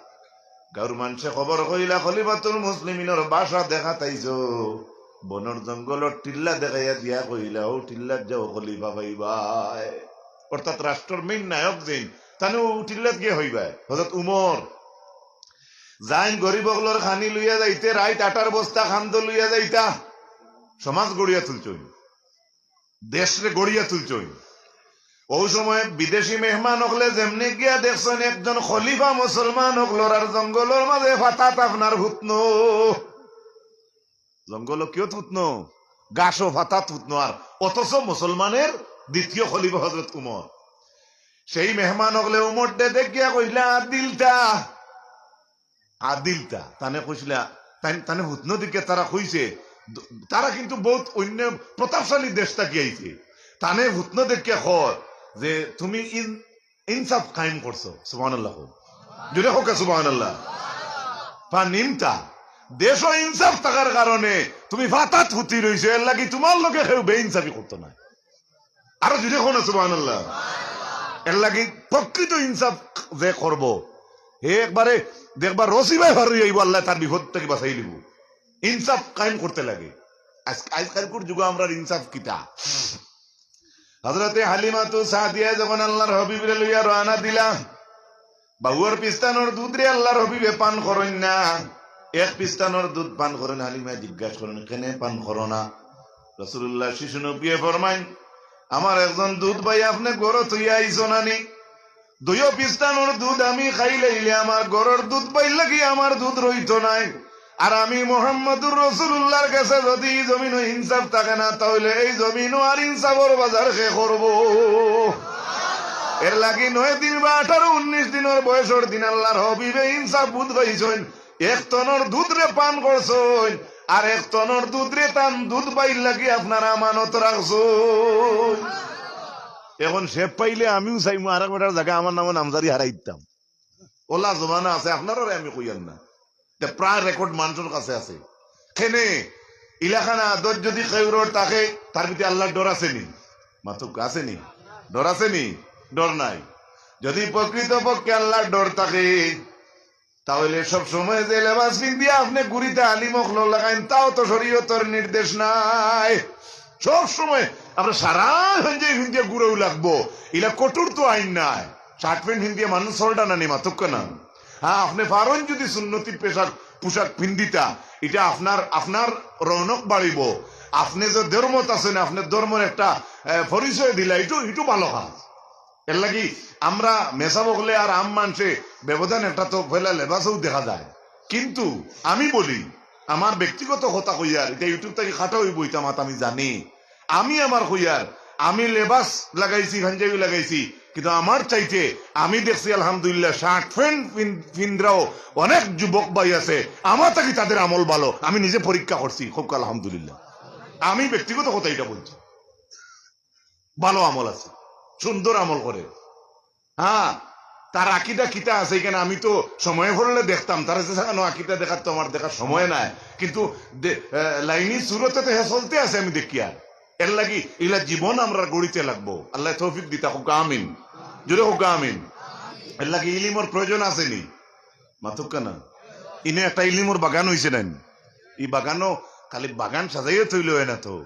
গাউর মানষে খবর কইলা, "খলিফাতুল মুসলিমিনর বাসা দেখাত আইছো, বনর জঙ্গলর টিল্লা দেখাইয়া দিয়া কইলা, অউ টিল্লাত যাও খলিফা পাইবায়।" অর্থাৎ রাষ্ট্রর main নায়ক যেইন, তানে অউ টিল্লাত গিয়া পাইবায়। হযরত উমর যাইন গরিব অকলর খানি লইয়া যাইতে, রাইত আটার বস্তা খান্দ লইয়া যাইতা, সমাজ গড়িয়া তুলছইন, দেশরে গড়িয়া তুলছইন। অউ সময় বিদেশি মেহমান অকলে যেমনে গিয়া দেখছইন একজন খলিফা মুসলমান অকলর, আর জঙ্গলর মাঝে ফাতাত আপনার হুতনো। জঙ্গলো কিয়ত হুতনো? গাছো ফাতাত হুতনো, আর অথচ মুসলমানের দ্বিতীয় খলিফা হযরত উমর। সেই মেহমান অকলে উমররে দেখিয়া কইলা, "আদিলতা, আদিলতা।" তানে কইছিলা, তাই-, তানে হুতনো দেখিয়া তারা কইছে, দ-, তারা কিন্তু বউত অইন্য প্রতাপশালী দেশ থাকি আইছে। তানে হুতনো দেখিয়া কয় যে, "তুমি ইন-, ইনসাফ কায়েম করছো।" সুবহানাল্লাহ কও। জোরে কউক্কা সুবহানাল্লাহ। ফানিমতা, দেশো ইনসাফ থাকার কারণে তুমি ফাতাত হুতি রইছো, এরলাগি তুমার লগে কেউ বেইনসাফি করতো নায়। আরো জোরে কও না সুবহানাল্লাহ। এরলাগি প্রকৃত ইনসাফ যে করবো, হে একবারে দেখবা রশি বায় ফার অইয়া আইবো, আল্লায় তার বিপদ থাকি বাচাই লিবো। ইনসাফ কায়েম করতে লাগে। আইজ, আইজকালকুর যুগো আমরার ইনসাফ কিতা? হযরতে হালিমাতু সাদিয়া যখন আল্লার হাবিবরে লইয়া রওয়ানা দিলা, বাউর পিস্তানর দুধরে আল্লার হাবিবে পান করইন না, এক পিস্তানর দুধ পান করইন। হালিমায় জিজ্ঞাসা করইন, "কেনে পান করো না?" রাসূলুল্লাহ শিশু নবিয়ে ফরমাইন, "আমার একজন দুধ ভাই আপনে ঘরো থইয়া আইছো না নি? দুইও পিস্তানর দুধ আমি খাইলাইলে আমার ঘরর দুধ ভাইর লাগি আমার দুধ রইতো নায়। আর আমি মুহাম্মাদুর রাসূলুল্লাহর গেছে যদি ই জমিনো ইনসাফ থাকে না, তাইলে এই জমিনো আর ইনসাফর বাজার কে করবো?" এরলাগি নয় দিন বা আঠারো উনিশ দিনর বয়সর দিন আল্লার হাবিবে ইনসাফ বুঝ পাইছইন। এক তনর দুধরে পান করছইন, আর এক তনর দুধরে তান দুধ ভাইর লাগি আপনারা আমানত রাখছইন। এখন শেপ পাইলে আমিও চাইমু আর এক বেটার জাগা আমার নামো নামজারি হারাই দিতাম। অলা জমানা আছে, আপনারারে আমি কইয়ার না। তে প্রায় record মানষর কাছে আছে। কেনে ইলাখান আদত যদি কেউরর থাকে, তার ভিতরে আল্লার ডর আছে নি? মাতউক্কা, আছে নি? ডর আছে নি? ডর নাই। যদি প্রকৃতপক্ষে আল্লার ডর থাকে, তাইলে সব সময় যে লেবাস পিন্দিয়া আপনে ঘুরিতা আলিম অকলর লাখান, তাও তো শরীয়তর নির্দেশ নায়। সব সময় আপনে সারা পাঞ্জাবি পিন্দিয়া ঘুরাও লাগবো, ইলা কঠোর তো আইন নায়। শার্ট প্যান্ট পিন্দিয়া মানুষ চলরা না নি, মাতউক্কা না। হ্যাঁ, আপনে পারইন যদি সুন্নতি পেশাক, পোশাক পিন্দিতা, ইটা আপনার, আপনার রৌনক বাড়িবো। আপনে যে ধর্মত আছইন, আপনার ধর্মর একটা, এ, পরিচয় দিলা, ইটু, ইটু ভালো কাজ। এরলাগি আমরা মেসাব অকলে আর আম মানষে ব্যবধান একটা তো পয়লা লেবাসও দেখা যায়। কিন্তু আমি বলি, আমার ব্যক্তিগত কথা কইয়ার, ইটা YouTube থাকি কাটা অইবো, ইটা মাত আমি জানি। আমি আমার কইয়ার, আমি লেবাস লাগাইছি, পাঞ্জাবি লাগাইছি, কিন্তু আমার চাইতে আমি দেখছি আলহামদুলিল্লাহ শার্ট প্যান্ট পিন-, পিন্দরাও অনেক যুবক ভাই আছে, আমার থাকি তাদের আমল ভালো। আমি নিজে পরীক্ষা করছি, কউক্কা আলহামদুলিল্লাহ। আমি ব্যক্তিগত কথা ইটা বলছি। ভালো আমল আছে, সুন্দর আমল করে। হ্যাঁ, তার আকিদা কিতা আছে ইখান আমি তো সময় পড়লে দেখতাম, তারা যে সাকানো আকিদা দেখার তো আমার দেখার সময় নাই, কিন্তু দে-, আহ, লাইনি সুরতে তো হে চলতে আছে আমি দেখিয়ার। এরলাগি ইলা জীবন আমরা গড়িতে লাগবো। আল্লায় তৌফিক দিতা, কউক্কা আমিন। জোরে কউক্কা আমিন। এরলাগি ইলিমর প্রয়োজন আছে নি? মাতউক্কা না। ইনো একটা ইলিমর বাগান অইছে নানি? ই বাগানো খালি বাগান সাজাইয়া থইলে অয় না তো।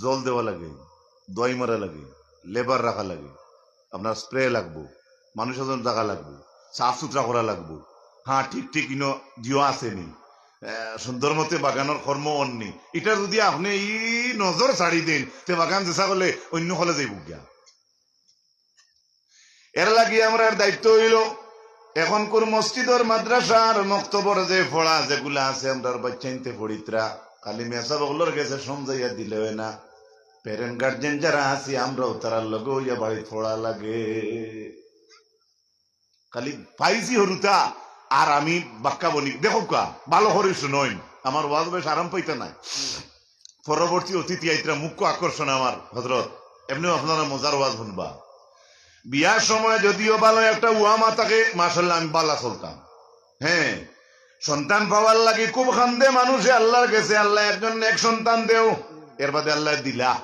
জল দেওয়া লাগে, দোয়াই মারা লাগে, লেবার রাখা লাগে, আপনার স্প্রে লাগবো, মানুষ এজন জাগা লাগবো, সাফ সুতরা করা লাগবো। হ্যাঁ, ঠিক ঠিক ইনো দিও আছে নি, আহ, সুন্দর মতে বাগানর কর্ম অর নি। ইটা যদি আপনে ই নজর ছাড়ি দেইন, তে বাগান যেছা করলে অইন্য হলে যাইবো গিয়া। এরলাগি আমরার দায়িত্ব অইলো, এখনকুর মসজিদর, মাদ্রাসার, মক্তবর যে পড়া যেগুলা আছে, আমরার বাইচ্চাইন্তে পড়িতরা, খালি মেসাব অকলর গেছে সমঝাইয়া দিলে অয় না। Parent guardian যারা আছি, আমরাও তারার লগে অইয়া বাড়িত পড়া লাগে। খালি পাইছি হুরুতা, আর আমি বাক্কা বনি। দেখউক্কা, ভালো করি হুনইন, আমার ওয়াজ বেশ আরাম পাইতা নায়। পরবর্তী অতিথি আইতরা, মুখ্য আকর্ষণ আমার হজরত। এমনেও আপনারা মজার ওয়াজ হুনবা। বিয়ার সময় যদিও ভালো একটা উহামা থাকে, মাশাআল্লাহ, আমি ভালা চলতাম। হ্যাঁ, সন্তান পাওয়ার লাগি খুব কান্দে মানুষে আল্লাহর গেছে, "আল্লাহ, একজন নেক সন্তান দেও।" এর বাদে আল্লাহ দিলা,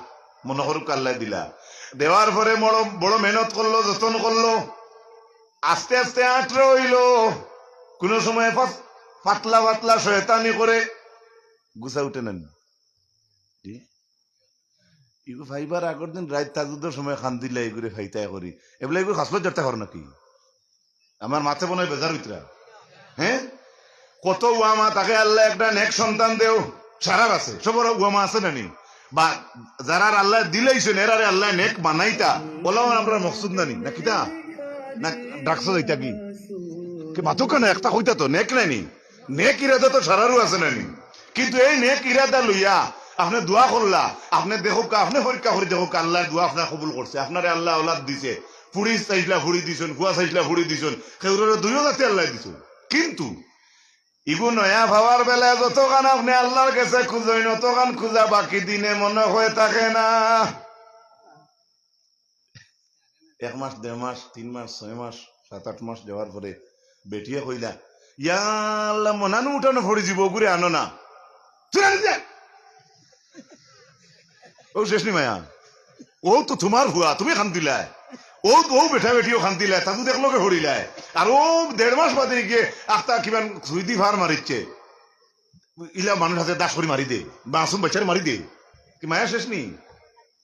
মনো করুক্কা আল্লাহ দিলা। দেওয়ার পরে বড়, বড় মেহনত করলো, যতন করলো, আস্তে আস্তে আঁটরে অইলো। কুনু সময় ফাত-, ফাতলা ফাতলা শয়তানি করে, গুছা উঠে না নি? জি? ইগু ফাইবার আগর দিন রাইত তাহাজ্জুদর সময় কান্দিলা, ইগুরে ফাইতায় করি। এবলা ইগু খাসলত জারতা করো নাকি? আমার মাতে মনে অয় বেজার অইতরা। হ্যাঁ? কত উয়া মা তাকে আল্লাহ একটা নেক সন্তান দেও, সারার আছে, সবর উয়া মা আছে না নি? বা যারার আল্লাহ দিলাইছইন, এরারে আল্লাহ নেক বানাইতা, অলাও আমরার মকসুদ না নি? না কিতা? না ডাকছো যাইতা কি? কি মাতুক্কা না, একটা কইতা তো, নেক না নি? নেক ইরাদা তো সারারও আছে না নি? কিন্তু এই নেক ইরাদা লইয়া আপনে দোয়া করলা, আপনে দেখউক্কা, আপনে পরীক্ষা করি দেখউক্কা, আল্লায় দোয়া আপনার কবুল করছে, আপনারে আল্লায় আওলাদ দিছে, ফুড়ি চাইছলা ফুড়ি দিছইন, ফুয়া চাইছলা ফুড়ি দিছইন, কেউররে দুইও জাতি আল্লায় দিছইন। কিন্তু ইগু নয়া পাওয়ার বেলায় যতখান আপনে আল্লাহর গেছে খুজইন, অতখান খুজা বাকি দিনে মনো অয় থাকে না। এক মাস, দেড় মাস, তিন মাস, ছয় মাস, সাত আট মাস যাওয়ার পরে বেটিয়ে কইলা, "ইয়া আল্লাহ, মনানু উঠানো পড়ি যিবো, অগুরে আনো না।" তুই আনি দে। ও শেষ নি মায়া, ও তো তুমার ফুয়া, তুমি কান্দিলায়, ও, ও বেটা বেটিও কান্দিলায়, তাকু দেখলো কে পড়িলায়, আর ও দেড় মাস বাদে গিয়া আখতা কিমান সুইদি ফার মারিচ্ছে। ইলা মানুষ আছে দাস করি মারি দে, মাসুম বাচ্চারে মারি দে, কি মায়া শেষ নি?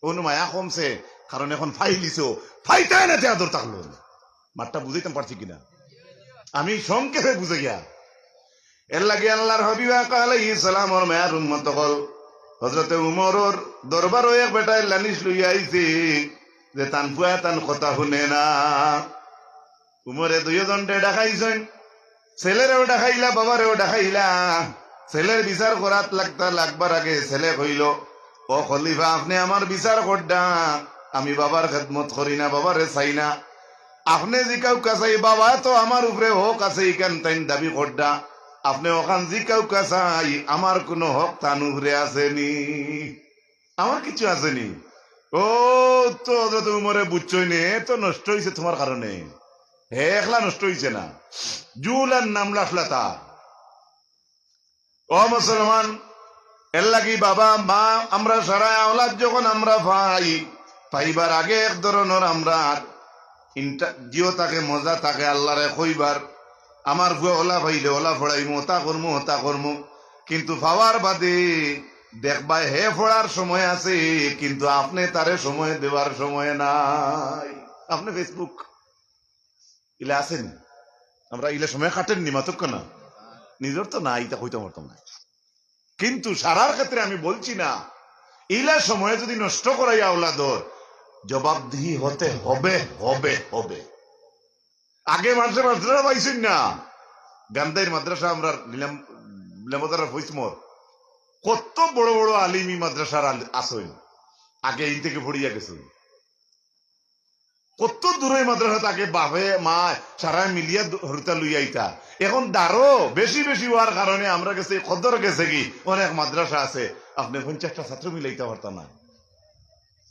অনু মায়া কমছে, কারণ এখন ফাইলিছো, ফাইতায় না তে আদর থাকলো। মাতটা বুঝাইতাম পারছি কিনা? আমি সংক্ষেপে বুঝাইয়া। এর লাগি আল্লাহর হাবিব আকা আলাইহিস সালামর মায়ার উম্মত অকল, হযরতে উমরর দরবারো এক বেটায় লানিশ লইয়া আইছে যে তান ফুয়া তান কথা হুনে না। উমরে দুইওজনরে ডাকাইছইন, ছেলেরেও ডাকাইলা, বাবারেও ডাকাইলা। ছেলের বিচার করাত লাগতা লাগবার আগে ছেলে কইলো, "ও খলিফা, আপনে আমার বিচার করডা, আমি বাবার খেদমত করি না, বাবারে চাই না। আপনে জিকাউক্কা চাই, বাবা তো আমার উপরে হক আছে, ইখান তাইন দাবি করডা। আপনে অখান জিকাউক্কা চাই, আমার কুনু হক তান উপরে আছে নি? আমার কিছু আছে নি?" ও তো হযরত উমরে বুঝছইন, এ তো নষ্ট অইছে তুমার কারণে, হে একলা নষ্ট অইছে না, জুলান নামলা আসলা তা। ও মুসলমান, এর লাগি বাবা, মা, আমরা সারা আওলাদ যখন আমরা পাই, পাইবার আগে এক ধরনর আমরা ইন্টা-, জিও থাকে, মজা থাকে, আল্লাহরে কইবার, "আমার ফুয়া অলা পাইলে অলা পড়াইমু, অতা করমু, অতা করমু।" কিন্তু পাওয়ার বাদে দেখবায় হে পড়ার সময় আছে, কিন্তু আপনে তারে সময় দেওয়ার সময় নাই। আপনে Facebook ইলা আছেন, আমরা ইলা সময় কাটেন নি, মাতুক্কা না, নিজর তো না, ইতা কইতাম পারতাম না। কিন্তু সারার ক্ষেত্রে আমি বলছি না, ইলা সময় যদি নষ্ট করাই আওলাদর, জবাবদিহি হতে হবে, হবে, হবে। আগে মানুষে মাদ্রাসা পাইছইন না, গান্ধাইর মাদ্রাসা আমরা নিলাম, নিলামদারা ফৈসমর, কত বড় বড় আলিম ই মাদ্রাসার আল-, আছইন, আগে ইন থেকে পড়িয়া গেছইন। কত দূরে মাদ্রাসা থাকে, বাপে মা সারা মিলিয়া দ-, হরুতা লইয়া আইতা। এখন দারো বেশি বেশি অওয়ার কারণে আমরা গেছে কদর গেছে কি, অনেক মাদ্রাসা আছে, আপনে পঞ্চাশটা ছাত্র মিলাইতা পারতা না।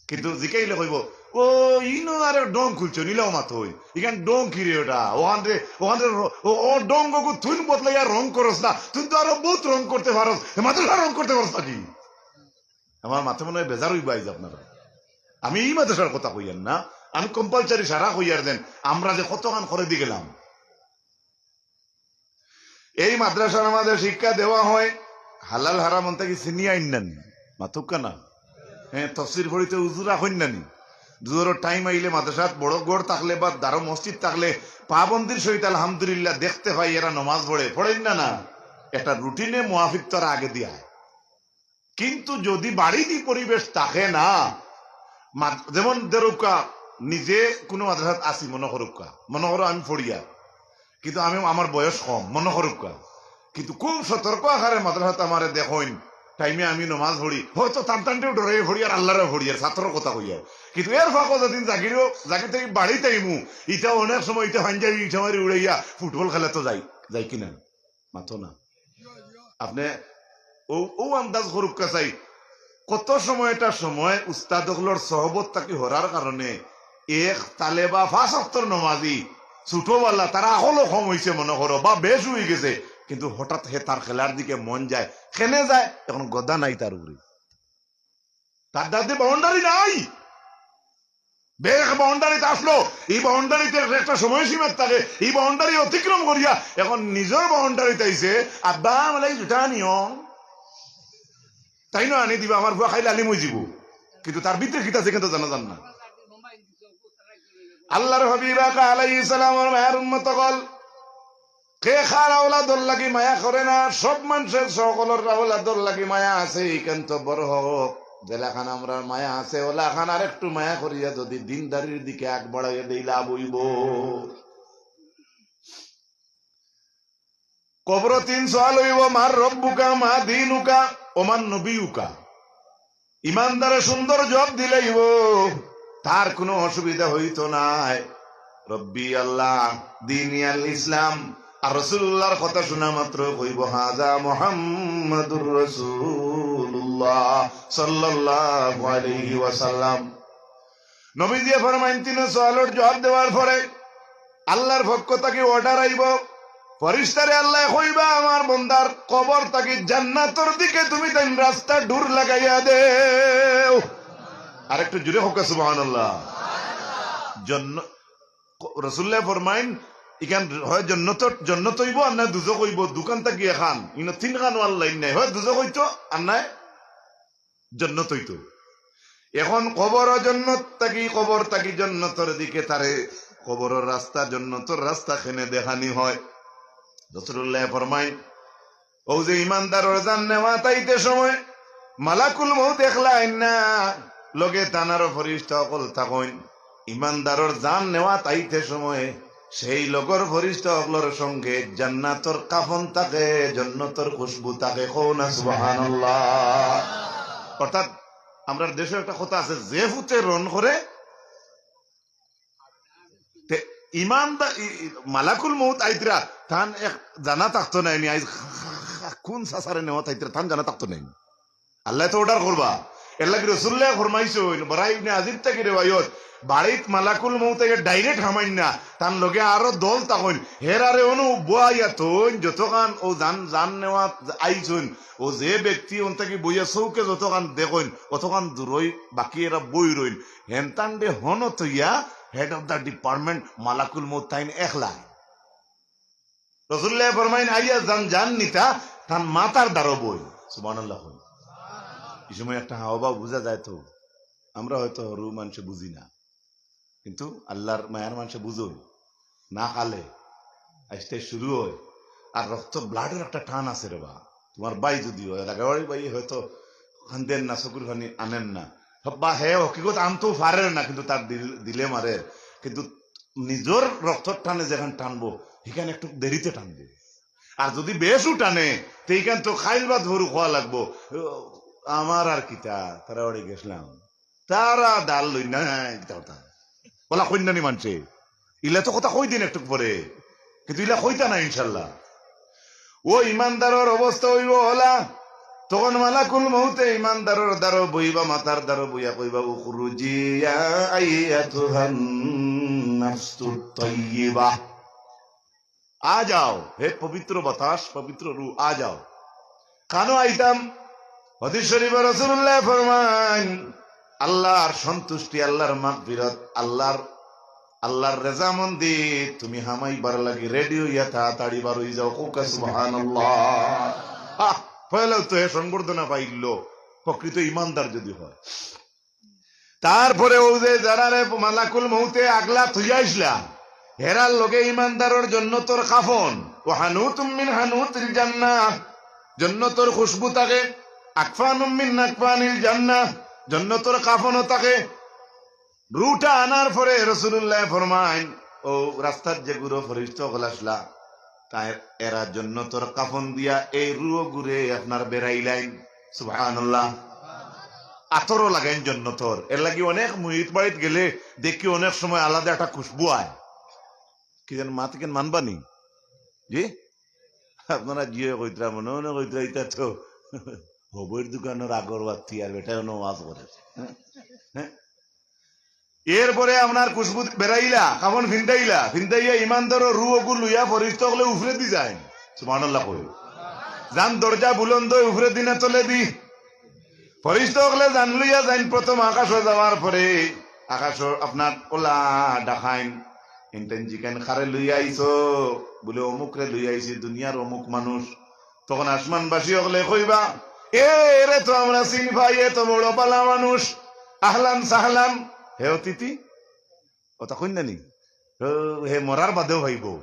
কিন্তু জিকাইলে কইবো, "ও, ইনো আরো ডং খুলছে, নিলাও মাত হই। ইখান ডং কি রে ওটা? ওখান রে, ওখান রে র-, ও, ও ডং গো, তুই বদলাইয়া রং করস না, তুই তো আরো বহুত রং করতে পারস, এ মাদ্রাসা রং করতে পারস নাকি?" আমার মাতে মনে অয় বেজার অইবা আইজ আপনারা। আমি ই মাদ্রাসার কথা কইয়ার না, আমি compulsory সারা কইয়ার দেন, আমরা যে কতখান করে দি গেলাম। এই মাদ্রাসার মাঝে শিক্ষা দেওয়া হয়, হালাল হারাম অন থাকি চিনিয়া আইন না নি, মাতুক্কা না। হ্যাঁ, তফসির পড়িতে উজু রাখইন না নি। জোহরর time আইলে মাদ্রাসাত বড় ঘর থাকলে বা দারো মসজিদ থাকলে পাবন্দির সহিত আলহামদুলিল্লাহ দেখতে পাই, এরা নমাজ পড়ে, পড়ইন না না? একটা routine এ মুয়াফিক তারা আগে দিয়া। কিন্তু যদি বাড়িদি পরিবেশ থাকে না, মা-, যেমন ধরুক্কা, নিজে কুনু মাদ্রাসাত আছি মনো করুক্কা, মনো করো আমি পড়িয়ার, কিন্তু আমি, আমার বয়স কম মনো করুক্কা, কিন্তু খুব সতর্ক আকারে মাদ্রাসাত আমারে দেখইন, time এ আমি নমাজ পড়ি, হয়তো তান তানটেও ডরাইয়া পড়িয়ার, আল্লাহরেও পড়িয়ার, ছাত্রর কথা কইয়ার, কিন্তু এর ফাঁকো যেদিন জাগিরও, জাগি থাকি বাড়িত আইমু, ইটা অনেক সময় ইটা পাঞ্জাবি ইটা মারি উড়াইয়া football খেলাত যাই, যাই কিনা? মাতো না। আপনে ও, ও আন্দাজ করুক্কা চাই, কত সময় একটা সময় উস্তাদ অকলর সহবত থাকি হরার কারণে এক তালেবা পাঁচ ওয়াক্তর নমাজি, ছোটবেলা তারা আকলও কম অইছে মনো করো, বা বেশ অইগেছে, কিন্তু হঠাৎ হে তার খেলার দিকে মন যায়। কেনে যায়? এখন গদা নাই তার উপরে, তার দাদি বাউন্ডারি নাই। বেশ বাউন্ডারিত আসলো, এই বাউন্ডারিতে একটা সময়সীমা থাকে, এই বাউন্ডারি অতিক্রম করিয়া এখন নিজর বাউন্ডারিত আইছে। আব্বা, আমার লাগি জুতা আনিও। তাইন আনি দিবা, আমার ফুয়া খাইলে আলিম অইযিবো। কিন্তু তার ভিতরে কিতা আছে কিন্তু জানা যার না। আল্লাহর হাবিব আকা আলাইহিস সালামর মায়ার উম্মত অকল, কে কার আওলাদর লাগি মায়া করে না? সব মানষর সকলর আওলাদর লাগি মায়া আছে, ইখান তো বড় হক। যেলাখান আমরার মায়া আছে, অলাখান আরেকটু মায়া করিয়া যদি দিনদারির দিকে আগ বাড়াইয়া দেই, লাভ অইবো। কবরো তিন সওয়াল অইবো, মান রব্বুকা, মা দীনুকা, ওমান নবিয়ুকা। ইমানদারে সুন্দর জবাব দিলাইবো, তার কুনু অসুবিধা অইতো নায়। রব্বি আল্লাহ, দীনি আল ইসলাম, আর রাসূলুল্লাহর কথা শুনা মাত্র কইবো, হাজা মুহাম্মাদুর রাসূলুল্লাহ সাল্লাল্লাহু আলাইহি ওয়াসাল্লাম। নবীজিয়ে ফরমাইন, তিন সওয়ালর জবাব দেওয়ার পরে আল্লাহর পক্ষ থাকি অর্ডার আইবো, ফিরিস্তারে আল্লায় কইবা, আমার বন্দার কবর থাকি জান্নাতর দিকে তুমি তাইন রাস্তা দূর লাগাইয়া দেও। আরেকটু জোরে কউক্কা সুবহানাল্লাহ। জন্ন-, রাসূলুল্লায় ফরমাইন, ইখান হয় জন্নত, জন্নত অইবো আর না দুজখ অইবো, দুখান থাকি এখান। ইনো তিনখান অওয়ার লাইন নাই, হয় দুজখ অইতো আর নায় জন্নত অইতো। এখন কবর জন্নত থাকি, কবর থাকি জন্নতর দিকে তারে কবরর রাস্তা, জন্নতর রাস্তা কেনে দেখানি হয়। রাসূলুল্লায় ফরমাইন, অউ যে ইমানদারর জান নেওয়াত আইতে সময় মালাকুল মউত একলা আইন না, লগে তান আরো ফিরিস্তা অকল থাকইন। ইমানদারর জান নেওয়াত আইতে সময় সেই লগর ফিরিস্তা অকলর সঙ্গে জান্নাতর কাফন থাকে, জন্নতর খুশবু থাকে। কও না সুবহানাল্লাহ। অর্থাৎ আমরার দেশো একটা কথা আছে, যে ফুতে রন করে, তে ইমানদা-, ই-, ই-, মালাকুল মউত আইতরা, তান এক জানা থাকতো নায় নি, আইজ কুন সাসারে নেওয়াত আইতরা, তান জানা থাকতো নায় নি। আল্লায় তো অর্ডার করবা। এরলাগি রাসূলুল্লায় ফরমাইছইন, বারা ইবনে আজিব থাকি রেওয়ায়ত, বাড়িত মালাকুল মউত আইয়া ডাইরেক্ট হামাইন না, তান লগে আরো দল থাকইন, হেরারে অনো বওয়াইয়া থইন, যতখান অউ জান, জান নেওয়াত আইছইন, অউ যে ব্যক্তি অন থাকি বইয়া চউখে যতখান দেখইন, অতখান দূরই বাকি এরা বই রইন। হেনতানরে হনো থইয়া head of the department মালাকুল মউত তাইন একলা। রাসূলুল্লায় ফরমাইন, আইয়া জান, জান নিতা, তান মাথার দ্বারো বই। সুবহানাল্লাহ। ই সময় একটা হাওয়া বুঝা যায় তো। আমরা হয়তো হুরু মানষে বুঝি না, কিন্তু আল্লাহর মায়ার মানষে বুঝইন। না খালে আস্তে শুরু হয়, আর রক্ত ব্লাডর একটা টান আছে রে বা। তোমার ভাই যদি হয়, রাগাবাড়ি ভাই হয়তো কান্দের না, চকুর পানি আনের না, বা হে হকিকত আনতেও পারের না, কিন্তু তার দিল, দিলে মারের। কিন্তু নিজর রক্তর টানে যেখান টানবো, হিখান একটু দেরিতে টানবো। আর যদি বেশও টানে, তে ইখান তো খাইল ভাত ভরু খাওয়া লাগবো। আমার আর কিতা, তারা বাড়ি গেছলাম, তারা ডাল লই না, কিতা কথা। অলা কইন না নি মানষে। ইলা তো কথা কই দিন একটু পরে, কিন্তু ইলা কইতা না ইনশাল্লাহ। অউ ইমানদারর অবস্থা অইবো অলা, তখন মালাকুল মউতে ইমানদারর দ্বারো বইবা, মাথার দ্বারো বইয়া কইবা, উখরুজি ইয়া আইয়াতুহান নাফসুত তাইয়্যিবা। আ যাও, হে পবিত্র বাতাস, পবিত্র রুহ, আ যাও। কানো আইতাম? হাদিস শরীফো রাসূলুল্লায় ফরমাইন, আল্লাহর সন্তুষ্টি, আল্লাহর মাগফিরাত, আল্লাহর, আল্লাহর রেজামন্দি তুমি হামাইবার লাগি রেডি অইয়া তাড়াতাড়ি বার অই যাও। কউক্কা সুবহানাল্লাহ। আহ, পয়লাউ তো হে সংবর্ধনা পাইলো, প্রকৃত ইমানদার যদি হয়। তারপরে অউ যে যারারে মালাকুল মউতে আগলা থইয়া আইছলা, হেরার লগে ইমানদারর জন্নতর কাফন, ওয়া হানুতুম মিন হানুতিল জান্নাহ, জন্নতর খুশবু থাকে, আকফানুম মিন আকফানিল জান্নাহ, জন্নতর কাফনও থাকে। রুহটা আনার পরে রাসূলুল্লায় ফরমাইন, অউ রাস্তাত যেগুরে ফিরিস্তা অকল আছলা, তাই এরা জন্নতর কাফন দিয়া এই রুহগুরে আপনার বেড়াইলাইন। সুবহানাল্লাহ। আতরও লাগাইন জন্নতর। এরলাগি অনেক মইত বাড়িত গেলে দেখি অনেক সময় আলাদা একটা খুশবু আয়। কি যেন মাত ইখান মানবা নি? জি? আপনারা জিয়ে কইতরা, মনে মনে কইতরা, ইটা তো হবইর দোকানর আগরবাতি আর বেটায় অনো ওয়াজ করের। হ্যাঁ? এরপরে আপনার খুশবু বেড়াইলা, কাফন ফিন্দাইলা, ফিন্দাইয়া ইমানদারর রুহ অগু লইয়া ফিরিস্তা অকলে উফরেদি যাইন। সুবহানাল্লাহ কই। যান দরজা বুলন্দ অয়, উপরে দি না তলে দি? ফিরিস্তা অকলে যান লইয়া যাইন, প্রথম আকাশো যাওয়ার পরে আকাশো আপনার ওলা ডাকাইন, ইনতাইন জিকাইন, "কারে লইয়া আইছো?" বুলে, "অমুকরে লইয়া আইছি, দুনিয়ার অমুক মানুষ।" তখন আসমানবাসী অকলে কইবা, "এ, এরে তো আমরা চিনি পাই, এ তো বড় ভালা মানুষ, আহলান সাহলান, হে অতিথি।" অতা কইন না নি? ও, হে মরার বাদেও পাইবো।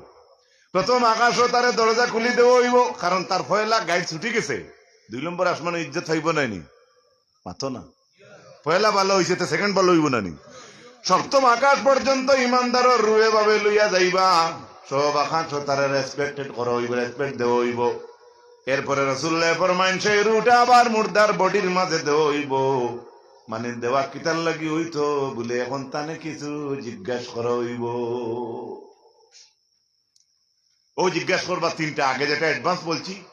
প্রথম আকাশো তারে দরজা খুলি দেওয়া অইবো, কারণ তার পয়লা গাইড ছুটি গেছে। দুই নম্বর আসমানো ইজ্জত পাইবো না নি? মাতো না। পয়লা ভালা অইছে, তে সেকেন্ড ভালা অইবো না নি? সপ্তম আকাশ পর্যন্ত ইমানদারর রুহে ভাবে লইয়া যাইবা। সব আকাশো তারে রেসপেক্টেড করা অইবো, রেসপেক্ট দেওয়া অইবো। এরপরে রাসূলুল্লায় ফরমাইন, সেই রুহটা আবার মুর্দার বডির মাঝে দেওয়া অইবো। মানে দেওয়া কিতার লাগি অইতো বুলে, এখন তানে কিছু জিজ্ঞাস করা অইবো। অউ জিজ্ঞাস করবা তিনটা, আগে যেটা অ্যাডভান্স বলছি,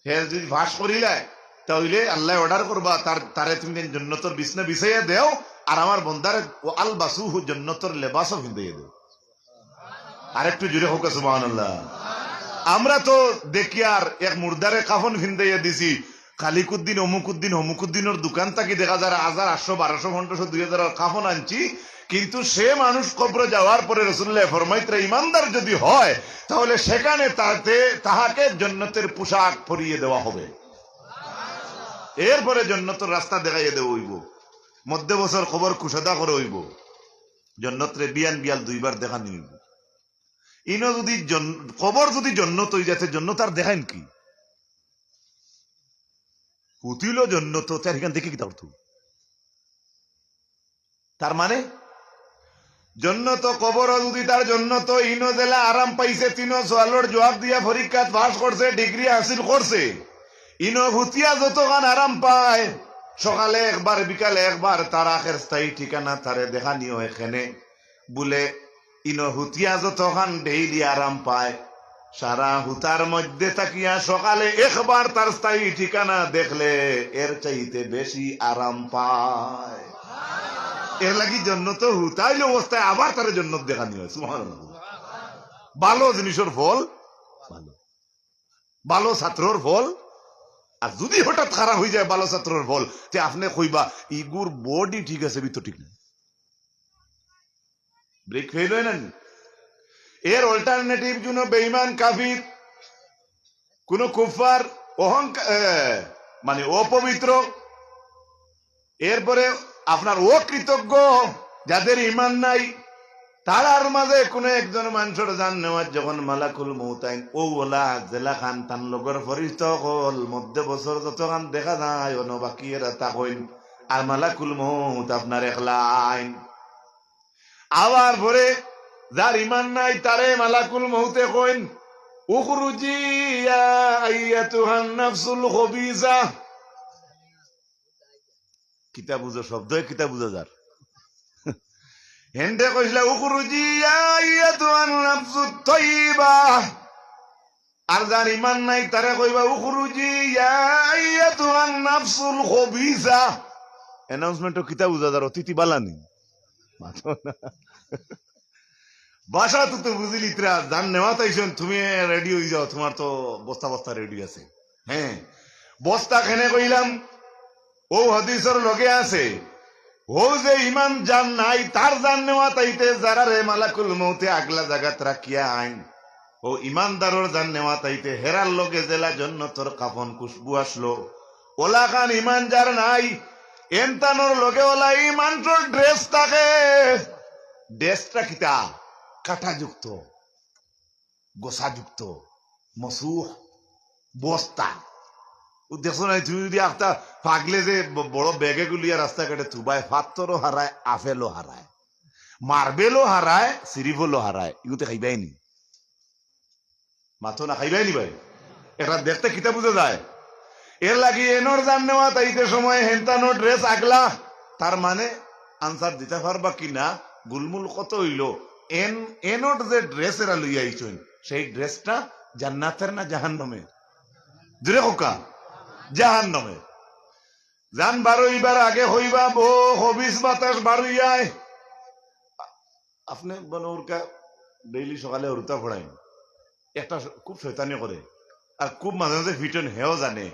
হে যদি পাস করিলায়, তা অইলে আল্লায় অর্ডার করবা, তার, তারে তুমি জন্নতর বিছনা বিছাইয়া দেও, আর আমার বন্দারে ওয়ালবাসুহু, জন্নতর লেবাসও ফিন্দাইয়া দেও। আর একটু জোরে কউক্কা সুবহানাল্লাহ। আমরা তো দেখিয়ার এক মুর্দারে কাফন ফিন্দাইয়া দিছি, খালিকুদ্দিন, অমুকুদ্দিন, হমুকুদ্দিনর দোকান থাকি দেখা যার হাজার, আটশো, বারোশো, পনেরোশো, দুই হাজার কাফন আনছি, কিন্তু সে মানুষ কবরো যাওয়ার পরে রাসূলুল্লায় ফরমাইতরা, ইমানদার যদি হয়, তাহলে সেখানে তাতে, তাহাকে জন্নতের পোশাক পরিয়ে দেওয়া হবে, এরপরে জন্নতর রাস্তা দেখাইয়া দেওয়া অইবো, মধ্যে বছর কবর কুশাদা করা অইবো, জন্নতরে বিয়ান বিয়াল দুইবার দেখানি অইবো। ইনো যদি জন-, কবর যদি জন্নত অই যায়, তে জন্নত আর দেখাইন কি? হুতিলো জন্নত, তে আর হিখান দেখি কিতা করতো? তার মানে জন্নত কবর যদি তার জন্নত, ইনো যেলা আরাম পাইছে, তিনো সওয়ালর জুয়াব দিয়া পরীক্ষাত পাস করছে, ডিগ্রি হাসিল করছে, ইনো হুতিয়া যতখান আরাম পায়, সকালে একবার, বিকালে একবার তার আখের স্থায়ী ঠিকানা তারে দেখানি অয় কেনে। বুলে, ইনো হুতিয়া যতখান ডেইলি আরাম পায়, সারা হুতার মধ্যে থাকিয়া সকালে একবার তার স্থায়ী ঠিকানা দেখলে এর চাইতে বেশি আরাম পায়। এর লাগি জন্নত হুতাইল অবস্থায় আবার তারে জন্নত দেখানি অয়। সুবহানাল্লাহ। ভালো জিনিসর ফল ভালো, ভালো ছাত্রর ফল। আর যদি হঠাৎ খারাপ অই যায় ভালো ছাত্রর ফল, তে আপনে কইবা, "ইগুর বডি ঠিক আছে, ভিতর ঠিক নাই।" ব্রেক ফেল অয় না নি? এর অল্টারনেটিভ কুনু বেঈমান কাফির, কুনু কুফফার, অহংকা-, এ, মানে অপবিত্র, এরপরে আপনার অকৃতজ্ঞ, যাদের ইমান নাই, তারার মাঝে কুনু একজন মানষর জান নেওয়াত যখন মালাকুল মউত আইন, অউ অলা যেলাখান তান লগর ফিরিস্তা অকল মধ্যে বছর যতখান দেখা যায়, অনো বাকি এরা থাকইন, আর মালাকুল মউত আপনার একলা আইন। আবার পরে যার ইমান নাই, তারে মালাকুল মউতে কইন, "উখরুজি ইয়া আইয়াতুহান নাফসুল খবিসা।" কিতা বুঝো শব্দে, কিতা বুঝা যার? হেনতে কইছলা, "উখরুজি ইয়া আইয়াতুহান নাফসুত তাইয়্যিবা।" আর যার ইমান নাই, তারে কইবা, "উখরুজি ইয়া আইয়াতুহান নাফসুল খবিসা।" অ্যানাউন্সমেন্টও কিতা বুঝা যার, অতিথি বালানি? মাতো না। ভাষা তো, তো বুঝিলিতরা, জান নেওয়াত আইছইন, তুমি রেডি অই যাও, তুমার তো বস্তা বস্তা রেডি আছে। হ্যাঁ, বস্তা কেনে কইলাম, অউ হাদিসর লগে আছে, অউ যে ইমান যার নাই, তার জান নেওয়াত আইতে যারারে মালাকুল মউতে আগলা জাগাত রাখিয়া আইন, অউ ইমানদারর জান নেওয়াত আইতে হেরার লগে যেলা জন্নতর কাফন খুশবু আসলো, অলাখান ইমান যার নাই, এনতানর লগে অলা ইমানর ড্রেস থাকে। ড্রেসটা কিতা? কাটাযুক্ত, গোছাযুক্ত, মসুহ, বস্তা। অউ দেখছো না, তুমি যদি একটা পাগলে যে ব-, বড় ব্যাগে গুলিয়া রাস্তাঘাটে থুবায়, পাত্থরও হারায়, আপেলও হারায়, মার্বেলও হারায়, সিরিফলও হারায়, ইগুতে খাইবায় নি? মাতো না, খাইবায় নি ভাই? এটা দেখতে কিতা বুঝা যায়? এর লাগি এনর জান নেওয়াত আইতে সময় হেনতানর ড্রেস আগলা, তার মানে আনসার দিতা পারবা কি না, গুলমুল কত অইলো, এন, এনর যে ড্রেস এরা লইয়া আইছইন, সেই ড্রেসটা জান্নাতের না জাহান্নামের? জোরে কউক্কা, জাহান্নামের। জান বারইবার আগে কইবা, "বো, খবিস বাতাস বারইয়ায়।" আপনে বনরকা ডেইলি সকালে হুরুতা পড়াইন, একটা শ-, খুব শয়তানি করে, আর খুব মাঝে মাঝে ফিটন, হেও জানে।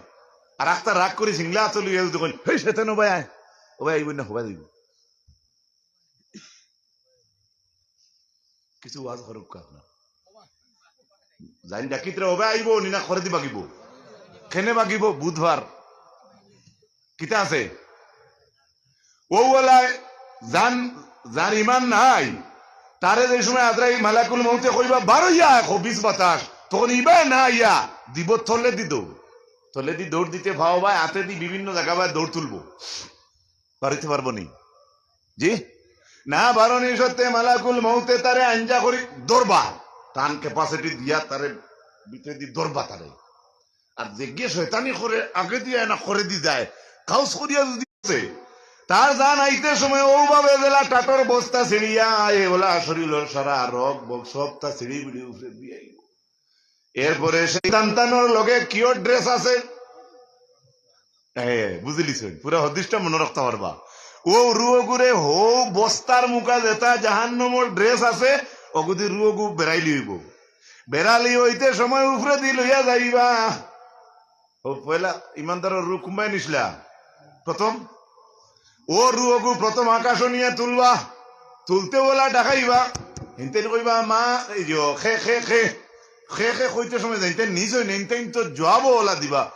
আর আখতা রাগ করি সিংলা আতো লইয়া যদি কইন, "হেই শয়তান, ও ভাই আয়, ও ভাই আইব না, ও ভাই আইব।" কিছু ওয়াজ করুক আপনার। জানি ডাকিতরা ও ভাই আইব, নি না করে দি বাগিব। কেনে বাগিব? বুধবার। কিতা আছে? ও ওলায় যান, যার ইমান নাই, তারে যে সময় আজরাইল মালাকুল মউতে কইবা, "বারইয়া আয়, খবিস বাতাস", তখন ইবা না আইয়া দিব তলেদি দৌড়। তলেদি দৌড় দিতে পাও বা, আতেদি বিভিন্ন জাগা বা দৌড় তুলবো। বারইতে পারবো নি? জি? না বারনি সত্ত্বে মালাকুল মউতে তারে আঞ্জা করি ধরবা। তান capacity দিয়া তারে ভিতরেদি ধরবা তারে। আর যেগিয়ে শয়তানি করে, আগেদি আয় না করেদি যায়, কাউস করিয়া যদি আছে, তার জান আইতে সময় ও ভাবে যেলা টাটর বস্তা ছিড়িয়া আয়, ওলা শরীলর সারা রগ বগ সবতা ছিড়ি বিড়ি উপরে দিয়া আইব। এরপরে শয়তানর লগে কিওর dress আছে? এ, বুঝিলিছইন, পুরা হাদিসটা মনো রাখতা পারবা। ও রুহগুরে হো বস্তার মুখা যেতা জাহান্নামর dress আছে, অগুদি রুহগু বেরাইলি অইব। বেরালি অইতে সময় উপরেদি লইয়া যাইবা। ও পয়লা ইমানদারর রুহ কুনবায় নিছলা? প্রথম। ও রুহগু প্রথম আকাশো নিয়া তুলবা। তুলতে ওলা ডাকাইবা। হিনতেন কইবা, "মা, এই যে, খে, খে, খে।" খে, খে কইতে সময় যাইতে নিজ অইন, হিনতেন তো জবাবও ওলা দিবা।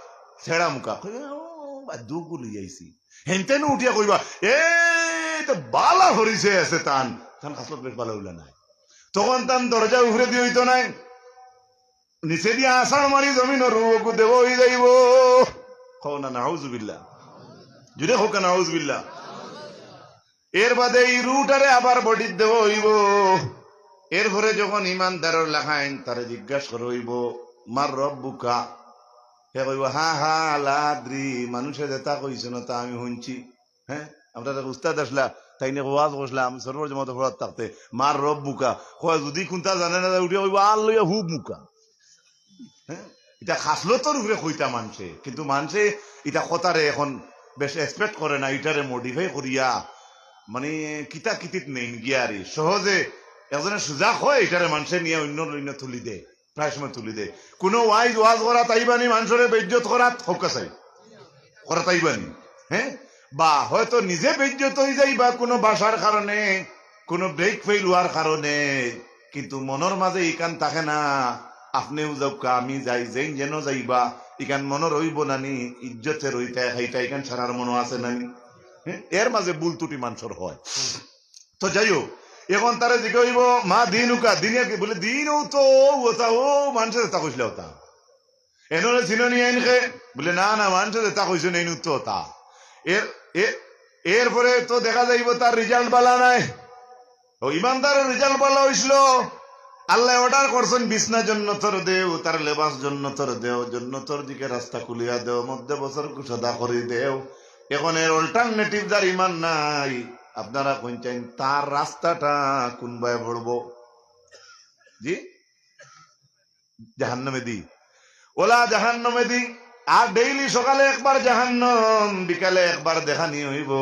ছেড়া মুখা। কইবা, "ও, বা দুগু লইয়া আইছি।" হিনতেন উঠিয়া কইবা, "এ, তো বালা হরিছে আছে তান।" তান খাসলত বেশ বালা অইলা নাই। তখন তান দরজা উপরেদি অইতো নাই। নিচেদি আছাড় মারি জমিনর রুহগু দেওয়া অই যাইব। কও না, নাউজুবিল্লাহ। জুরে কও না, নাউজুবিল্লাহ। এর বাদে এই রুহটারে আবার বডিত দেওয়া অইব। এরপরে যখন ইমানদারর লাখাইন তারে জিজ্ঞাসা করা অইব, "মান রব্বুকা?" হে কইব, "হা হা, লা আদ্রি, মানুষে যেতা কইছইন অতা আমি হুনছি।" হ্যাঁ, আমরার এক উস্তাদ আছলা, তাইন ওয়াজ করছলা, আমি সরোয়ার জমাতো পড়াত থাকতে, "মান রব্বুকা?" কয়, যদি কুনতা জানে না, উঠিয়া কইব, "আর লইয়া হুব মুকা।" হ্যাঁ, ইটা খাসলতর উপরে কইতা মানষে, কিন্তু মানষে ইটা কথারে এখন বেশ expect করে না, ইটারে modify করিয়া, মানে, কিতা কিতিত নেইন গিয়ারি, সহজে একজনে সুজা কয়, ইটারে মানষে নিয়া অন্য অন্য তুলি দেয়। প্রায় সময় তুলি দেয়। কুনু ওয়াইজ ওয়াজ করাত আইবানি, মানষরে বেইজ্জত করাত, হক্কা চাই। করাত আইবানি। হ্যাঁ? বা হয়তো নিজে বেইজ্জত অই যাইবা কুনু ভাষার কারণে, কুনু break fail অওয়ার কারণে, কিন্তু মনর মাঝে ইখান থাকে না। আপনেও যাউক্কা, আমি যাই, যেইন যেন যাইবা, ইখান মনর অইব নানি, ইজ্জতে রইতা খাইতা, ইখান সারার মনো আছে নানি? হ্যাঁ? এর মাঝে ভুল ত্রুটি মানষর হয়। তো যাই হোক, এখন তারে জিকা অইব, "মা দিনুকা, দিনে কি?" বলে, "দিনও তো অতা, ও মানষে যেতা কইছলা অতা।" এনরে চিনো নি এইন কে? বলে, "না, না, মানষে যেতা কইছইন এইন তো অতা।" এর, এ-, এরপরে তো দেখা যাইব তার result বালা নাই। ও ইমানদারর result বালা অইছিল, আল্লায় order করছইন, "বিছনা জন্নতর দেও, তার লেবাস জন্নতর দেও, জন্নতর দিকে রাস্তা খুলিয়া দেও, মধ্যে বছর কুশাদা করি দেও।" এখন এর alternative যার ইমান নাই, আপনারা কইন চাইন, তার রাস্তাটা কুনবায় পড়ব? জি? জাহান্নামেদি। ওলা জাহান্নামেদি। আর daily সকালে একবার জাহান্নাম, বিকালে একবার দেখানি অইব।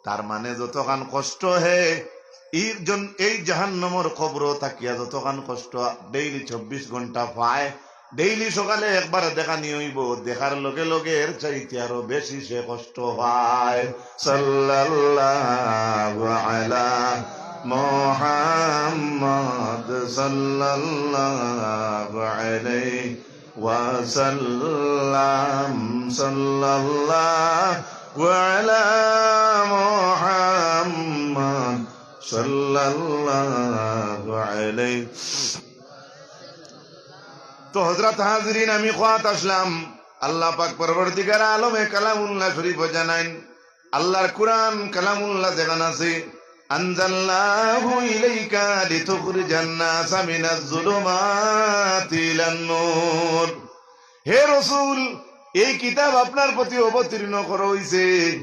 তার মানে যতখান কষ্ট হে, এই জন-, এই জাহান্নামর কবরো থাকিয়া যতখান কষ্ট daily চব্বিশ ঘন্টা পায়, daily সকালে একবার দেখানি অইব, দেখার লগে লগে এর চাইতে আরো বেশি সে কষ্ট পায়। সাল্লাল্লাহু আলা মুহাম্মদ সাল্লাল্লাহু আলাইহি ওয়াসাল্লাম, সাল্লাল্লাহু আলা মুহাম্মদ সাল্লাল্লাহু আলাইহি। তো হযরত হাজিরিন, আমি কওয়াত আছলাম, আল্লাহ পাক পরওয়ারদিগারে আলমে কালামুল্লাহ শরীফো জানাইন, আল্লাহর কুরআন কালামুল্লাহ যেখান আছে, "আনজালনাহু ইলাইকা লিতুখরিজান নাসা মিনাজ জুলুমাতি ইলান নূর।" হে রসুল, এই কিতাব আপনার প্রতি অবতীর্ণ করা অইছে।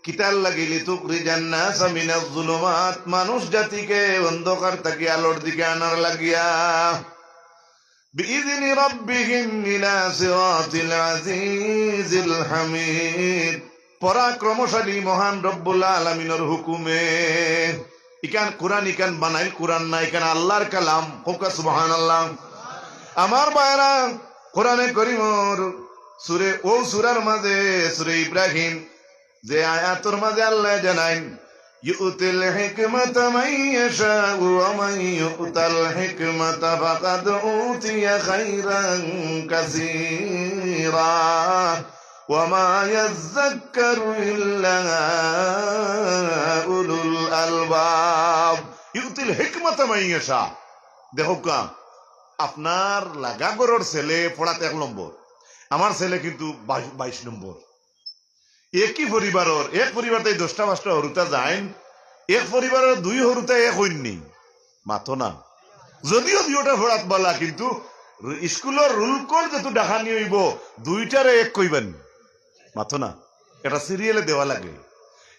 কিতার লাগি? "লিতুখরিজান নাসা মিনাজ জুলুমাত", মানুষ জাতিকে অন্ধকার থাকি আলোর দিকে আনার লাগিয়া। "বিইজনি রাব্বিহিম ইলা সিরাতিল আজিজিল হামিদ", পরাক্রমশালী মহান রব্বুল আলামিনর হুকুমে। ইখান কুরআন, ইখান বানাইল কুরআন না, ইখান আল্লাহর কালাম। কউক্কা সুবহানাল্লাহ। আমার ভাইরা, কোরআনে করিমর সুরে, ও সুরার মাঝে, সুরে ইব্রাহিম, যে আয়াতর মাঝে আল্লায় জানাইন, يؤتي الحكمة من يشاء ومن يؤت الحكمة فقد أوتي خيرا كثيرا وما يذكر إلا أولو الألباب. يؤتي الحكمة من يشاء. দেখউক্কা, আপনার লাগা ঘরর ছেলে পড়াত এক নম্বর, আমার ছেলে কিন্তু বাইশ, বাইশ নম্বর। একই পরিবারর, এক পরিবার থাকি দশটা পাঁচটা হুরুতা যাইন, এক পরিবারর দুই হুরুতা এক অইন নি, মাতো না। যদিও দুইওটা পড়াত বালা, কিন্তু স্কুলর রুলকর যেতু ডাকানি অইবো, দুইটারে এক কইবা নি, মাতো না। এটা সিরিয়ালে দেওয়া লাগে।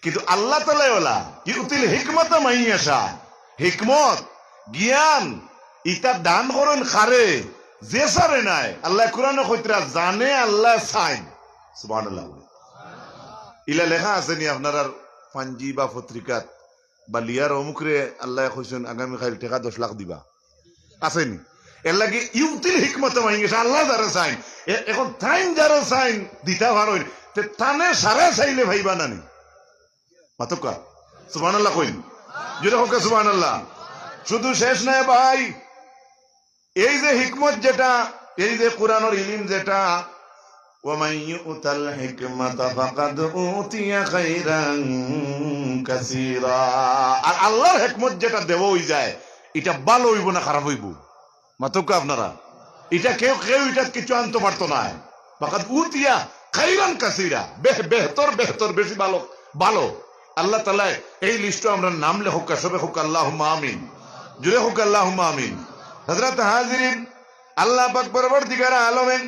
কিন্তু আল্লাহ তাআলায় ওলা, يؤتي الحكمة من يشاء, হিকমত, জ্ঞান, ইতা দান করইন কারে? যে ছাড়ে নায়। আল্লায় কোরআনো কইতরা, যানে আল্লায় চাইন। সুবহানাল্লাহ। ইলা লেখা আছে নি আপনারার পাঞ্জি বা পত্রিকাত বা লিয়ার অমুকরে আল্লায় কইছইন আগামী কাইল টেকা দশ লাখ দিবা? আছে নি? এরলাগি يؤتي الحكمة من يشاء, আল্লায় যারে চাইন। এ-, এখন তাইন যারে চাইন দিতা পারইন, তে তানে সারা চাইলে পাইবা না নি? মাতউক্কা। সুবহানাল্লাহ কইন। জোরে কউক্কা সুবহানাল্লাহ। শুধু শেষ নায় ভাই, এই যে হিকমত যেটা, এই যে কোরআনর ইলিম যেটা, ومن يؤت الحكمة فقد أوتي خيرا كثيرا। আর আল্লাহর হিকমত যেটা দেওয়া অইযায়, ইটা ভালা অইবো না খারাপ অইবো? মাতউক্কা আপনারা, ইটা কেউ, কেউ ইটা কিছু আনতো পারতো নায়। فقد أوتي خيرا كثيرا, বেহ-, বেহতর, বেহতর, বেশি ভালো, ভালো। আল্লাহ তাআলায় এই লিস্টো আমরার নাম লেখউক্কা, সবে কউক্কা আল্লাহুম্মা আমিন, জোরে কউক্কা আল্লাহুম্মা আমিন। হযরত হাজিরিন, আল্লাহ পাক পরওয়ারদিগারে আলমে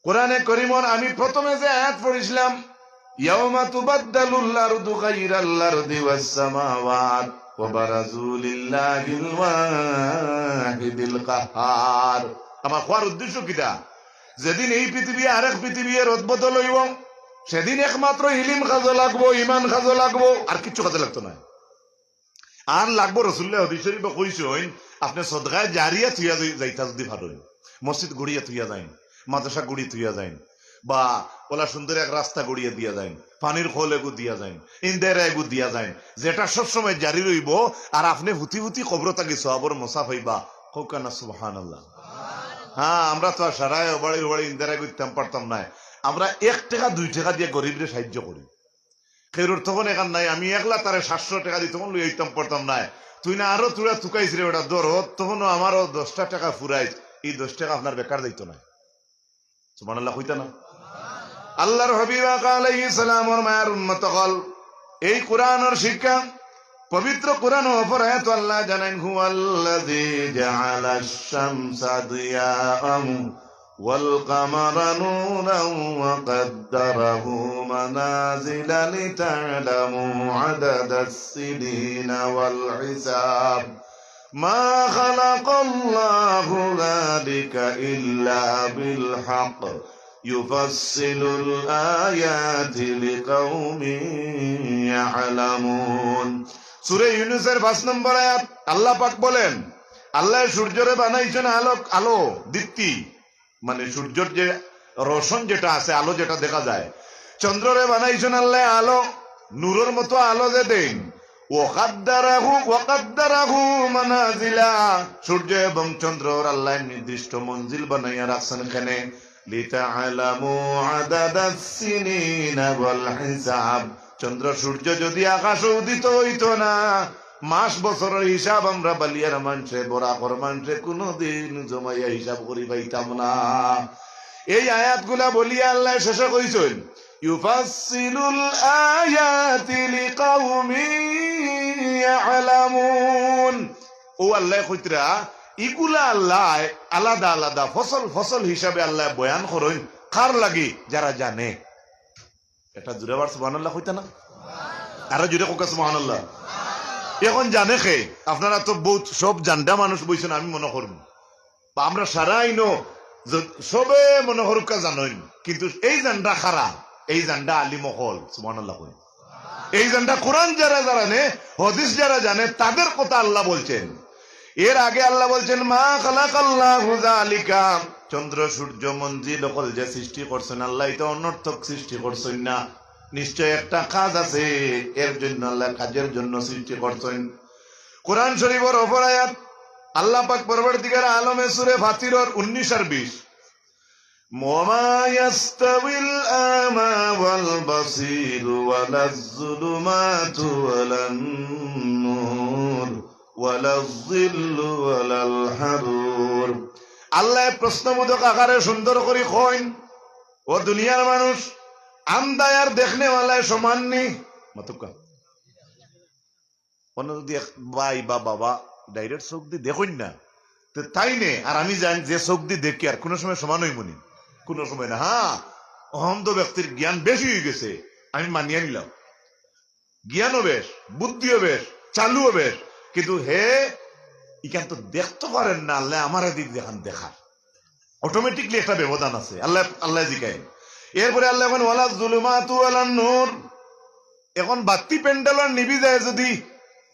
কোরআনে করিমর আমি প্রথমে যে আয়াত পড়ছিলাম, يوم تبدل الأرض غير الأرض والسماوات وبرزوا لله الواحد القهار। আমার কওয়ার উদ্দেশ্য কিতা? যেদিন এই পৃথিবী আরেক পৃথিবী রদবদল অইবো, সেদিন একমাত্র ইলিম কাজো লাগবো, ইমান কাজো লাগবো, আর কিচ্ছু কাজো লাগতো নায়। আর লাগবো, রসুলুল্লায় হাদিস শরিফো কইছইন, আপনে সদকায়ে জারিয়া থুইয়া যাই-, যাইতা যুদি পারইন, মসজিদ গড়িয়া থুইয়া যাইন, মাদ্রাসা গড়িয়া থুইয়া যাইন, বা ওলা সুন্দর এক রাস্তা গড়িয়া দিয়া যাইন, পানির কল এগু দিয়া যাইন, ইন্দাইরা এগু দিয়া যাইন, যেটা সবসময় জারি রইবো, আর আপনে ফুতি ফুতি কবরো থাকি সওয়াবর মছা পাইবা। কউক্কা না সুবহানাল্লাহ। হ্যাঁ, আমরা তো আর সারায় ওবাড়ি ওবাড়ি ইন্দাইরা এগু দিতাম পারতাম নায়, আমরা এক টেকা দুই টেকা দিয়া গরিবরে সাহায্য করি। কেউরর তখন এখান নাই, আমি একলা তারে সাতশো টেকা দি তখন লইয়া আইতাম পারতাম নায়। তুই না আরো তুরা তুকাইছ রে বেটা, ধর, ও তখনও আমারও দশটা টেকা ফুরাইছ, এই দশ টেকা আপনার বেকার যাইতো নায়। সুবহানাল্লাহ কইতা না? আল্লাহর হাবিব আকা আলাইহিস সালামর মায়ার উম্মত অকল, এই কোরআনর শিক্ষা, পবিত্র কোরআন অপর আয়াত আল্লায় জানাইন, هو الذي جعل الشمس ضياء والقمر نورا وقدره منازل لتعلموا عدد السنين والحساب ما خلق الله ذلك إلا بالحق يفصل الآيات لقوم يعلمون। সূরা ইউনুসর পাঁচ নম্বর আয়াত, আল্লাহ পাক বলেন, আল্লায় সূর্যরে বানাইছইন আলোক, আলো, দীপ্তি, মানে সূর্যর যে রোশন যেটা আছে, আলো যেটা দেখা যায়, চন্দ্ররে বানাইছইন আল্লায় আলো, নূরর মতো আলো যে দেইন। ওয়াকাদ্দারাহু, ওয়াকাদ্দারাহু মানাজিলা, সূর্য এবং চন্দ্রর আল্লায় নির্দিষ্ট মঞ্জিল বানাইয়া রাখছইন কেনে? লিতা'লামু আদাদাস সিনিনা ওয়াল হিসাব। চন্দ্র সূর্য যদি আকাশো উদিত অইতো না, মাস বছরর হিসাব আমরা বালিয়ার মানষে, বরাকর মানষে কুনুদিন জমাইয়া হিসাব করি পাইতাম না। এই আয়াতগুলা বলিয়া আল্লায় শেষে কইছইন, ইউফাসসিলুল আয়াতি লিকাউমিন ইয়া'লামুন। ও আল্লায় কইতরা, ইগুলা আল্লায় আলাদা আলাদা ফসল ফসল হিসাবে আল্লায় বয়ান করইন। কার লাগি? যারা জানে। এটা জুরে আবার সুবহানাল্লাহ কইতা না? আরো জুরে কউক্কা সুবহানাল্লাহ। এখন জানে কে? আপনারা তো বউত সব জানডা মানুষ বইছইন, আমি মনো করমু। বা আমরা সারা ইনো য-, সবে মনো করউক্কা জানইন, কিন্তু এই জানডা কারা? এই জানডা আলিম অকল, সুবহানাল্লাহ কইন। এই জানডা কোরআন যারা জানে, হাদিস যারা জানে, তাদের কথা আল্লাহ বলছেন। এর আগে আল্লাহ বলছেন, "মা খালাকাল্লাহু যালিকা।" চন্দ্র, সূর্য, মঞ্জিল অকল যে সৃষ্টি করছেন আল্লাহ, ইতা অনর্থক সৃষ্টি করছেন না। নিশ্চয় একটা কাজ আছে, এর জন্য আল্লাহ কাজের জন্য সৃষ্টি করছেন। কোরআন শরীফের অপর আয়াত, আল্লাহ পাক পরওয়ারদিগার আলমে সূরা ফাতিরর উনিশ আর বিশ, "ওয়া মা ইয়াস্তাবিল আমা ওয়াল বাসীর ওয়ালায যুলুমাতু ওয়ালান নূর ওয়ালায যিল্লু ওয়ালাল হারুর।" আল্লাহ প্রশ্নবোধক আকারে সুন্দর করি কইন, "ও দুনিয়ার মানুষ, আন্দায় আর দেখনেওয়ালায় সমান নি?" মাতুক্কা। অন্য যদি এক ভাই বা বাবা direct চোখ দি দেখইন না, তে তাইন আর আমি জানি যে চোখ দি দেখি আর কোনো সময় সমান অইমু নি? কোনো সময় না। হ্যাঁ, অন্ধ ব্যক্তির জ্ঞান বেশি অই গেছে, আমি মানিয়া নিলাম, জ্ঞানও বেশ, বুদ্ধিও বেশ, চালুও বেশ, কিন্তু হে ইখান তো দেখতো পারের না, আল্লাহ আমারে দিক যেখান দেখার। Automatically একটা ব্যবধান আছে। আল্লাহ, আল্লাহ জিকাইন। এরপরে আল্লাহ কইন, "ওয়ালায যুলুমাতু ওয়ালান নূর।" এখন বাত্তি প্যান্ডেলর নিবি যায় যদি,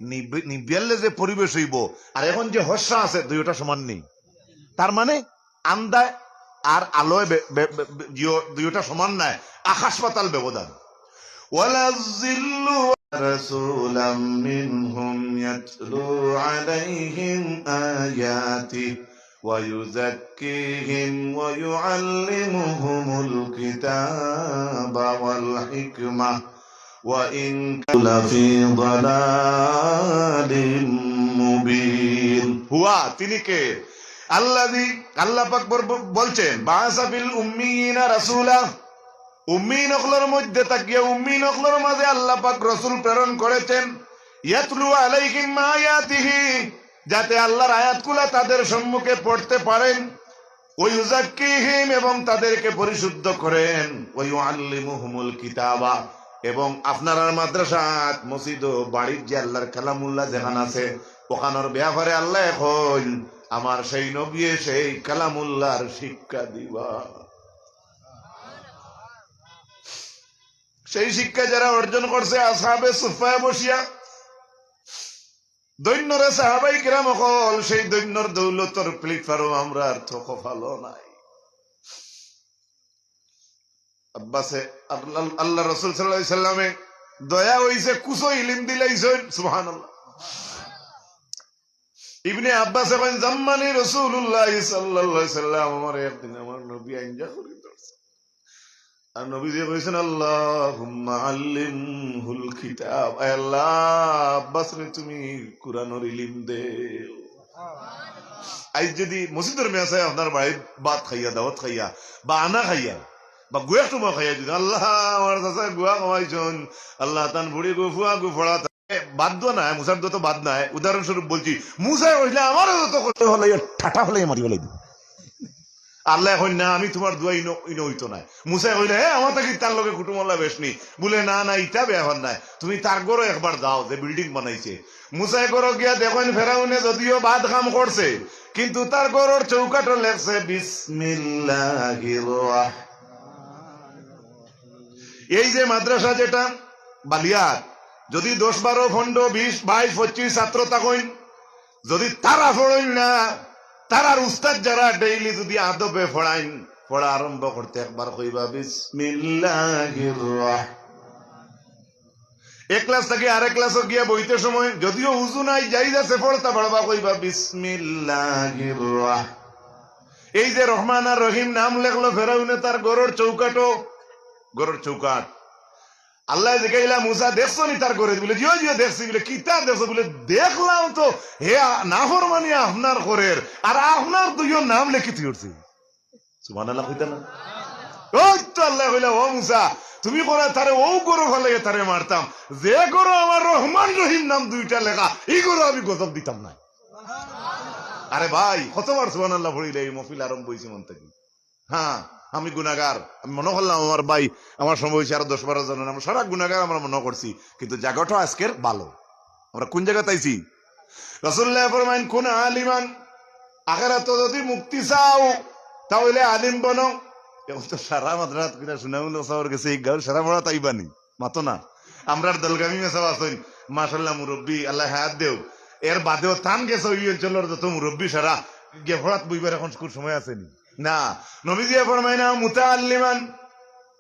নিবি-, নিবিয়ালে যে পরিবেশ অইবো, আর এখন যে হর্ষা আছে, দুইটা সমান নি। তার মানে আন্দায় আর আলোয় বে-, বে-, বে-, বে-, ইয়ো, দুইটা সমান নায়, আকাশ পাতাল ব্যবধান। ওয়ালায যিল্লু রাসূলাম মিনহুম ইয়াতলু আলাইহিম আয়াতিহি ওয়া ইউযাক্কিহিম ওয়া ইউআল্লিমুহুমুল কিতাবা ওয়াল হিকমাহ ওয়া ইন কানু লাফি দালালিম মুবিন। হুয়া, তিনি কে? আল্লাযী, আল্লাহ পাক বর-, বলছেন, "বাআসা ফিল উম্মিয়িনা রাসূলা।" উম্মিয়িন অকলর মধ্যে থাকিয়া উম্মিয়িন অকলর মাঝে আল্লাহ পাক রসুল প্রেরণ করেছেন। ইয়াতলু আলাইহিম আয়াতিহি, যাতে আল্লাহর আয়াতগুলা তাদের সম্মুখে পড়তে পারেন। ওয়া ইউযাক্কিহিম, এবং তাদেরকে পরিশুদ্ধ করেন। ওয়া ইউআল্লিমুহুমুল কিতাবা, এবং আপনারার মাদ্রাসাত, মসজিদ ও বাড়ির যে আল্লাহর কালামুল্লাহ যেখান আছে, ওখানোর ব্যাপারে আল্লাহ এখন আমার সেই নবী সেই কালামুল্লাহর শিক্ষা দিবা। সেই শিক্ষা যারা অর্জন করছে আসহাবে সুফফায় বসিয়া, ধন্য রে সাহাবাই কিরাম অকল, সেই ধন্যর দৌলতর প্লেটফর্ম আমরার তো কপালো নাই। আব্বাসে, আল্লাহ, আল্লাহ রসুল সাল্লাল্লাহু আলাইহি সাল্লামে দয়া অইছে, কুছো ইলিম দিলাইছইন, সুবহানাল্লাহ। ইবনে আব্বাসে কইন, "জাম্মানি রাসূলুল্লাহ সাল্লাল্লাহু আলাইহি সাল্লাম, আমারে একদিন আমার নবী আইঞ্জা করি ধরছে।" আর নবীজি কইছেন, "আল্লাহুম্মা আল্লিমহুল কিতাব।" আয় আল্লাহ, আব্বাসরে তুমি কুরআনর ইলিম দেও। আইজ যদি মসজিদর মেসায় আপনার বাড়িত ভাত খাইয়া, দাওয়াত খাইয়া, বা আনা খাইয়া, বা গুয়া সময় খাইয়া যদি, আল্লাহ, আমার চাচা গুয়া খাওয়াইছইন, আল্লাহ, তান বুড়ি গু, ফুয়া গু, ফড়া এ, বাদ দোয়া নাই, মুসার দোয়া তো বাদ নাই। উদাহরণস্বরূপ বলছি, মুসায় কইলে আমারও যত কষ্ট হলে ঠাটা হলে মারি ফেলাই দিব। আল্লাহ কইন না, আমি তোমার দোয়া ইনো, ইনো অইতো নায়। মুসায় কইলে, "হে, আমার থাকি তার লগে কুটুম আল্লাহ বেশ নি।" বলে, "না, না, ইটা ব্যাপার নায়। তুমি তার ঘরো একবার যাও, যে বিল্ডিং বানাইছে।" মুসায় ঘরো গিয়া দেখইন, ফেরাউনে যদিও বাদ কাম করছে, কিন্তু তার ঘরর চৌকাঠো লেখছে, "বিসমিল্লাহির রহমানির।" এই যে মাদ্রাসা যেটা বালিয়ার, যদি দশ, বারো, পনেরো, বিশ, বাইশ, পঁচিশ ছাত্র থাকইন, যদি তারা পড়ইন না, তারার উস্তাদ যারা ডেইলি যদি আদবে পড়াইন, পড়া আরম্ভ করতে একবার কইবা, "বিসমিল্লাহির রহমান।" এক ক্লাস থাকি আরেক ক্লাসো গিয়া বইতে সময় যদিও উজু নাই, জাইজ আছে, পড়তা পারবা, কইবা, "বিসমিল্লাহির রহমান।" এই যে রহমান আর রহিম নাম লেখলো ফেরাউনে তার ঘরর চৌকাঠো, ঘরর চৌকাঠ। আল্লায় জিকাইলা, "মুসা, দেখছো নি তার ঘরে?" বলে, "জিও, জিও, দেখছি।" বলে, "কিতা দেখছো?" বলে, "দেখলাম তো, হে আ-, নাফরমানি আপনার ঘরের, আর আপনার দুইও নাম লেখি থুই উঠছে।" সুবহানাল্লাহ কইতা না? ওই তো আল্লায় কইলা, "ও মুসা, তুমি কইরায় তারে অউ ঘরো ফালাইয়া তারে মারতাম, যে ঘরো আমার রহমান রহিম নাম দুইটা লেখা, ই ঘরো আমি গজব দিতাম না।" আরে ভাই, কতবার সুবহানাল্লাহ পড়িলে এই মহফিল আরম্ভ অইছে মন থাকি? হ্যাঁ, আমি গুনাগার, আমি মনো করলাম আমার ভাই, আমার সমবয়সী আরো দশ বারো জন, আমরা সারা গুনাগার আমরা মনো করছি, কিন্তু জাগাটা আজকের ভালা। আমরা কোন জাগাত আইছি? রাসূলুল্লায় ফরমাইন, "কুন আলিমান", আখেরাতো যদি মুক্তি চাও, তা অইলে আলিম বনো। এখন তো সারা মাদ্রাসাত কিনা সুনামুল সাবর গেছে, এই গাঁওর সারা পড়া তাই বানি, মাতো না। আমরার দলগামী মেসাব আছইন, মাশাআল্লাহ মুরব্বি, আল্লায় হায়াত দেও। এর বাদেও তান গেছে ওই অঞ্চলর যত মুরব্বী সারা গিয়া ফড়াত বইবার এখন কুন সময় আছে নি? না। নবীজিয়ে ফরমাইন না, মুতাআল্লিমান,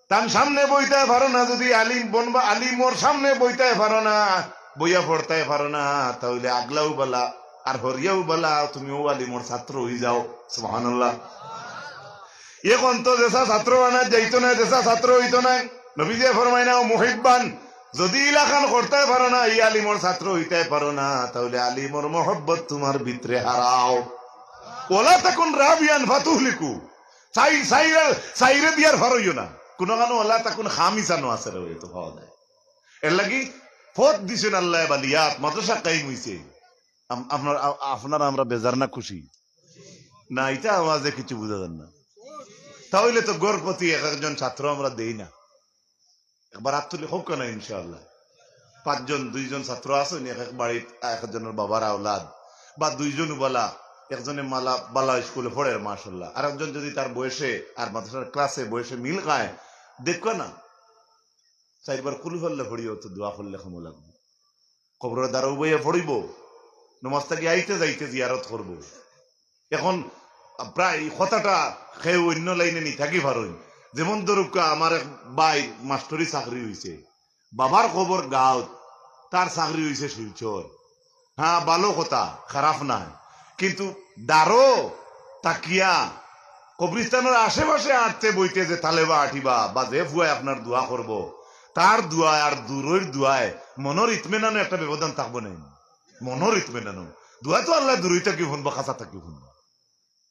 তান সামনে বইতায় পারো না, যদি আলিম বনবা, আলিমর সামনে বইতায় পারো না, বইয়া ফড়তায় পারো না, তাইলে আগলাও বালা আর হরিয়াও বালা, তুমি অউ আলিমর ছাত্র অই যাও। সুবহানাল্লাহ। এখন তো যেসা ছাত্র আনা যাইতো না, যেসা ছাত্র অইতো না। নবীজিয়ে ফরমাইন না, মুহিব্বান, যদি ইলাখান করতায় পারো না, ই আলিমর ছাত্র অইতায় পারো না, তাইলে আলিমর মহব্বত তুমার ভিতরে হারাও। ওয়ালা তাকুন রাবিয়ান ফাতুহলিকু। চাই-, চাইরে, চাইরে দিয়ার ফারইও না। কুনুখানো ওয়ালা তাকুন খামিসানো আছে রে, অউ তো পাওয়া যায়। এর লাগি পথ দিছইন আল্লায় বালিয়াত, মাদ্রাসা কায়েম অইছে। আম-, আপনার, আ-, আপনারা আমরা বেজার না খুশি? না, ইতা আওয়াজে কিছু বুঝা যায় না। তাইলে তো ঘর প্রতি এক একজন ছাত্র আমরা দেই না। একবার আত তুলি কউক্কা না ইনশাআল্লাহ। পাঁচজন, দুইজন ছাত্র আছইন, এক এক বাড়িত, এক একজনর বাবার আওলাদ, বা দুইজন বালা, একজনে মালা, বালা স্কুলে পড়ের মাশাআল্লাহ, আর একজন যদি তার বয়সে আর মাদ্রাসার ক্লাসে বয়সে মিল খায়, দেখবা না, চাইরবার কুলহু আল্লাহ পড়িয়াও তো দোয়া করলে কামো লাগবো। কবরর দ্বারো বইয়া পড়িবো, নমাজ থাকি আইতে যাইতে জিয়ারত করবো। এখন প্রায় ই কথাটা কেউ অইন্য লাইনে নি থাকি পারইন। যেমন ধরুক্কা, আমার এক ভাইর মাস্টরি চাকরি অইছে, বাবার কবর গাঁওত, তার চাকরি অইছে শিলচর। হ্যাঁ, ভালো কথা, খারাপ নায়, কিন্তু দ্বারো থাকিয়া কবরিস্তানর আশেপাশে আটতে বইতে যে তালেবা আটিবা বা যে ফুয়ায় আপনার দোয়া করবো, তার দোয়ায় আর দূরইর দোয়ায় মনর ইতমিনানো একটা ব্যবধান থাকবো না নি? মনর ইতমিনানো। দোয়া তো আল্লায় দূরই থাকি হুনবা, কাছা থাকি হুনবা।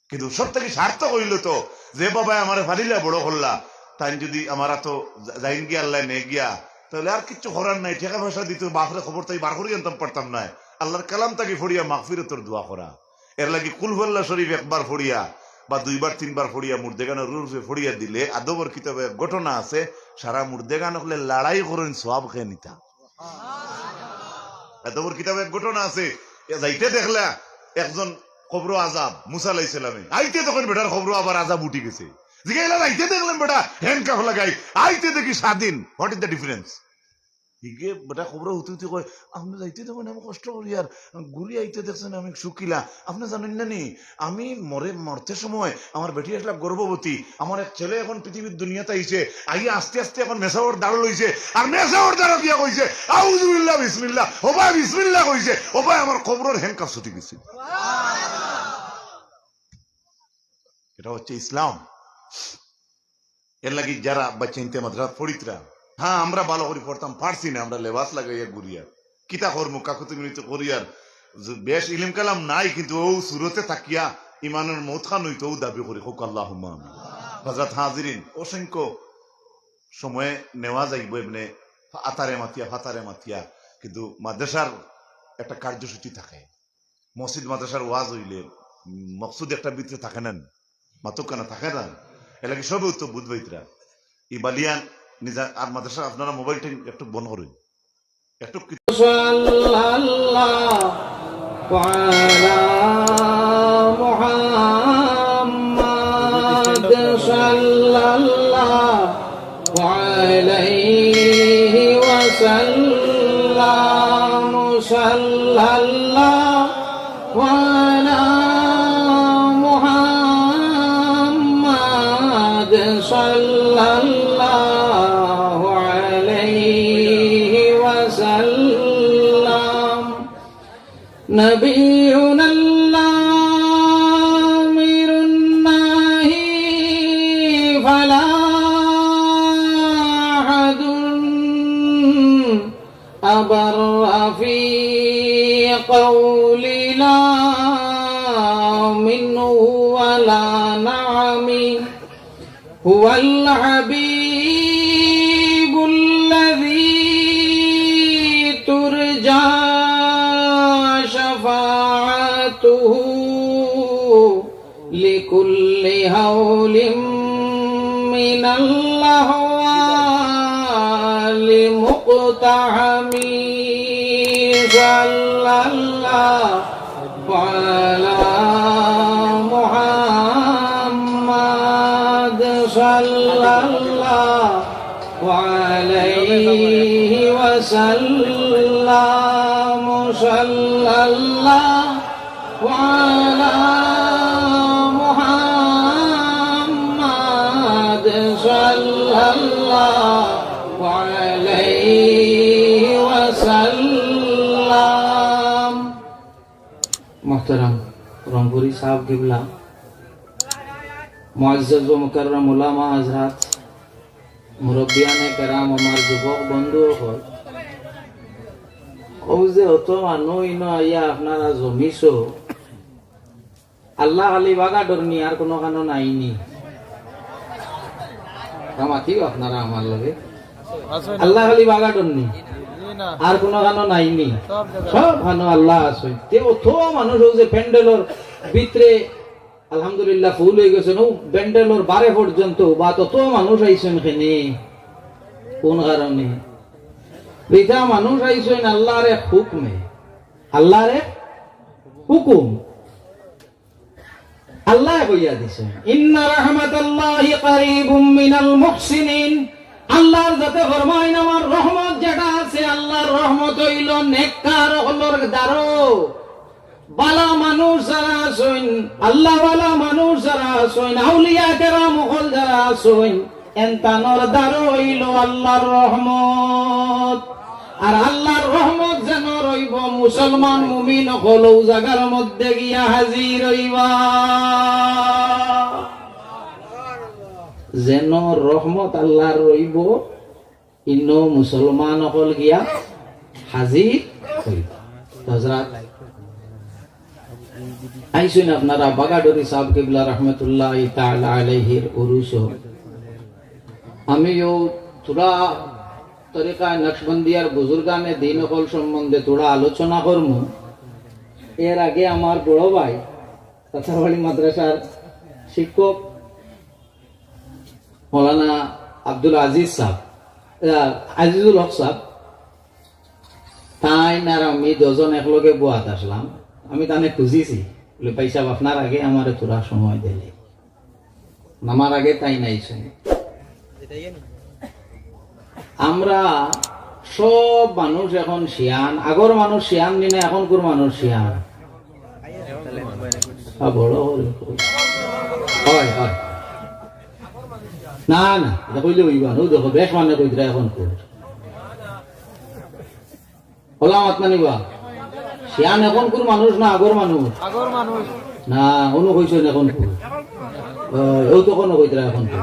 কিন্তু সব থাকি সার্থক অইলো তো, যে বাবায় আমারে ফালিলা বড় করলা, তাইন যদি আমার আতো যা-, যাইন গিয়া, আল্লায় নেইন গিয়া, তাইলে আর কিচ্ছু করার নাই। টেকা পয়সা দিতো, বাফরে কবর থাকি বার করি আনতাম পারতাম নায়, আল্লার কালাম থাকি পড়িয়া মাগফিরতর দোয়া করা। এর লাগি কুলহু আল্লাহ শরীফ একবার পড়িয়া বা দুইবার তিনবার পড়িয়া মুর্দেগানর রুহর উপরে পড়িয়া দিলে, আদবর কিতাবো এক ঘটনা আছে, সারা মুর্দেগান অকলে লড়াই করইন সওয়াব কে নিতা। আদবর কিতাবো এক ঘটনা আছে, এ যাইতে দেখলা একজন কবরো আজাব, মুসা আলাইহিস সালামে। আইতে দেখইন বেটার কবরো আবার আজাব উঠি গেছে। জিগাইলা, যাইতে দেখলাম বেটা handcuff লাগাই, আইতে দেখি স্বাধীন। What is the difference? হিগে বেটা কবরো হুতি হুতি কয়, "আপনে যাইতে দেখইন আমি কষ্ট করিয়ার, ঘুরি আইতে দেখছইন আমি সুখিলা। আপনে জানইন না নি, আমি মরে, মরতে সময় আমার বেটি আছলা গর্ভবতী, আমার এক ছেলে এখন পৃথিবীর দুনিয়াত আইছে, আইয়া আস্তে আস্তে এখন মেসাবর দাড় লইছে, আর মেসাবর দাড় গিয়া কইছে, 'আউযুবিল্লাহ, বিসমিল্লাহ।' ওবায় বিসমিল্লাহ কইছে, ওবায় আমার কবরর handcuff ছুটি গেছে।" এটা হচ্ছে ইসলাম। এর লাগি যারা বাচ্চাইন্তে মাদ্রাসাত পড়িতরা, হ্যাঁ, আমরা ভালো করি পড়তাম পারছি না, আমরা লেবাস লাগাইয়া ঘুরিয়ার, কিতা করমু, কাকুতি মিনতি করিয়ার, যে বেশ ইলিম কালাম নাই, কিন্তু অউ সুরতে থাকিয়া ইমানর মউত খান অইতো অউ দাবি করি, কউক্কা আল্লাহুম্মা আমিন। হযরত হাজিরিন, অসংখ্য সময় নেওয়া যাইবো এমনে আতারে মাতিয়া, ফাতারে মাতিয়া, কিন্তু মাদ্রাসার একটা কার্যসূচি থাকে, মসজিদ মাদ্রাসার ওয়াজ অইলে, উম, মকসুদ একটা ভিতরে থাকে না নি? মাতুক্কা না থাকে না? এর লাগি সবে উত্তর বুঝবাইতরা। ই বালিয়ান নিজা আর মাদ্রাসা আপনারা মোবাইলটা একটু বন্ধ করইন। একটু কি- সাল্লাল্লাহু আলা মুহাম্মাদ সাল্লাল্লাহু عليه وسلم، صلى الله على محمد، صلى الله عليه وسلم. نبينا الآمر الناهي، فلا أحد أبر في قول لا منه ولا نعم. هو الحبيب الذي ترجى شفاعته لكل هول من الأهوال مقتحم. صلى الله على محمد، صلى الله عليه وسلم. صلى الله على محمد صلى الله عليه وسلم. মোহতারাম রংপুরি সাহেব কিবলা, মুআজ্জাজ ও মুকাররম উলামা হযরত, মুরব্বিয়ানে কেরাম, আমার যুবক বন্ধু অকল, অউ যে অত মানুষ ইনো আইয়া আপনারা জমিছো, আল্লাহ খালি বাগা ডরনি, আর কুনুখানো নাইনি। তা মাতিও আপনারা আমার লগে। আল্লাহ খালি বাগা ডরনি, আর কুনুখানো নাইনি। সব খানো আল্লাহ আছে। তে অত মানুষ অউ যে প্যান্ডেলর ভিতরে আলহামদুলিল্লাহ ফুল অইগেছে, অউ প্যান্ডেলর বারে পর্যন্ত বা তত মানুষ আইছইন কেনে, কুন কারণে? ইতা মানুষ আইছইন আল্লাহর এক হুকুমে, আল্লাহর এক হুকুম। আল্লায় কইয়া দিছইন, "ইন্না রাহমাতাল্লাহি কারীবুম মিনাল মুহসিনিন।" আল্লাহর যাতে ফরমাইন, আমার রহমত যেটা আছে, আল্লাহর রহমত অইলো নেককার অকলর দ্বারো। বালা মানুষ যারা আছইন, আল্লাহ বালা মানুষ যারা আছইন, আউলিয়া কেরাম অকল যারা আছইন, এনতানর দ্বারো অইলো আল্লাহর রহমত। আর আল্লাহর রহমত যেন রইবো, মুসলমান মুমিন অকল অউ জাগার মধ্যে গিয়া হাজির অইবা। যেন রহমত আল্লাহর রইবো, ইনো মুসলমান অকল গিয়া হাজির অইবা। হযরত আইছইন আপনারা বাগাডুরি সাহেব কিবলা রহমতুল্লাহি তাআলা আলাইহির উরুসো। আমি অউ থুড়া তরিকা নকশবন্দিয়ার বুজুর্গানে দিন অকল সম্বন্ধে থুড়া আলোচনা করমু। এর আগে আমার বড় ভাই তাতারবাড়ি মাদ্রাসার শিক্ষক মৌলানা আব্দুল আজিজ সাহেব, আহ, আজিজুল হক সাহেব, তাইন আর আমি দুইজন একলগে বওয়াত আছলাম। আমি তানে খুঁজিছি, বলে, "ভাই সাহেব, আপনার আগে আমারে থুড়া সময় দিলে।" আমার আগে তাইন আইছইন। আমরা সব মানুষ এখন শিয়ান, আগর মানুষ শিয়ান নি না, এখনকুর মানুষ শিয়ান? আ, বড় করে কও। অয়, অয়। না, না, ইটা কইলে অইবা না। অউ দেখো, বেশ মানে কইতরা এখনকুর। অলা মাত মানিবা। শিয়ান এখনকুর মানুষ না আগর মানুষ? আগর মানুষ। না, অনো কইছইন এখনকুর। অয়, অউ তো কুনু কইতরা এখনকুর।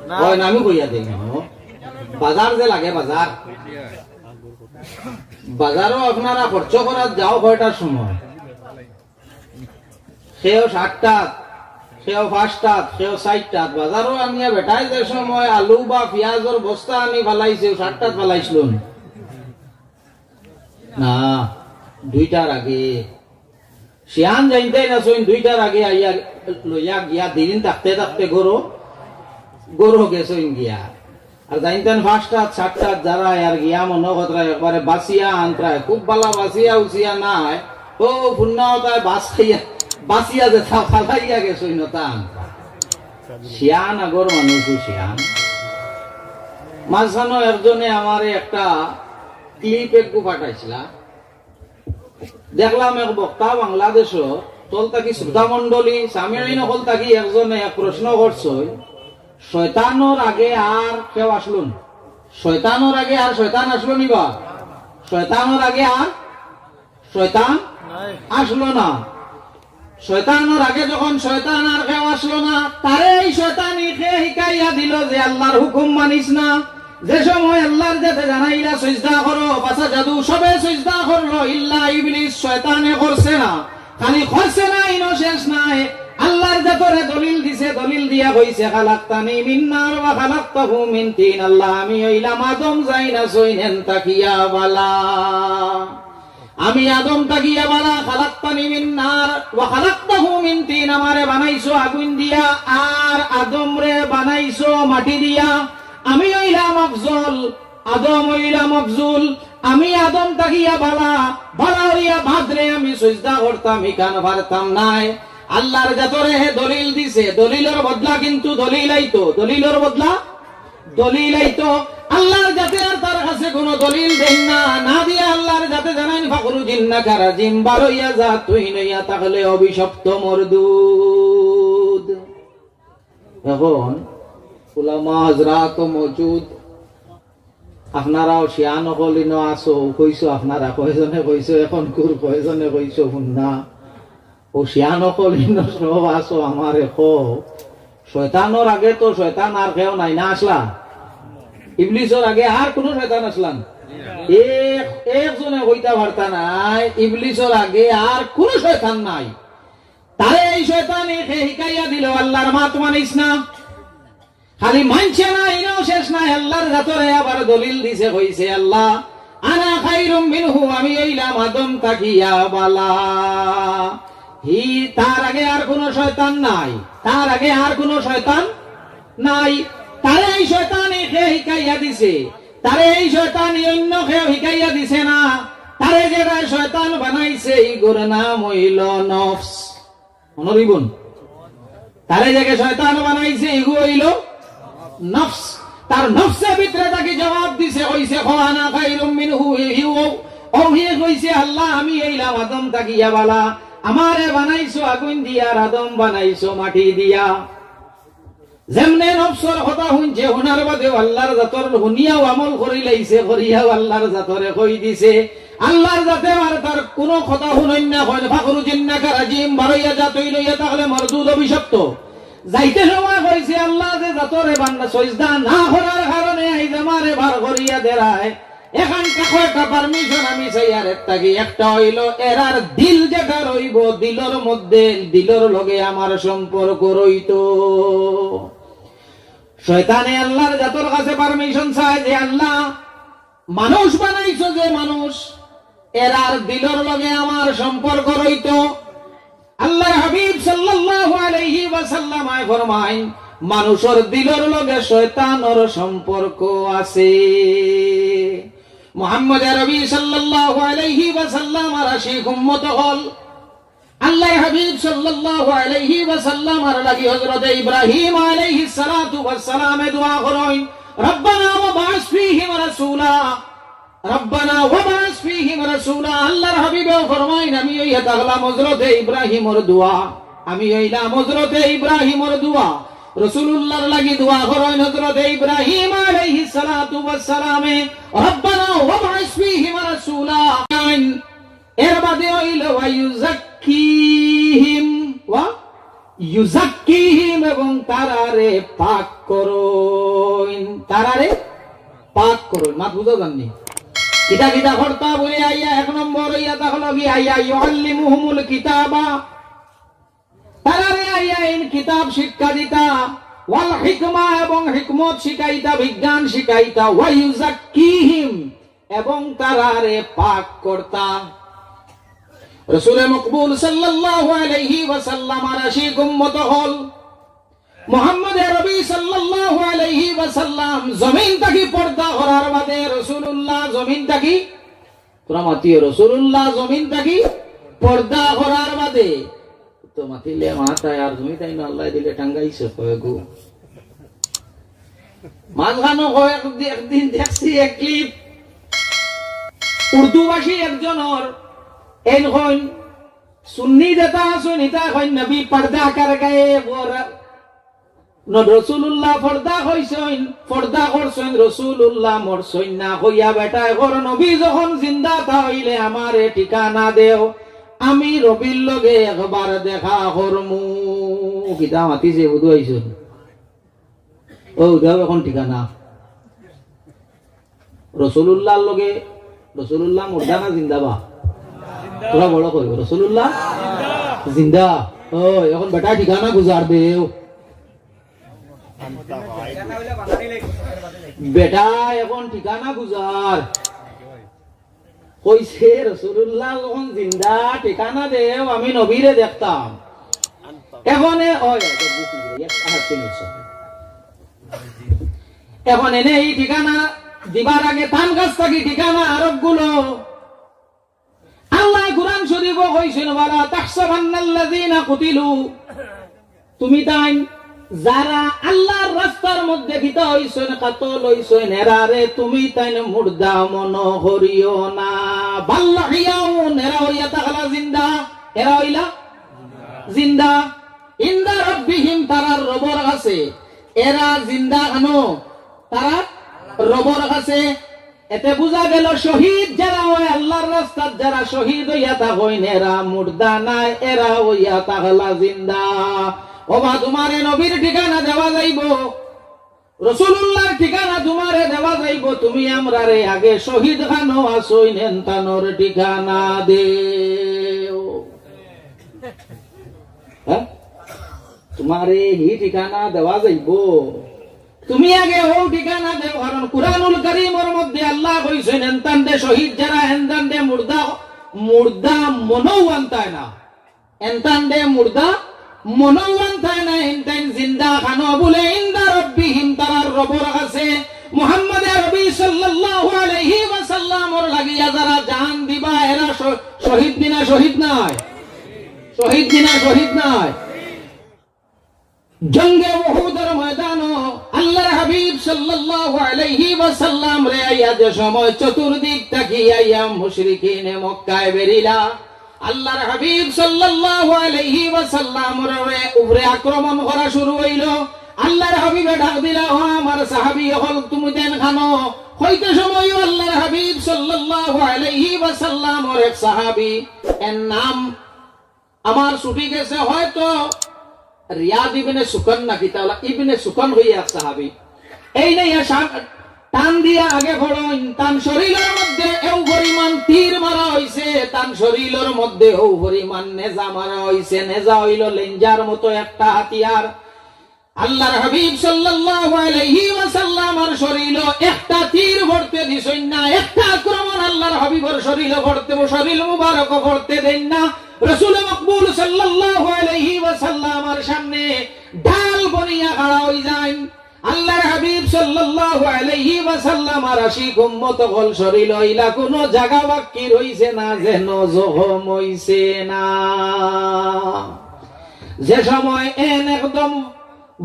না। অয়, না, আমি কইয়া দেই না, অ। বাজার যে লাগে, বাজার। বাজারো আপনারা খরচ করাত যাও কয়টার সময়? কেউ সাতটাত, কেউ পাঁচটাত, কেউ চাইরটাত। বাজারো আনিয়া বেটায় যে সময় আলু বা পিয়াজর বস্তা আনি ফালাইছে, অউ সাতটাত ফালাইছলো নি? না, দুইটার আগে। শিয়ান জানতায় না, সইন দুইটার আগে আইয়া লইয়া গিয়া দিন থাকতে থাকতে ঘরো, ঘরো গেছইন গিয়া। আর জানতাম পাঁচটাত, সাতটাত যারা আর গিয়া মনো করতরা একবারে বাছিয়া আনতরা, খুব বালা বাছিয়া উছিয়া নায়, অউ ফুন্না অতায় বাছ খাইয়া, বাছিয়া যেতা ফালাইয়া গেছইন অতা আনতরা। শিয়ান আগর মানুষ শিয়ান। মাঝখানো একজনে আমারে একটা clip একগু পাঠাইছলা। দেখলাম এক বক্তা বাংলাদেশো, তল থাকি শ্রোতা মণ্ডলী, সামিঈন অকল থাকি একজনে এক প্রশ্ন করছইন, শয়তানর আগে আর কেউ আছলো নি? শয়তানর আগে আর শয়তান আছলো নি বা? শয়তানর আগে আর শয়তান নাই। আছলো না। শয়তানর আগে যখন শয়তান আর কেউ আছলো না, তারে এই শয়তানি কে হিকাইয়া দিলো যে আল্লার হুকুম মানিস না? যে সময় আল্লার যাতে জানাইলা, "সইজদা করো", ফাসাজাদু, সবে সইজদা করলো, ইল্লা ইবলিস, শয়তানে করছে না। খালি করছে না, ইনো শেষ নায়, আল্লার যাতরে দলিল দিছে, দলিল দিয়া কইছে, "খালাকতানি মিন নার ওয়া খালাকতাহু মিন তিন", আল্লা, আমি অইলাম আদম যাইন আছইন এন থাকিয়া বালা। আমি আদম থাকিয়া বালা, খালাকতানি মিন নার ওয়া খালাকতাহু মিন তিন, আমারে বানাইছো আগুইন দিয়া, আর আদমরে বানাইছো মাটি দিয়া। আমি অইলাম আফজল, আদম অইলাম আফজুল। আমি আদম থাকিয়া বালা, বালা অইয়া বাদরে আমি সইজদা করতাম, ইখান পারতাম নায়। আল্লার যাতরে হে দলিল দিছে, দলিলর বদলা কিন্তু দলিল আইতো, দলিলর বদলা দলিল আইতো, আল্লাহর জাতে আর তার কাছে কোনো দলিল দেইন না, না দিয়া আল্লাহর জাতে জানাইন, "ফাখরুজ ইন্নাকা রাজিম, বারইয়া যা, তুই নইয়া থাকলে অভিশপ্ত মরদুদ।" এখন উলামা হজরাত মওজুদ, আপনারাও শিয়ান অকল ইনো আছো, কইছো আপনারা, কয়জনে কইছো, এখন কুর কয়জনে কইছো, হুন না। ও শিয়ান অকল ইনো সব আছো, আমারে কও, শয়তানর আগে তো শয়তান আর কেউ নাই না আছলা? ইবলিসর আগে আর কুনু শয়তান আছলা নি? এক, একজনে কইতা পারতা নায়, ইবলিসর আগে আর কুনু শয়তান নাই। তারে এই শয়তানে কে হিকাইয়া দিল, আল্লাহর মাত মানিস না। খালি মানছে না, ইনাও শেষ নাই, আল্লাহর জাতরে আবার দলিল দিছে, কইছে, "আল্লাহ, আনা খাইরুম মিনহু, আমি অইলাম আদম থাকিয়া বালা।" হি, তার আগে আর কুনু শয়তান নাই, তার আগে আর কুনু শয়তান নাই। তারে এই শয়তানে কে হিকাইয়া দিছে? তারে এই শয়তানে অন্য কেউ হিকাইয়া দিছে না। তারে যেরা শয়তান বানাইছে, ইগুর নাম অইল নফস। মনো রইবো নি? তারে যেগু শয়তান বানাইছে, ইগু অইল নফস। তার নফসে ভিতরে থাকি জবাব দিছে, কইছে, "কও আনা খাইরুম মিনহু, হি, হি, ও, ও হি কইছে, 'আল্লাহ, আমি অইলাম আদম থাকিয়া বালা, আমারে বানাইছো আগুন দিয়া, আর আদম বানাইছো মাটি দিয়া।'" যেমনে নফসর কথা হুনছে, হুনার বাদেও আল্লাহর জাতর হুনিয়াও আমল করি লাইছে, করিয়াও আল্লাহর জাতরে কই দিছে। আল্লাহর জাতে আর তার কুনু কথা হুনইন না, কইন, "ফাখরুজ ইন্নাকা রাজিম, বারইয়া যা, তুই নইয়া থাকলে মরদুদ, অভিশপ্ত।" যাইতে সময় কইছে, "আল্লাহ, যে জাতরে বান্দা সইজদা না করার কারণে আইজ আমারে বার করিয়া দেরায়, এখান থাকো, একটা permission আমি চাইয়ার এর থাকি। একটা অইল, এরার দিল যেটা রইবো, দিলর মধ্যে, দিলর লগে আমার সম্পর্ক রইতো।" শয়তানে আল্লাহর জাতর কাছে permission চায় যে, "আল্লাহ, মানুষ বানাইছো যে মানুষ, এরার দিলর লগে আমার সম্পর্ক রইতো।" আল্লাহর হাবিব সাল্লাল্লাহু আলাইহি ওয়াসাল্লাম আয় ফরমাইন, "মানুষর দিলর লগে শয়তানর সম্পর্ক আছে।" মুহাম্মদ আরবি সাল্লাল্লাহু আলাইহি ওয়াসাল্লাম আর আশিক উম্মত অকল, আল্লাহর হাবিব সাল্লাল্লাহু আলাইহি ওয়াসাল্লাম আর লাগি হযরতে ইব্রাহিম আলাইহিস সালাতু ওয়াস সালামে দোয়া করইন, "রব্বানা ওয়াবআস ফীহিম রাসূলা।" রব্বানা ওয়াবআস ফীহিম রাসূলা। আল্লাহর হাবিবেও ফরমাইন, "আমি অইয়া থাকলাম হযরতে ইব্রাহিমর দোয়া, আমি অইলাম হযরতে ইব্রাহিমর দোয়া।" রাসূলুল্লাহর লাগি দোয়া করইন হযরতে ইব্রাহিম আলাইহিস সালাতু ওয়াস সালামে, "রব্বানা ওয়াবআস ফীহিম রাসূলা।" এর বাদে অইল, "ওয়া ইউযাক্কিহিম, ওয়া ইউযাক্কিহিম", এবং তারারে পাক করইন, তারারে পাক করইন। মাত বুঝা যার নি? কিতা কিতা করতা বলে আইয়া এক নম্বর অইয়া থাকলো কি আইয়া, "ইউআল্লিমুহুমুল কিতাবা", তারারে আইয়া ইন কিতাব শিক্ষা দিতা, "ওয়াল হিকমা", এবং হিকমত শিখাইতা, বিজ্ঞান শিখাইতা, "ওয়া ইউযাক্কিহিম", এবং তারারে পাক করতা। রসুলে মকবুল সাল্লাল্লাহু আলাইহি ওয়াসাল্লাম আর আশিক উম্মত অকল, মুহাম্মদ আরবি সাল্লাল্লাহু আলাইহি ওয়াসাল্লাম জমিন থাকি পর্দা করার বাদে রাসূলুল্লাহ জমিন থাকি, তোরা মাতিও, রাসূলুল্লাহ জমিন থাকি পর্দা করার বাদে তো মাতিলে মাতায় আর তুমি তাইন আল্লায় দিলে টাঙ্গাইছে কয়গু। মাঝখানো কয়েক দি-, একদিন দেখছি এক clip, উর্দুভাষী একজনর, এইন কইন, সুন্নি যেটা আছইন, ইটা কইন, "নবী পর্দা কর গয়ে, ও র-, ন-, রসুলুল্লাহ পর্দা করছইন, পর্দা করছইন, রসুলুল্লাহ মরছইন না।" কইয়া বেটায় কর, "নবী যখন জিন্দা তা অইলে আমারে ঠিকানা দেও, আমি রবির লগে একবার দেখা করমু।" কিতা মাতিছে বুধু আইছইন। ও দেও এখন ঠিকানা। রসুলুল্লাহর লগে, রসুলুল্লাহ মুর্দা না জিন্দা বা? তোরা বড় কইও, রসুলুল্লাহ জিন্দা। ও, এখন বেটা ঠিকানা গুজার দেও। বেটা এখন ঠিকানা গুজার। কইছে, "রসুলুল্লাহ যখন জিন্দা, ঠিকানা দেও, আমি নবীরে দেখতাম।" এখন এ-, ওই, ওই, ওই, বিসমিল্লাহ, এক হাত তিন একশো। এখন এনে এই ঠিকানা দিবার আগে তান কাছ থাকি ঠিকানা আরোপ গুলো। আল্লাহ কোরআন শরীফও কইছইন, "ওয়ালা তাহসাবান্নাল্লাযীনা কুতিলু।" তুমি তাইন যারা আল্লার রাস্তার মধ্যে কিতা অইছইন, কাতল অইছইন, এরারে তুমি তাইন মুর্দা মনো করিও না। বাল্লাহিয়াউন, এরা অইয়া থাকলা জিন্দা, এরা অইলা জিন্দা। ইনদা রাব্বিহিম, তারার রবর কাছে। এরা জিন্দা কেনো? তারার রবর কাছে। এতে বুঝা গেল, শহীদ যারা অয়, আল্লার রাস্তাত যারা শহীদ অইয়া থাকইন, এরা মুর্দা নায়, এরা অইয়া থাকলা জিন্দা। ওবা, তুমারে নবীর ঠিকানা দেওয়া যাইবো, রসুলুল্লাহর ঠিকানা তুমারে দেওয়া যাইবো, তুমি আমরারে আগে শহীদ খানো আছইন, এনতানর ঠিকানা দেও। হ্যাঁ? তুমারে হি ঠিকানা দেওয়া যাইবো। তুমি আগে অউ ঠিকানা দেও, কারণ কুরআনুল করিমর মধ্যে আল্লায় কইছইন, এনতানরে শহীদ যারা, এনতানরে মুর্দা, মুর্দা মনো আনতায় না। এনতানরে মুর্দা মনো আনতায় না, এনতাইন জিন্দা খানো বুলে, ইনদা রাব্বিহিম, তারার রবর কাছে। মুহাম্মদ আরবি সাল্লাল্লাহু আলাইহি ওয়াসাল্লামর লাগিয়া যারা জান দিবা, এরা শ-, শহীদ নি না শহীদ নায়? শহীদ নি না শহীদ নায়? জঙ্গে উহুদর ময়দানো আল্লার হাবিব সাল্লাল্লাহু আলাইহি ওয়াসাল্লামরে আইয়া যে সময় চতুর্দিক থাকি আইয়া মুশরিকিনে মক্কায় বেরিলা, আল্লার হাবিব সাল্লাল্লাহু আলাইহি ওয়াসাল্লামর উপরে আক্রমণ করা শুরু অইলো। আল্লার হাবিবে ডাক দিলা, "ও আমার সাহাবী অকল, তুমিতাইন খানো?" কইতে সময়ও আল্লার হাবিব সাল্লাল্লাহু আলাইহি ওয়াসাল্লামর এক সাহাবী, এর নাম আমার ছুটি গেছে, হয়তো রিয়াদ ইবনে সুকান না কিতা অলা, ইবনে সুকান অইয়া এক সাহাবী। এইন আইয়া টান দিয়া আগে পড়ইন, তান শরীলর মধ্যে এউ পরিমাণ তীর মারা অইছে, তান শরীলর মধ্যে অউ পরিমাণ নেজা মারা অইছে। নেজা অইলো লেঞ্জার মতো একটা হাতিয়ার। আল্লার হাবিব সাল্লাল্লাহু আলাইহি ওয়াসাল্লামর শরীলো একটা তীর পড়তে দিছইন না, একটা আক্রমণ আল্লার হাবিবর শরীলো পড়তে, শরীল মুবারকো পড়তে দেইন না। রসুল মকবুল সাল্লাল্লাহু আলাইহি ওয়াসাল্লামর সামনে ঢাল বনিয়া খাড়া অইযাইন। আল্লার হাবিব সাল্লাল্লাহু আলাইহি ওয়াসাল্লামর আশিক উম্মত অকল, শরীলো ইলা কুনু জাগা বাক্কি রইছে না, যেন জখম অইছে না। যে সময় এন একদম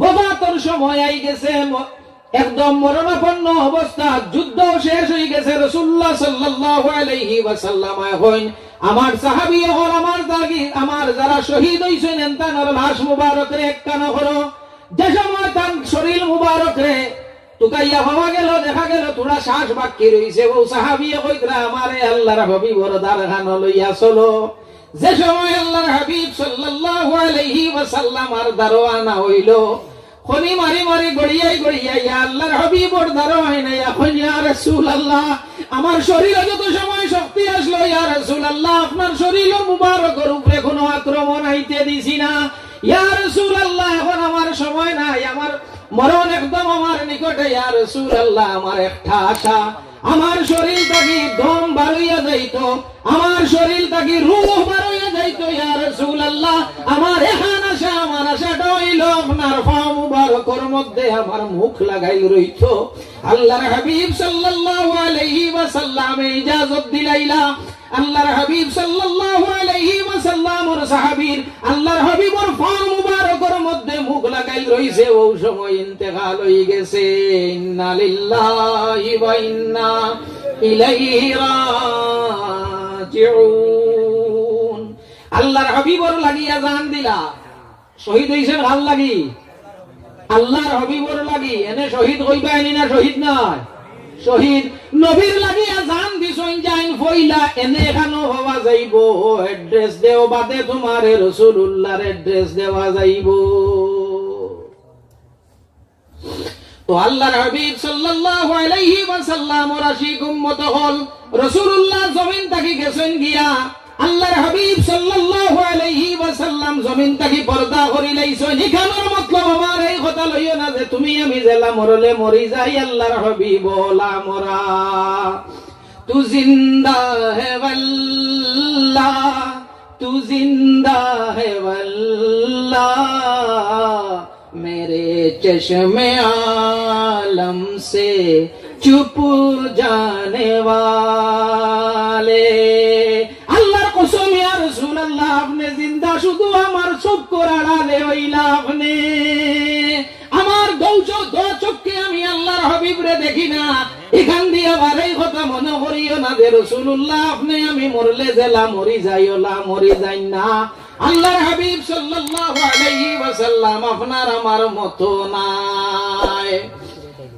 ওফাতর সময় আইগেছে, ম-, একদম মরণাপন্ন অবস্থা, যুদ্ধ শেষ অইগেছে। রাসুলুল্লাহ সাল্লাল্লাহু আলাইহি ওয়াসাল্লাম অখন, আমার সাহাবী অকল, আমার দাগি, আমার যারা শহীদ অইছইন, এনতানর লাশ মুবারকরে একখানো করো। যে সময় তান শরীল মুবারকরে তুকাইয়া পাওয়া গেল, দেখা গেল থুড়া শ্বাস বাক্কি রইছে, অউ সাহাবীয়ে কইতরা, "আমারে আল্লার হাবিবর দারখানো লইয়া চলো।" যে সময় আল্লার হাবিব সাল্লাল্লাহু আলাইহি ওয়াসাল্লামর দারো আনা অইলো, খনি মারি মারি গড়িয়াই গড়িয়াই ইয়া আল্লার হাবিবর দারো আইন, ইয়া কইন, "ইয়া রাসুলাল্লাহ, আমার শরীলো যত সময় শক্তি আছলো, ইয়া রাসুলাল্লাহ, আপনার শরীলো মুবারকর উপরে কুনু আক্রমণ আইতে দিছি না। ইয়া রাসুলাল্লাহ, অখন আমার সময় নাই, আমার মরণ একদম আমার নিকটে, ইয়া রাসুলাল্লাহ, আমার একটা আশা, আমার শরীল থাকি দম বারইয়া যাইতো, আমার শরীল থাকি রুহ বারইয়া যাইতো, ইয়া রাসুলাল্লাহ, আমার এখান আশা, আমার আশাটা অইলো আপনার পাও মুবারকর মধ্যে আমার মুখ লাগাইল রইতো।" আল্লার হাবিব সাল্লাল্লাহু আলাইহি ওয়াসাল্লামে ইজাজত দিলাইলা। আল্লার হাবিব সাল্লাল্লাহু আলাইহি ওয়াসাল্লামর সাহাবীর, আল্লার হাবিবর পাও মুবারকর মধ্যে মুখ লাগাইল রইছে, অউ সময় ইন্তেকাল অইগেছে। ইন্না লিল্লাহি ওয়া ইন্না ইলাইহি রাজিউন। আল্লার হাবিবর লাগিয়া জান দিলা। শহীদ অইছইন কার লাগি? আল্লার হাবিবর লাগি। এনে শহীদ কইবা এনি না শহীদ নায়? শহীদ। নবীর লাগিয়া জান দিছইন যাইন পয়লা, এনে এখানো পাওয়া যাইবো, address দেও বাদে তুমারে রাসুলুল্লাহর address দেওয়া যাইবো। তো আল্লার হাবিব সাল্লাল্লাহু আলাইহি ওয়াসাল্লামর আশিক উম্মত অকল, রাসুলুল্লাহ জমিন থাকি গেছইন গিয়া, আল্লার হাবিব সাল্লাল্লাহু আলাইহি ওয়াসাল্লাম জমিন থাকি পর্দা করিলাইছইন। ইখানর মতলব আমার এই কথা লইও না যে তুমি আমি যেলা মরলে মরি যাই, আল্লার হাবিব অলা মরা। তু জিন্দা হে ওয়াল্লাহ, তু জিন্দা হে ওয়াল্লাহ, মেরে চশমে আলম সে চুপ জানে ওয়ালে। আল্লার কসম, ইয়া রাসুলাল্লাহ, আপনে জিন্দা, শুধু আমার চক্ষুর আড়ালে অইলা আপনে। শরীফরে দেখি না, ইখান দিয়া বারই কথা মনো করিও না যে রসুলুল্লাহ আপনে আমি মরলে যেলা মরি যাই, অলা মরি যাইন না। আল্লাহর হাবিব সাল্লাল্লাহু আলাইহি ওয়াসাল্লাম আপনার আমার মতো নায়।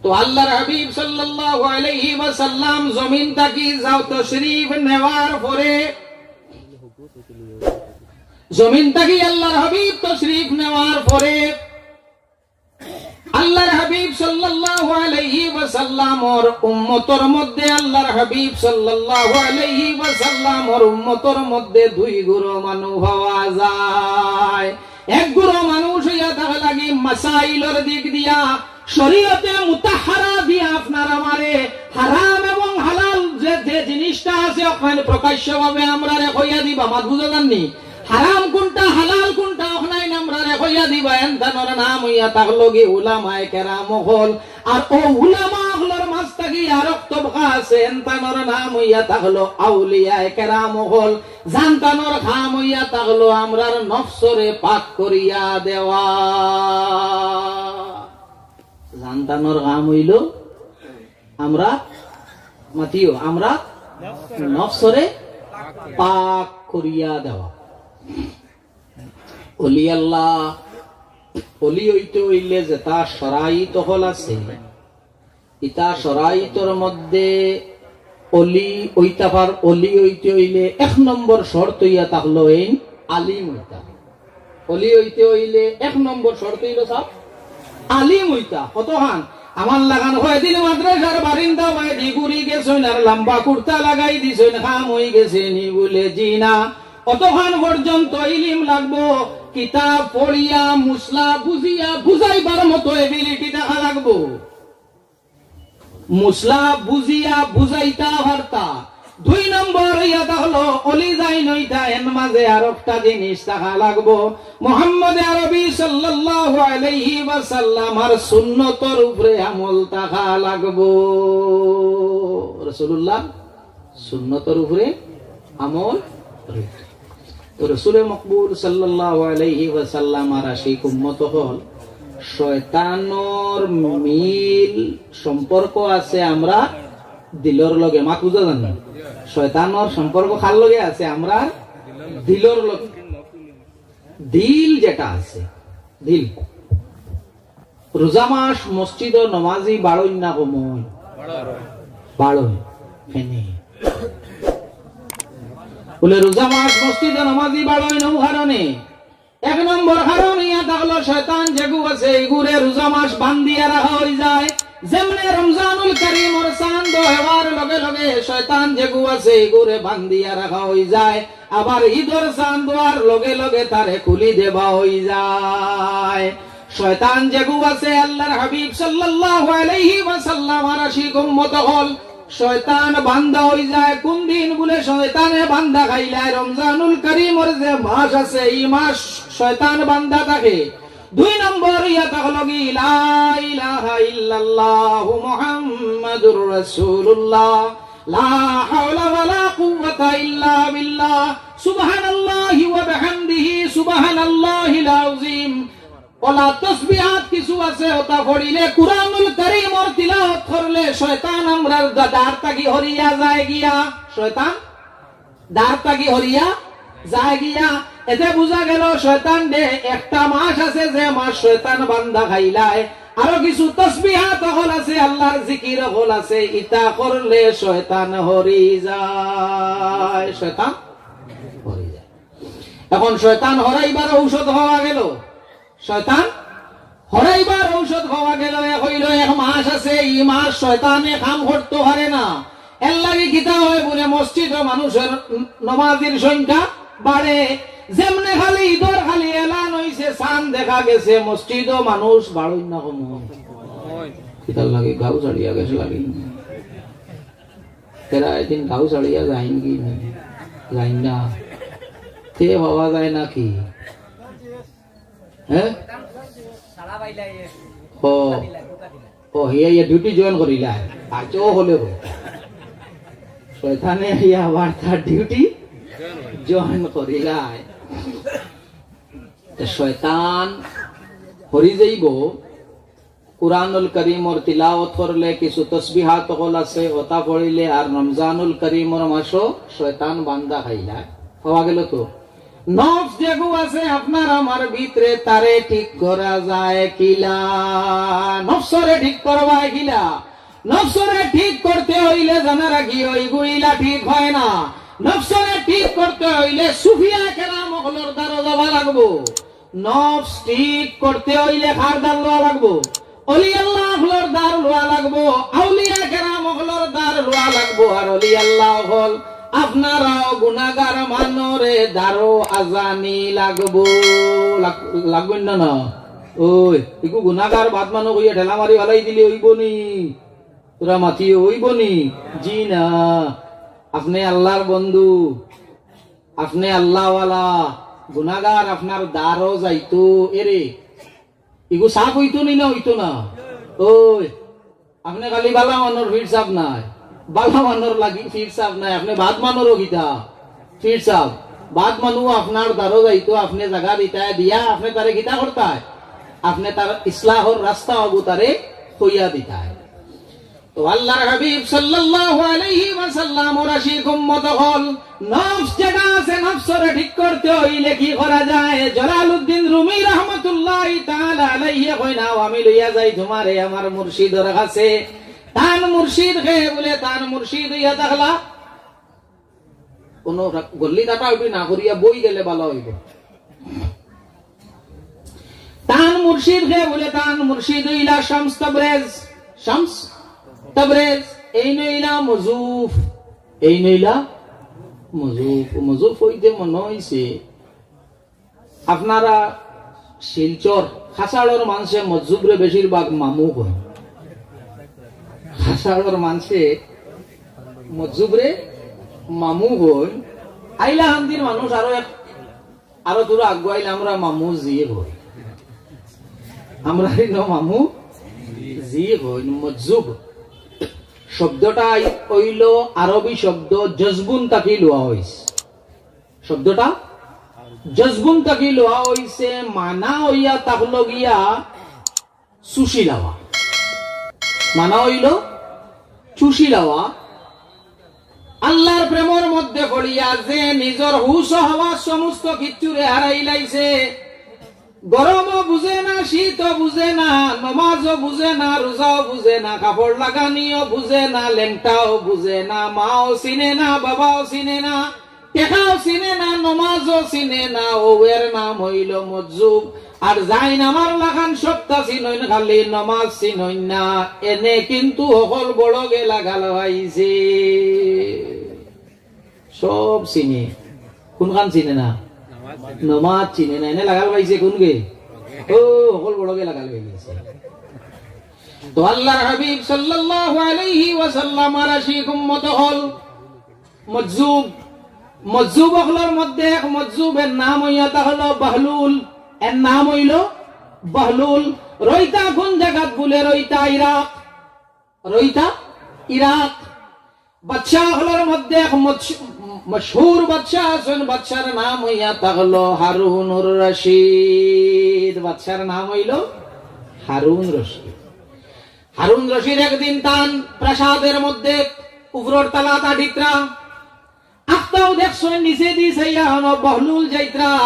তো আল্লাহর হাবিব সাল্লাল্লাহু আলাইহি ওয়াসাল্লাম জমিন থাকি যাও তশরিফ নেওয়ার পরে, জমিন থাকি আল্লাহর হাবিব তশরিফ নেওয়ার পরে আল্লাহর হাবিব সাল্লাল্লাহু আলাইহি ওয়াসাল্লামর উম্মতর মধ্যে, আল্লাহর হাবিব সাল্লাল্লাহু আলাইহি ওয়াসাল্লামর উম্মতর মধ্যে দুই গুরু মানুষ পাওয়া যায়। এক গুরু মানুষ অইয়া থাকা লাগি মাসাইলর দিক দিয়া, শরীয়তে মুতাহহারা দিয়া আপনার আমারে হারাম এবং হালাল যে, যে জিনিসটা আছে, ওখানে প্রকাশ্যভাবে আমরারে কইয়া দিবা, মাত বুঝা যাননি? হারাম কোনটা, হালাল কোনটা, ওখানে আমরারে কইয়া দিবা, এনতানোর নাম অইয়া থাকলো গি উলামায়ে কেরাম অকল। আর অউ উলামা অকলর মাঝ থাকি আরক তবকা আছে, এনতানোর নাম অইয়া থাকলো আউলিয়ায়ে কেরাম অকল। জানতানোর কাম অইয়া থাকলো আমরার নফসরে পাক করিয়া দেওয়া। জানতানোর কাম অইলো আমরা, মাতিও, আমরা নফসরে পাক করিয়া দেওয়া। অলি আল্লাহ, অলি অইতে অইলে যেতা শরাইত অকল আছে, ইতা শরাইতর মধ্যে অলি অইতা পার, অলি অইতে অইলে এক নম্বর শর্ত অইয়া থাকলো এইন আলিম অইতা। অলি অইতে অইলে এক নম্বর শর্ত অইলো সাব আলিম অইতা। কতখান আমার লাখান কয়দিন মাদ্রাসার বারিন্দা বায়দি ঘুরি গেছইন আর লম্বা কুর্তা লাগাই দিছইন, কাম অই গেছে নি? বুলে জি না। অতখান পর্যন্ত ইলিম লাগবো, কিতাব পড়িয়া, মুসলা বুঝিয়া, বুঝাইবার মতো ability থাকা লাগবো। মুসলা বুঝিয়া বুঝাইতা পারতা। দুই নম্বর অইয়া থাকলো অলি যাইন অইতা, এন মাঝে আরকটা জিনিস থাকা লাগবো। মুহাম্মদে আরবি সাল্লাল্লাহু আলাইহি ওয়াসাল্লামর সুন্নতর উপরে আমল থাকা লাগবো। রাসূলুল্লাহর সুন্নতর উপরে আমল রইতো। তো রসুলে মকবুল সাল্লাল্লাহু আলাইহি ওয়াসাল্লামর আশিক উম্মত অকল, শয়তানর মিল সম্পর্ক আছে আমরার দিলর লগে। মাত বুঝা যার নি? শয়তানর সম্পর্ক কার লগে আছে? আমরার দিলর লগে। দিল যেটা আছে, দিল। রোজা মাস মসজিদো নমাজি বাড়ইন না কমইন? বাড়ইন। কেনে? বুলে রোজা মাস মসজিদো নমাজি বাড়ইন অউ কারণে। এক নম্বর কারণ অইয়া থাকলো শয়তান যেগু আছে, ইগুরে রোজা মাস বান্ধিয়া রাখা অইযায়। যেমনে রমজানুল করিমর চান্দ অওয়ার লগে লগে শয়তান যেগু আছে, ইগুরে বান্ধিয়া রাখা অইযায়। আবার ইদর চান্দ অওয়ার লগে লগে তারে খুলি দেওয়া অইযায়। শয়তান যেগু আছে, আল্লাহর হাবিব সাল্লাল্লাহু আলাইহি ওয়াসাল্লামর আশিক উম্মত অকল, শয়তান বান্ধা অইযায়। কুন দিন বুলে শয়তানে বান্ধা খাইলায়? রমজানুল করিমর যে মাস আছে, ই মাস শয়তান বান্ধা থাকে। দুই নম্বর অইয়া থাকলো গি, লা ইলাহা ইল্লাল্লাহু মুহাম্মাদুর রাসূলুল্লাহ। লা হাওলা ওয়ালা কুওয়াতা ইল্লা বিল্লাহ। সুবহানাল্লাহি ওয়া বিহামদিহি, সুবহানাল্লাহিল আযীম। অলা তসবিহাত কিছু আছে, অতা পড়িলে, কুরআনুল করিমর তিলাওয়াত করলে শয়তান আমরার দা-, দার থাকি হরিয়া যায় গিয়া। শয়তান দার থাকি হরিয়া যায় গিয়া। এতে বুঝা গেল শয়তানরে একটা মাস আছে যে মাস শয়তান বান্ধা খাইলায়। আরো কিছু তসবিহাত অকল আছে, আল্লাহর জিকির অকল আছে, ইতা করলে শয়তান হরি যায়, শয়তান হরি যায়। এখন শয়তান হরাইবার ঔষধ পাওয়া গেল। শয়তান হরাইবার ঔষধ পাওয়া গেল। এক অইলো, এক মাস আছে, ই মাস শয়তানে কাম করতো পারে না। এর লাগি কিতা হয় বুলে মসজিদো মানুষর নমাজির সংখ্যা বাড়ে। যেমনে খালি ইদর খালি এলান অইছে, চান দেখা গেছে, মসজিদো মানুষ বাড়ইন না কমইন? কিতার লাগি গাউ ছাড়িয়া গেছে লাগি? এরা এদিন গাউ ছাড়িয়া যাইন কি? যাইন না। তে পাওয়া যায় না কি? হ্যাঁ? ও, ও, হিয়া, হিয়া duty join করিলা। আচ্ছা, ও হলে গো। শয়তানে হিয়া আবার তার duty join করিলা। তে শয়তান হরি যাইব। কুরআনুল করিমর তিলাওয়াত করলে কিছু তসবিহাত অকল আছে, অতা পড়িলে আর রমজানুল করিমর মাসো শয়তান বান্দা খাইলায়। পাওয়া গেল তো? নফস যেগু আছে আপনার আমার ভিতরে, তারে ঠিক করা যায় কিলা? নফসরে ঠিক করবায় কিলা? নফসরে ঠিক করতে অইলে জানা রাখি, অইগুইলা ঠিক অয় না। নফসরে ঠিক করতে অইলে সুফিয়া কেরাম অকলর দ্বারো যাওয়া লাগবো। নফস ঠিক করতে অইলে কার দ্বার লওয়া লাগবো? অলি আল্লাহ অকলর দ্বার লওয়া লাগবো, আউলিয়া কেরাম অকলর দ্বার লওয়া লাগবো। আর অলি আল্লাহ অকল, আপনারাও গুনাগার মানরে দ্বারো আজানি লাগবো। লাগ-, লাগবো না, না? ওই, ইগু গুনাগার বাদ মানো কইয়া ঠেলা মারি ফালাই দিলে অইবো নি? তোরা মাতিও, অইবো নি? জি না। আপনে আল্লাহর বন্ধু, আপনে আল্লাহওয়ালা, গুনাগার আপনার দ্বারো যাইতো, এরে, ইগু সাফ অইতো নি না অইতো না? ওই, আপনে খালি বালা মানর ফির সাফ নায়, বালা মানর লাগি ফির সাফ নায়, আপনে বাদ মানরও কিতা ফির সাফ। বাদ মানু আপনার দ্বারো যাইতো, আপনে জাগা দিতায় দিয়া, আপনে তারে কিতা করতায়? আপনে তার ইসলাহর রাস্তা অগু তারে কইয়া দিতায়। তো আল্লাহর হাবিব সাল্লাল্লাহু আলাইহি ওয়াসাল্লামর আশিক উম্মত অকল, নফস যেটা আছে, নফসরে ঠিক করতে অইলে কি করা যায়? জালালউদ্দিন রুমি রহমতুল্লাহি তাআলা আলাইহি কইন, "আও, আমি লইয়া যাই তুমারে আমার মুর্শিদর কাছে।" তান মুর্শিদ কে বুলে, তান মুর্শিদ অইয়া থাকলা। কোনো রা-, গল্লি কাটাকাটি না করিয়া বই গেলে ভালা অইবো। তান মুর্শিদ কে বুলে, তান মুর্শিদ অইলা শামস তাবরেজ। শামস তাবরেজ, এইন অইলা মজুফ, এইন অইলা মজুফ। মজুফ অইতে মনো অইছে, আপনারা শিলচর, খাসাড়র মানষে মজুফরে বেশিরভাগ মামু কইন। খাসাড়র মানষে মজুফরে মামু কইন। আইলাকান্দির মানুষ আরো এক, আরো দূর আগুয়াইলে আমরা মামু জি কই। আমরা ইনো মামু জি কইন। মজুফ শব্দটা অইলো আরবি শব্দ জজবুন থাকি লওয়া অইছে। শব্দটা জজবুন থাকি লওয়া অইছে, মানা অইয়া থাকলো গিয়া চুষি লাওয়া। মানা অইলো চুষি লাওয়া। আল্লাহর প্রেমর মধ্যে পড়িয়া যে নিজর হুশ ও হাওয়াস সমস্ত কিচ্ছুরে হারাইলাইছে, গরমও বুঝে না, শীতও বুঝে না, নমাজও বুঝে না, রোজাও বুঝে না, কাপড় লাগানিও বুঝে না, লেংটাও বুঝে না, মাও চিনে না, বাবাও চিনে না, টেকাও চিনে না, নমাজও চিনে না, অউ এর নাম অইলো মজুফ। আর যাইন আমার লাখান সবতা চিনইন, খালি নমাজ চিনইন না, এনে কিন্তু হকল বড়গে লাগাল পাইছে। সব চিনে, কুনখান চিনে না? নমাজ চিনে না, এনে লাগাল পাইছে কুনগে? ও, হকল বড়গে লাগাল পাইছে। তো আল্লাহর হাবিব সাল্লাল্লাহু আলাইহি ওয়াসাল্লামর আশিক উম্মত অকল মজুফ, মজুফ অকলর মধ্যে এক মজুফ, এর নাম অইয়া থাকলো বহলুল, এর নাম অইলো বহলুল। রইতা কুন জাগাত বুলে? রইতা ইরাক, রইতা ইরাক। বাদশা অকলর মধ্যে এক মশ-, মশহুর বাদশা আছইন, বাদশার নাম অইয়া থাকলো হারুনুর রশিদ। বাদশার নাম অইলো হারুন রশিদ। হারুন রশিদ একদিন তান প্রাসাদর মধ্যে উপরর তালাত আটিত্রা, আখতাউ দেখছইন নিচেদি চাইয়া অনো বহলুল যাইত্রা।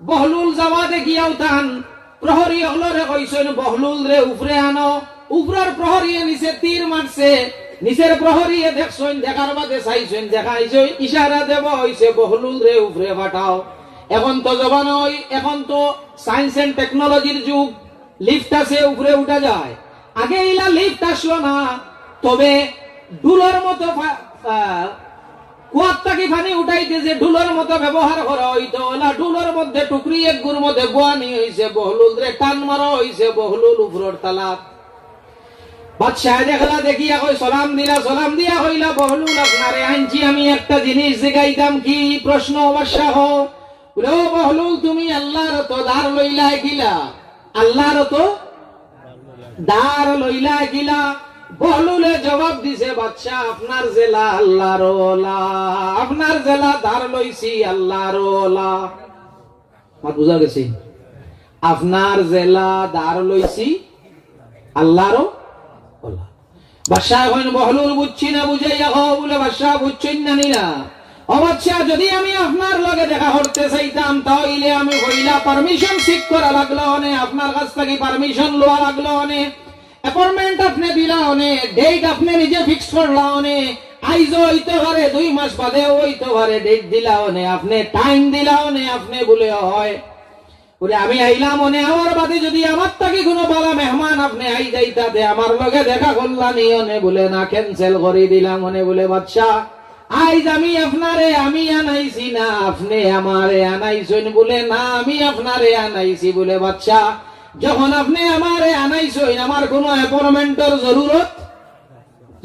বহলুল যাওয়া দেখিয়াউ তান প্রহরী অকলরে কইছইন, "বহলুলরে উপরে আনো।" উপরর প্রহরীয়ে নিচে তীর মারছে, নিচের প্রহরীয়ে দেখছইন, দেখার বাদে চাইছইন, দেখা অইছে, ইশারা দেওয়া অইছে, "বহলুলরে উপরে পাঠাও।" এখন তো জমানা অই, এখন তো science and technology-র যুগ, lift আছে, উপরে উঠা যায়। আগে ইলা lift আসলো না, তবে ডুলর মতো ফা-, আহ, কুয়ার থাকি পানি উঠাইতে যে ডুলর মতো ব্যবহার করা অইতো, অলা ডুলর মধ্যে টুকরি একগুর মধ্যে বওয়ানি অইছে বহলুলরে, টান মারা অইছে বহলুল উপরর তালাত। বাদশায় দেখলা, দেখিয়া কয়, সালাম দিলা, সালাম দিয়া কইলা, "বহলুল, আপনারে আনছি আমি একটা জিনিস জিগাইতাম।" "কি প্রশ্ন বাদশাহ?" বুলে, "ও বহলুল, তুমি আল্লাহর অতো ধার লইলায় কিলা? আল্লাহর অতো ধার লইলায় কিলা?" বহলুলে জবাব দিছে, "বাদশা, আপনার যেলা আল্লাহর অলা, আপনার যেলা ধার লইছি আল্লাহর অলা।" মাত বুঝা গেছে? "আপনার যেলা ধার লইছি আল্লাহরও ওলা। বাদশায় কইন, "বহলুল, বুঝছি না, বুঝাইয়া কও।" বুলে, "বাদশা, বুঝছইন না নি না? ও বাদশা, যুদি আমি আপনার লগে দেখা করতে চাইতাম, তা অইলে আমি পয়লা permission seek করা লাগলো অনে, আপনার কাছ থাকি permission লওয়া লাগলো অনে, appointment আপনে দিলা অনে, date আপনে নিজে fix করলা অনে, আইজও অইতে পারে, দুই মাস বাদেও অইতে পারে, date দিলা অনে, আপনে time দিলা অনে, আপনে বুলে অয়।" বুলে, "আমি আইলাম অনে, আমার বাদে যুদি আমার থাকি কুনু বালা মেহমান আপনে আই যাইতা তে আমার লগে দেখা করলা নি অনে?" বুলে, "না, cancel করি দিলাম অনে।" বুলে, "বাদশা, আইজ আমি আপনারে আমি আনাইছি না, আপনে আমারে আনাইছইন।" বুলে, "না, আমি আপনারে আনাইছি।" বুলে, "বাদশা, যখন আপনে আমারে আনাইছইন, আমার কুনু appointment-র জরুরত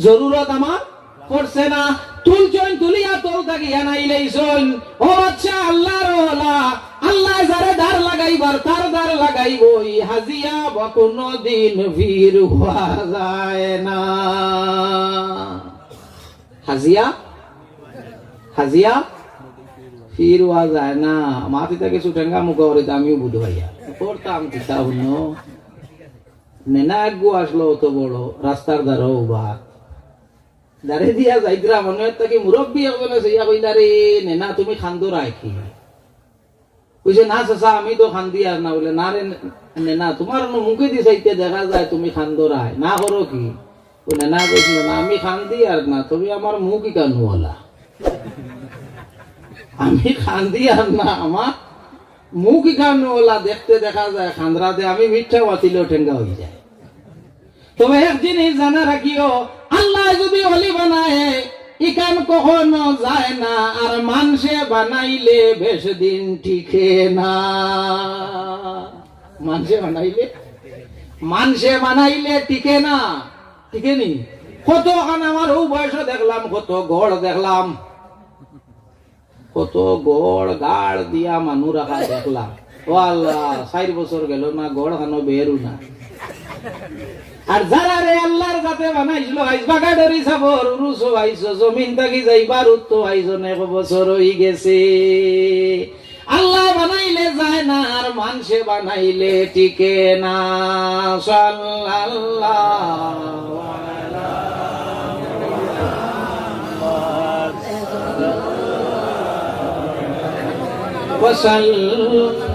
জরুরত আমার পড়ছে না।" তুলছইন, তুলিয়া তল থাকি আনাইলাইছইন। ও বাদশা, আল্লাহর ওলা, আল্লায় যারে দার লাগাইবার, তার দার লাগাইবই। হাজিয়া বা কুনুদিন ফির অওয়া যায় না। হাজিয়া, হাজিয়া ফির অওয়া যায় না। মাতি থাকে সুটেঙ্গা মুখ করি, আমিও বুঝ ভাইয়া। করতাম কিতা হুনো? নেনা এগু আসলো অত বড়, রাস্তার ধারো উবা। দারে দিয়া যাইতরা, মনে অয় তাকি মুরব্বি একজনে চাইয়া কইলা, "রে নেনা, তুমি কান্দরায় কি?" কইছে, "না চাচা, আমি তো কান্দিয়ার না।" বুলে, "না রে নেনা, তুমার অনো মুখেদি চাইতে দেখা যায় তুমি কান্দরায়, না করো কি?" বুলে, "না কইছিল না, আমি কান্দিয়ার না, তবে আমার মুখ ইখান অলা।" আমি কান্দিয়ার না, আমার মুখ ইখান অলা দেখতে দেখা যায় কান্দরাতে, আমি মিঠা বাতিলও টেঙ্গা অই যায়। তবে এক জিনিস জানা রাখিও, আল্লায় যুদি অলি বানায়, ইখান কখনো যায় না, আর মানষে বানাইলে বেশ দিন টিকে না। মানষে বানাইলে, মানষে বানাইলে টিকে না, টিকে নি? কতখান আমার অউ বয়সো দেখলাম, কত ঘর দেখলাম, কত ঘর গাড় দিয়া মানু রাখা দেখলাম। ও আল্লাহ, চাইর বছর গেল না, ঘর খানো বেরু না। আর যারারে আল্লার যাতে বানাইছিল, আইজ বাগাডরি সাবর উরুসো আইছো, জমিন থাকি যাইবার উত্তো আইজ অনেক বছর অই গেছে। আল্লায় বানাইলে যায় না, আর মানষে বানাইলে টিকে না। সাল্লাল্লাহু আলা মুহাম্মাদ। ওয়াসাল্লাম।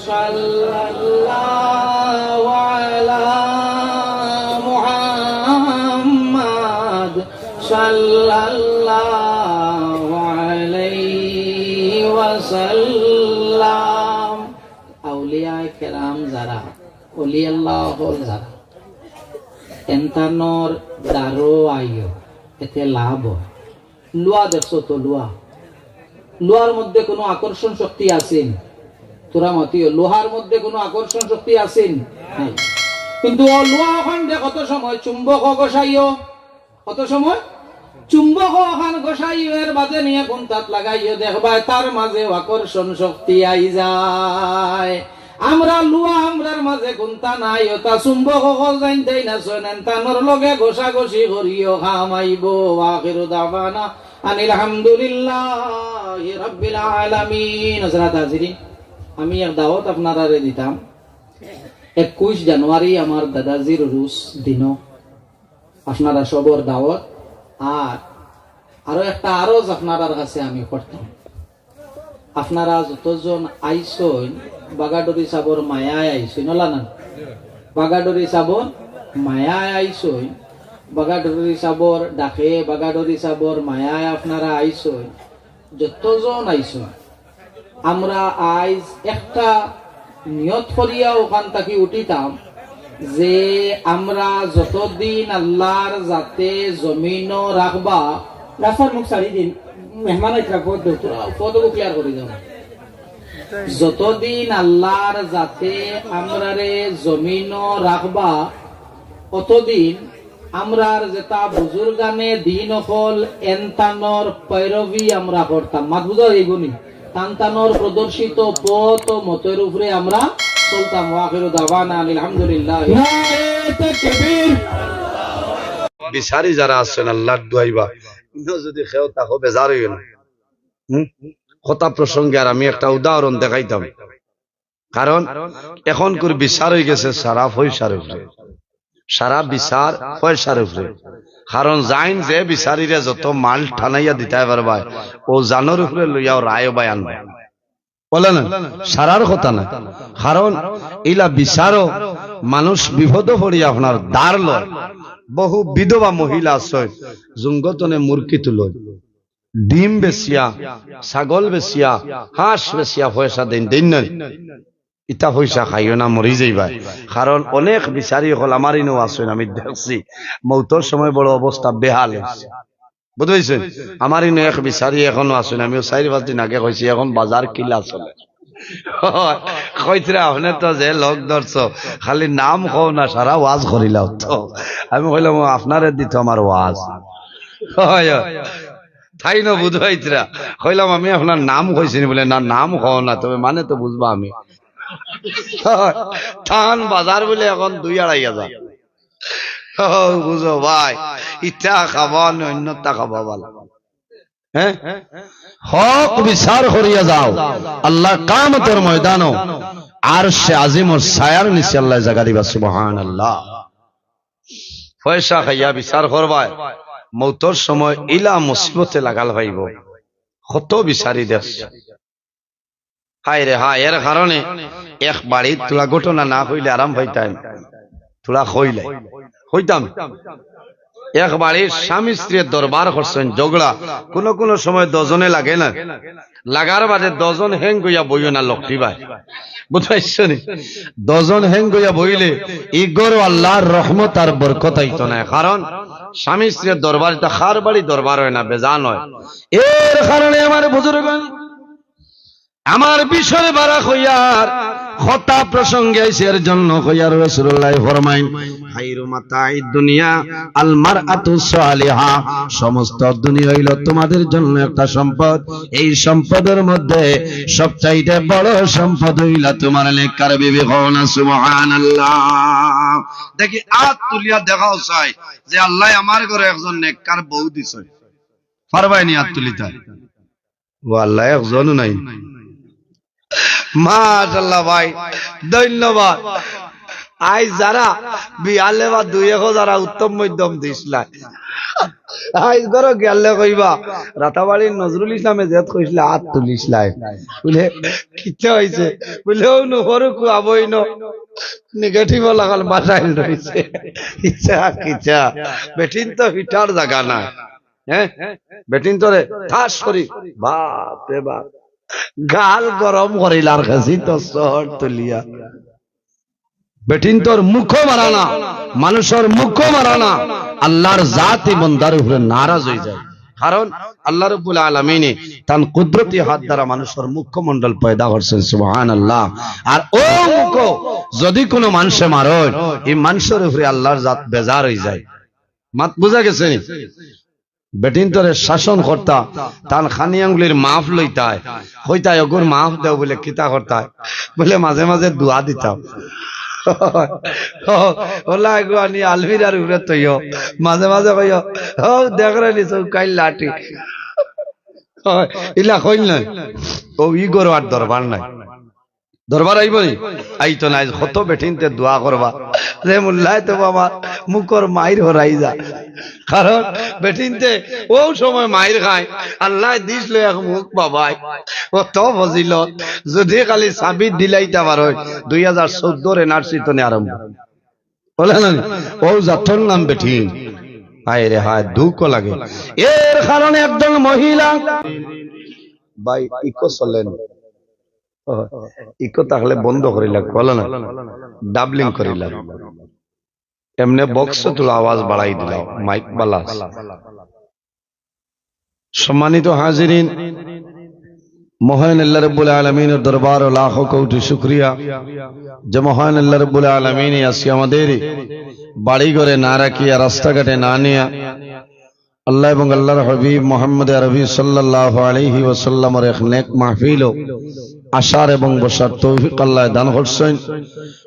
সাল্লাল্লাহু আলা মুহাম্মাদ। সাল্লাল্লাহু আলাইহি ওয়াসাল্লাম। আউলিয়ায়ে কেরাম যারা, অলি আল্লাহ অকল যারা, এনতানর দারো আইও, এতে লাভ অয়। লুয়া দেখছো তো, লুয়া, লুয়ার মধ্যে কুনু আকর্ষণ শক্তি আছে নি? তোরা মাতিও, লোহার মধ্যে কুনু আকর্ষণ শক্তি আছে নি? নাই। কিন্তু অউ লুয়া অখান দে কত সময় চুম্বকো ঘষাইও, কত সময় চুম্বকো অখান ঘষাইও, এর বাদে নিয়া কুন্তাত লাগাইও, দেখবায় তার মাঝেও আকর্ষণ শক্তি আই যায়। আমরা লুয়া আমরার মাঝে কুন্তা নাই, অতা চুম্বক অকল জানতাই না, শোনেন, তানর লগে ঘষাঘষি করিও, কাম আইবো। ওয়া আখিরু দাওয়ানা আনিল হামদুলিল্লাহি রাব্বিল আলামিন। হযরত হাজিরিন, আমি এক দাওয়াত আপনারারে দিতাম। একুশ জানুয়ারি আমার দাদাজির উরুস দিনো আপনারা সবর দাওয়াত, আর আরো একটা আরজ আপনারার কাছে আমি করতাম। আপনারা যতজন আইছইন, বাগাডরি সাবর মায়ায় আইছইন, অলা না? বাগাডরি সাবর মায়ায় আইছইন, বাগাডরি সাবর ডাকে, বাগাডরি সাবর মায়ায় আপনারা আইছইন, যতজন আইছইন, আমরা আইজ একটা নিয়ত করিয়া অখান থাকি উঠিতাম যে আমরা যতদিন আল্লার জাতে জমিনো রাখবা। রাস্তার মুখ ছাড়ি দিন, মেহমান আইতরা, পথ দেও। পথ clear করি দেও। যতদিন আল্লার জাতে আমরারে জমিনো রাখবা, অতদিন আমরার যেতা বুজুর্গানে দিন অকল এনতানর পয়রবি আমরা করতাম। মাত বুঝা যাইবো নি? তানতানর প্রদর্শিত পথ ও মতর উপরে আমরা চলতাম। ওয়া আখিরু দাওয়ানা আনিল হামদুলিল্লাহ। নারে তাকবীর। বিচারি যারা আছইন আল্লার দুয়াইবা, ইনো যদি কেউ থাকো বেজার অইও না। হুম? কথা প্রসঙ্গে আর আমি একটা উদাহরণ দেখাইতাম। কারণ অখনকুর বিচার অই গেছে সারা পয়সার উপরে। সারা বিচার পয়সার উপরে। কারণ যাইন যে বিচারিরে যত মাল টানাইয়া দিতায় পারবায়, অউ জানর উপরে লইয়াও রায় বয়ান। বুলে না, সারার কথা না। কারণ ইলা বিচারো মানুষ বিপদো পড়িয়া আপনার ধার লয়। বহু বিধবা মহিলা আছে, জুঙ্গতনে মুরগি তুলইন, ডিম বেচিয়া, ছাগল বেচিয়া, হাঁস বেচিয়া পয়সা দেইন, দেইন না? ইতা পয়সা খাইও না, মরি যাইবায়। কারণ অনেক বিচারি অকল আমার ইনো আছইন, আমি দেখছি, মৌতর সময় বড় অবস্থা বেহাল অইছে। বুঝছইন? আমার ইনো এক বিচারি এখনো আছইন, আমিও চাইর পাঁচ দিন আগে কইছি, এখন বাজার কিলা চলে। কইতরা, "আপনে তো যে লোক ধরছো, খালি নাম কও না, সারা ওয়াজ করিলাও তো।" আমি কইলাম, "ও, আপনারে দিতো আমার ওয়াজ।" হয়, হয়। তাইন বুঝাইতরা। কইলাম, "আমি আপনার নাম কইছি নি?" বুলে, "না, নাম কও না, তবে মানে তো বুঝবা আমি।" তান বাজার বুলে এখন দুই আড়াই হাজার। ও, বুঝো ভাই, ইটা খাবা না, অন্যটা খাবা ভালা। হ্যাঁ? হক বিচার করিয়া যাও, আল্লাহ কামতর ময়দানো আরশে আজিমর ছায়ার নিচে আল্লাহ জাগা দিবা। সুবহানাল্লাহ। পয়সা খাইয়া বিচার করবায়, মৌতর সময় ইলা মুসিবতে লাগাল পাইবো। কত বিচারি দেশ। হায় রে হায়, এর কারণে এক বাড়িত থুড়া ঘটনা না কইলে আরাম পাইতাম, থুড়া কইলাই, কইতাম। এক বাড়ির স্বামী স্ত্রীর দরবার করছইন, ঝগড়া, কোনো কোনো সময় দুইজনে লাগে না, লাগার বাদে দুইজন হেং অইয়া বইও না লক্ষ্মী ভাই, বুঝছইন নি? দুইজন হেং অইয়া বইলে ই ঘরো আল্লাহর রহমত আর বরকত আইতো না, কারণ স্বামী স্ত্রীর দরবার, ইটা কার বাড়ি দরবার অয় না, বেজান অয়। এর কারণে আমার বুজুর্গ আমার বিষয় বাড়া কইয়ার কথা প্রসঙ্গে আইছে, এর জন্য কইয়ার রাসূলুল্লাহ ফরমাইন, "খাইরু মাতাইদ দুনিয়া আল মারআতু সালিহা।" সমস্ত দুনিয়া অইল তোমাদের জন্য একটা সম্পদ। এই সম্পদের মধ্যে সবচাইতে বড় সম্পদ অইল তোমার নেককার বিবি। কও না সুবহানাল্লাহ। দেখি আত তুলিয়া দেখাও চাই যে আল্লাহ আমার ঘরে একজন নেককার বউ দিছে। পারবায় নি আত তুলিতা? ও আল্লাহ, একজনও নাই। মাশাআল্লাহ ভাই, ধন্যবাদ। আইজ যারা বিয়ালে বা দুই এক যারা উত্তম মধ্যম দিছলা, আইজ ঘরো গেলে কইবা, "রাতাবাড়ির নজরুল ইসলামে যেত কইছলা, আত তুলিছলা।" বুলে, "কিতা অইছে?" বুলে, "ও নুহরু কুয়াবইন, নেগেটিভ লাগাল বাসাইল রইছে।" ইচ্ছা কিচ্ছা, বেটিন তো হিটার জাগা না। হ্যাঁ, বেটিন তোরে ঠাস করি, বাপ রে বাপ, গাল গরম করিলার গেছি তো শহর তুলিয়া। বেটিন তোর মুখো মারানা, মানুষর মুখো মারানা, আল্লাহর জাতি বন্দার উপরে নারাজ অই যায়। কারণ আল্লাহ রাব্বুল আলামিনে তান কুদরতি হাত দ্বারা মানুষর মুখমণ্ডল পয়দা করছেন। সুবহানাল্লাহ। আর ও মুখো যদি কোনো মানষে মারয়, এই মানষর উপরে আল্লাহর জাত বেজার অই যায়। মাত বুঝা গেছে নি? বেটিন তোরে শাসন করতা, তান খানি আঙ্গুলির মাফ লইতায়, কইতায়, "ওগুর মাফ দেও।" বুলে, "কিতা করতায়?" বুলে, "মাঝে মাঝে দোয়া দিতাম।" ওলা এগু আনি আলমিরার উপরে তৈও, মাঝে মাঝে কইও, "ও দেখরে নি চৌকাইল লাঠি।" ইলা কইল নাই, ও ই ঘরো আর দরবার নাই। দরবার আইবো নি? আইতো না। আইজ কত বেটিনতে দোয়া করবা, "রে মুল্লায় তো বাবা মুখর মাইর হরাই যা।" কারণ বেটিনতে ও সময় মাইর খায়, আল্লাহ দিছলো এক মুখ বাবায়, অত ফজিলত। যদি খালি সাবিত দিলাইতা পারো, দুই হাজার চৌদ্দর এনআরসি তো নে আরম্ভ। বুলে না নি? ও জাতর নাম বেটিন। হায় রে হায়, দুঃখ লাগে। এর কারণে একজন মহিলা, ভাই, ইকো চলে না। ও, ইকো থাকলে বন্ধ করিলা, কইলা না, ডাবলিং করিলা। এমনে বক্স তুলা আওয়াজ বাড়াই দিলা, মাইক বালা আছে। সম্মানিত হাজিরিন, মহান আল্লাহ রাব্বুল আলামিনের দরবারো লাখো কোটি শুকরিয়া যে মহান আল্লাহ রাব্বুল আলামিনে আজকে আমাদের বাড়ি ঘরে না রাখিয়া, রাস্তাঘাটে না নিয়া, আল্লাহ এবং আল্লাহর হাবিব মুহাম্মদ আরবি সাল্লাল্লাহু আলাইহি ওয়াসাল্লামের এক নেক মাহফিলো আসার এবং বসার তৌফিক আল্লাহ দান করছেন।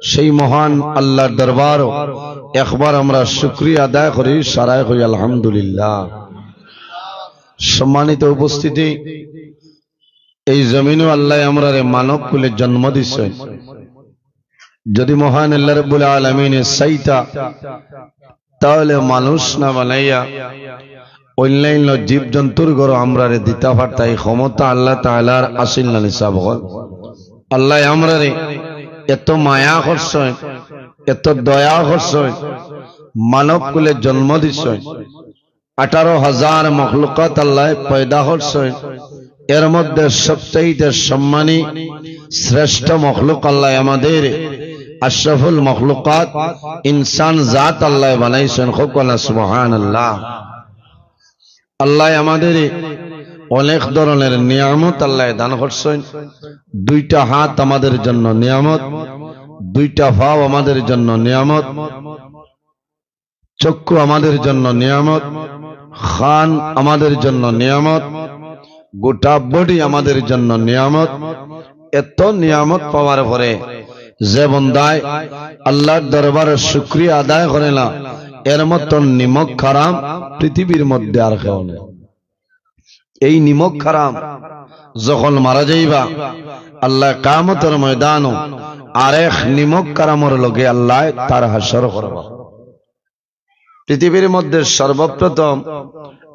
সেই মহান আল্লাহর দরবারও একবার আমরা শুকরিয়া আদায় করি, সারায় করি আলহামদুলিল্লাহ। সম্মানিত উপস্থিতি, এই জমিনও আল্লাহ আমরারে মানব কুলে জন্ম দিছেন। যদি মহান আল্লাহ রাব্বুল আলামিনে চাইতা, তাহলে মানুষ না বানাইয়া অন্যান্য জীবজন্তুর ঘরো আমরারে দিতা পারতা। এই ক্ষমতা আল্লাহ তাআলার আছিল না নি সাব অকল? আল্লাহ আমরারে এত মায়া করছইন, এত দয়া করছইন, মানব কুলে জন্ম দিছইন, আঠারো হাজার মখলুকাত আল্লাহ পয়দা করছইন, এর মধ্যে সবচাইতে সম্মানী শ্রেষ্ঠ মখলুক আল্লাহ আমাদের আশরাফুল মখলুকাত ইনসান জাত আল্লাহ বানাইছইন। কউক্কা না সুবহানাল্লাহ। আল্লাহ আমাদের অনেক ধরনের নিয়ামত আল্লাহ দান করছইন। দুইটা হাত আমাদের জন্য নিয়ামত, দুইটা পাও আমাদের জন্য নিয়ামত, চক্ষু আমাদের জন্য নিয়ামত, কান আমাদের জন্য নিয়ামত, গোটা বডি আমাদের জন্য নিয়ামত। এত নিয়ামত পাওয়ার পরে যে বন্দায় আল্লাহর দরবারে শুকরিয়া আদায় করে না, এর মতন নিমক হারাম পৃথিবীর মধ্যে আর কেউ নেই। এই নিমক হারাম যখন মারা যাইবা, আল্লাহ কিয়ামতর ময়দানো আরেক নিমক হারামর লগে আল্লাহ তার হাশর করবা। পৃথিবীর মধ্যে সর্বপ্রথম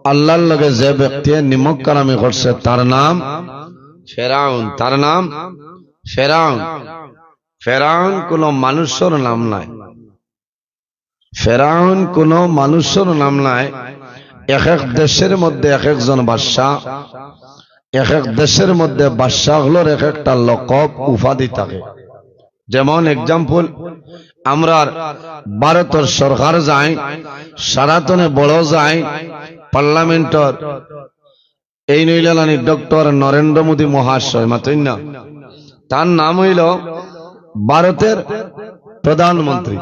আল্লাহর লগে যে ব্যক্তি নিমক হারামি করছে, তার নাম ফেরাউন। তার নাম ফেরাউন। ফেরাউন কোনো মানুষর নাম নায়। ফেরাউন কোনো মানুষর নাম নায়। এক এক দেশের মধ্যে এক একজন বাদশা, এক এক দেশের মধ্যে বাদশা অকলর এক একটা লকব, উপাধি থাকে। যেমন example, আমরার ভারতর সরকার যাইন, সারাতনে বড় যাইন, পার্লামেন্টর, এই নইলা নানি ডক্টর নরেন্দ্র মোদী মহাশয়, মাতইন না? তার নাম অইলো ভারতের প্রধানমন্ত্রী।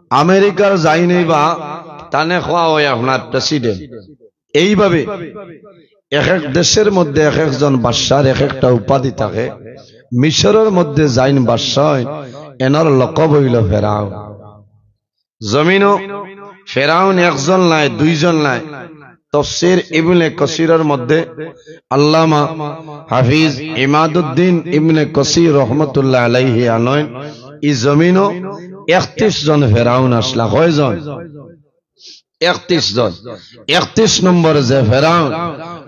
আমেরিকার যাইন অইবা, তানে কওয়া অয় আপনার প্রেসিডেন্ট। এইভাবে এক এক দেশের মধ্যে এক একজন বাদশার এক একটা উপাধি থাকে। মিশরর মধ্যে যাইন বাদশা অইন, এনর লকব অইলো ফেরাউন। জমিনো ফেরাউন একজন নায়, দুইজন নায়। তফসির ইবনে কসিরর মধ্যে আল্লামা হাফিজ ইমাদুদ্দিন ইবনে কসির রহমতুল্লাহ আলাইহি আনইন, ই জমিনো একত্রিশ জন ফেরাউন আছলা। কয়জন? একত্রিশ জন। একত্রিশ নম্বর যে ফেরাউন,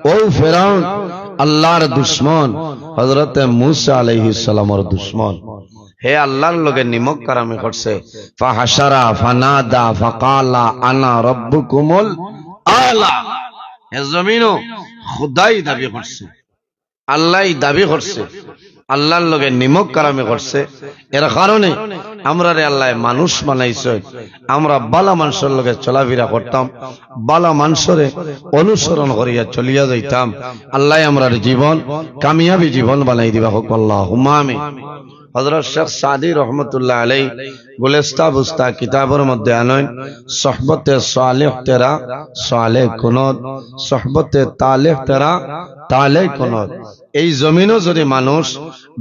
অউ ফেরাউন আল্লাহর দুশমন, হযরতে মুসা আলাইহিস সালামর দুশমন। হে আল্লাহর লগে নিমক হারামি করছে। ফাহাশারা ফানাদা ফাকালা আনা রাব্বুকুমুল আলা। হে জমিনো খুদাই দাবি করছে, আল্লাহই দাবি করছে, আল্লাহর লগে নিমক হারামি করছে। এর কারণে আমরারে আল্লায় মানুষ বানাইছইন, আমরা বালা মানষর লগে চলাফিরা করতাম, বালা মানষরে অনুসরণ করিয়া চলিয়া যাইতাম। আল্লায় আমরার জীবন কামিয়াবি জীবন বানাই দিবা, কউক্কা আল্লাহুম্মা আমিন। হযরত শেখ সাদী রহমতুল্লাহ আলাইহি গুলিস্তান বুস্তান কিতাবর মধ্যে আনইন, "সোহবতে সালেহ তেরা সালেহ কুনুত, সোহবতে তালেহ তেরা তালেহ কুনুত।" এই জমিনো যদি মানুষ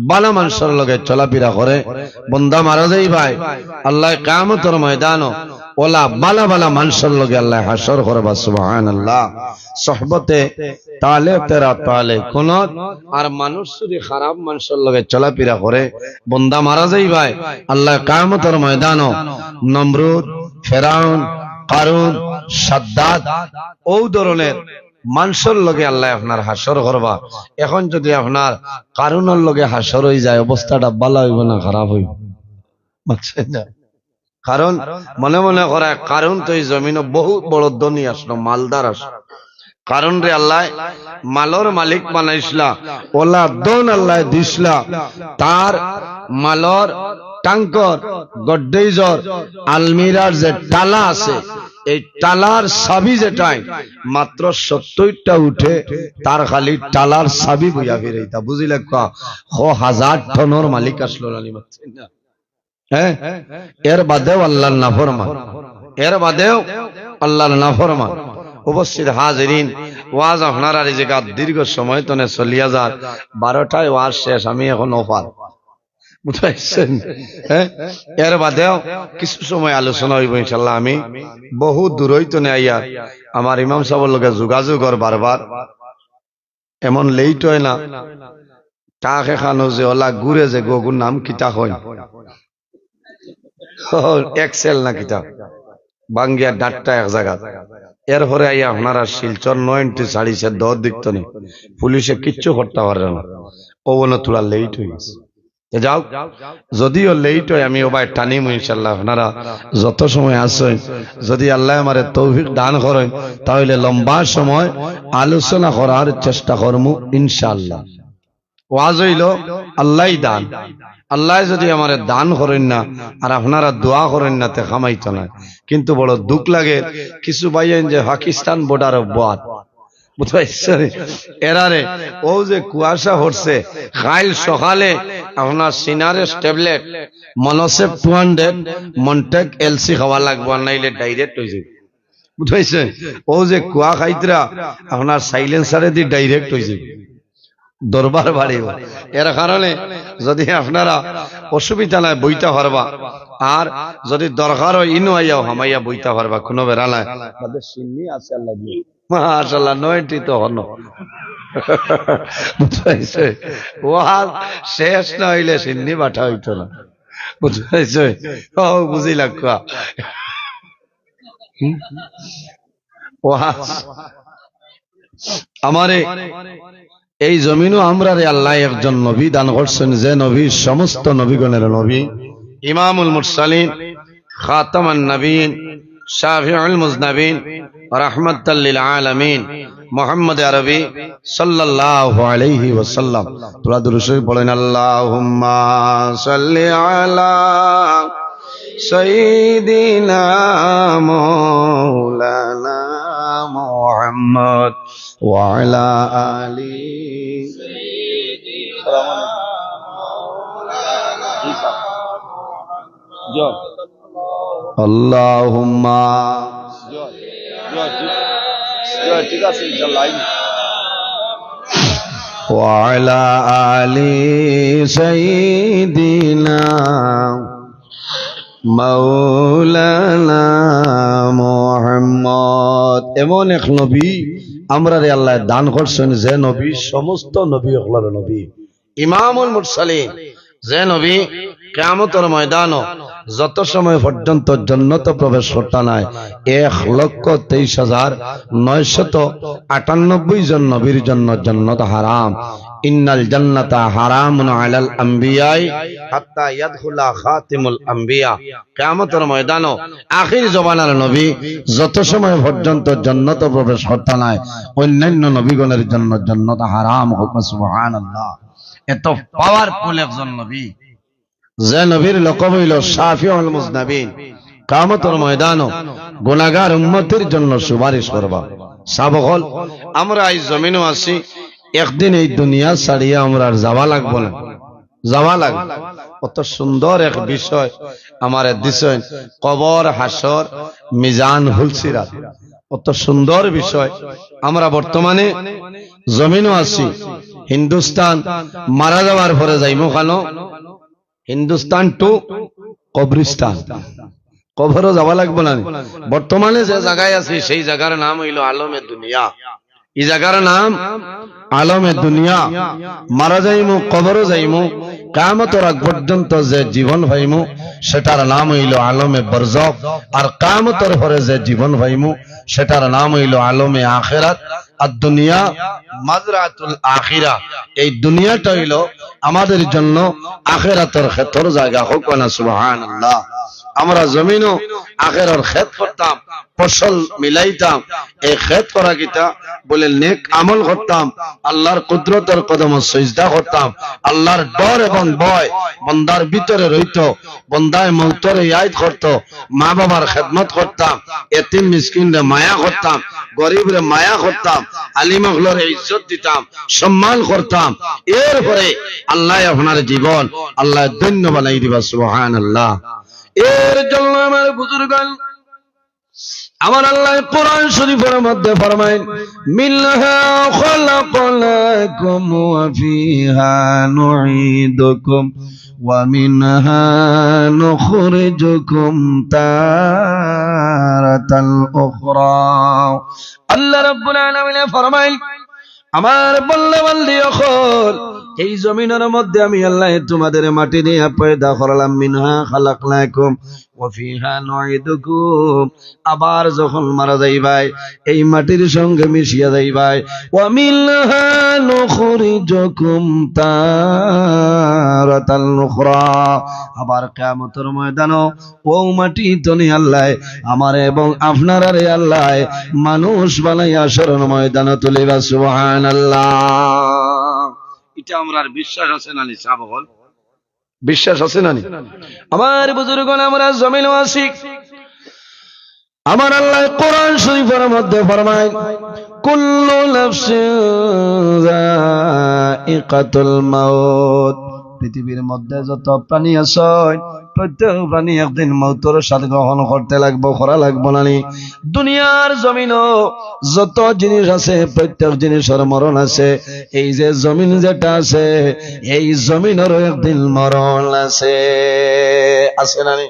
বালা মানষর লগে চলাফিরা করে, বন্দা মারা যাইবায়, আল্লায় কিয়ামতর ময়দানো অলা বালা বালা মানষর লগে আল্লায় হাশর করবা। সুবহানাল্লাহ। সোহবতে তালেহ তেরা তালেহ কুনুত। আর মানুষ যদি খারাপ মানষর লগে চলাফিরা করে, বন্দা মারা যাইবায়, আল্লায় কিয়ামতর ময়দানো নমরুদ, ফেরাউন, কারুন, সাদ্দাদ, অউ ধরনের মানষর লগে আল্লায় আপনার হাশর করবা। এখন যদি আপনার কারুনর লগে হাশর অইযায়, অবস্থাটা বালা অইবো না খারাপ অইবো? বুঝছইন না? কারণ মনে মনে করায়, কারুন তো ই জমিনো বহুত বড় ধনী আছলো, মালদার আছলো। কারুনরে আল্লায় মালর মালিক বানাইছলা, অলা ধন আল্লায় দিছলা, তার মালর ট্যাঙ্কর, গড্রেজর, আলমিরার যে তালা আছে, এই তালার চাবি যেটাই, মাত্র সত্তইরটা উঠে, তার খালি তালার চাবি বইয়া ফিরাইতা। বুঝিলাউক্কা, ক হাজার টনর মালিক আছলো নানি, বুঝছইন না? হ্যাঁ, এর বাদেও আল্লাহর নাফরমান, এর বাদেও আল্লাহর নাফরমান। উপস্থিত হাজিরিন, ওয়াজ আপনারার ই জাগাত দীর্ঘ সময় তনে চলিয়া যার, বারোটায় ওয়াজ শেষ, আমি এখন অফার, বুঝছইন? হ্যাঁ, এর বাদেও কিছু সময় আলোচনা অইবো ইনশাআল্লাহ। আমি বহু দূরই তনে আইয়া, আমার ইমাম সাবর লগে যোগাযোগ অর বারবার, এমন লেইট অয় না। তাকে খানো যে অলা ঘুরে যে গগুর নাম কিতা কইন, এক্সেল না কিতা, ভাঙ্গিয়া ডাট্টা এক জাগাত। এরপরে আইয়া আপনারা শিলচর নয় এন্ট্রি ছাড়িছে, দর দেখতো নি, পুলিশে কিচ্ছু করতে পারে না। ও বলে তোরা লেট হয়ে গেছে। তো যাও, যদিও লেট হয়, আমি ওবায় টানিমু ইনশাল্লাহ। আপনারা যত সময় আছেন, যদি আল্লাহ আমারে তৌফিক দান করেন, তাহলে লম্বা সময় আলোচনা করার চেষ্টা করমু ইনশাল্লাহ। ওয়াজ হইল আল্লাহই দান। আল্লাহ যদি আমারে দান করেন না, আর আপনারা দোয়া করেন না, তে কামাইতো না। কিন্তু বড় দুঃখ লাগে, কিছু ভাইয়াইন যে পাকিস্তান বর্ডার অব্বাত, বুঝতে পারছেন? এরারে, ও যে কুয়াশা পড়ছে, কাইল সকালে আপনার সিনারেস ট্যাবলেট, মনোসেপ টু হান্ড্রেড, মন্টেক এলসি খাওয়া লাগবো, আর নাইলে ডাইরেক্ট হয়ে যাবে। বুঝতে পারছেন? ও যে কুয়া খাইতরা, আপনার সাইলেন্সারে দি ডাইরেক্ট হয়ে যাবে, দরবার বাড়িব। এর কারণে যদি আপনারা অসুবিধা নাই, বইতা পারবা, আর যদি দরকার হয়, ইনো আইয়াও হামাইয়া বইতা পারবা, কোনো বেড়া নাই। তাদের সিন্নি আছে আল্লাহ দিয়ে। মাশাআল্লাহ, নয়টি তো হন। বুঝতে পারছে? ওয়াজ শেষ না হইলে সিন্নি বাটা হইতো না। বুঝতে পারছে? ও, বুঝি লাগবা। হুম? ওয়াজ। আমারে এই জমিনও আমরারে আল্লাহ একজন নবী দান করছেন, যে নবী সমস্ত নবীগণের নবী, ইমামুল মুরসালিন, খাতামান নবীন, শাফিউল মুজনাবিন, রাহমাতাল লিল আলামিন, মুহাম্মদ আরবি সাল্লাল্লাহু আলাইহি ওয়াসাল্লাম। তোরা দুরূদ শরীফ পড়েন, আল্লাহুম্মা সাল্লি আলা সাইয়্যিদিনা মাওলানা মুহাম্মদ ওয়া আলা আলি। আল্লাহুম্মা। ঠিক আছে, ইনশাআল্লাহ। ওয়া আলা আলি সাইয়্যিদিনা মাওলানা মুহাম্মদ। এমন এক নবী আমরারে আল্লাহ দান করছেন, যে নবী সমস্ত নবী অকলর নবী, ইমামুল মুরসালিন, যে নবী কিয়ামতর ময়দানও যত সময় পর্যন্ত জন্নত প্রবেশ করতা নায়, এক লক্ষ তেইশ হাজার নয়শত আটানব্বই জন নবীর জন্য জন্নত হারাম। ইন্নাল জান্নাতা হারামুন আলাল আম্বিয়াই হাত্তা ইয়াদখুলা খাতিমুল আম্বিয়া। কিয়ামতর ময়দানও আখির জমানার নবী যত সময় পর্যন্ত জন্নত প্রবেশ করতা নায়, অন্যান্য নবীগণের জন্য জন্নত হারাম। হোক সুবহানাল্লাহ। এত পাওয়ারফুল একজন নবী, যে নবীর লকব হইল শাফিউল মুজনাবিন। কিয়ামতর ময়দানও গুনাহগার উম্মতের জন্য সুপারিশ করবা। সাব অকল, আমরা এই জমিনও আছি, একদিন এই দুনিয়া ছাড়িয়া আমরা আর যাওয়া লাগবো না, যাওয়া লাগবো। অত সুন্দর এক বিষয় আমারে দিছইন, কবর, হাশর, মিজান, পুলসিরাত। অত সুন্দর বিষয়। আমরা বর্তমানে জমিনও আছি, হিন্দুস্তান, মারা যাওয়ার পরে যাইমু কানো? হিন্দুস্তান টু কবরিস্তান। কবরও যাওয়া লাগবো না নি? বর্তমানে যে জাগায় আছি, সেই জাগার নাম হইল আলমে দুনিয়া। এই জাগার নাম আলমে দুনিয়া। মারা যাইমু, কবরও যাইমু, কিয়ামতর আগ পর্যন্ত যে জীবন পাইমু, সেটার নাম হইল আলমে বরজখ। আর কিয়ামতর পরে যে জীবন পাইমু, সেটার নাম হইল আলমে আখেরাত। আর দুনিয়া মাজরাতুল আখিরা, এই দুনিয়াটা হইল আমাদের জন্য আখেরাতর খেতর জায়গা। হোক না সুবহানাল্লাহ। আমরা জমিনও আখেরার খেত করতাম, ফসল মিলাইতাম। এই খেত করা কিতা? বলে নেক আমল করতাম, আল্লাহর কুদরতর কদমো সইজদা করতাম, আল্লাহর ডর এবং ভয় বন্দার ভিতরে রইতো, বন্দায় মৌতরে ইয়াদ করতো, মা বাবার খেদমত করতাম, এতিম মিসকিনরে মায়া করতাম, গরিবরে মায়া করতাম, আলিম অকলরে ইজ্জত দিতাম, সম্মান করতাম। এরপরে আল্লাহ আপনার জীবন আল্লাহ ধন্য বানাই দিবা। সুবহানাল্লাহ। এর জন্য আমার বুজুর্গান, আমার আল্লাহ কোরআন শরীফের মধ্যে ফরমাইন, "মিনহা খালাকনাকুম ওয়া ফিহা নুঈদুকুম ওয়া মিনহা নুখরিজুকুম তারাতাল উখরা।" আল্লাহ রাব্বুল আলামিন ফরমাইন, আমার বন্দা বান্দি অকল, এই জমিনর মধ্যে আমি আল্লায় তোমাদেরে মাটি দিয়া পয়দা করলাম, মিনহা খালাকনাকুম ওয়া ফিহা নুঈদুকুম, আবার যখন মারা যাইবায়, এই মাটির সঙ্গে মিশিয়া যাইবায়। ওয়া মিনহা নুখরিজুকুম তারাতান উখরা, আবার কিয়ামতর ময়দানো অউ মাটি তনে আল্লায় আমারে এবং আপনারারে আল্লায় মানুষ বানাইয়া হাশরর ময়দানো তুলিবা। সুবহানাল্লাহ। ইটা আমরার বিশ্বাস আছে না নি, সাব অকল? বিশ্বাস আছে না নি? আমার বুজুর্গণ, আমরা জমিনো আছি। আমার আল্লায় কোরআন শরীফর মধ্যে ফরমাইন, "কুল্লু নাফসিন যায়িকাতুল মাউত।" পৃথিবীর মধ্যে যত প্রাণী আছে, প্রত্যেক প্রাণী একদিন মউতর স্বাদ গ্রহণ করতে লাগবো, করা লাগবো না নি? দুনিয়ার জমিনো যত জিনিস আছে, প্রত্যেক জিনিসর মরণ আছে। এই যে জমিন যেটা আছে, এই জমিনরও একদিন মরণ আছে, আছে না নি?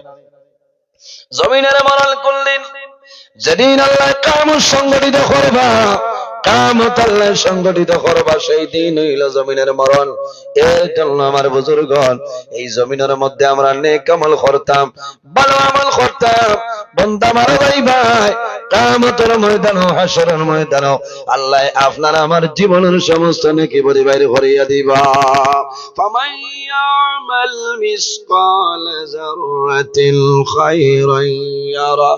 জমিনর মরণ কোন দিন? যেদিন আল্লায় কিয়ামত সংগঠিত করবা, কিয়ামত আল্লায় সংগঠিত করবা, সেই দিন অইলো জমিনর মরণ। এর জন্য আমার বুজুর্গণ, এই জমিনর মধ্যে আমরা নেক আমল করতাম, ভালো আমল করতাম, বন্দা মারা যাইবায়, কিয়ামতর ময়দানো, হাশরর ময়দানো আল্লায় আপনার আমার জীবনর সমস্ত নেকি বড়ি বাইর করিয়া দিবা। ফামান ইয়ামাল মিসকালা যাররাতিন খায়রান ইয়ারা,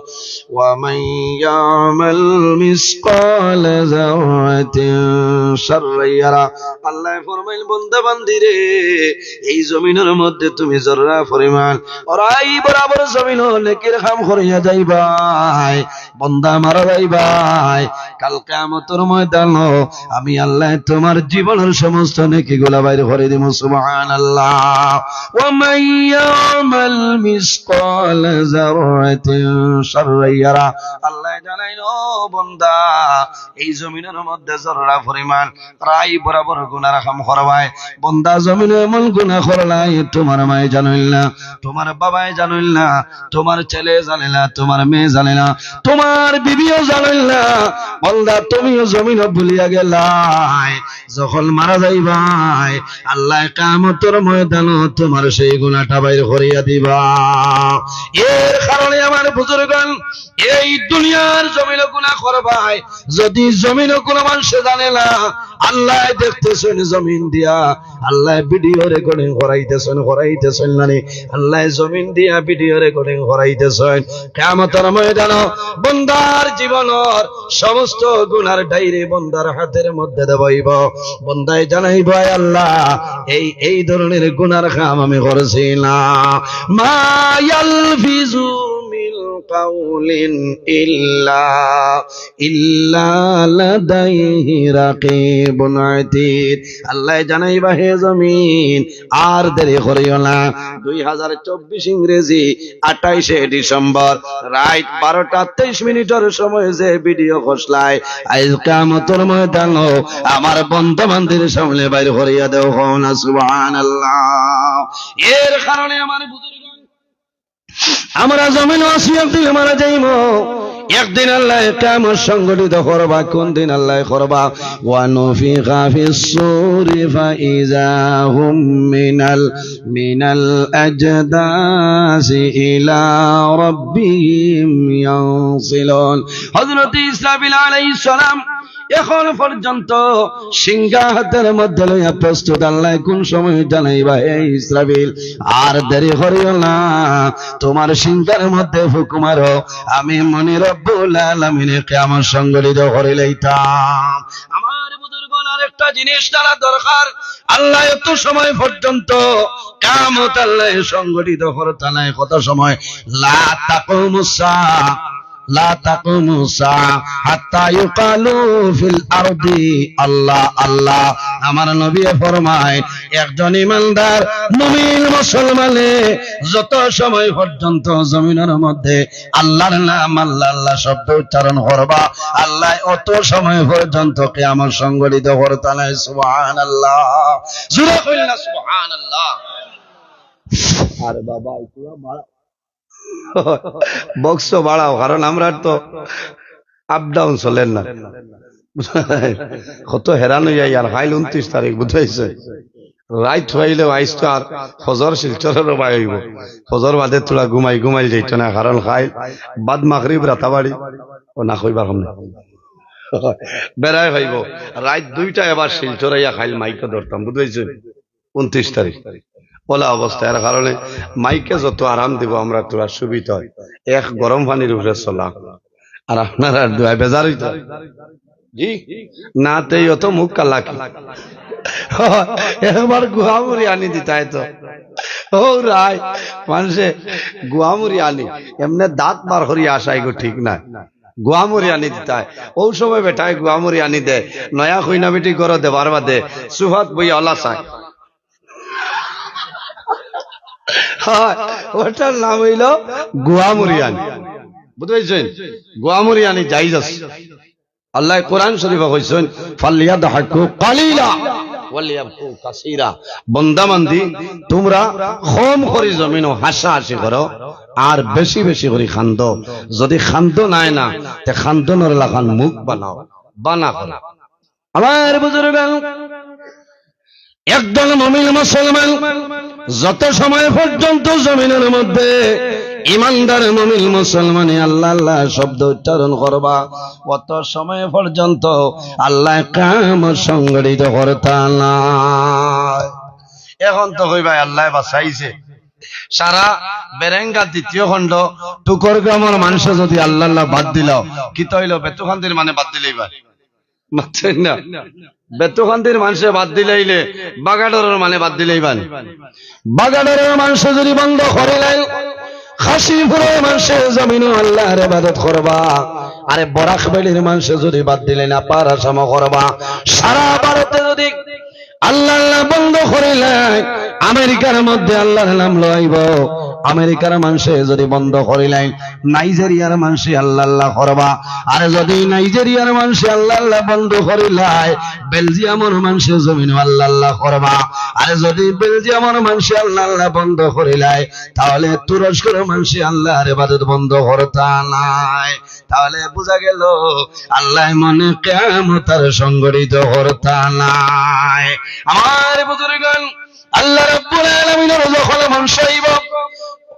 ওয়া মান ইয়ামাল মিসকালা যাররাতিন শাররান ইয়ারা। আল্লায় ফরমাইন, বন্দা বান্দিরে, এই জমিনর মধ্যে তুমি জর্রা পরিমাণ রাই বরাবর জমিনো নেকির কাম করিয়া যাইবায়, বন্দা মারা যাইবায়, কাল কিয়ামতর ময়দানো আমি আল্লায় তোমার জীবনর সমস্ত নেকিগুলা বাইর করি দিমু। সুবহানাল্লাহ। ওয়া মান ইয়ামাল মিসকালা যাররাতিন শাররান ইয়ারা। আল্লায় জানাইন, ও বন্দা, এই জমিনর মধ্যে জর্রা পরিমাণ রাই বরাবর গুনার কাম করবায়। বন্দা, জমিনো এমন গুনা করলায়, তোমার মায়ে জানইল না, তোমার বাবায় জানইল না, তোমার ছেলে জানে না, তোমার মেয়ে জানে না, তোমার বিবিও জানইল না। বন্দা, তুমিও জমিনো ভুলিয়া গেলায়। যখন মারা যাইবায়, আল্লায় কিয়ামতর ময়দানো তোমার সেই গুনাটা বাইর করিয়া দিবা। এর কারণে আমার বুজুর্গণ, এই দুনিয়ার জমিনো গুনা করবায়, যদি জমিনো কোনো মানষে জানে না, আল্লায় দেখতেছইন জমিন দিয়া, আল্লায় video recording করাইতেছইন, করাইতেছইন না নি? আল্লায় জমিন দিয়া video recording করাইতেছইন। কিয়ামতর ময়দানো বন্দার জীবনর সমস্ত গুনার ডায়েরি বন্দার হাতের মধ্যে দেওয়া অইবো। বন্দায় জানাইবো, "আয় আল্লাহ, এই, এই ধরনের গুনার কাম আমি করছি না।" মা ইয়ালফিজু মিন কাউলিন ইল্লা, ইল্লা লাদাইহি রাকিবুন আতীদ। আল্লায় জানাইবা, হে জমিন, আর দেরি করিও না। দুই হাজার চব্বিশ ইংরেজি আঠাইশে ডিসেম্বর রাইত বারোটা তেইশ মিনিটর সময় যে video করছলায়, আইজ কিয়ামতর ময়দানো আমার বন্দা বান্দির সামনে বাইর করিয়া দেও, কও না সুবহানাল্লাহ। এর কারণে আমার বুজুর্গ, আমরা জমিনো আছি, একদিন মারা যাইমু। একদিন আল্লায় কিয়ামত সংগঠিত করবা। কোন দিন আল্লায় করবা? ওয়া নুফিখা ফিস সূরি ফাইযা হুম মিনাল, মিনাল আজদাসি ইলা রাব্বিহিম ইয়ানসিলুন। হযরত ইসরাফিল আলাইহিস সালাম এখন পর্যন্ত শিঙ্গা হাতের মধ্যে লইয়া প্রস্তুত। আল্লায় কোন সময় জানাইবা, "হে ইসরাফিল, আর দেরি করিও না, তোমার শিঙ্গার মধ্যে ফুক মারো, আমি মনি রব্বুল আলামিনে কিয়ামত সংগঠিত করিলাইতাম।" আমার বুজুর্গণ, আরেকটা জিনিস জানা দরকার, আল্লায় অত সময় পর্যন্ত কিয়ামত আল্লায় সংগঠিত করতা নায়। কত সময়? লা তাকুমুস সাআ, লা তাকুমুস সাআ হাত্তা ইউকালু ফিল আরদি আল্লাহ আল্লাহ। আমার নবীয়ে ফরমায়, একজন ইমানদার মুমিন মুসলমানে যত সময় পর্যন্ত জমিনর মধ্যে আল্লাহর নাম, আল্লাহ আল্লাহ শব্দ উচ্চারণ করবা, আল্লায় অত সময় পর্যন্ত কিয়ামত সংগঠিত করতা নায়। সুবহানাল্লাহ। জোরে কইল না সুবহানাল্লাহ। আরে বাবা, একটু বাড়াও। বক্স বাড়াও, কারণ আমরার তো up down চলের না। কত হেরান অইয়া ইয়ার, কাইল ঊনত্রিশ তারিখ, বুঝাইছে? রাইত অইলেও আইজ তো আর ফজর শিলচরর বায় অইবো। ফজর বাদে থুড়া ঘুমাই ঘুমাইল যাইতো না, কারণ কাইল বাদ মাগরিব রাতাবাড়ি, ও না কইবার সামনে বেড়াই অইবো। রাইত দুইটা এবার শিলচর আইয়া কাইল মাইকো ধরতাম, বুঝাইছে? ঊনত্রিশ তারিখ। অলা অবস্থা, এর কারণে মাইকে যত আরাম দিব আমরা, থুড়া সুবিধা অয়। এক গরম পানির উপরে চলা, আর আপনারা দুয়ায় বেজার অইতা। জি, না তে অত মুখ কালা কি? একবার গুয়ামুড়ি আনি দিতায় তো। ও রায়, মানষে গুয়ামুড়ি আনি, এমনে দাঁত বার করি আসাই গো, ঠিক না। গুয়ামুড়ি আনি দিতায়। ও সময় বেটায় গুয়ামুড়ি আনি দে, নয়া কইনা বেটি ঘরো দেবার বাদে সুফাত বইয়া অলা চায়। হয়, ওটার নাম অইলো গুয়ামুড়ি আনি। বুঝতে পারছেন? গুয়ামুড়ি আনি জায়েজ আছে। আল্লায় কোরআন শরীফো কইছইন, "ফালিয়াদহাকু কালিলা ওয়ালিয়াবকু কাসীরা।" বন্দা বান্দি, তুমরা কম করি জমিনো হাসাহাসি করো, আর বেশি বেশি করি কান্দো। যদি কান্দো নায় না, তে কান্দনর লাখান মুখ বানাও, বানা করো। আমার বুজুর্গান, একজন মুমিন মুসলমান যত সময় পর্যন্ত জমিনর মধ্যে ইমানদার মুমিন মুসলমানে আল্লাহ আল্লাহ শব্দ উচ্চারণ করবা, অত সময় পর্যন্ত আল্লায় কিয়ামত সংঘটিত করতা নায়। এখন তো কইবায় আল্লায় বাঁচাইছে, সারা বেরেঙ্গা দ্বিতীয় খণ্ড টুকর গ্রামর মানষে যদি আল্লাহ আল্লাহ বাদ দিলাও, কিতা অইলো? বেতুকান্দির মানে বাদ দিলাইবা, মাতইন না। বেতুকান্দির মানষে বাদ দিলাইলে বাগাডরর মানে বাদ দিলাইবা নি? বাগাডরর মানষে যদি বন্ধ করিলাইল, কাশিমপুরর মানষে জমিনো আল্লাহর ইবাদত করবা। আরে বরাক ভ্যালির মানষে যদি বাদ দিলাইল, আপার আসামো করবা। সারা ভারতে যদি আল্লাহ আল্লাহ বন্ধ করিলাইল, আমেরিকার মধ্যে আল্লাহর নাম লইব, আমেরিকার মানষে যদি বন্ধ করিলাইল, নাইজেরিয়ার মানষে আল্লাহ আল্লাহ করবা। আরে যদি নাইজেরিয়ার মানষে আল্লাহ আল্লাহ বন্ধ করিলাইল, বেলজিয়ামর মানষে জমিনো আল্লাহ আল্লাহ করবা। আরে যদি বেলজিয়ামর মানষে আল্লাহ আল্লাহ বন্ধ করিলাইল, তাহলে তুরস্কর মানষে আল্লাহর ইবাদত বন্ধ করতা নায়। তাহলে বুঝা গেল, আল্লায় মনে কিয়ামত আর সংঘটিত করতা নায়। আমার বুজুর্গান, আল্লাহ রাব্বুল আলামিনর যখন মন চাইব,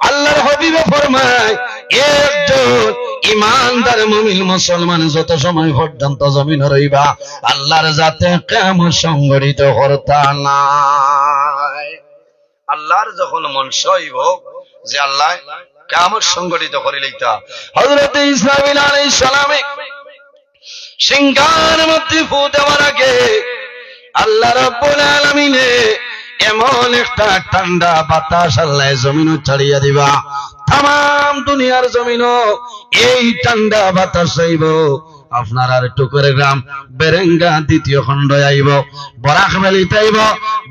আল্লাহর হাবিবে ফরমায়, একজন ইমানদার মুমিন মুসলমান যত সময় পর্যন্ত জমিনো রইবা, আল্লাহর জাতে কিয়ামত সংঘটিত করতা নায়। আল্লাহর যখন মন চাইব যে আল্লায় কিয়ামত সংঘটিত করিলাইতা, হযরতে ইসরাফিল আলাইহিস সালামে সিংহার মধ্যে ফু দেওয়ার আগে আল্লাহ রাব্বুল আলামিনে এমন একটা ঠান্ডা বাতাস আল্লায় জমিনো ছাড়িয়া দিবা, তামাম দুনিয়ার জমিনো এই ঠান্ডা বাতাস আইব। আপনার আর টুকর গ্রাম, বেরেঙ্গা দ্বিতীয় খণ্ড আইব, বরাক ভ্যালিত আইব,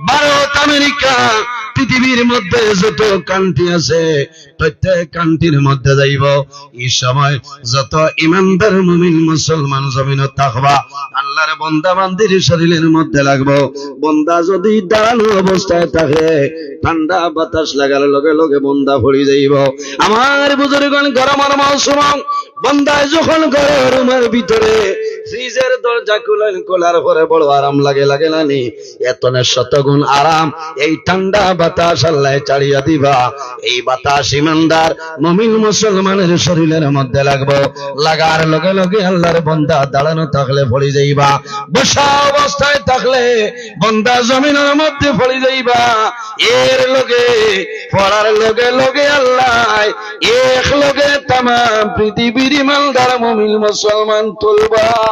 ভারত, আমেরিকা, পৃথিবীর মধ্যে যত কান্ট্রি আছে, প্রত্যেক কান্ট্রির মধ্যে যাইব। এই সময় যত ইমানদার মুমিন মুসলমান জমিনো থাকবা, আল্লাহর বন্দা বান্দির শরীরের মধ্যে লাগবো। বন্দা যদি দাঁড়ানো অবস্থায় থাকে, ঠান্ডা বাতাস লাগার লগে লগে বন্দা পড়ি যাইব। আমার বুজুর্গান, গরমর মৌসুম, বন্দায় যখন ঘরর রুমর ভিতরে ফ্রিজর দরজা খুলইন, খোলার পরে বড় আরাম লাগে, লাগে না নি? এতনে শতগুণ আরাম এই ঠান্ডা বাতাস আল্লায় ছাড়িয়া দিবা। এই বাতাস ইমানদার মুমিন মুসলমানের শরীরের মধ্যে লাগবো, লাগার লগে লগে আল্লাহর বন্দা দাঁড়ানো থাকলে পড়ি যাইবা, বসা অবস্থায় থাকলে বন্দা জমিনের মধ্যে পড়ি যাইবা। এর লগে পড়ার লগে লগে আল্লায় এক লগে তামাম পৃথিবীর ইমানদার মুমিন মুসলমান তুলবা।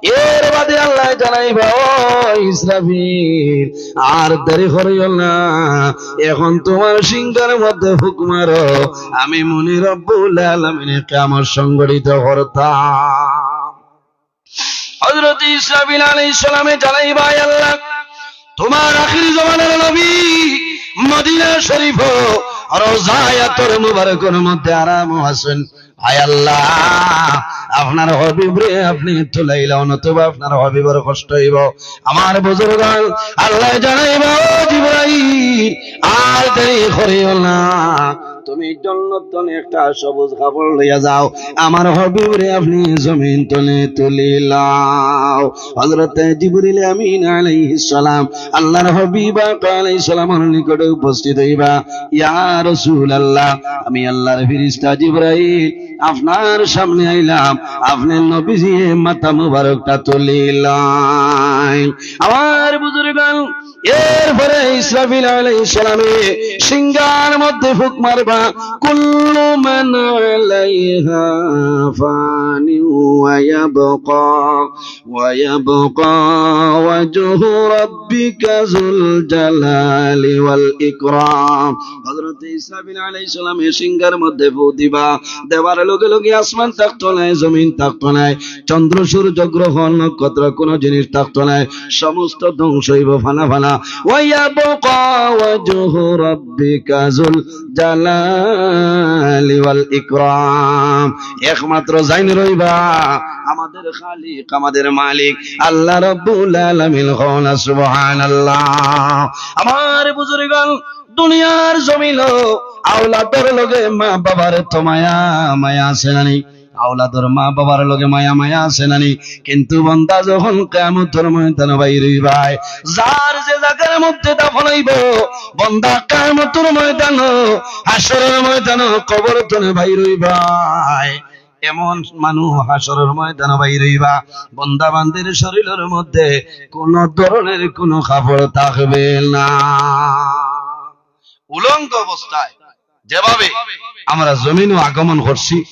এর বাদে আল্লায় জানাইবা, "ও ইসরাফিল, আর দেরি করিও না, এখন তোমার সিংহার মধ্যে ফুক মারো, আমি মনে রব্বুল আলামিনে কিয়ামত সংঘটিত করতাম।" হযরত ইসরাফিল আলাইহিস সালামে জানাইবা, "আয় আল্লাহ, তোমার আখির জমানার নবী মদিনা শরীফ রওজায়ে আতর মুবারকর মধ্যে আরাম আছইন। আয় আল্লাহ, আপনার হাবিবরে আপনে তুলাইলা, নতুবা আপনার হাবিবর কষ্ট অইব।" আমার বুজুর্গান, আল্লায় জানাইবা, "ও জিবরাইল, আর দেরি করিও না, তুমি জন্নত তনে একটা সবুজ কাপড় লইয়া যাও, আমার হাবিবরে আপনে জমিন তনে তুলিলাও।" হযরতে জিবরিল আমিন আলাইহিস সালাম আল্লাহর হাবিব আকা আলাইহিস সালামর নিকটে উপস্থিত অইবা। "ইয়া রাসূলুল্লাহ, আমি আল্লাহর ফিরিস্তা জিবরাইল আপনার সামনে আইলাম, আপনে নবীজিয়ে মাথা মুবারকটা তুলিলাইন।" আমার বুজুর্গান, এরপরে ইসরাফিল আলাইহিস সালামে সিংগার মধ্যে ফুক মারবা, "কুল্লু মান আলাইহা ফানি ওয়া ইয়াবকা, ওয়া ইয়াবকা ওয়াজহু রাব্বিকা যুল জালালি ওয়াল ইকরাম।" হযরত ইসরাফিল আলাইহিস সালামে সিংগার মধ্যে ফু দিবা, দেওয়ার লগে লগে আসমান থাকতো নায়, জমিন থাকতো নায়, চন্দ্র, সূর্য, গ্রহ, নক্ষত্র, কোনো জিনিস থাকতো নায়, সমস্ত ধ্বংস অইবো, ফানা ফানা। "ওয়া ইয়াবকা ওয়াজহু রাব্বিকা যুল জালালি ওয়াল ইকরাম।" একমাত্র যাইন রইবা আমাদের খালিক, আমাদের মালিক আল্লাহ রাব্বুল আলামিন। কও না সুবহানাল্লাহ। আমার বুজুর্গান, দুনিয়ার জমিনো আওলাদর লগে মা বাবার তো মায়া, মায়া আছে না নি? আওলাদর মা বাবার লগে মায়া, মায়া আছে না নি? কিন্তু বন্দা যখন কিয়ামতর ময়দানো বাইর অইবায়, যার যে জাগার মধ্যে দাফন অইবো, বন্দা কিয়ামতর ময়দানো, হাশরর ময়দানো কবর তনে বাইর অইবায়, এমন মানুষ হাশরর ময়দানো বাইর অইবা, বন্দা বান্দির শরীলর মধ্যে কোনো ধরনের কোনো কাপড় থাকবে না। উলঙ্গ অবস্থায় যেভাবে আমরা জমিনো আগমন করছি,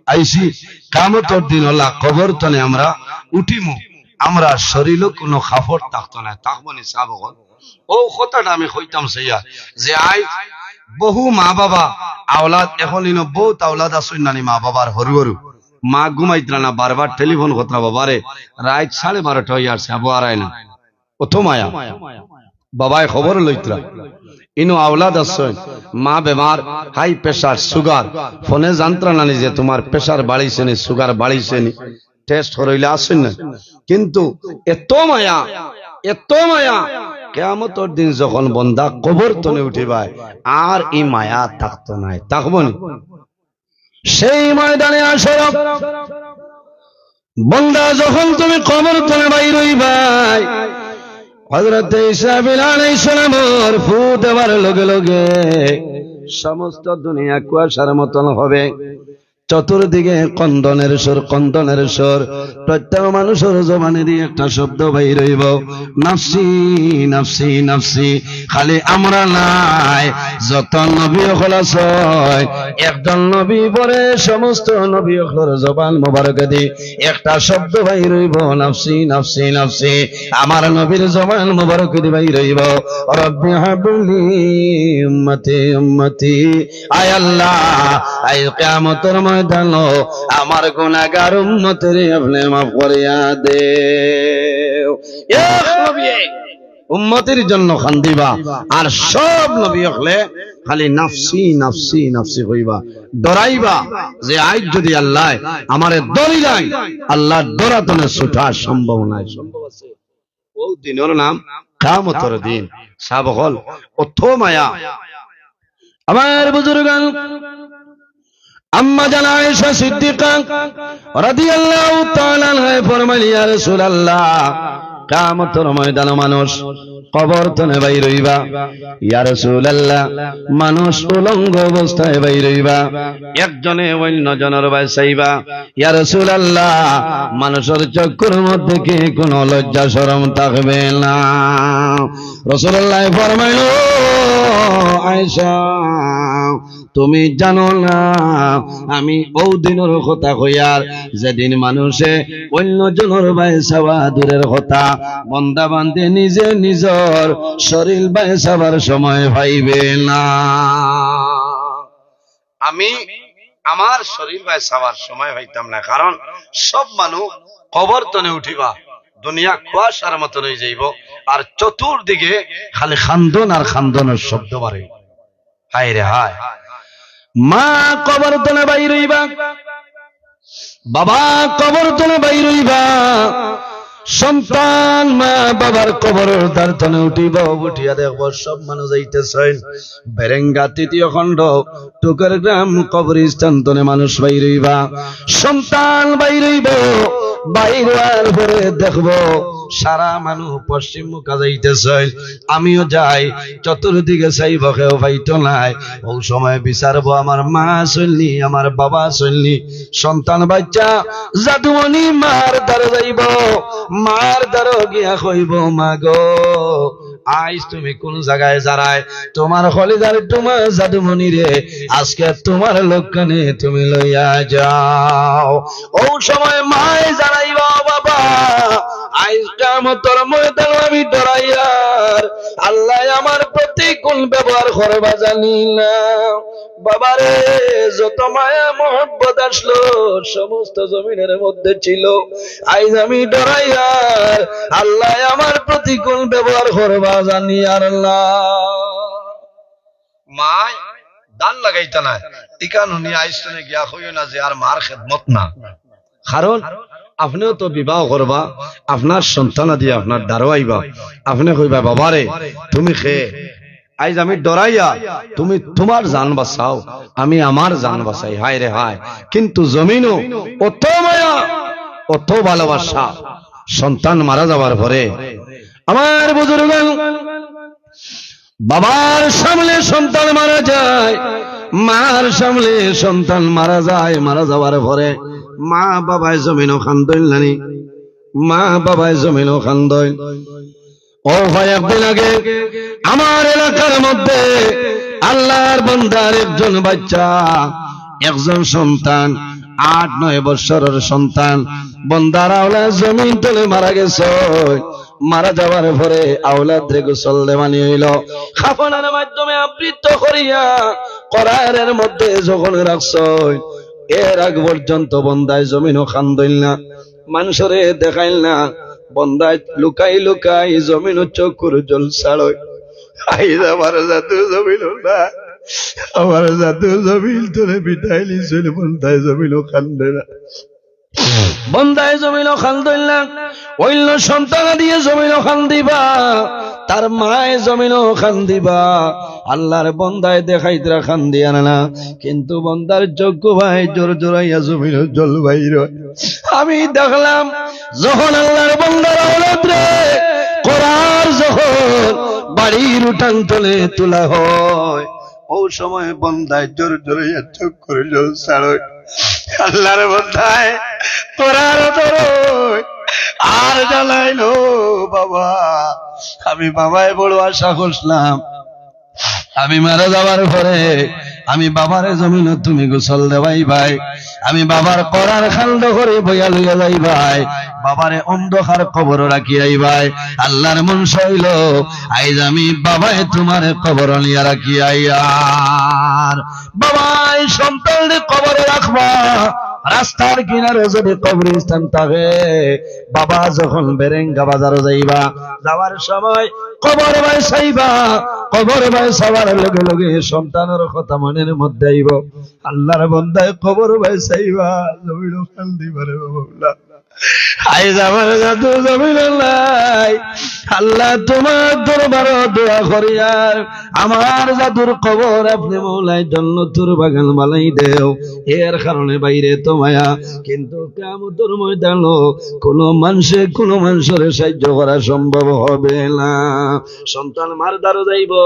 আইছি, কিয়ামতর দিন অলা কবর তনে আমরা উঠিমু, আমরা শরীলো কোনো কাপড় থাকতো নায়, থাকবো নি সাব অকল? অউ কথাটা আমি কইতাম চাইয়া যে আইজ বহু মা বাবা আওলাদ, এখন ইনো বউত আওলাদ আছইন নানি মা বাবার হরু হরু, মা ঘুমাইতরা না, বারবার টেলিফোন করতরা, "বাবারে, রাইত সাড়ে বারোটা অইয়া আরছে, আবু আরায় না।" অত মায়া। বাবায় খবর লইতরা। ইনো আওলাদ আছইন, মা বেমার, হাই প্রেশার, সুগার। ফোনে জানতরা নানি যে তুমার প্রেশার বাড়িছে নি, সুগার বাড়িছে নি, টেস্ট করইলা আছইন না। কিন্তু এত মায়া, এত মায়া, কিয়ামতর দিন যখন বন্দা কবর তনে উঠিবায়, আর ই মায়া থাকতো নায়, থাকবো নি? সেই ময়দানে হাশর বন্দা যখন তুমি কবর তনে বাইর অইবায়, হযরত ইসরাফিল আলাইহিস সালামর ফু দেওয়ার লগে লগে সমস্ত দুনিয়া কুয়াশার মতন হবে। চতুর্দিকে কন্দনের সুর, কন্দনের সুর। প্রত্যেক মানুষর জবানেদি একটা শব্দ বাইর অইবো, "নাফসি, নাফসি, নাফসি।" খালি আমরা নায়, যত নবী অকল আছইন, একজন নবী পরে সমস্ত নবী অকলর জবান মোবারকেদি একটা শব্দ বাইর অইবো, "নাফসি, নাফসি, নাফসি।" আমার নবীর জবান মোবারকেদি বাইর অইবো, "রব্বি হাবলি উম্মতি, উম্মতি।" আয় আল্লাহ, আইজ কিয়ামতর ময়দানো আমার গুনাহগার উম্মতরে আপনে মাফ করিয়া দেও। এক নবী উম্মতির জন্য কান্দিবা, আর সব নবী অকলে খালি নাফসি, নাফসি, নাফসি কইবা। ডরাইবা যে আইজ যদি আল্লায় আমারে ধরিলাইন, আল্লাহর ডর তনে ছুটা সম্ভব নায়। সম্ভব আছে? অউ দিনর নাম কিয়ামতর দিন। সাব অকল, অত মায়া। আমার বুজুর্গান, আম্মা জান আয়েশা সিদ্দিকা রাদিয়াল্লাহু তাআলা আনহা ফরমাইলা, "ইয়া রাসূলুল্লাহ, কিয়ামতর ময়দানো মানুষ কবর তনে বাইর অইবা।" ইয়া রাসূলুল্লাহ, মানুষ উলঙ্গ অবস্থায় বাইর অইবা, একজনে অইন্য জনর বায় চাইবা। ইয়া রাসূলুল্লাহ, মানুষর চক্ষুর মধ্যে কি কোনো লজ্জা শরম থাকবে না? রাসূলুল্লাহ ফরমাইলা, "আয়েশা, তুমি জানো না, আমি অউ দিনর কথা কইয়ার, যেদিন মানুষে অইন্য জনর বায় চাওয়া দূরের কথা, বন্দা বান্দি নিজে নিজর শরীল বায় চাওয়ার সময় পাইবে না।" আমি আমার শরীল বায় চাওয়ার সময় পাইতাম না, কারণ সব মানুষ কবর তনে উঠিবা, দুনিয়া কুয়াশার মতন অইযাইবো, আর চতুর্দিকে খালি কান্দন আর কান্দনর শব্দ বাড়ে। হায় রে হায়, মা কবর তনে বাইর অইবা, বাবা কবর তনে বাইর অইবা, সন্তান মা বাবার কবরর দ্বার তনে উঠিব, উঠিয়া দেখব সব মানুষ যাইতেছইন। বেরেঙ্গা তৃতীয় খণ্ড, টুকের গ্রাম কবরস্থান তনে মানুষ বাইর অইবা। সন্তান বাইর অইব, বাইর অওয়ার পরে দেখব সারা মানুষ পশ্চিম মুখা যাইতেছইন। আমিও যাই, চতুর্দিকে চাইব, কেউ পাইতো নায়। অউ সময় বিচারব, আমার মা আছইন নি, আমার বাবা আছইন নি। সন্তান বাচ্চা জাদুমণি মার দ্বারো যাইব, মার দ্বারো গিয়া কইব, "মা গো, আইজ তুমি কুন জাগায় যারায়? তুমার কলিজার টুমা জাদুমণিরে আজকে তুমার লগে নিয়া তুমি লইয়া যাও।" অউ সময় মায় জানাইবা, "বাবা, আইজ কিয়ামতর ময়দানো আমি ডরাইয়ার, আল্লায় আমার প্রতি কুন ব্যবহার করবা জানি না।" বাবারে, যত মায়া মহব্বত আছলো সমস্ত জমিনর মধ্যে ছিল, আইজ আমি ডরাইয়ার, আল্লায় আমার প্রতি কুন ব্যবহার করবা জানিয়ার না। মায় ধান লাগাইতা নায়, ইখান হুনি আইজ তনে গিয়া কইও না যে আর মার খেদমত না। কারণ আপনেও তো বিবাহ করবা, আপনার সন্তানাদি আপনার দ্বারো আইবা, আপনে কইবা, "বাবারে, তুমি কে?" আইজ আমি ডরাইয়া, তুমি তুমার জান বাঁচাও, আমি আমার জান বাঁচাই। হায় রে হায়। কিন্তু জমিনো অত মায়া, অত ভালোবাসা, সন্তান মারা যাওয়ার পরে। আমার বুজুর্গান, বাবার সামনে সন্তান মারা যায়, মার সামনে সন্তান মারা যায়, মারা যাওয়ার পরে মা বাবায় জমিনো কান্দইন নানি, মা বাবায় জমিনো কান্দইন। ও ভাই, একদিন আগে আমার এলাকার মধ্যে আল্লাহর বান্দার একজন বাচ্চা, একজন সন্তান, আট নয় বৎসরর সন্তান, বান্দার আওলাদ জমিন তলে মারা গেছে। মারা যাওয়ার পরে আওলাদরে গোসল দেওয়ানি অইলো, কাফনের মাধ্যমে আবৃত করিয়া করারের মধ্যে যখন রাখছইন, এর আগ পর্যন্ত বান্দায় জমিনো কান্দইন না, মানষরে দেখাইল না, বান্দায় লুকাই লুকাই জমিনো চকুর জল ছাড়ইন। আইজ আমার জাদু জমিনো না, আমার জাদু জমিন তলে বিদায় নিছইন, বান্দায় জমিনো কান্দে না। বান্দায় জমিনো কান্দইন না, অইন্য সন্তানাদিয়ে জমিনো কান্দিবা, তার মায় জমিনো কান্দিবা। আল্লাহর বান্দায় দেখাইতরা কান্দিয়ার না, কিন্তু বান্দার চকু বায় জোর জোরাইয়া জমিনো জল বাইর অয়। আমি দেখলাম, যখন আল্লাহর বান্দার আওলাদরে করার যখন বাড়ির উঠান তলে তুলা হয়, অউ সময় বান্দায় জোর জোরাইয়া চকুর জল ছাড়ইন। আল্লাহর বান্দায় করার ধরইন, আর জানাইলো, "বাবা, আমি বাবায় বড় আশা করছিলাম, আমি মারা যাওয়ার পরে আমি বাবারে জমিনো তুমি গোসল দেওয়াইবায়, আমি বাবার করার কান্দ করি বইয়া লইয়া যাইবায়, বাবারে অন্ধকার কবরো রাখি আইবায়।" আল্লাহর মনশা অইলো, আইজ আমি বাবায় তুমারে কবরো নিয়া রাখি আইয়ার। বাবায় সন্তানরে কবরো রাখবা, রাস্তার কিনারো যদি কবরস্থান থাকে, বাবা যখন বেরেঙ্গা বাজারো যাইবা, যাওয়ার সময় কবর বায় চাইবা, কবর বায় চাওয়ার লগে লগে সন্তানর কথা মনর মধ্যে আইবো। আল্লাহর বান্দায় কবর বায় চাইবা, জমিনো কান্দিবা রে বাবা। আইজ আমার জাদু জমিনো নাই। আল্লাহ, তুমার দরবারো দোয়া করিয়ার, আমার জাদুর কবর আপনে মওলায় জান্নাতুর বাগান বানাই দেও। এর কারণে বাইরে তো মায়া, কিন্তু কিয়ামতর ময়দানো কুনু মানষে কুনু মানষরে সাহায্য করা সম্ভব হবে না। সন্তান মার দ্বারো যাইবো,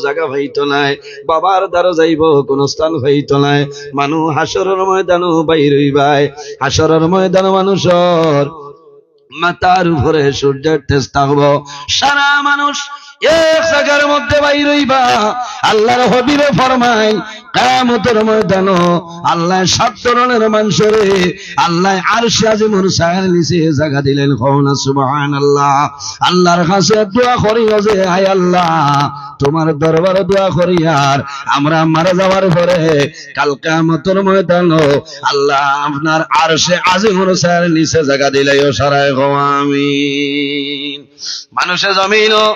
জাগা পাইতো নায়, বাবার দ্বারো যাইবো, কুনু স্থান পাইতো নায়। মানুষ হাশরর ময়দানো বাইর অইবায়, হাশরর ময়দানো মানুষর মাথার উপরে সূর্যর তেজ থাকবো। সারা মানুষ এক জাগার মধ্যে বাইর অইবা। আল্লাহর হাবিবে ফরমাইন, কিয়ামতর ময়দানো আল্লায় সাত ধরনর মানষরে আল্লায় আরশে আজিমর ছায়ার নিচে জাগা দিলাইন। কও না সুবহানাল্লাহ। আল্লাহর কাছে দোয়া করিও যে, "আয় আল্লাহ, তুমার দরবারো দোয়া করিয়ার, আমরা মারা যাওয়ার পরে কাল কিয়ামতর ময়দানো আল্লাহ আপনার আরশে আজিমর ছায়ার নিচে জাগা দিলাইও।" সারায় কও আমিন। মানুষে জমিনো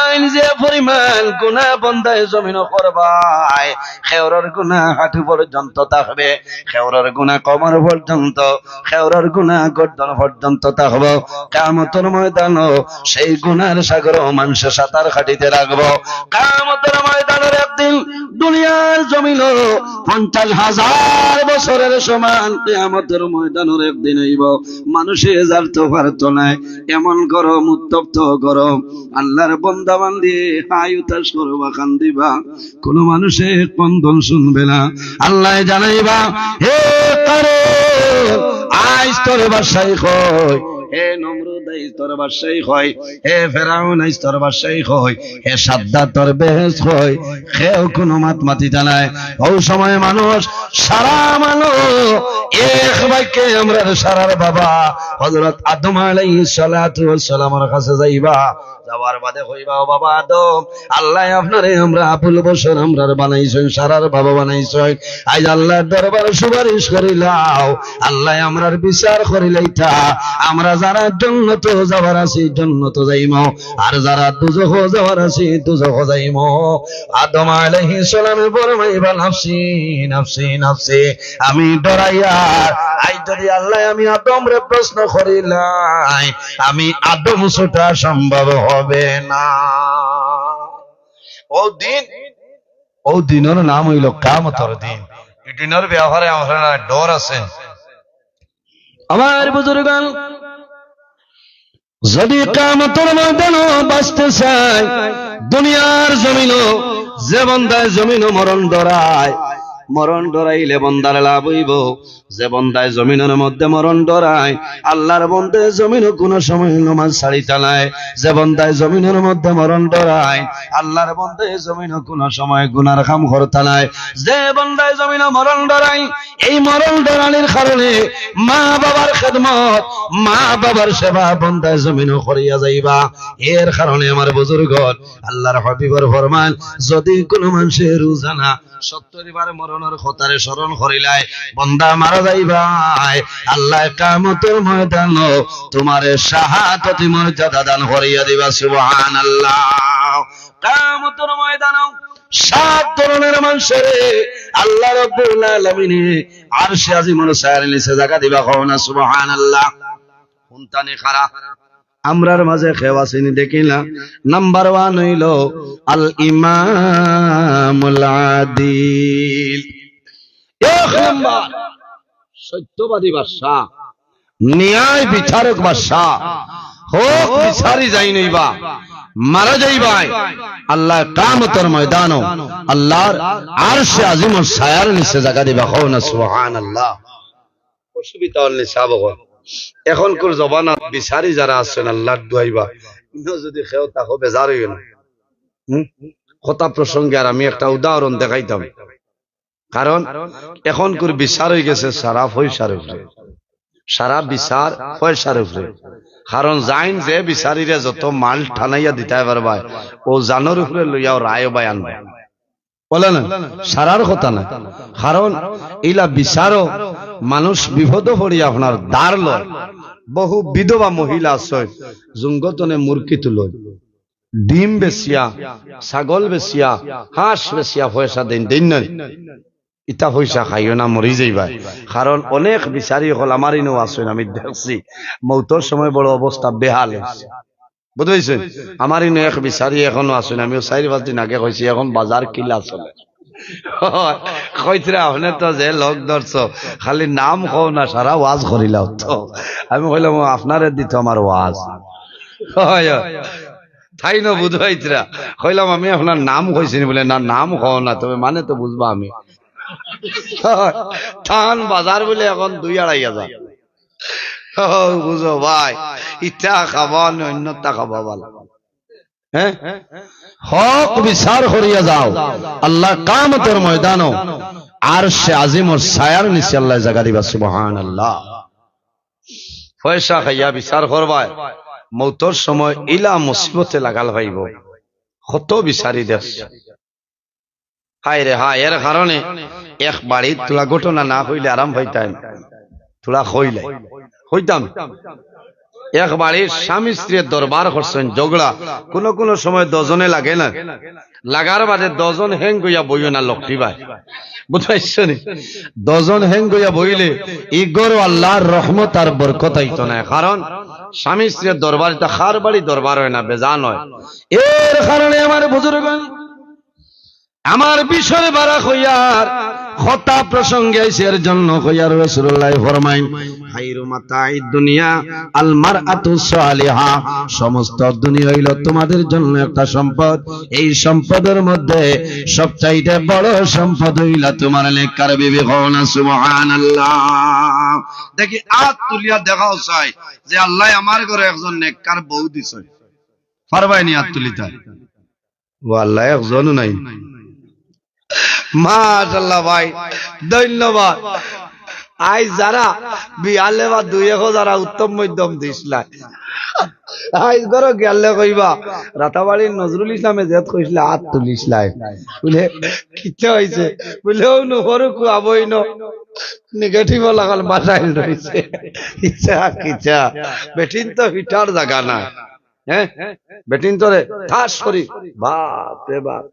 আইন যে পরিমাণ গুনাহ বন্দায় জমিনো করবায়, খেউরর গুনাহ হাঁটু পর্যন্ত থাকবে, খেউরর গুনাহ কোমর পর্যন্ত, খেউরর গুনাহ গর্দন পর্যন্ত থাকবো। কিয়ামতর ময়দানো সেই গুনার সাগরো মানষে সাঁতার কাটিতে লাগবো। কিয়ামতর ময়দানর একদিন দুনিয়ার জমিনো পঞ্চাশ হাজার বছরের সমান কিয়ামতর ময়দানর একদিন অইবো। মানষে যাইতো পারতো নায়, এমন গরম, উত্তপ্ত গরম। আল্লার বন্দা বান্দি হায়ুতা সরবা কান্দিবা, কুনু মানষে কন্দন হুনবে না। আল্লায় জানাইবা, "হে কারুন, আইজ তোর বাদশাই কই? হে নমরুদ, আইজ তোর বাদশাই কই? হে ফেরাউন, আইজ তোর বাদশাই কই? হে সাদ্দাদ, তোর বেহেশত কই?" কেউ কুনু মাত মাতিতা নায়। অউ সময় মানুষ, সারা মানুষ এক বাক্যে আমরার সারার বাবা হযরত আদম আলাইহিস সালাতু ওয়াস সালামর কাছে যাইবা। যাওয়ার বাদে কইবা, "ও বাবা আদম, আল্লায় আপনারে আমরা আবুল বশর আমরার বানাইছইন, সারার বাবা বানাইছইন। আইজ আল্লার দরবারো সুপারিশ করিলাও, আল্লায় আমরার বিচার করিলাইতা। আমরা যারা জন্নতো যাওয়ার আছি, জন্নতো যাইমু, আর যারা দুজখো যাওয়ার আছি, দুজখো যাইমু।" আদম আলাইহিস সালামে ফরমাইবা, "নাফসি, নাফসি, নাফসি।" আমি ডরাইয়ার, আইজ যদি আল্লায় আমি আদমরে প্রশ্ন করিলাই, আমি আদম ছুটা সম্ভব হবে না। অউ দিন, অউ দিনর নাম অইলো কিয়ামতর দিন। ই দিনর ব্যাপারে আমরার ডর আছে। আমার বুজুর্গান, যদি কিয়ামতর ময়দানো বাঁচতে চায়, দুনিয়ার জমিনো যে বন্দায় জমিনো মরণ ডরায়, মরণ ডরাইলে বন্দার লাভ অইবো। যে বন্দায় জমিনর মধ্যে মরণ ডরায়, আল্লার বন্দায় জমিনো কুনু সময় নমাজ ছাড়িতা নায়। যে বন্দায় জমিনর মধ্যে মরণ ডরায়, আল্লার বন্দায় জমিনো কুনু সময় গুনার কাম করতা নায়। যে বন্দায় জমিনো মরণ ডরায়, এই মরণ ডরানির কারণে মা বাবার খেদমত, মা বাবার সেবা বন্দায় জমিনো করিয়া যাইবা। এর কারণে আমার বুজুর্গর আল্লার হাবিবর ফরমান, যদি কুনু মানষে রোজানা সত্তর বার মরণর কথারে স্মরণ করিলায়, বন্দা মারা যাইবায়, আল্লায় কিয়ামতর ময়দানো তুমারে শাহাদতি মর্যাদা দান করিয়া দিবা। সুবহানাল্লাহ। কিয়ামতর ময়দানো সাত ধরনের মানষরে আল্লাহ রাব্বুল আলামিনে আরশে আজিমর ছায়ার নিচে জাগা দিবা, কও না সুবহানাল্লাহ। কুনতানে খারা? আমরার মাঝে কেউ আছেনি দেখি না। নাম্বার ওয়ান অইলো আল ইমামুল আদিল। এক নাম্বার, সত্যবাদী বাদশা, ন্যায় বিচারক বাদশা, হক বিচারি যাইন অইবা, মারা যাইবায়, আল্লায় কিয়ামতর ময়দানো আল্লার আরশে আজিমর ছায়ার নিচে জাগা দিবা, কও না সুবহানাল্লাহ। অসুবিধা অইলে সাব অকল। এখনকুর জমানাত বিচারি যারা আছইন, আল্লার দুয়াইবা, ইনো যদি কেউ থাকো বেজার অইও না। হুম? কথা প্রসঙ্গে আর আমি একটা উদাহরণ দেখাইতাম। কারণ এখনকুর বিচার অইগেছে সারা পয়সার উপরে, সারা বিচার পয়সার উপরে। কারণ যাইন যে বিচারিরে যত মাল টানাইয়া দিতায় পারবায়, অউ জানর উপরে লইয়াও রায় বায় আনবা। বলে না, সারার কথা না। কারণ ইলা বিচারো মানুষ বিপদো পড়ি আপনার ধার লয়। বহু বিধবা মহিলা আছে, জুঙ্গতনে মুরগি তুলইন, ডিম বেচিয়া, ছাগল বেচিয়া, হাঁস বেচিয়া পয়সা দেইন, দেইন না? ইতা পয়সা খাইও না, মরি যাইবায়। কারণ অনেক বিচারি অকল আমার ইনো আছইন, আমি দেখছি, মৌতর সময় বড় অবস্থা বেহাল অইছে। বুঝছইন? আমার ইনো এক বিচারি এখনো আছইন, আমিও চাইর পাঁচ দিন আগে কইছি, এখন বাজার কিলা চলে। কইতরা, "আপনে তো যে লোক ধরছো, খালি নাম কও না, সারা ওয়াজ করিলাও তো।" আমি কইলাম, "ও, আপনারে দিত আমার ওয়াজ।" হয়, হয়। তাইন বুঝাইতরা। কইলাম, "আমি আপনার নাম কইছি নি?" বলে, "না, নাম কও না, তবে মানে তো বুঝবা আমি।" তান বাজার বলে এখন দুই আড়াই হাজার। ও, বুঝো ভাই, ইটা খাবা না অন্যটা খাবা ভালা। হ্যাঁ? হক বিচার করিয়া যাও। আল্লাহ কিয়ামতর ময়দানো আরশে আজিমর ছায়ার নিচে আল্লাহ জাগা দিবা। সুবহানাল্লাহ। পয়সা খাইয়া বিচার করবায়, মৌতর সময় ইলা মুসিবতে লাগাল পাইবো। কত বিচারি দেশ। হায় রে হায়, এর কারণে এক বাড়িত থুড়া ঘটনা না কইলে আরাম পাইতাম। থুড়া কইলে কইতাম। এক বাড়ির স্বামী স্ত্রীয়ে দরবার করছইন, ঝগড়া। কুনু কুনু সময় দুইজনে লাগে না, লাগার বাদে দুইজন হ্যাং অইয়া বইও না, লকটিবায়। বুঝছো নি? দুইজন হ্যাং অইয়া বইলে ই ঘরো আল্লার রহমত আর বরকত আইতো নায়। কারণ স্বামী স্ত্রীর দরবার, ইটা কার বাড়ি দরবার অয় না, বেজান অয়। এর কারণে আমার বুজুর্গ, আমার বিষয় বারা কইয়ার কথা প্রসঙ্গে আইছে, এর জন্য কইয়ার রাসূলুল্লাহ ফরমাইন, "খায়রু মাতাইদ দুনিয়া আল মারআতু সালিহা।" সমস্ত দুনিয়া অইলো তোমাদের জন্য একটা সম্পদ। এই সম্পদের মধ্যে সবচাইতে বড় সম্পদ অইলা তোমার নেককার বিবি। কও না সুবহানাল্লাহ। দেখি আত তুলিয়া দেখাও চাই যে আল্লায় আমার ঘরো একজন নেককার বউ দিছে। পারবায় নি আত তুলিতা? ও আল্লাহ, একজনও নাই। মাশাআল্লাহ ভাই, ধন্যবাদ। আইজ যারা বিয়ালে বা দুই এক যারা উত্তম মধ্যম দিছলা, আইজ ঘরো গেলে কইবা, "রাতাবাড়ির নজরুল ইসলামে যেত কইছলা, আত তুলিছলা।" বুলে, "কিতা অইছে?" বুলে, "অউ নু হরু কুয়াবই ন, নেগেটিভ লাগাল বাসাইল রইছে।" ইচ্ছা কিচ্ছা, বেটিন তো ফিটার জাগা না। হ্যাঁ, বেটিন তোরে ঠাস করি, বাপ রে বাপ,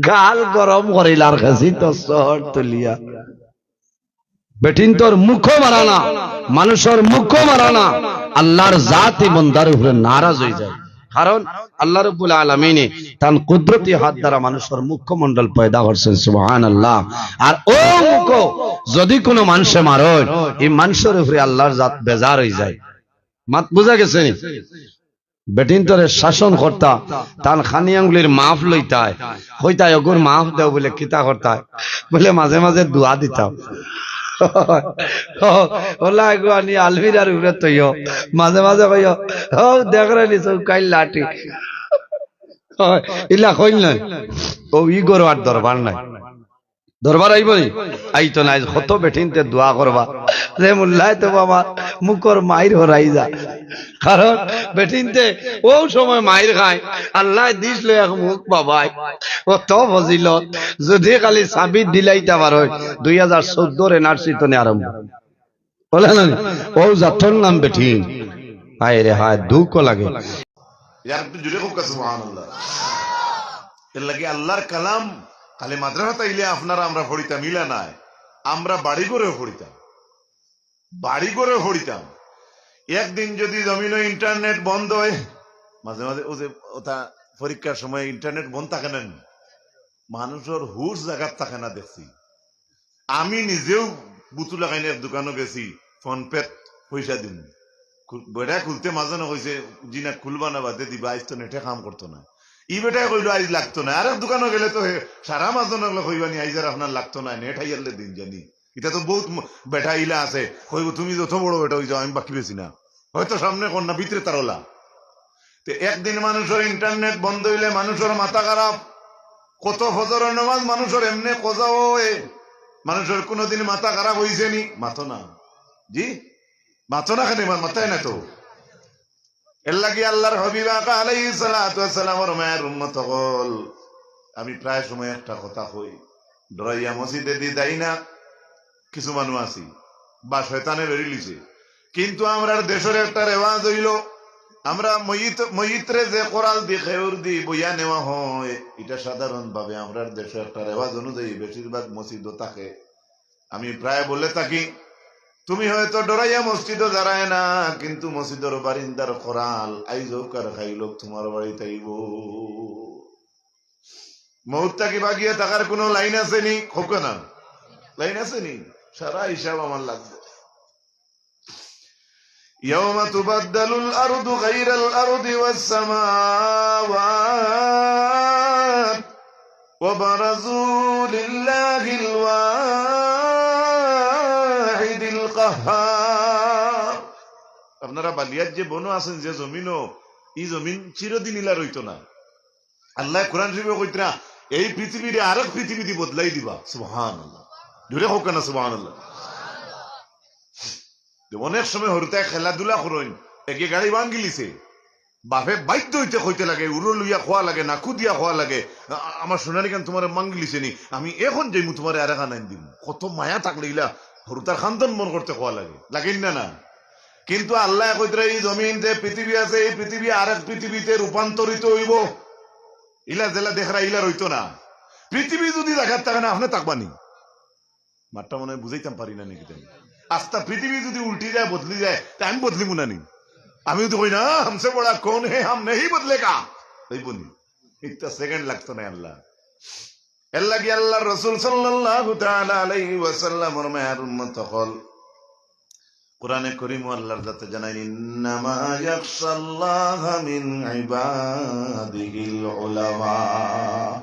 গাল গরম করিলার গেছি তো শহর তুলিয়া। বেটিন তোর মুখো মারা না, মানুষর মুখো মারা না, আল্লার জাত ই বন্দার উপরে নারাজ অই যায়। কারণ আল্লাহ রাব্বুল আলামিনে তান কুদরতি হাত দ্বারা মানুষর মুখমণ্ডল পয়দা করছেন, সুবহানাল্লাহ। আর অউ মুখো যদি কুনু মানষে মারইন, ই মানষর উপরে আল্লার জাত বেজার অই যায়। মাত বুজা গেছে নি? বেটিন তোরে শাসন করতা, তান খানি আঙ্গুলির মাফ লইতায়, কইতায়, "অগুর মাফ দেও।" বুলে, "কিতা করতায়?" বুলে, "মাঝে মাঝে দোয়া দিতাম।" ওলা এগু আনি আলমিরার উপরে থইও, মাঝে মাঝে কইও, "ও দেখরে নি চৌকাইল লাঠি।" ইলা কইল নায়, অউ ই ঘরো আর দরবার নাই। দরবার আইবো নি? আইতো নায়। কত বেটিনতে দোয়া করবা যে মুল্লায় তো বাবা মুখর মাইর হরাই যা। কারণ বেটিনতে অউ সময় মাইর খায়, আল্লায় দিছলো এক মুখ বাবায়, অত ফজিলত, যদি খালি সাবিত দিলাইতা পারইন, দুই হাজার চৌদ্দর এনআরসি তনে আরম্ভ। বুলে না নি? অউ জাতর নাম বেটিন। হায় রে হায়, দুঃখ লাগে। ইয়ার একটু জোরে কউক্কা সুবহানাল্লাহ। এর লাগি আল্লার কালাম খালি মাদ্রাসাত আইলে আপনারা আমরা পড়িতাম, ইলা নায়, আমরা বাড়ি ঘরেও পড়িতাম, বাড়ি ঘরেও পড়িতাম। একদিন যদি জমিনো ইন্টারনেট বন্ধ অয়, মাঝে মাঝে অউ যে ওটা পরীক্ষার সময় ইন্টারনেট বন্ধ থাকে না নি, মানুষর হুশ জাগাত থাকে না দেখছি। আমি নিজেও বুতু লাগাইন এক দোকানো গেছি, ফোন পেত পয়সা দিমু। খুল-, বেটায় খুলতে মাজনো কইছে, "জি না, খুলবা না, বাদে দিবা, আইজ তো নেটে কাম করতো না।" ই বেটায় কইলো, "আইজ লাগতো না।" আরেক দোকানো গেলে তো হে, সারা মাজনো অকলে কইবা নি, "আইজ আর আপনার লাগতো না, নেট হাইয়ারলে দিন জানি।" ইটা তো বউত ম-, বেটা ইলা আছে, কইবো, "তুমি যত বড় বেটা অই যাও, আমি বাকি বেশি না।" হয়তো সামনে কর না, ভিতরে তার ওলা। তে একদিন মানুষর ইন্টারনেট বন্ধ অইলে মানুষর মাথা খারাপ। কত ফজরর নামাজ মানুষর এমনে কজা অয়, মানুষর কুনুদিন মাথা খারাপ অইছে নি? মাতো না। জি? মাতো না কেনে? মা-, মাতায় না তো। এর লাগি আল্লার হাবিব আকা আলাইহিস সালাতু ওয়াস সালামর মায়ার উম্মত অকল, আমি প্রায় সময় একটা কথা কই, ডরাইয়া মসজিদেদি যাই না, কিছু মানুষ আছি, বা শয়তানে বেরিলিছে। কিন্তু আমরার দেশর একটা রেওয়াজ অইলো, আমরা মইত, মইতরে যে কোরাল দি খেউর দি বইয়া নেওয়া হয়, ইটা সাধারণভাবে আমরার দেশো একটা রেওয়াজ অনুযায়ী বেশিরভাগ মসজিদও থাকে। আমি প্রায় বলে থাকি, "তুমি হয়তো ডরাইয়া মসজিদও যারায় না, কিন্তু মসজিদর বারিন্দার কোরাল আইজ অউক আর কাইল অউক তুমার বাড়িত আইবো।" মউত থাকি বাগিয়া থাকার কুনু লাইন আছে নি? কউক্কা না। লাইন আছে নি? সারা হিসাব আমার লাগবো। يوم تبدل الأرض غير الأرض والسماوات وبرزوا لله الواحد القهار। আপনারা বালিয়ার যে বনো আছেন, যে জমিনও, ই জমিন চিরদিন ইলা রইতো না। আল্লায় কোরআন শরীফো কইতরা, এই পৃথিবীরে আরেক পৃথিবীদি বদলাই দিবা। সুবহানাল্লাহ। জোরে কউক্কা না সুবহানাল্লাহ। যে অনেক সময় হুরুতায় খেলাধুলা করইন, এগে গাড়ি ভাঙ্গিলিছে। বাপে বাধ্য অইতে কইতে লাগে, উরো লইয়া কওয়া লাগে, নাকু দিয়া কওয়া লাগে, "আ-, আ-, আমার সোনারি খান তুমারে ভাঙ্গিলিছে নি, আমি এখন যাইমু তুমারে আরেকখান আইন দিমু।" কত মায়া থাকলে ইলা হুরুতার খান্দন বড় করতে কওয়া লাগে, লাগে না, না? কিন্তু আল্লায় কইতরা, এই জমিন যে পৃথিবী আছে, এই পৃথিবী আরেক পৃথিবীতে রূপান্তরিত অইবো। ইলা যেলা দেখরা, ইলা রইতো না। পৃথিবী যুদি জাগাত থাকে না, আপনে থাকবানি? মাতটা মনে অয় বুঝাইতাম পারি না নি কিতা? আস্তা পৃথিবী যুদি উল্টি যায়, বদলি যায়, তে আমি বদলিমু না নি? আমি যুদি কই না, হামসে বড়া কৌন হে, হাম নেহি বদলেগা, অইবো নি? একটা সেকেন্ড লাগতো না আল্লাহ। এরলাগি আল্লার রসুল সাল্লাল্লাহু তাআলা আলাইহি ওয়াসাল্লামর মায়ার উম্মত অকল, কোরআনে করিমো আল্লার জাতে জানাইন, "ইন্নামা ইয়াখশাল্লাহা মিন ইবাদিহিল উলামা।"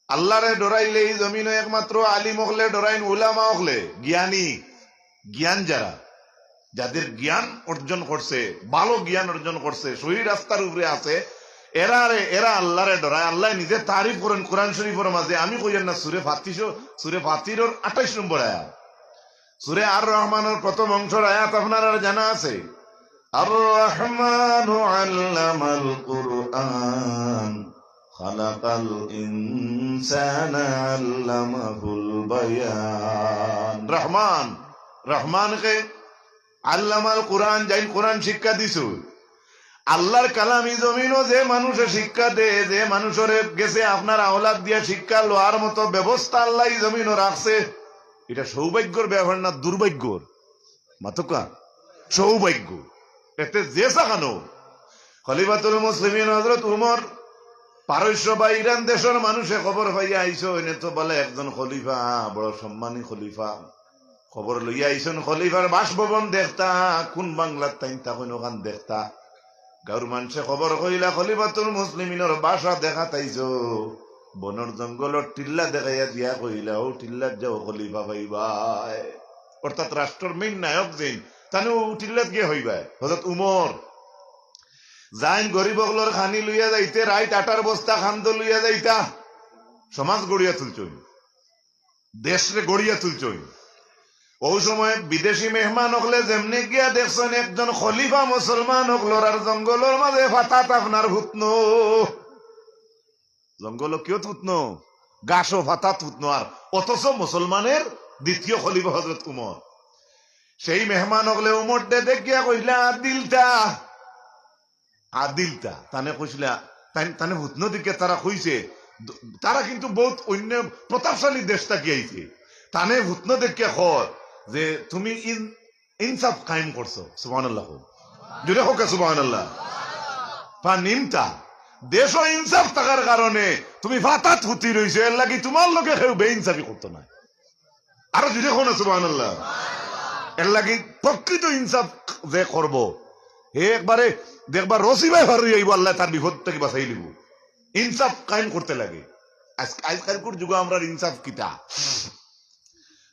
আল্লারে ডরাইলে এই জমিনো একমাত্র আলিম অকলে ডরাইন, উলামা অকলে, জ্ঞানী, জ্ঞান যারা, যাদের জ্ঞান অর্জন করছে, ভালো জ্ঞান অর্জন করছে, সহি রাস্তার উপরে আছে, এরারে, এরা আল্লারে ডরায়। আল্লায় নিজে তারিফ করইন কোরআন শরিফর মাজে, আমি কইয়ার না, সুরে ফাতির, সুরে ফাতিরর আঠাইশ নম্বর আয়াত। সুরে আর রহমানর প্রথম অংশর আয়াত আপনারার জানা আছে, "আর রহমানু আল্লামাল কুরআন, খালাকাল ইনসানা আল্লামাহুল বায়ান।" রহমান, রহমান কে? আল্লামাল কুরআন, যাইন কোরআন শিক্ষা দিছইন। আল্লার কালাম ই জমিনো যে মানুষে শিক্ষা দে, যে মানুষরে গেছে আপনার আওলাদ দিয়া শিক্ষা লওয়ার মতো ব্যবস্থা আল্লায় ই জমিনো রাখছে, ইটা সৌভাগ্যর ব্যাপার না দুর্ভাগ্যর? মাতউক্কা, সৌভাগ্য। এতে যে সাখানো খলিফাতুল মুসলিমিন হযরত উমর, পারস্য বা ইরান দেশর মানুষে খবর পাইয়া আইছইন, এনে তো বলে একজন খলিফা, বড় সম্মানী খলিফা। খবর লইয়া আইছইন খলিফার বাসভবন দেখতা, কোন বাংলাত তাইন থাকইন অখান দেখতা। গাউর মানষে খবর কইলা খলিফাতুল মুসলিমিনর বাসা দেখাত আইছো, বনর জঙ্গলর টিল্লা দেখাইয়া দিয়া কইলা, "অউ টিল্লাত যাও খলিফা পাইবায়।" অর্থাৎ রাষ্ট্রর মেইন নায়ক যেইন, তানে অউ টিল্লাত গিয়া কইবায়। হযরত উমর যাইন গরিব অকলর খানি লইয়া যাইতে, রাইত আটার বস্তা খান্দ লইয়া যাইতা, সমাজ গড়িয়া তুলছইন, দেশরে গড়িয়া তুলছইন। অউ সময় বিদেশি মেহমান অকলে যেমনে গিয়া দেখছইন একজন খলিফা মুসলমান অকলর আর জঙ্গলর মাজে ফাতাত আপনার ফুতনো। জঙ্গলো কিয়ত ফুতনো? গাছো ফাতাত ফুতনো, আর অথচ মুসলমানের দ্বিতীয় খলিফা হযরত উমর। সেই মেহমান অকলে উমররে দেখিয়া কইলা, "আদিলতা।" আদিলতা, তানে কইছিলা, তাই-, তানে ফুতনো দেখিয়া তারা কইছে, দ-, তারা কিন্তু বউত অইন্য প্রতাপশালী দেশ থাকি আইছে। তানে ফুতনো দেখিয়া কয় যে, "তুমি ইন-, ইনসাফ কায়েম করছো।" সুবহানাল্লাহ কও। জোরে কউক্কা সুবহানাল্লাহ। ফানিমতা, দেশো ইনসাফ থাকার কারণে তুমি ফাতাত ফুতি রইছো, এরলাগি তুমার লগে কেউ বেইনসাফি করতো নায়। আরো জোরে কও না সুবহানাল্লাহ। এরলাগি প্রকৃত ইনসাফ যে করবো, হে একবারে দেখবা রশি বায় ফার অইয়া আইবো, আল্লায় তার বিপদ থাকি বাচাইলিবো। ইনসাফ কায়েম করতে লাগে। আইজ, আইজকাইলকুর যুগো আমরার ইনসাফ কিতা?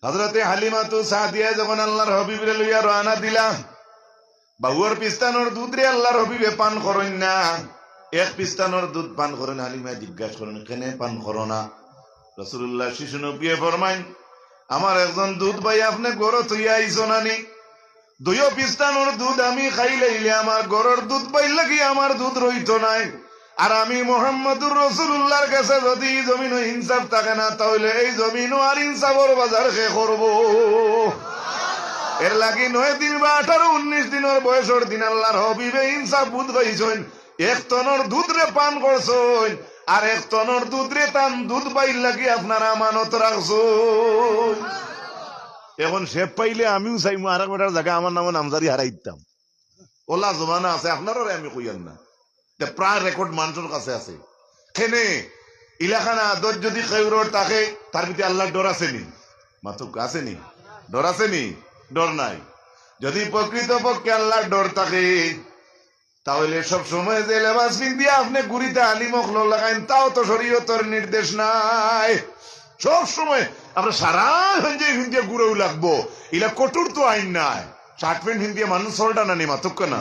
হযরতে হালিমাতু সাদিয়ায় যখন আল্লার হাবিবরে লইয়া রওয়ানা দিলা, বাউর পিস্তানর দুধরে আল্লার হাবিবে পান করইন না, এক পিস্তানর দুধ পান করইন। হালিমায় জিজ্ঞাসা করইন, "কেনে পান করো না?" রাসূলুল্লাহ শিশু নবীয়ে ফরমাইন, "আমার একজন দুধ ভাই আপনে ঘরো থইয়া আইছো না নি? দুইও পিস্তানর দুধ আমি খাইলাইলে আমার ঘরর দুধ ভাইর লাগি আমার দুধ রইতো নায়। আর আমি মুহাম্মাদুর রাসূলুল্লাহর গেছে যুদি ই জমিনো ইনসাফ থাকে না, তা অইলে এই জমিনো আর ইনসাফর বাজার কে করবো?" এরলাগি নয় দিন বা আঠারো উনিশ দিনর বয়সর দিন আল্লার হাবিবে ইনসাফ বুঝ পাইছইন। এক তনর দুধরে পান করছইন, আর এক তনর দুধরে তান দুধ ভাইর লাগি আপনারা আমানত রাখছইন। এখন শেপ পাইলে আমিও চাইমু আরেক বেটার জাগা আমার নামো নামজারি হারাই দিতাম। অলা জমানা আছে, আপনারারে আমি কইয়ার না। তে প্রায় রেকর্ড মানষর কাছে আছে। কেনে ইলাখান আদত যুদি কেউরর থাকে, তার ভিতরে আল্লার ডর আছে নি? মাতউক্কা, আছে নি? ডর আছে নি? ডর নাই। যুদি প্রকৃতপক্ষে আল্লার ডর থাকে, তা অইলে সব সময় যে লেবাস পিন্দিয়া আপনে ঘুরিতা আলিম অকলর লাখান, তাও তো শরীয়তর নির্দেশ নায়। সব সময় আপনে সারা পাঞ্জাবি পিন্দিয়া ঘুরাউ লাগবো, ইলা কঠোর তো আইন নায়। শার্ট প্যান্ট পিন্দিয়া মানুষ চলরা না নি, মাতউক্কা না।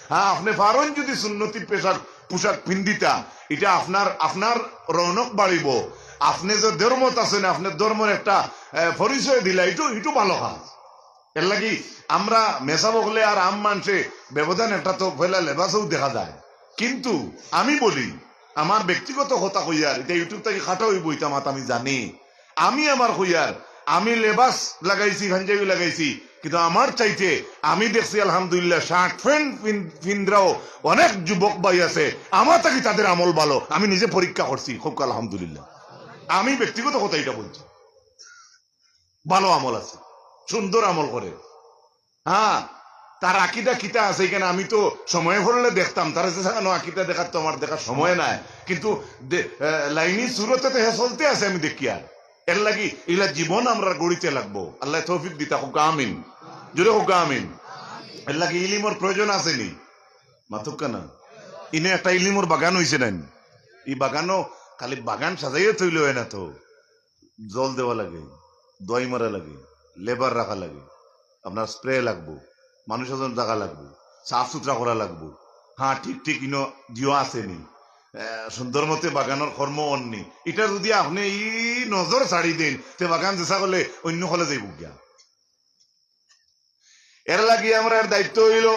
হ্যাঁ, আপনে পারইন যুদি সুন্নতি পেশাক, পোশাক পিন্দিতা, ইটা আপনার, আপনার রৌনক বাড়িবো। আপনে যে ধর্মত আছইন, আপনার ধর্মর একটা, এ, পরিচয় দিলা, ইটু, ইটু ভালো কাজ। এরলাগি আমরা মেসাব অকলে আর আম মানষে ব্যবধান একটা তো পয়লা লেবাসও দেখা যায়। কিন্তু আমি বলি, আমার ব্যক্তিগত কথা কইয়ার, ইটা YouTube থাকি কাটা অইবো, ইটা মাত আমি জানি। আমি আমার কইয়ার, আমি লেবাস লাগাইছি, পাঞ্জাবি লাগাইছি, কিন্তু আমার চাইতে আমি দেখছি আলহামদুলিল্লাহ, শার্ট প্যান্ট পিন-, পিন্দরাও অনেক যুবক ভাই আছে, আমার থাকি তাদের আমল ভালো। আমি নিজে পরীক্ষা করছি, খুব আলহামদুলিল্লাহ। আমি ব্যক্তিগত কথা এটা বলছি, ভালো আমল আছে, সুন্দর আমল করে। হ্যাঁ, তার আকিদা কিতা আছে এখানে, আমি তো সময় পড়লে দেখতাম, তারা যে সেখানে আকিদা দেখার তো আমার দেখার সময় নাই, কিন্তু দে-, আহ, লাইনি সুরতে তো হে চলতে আছে, আমি দেখি। আর এর লাগি ইলা জীবন আমরা গড়িতে লাগবো। আল্লাহ তৌফিক দিতা হোক, আমিন। জোরে হোক, আমিন। এর লাগি ইলিমর প্রয়োজন আছে নি? মাতুক্কা না? ইনে একটা ইলিমর বাগান হইছে না নি? এই বাগানও খালি বাগান সাজাইয়া তৈলে হয় না তো, জল দেওয়া লাগে, দোয়াই মারা লাগে, লেবার রাখা লাগে, আপনার স্প্রে লাগবো, মানুষ এজন জাগা লাগবো, সাফ সুতরা করা লাগবো। হ্যাঁ, ঠিক ঠিক ইনো দিও আছে নি, আহ, সুন্দর মতে বাগানর কর্ম অন নি। এটা যদি আপনি ই নজর ছাড়ি দেন, তে বাগান যেসা করলে অন্য হলে যাইব গিয়া। এর লাগি আমরার দায়িত্ব হইল,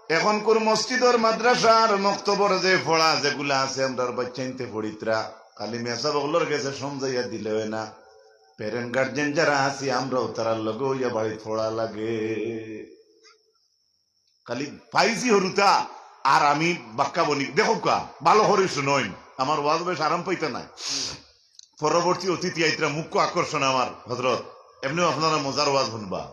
এখনকুর মসজিদর মাদ্রাসার মক্তবর যে পড়া যেগুলা আছে, আমরার বাচ্চাইন্তে পড়িত্রা, খালি মেসাব অকলর গেছে সমঝাইয়া দিলে হয় না। প্যারেন্ট গার্জিয়ান যারা আছি, আমরাও তারার লগে হইয়া বাড়িত পড়া লাগে। খালি পাইছি হরুতা, আর আমি বাক্কা বনি। দেখো কা, ভালো করে শুনইন, আমার ওয়াজ বেশ আরাম পাইতা নাই। পরবর্তী অতিথি আইতরা, মুখ্য আকর্ষণ আমার হজরত। এমনিও আপনারা মজার ওয়াজ শুনবা।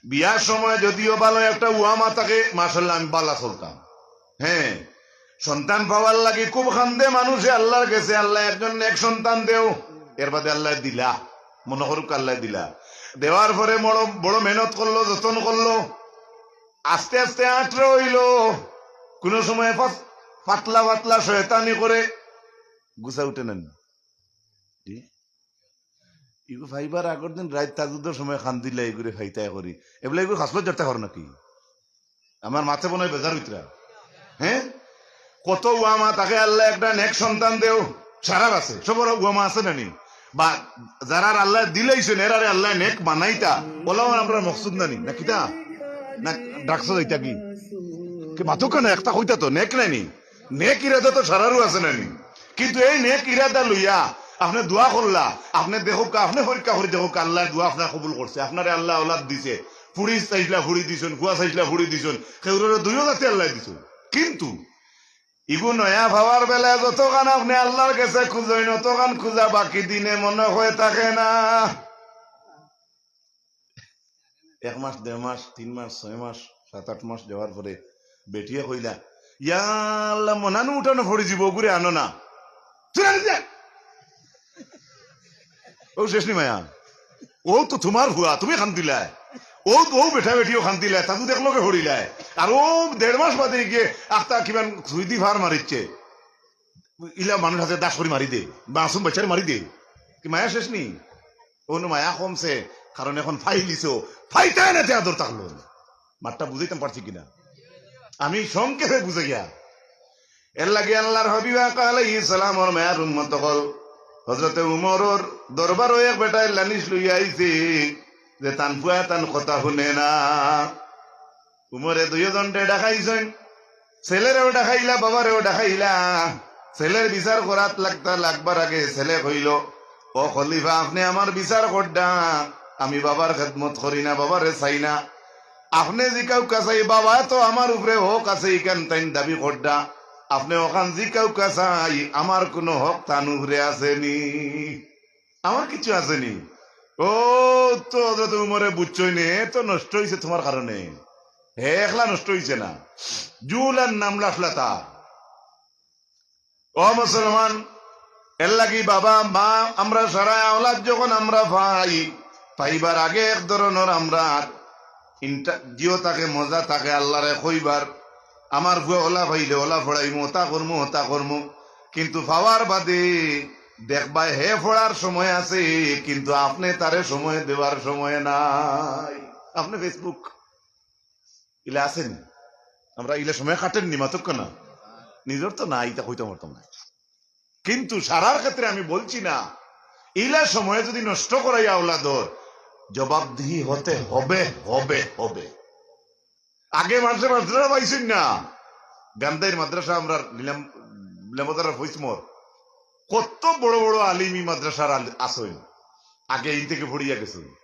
বিয়ার সময় যদিও ভালো একটা উয়ামা থাকে, মাশাআল্লাহ, আমি বালা চলতাম। হ্যাঁ, সন্তান পাওয়ার লাগি খুব কান্দে মানুষে আল্লাহর গেছে, "আল্লাহ, একজন নেক সন্তান দেও।" এর বাদে আল্লাহ দিলা, মনে করুক আল্লাহ দিলা। দেওয়ার পরে বড়, বড় মেহনত করলো, যতন করলো, আস্তে আস্তে আঁটরে হইল। কোনো সময় ফাত-, পাতলা পাতলা শয়তানি করে, গুছা উঠে না নি? জি? ইগু ফাইবার আগর দিন রাইত তাজুদর সময় কান্দিলা, ইগুরে ফাইতায় করি। এবলা ইগু খাসলত জারতা কর নাকি? আমার মাতে মনে হয় বেজার হইতরা। হ্যাঁ? কত উয়ামা তাকে আল্লাহ একটা নেক সন্তান দেও, সারার আছে, সবর উয়ামা আছে না নি? বা যারার আল্লাহ দিলাইছেন, এরারে আল্লাহ নেক বানাইতা, ওলাও আমরা মকসুদ না নি? না কিতা? না ডাকছো যাইতা কি? কি মাতুক না, একটা কইতা তো, নেক নাই নি? নেক ইরাদা তো সারারও আছে না নি? কিন্তু এই নেক ইরাদা লইয়া আপনি দোয়া করলা, আপনি দেখুক, আপনি পরীক্ষা করে দেখুক, আল্লাহ দোয়া আপনার কবুল করছে, আপনারে আল্লাহ আওলাদ দিছে, ফুড়ি চাইছলা ফুড়ি দিছইন, ফুয়া চাইছলা ফুড়ি দিছইন, কেউরে দুইও জাতি আল্লাহ দিছইন। কিন্তু ইগু নয়া পাওয়ার বেলায় যতখান আপনি আল্লাহর গেছে খুঁজইন, অতখান খুঁজা বাকি দিনে মনে হয়ে থাকে না। এক মাস, দেড় মাস, তিন মাস, ছয় মাস, সাত আট মাস যাওয়ার পরে বেটিয়ে কইলা, "ইয়া আল্লাহ, মনানু উঠানো পড়ি যিবো, ওগুরে আনো না।" তুই আনি দে। ও শেষ নি মায়া, ও তো তোমার ফুয়া, তুমি কান্দিলায়। ও, ও বেটা বেটিও কান্দিলায়, তাকু দেখলো কে হরিলায়। আর ও দেড় মাস বাদে গিয়ে আখতা কিমান সুইদি ফার মারিচ্ছে। ইলা মানুষ আছে দাস করি মারি দে, মাসুম বাচ্চারে মারি দে। কি মায়া শেষ নি? অনু মায়া কমছে, কারণ এখন ফাইলিছো, ফাইতায় না তে আদর থাকলো। মাতটা বুঝাইতাম পারছি কিনা? আমি সংক্ষেপে বুঝাইয়া। এর লাগি আল্লাহর হাবিব আকা আলাইহিস সালামর মায়ার উম্মত অকল, হযরতে উমরর দরবারও এক বেটায় লানিশ লইয়া আইছে যে তান ফুয়া তান কথা হুনে না। উমরে দুইওজনরে ডাকাইছইন, ছেলেরেও ডাকাইলা, বাবারেও ডাকাইলা। ছেলের বিচার করাত লাগতা লাগবার আগে ছেলে কইল, "ও খলিফা, আপনে আমার বিচার করডা, আমি বাবার খেদমত করি না, বাবারে চাই না। আপনে জিকাউক্কা চাই, বাবা তো আমার উপরে হক আছে, ইখান তাইন দাবি করডা। আপনে অখান জিকাউক্কা চাই, আমার কুনু হক তান উপরে আছে নি? আমার কিছু আছে নি?" ও তো হযরত উমরে বুঝছইন নে, এ তো নষ্ট হইছে তোমার কারণে, হে একলা নষ্ট হইছে না, জুলান নামলা আসলা তা। ও মুসলমান, এর লাগি বাবা, মা, আমরা সারা আওলাদ যখন আমরা পাই, পাইবার আগে এক ধরনর আমরা ইন্টা-, জিও থাকে, মজা থাকে, আল্লাহরে কইবার, আমার ফুয়া ওলা পাইলে ওলা পড়াইমু, ওতা করমু, ওতা করমু। কিন্তু পাওয়ার বাদে দেখবায় হে পড়ার সময় আছে, কিন্তু আপনে তারে সময় দেওয়ার সময় নাই। আপনে Facebook ইলা আছেন, আমরা ইলা সময় কাটেন নি, মাতক না, নিজর তো না, ইতা কইতাম পারতাম না। কিন্তু সারার ক্ষেত্রে আমি বলছি না, ইলা সময় যদি নষ্ট করাই আওলাদর, জবাবদিহি হতে হবে, হবে, হবে। আগে মানুষে মাদ্রাসা পাইছেন না, গান্ধাইর মাদ্রাসা আমরা নিলাম, নিলামতারা ফৈসমর, কত বড় বড় আলিম ই মাদ্রাসার আল-, আছইন, আগে এই থেকে পড়িয়া গেছইন।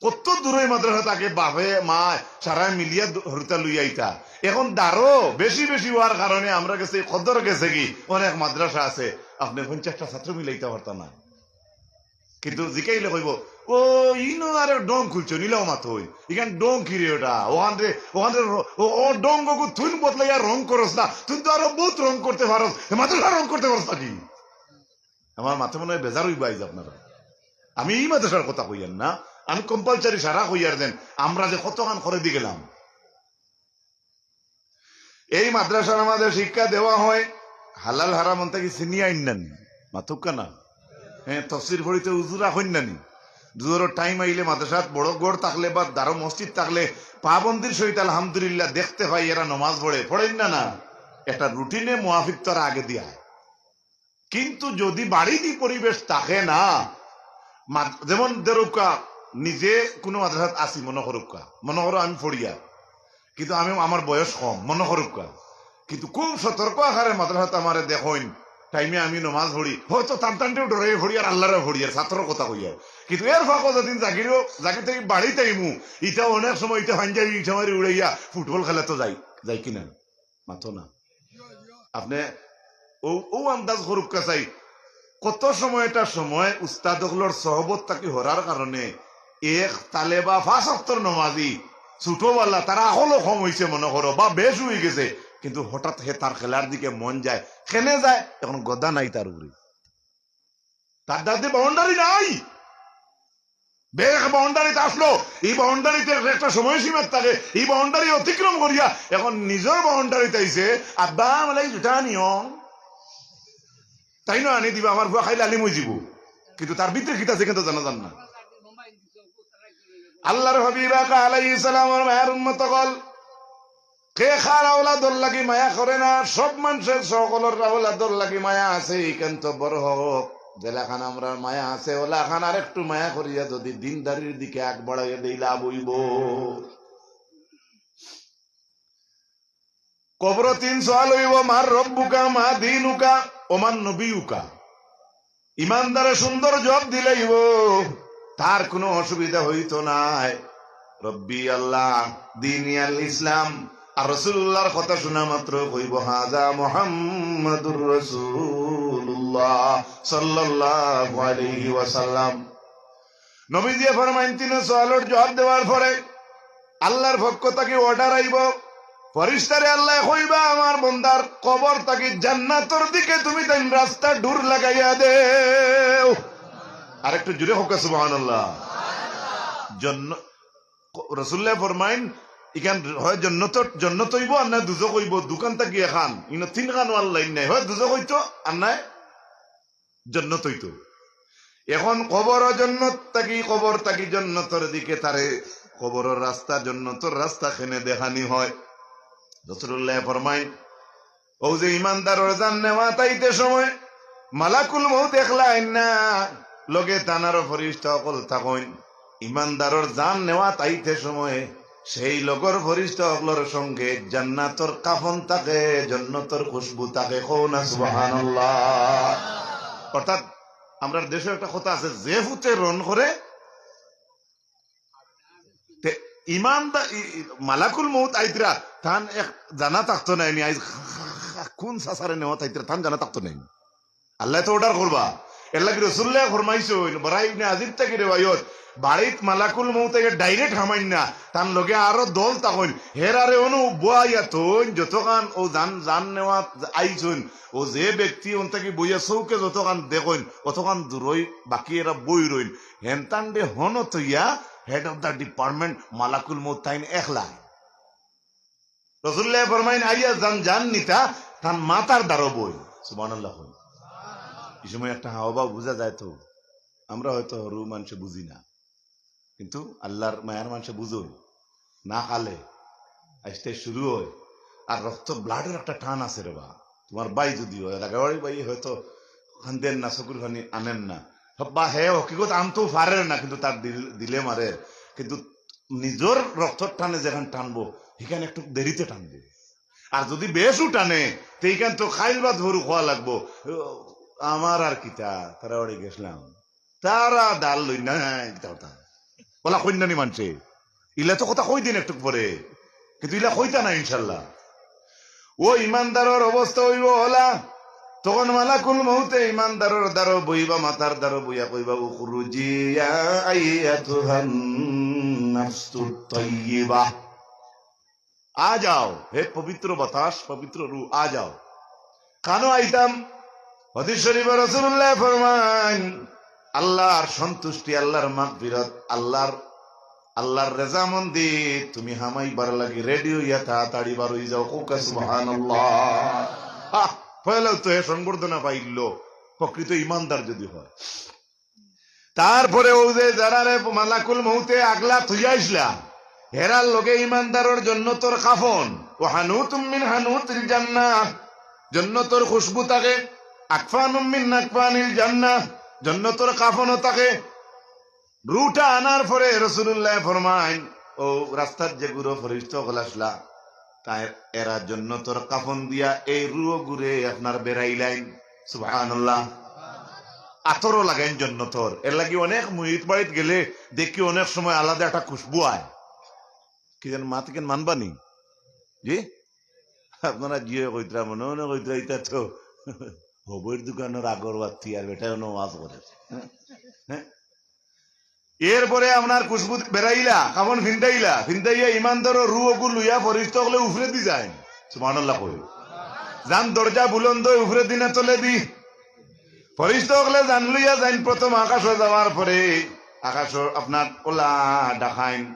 কত দূরই মাদ্রাসা থাকে, বাপে মা সারায় মিলিয়া দু-, হরুতা লইয়া আইতা। এখন দারো বেশি বেশি অওয়ার কারণে আমরার গেছে কদর গেছেগি। অনেক মাদ্রাসা আছে, আপনে পঞ্চাশটা ছাত্র মিলাইতা পারতা না। কিন্তু জিকাইলে কইবো, "ও, ইনো আরেক ডং খুলছো, নিলাও মাতইন। ইখান ডং কিরে ওটা? ওখান রে, ওখান রে, ও, ও ডং গো, তুই বদলাইয়া রং করস না, তুই তো আরো বহুত রং করতে পারস, এ মাদ্রাসা রং করতে পারস নাকি?" আমার মাতে মনে অয় বেজার অইবা আইজ আপনারা। আমি ই মাদ্রাসার কথা কইয়ার না, আমি compulsory সারা কইয়ার দেন, আমরা যে কতখান করে দি গেলাম। এই মাদ্রাসার মাঝে শিক্ষা দেওয়া হয়, হালাল হারাম অন থাকি চিনিয়া আইন না নি, মাতুক্কা না। হ্যাঁ, তফসির পড়িতে উজু রাখইন না নি। জোহরর time আইলে মাদ্রাসাত বড় ঘর থাকলে বা দারো মসজিদ থাকলে পাবন্দির সহিত আলহামদুলিল্লাহ দেখতে পাই এরা নমাজ পড়ে, পড়ইন না না? একটা routine এ মুয়াফিক তারা আগে দিয়া। কিন্তু যদি বাড়িত ই পরিবেশ থাকে না, মা-, যেমন ধরুক্কা, নিজে কুনু মাদ্রাসাত আছি মনো করুক্কা, মনো করো আমি পড়িয়ার, কিন্তু আমি, আমার বয়স কম মনো করুক্কা, কিন্তু খুব সতর্ক আকারে মাদ্রাসাত আমারে দেখইন, time এ আমি নমাজ পড়ি, হয়তো তান তানটেও ডরাইয়া পড়িয়ার, আল্লারেও পড়িয়ার, ছাত্রর কথা কইয়ার, কিন্তু এর ফাঁকো যেদিন জাগিরও, জাগি থাকি বাড়িত আইমু, ইটা অনেক সময় ইটা পাঞ্জাবি ইটা মারি উড়াইয়া football খেলাত যাই, যাই কিনা? মাতো না। আপনে ও, ও আন্দাজ করুক্কা চাই, কত সময় একটা সময় উস্তাদ অকলর সহবত থাকি হরার কারণে এক তালেবা পাঁচ ওয়াক্তর নমাজি, ছোটবেলা তার আকলও কম অইছে মনো করো, বা বেশ অই গেছে, কিন্তু হঠাৎ হে তার খেলার দিকে মন যায়, কেনে যায়, এখন গদা নাই তার উপরে। তার দাদি boundary নাই। বেশ boundary ত আসলো, ই boundary তে একটা সময়সীমা থাকে, ই boundary অতিক্রম করিয়া এখন নিজর boundary ত আইছে, আব্বা, আমার লাগি জুতা আনিও। তাইন আনি দিবা, আমার ফুয়া খাইলে আলিম অইযিবো। কিন্তু তার ভিতরে কিতা আছে কিন্তু জানা যার না। আল্লার হাবিব আকা আলাইহিস সালামর মায়ার উম্মত অকল, কে কার আওলাদর লাগি মায়া করে না? সব মানষর সকলর আওলাদর লাগি মায়া আছে, ইখান তো বড় হক। যেলাখান আমরার মায়া আছে, অলাখান আরেকটু মায়া করিয়া যদি দিনদারির দিকে আগ বাড়াইয়া দেই, লাভ অইবো। কবরো তিন সওয়াল অইবো, মান রব্বুকা, মা দীনুকা, ওমান নবিয়ুকা। ইমানদারে সুন্দর জবাব দিলাইবো, তার কুনু অসুবিধা অইতো নায়। রব্বি আল্লাহ, দীনি আল ইসলাম, আর রাসূলুল্লাহর কথা শুনা মাত্র কইবো, হাজা মুহাম্মাদুর রাসূলুল্লাহ সাল্লাল্লাহু আলাইহি ওয়াসাল্লাম। নবীজিয়ে ফরমাইন, তিন সওয়ালর জবাব দেওয়ার পরে আল্লার পক্ষ থাকি order আইবো, ফিরিস্তারে আল্লায় কইবা, আমার বন্দার কবর থাকি জান্নাতর দিকে তুমি তাইন রাস্তা দূর লাগাইয়া দেও। আরেকটু জোরে কউক্কা সুবহানাল্লাহ। জন্ন-, রাসূলুল্লায় ফরমাইন, ইখান হয় জন্নত, জন্নত অইবো আর না দুজখ অইবো, দুখান থাকি এখান, ইনো তিনখান অওয়ার লাইন নাই, হয় দুজখ অইতো আর নায় জন্নত অইতো। এখন কবর জন্নত থাকি, কবর থাকি জন্নতর দিকে তারে কবরর রাস্তা, জন্নতর রাস্তা কেনে দেখানি হয়। রাসূলুল্লায় ফরমাইন, অউ যে ইমানদারর জান নেওয়াত আইতে সময় মালাকুল মউত একলা আইন না, লগে তান আরো ফিরিস্তা অকল থাকইন। ইমানদারর জান নেওয়াত আইতে সময় সেই লগর ফিরিস্তা অকলর সঙ্গে জান্নাতর কাফন থাকে, জন্নতর খুশবু থাকে। কও না সুবহানাল্লাহ। অর্থাৎ আমরার দেশো একটা কথা আছে, যে ফুতে রন করে, তে ইমানদা-, ই-, ই-, মালাকুল মউত আইতরা, তান এক জানা থাকতো নায় নি, আইজ কুন চাচারে নেওয়াত আইতরা, তান জানা থাকতো নায় নি। আল্লায় তো order করবা। এরলাগি রাসূলুল্লায় ফরমাইছইন, বারা ইবনে আজিব থাকি রেওয়ায়ত, বাড়িত মালাকুল মউত আইয়া direct হামাইন না, তান লগে আরো দল থাকইন, হেরারে অনো বওয়াইয়া থইন, যতখান অউ জান, জান নেওয়াত আইছইন, অউ যে ব্যক্তি অন থাকি বইয়া চউখে যতখান দেখইন, অতখান দূরই বাকি এরা বই রইন, হেনতানরে হনো থইয়া head of the department মালাকুল মউত তাইন একলা। রাসূলুল্লায় ফরমাইন, আইয়া জান, জান নিতা, তান মাথার দারো বই। সুবহানাল্লাহ। ই সময় একটা হাওয়া বুঝা যায় তো। আমরা হয়তো হরু মানষে বুঝি না, কিন্তু আল্লার মায়ার মানষে বুঝইন। না খালে আইজতে শুরু হয়, আর রক্ত blood-র একটা টান আছে রে বা। তুমার ভাই যুদি হয়, রাগাবাড়ি ভাই হয়তো কান্দের না, চকুর পানি আনের না, বা হে হকিকত আনতেও পারের না, কিন্তু তার দিল-, দিলে মারের। কিন্তু নিজর রক্তর টানে যেখান টানবো, হিখান একটু দেরিতে টানবো। আর যুদি বেশও টানে, তে ইখান তো খাইল ভাত ভরু খাওয়া লাগবো। আমার আর কিতা, তারা বাড়ি গেছলাম, তারা ডাল লই না, কিতা কথা। অলা কইন না নি মানষে? ইলা তো কথা কই দিন একটু পরে, কিন্তু ইলা কইতা না ইনশাল্লাহ। ও ইমানদারর অবস্থা অইবো অলা, তখন মালাকুল মউতে ইমানদারর দ্বারো বইবা, মাথার দ্বারো বইয়া কইবা, "উখরুজি ইয়া আইয়াতুহান নাফসুত তাইয়্যিবা।" আ যাও, হে পবিত্র বাতাস, পবিত্র রু, আ যাও। কানো আইতাম? হাদিস শরীফো রাসূলুল্লায় ফরমাইন, আল্লার সন্তুষ্টি, আল্লার মাগফিরত, আল্লার, আল্লার রেজামন্দি তুমি হামাইবার লাগি রেডি অইয়া তাড়াতাড়ি বারই যাও। কউক্কা সুবহানাল্লাহ। আহ, পয়লাউ তো হে সংবর্ধনা পাইলো, প্রকৃত ইমানদার যদি হয়। তারপরে অউ যে যারারে মালাকুল মউতে আগলা থইয়া আইছলা, হেরার লগে ইমানদারর জন্নতর কাফন, ওয়া হানুতুম মিন হানুতিল জান্নাহ, জন্নতর খুশবু থাকে, আকফানুম মিন আকফানিল জান্নাহ, জন্নতর কাফনও থাকে। রুটা আনার পরে রাসূলুল্লায় ফরমাইন, অউ রাস্তাত যেগুরে ফরিস্তা অকল আছলা, তাই এরা জন্নতর কাফন দিয়া এই রুগুরে আপনার বেড়াইলাইন। সুবহানাল্লাহ। আতরও লাগাইন জন্নতর। এরলাগি অনেক মইত বাড়িত গেলে দেখি অনেক সময় আলাদা একটা খুশবু আয়। কি যেন মাত কেন মানবা নি? জি? আপনারা জিয়ে কইতরা, মনে মনে কইতরা, "ইটা তো হবইর দোকানর আগরবাতি আর বেটায় অনো ওয়াজ করে।" হ্যাঁ? এরপরে আপনার খুশবু বেড়াইলা, কাফন ফিন্দাইলা, ফিন্দাইয়া ইমানদারর রু অগু লইয়া ফরিস্তা অকলে উফরেদি যাইন। সুবহানাল্লাহ কই। যান দরজা বুলন্দ অয় উফরেদি না তলেদি? ফরিস্তা অকলে যান লইয়া যাইন, প্রথম আকাশো যাওয়ার পরে আকাশো আপনার অলা ডাকাইন,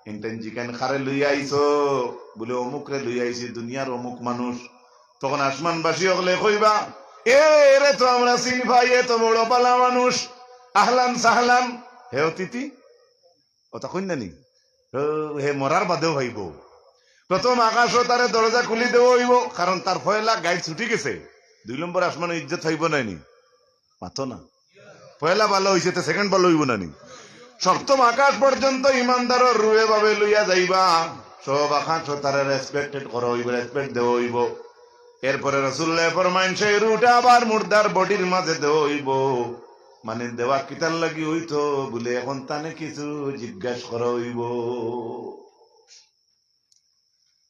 ইনতাইন জিকাইন, "কারে লইয়া আইছো?" বুলে, "অমুকরে লইয়া আইছি, দুনিয়ার অমুক মানুষ।" তখন আসমানবাসী অকলে কইবা, "এ, এরে তো আমরা চিন পাই, এ তো বড় ভালা মানুষ, আহলান সাহলান, হে অতিথি।" অতা কইন না নি? ও, হে মরার বাদেও পাইবো। প্রথম আকাশো তারে দরজা খুলি দেওয়া অইবো, কারণ তার পয়লা গাইড ছুটি গেছে। দুই নম্বর আসমানো ইজ্জত পাইবো না নি? মাতো না। পয়লা ভালা অইছে, তে সেকেন্ড ভালা অইবো না নি? সপ্তম আকাশ পর্যন্ত ইমানদারর রুয়ে ভাবে লইয়া যাইবা। সব আকাশো তারে রেসপেক্টেড করা অইবো, রেসপেক্ট দেওয়া অইবো। এরপরে রাসূলুল্লায় ফরমাইন, সেই রুটা আবার মুর্দার বডির মাঝে দেওয়া অইবো। মানে, দেওয়া কিতার লাগি অইতো বুলে, এখন তানে কিছু জিজ্ঞাস করা অইবো।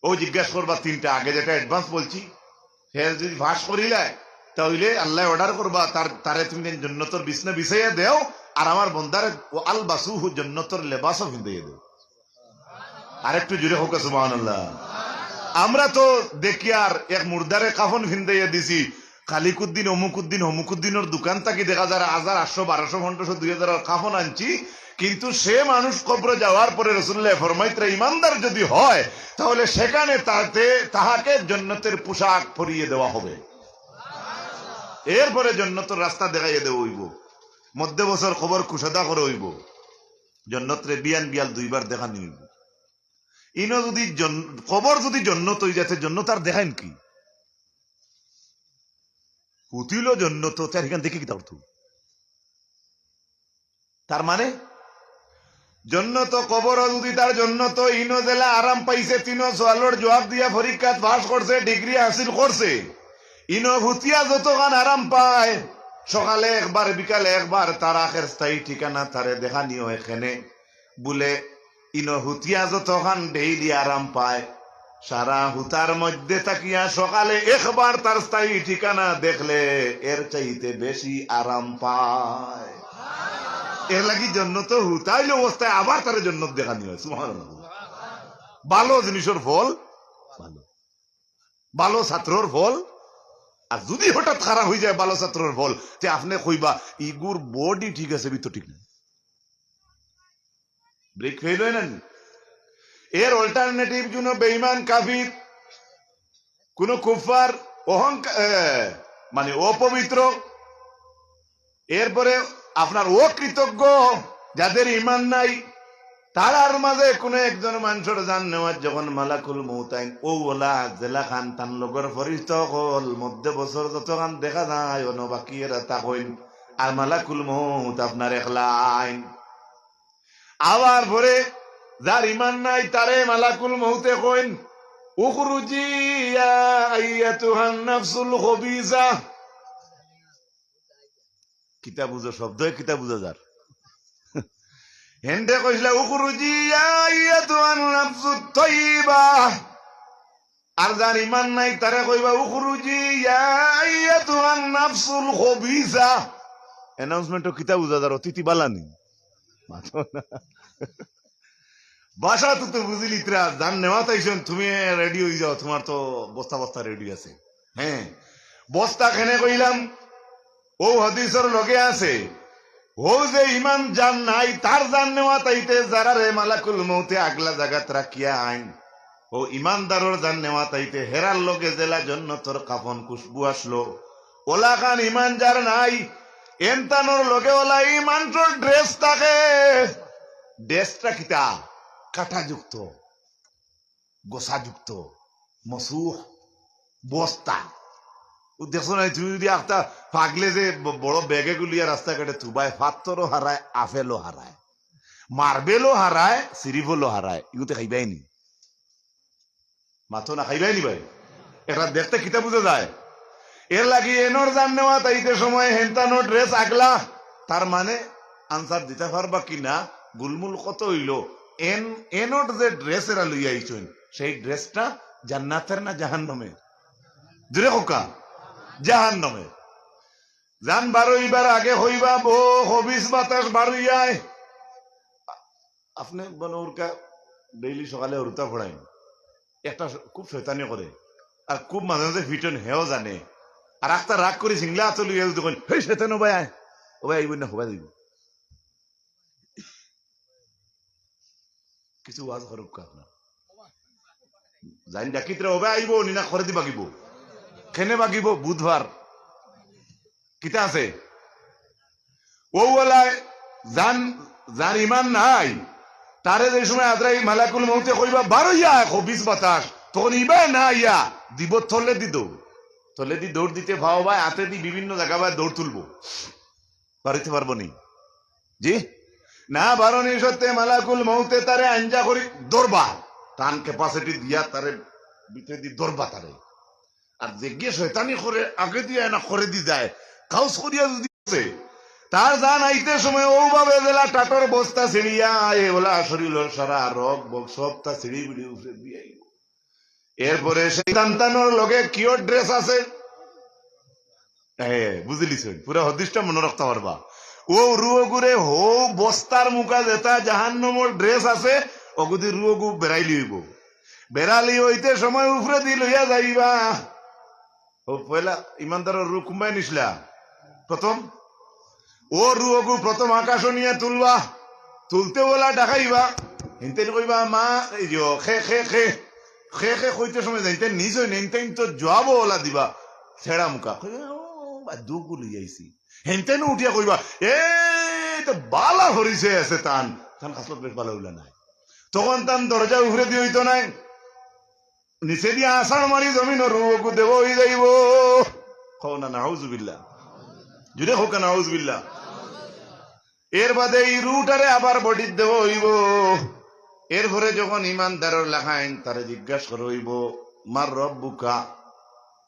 অউ জিজ্ঞাস করবা তিনটা, আগে যেটা অ্যাডভান্স বলছি, হে যদি পাস করিলায়, তাইলে আল্লায় অর্ডার করবা, তার, তারে তুমি জন্নতর বিছনা বিছাইয়া দেও, আর আমার বন্দারে ওয়া আলবাসুহু, জন্নতর লেবাসও ফিন্দাইয়া দেও। আরেকটু জোরে কউক্কা সুবহানাল্লাহ। আমরা তো দেখিয়ার এক মুর্দারে কাফন ফিন্দাইয়া দিছি, খালিকুদ্দিন, অমুকুদ্দিন, হমুকুদ্দিনর দোকান থাকি দেখা যার হাজার, আটশো, বারোশো, পনেরোশো, দুই হাজারর কাফন আনছি, কিন্তু সে মানুষ কবরো যাওয়ার পরে রাসূলুল্লায় ফরমাইতরা, ইমানদার যদি হয়, তাহলে সেখানে তাতে, তাহাকে জন্নতের পোশাক পরিয়ে দেওয়া হবে। এরপরে জন্নতর রাস্তা দেখাইয়া দেওয়া অইবো। মধ্যে বছর কবর কুশাদা করা অইবো। জন্নতরে বিয়ান বিয়াল দুইবার দেখানি অইবো। ইনো যদি জন-, কবর যদি জন্নত অই যায়, তে জন্নত আর দেখাইন কি? হুতিল জন্নত, তে আর হিখান দেখি কিতা করতো? তার মানে, জন্নত কবর যদি তার জন্নত, ইনো যেলা আরাম পাইছে, তিনো সওয়ালর জুয়াব দিয়া পরীক্ষাত পাস করছে, ডিগ্রি হাসিল করছে, ইনো হুতিয়া যতখান আরাম পায়, সকালে একবার, বিকালে একবার, তার আখের স্থায়ী ঠিকানা তারে দেখানি অয় কেনে। বুলে, ইনো হুতিয়া যতখান ডেইলি আরাম পায়, সারা হুতার মধ্যে থাকিয়া সকালে একবার তার স্থায়ী ঠিকানা দেখলে এর চাইতে বেশি আরাম পায়। এর লাগি জন্নত হুতাইল অবস্থায় আবার তারে জন্নত দেখানি অয়। সুবহানাল্লাহ। ভালো জিনিসর ফল ভালো, ভালো ছাত্রর ফল। আর যদি হঠাৎ খারাপ অই যায় ভালো ছাত্রর ফল, তে আপনে কইবা, "ইগুর বডি ঠিক আছে, ভিতর ঠিক নাই।" ব্রেক ফেল অয় না নি? এর অল্টারনেটিভ কুনু বেঈমান কাফির, কুনু কুফফার, অহংকা-, এ, মানে অপবিত্র, এরপরে আপনার অকৃতজ্ঞ, যাদের ইমান নাই, তারার মাঝে কুনু একজন মানষর জান নেওয়ার যখন মালাকুল মউত আইন, অউ অলা যেলাখান তান লগর ফরিস্তা অকল মধ্যে বছর যতখান দেখা যায়, অনো বাকি এরা থাকইন, আর মালাকুল মউত আপনার একলা আইন। আবার পরে যার ইমান নাই, তারে মালাকুল মউতে কইন, "উখরুজি ইয়া আইয়াতুহান নাফসুল খবিসা।" কিতা বুঝো শব্দে, কিতা বুঝা যার? হেনরে কইছিলা, "উখরুজি ইয়া আইয়াতুহান নাফসুত তাইয়্যিবা।" আর যার ইমান নাই, তারে কইবা, "উখরুজি ইয়া আইয়াতুহান নাফসুল খাবিসা।" Announcement-ও কিতা বুঝা যার, অতিথি বালানি। মাতো না। ভাষা তো, তো বুঝিলিত্রা, যান নেওয়াত আইছইন, তুমি ready অই যাও, তুমার তো বস্তা বস্তা ready আছে। হ্যাঁ, বস্তা কেনে কইলাম, অউ হাদিসর লগে আছে, অউ যে ইমান যার নাই, তার যান নেওয়াত আইতে যারারে মালাকুল মউতে আগলা জাগাত রাখিয়া আইন, অউ ইমানদারর যান নেওয়াত আইতে হেরার লগে যেলা জন্নতর কাফন খুশবু আছলো, অলাখান ইমান যার নাই, এনতানর লগে অলা ইমানর dress থাকে। Dress-টা কিতা? কাটাযুক্ত, গোছাযুক্ত, মসুহ, বস্তা। অউ দেখছো না, তুমি যুদি একটা পাগলে যে ব-, বড় ব্যাগে গুলিয়া রাস্তাঘাটে থুবায়, পাত্থরও হারায়, আপেলও হারায়, মার্বেলও হারায়, সিরিফলও হারায়, ইগুতে খাইবায় নি? মাতো না, খাইবায় নি ভাই? এটা দেখতে কিতা বুঝা যায়? এর লাগি এনর যান নেওয়াত আইতে সময় হেনতানর dress আগলা, তার মানে answer দিতা পারবা কি না, গুলমুল কত অইলো, এন, এনর যে dress এরা লইয়া আইছইন, সেই dress-টা জান্নাতের না জাহান্নামের? জুরে কউক্কা, জাহান্নামের। যান বারইবার আগে কইবা, "বো, খবিস বাতাস বারইয়ায়।" আপনে বনউরকা daily সকালে হুরুতা পড়াইন, একটা শ-, খুব শয়তানি করে, আর খুব মাঝে মাঝে ফিটন, হেও জানে। আর আখতা রাগ করি সিংলা আতো লইয়া যুদি কইন, "হেই শয়তান, ও ভাই আয়, ও ভাই আইব না, ও ভাই আইব।" কিছু ওয়াজ করউক্কা আপনার। যাইন ডাকিতরা, "ও ভাই আইব নি না, খরেদি বাগিব।" কেনে বাগিব? বুধবার। কিতা আছে? অউ অলায় যান, যার ইমান নাই, তারে যে সময় আজরাইল মালাকুল মউতে কইবা, "বারইয়া আয়, খবিস বাতাস", তখন ইবায় না আইয়া দিব তলেদি দৌড়। তলেদি দৌড় দিতে পাও বায়, আতেদি বিভিন্ন জাগা বায় দৌড় তুলবো। বারইতে পারবো নি? জি? না বারনি সত্ত্বে মালাকুল মউতে তারে আঞ্জা করি ধরবা। তান capacity দিয়া তারে ভিতরেদি ধরবা তারে। আর যেগিয়ে শয়তানি করে, আগেদি আয় না খরেদি যায়, কাউস করিয়া যুদি আছে, তার যান আইতে সময় অউ ভাবে যেলা টাটর বস্তা ছিড়িয়া আয়, অলা শরীলর সারা রগ বগ সবতা ছিড়ি বিড়ি উপরেদি আইব। এরপরে সেই সন্তানর লগে কিওর dress আছে? এ, বুঝিলিছইন, পুরা হাদিসটা মনো রাখতা পারবা। অউ রুহগুরে হউ বস্তার মুখা যেতা জাহান্নামর dress আছে, অগুদি রুহগু বেরাইলি অইব। বেরালি অইতে সময় উপরেদি লইয়া যাইবা। অউ পয়লা ইমানদারর রুহ কুনবায় নিছলা? প্রথম। অউ রুহগু প্রথম আকাশো নিয়া তুলবা। তুলতে অলা ডাকাইবা। হিনতেন কইবা, "মা, এই যে, খে, খে, খে।" খে, খে কইতে সময় যাইতে নিজ অই না, হিনতেন তো জবাবও অলা দিবা। ছেড়া মুখা। কইবা, "ও, বা দুগু লইয়া আইছি।" হিনতেন উঠিয়া কইবা, "এ, তো বালা পরিচয় আছে তান। তান খাসলত বেশ বালা অইলা নায়।" তখন তান দরজা উপরেদি অইতো নায়। নিচেদি আছাড় মারি জমিনো রুহগু দেওয়া অই যাইব। কও না, নাউজুবিল্লাহ। জুরে কউক্কা, নাউজুবিল্লাহ। এর বাদে ই রুহটারে আবার bodyত দেওয়া অইব। এরপরে যখন ইমানদারর লাখাইন তারে জিজ্ঞাস করা অইব, "মান রব্বুকা?"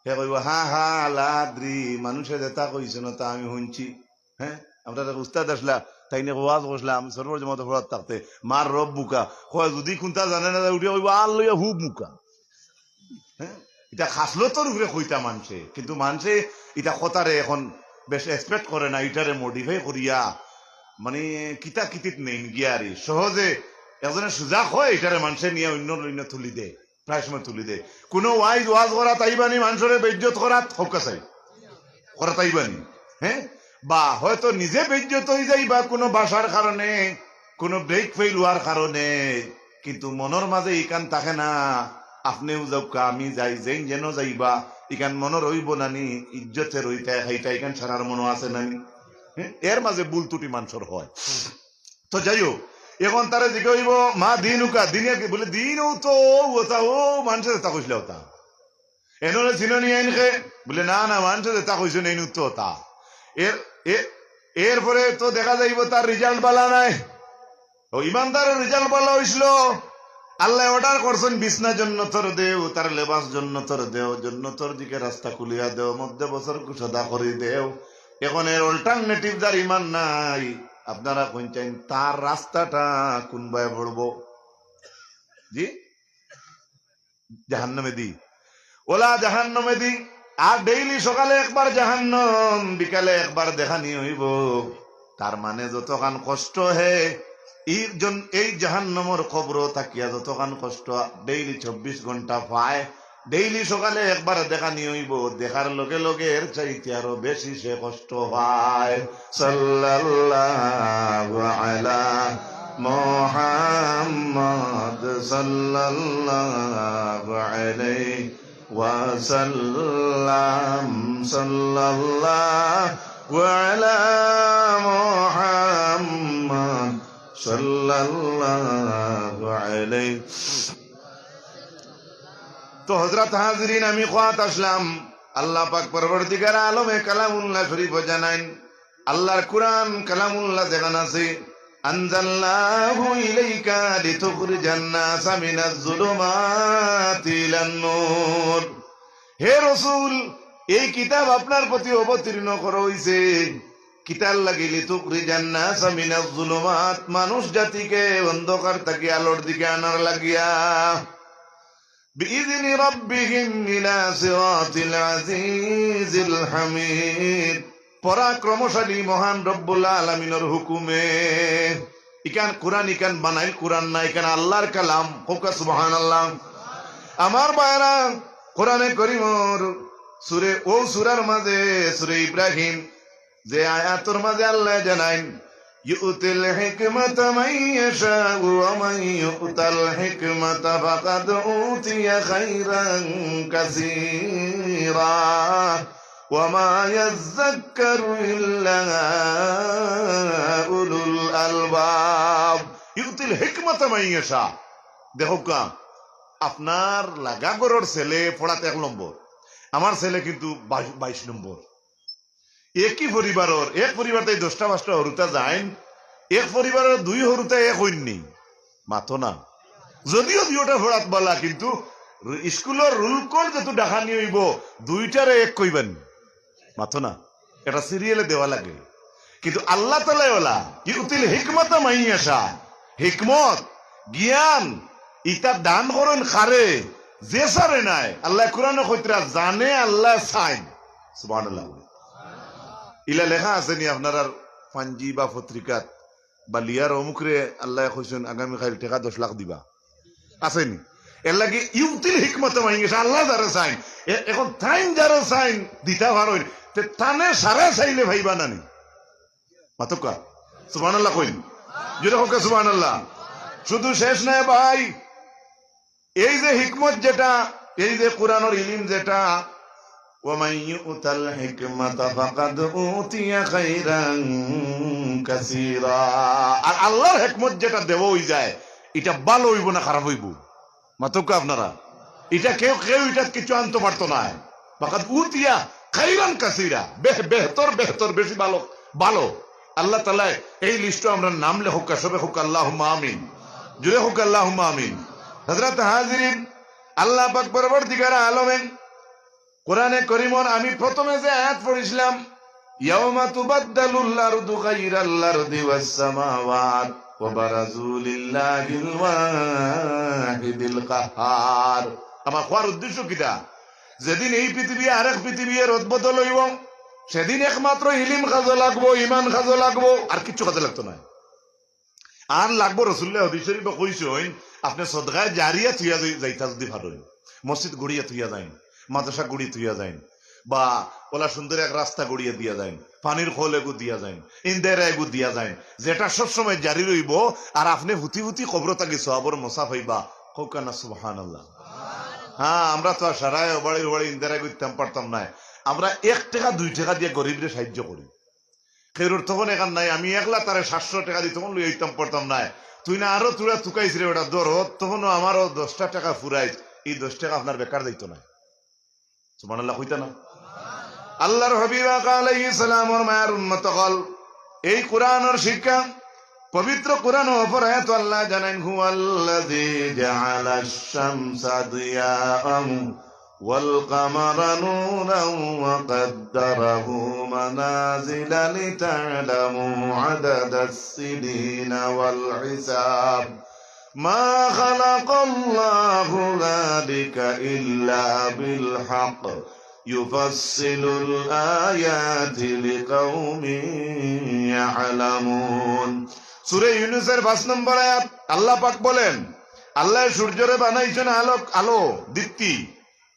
হে কইব, "হা হা, লা আদরি, মানষে যেতা কইছইন অতা আমি হুনছি।" হ্যাঁ, আমরার এক উস্তাদ আছলা, তাইন ওয়াজ করছলা, আমি সরোয়ার জমাতো পড়াত থাকতে, "মান রব্বুকা?" কয়, যুদি কুনতা জানে না, উঠিয়া কইব, "আর লইয়া হুব মুকা।" হ্যাঁ, ইটা খাসলতর উপরে কইতা মানষে, কিন্তু মানষে ইটা কথারে এখন বেশ expect করে না, ইটারে modify করিয়া, মানে, কিতা কিতিত নেইন গিয়ারি। সহজে একজনে সুজা কয়, ইটারে মানষে নিয়া অইন্য অইন্য তুলি দেয়। প্রায় সময় তুলি দেয়। কুনু ওয়াইজ ওয়াজ করাত আইবানি মানষরে বেইজ্জত করাত, কউক্কা চাই। করাত আইবানি। হ্যাঁ? বা হয়তো নিজে বেইজ্জত অই যাইবা কুনু ভাষার কারণে, কুনু break fail অওয়ার কারণে, কিন্তু মনর মাঝে ইখান থাকে না, আপনেও যাউক্কা, আমি যাই, যেইন যেন যাইবা, ইখান মনর অইব নানি, ইজ্জতে রইতায় খাইতায়, ইখান সারার মনো আছে নানি? হ্যাঁ? এর মাঝে ভুল ত্রুটি মানষর হয়। তো যাই হোক, এখন তারে জিকা অইব, "মা দিনুকা, দিনে কি?" বুলে, "দিন অউ তো, অউ অতা, অউ মানষে যেতা কইছলা অতা।" এনরে চিনো নি এইন কে? বুলে, "না, না, মানষে যেতা কইছইন এইন তো অতা।" এর, এ-, এরপরে তো দেখা যাইব তার result বালা নায়। অউ ইমানদারর result বালা অইছিল। আল্লায় order করছইন, "বিছনা জন্নতর দেও, তার লেবাস জন্নতর দেও, জন্নতর দিকে রাস্তা খুলিয়া দেও, মধ্যে বছর কুশাদা করি দেও।" এখন এর alternative যার ইমান নাই, আপনারা কইন চাইন, তার রাস্তাটা কোন বায় পড়বো? জি, জাহান্নামেদি। অলা জাহান্নামেদি। আর ডেইলি সকালে একবার জাহান্নাম, বিকালে একবার দেখানি অইবো। তার মানে যতখান কষ্ট হে, এই জন-, এই জাহান্নামর কবরো থাকিয়া যতখান কষ্ট ডেইলি চব্বিশ ঘন্টা পায়, ডেইলি সকালে একবার দেখানি অইবো, দেখার লগে লগে এর চাইতে আরো বেশি সে কষ্ট পায়। সাল্লাল্লাহু আলা মুহাম্মদ সাল্লাল্লাহু আলাইহি ওয়াসাল্লাম, সাল্লাল্লাহু আলা মুহাম্মদ সাল্লাল্লাহু আলাইহি। তো হযরত হাজিরিন, আমি কওয়াত আসলাম, আল্লাহ পাক পরওয়ারদিগার আলমে কালামুল্লাহ শরীফো জানাইন, আল্লাহর কুরআন কালামুল্লাহ যেখান আছে, আনজালনাহু ইলাইকা লিতুখরিজান নাসা মিনাজ জুলুমাতি ইলান নূর। হে রসুল, এই কিতাব আপনার প্রতি অবতীর্ণ করা অইছে, কিতার লাগি? লিতুখরিজান নাসা মিনাজ জুলুমাত, মানুষ জাতিকে অন্ধকার থাকি আলোর দিকে আনার লাগিয়া। বিইজনি রাব্বিহিম ইলা সিরাতিল আজিজিল হামিদ। পরাক্রমশালী মহান রব্বুল আলামিনর হুকুমে। ইখান কুরআন, ইখান বানাইল কুরআন না, ইখান আল্লাহর কালাম। কউক্কা সুবহানাল্লাহ। আমার ভাইরা, কুরআনে করিমর সুরে, অউ সুরার মাঝে, সুরে ইব্রাহিম, যে আয়াতর মাঝে আল্লায় জানাইন, يؤتي الحكمة من يشاء ومن يؤت الحكمة فقد أوتي خيرا كثيرا وما يذكر إلا أولو الألباب। يؤتي الحكمة من يشاء। দেখউক্কা, আপনার লাগা ঘরর ছেলে পড়াত এক নম্বর, আমার ছেলে কিন্তু বাইশ, বাইশ নম্বর। একই পরিবারর, এক পরিবার থাকি দশটা পাঁচটা হুরুতা যাইন, এক পরিবারর দুই হুরুতা এক অইন নি, মাতো না। যদিও দুইওটা পড়াত ভালা, কিন্তু স্কুলর রুলকর যেতু ডাকানি অইবো, দুইটারে এক কইবা নি, মাতো না। এটা সিরিয়ালে দেওয়া লাগে। কিন্তু আল্লাহ তাআলায় অলা, يؤتي الحكمة من يشاء, হিকমত, জ্ঞান, ইতা দান করইন কারে? যে ছারে নায়। আল্লায় কুরআনো কইতরা, জানে আল্লায় চাইন। সুবহানাল্লাহ। ইলা লেখা আছে নি আপনারার পাঞ্জি বা পত্রিকাত বা লিয়ার অমুকরে আল্লায় কইছইন আগামী কাইল টেকা দশ লাখ দিবা? আছে নি? এরলাগি يؤتي الحكمة من يشاء, আল্লায় যারে চাইন। এ-, এখন তাইন যারে চাইন দিতা পারইন, তে তানে সারা চাইলে পাইবা না নি? মাতউক্কা। সুবহানাল্লাহ কইন। জোরে কউক্কা সুবহানাল্লাহ। শুধু শেষ নায় ভাই, এই যে হিকমত যেটা, এই যে কুরআনর ইলিম যেটা, ومن يؤت الحكمة فقد أوتي خيرا كثيرا। আর আল্লাহর হিকমত যেটা দেওয়া অইযায়, ইটা ভালা অইবো না খারাপ অইবো? মাতউক্কা আপনারা, ইটা কেউ, কেউ ইটা কিছু আনতো পারতো নায়। فقد أوتي خيرا كثيرا, বেহ-, বেহতর, বেহতর, বেশি ভালা, ভালা। আল্লাহ তাআলায় এই লিস্টো আমরার নাম লেখউক্কা, সবে কউক্কা আল্লাহুম্মা আমিন, জোরে কউক্কা আল্লাহুম্মা আমিন। হযরত হাজিরিন, আল্লাহ পাক পরওয়ারদিগার আলমে কুরআনে করিমর আমি প্রথমে যে আয়াত পড়ছিলাম, يوم تبدل الأرض غير الأرض والسماوات وبرزوا لله الواحد القهار। আমার কওয়ার উদ্দেশ্য কিতা? যেদিন এই পৃথিবী আরেক পৃথিবী রদবদল অইবো, সেদিন একমাত্র ইলিম কাজো লাগবো, ইমান কাজো লাগবো, আর কিচ্ছু কাজো লাগতো নায়। আর লাগবো, রসুলুল্লায় হাদিস শরীফো কইছইন, আপনে সদকায়ে জারিয়া থুইয়া যাই-, যাইতা যুদি পারইন, মসজিদ গড়িয়া থুইয়া যাইন, মাদ্রাসা গড়িয়া থুইয়া যাইন, বা অলা সুন্দর এক রাস্তা গড়িয়া দিয়া যাইন, পানির কল এগু দিয়া যাইন, ইন্দাইরা এগু দিয়া যাইন, যেটা সবসময় জারি রইবো, আর আপনে ফুতি ফুতি কবরো থাকি সওয়াবর মছা পাইবা, কউক্কা না সুবহানাল্লাহ। হ্যাঁ, আমরা তো আর সারায় অবাড়ি অবাড়ি ইন্দাইরা এগু দিতাম পারতাম নায়, আমরা এক টেকা দুই টেকা দিয়া গরিবরে সাহায্য করি। কেউরর তখন এখান নাই, আমি একলা তারে সাতশো টেকা দি তখন লইয়া আইতাম পারতাম নায়। তুই না আরো তুরা তুকাইছ রে বেটা, ধর, ও তখনও আমারও দশটা টেকা ফুরাইছ, এই দশ টেকা আপনার বেকার যাইতো নায়। সুবহানাল্লাহ কইতা না? আল্লাহর হাবিব আকা আলাইহিস সালামর মায়ার উম্মত অকল, এই কুরআনর শিক্ষা, পবিত্র কুরআনর অপর আয়াতো আল্লায় জানাইন, هو الذي جعل الشمس ضياء والقمر نورا وقدره منازل لتعلموا عدد السنين والحساب ما خلق الله ذلك إلا بالحق يفصل الآيات لقوم يعلمون. সূরা ইউনূসের পাঁচ নম্বর আয়াত, আল্লাহ পাক বলেন, আল্লায় সূর্যরে বানাইছইন আলোক, আলো, দীপ্তি,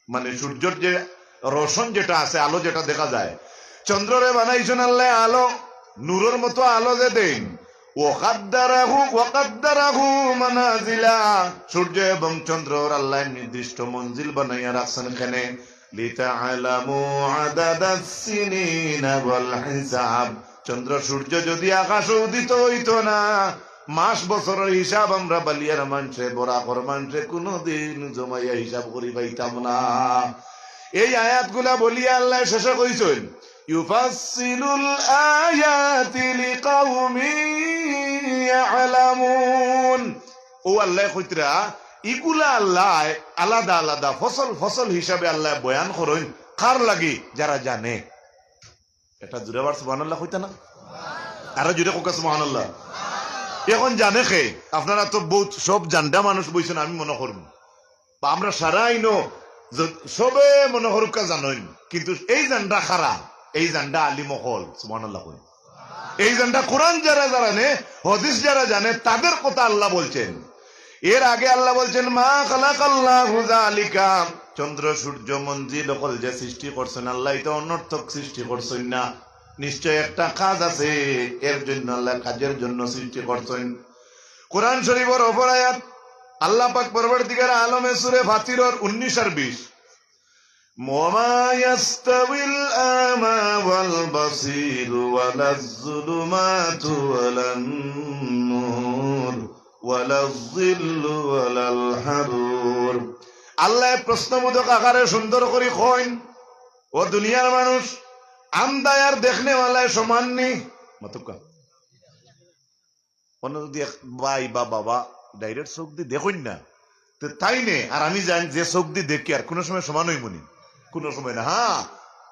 মানে সূর্যর যে রোশন যেটা আছে, আলো যেটা দেখা যায়, চন্দ্ররে বানাইছইন আল্লায় আলো, নূরর মতো আলো যে দেইন। ওয়াকাদ্দারাহু, ওয়াকাদ্দারাহু মানাজিলা, সূর্য এবং চন্দ্রর আল্লায় নির্দিষ্ট মঞ্জিল বানাইয়া রাখছইন কেনে? লিতা'লামু আদাদাস সিনিনা ওয়াল হিসাব। চন্দ্র সূর্য যদি আকাশো উদিত অইতো না, মাস বছরর হিসাব আমরা বালিয়ার মানষে, বরাকর মানষে কুনুদিন জমাইয়া হিসাব করি পাইতাম না। এই আয়াতগুলা বলিয়া আল্লায় শেষে কইছইন, ইউফাসসিলুল আয়াতি লিকাউমিন ইয়া'লামুন। অউ আল্লায় কইতরা, ইগুলা আল্লায় আলাদা আলাদা ফসল ফসল হিসাবে আল্লায় বয়ান করইন। কার লাগি? যারা জানে। এটা জুরে আবার সুবহানাল্লাহ কইতা না? আরো জুরে কউক্কা সুবহানাল্লাহ। এখন জানে কে? আপনারা তো বউত সব জানডা মানুষ বইছইন, আমি মনো করমু। বা আমরা সারা ইনো য-, সবে মনো করউক্কা জানইন, কিন্তু এই জানডা কারা? এই জানডা আলিম অকল, সুবহানাল্লাহ কইন। এই জানডা কোরআন যারা জানে, হাদিস যারা জানে, তাদের কথা আল্লাহ বলছেন। এর আগে আল্লাহ বলছেন, মা খালাকাল্লাহু যালিকা, চন্দ্র সূর্য মঞ্জিল অকল যে সৃষ্টি করছইন আল্লায়, ইতা অনর্থক সৃষ্টি করছইন না, নিশ্চয় একটা কাজ আছে, এর জন্য আল্লায় কাজের জন্য সৃষ্টি করছইন। কোরআন শরীফর অপর আয়াত, আল্লাহ পাক পরওয়ারদিগার আলমে সূরা ফাতিরর উনিশ আর বিশ, وما يستوي الأعمى والبصير ولا الظلمات ولا النور ولا الظل ولا الحرور। আল্লায় প্রশ্নবোধক আকারে সুন্দর করি কইন, ও দুনিয়ার মানুষ, আন্দায় আর দেখনেওয়ালায় সমান নি? মাতুক্কা। অন্য যদি এক ভাই বা বাবা direct চউখ দি দেখইন না, তে তাইন আর আমি জানি যে চউখ দি দেখিয়ার কুনু সময় সমান অইমু নি? কুনু সময় না। হ্যাঁ,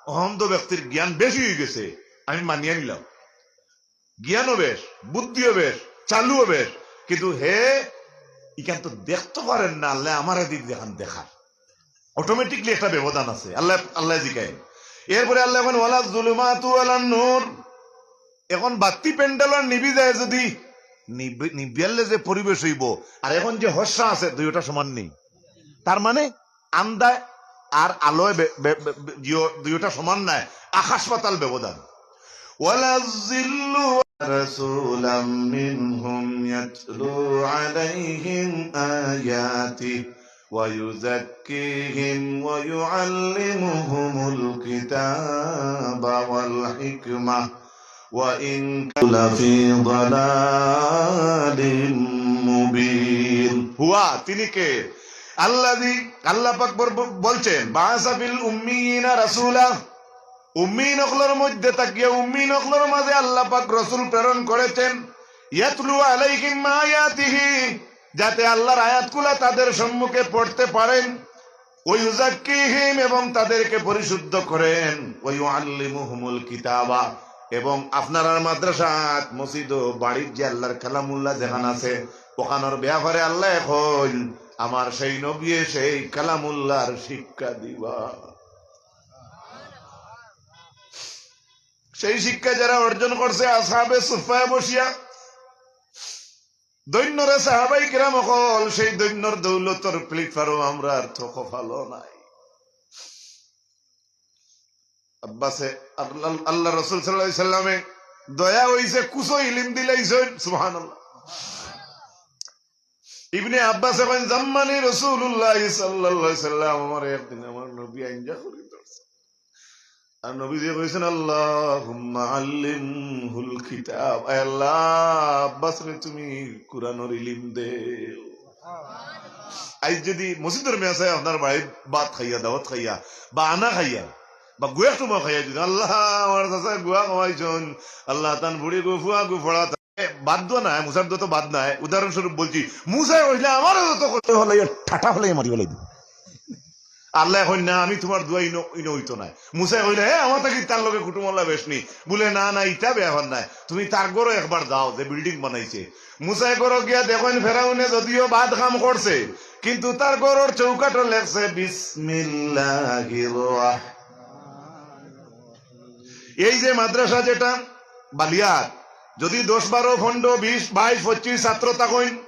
অন্ধ ব্যক্তির জ্ঞান বেশি অইগেছে, আমি মানিয়া নিলাম, জ্ঞানও বেশ, বুদ্ধিও বেশ, চালুও বেশ, কিন্তু হে ইখান তো দেখতো পারের না, আল্লায় আমারে দি যেখান দেখার। Automatically একটা ব্যবধান আছে। আল্লায়, আল্লায় জিকাইন। এরপরে আল্লায় কইন, "ওয়ালা যুলুমাতু ওয়ালা নূর।" এখন বাত্তি প্যান্ডেলর নিবি যায় যদি, নিবি-, নিবিয়ালে যে পরিবেশ অইবো, আর এখন যে হর্ষা আছে, দুইওটা সমান নি। তার মানে আন্দায় আর আলোয় বে-, বে-, বে-, বে-, দুইও-, দুইওটা সমান নায়, আকাশ পাতাল ব্যবধান। ولا الظل رسولا منهم يتلو عليهم آياته ويزكيهم ويعلمهم الكتاب والحكمة وإن كانوا لفي ضلال مبين। হুয়া, তিনি কে? আল্লাযী, আল্লাহ পাক বর-, বলছেন, বাআসা ফিল উম্মিয়িনা রাসূলা, উম্মিন অকলর মধ্যে থাকিয়া উম্মিন অকলর মাঝে আল্লাহ পাক রসুল প্রেরণ করেছেন। ইয়াতলু আলাইহিম আয়াতিহি, যাতে আল্লাহর আয়াতগুলা তাদের সম্মুখে পড়তে পারেন। ওয়া ইউযাক্কিহিম, এবং তাদেরকে পরিশুদ্ধ করেন। ওয়া ইউআল্লিমুহুমুল কিতাবা, এবং আপনারার মাদ্রাসাত, মসজিদ ও বাড়ির যে আল্লাহর কালামুল্লাহ যেখান আছে, ওখানোর ব্যাপারে আল্লাহ এখন আমার সেই নবী সেই কালামুল্লাহর শিক্ষা দিবা। সেই শিক্ষা যারা অর্জন করছে আসহাবে সুফফায় বসিয়া, ধন্য রে সাহাবাই কিরাম অকল, সেই ধন্যর দৌলতর প্লেটফর্ম আমরার তো কপালো নাই। আব্বাসে, আল্লাহ, আল্লাহ রসুল সাল্লাল্লাহু আলাইহি সাল্লামে দয়া অইছে, কুছো ইলিম দিলাইছইন। সুবহানাল্লাহ। ইবনে আব্বাসে কইন, "জাম্মানি রাসূলুল্লাহ সাল্লাল্লাহু আলাইহি সাল্লাম, আমারে একদিন আমার নবী আইঞ্জা করি ধরছে।" আর নবীজি কইছইন, "আল্লাহুম্মা আল্লিমহুল কিতাব।" আয় আল্লাহ, আব্বাসরে তুমি কুরআনর ইলিম দেও। আইজ যদি মসজিদর মেসায় আপনার বাড়িত ভাত খাইয়া, দাওয়াত খাইয়া, বা আনা খাইয়া, বা গুয়া কামাই খাইয়া যদি, "আল্লাহ, আমার চাচায় গুয়া কামাইছইন, আল্লাহ, তান ফুড়ি গু, ফুয়া গু, ফড়া তা-," এ, বাদ দোয়া নায়, মুসার দোয়া তো বাদ নায়। উদাহরণস্বরূপ বলছি, মুসায় কইছলা, "আমারে যত কষ্ট হলে, ঠাটা হলে মারি ফেলাই দিবো।" আল্লায় কইন, "না, আমি তুমার দোয়া ইনো, ইনো অইতো নায়।" মুসায় কইলা, "হে, আমার থাকি তার লগে কুটুমল্লা বেশ নি।" বুলে, "না, না, ইটা বেয়াপার নায়, তুমি তার ঘরো একবার যাও, যে বিল্ডিং বানাইছে।" মুসায় ঘরো গিয়া দেখইন, ফেরাউনে যদিও বাদ কাম করছে, কিন্তু তার ঘরর চৌকাঠো লেখছে, "বিসমিল্লাহির রহমান।" এই যে মাদ্রাসা যেটা বালিয়াত, যদি দশ, বারো, পনরো, বিশ, বাইশ, পঁচিশ ছাত্র থাকইন,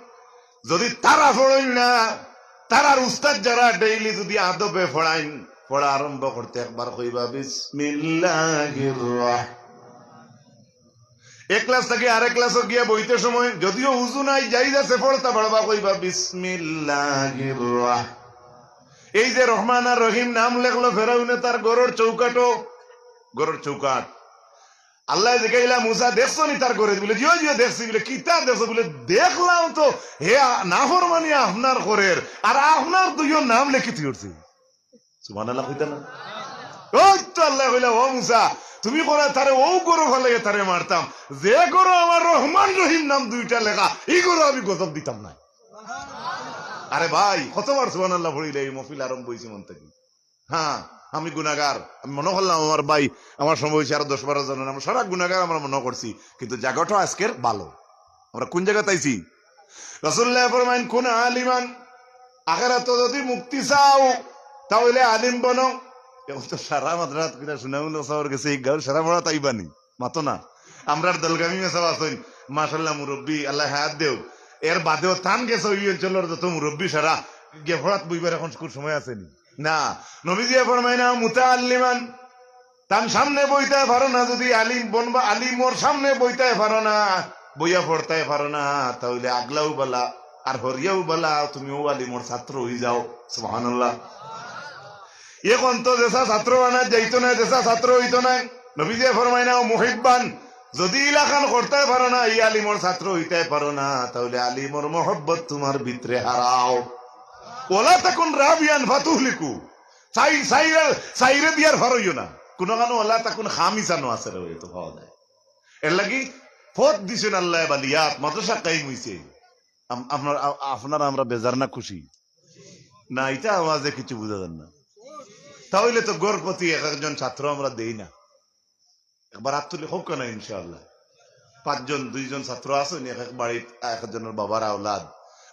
যদি তারা পড়ইন না, তারার উস্তাদ যারা ডেইলি যদি আদবে পড়াইন, পড়া আরম্ভ করতে একবার কইবা, "বিসমিল্লাহির রহমান।" এক ক্লাস থাকি আরেক ক্লাসো গিয়া বইতে সময় যদিও উজু নাই, জায়েজ আছে, পড়তা পারবা, কইবা, "বিসমিল্লাহির রহমান।" এই যে রহমান আর রহিম নাম লেখলো ফেরাউনে তার ঘরর চৌকাঠো, ঘরর চৌকাঠ। আল্লায় জিগাইলা, "মুসা, দেখছো নি তার ঘরে?" বুলে, "জিও, জিও, দেখছি।" বুলে, "কিতা দেখছো?" বুলে, "দেখলাম তো, হে আ-, নাফরমানি আপনার ঘরের, আর আপনার দুইও নাম লেখি থুই উঠছে।" সুবহানাল্লাহ কইতা না? ওই তো আল্লায় কইলা, "ও মুসা, তুমি কইরায় তারে অউ ঘরো ফালাইয়া তারে মারতাম, যে ঘরো আমার রহমান রহিম নাম দুইটা লেখা, ই ঘরো আমি গজব দিতাম নায়।" আরে ভাই, কতবার সুবহানাল্লাহ পড়িলে এই মহফিল আরম্ভ অইছে মন থাকি। হ্যাঁ, আমি গুনাগার, আমি মনো করলাম আমার ভাই, আমার সময় অইছে আরো দশ বারো জনর, আমরা সারা গুনাগার আমরা মনো করছি, কিন্তু জাগাটা আজকের ভালো। আমরা কুন জাগাত আইছি? রাসূলুল্লায় ফরমাইন, "কুন আলিমান", আখেরাতো যদি মুক্তি চাও, তা অইলে আলিম বনো। এখন তো সারা মাদ্রাসাত কিতা সুনামুল সাবর গেছে, এই গাঁওর সারা মাদ্রাসাত আইবা নি, মাতো না। আমরার দলগামী মেসাব আছইন, মাশাআল্লাহ মুরব্বি, আল্লায় হায়াত দেও। এর বাদেও তান গেছে ওই অঞ্চলর যত মুরব্বি সারা গিয়া পড়াত বইবার এখন কুন সময় আছে নি? না। নবীজিয়ে ফরমাইন, "মুতাআল্লিমান", তান সামনে বইতায় পারো না, যদি আলিম বনবা, আলিমর সামনে বইতায় পারো না, বইয়া পড়তায় পারো না, তা অইলে আগলাও বালা আর হরিয়াও বালা, তুমি অউ আলিমর ছাত্র অই যাও। সুবহানাল্লাহ। এখন তো যেসা ছাত্র বানাত যাইতো নায়, যেসা ছাত্র অইতো নায়। নবীজিয়ে ফরমাইন, "মুহিব্বান", যদি ইলাখান করতায় পারো না, ই আলিমর ছাত্র অইতায় পারো না, তা অইলে আলিমর মহব্বত তুমার ভিতরে হারাও। "ওয়ালা তাকুন রাবিয়ান ফাতুহলিকু", চাই-, চাইরে, চাইরে দিয়ার ফারইও না। কুনুখানো "ওয়ালা তাকুন খামিসান" আছে রে, অউ তো পাওয়া যায়। এর লাগি পথ দিছইন আল্লায় বালিয়াত, মাদ্রাসা কায়েম অইছে। আম-, আপনার, আ-, আপনারা আমরা বেজার না খুশি? না, ইটা আওয়াজে কিছু বুঝা যার না। তা অইলে তো ঘর প্রতি এক একজন ছাত্র আমরা দেই না। একবার আত তুলি কউক্কা না ইনশাআল্লাহ। পাঁচজন, দুইজন ছাত্র আছইন, এক এক বাড়িত এক একজনর বাবার আওলাদ,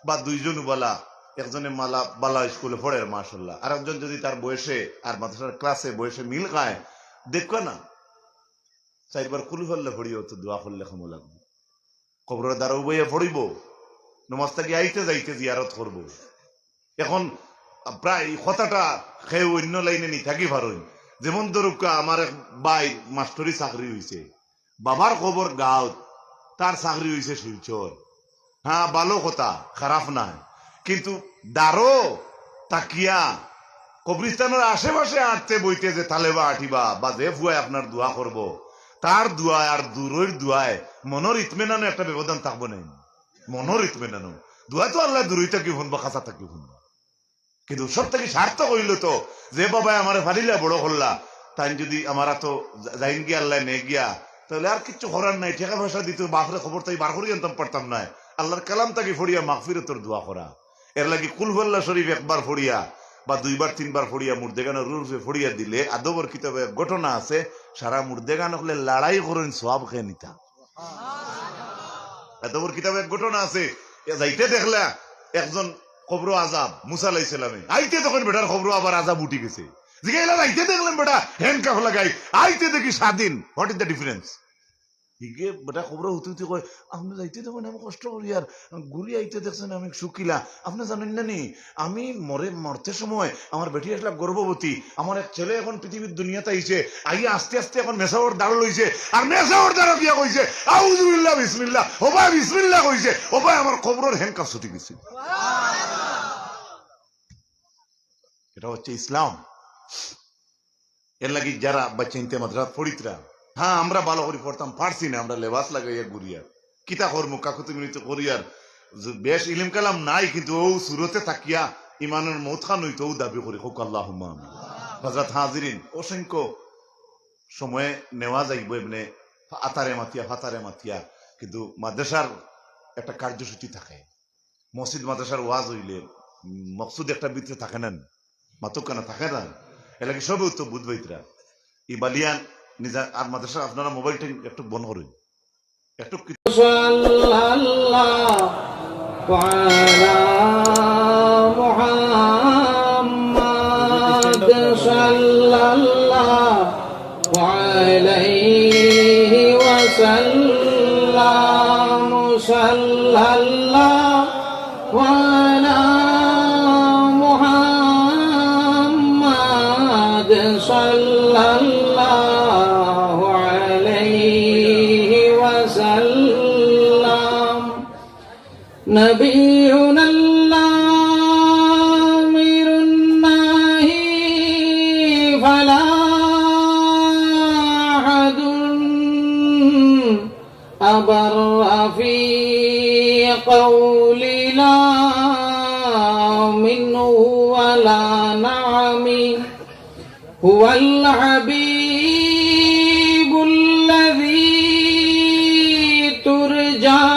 বা দুইজন বালা, একজনে মালা বালা স্কুলে পড়ের মাশাআল্লাহ, আর একজন যদি তার বয়সে আর মাদ্রাসার ক্লাসে বয়সে মিল খায়, দেখবা না, চাইরবার কুলহু আল্লাহ পড়িয়া তো দোয়া করলে কামো লাগবো। কবরর দ্বারো বইয়া পড়িবো, নমাজ থাকি আইতে যাইতে জিয়ারত করবো। এখন প্রায় কথাটা কেউ অন্য লাইনে নি থাকি পারইন। যেমন ধরুক্কা, আমার এক ভাইর মাস্টরি চাকরি অইছে, বাবার কবর গাঁওত, তার চাকরি অইছে শিলচর। হ্যাঁ, ভালো কথা, খারাপ নায়, কিন্তু দ্বারো থাকিয়া কবরিস্তানর আশেপাশে আটতে বইতে যে তালেবা আটিবা বা যে ফুয়ায় আপনার দোয়া করবো, তার দোয়ায় আর দূরইর দোয়ায় মনর ইতমিনানো একটা ব্যবধান থাকবো নায় নি? মনর ইতমিনানো। দোয়া তো আল্লায় দূরই থাকি হুনবা, কাছা থাকি হুনবা। কিন্তু সব থাকি সার্থক অইলো তো, যে বাবায় আমারে ফালিলা বড় করলা, তাইন যদি আমার আতো যা-, যাইন গিয়া, আল্লায় নেইন গিয়া, তা অইলে আর কিচ্ছু করার নাই। টেকা পয়সা দিতো, বাফরে কবর থাকি বার করি আনতাম পারতাম নায়। আল্লার কালাম থাকি পড়িয়া মাগফিরতর দোয়া করা। এর লাগি কুলহু আল্লাহ শরীফ একবার পড়িয়া বা দুইবার তিনবার পড়িয়া মুর্দেগানর রুহর উপরে পড়িয়া দিলে, আদবর কিতাবো এক ঘটনা আছে, সারা মুর্দেগান অকলে লড়াই করইন সওয়াব কে নিতা। আদবর কিতাবো এক ঘটনা আছে, এ যাইতে দেখলা একজন কবরো আজাব, মুসা আলাইহিস সালামে। আইতে দেখইন বেটার কবরো আবার আজাব উঠি গেছে। জিগাইলা, "যাইতে দেখলাম বেটা handcuff লাগাই, আইতে দেখি স্বাধীন। What is the difference?" হিগে বেটা কবরো হুতি হুতি কয়, "আপনে যাইতে দেখইন আমি কষ্ট করিয়ার, ঘুরি আইতে দেখছইন আমি সুখিলা। আপনে জানইন না নি, আমি মরে, মরতে সময় আমার বেটি আছলা গর্ভবতী, আমার এক ছেলে এখন পৃথিবীর দুনিয়াত আইছে, আইয়া আস্তে আস্তে এখন মেসাবর দাড় লইছে, আর মেসাবর দাড় গিয়া কইছে, 'আউযুবিল্লাহ, বিসমিল্লাহ।' ওবায় বিসমিল্লাহ কইছে, ওবায় আমার কবরর handcuff ছুটি গেছে।" এটা হচ্ছে ইসলাম। এর লাগি যারা বাচ্চাইন্তে মাদ্রাসাত পড়িতরা, হ্যাঁ, আমরা ভালো করি পড়তাম পারছি না, আমরা লেবাস লাগাইয়া ঘুরিয়ার, কিতা করমু, কাকুতি মিনতি করিয়ার, যে বেশ ইলিম কালাম নাই, কিন্তু অউ সুরতে থাকিয়া ইমানর মউত খান অইতো অউ দাবি করি, কউক্কা আল্লাহুম্মা আমিন। হযরত হাজিরিন, অসংখ্য সময় নেওয়া যাইবো এমনে আতারে মাতিয়া, ফাতারে মাতিয়া, কিন্তু মাদ্রাসার একটা কার্যসূচি থাকে, মসজিদ মাদ্রাসার ওয়াজ অইলে, উম, মকসুদ একটা ভিতরে থাকে না নি? মাতুক কেনে থাকে না? এর লাগি সবে উত্তর বুঝ পাইতরা। ই বালিয়ান নিজা আর মাদ্রাসা আপনারা মোবাইল টিন একটু বন্ধ করুন। একটু কি صلى الله على محمد صلى الله عليه وسلم، صلى الله على محمد صلى الله عليه وسلم. نبينا الآمر الناهي فلا أحد أبر في قول لا منه ولا نعم. هو الحبيب الذي ترجى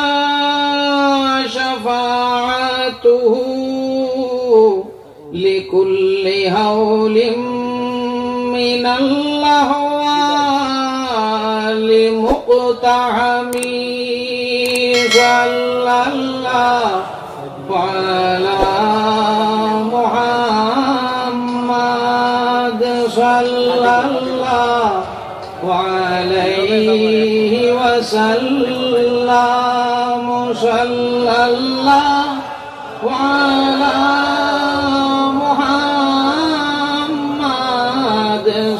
شفاعته لكل هول من الأهوال مقتحم. صلى الله على محمد صلى الله عليه وسلم، صلى الله على محمد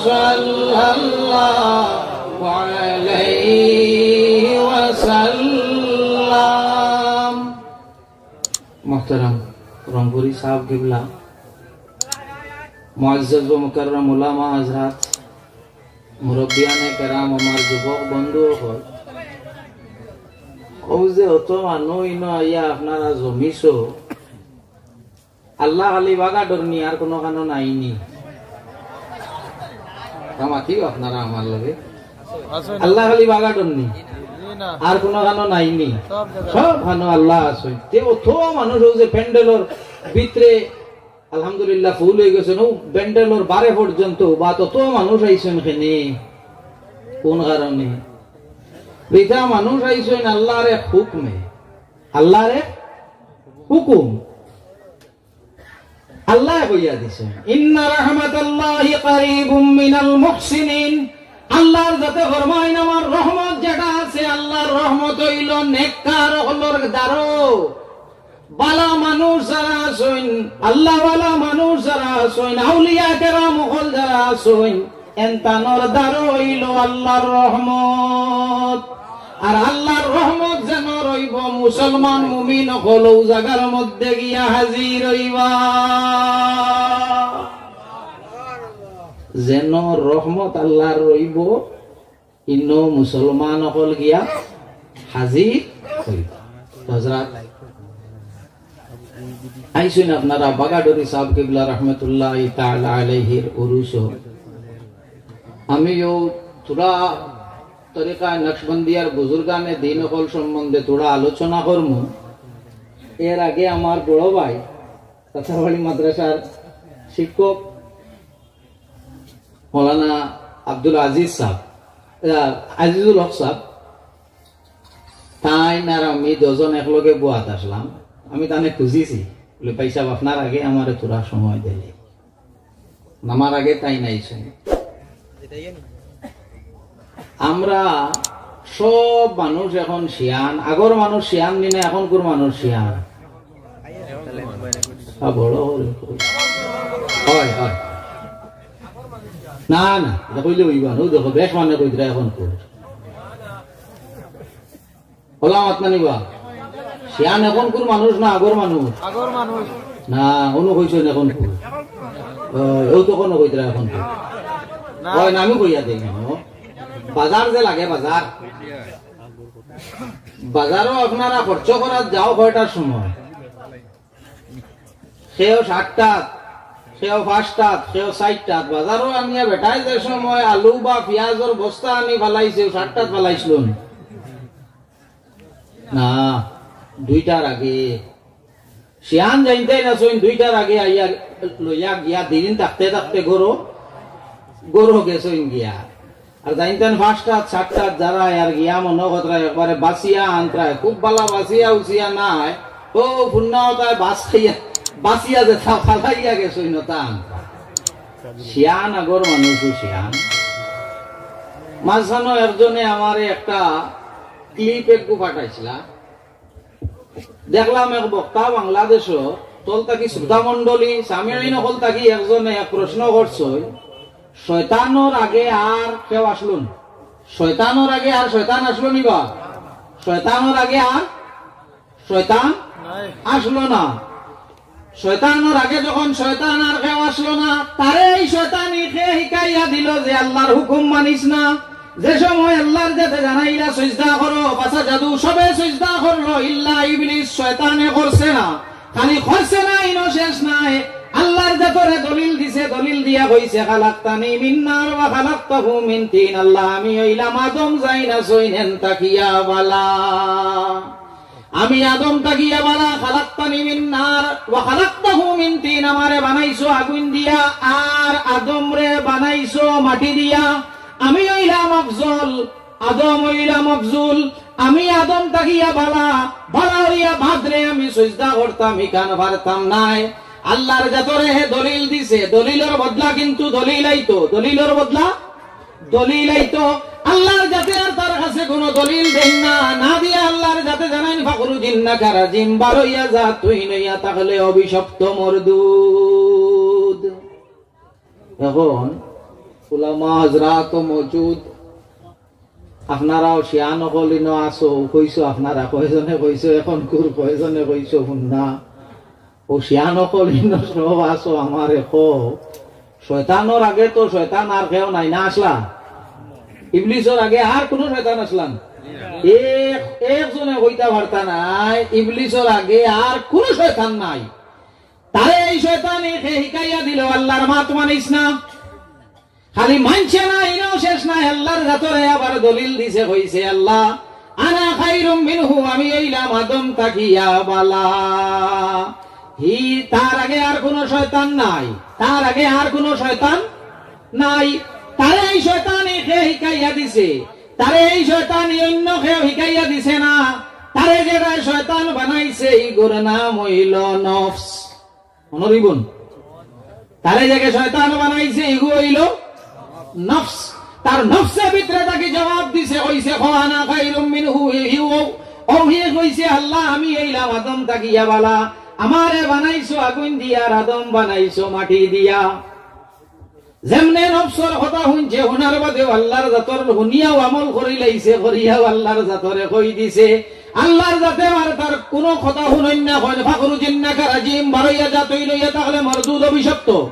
صلى الله عليه وسلم. মোহতারাম রংপুরি সাহেব কিবলা, মুআজ্জাজ ও মুকাররম উলামা হযরত, মুরব্বিয়ানে কেরাম, আমার যুবক বন্ধু অকল, অউ যে অত মানুষ ইনো আইয়া আপনারা জমিছো, আল্লাহ খালি বাগা ডরনি, আর কুনুখানো নাইনি। তা মাতিও আপনারা আমার লগে। আল্লাহ খালি বাগা ডরনি, আর কুনুখানো নাইনি। সব খানো আল্লাহ আছে। তে অত মানুষ অউ যে প্যান্ডেলর ভিতরে আলহামদুলিল্লাহ ফুল অইগেছে, অউ প্যান্ডেলর বারে পর্যন্ত বা তত মানুষ আইছইন কেনে, কুন কারণে? ইতা মানুষ আইছইন আল্লাহর এক হুকুমে, আল্লাহর এক হুকুম। আল্লায় কইয়া দিছইন, "ইন্না রাহমাতাল্লাহি কারীবুম মিনাল মুহসিনিন।" আল্লাহর যাতে ফরমাইন, আমার রহমত যেটা আছে, আল্লাহর রহমত অইলো নেককার অকলর দ্বারো। বালা মানুষ যারা আছইন, আল্লাহওয়ালা মানুষ যারা আছইন, আউলিয়া কেরাম অকল যারা আছইন, এনতানর দ্বারো অইলো আল্লাহর রহমত। আর আল্লাহর রহমত যেন রইবো মুসলমান মুমিন অকল অউ জাগার মধ্যে গিয়া হাজির অইবা। যেন রহমত আল্লাহর রইবো, ইনো মুসলমান অকল গিয়া হাজির অইবা। হযরত আইছইন আপনারা বাগাডুরি সাহেব কিবলা রহমতুল্লাহি তাআলা আলাইহির উরুসো। আমি অউ থুড়া তরিকা নকশবন্দিয়ার বুজুর্গানে দিন অকল সম্বন্ধে থুড়া আলোচনা করমু। এর আগে আমার বড় ভাই তাতারবাড়ি মাদ্রাসার শিক্ষক মৌলানা আব্দুল আজিজ সাহেব, আহ, আজিজুল হক সাহেব, তাইন আর আমি দুইজন একলগে বওয়াত আছলাম। আমি তানে খুঁজিছি, বলে, "ভাই সাহেব, আপনার আগে আমারে থুড়া সময় দিলে।" আমার আগে তাইন আইছইন। আমরা সব মানুষ এখন শিয়ান, আগর মানুষ শিয়ান নি না, এখনকুর মানুষ শিয়ান? আ, বড় করে কও। অয়, অয়। না, না, ইটা কইলে অইবা না। অউ দেখো, বেশ মানে কইতরা এখনকুর। অলা মাত মানিবা। শিয়ান এখনকুর মানুষ না আগর মানুষ? আগর মানুষ। না, অনো কইছইন এখনকুর। অয়, অউ তো কুনু কইতরা এখনকুর। না। অয়, না, আমি কইয়া দেই না। বাজার যে লাগে, বাজার। বাজারো আপনারা খরচ করাত যাও কয়টার সময়? কেউ সাতটাত, কেউ পাঁচটাত, কেউ চাইরটাত। বাজারো আনিয়া বেটায় যে সময় আলু বা পিয়াজর বস্তা আনি ফালাইছে, অউ সাতটাত ফালাইছলো নি? না, দুইটার আগে। শিয়ান জানতায় না, সইন দুইটার আগে আইয়া লইয়া গিয়া দিন থাকতে থাকতে গরু, গরু গেছইন গিয়া। আর জানতেন পাঁচটা, সাতটা যারা আর গিয়া মনো কথা একবারে বাঁচিয়া আনতারা, খুব বালা বাঁচিয়া উচিয়া নাই, ও পুণ্যতায় বাঁচাইয়া, বাঁচিয়া যেতা ফালাইয়া গেছইন তা আনতারা। শিয়ান আগর মানুষ শিয়ান। মাঝখানো একজনে আমারে একটা clip একগু পাঠাইছিলা। দেখলাম এক বক্তা বাংলাদেশো, তল থাকি শ্রোতামণ্ডলী, সামিইন অকল থাকি একজনে এক প্রশ্ন করছইন, শয়তানর আগে আর কেউ আসলো না? শয়তানর আগে আর শয়তান আসলো নি বা? শয়তানর আগে আর শয়তান আসলো না। শয়তানর আগে যখন শয়তান আর কেউ আসলো না, তারে এই শয়তানি কে হিকাইয়া দিল যে আল্লার হুকুম মানিস না? যে সময় আল্লার জাতে জানাইলা সইজদা করো, ফাসাজাদু, সবে সইজদা করলো, ইল্লা ইবলিস, শয়তানে করছে না। খালি করছে না, ইনো শেষ নাই, আল্লার জাতরে দলিল দিছে, দলিল দিয়া কইছে, "খালাকতানি মিন নার ওয়া খালাকতাহু মিন তিন।" আল্লাহ, আমি অইলাম আদম জাইন আছইন এন থাকিয়া বালা। আমি আদম থাকিয়া বালা, খালাকতানি মিন নার ওয়া খালাকতাহু মিন তিন, আমারে বানাইছো আগুন দিয়া, আর আদমরে বানাইছো মাটি দিয়া। আমি অইলাম আফজল, আদম অইলাম আফজুল। আমি আদম থাকিয়া বালা, বালা অইয়া বাদরে আমি সইজদা করতাম, ইখান পারতাম নায়। আল্লার জাতরে হে দলিল দিছে, দলিলর বদলা কিন্তু দলিল আইতো, দলিলর বদলা দলিল আইতো। আল্লার জাতে আর তার কাছে কোনো দলিল দেইন না, না দিয়া আল্লার জাতে জানাইন, "ফাখরুজ ইন্নাকা রাজিম, বারইয়া যা, তুই নইয়া থাকলে অভিশপ্ত মরদুদ।" এখন উলামা হজরাত মওজুদ, আপনারাও শিয়ান অকল ইনো আছো, কইছো আপনারা, কয়জনে কইছো, এখন কুর কয়জনে কইছো, হুন না। ও শিয়ান অকল ইনো সব আছো, আমারে কও, শয়তানর আগে তো শয়তান আর কেউ নাই না আসলা? ইবলিসর আগে আর কোনো শয়তান আসলা না? এক, একজনে কইতা পারতা নায়, ইবলিসর আগে আর কোনো শয়তান নাই। তারে এই শয়তানি কে হিকাইয়া দিল, আল্লার মাত মানিস না। খালি মানছে না, ইনো শেষ নাই, আল্লার জাতরে আবার দলিল দিছে, কইছে, "আল্লাহ, আনা খাইরুম মিনহু, আমি অইলাম আদম থাকিয়া বালা।" হি, তার আগে আর কোনো শয়তান নাই, তার আগে আর কোনো শয়তান নাই। তারে এই শয়তানি কে হিকাইয়া দিছে? তারে এই শয়তানি অন্য কেউ হিকাইয়া দিছে না। তারে যেরা শয়তান বানাইছে, ইগুর নাম অইল নফস। মনো রইবো নি? তারে যেগু শয়তান বানাইছে, ইগু অইল নফস। তার নফসে ভিতরে থাকি জবাব দিছে, কইছে, "কও আনা খাইরুম মিনহু", হি, হি, ও, ও হি কইছে, "আল্লাহ, আমি অইলাম আদম থাকিয়া বালা, আমারে বানাইছো আগুন দিয়া, আর আদম বানাইছো মাটি দিয়া।" যেমনে নফসর কথা হুনছে, হুনার বাদেও আল্লার জাতর হুনিয়াও আমল করিলাইছে, করিয়াও আল্লার জাতরে কই দিছে। আল্লার জাতে আর তার কোনো কথা হুনইন না, কইন, "ফাখরুজ ইন্নাকা রাজিম, বারইয়া যা, তুই নইয়া থাকলে মরদুদ, অভিশপ্ত।"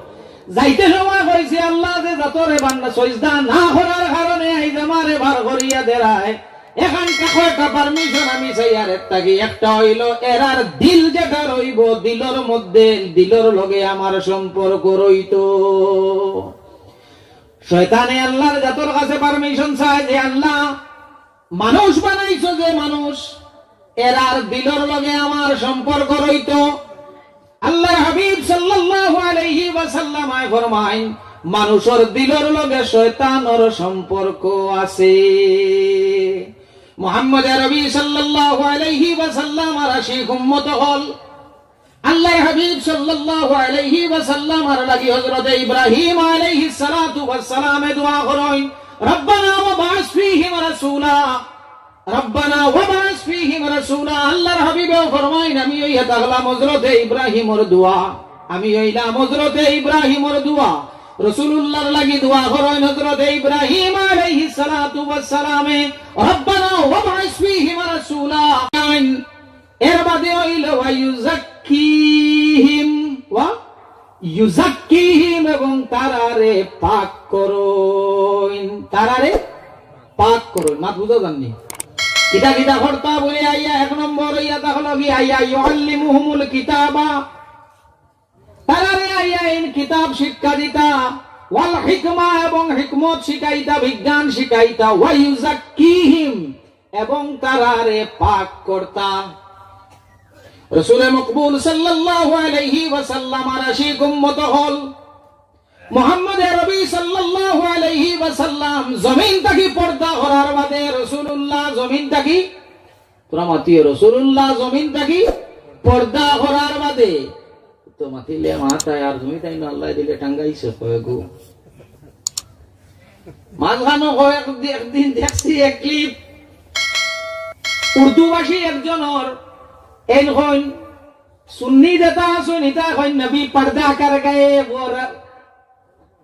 যাইতে সময় কইছে, "আল্লাহ, যে জাতরে বান্দা সইজদা না করার কারণে আইজ আমারে বার করিয়া দেরায়, এখান থাকি একটা permission আমি চাইয়ার এর থাকি, একটা অইল এরার দিল যেটা রইবো, দিলর মধ্যে, দিলর লগে আমার সম্পর্ক রইতো।" শয়তানে আল্লার জাতর কাছে permission চায় যে, "আল্লাহ, মানুষ বানাইছো যে মানুষ, এরার দিলর লগে আমার সম্পর্ক রইতো।" আল্লার হাবিব সাল্লাল্লাহু আলাইহি ওয়াসাল্লাম আয় ফরমাইন, "মানুষর দিলর লগে শয়তানর সম্পর্ক আছে।" মুহাম্মদ আরবি সাল্লাল্লাহু আলাইহি ওয়াসাল্লাম আর আশিক উম্মত অকল, আল্লার হাবিব সাল্লাল্লাহু আলাইহি ওয়াসাল্লাম আর লাগি হযরতে ইব্রাহিম আলাইহিস সালাতু ওয়াস সালামে দোয়া করইন, "রব্বানা ওয়াবআস ফীহিম রাসূলা, রব্বানা ওয়াবআস ফীহিম রাসূলা।" আল্লার হাবিবেও ফরমাইন, "আমি অইয়া থাকলাম হযরতে ইব্রাহিমর দোয়া, আমি অইলাম হযরতে ইব্রাহিমর দোয়া।" রাসূলুল্লাহর লাগি দোয়া করইন হযরতে ইব্রাহিম আলাইহিস সালাতু ওয়াস সালামে, "রব্বানা ওয়াবআস ফীহিম রাসূলা।" এর বাদে অইল, "ওয়া ইউযাক্কিহিম, ওয়া ইউযাক্কিহিম, এবং তারারে পাক করইন, তারারে পাক করইন।" মাত বুঝা যার নি? কিতা কিতা করতা বলে আইয়া এক নম্বর অইয়া থাকলো কি আইয়া, "ইউআল্লিমুহুমুল কিতাবা", তারারে আইয়া ইন কিতাব শিক্ষা দিতা, "ওয়াল হিকমা", এবং হিকমত শিখাইতা, বিজ্ঞান শিখাইতা, "ওয়া ইউযাক্কিহিম", এবং তারারে পাক করতা। রসুলে মকবুল সাল্লাল্লাহু আলাইহি ওয়াসাল্লামর আশিক উম্মত অকল, মুহাম্মদে আরবি সাল্লাল্লাহু আলাইহি ওয়াসাল্লাম জমিন থাকি পর্দা করার বাদে, রসুলুল্লাহ জমিন থাকি, তোরা মাতিও, রসুলুল্লাহ জমিন থাকি পর্দা করার বাদে, তো মাতিলে মাতায় আর তুমি তাইন আল্লায় দিলে টাঙ্গাইছে কয়গু। মাঝখানো কয়েক দি-, একদিন দেখছি এক clip, উর্দুভাষী একজনর, এইন কইন, সুন্নি যেতা আছইন, ইতা কইন, "নবী পর্দা কর গয়ে, ও র-,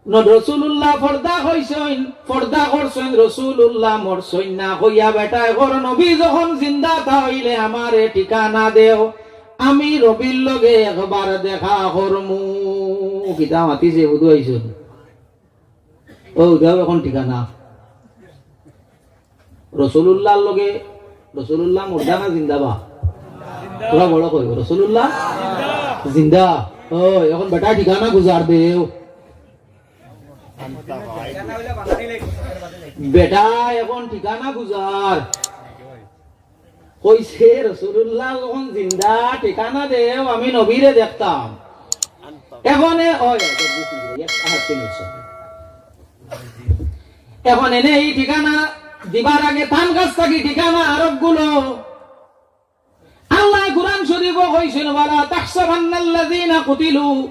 ন-, রসুলুল্লাহ পর্দা কইছইন, পর্দা করছইন, রসুলুল্লাহ মরছইন না।" কইয়া বেটায় কর, "নবী যখন জিন্দা তা অইলে আমারে ঠিকানা দেও, আমি নবীর লগে একবার দেখা করমু।" কিতা মাতিছে বুধু আইছইন। ও, দেও এখন ঠিকানা। রসুলুল্লাহর লগে, রসুলুল্লাহ মুর্দা না জিন্দা বা? তোরা বড় কইব, রসুলুল্লাহ জিন্দা। ও, এখন বেটা ঠিকানা গুজার দেও। বেটা এখন ঠিকানা গুজার। কইছে, "রসুলুল্লাহ যখন জিন্দা, ঠিকানা দেও, আমি নবীরে দেখতাম।" এখন এ-, ওই, ওই, এক হাত তিন ইঞ্চি। এখন এনে এই ঠিকানা দিবার আগে তান কাছ থাকি ঠিকানা আরোপগুলো আল্লায় কুরআন শরীফো কইছইন, "ওয়ালা তাহসাবান্নাল্লাযীনা কুতিলু।"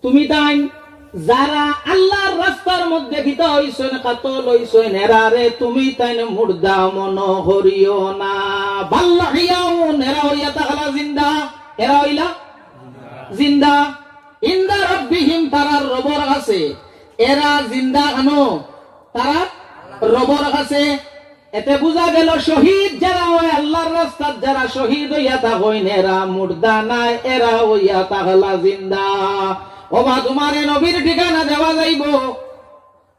তুমি তাইন যারা আল্লাহর রাস্তার মধ্যে কিতা অইছইন, কাতল অইছইন, এরারে তুমি তাইন মুর্দা মনো করিও না। বাল আহইয়াউন, এরা অইয়া থাকলা জিন্দা, এরা অইলা জিন্দা। ইনদা রাব্বিহিম, তারার রবর কাছে। এরা জিন্দা কেন? তারার রবর কাছে। এতে বুঝা গেল, শহীদ যারা অয়, আল্লাহর রাস্তাত যারা শহীদ অইয়া থাকইন, এরা মুর্দা নায়, এরা অইয়া থাকলা জিন্দা। ওবা, তুমারে নবীর ঠিকানা দেওয়া যাইবো,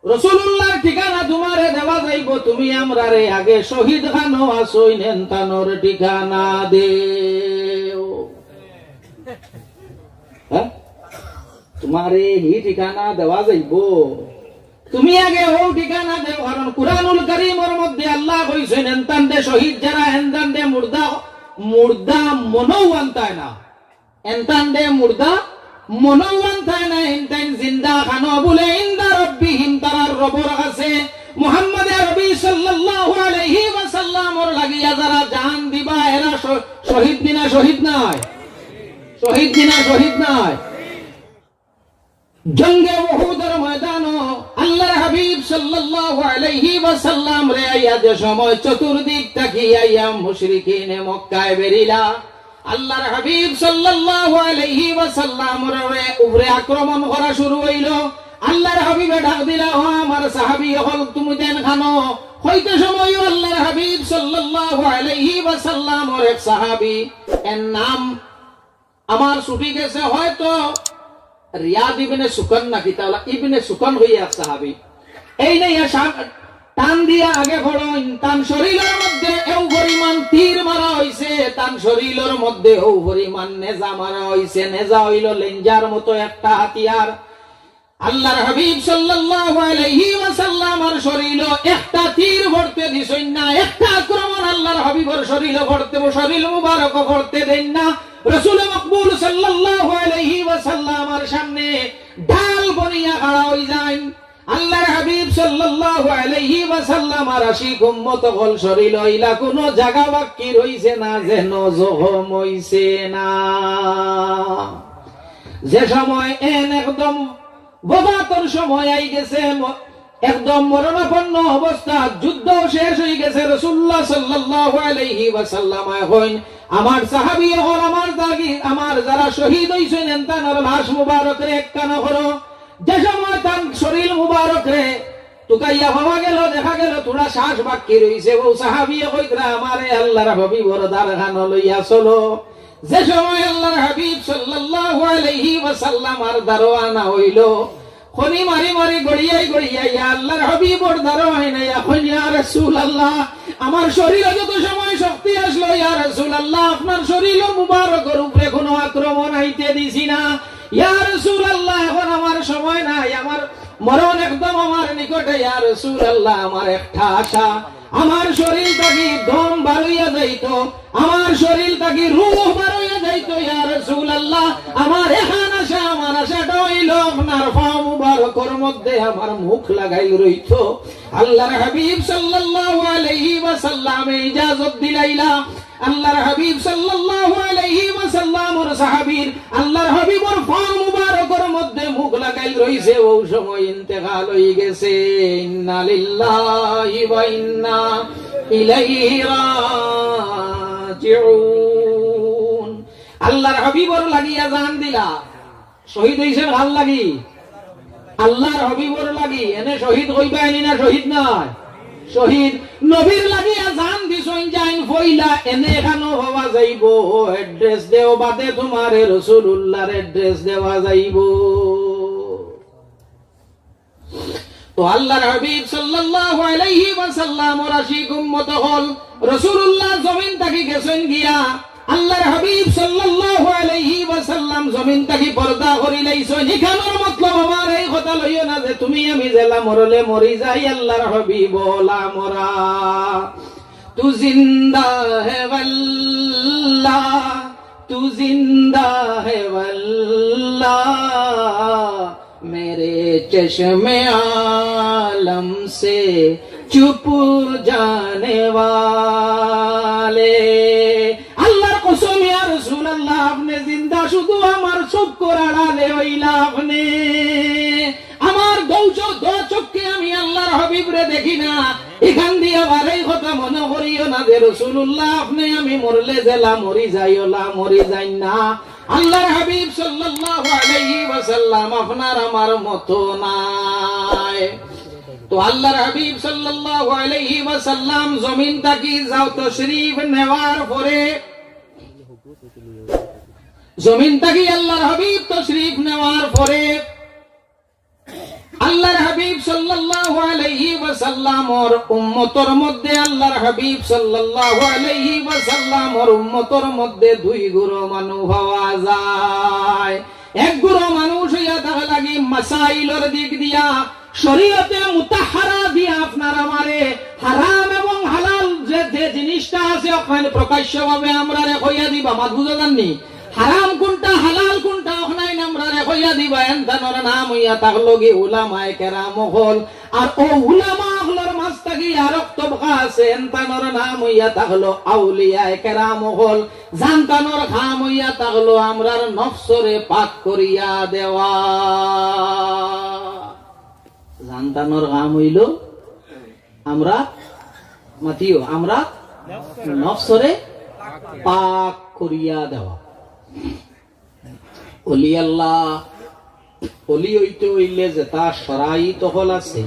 রসুলুল্লাহর ঠিকানা তুমারে দেওয়া যাইবো, তুমি আমরারে আগে শহীদ খানো আছইন, এনতানর ঠিকানা দেও। হ্যাঁ? তুমারে হি ঠিকানা দেওয়া যাইবো। তুমি আগে অউ ঠিকানা দেও, কারণ কুরআনুল করিমর মধ্যে আল্লায় কইছইন, "এনতানরে শহীদ যারা, এনতানরে মুর্দা, মুর্দা মনো আনতায় না।" এনতানরে মুর্দা মনো আনতায় না, এনতাইন জিন্দা খানো বুলে, ইনদা রাব্বিহিম, তারার রবর কাছে। মুহাম্মদে আরবি সাল্লাল্লাহু আলাইহি ওয়াসাল্লামর লাগিয়া যারা জান দিবা, এরা শ-, শহীদ নি না শহীদ নায়? শহীদ নি না শহীদ নায়? জঙ্গে উহুদর ময়দানো আল্লাহর হাবিব সাল্লাল্লাহু আলাইহি ওয়াসাল্লামরে আইয়া যে সময় চতুর্দিক থাকি আইয়া মুশরিকিনে মক্কায় বেরিলা, আল্লাহর হাবিব সাল্লাল্লাহু আলাইহি ওয়াসাল্লামর উপরে আক্রমণ করা শুরু অইলো। আল্লাহর হাবিবে ডাক দিলা, "ও আমার সাহাবী অকল, তুমি তাইন খানো?" কইতে সময়ও আল্লাহর হাবিব সাল্লাল্লাহু আলাইহি ওয়াসাল্লামর এক সাহাবী, এর নাম আমার ছুটি গেছে, হয়তো রিয়াদ ইবনে সুকান নাকি, তাহলে ইবনে সুকান অইয়া এক সাহাবী। এইন আইয়া টান দিয়া আগে পড়ইন, তান শরীলর মধ্যে এও পরিমাণ তীর মারা অইছে, তান শরীলর মধ্যে এও পরিমাণ নেজা মারা অইছে। নেজা অইলো লেঞ্জার মতো একটা হাতিয়ার। আল্লাহর হাবিব সাল্লাল্লাহু আলাইহি ওয়াসাল্লামর শরীলো একটা তীর পড়তে দিছইন না, একটা আক্রমণ আল্লাহর হাবিবর শরীলো পড়তে, শরীল মুবারকো পড়তে দেইন না। রসুল মকবুল সাল্লাল্লাহু আলাইহি ওয়াসাল্লামর সামনে ঢাল বনিয়া খাড়া অইযাইন। আল্লাহর হাবিব সাল্লাল্লাহু আলাইহি ওয়াসাল্লামর আশিক উম্মত অকল, শরীলো ইলা কুনু জাগা বাক্কি রইছে না, যেন জখম অইছে না। যে সময় এন একদম ওফাতর সময় আইগেছে, ম-, একদম মরণাপন্ন অবস্থা, যুদ্ধ শেষ অইগেছে। রাসূলুল্লাহ সাল্লাল্লাহু আলাইহি ওয়াসাল্লাম কইন, "আমার সাহাবী অকল, আমার দাগি, আমার যারা শহীদ অইছইন, এনতানর লাশ মুবারকরে একখানো করো।" যে সময় তান শরীল মুবারকরে তুকাইয়া পাওয়া গেল, দেখা গেল থুড়া শ্বাস বাক্কি রইছে, অউ সাহাবীয়ে কইতরা, "আমারে আল্লাহর হাবিবর দারখানো লইয়া চলো।" যে সময় আল্লাহর হাবিব সাল্লাল্লাহু আলাইহি ওয়াসাল্লামর দারো আনা অইলো, খনি মারি মারি গড়িয়াই গড়িয়াই ইয়া আল্লাহর হাবিবর দারো আইন, ইয়া কইন, "ইয়া রাসূলুল্লাহ, আমার শরীলো যত সময় শক্তি আছলো, ইয়া রাসূলুল্লাহ, আপনার শরীল মুবারকর উপরে কুনু আক্রমণ আইতে দিছি না। ইয়া রাসূলুল্লাহ, এখন আমার সময় নাই, আমার মরণ একদম আমার নিকটে, ইয়া রাসূলুল্লাহ, আমার একটা আশা।" আমার শরীর থাকি দম বারইয়া যাইতো, আমার শরীর থাকি রূহ বারইয়া যাইতো, ইয়া রাসূলুল্লাহ। আমার এখান আশা, আমার আশাটা অইলো আপনার পাও মুবারকর মধ্যে আমার মুখ লাগাইল রইতো। আল্লাহর হাবিব সাল্লাল্লাহু আলাইহি ওয়াসাল্লামে ইজাজত দিলাইলা। আল্লাহর হাবিব সাল্লাল্লাহু আলাইহি ওয়াসাল্লামর সাহাবীর, আল্লাহর হাবিবর পাও মুবারকর মধ্যে মুখ লাগাইল রইছে, অউ সময় ইন্তেকাল অইগেছে। ইন্না লিল্লাহি ওয়া ইন্না ইলাইহি রাজিউন। আল্লাহর হাবিবর লাগিয়া জান দিলা। শহীদ অইছইন কার লাগি? আল্লাহর হাবিবর লাগি। এনে শহীদ কইবা এনি না শহীদ নায়? শহীদ। নবীর লাগিয়া জান দিছইন যাইন পয়লা, এনে এখানো পাওয়া যাইবো, address দেও বাদে তুমারে রাসূলুল্লাহর address দেওয়া যাইবো। তো আল্লাহর হাবিব সাল্লাল্লাহু আলাইহি ওয়াসাল্লামর আশিক উম্মত অকল, রাসূলুল্লাহ জমিন থাকি গেছইন গিয়া, আল্লাহর হাবিব সাল্লাল্লাহু আলাইহি ওয়াসাল্লাম জমিন থাকি পর্দা করিলাইছইন। ইখানর মতলব আমার এই কথা লইও না যে তুমি আমি যেলা মরলে মরি যাই, আল্লাহর হাবিব অলা মরা। তু জিন্দা হে ওয়াল্লাহ, তু জিন্দা হে ওয়াল্লাহ, মেরে চশমে আলম সে চুপ জানে ওয়ালে। আল্লাহর কসম, ইয়া রাসূলুল্লাহ, আপনে জিন্দা, শুধু আমার চক্ষুর আড়ালে অইলা আপনে। আমার দু চো-, দু চক্ষে আমি আল্লাহর হাবিবরে দেখি না। ইখান দিয়া বারই কথা মনো করিও না যে রাসূলুল্লাহ, আপনে আমি মরলে যেলা মরি যাই, অলা মরি যাইন না। আল্লাহর হাবিব সাল্লাল্লাহু আলাইহি ওয়াসাল্লাম আপনার আমার মতো নায়। তো আল্লাহর হাবিব সাল্লাল্লাহু আলাইহি ওয়াসাল্লাম জমিন থাকি যাও তশরিফ নেওয়ার পরে, জমিন থাকি আল্লাহর হাবিব তশরিফ নেওয়ার পরে আল্লাহর হাবিব সাল্লাল্লাহু আলাইহি ওয়াসাল্লামর উম্মতর মধ্যে, আল্লাহর হাবিব সাল্লাল্লাহু আলাইহি ওয়াসাল্লামর উম্মতর মধ্যে দুই গুরু মানুষ পাওয়া যায়। এক গুরু মানুষ অইয়া থাকা লাগি মাসাইলর দিক দিয়া, শরীয়তে মুতাহহারা দিয়া আপনার আমারে হারাম এবং হালাল যে, যে জিনিসটা আছে, অখান প্রকাশ্যভাবে আমরারে কইয়া দিবা, মাত বুঝা যারনি? হারাম কুনটা, হালাল কুনটা, অখান আমরারে কইয়া দিবা, এনতানর নাম অইয়া থাকলো গি উলামায়ে কেরাম অকল। আর অউ উলামা অকলর মাঝ থাকি আরক তবকা আছে, এনতানর নাম অইয়া থাকলো আউলিয়ায়ে কেরাম অকল। জানতানর কাম অইয়া থাকলো আমরার নফসরে পাক করিয়া দেওয়া। জানতানর কাম অইলো আমরা, মাতিও, আমরা নফসরে পাক করিয়া দেওয়া। অলি আল্লাহ, অলি অইতে অইলে যেতা শরাইত অকল আছে,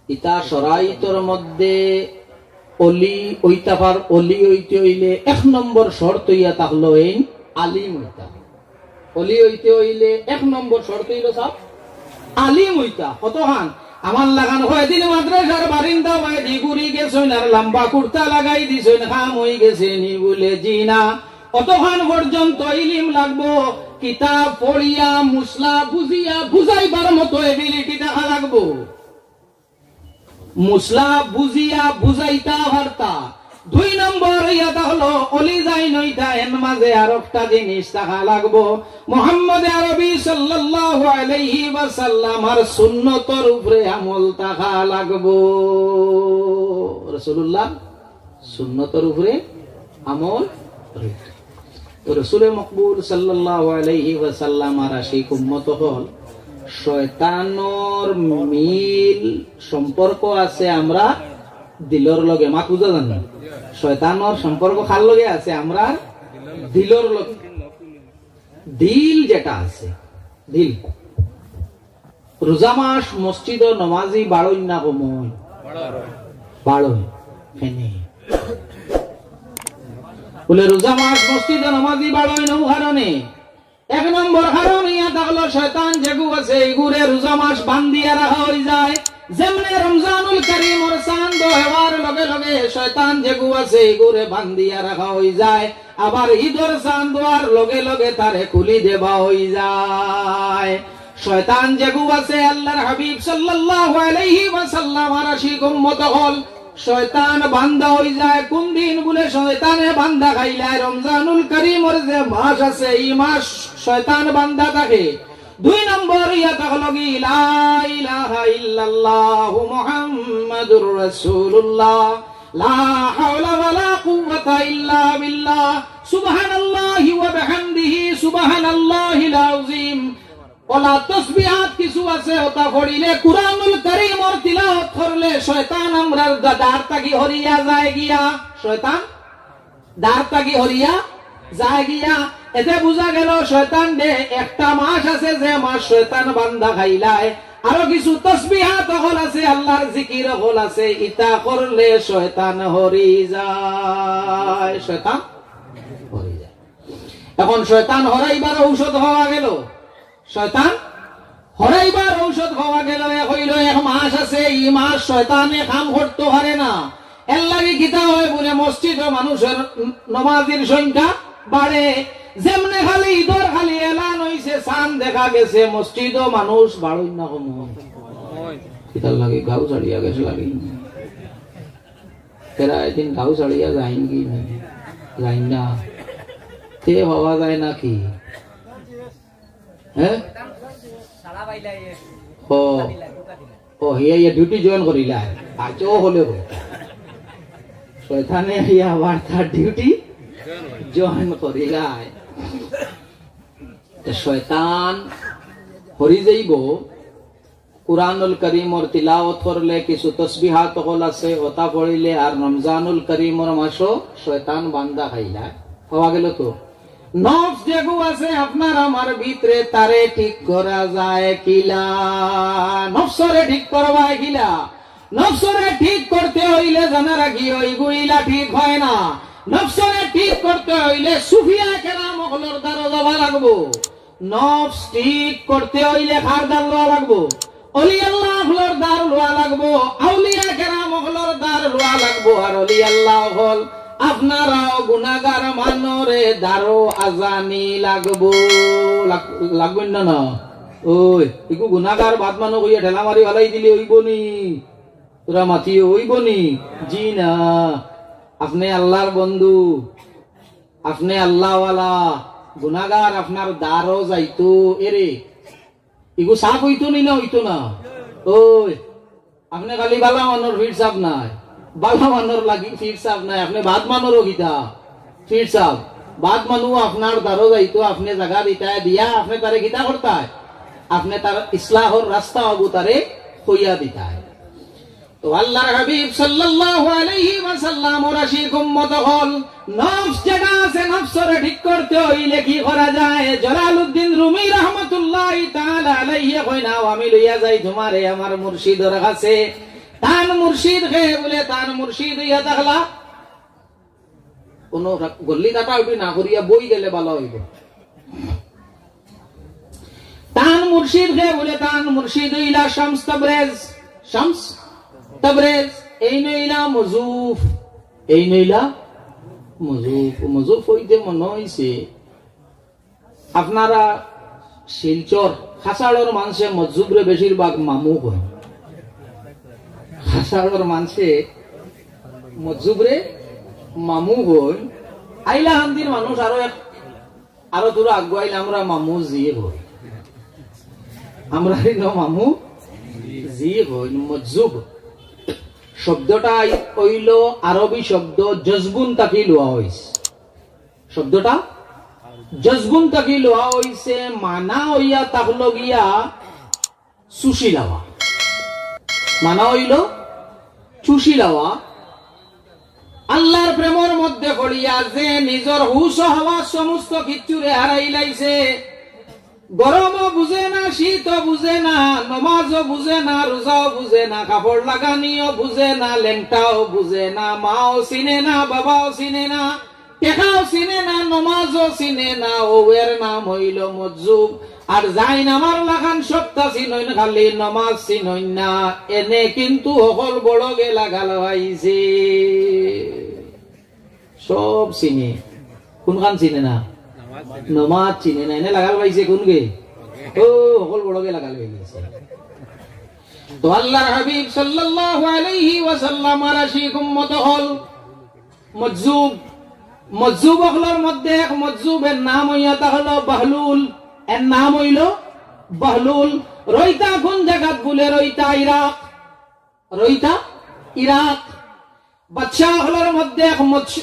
ইতা শরাইতর মধ্যে অলি অইতা পার-, অলি অইতে অইলে এক নম্বর শর্ত অইয়া থাকলো এইন আলিম অইতা। অলি অইতে অইলে এক নম্বর শর্ত অইলো সাব আলিম অইতা। কতখান? আমার লাখান কয়দিন মাদ্রাসার বারিন্দা বায়দি ঘুরি গেছইন আর লম্বা কুর্তা লাগাই দিছইন, কাম অইগেছে নি? বুলে, জি না। অতখান পর্যন্ত ইলিম লাগবো, কিতাব পড়িয়া, মুসলা বুঝিয়া, বুঝাইবার মতো ability থাকা লাগবো। মুসলা বুঝিয়া বুঝাইতা পারতা। দুই নম্বর অইয়া থাকলো, অলি যাইন অইতা, এন মাঝে আরকটা জিনিস থাকা লাগবো। মুহাম্মদ আরবি সাল্লাল্লাহু আলাইহি ওয়াসাল্লামর সুন্নতর উপরে আমল থাকা লাগবো। রাসূলুল্লাহ সুন্নতর উপরে আমল রইতো। তো রসুলে মকবুল সাল্লাল্লাহু আলাইহি ওয়াসাল্লামর আশিক উম্মত অকল, শয়তানর মিল সম্পর্ক আছে আমরার দিলর লগে। মাত বুঝা যার নি? শয়তানর সম্পর্ক কার লগে আছে? আমরার দিলর লগে। দিল যেটা আছে, দিল। রোজা মাস মসজিদো নমাজি বাড়ইন না কমইন? বাড়ইন। কেনে? বুলে রোজা মাস মসজিদো নমাজি বাড়ইন অউ কারণে। এক নম্বর কারণ অইয়া থাকলো শয়তান যেগু আছে ইগুরে রোজা মাস বান্ধিয়া রাখা অইযায়। যেমনে রমজানুল করিমর চান্দ অওয়ার লগে লগে শয়তান যেগু আছে ইগুরে বান্ধিয়া রাখা অইযায়। আবার ইদর চান্দ অওয়ার লগে লগে তারে খুলি দেওয়া অইযায়। শয়তান যেগু আছে, আল্লাহর হাবিব সাল্লাল্লাহু আলাইহি ওয়াসাল্লামর আশিক উম্মত অকল, শয়তান বান্দা অইযায়। কুন দিন বুলে শয়তানে বান্দা খাইলায়? রমজানুল করিমর যে মাস আছে, ই মাস শয়তান বান্দা থাকে। দুই নম্বর ইয়া থাকলো কি, লা ইলাহা ইল্লাল্লাহু মুহাম্মাদুর রাসূলুল্লাহ, লা হাওলা ওয়ালা কুওয়াতা ইল্লা বিল্লাহ, সুবহানাল্লাহি ওয়া বিহামদিহি, সুবহানাল্লাহিল আযীম। অলা তসবিহাত কিছু আছে, অতা পড়িলে, কুরআনুল করিমর তিলাওয়াত করলে শয়তান আমরার দা-, দ্বার থাকি হরিয়া যায় গিয়া। শয়তান দ্বার থাকি হরিয়া যায় গিয়া। এতে বুঝা গেল শয়তানরে একটা মাস আছে যে মাস শয়তান বান্দা খাইলায়। আরো কিছু তসবিহাত অকল আছে, আল্লাহর জিকির অকল আছে, ইতা করলে শয়তান হরি যায়, শয়তান হরি যায়। এখন শয়তান হরাইবার ঔষধ পাওয়া গেল, শয়তান হরাইবার ঔষধ পাওয়া গেল। এক অইল, এক মাস আছে, ই মাস শয়তানে কাম করতো পারে না। এর লাগি কিতা হয় বুলে, মসজিদো মানুষর নমাজির সংখ্যা বাড়ে। যেমনে খালি ইদর খালি এলান অইছে, চান দেখা গেছে, মসজিদো মানুষ বাড়ইন না কমইন? কিতার লাগি? গাঁও ছাড়িয়া গেছে লাগি। এরা এদিন গাঁও ছাড়িয়া যাইন কি না? যাইন না। তে পাওয়া যায় না কি? হ্যাঁ? ও, ও, হিয়া, হিয়া duty join করিলা। আচ্ছা, ও হলে হলে। শয়তানে হিয়া আবার তার duty join করিলা। তে শয়তান হরি যাইব। কুরআনুল করিমর তিলাওয়াত করলে, কিছু তসবিহাত অকল আছে, অতা পড়িলে, আর রমজানুল করিমর মাসো শয়তান বান্দা খাইলা। পাওয়া গেল তো? নফস যেগু আছে আপনার আমার ভিতরে, তারে ঠিক করা যায় কিলা? নফসরে ঠিক করবা কিলা? নফসরে ঠিক করতে অইলে জানা রাখি, ওইগুইলা ঠিক হয় না। নফসরে ঠিক করতে অইলে সুফিয়া কেরাম অকলর দ্বারো যাওয়া লাগবো। নফস ঠিক করতে অইলে কার দ্বার লওয়া লাগবো? অলি আল্লাহ অকলর দ্বার লওয়া লাগবো, আউলিয়া কেরাম অকলর দ্বার লওয়া লাগবো। আর অলি আল্লাহ অকল, আপনারাও গুনাগার মানরে দ্বারো আজানি লাগবো। লাগ-, লাগবো না, না? ওই, ইগু গুনাগার বাদ মানো কইয়া ঠেলা মারি ফালাই দিলে অইবো নি? তোরা মাতিও অইবো নি? জি না। আপনে আল্লাহর বন্ধু, আপনে আল্লাহওয়ালা, গুনাগার আপনার দ্বারো যাইতো, এরে, ইগু সাফ অইতো নি না অইতো না? ওই, আপনে খালি বালা মানর ফির সাফ নাই, বালা মানর লাগি ফির সাফ নাই, আপনে বাদ মানরও কিতা ফির সাফ? বাদ মানু আপনার দ্বারো যাইতো, আপনে জাগা দিতায় দিয়া, আপনে তারে কিতা করতায়? আপনে তার ইসলাহর রাস্তা অগু তারে কইয়া দিতায়। তো আল্লাহর হাবিব সাল্লাল্লাহু আলাইহি ওয়াসাল্লামর আশিক উম্মত অকল, নফস যেটা আছে, নফসরে ঠিক করতে অইলে কি করা যায়? জালালউদ্দিন রুমি রহমতুল্লাহি তাআলা আলাইহি কইন, "আও, আমি লইয়া যাই তুমারে আমার মুর্শিদর কাছে।" তান মুর্শিদ কে বুলে, তান মুর্শিদ অইয়া থাকলা। কোনো রা-, গল্লি কাটাকাটি না করিয়া বই গেলে বালা অইবো। তান মুর্শিদ কে বুলে, তান মুর্শিদ অইলা শামস তাবরেজ। শামস তাবরেজ, এইন অইলা মজুফ, এইন অইলা মজুফ। মজুফ অইতে মনো অইছে, আপনারা শিলচর, খাসাড়র মানষে মজুবরে বেশিরভাগ মামু কইন। খাসাড়র মানষে মজুবরে মামু কইন। আইলাকান্দির মানুষ আরো এক, আরো দূর আগুয়াইলে আমরা মামু জি কই। আমরা ইনো মামু জি কইন। মজুব শব্দটা অইলো আরবি শব্দ জজবুন থাকি লওয়া অইছে। শব্দটা জজবুন থাকি লওয়া অইছে, মানা অইয়া থাকলো গিয়া চুষি লাওয়া। মানা অইলো চুষি লাওয়া। আল্লাহর প্রেমর মধ্যে পড়িয়া যে নিজর হুশ ও হাওয়াস সমস্ত কিচ্ছুরে হারাইলাইছে, গরমও বুঝে না, শীতও বুঝে না, নমাজও বুঝে না, রোজাও বুঝে না, কাপড় লাগানিও বুঝে না, লেংটাও বুঝে না, মাও চিনে না, বাবাও চিনে না, টেকাও চিনে না, নমাজও চিনে না, অউ এর নাম অইলো মজুব। আর যাইন আমার লাখান সবতা চিনইন, খালি নমাজ চিনইন না, এনে কিন্তু হকল বড়গে লাগাল পাইছে। সব চিনে, কুনখান চিনে না? নমাজ চিনে না, এনে লাগাল পাইছে কুনগে? ও, হকল বড়গে লাগাল পাইছে। তো আল্লাহর হাবিব সাল্লাল্লাহু আলাইহি ওয়াসাল্লামর আশিক উম্মত অকল মজজুব, মজজুব অকলর মধ্যে এক মজজুব, এর নাম অইয়া থাকলো বাহলুল, এর নাম অইলো বাহলুল। রইতা কুন জাগাত বুলে? রইতা ইরাক, রইতা ইরাক। বাদশা অকলর মধ্যে এক মশ-,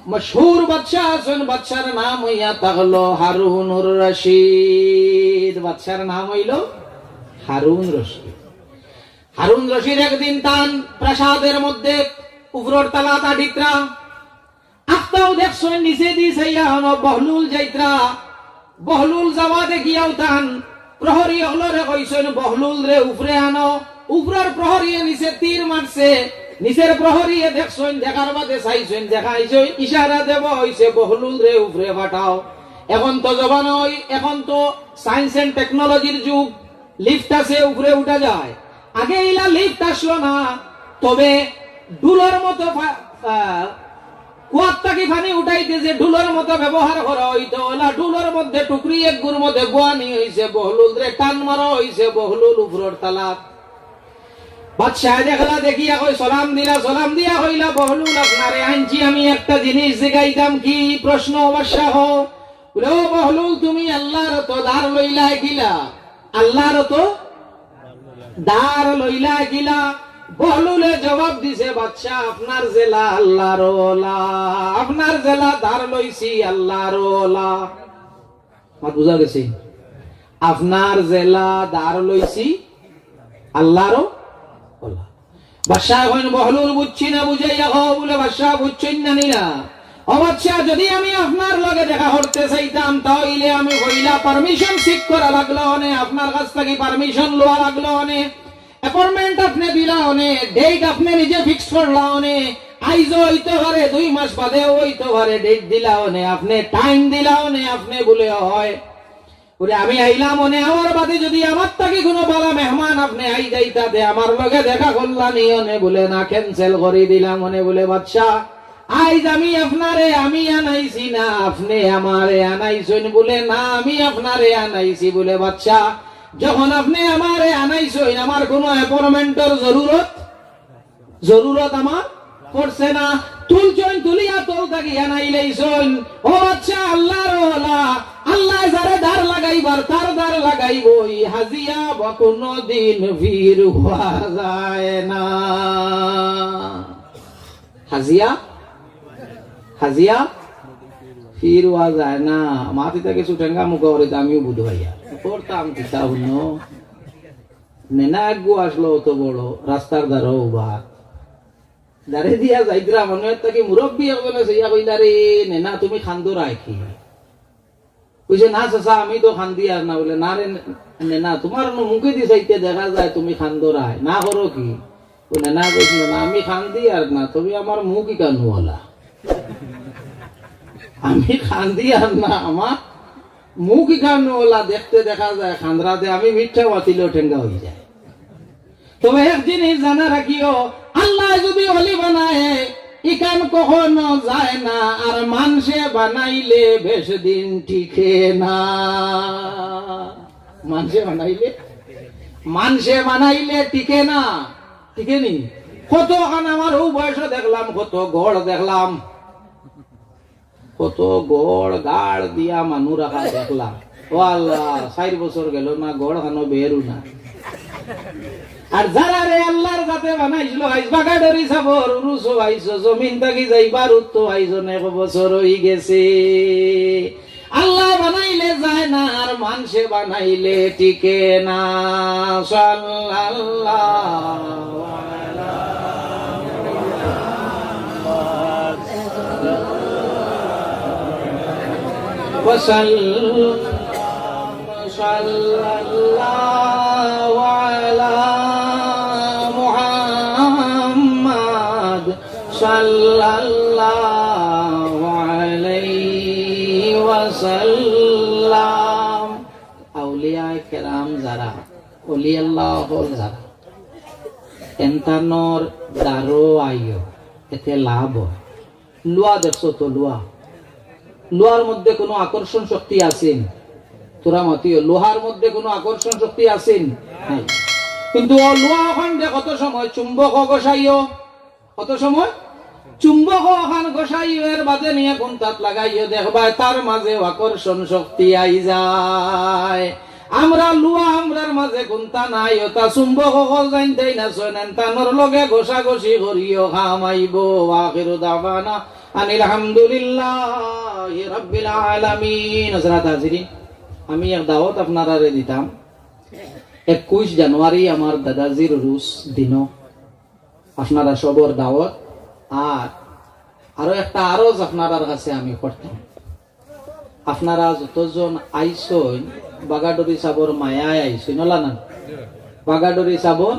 মশহুর বাদশা আছইন, বাদশার নাম অইয়া থাকলো হারুনুর রশিদ। বাদশার নাম অইলো হারুন রশিদ। হারুন রশিদ একদিন তান প্রাসাদর মধ্যে উপরর তালাত আটিত্রা, আখতাউ দেখছইন নিচেদি চাইয়া অনো বহলুল যাইত্রা। বহলুল যাওয়া দেখিয়াউ তান প্রহরী অকলরে কইছইন, "বহলুলরে উপরে আনো।" উপরর প্রহরীয়ে নিচে তীর মারছে, নিচের প্রহরীয়ে দেখছইন, দেখার বাদে চাইছইন, দেখাইছইন, ইশারা দেওয়া অইছে, "বহলুলরে উপরে পাঠাও।" এখন তো জমানা অই, এখন তো science and technology-র যুগ, lift আছে, উপরে উঠা যায়। আগে ইলা lift আছলো না, তবে ডুলর মতো ফা-, আহ, কুয়ার থাকি পানি উঠাইতে যে ডুলর মতো ব্যবহার করা অইতো, অলা ডুলর মধ্যে টুকরি একগুর মধ্যে বওয়ানি অইছে বহলুলরে, টান মারা অইছে বহলুল উপরর তালাত। বাদশায় দেখলা, দেখিয়া কই, সালাম দিলা, সালাম দিয়া কইলা, "বহলুল, আপনারে আনছি আমি একটা জিনিস জিগাইতাম।" "কি প্রশ্ন বাদশা?" "ও বহলুল, তুমি আল্লাহর অতো ধার লইলায় কিলা?" "আল্লাহর অতো ধার লইলায় কিলা?" বহলুলে জবাব দিছে, "বাদশা, আপনার যেলা আল্লাহর অলা, আপনার যেলা ধার লইছি আল্লাহর অলা।" মাত বুঝা গেছে? "আপনার যেলা ধার লইছি আল্লাহর অলা।" বাদশা কইন, "বহলুল, বুঝছি না, বুঝাইয়া কও।" বুলে, "বাদশা, বুঝছইন না নি না? ও বাদশা, যদি আমি আপনার লগে দেখা করতে চাইতাম, তা অইলে আমি পয়লা permission seek করা লাগলো অনে, আপনার কাছ থাকি permission লওয়া লাগলো অনে, appointment আপনে দিলা অনে, date আপনে নিজে fix করলা অনে, আইজও অইতো পারে, দুই মাস বাদেও অইতো পারে, date দিলা অনে, আপনে time দিলা অনে, আপনে বুলে অয়।" বুলে, "আমি আইলাম অনে, আমার বাদে যদি আমার থাকি কুনু বালা মেহমান আপনে আই যাইতা তে আমার লগে দেখা করলা নি অনে?" বুলে, "না, cancel করি দিলাম অনে।" বুলে, "বাদশা, আইজ আমি আপনারে আমি আনাইছি না, আপনে আমারে আনাইছইন।" বুলে, "না, আমি আপনারে আনাইছি।" বুলে, "বাদশা, যখন আপনে আমারে আনাইছইন, আমার কুনু appointment-র জরুরত, জরুরত আমার পড়ছে না।" তুলছইন, তুলিয়া তল থাকি আনাইলাইছইন। ও বাদশা, আল্লাহর অলা, আল্লায় যারে ধার লাগাইবার, তার ধার লাগাইবই। হাজিয়া বা কুনুদিন ফির অওয়া যায় না। হাজিয়া, হাজিয়া ফির অওয়া যায় না। মাতিতা কিছু টেঙ্গা মুখা করিতা আমিও বুঝ পাইয়া। করতাম কিতা হুনো? নেনা আগ্গু আছলো অত বড়, রাস্তার ধারো উবা। দাড়ি দিয়া যাইতরা, মানুষ থাকি মুরব্বি একজনে চাইয়া কইলা, "রে নেনা, তুমি কান্দরায় কি?" কইছে, "না চাচা, আমি তো কান্দিয়ার না।" বুলে, "না রে নেনা, তুমার অনো মুখেদি চাইতে দেখা যায় তুমি কান্দরায়, না করো কি?" বুলে, "না কইছিল না, আমি কান্দিয়ার না, তবে আমার মুখ ইখান অলা।" আমি কান্দিয়ার না, আমার মুখ ইখান অলা, দেখতে দেখা যায় কান্দরাতে আমি মিঠা মাতিলেও টেঙ্গা অই যায়। তবে এক জিনিস জানা রাখিও, আল্লায় যদি অলি বানায়, ইখান কখনো যায় না, আর মানষে বানাইলে বেশ দিন টিকে না। মানষে বানাইলে, মানষে বানাইলে টিকে না, টিকে নি? কতখান আমার অউ বয়সো দেখলাম, কত ঘর দেখলাম, কত ঘর গাড় দিয়া মানু রাখা দেখলাম। ও আল্লাহ, চাইর বছর গেল না, ঘর খানো বেরু না। আর যারারে আল্লার যাতে বানাইছিল, আইজ বাগাডরি সাবর উরুসো আইছো, জমিন থাকি যাইবার উত্তো আইজ অনেক বছর অই গেছে। আল্লায় বানাইলে যায় না, আর মানষে বানাইলে টিকে না। সাল্লাল্লাহু আলা মুহাম্মাদ। ওয়া সাল্লাম। সাল্লাল্লাহু আলা মুহাম্মাদ। সাল্লাল্লাহু আলাইহি ওয়াসাল্লাম। আউলিয়ায়ে কেরাম যারা, অলি আল্লাহ অকল যারা, এন্তানর দ্বারো আইও, এতে লাভ অয়। লুয়া দেখছো তো, লুয়া, লুয়ার মধ্যে কুনু আকর্ষণ শক্তি আছে নি? তোরা মাতিও, লোহার মধ্যে কুনু আকর্ষণ শক্তি আছে নি? নাই। কিন্তু অউ লুহা অখানরে কত সময় চুম্বকো ঘষাইও, কত সময় চুম্বকো অখান ঘষাইও, এর বাদে নিয়া কুন্তাত লাগাইও, দেখবায় তার মাঝে আকর্ষণ শক্তি আই যায়। আমরা লুহা আমরার মাঝে কুন্তা নাই, অতা চুম্বকো জানতায় না, শোনেন, তানর লগে ঘষাঘষি করিও, কাম আইবো। ওয়া আখিরু দাওয়ানা আনিল হামদুলিল্লাহি রাব্বিল আলামিন। হযরত হাজিরিন, আমি এক দাওয়াত আপনারারে দিতাম। একুইশ জানুয়ারি আমার দাদাজির রুশ দিনো আপনারা সবর দাওয়াত। আর আরো একটা আরজ আপনারার কাছে আমি করতাম, আপনারা যতজন আইছইন, বাগাডুরি সাবর মায়ায় আইছইন, ওলা না? বাগাডুরি সাবর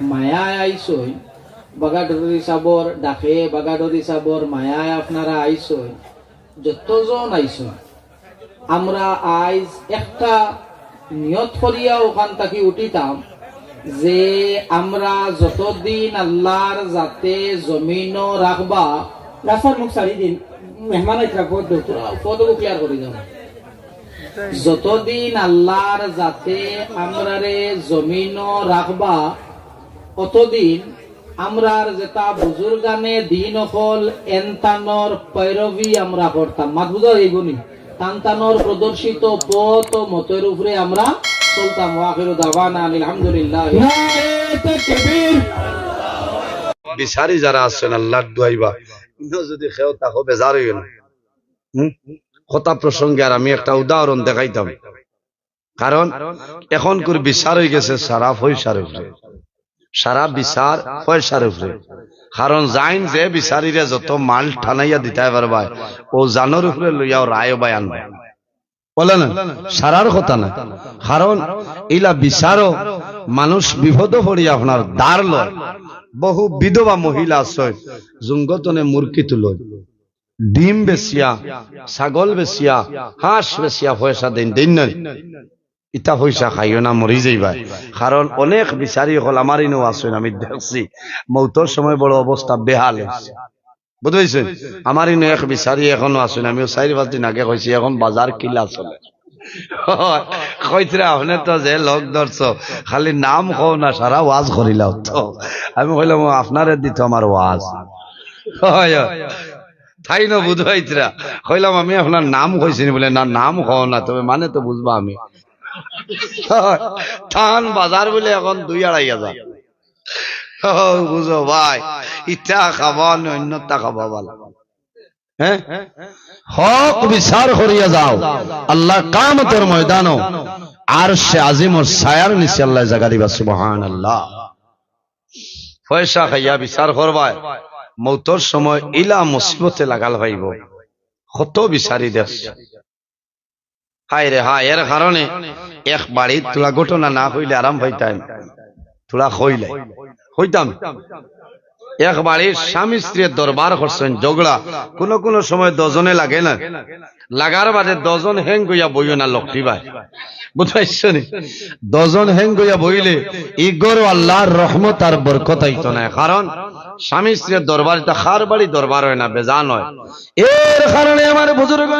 মায়ায় আইছইন, বাগাডুরি সাবর ডাকে, বাগাডুরি সাবর মায়ায় আপনারা আইছইন, যতজন আইছইন, আমরা আইজ একটা নিয়ত করিয়া অখান থাকি উঠিতাম যে আমরা যতদিন আল্লাহর জাতে জমিনো রাখবা, রাস্তার মুখ ছাড়ি দিন, মেহমান আইতরা, পথ দেও। পথ ক্লিয়ার করি দাও। যতদিন আল্লাহর জাতে আমরারে জমিনো রাখবা, অতদিন আমরার যেতা বুজুর্গানে দিন অকল এনতানর পৈরবি আমরা করতাম। মাত বুঝা যাইবো নি? তানতানর প্রদর্শিত পথ ও মতর উপরে আমরা চলতাম। ওয়া আখিরু দাওয়ানা আনিল হামদুলিল্লাহ। নারায়ে তাকবীর। বিচারি যারা আছইন আল্লাহর দুয়াইবা, ইনো যদি কেউ থাকো বেজার অইও না। হুম? কথা প্রসঙ্গে আর আমি একটা উদাহরণ দেখাইতাম। কারণ অখনকুর বিচার অইগেছে সারা পয়সার উপরে, সারা বিচার পয়সার উপরে। কারণ যাইন যে বিচারিরে যত মাল টানাইয়া দিতায় পারবায়, অউ জানর উপরে লইয়াউ রায় বায়ান অয়। বুলে না, সারার কথা না। কারণ ইলা বিচারো মানুষ বিপদো পড়িয়া আপনার ধার লয়। বহু বিধবা মহিলা আছইন, জুঙ্গতনে মুরগি তুলইন, ডিম বেচিয়া, ছাগল বেচিয়া, হাঁস বেচিয়া পয়সা দেইন, দেইন না? ইতা পয়সা খাইও না, মরি যাইবায়। কারণ অনেক বিচারি অকল আমার ইনো আছইন, আমি দেখছি, মউতর সময় বড় অবস্থা বেহাল অইছে। বুঝছইন? আমার ইনো এক বিচারি অখনো আছইন, আমি অউ চাইর পাঁচ দিন আগে কইছি, অখন বাজার কিলা চলে। কইতরা, আপনে তো যে লোক ধরছো, খালি নাম কও না, সারা ওয়াজ করিলাও তো। আমি কইলাম, "ও, আপনারে দিতো আমার ওয়াজ।" অয়, অয়। তাইন বুঝাইতরা। কইলাম, "আমি আপনার নাম কইছি নি?" বুলে, "না, নাম কও না, তবে মানে তো বুঝবা আমি।" তান বাজার বুলে অখন দুই আড়াই হাজার। ও, বুঝো ভাই, ইতা খাবা না অইন্যতা খাবা ভালা। হ্যাঁ? হক বিচার করিয়া যাও। আল্লাহ কিয়ামতর ময়দানো আরশে আজিমর ছায়ার নিচে আল্লায় জাগা দিবা। সুবহানাল্লাহ। পয়সা খাইয়া বিচার করবায়, মউতর সময় ইলা মুসিবতে লাগাল পাইবো। কত বিচারি দেখছি। হায় রে হায়, এর কারণে এক বাড়িত থুড়া ঘটনা না কইলে আরাম পাইতাম, থুড়া কইলে কইতাম। এক বাড়ির স্বামী স্ত্রীয়ে দরবার করছইন, ঝগড়া, কুনু কুনু সময় দুইজনে লাগে না, লাগার বাদে দুইজন হেং অইয়া বইও না, লক্ষ্মী ভাই, বুঝছইন নি? দুইজন হেং অইয়া বইলে ই ঘরো আল্লাহর রহমত আর বরকত আইতো নায়, কারণ স্বামী স্ত্রীর দরবার ইটা কার বাড়ি দরবার অয় না, বেজান অয়। এর কারণে আমার বুজুর্গ,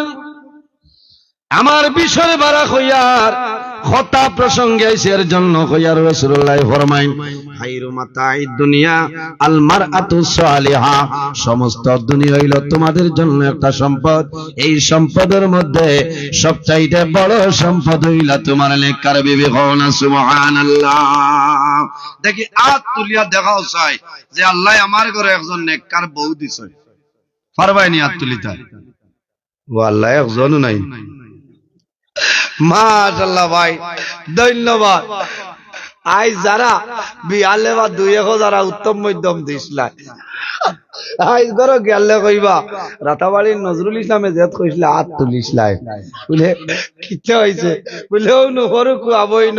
আমার বিষয় বারা কইয়ার কথা প্রসঙ্গে আইছে, এর জন্য কইয়ার রাসূলুল্লাহ ফরমাইন, "খায়রু মাতা'আদ দুনিয়া আল মারআতু সালিহা।" সমস্ত দুনিয়া অইলো তোমাদের জন্য একটা সম্পদ। এই সম্পদের মধ্যে সবচাইতে বড় সম্পদ অইলা তোমার নেককার বিবি। কও না সুবহানাল্লাহ। দেখি আত তুলিয়া দেখাও চাই যে আল্লায় আমার ঘরো একজন নেককার বউ দিছে। পারবায় নি আত তুলিতা? ও আল্লাহ, একজনও নাই। মাশাআল্লাহ ভাই, ধন্যবাদ। আইজ যারা বিয়ালে বা দুই একো যারা উত্তম মধ্যম দিছলায়, আইজ ঘরো গেলে কইবা, "রাতাবাড়ির নজরুল ইসলামে যেত কইছলা, আত তুলিছলায়।" বুলে, "কিতা অইছে?" বুলে, "অউ নুফরু কুয়াবইন,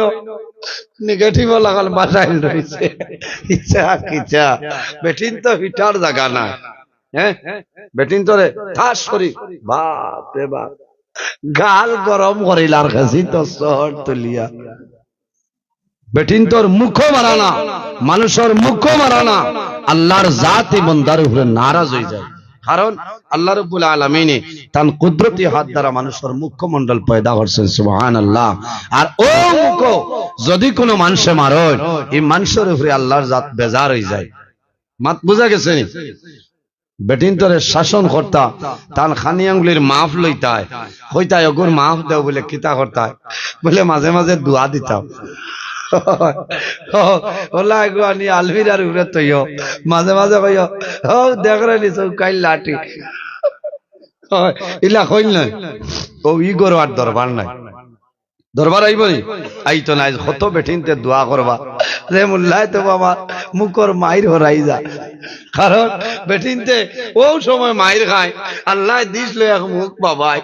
negative লাগাল বাটাইল রইছে।" ইচ্ছা কিচ্ছা, বেটিন তো হিটার জাগা না। হ্যাঁ, বেটিন্তরে ঠাস করি, বাপ রে বাপ, গাল গরম করিলার গেছি তো শহর তুলিয়া। বেটিন্তর মুখো মারা না, মানুষর মুখো মারা না, আল্লাহর জাতি বন্দার উপরে নারাজ অইযায়। কারণ আল্লাহ রাব্বুল আলামিনে তান কুদরতি হাত দ্বারা মানুষর মুখমণ্ডল পয়দা করছইন, সুবহানাল্লাহ। আর অউ মুখ যদি কুনু মানষে মারইন, ই মানষর উপরে আল্লাহর জাত বেজার অইযায়। মাত বুঝা গেছে নি? বেটিন্তরে শাসন করতা, তান খানি আঙ্গুলির মাফ লইতায়, কইতায়, "অগুর মাফ দেও," বুলে, "কিতা করতায়?" বুলে, "মাঝে মাঝে দোয়া দিতাম।" অলা এগু আনি আলমিরার উপরে থইও, মাঝে মাঝে কইও, "ও দেখরে নি চৌকাইল লাঠি।" ইলা কইল নায়, অউ ই ঘরো আর দরবার নাই। দরবার আইবো নি? আইতো নায়। কত বেটিন্তে দোয়া করবা, রে মুল্লায় তো বাবা মুখর মাইর হরাই যা। কারণ বেটিন্তে অউ সময় মাইর খায়, আল্লায় দিছলো এক মুখ বাবায়,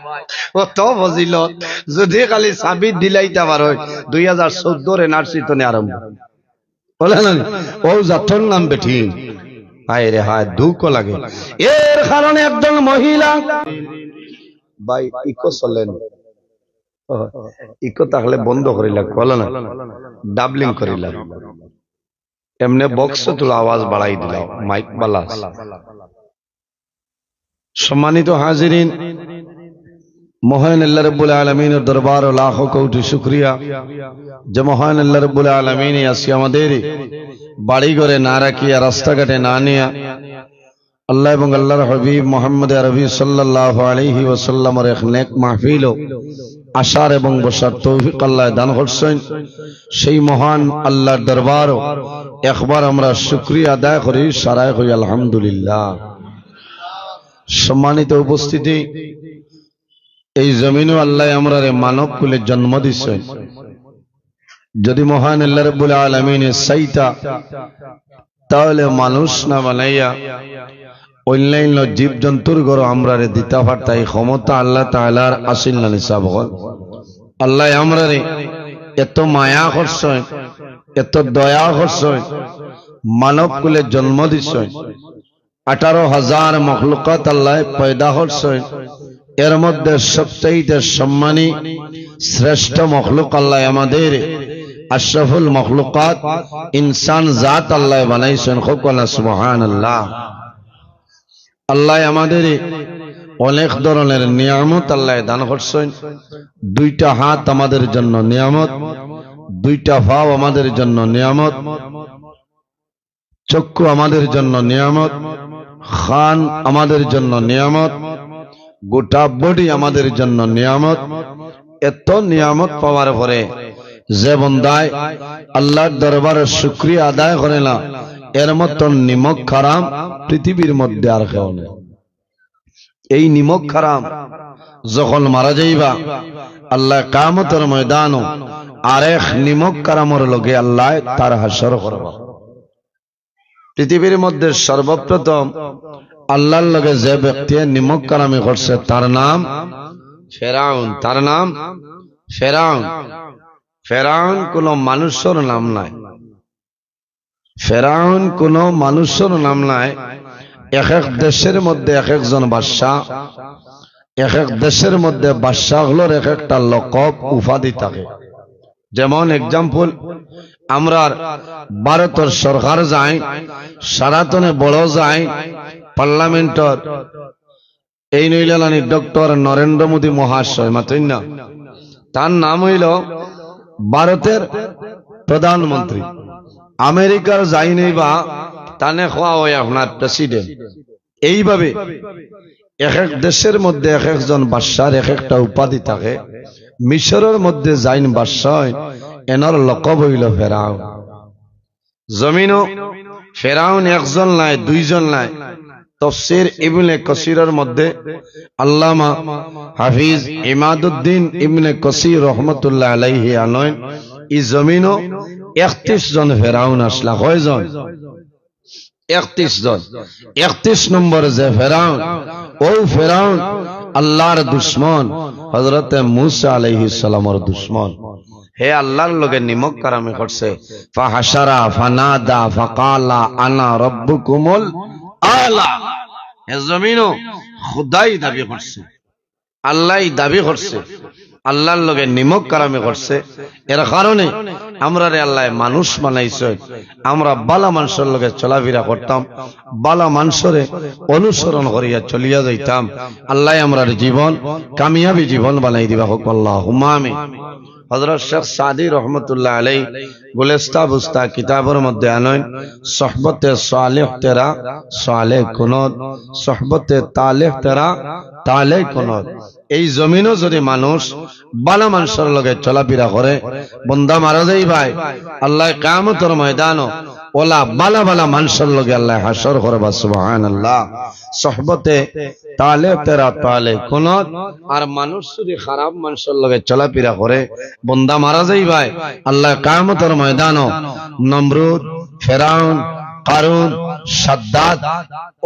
অত ফজিলত। যদি খালি সাবিত দিলাইতা পারইন, দুই হাজার চৌদ্দর এনআরসি তনে আরম্ভ। বুলে না নি? অউ জাতর নাম বেটিন। হায় রে হায়, দুঃখ লাগে। এর কারণে একজন মহিলা, ভাই, ইকো চলে না। ইকো থাকলে বন্ধ করিলা, বুলে না, ডাবলিং করিলা। এমনে বক্সো থুড়া আওয়াজ বাড়াই দিলাও, মাইক বালা আছে। সম্মানিত হাজিরিন, মহান আল্লাহ রাব্বুল আলামিনর দরবারো লাখো কোটি শুকরিয়া যে মহান আল্লাহ রাব্বুল আলামিনে আজকে আমাদের বাড়ি ঘরে না রাখিয়া, রাস্তাঘাটে না নিয়া, আল্লাহ এবং আল্লাহর হাবিব মুহাম্মদ আরবি সাল্লাল্লাহু আলাইহি ওয়াসাল্লামর এক নেক মাহফিলো আসার এবং বসার তৌফিক আল্লায় দান করছইন। সেই মহান আল্লাহর দরবারো একবার আমরা শুকরিয়া আদায় করি, সারায় কই আলহামদুলিল্লাহ। সম্মানিত উপস্থিতি, এই জমিনো আল্লায় আমরারে মানব কুলে জন্ম দিছইন। যদি মহান আল্লাহ রাব্বুল আলামিনে চাইতা, তাহলে মানুষ না বানাইয়া অন্যান্য জীবজন্তুর ঘরো আমরারে দিতা পারতা, ই ক্ষমতা আল্লাহ তাআলার আছিল না নি সাব অকল? আল্লায় আমরারে এত মায়া করছইন, এত দয়া করছইন, মানব কুলে জন্ম দিছইন। আঠারো হাজার মখলুকাত আল্লায় পয়দা করছইন, এর মধ্যে সবচাইতে সম্মানী শ্রেষ্ঠ মখলুক আল্লায় আমাদের আশরাফুল মখলুকাত ইনসান জাত আল্লায় বানাইছইন। কউক্কা না সুবহানাল্লাহ। আল্লায় আমাদের অনেক ধরনের নিয়ামত আল্লায় দান করছইন। দুইটা হাত আমাদের জন্য নিয়ামত, দুইটা পাও আমাদের জন্য নিয়ামত, চক্ষু আমাদের জন্য নিয়ামত, কান আমাদের জন্য নিয়ামত, গোটা বডি আমাদের জন্য নিয়ামত। এত নিয়ামত পাওয়ার পরে যে বন্দায় আল্লাহর দরবারে শুকরিয়া আদায় করে না, এর মতন নিমক হারাম পৃথিবীর মধ্যে আর কেউ নেই। এই নিমক হারাম যখন মারা যাইবা, আল্লায় কিয়ামতর ময়দানো আরেক নিমক হারামর লগে আল্লায় তার হাশর করবা। পৃথিবীর মধ্যে সর্বপ্রথম আল্লাহর লগে যে ব্যক্তিয়ে নিমক হারামি করছে, তার নাম ফেরাউন। তার নাম ফেরাউন। ফেরাউন কোনো মানুষর নাম নায়। ফেরাউন কোনো মানুষর নাম নায়। এক এক দেশের মধ্যে এক একজন বাদশা, এক এক দেশের মধ্যে বাদশা অকলর এক একটা লকব, উপাধি থাকে। যেমন example, আমরার ভারতর সরকার যাইন, সারাতনে বড় যাইন, পার্লামেন্টর এই নইলালানি ডক্টর নরেন্দ্র মোদী মহাশয়, মাতইন না? তার নাম অইলো ভারতের প্রধানমন্ত্রী। আমেরিকার যাইন অইবা, তানে কওয়া অয় আপনার প্রেসিডেন্ট। এইভাবে এক এক দেশের মধ্যে এক একজন বাদশার এক একটা উপাধি থাকে। মিশরর মধ্যে যাইন বাদশা অইন, এনর লকব অইলো ফেরাউন। জমিনো ফেরাউন একজন নায়, দুইজন নায়। তফসির ইবনে কসিরর মধ্যে আল্লামা হাফিজ ইমাদুদ্দিন ইবনে কসির রহমতুল্লাহ আলাইহি আনইন, ই জমিনো একত্রিশ জন ফেরাউন আছলা। কয়জন? একত্রিশ জন। একত্রিশ নম্বর যে ফেরাউন, অউ ফেরাউন আল্লাহর দুশমন, হযরতে মুসা আলাইহিস সালামর দুশমন। হে আল্লাহর লগে নিমক হারামি করছে। ফাহাশারা ফানাদা ফাকালা আনা রাব্বুকুমুল আলা। হে জমিনো খুদাই দাবি করছে, আল্লাহই দাবি করছে। আল্লাহর লগে নিমক কারামি করছে। এর কারণে আমরারে আল্লায় মানুষ বানাইছে, আমরা বালা মানষর লগে চলাফিরা করতাম, বালা মানষরে অনুসরণ করিয়া চলিয়া যাইতাম। আল্লায় আমরার জীবন কামিয়াবি জীবন বানাই দিবা, কউক্কা আল্লাহুম্মা আমিন। হযরত শেখ সাদী রহমতুল্লাহ আলাইহি গুলিস্তা বুস্তা কিতাবর মধ্যে আনইন, "সোহবতে সালেহ তেরা সালেহ কুনুত, সোহবতে তালেহ তেরা তালেহ কুনুত।" এই জমিনো যদি মানুষ বালা মানষর লগে চলাফিরা করে, বন্দা মারা যাইবায়, আল্লায় কিয়ামতর ময়দানো অলা বালা বালা মানষর লগে আল্লায় হাশর করবা। সুবহানাল্লাহ। সোহবতে তালেহ তেরা তালেহ কুনুত। আর মানুষ যদি খারাপ মানষর লগে চলাফিরা করে, বন্দা মারা যাইবায়, আল্লায় কিয়ামতর ময়দানো নমরুদ, ফেরাউন, কারুন, সাদ্দাদ,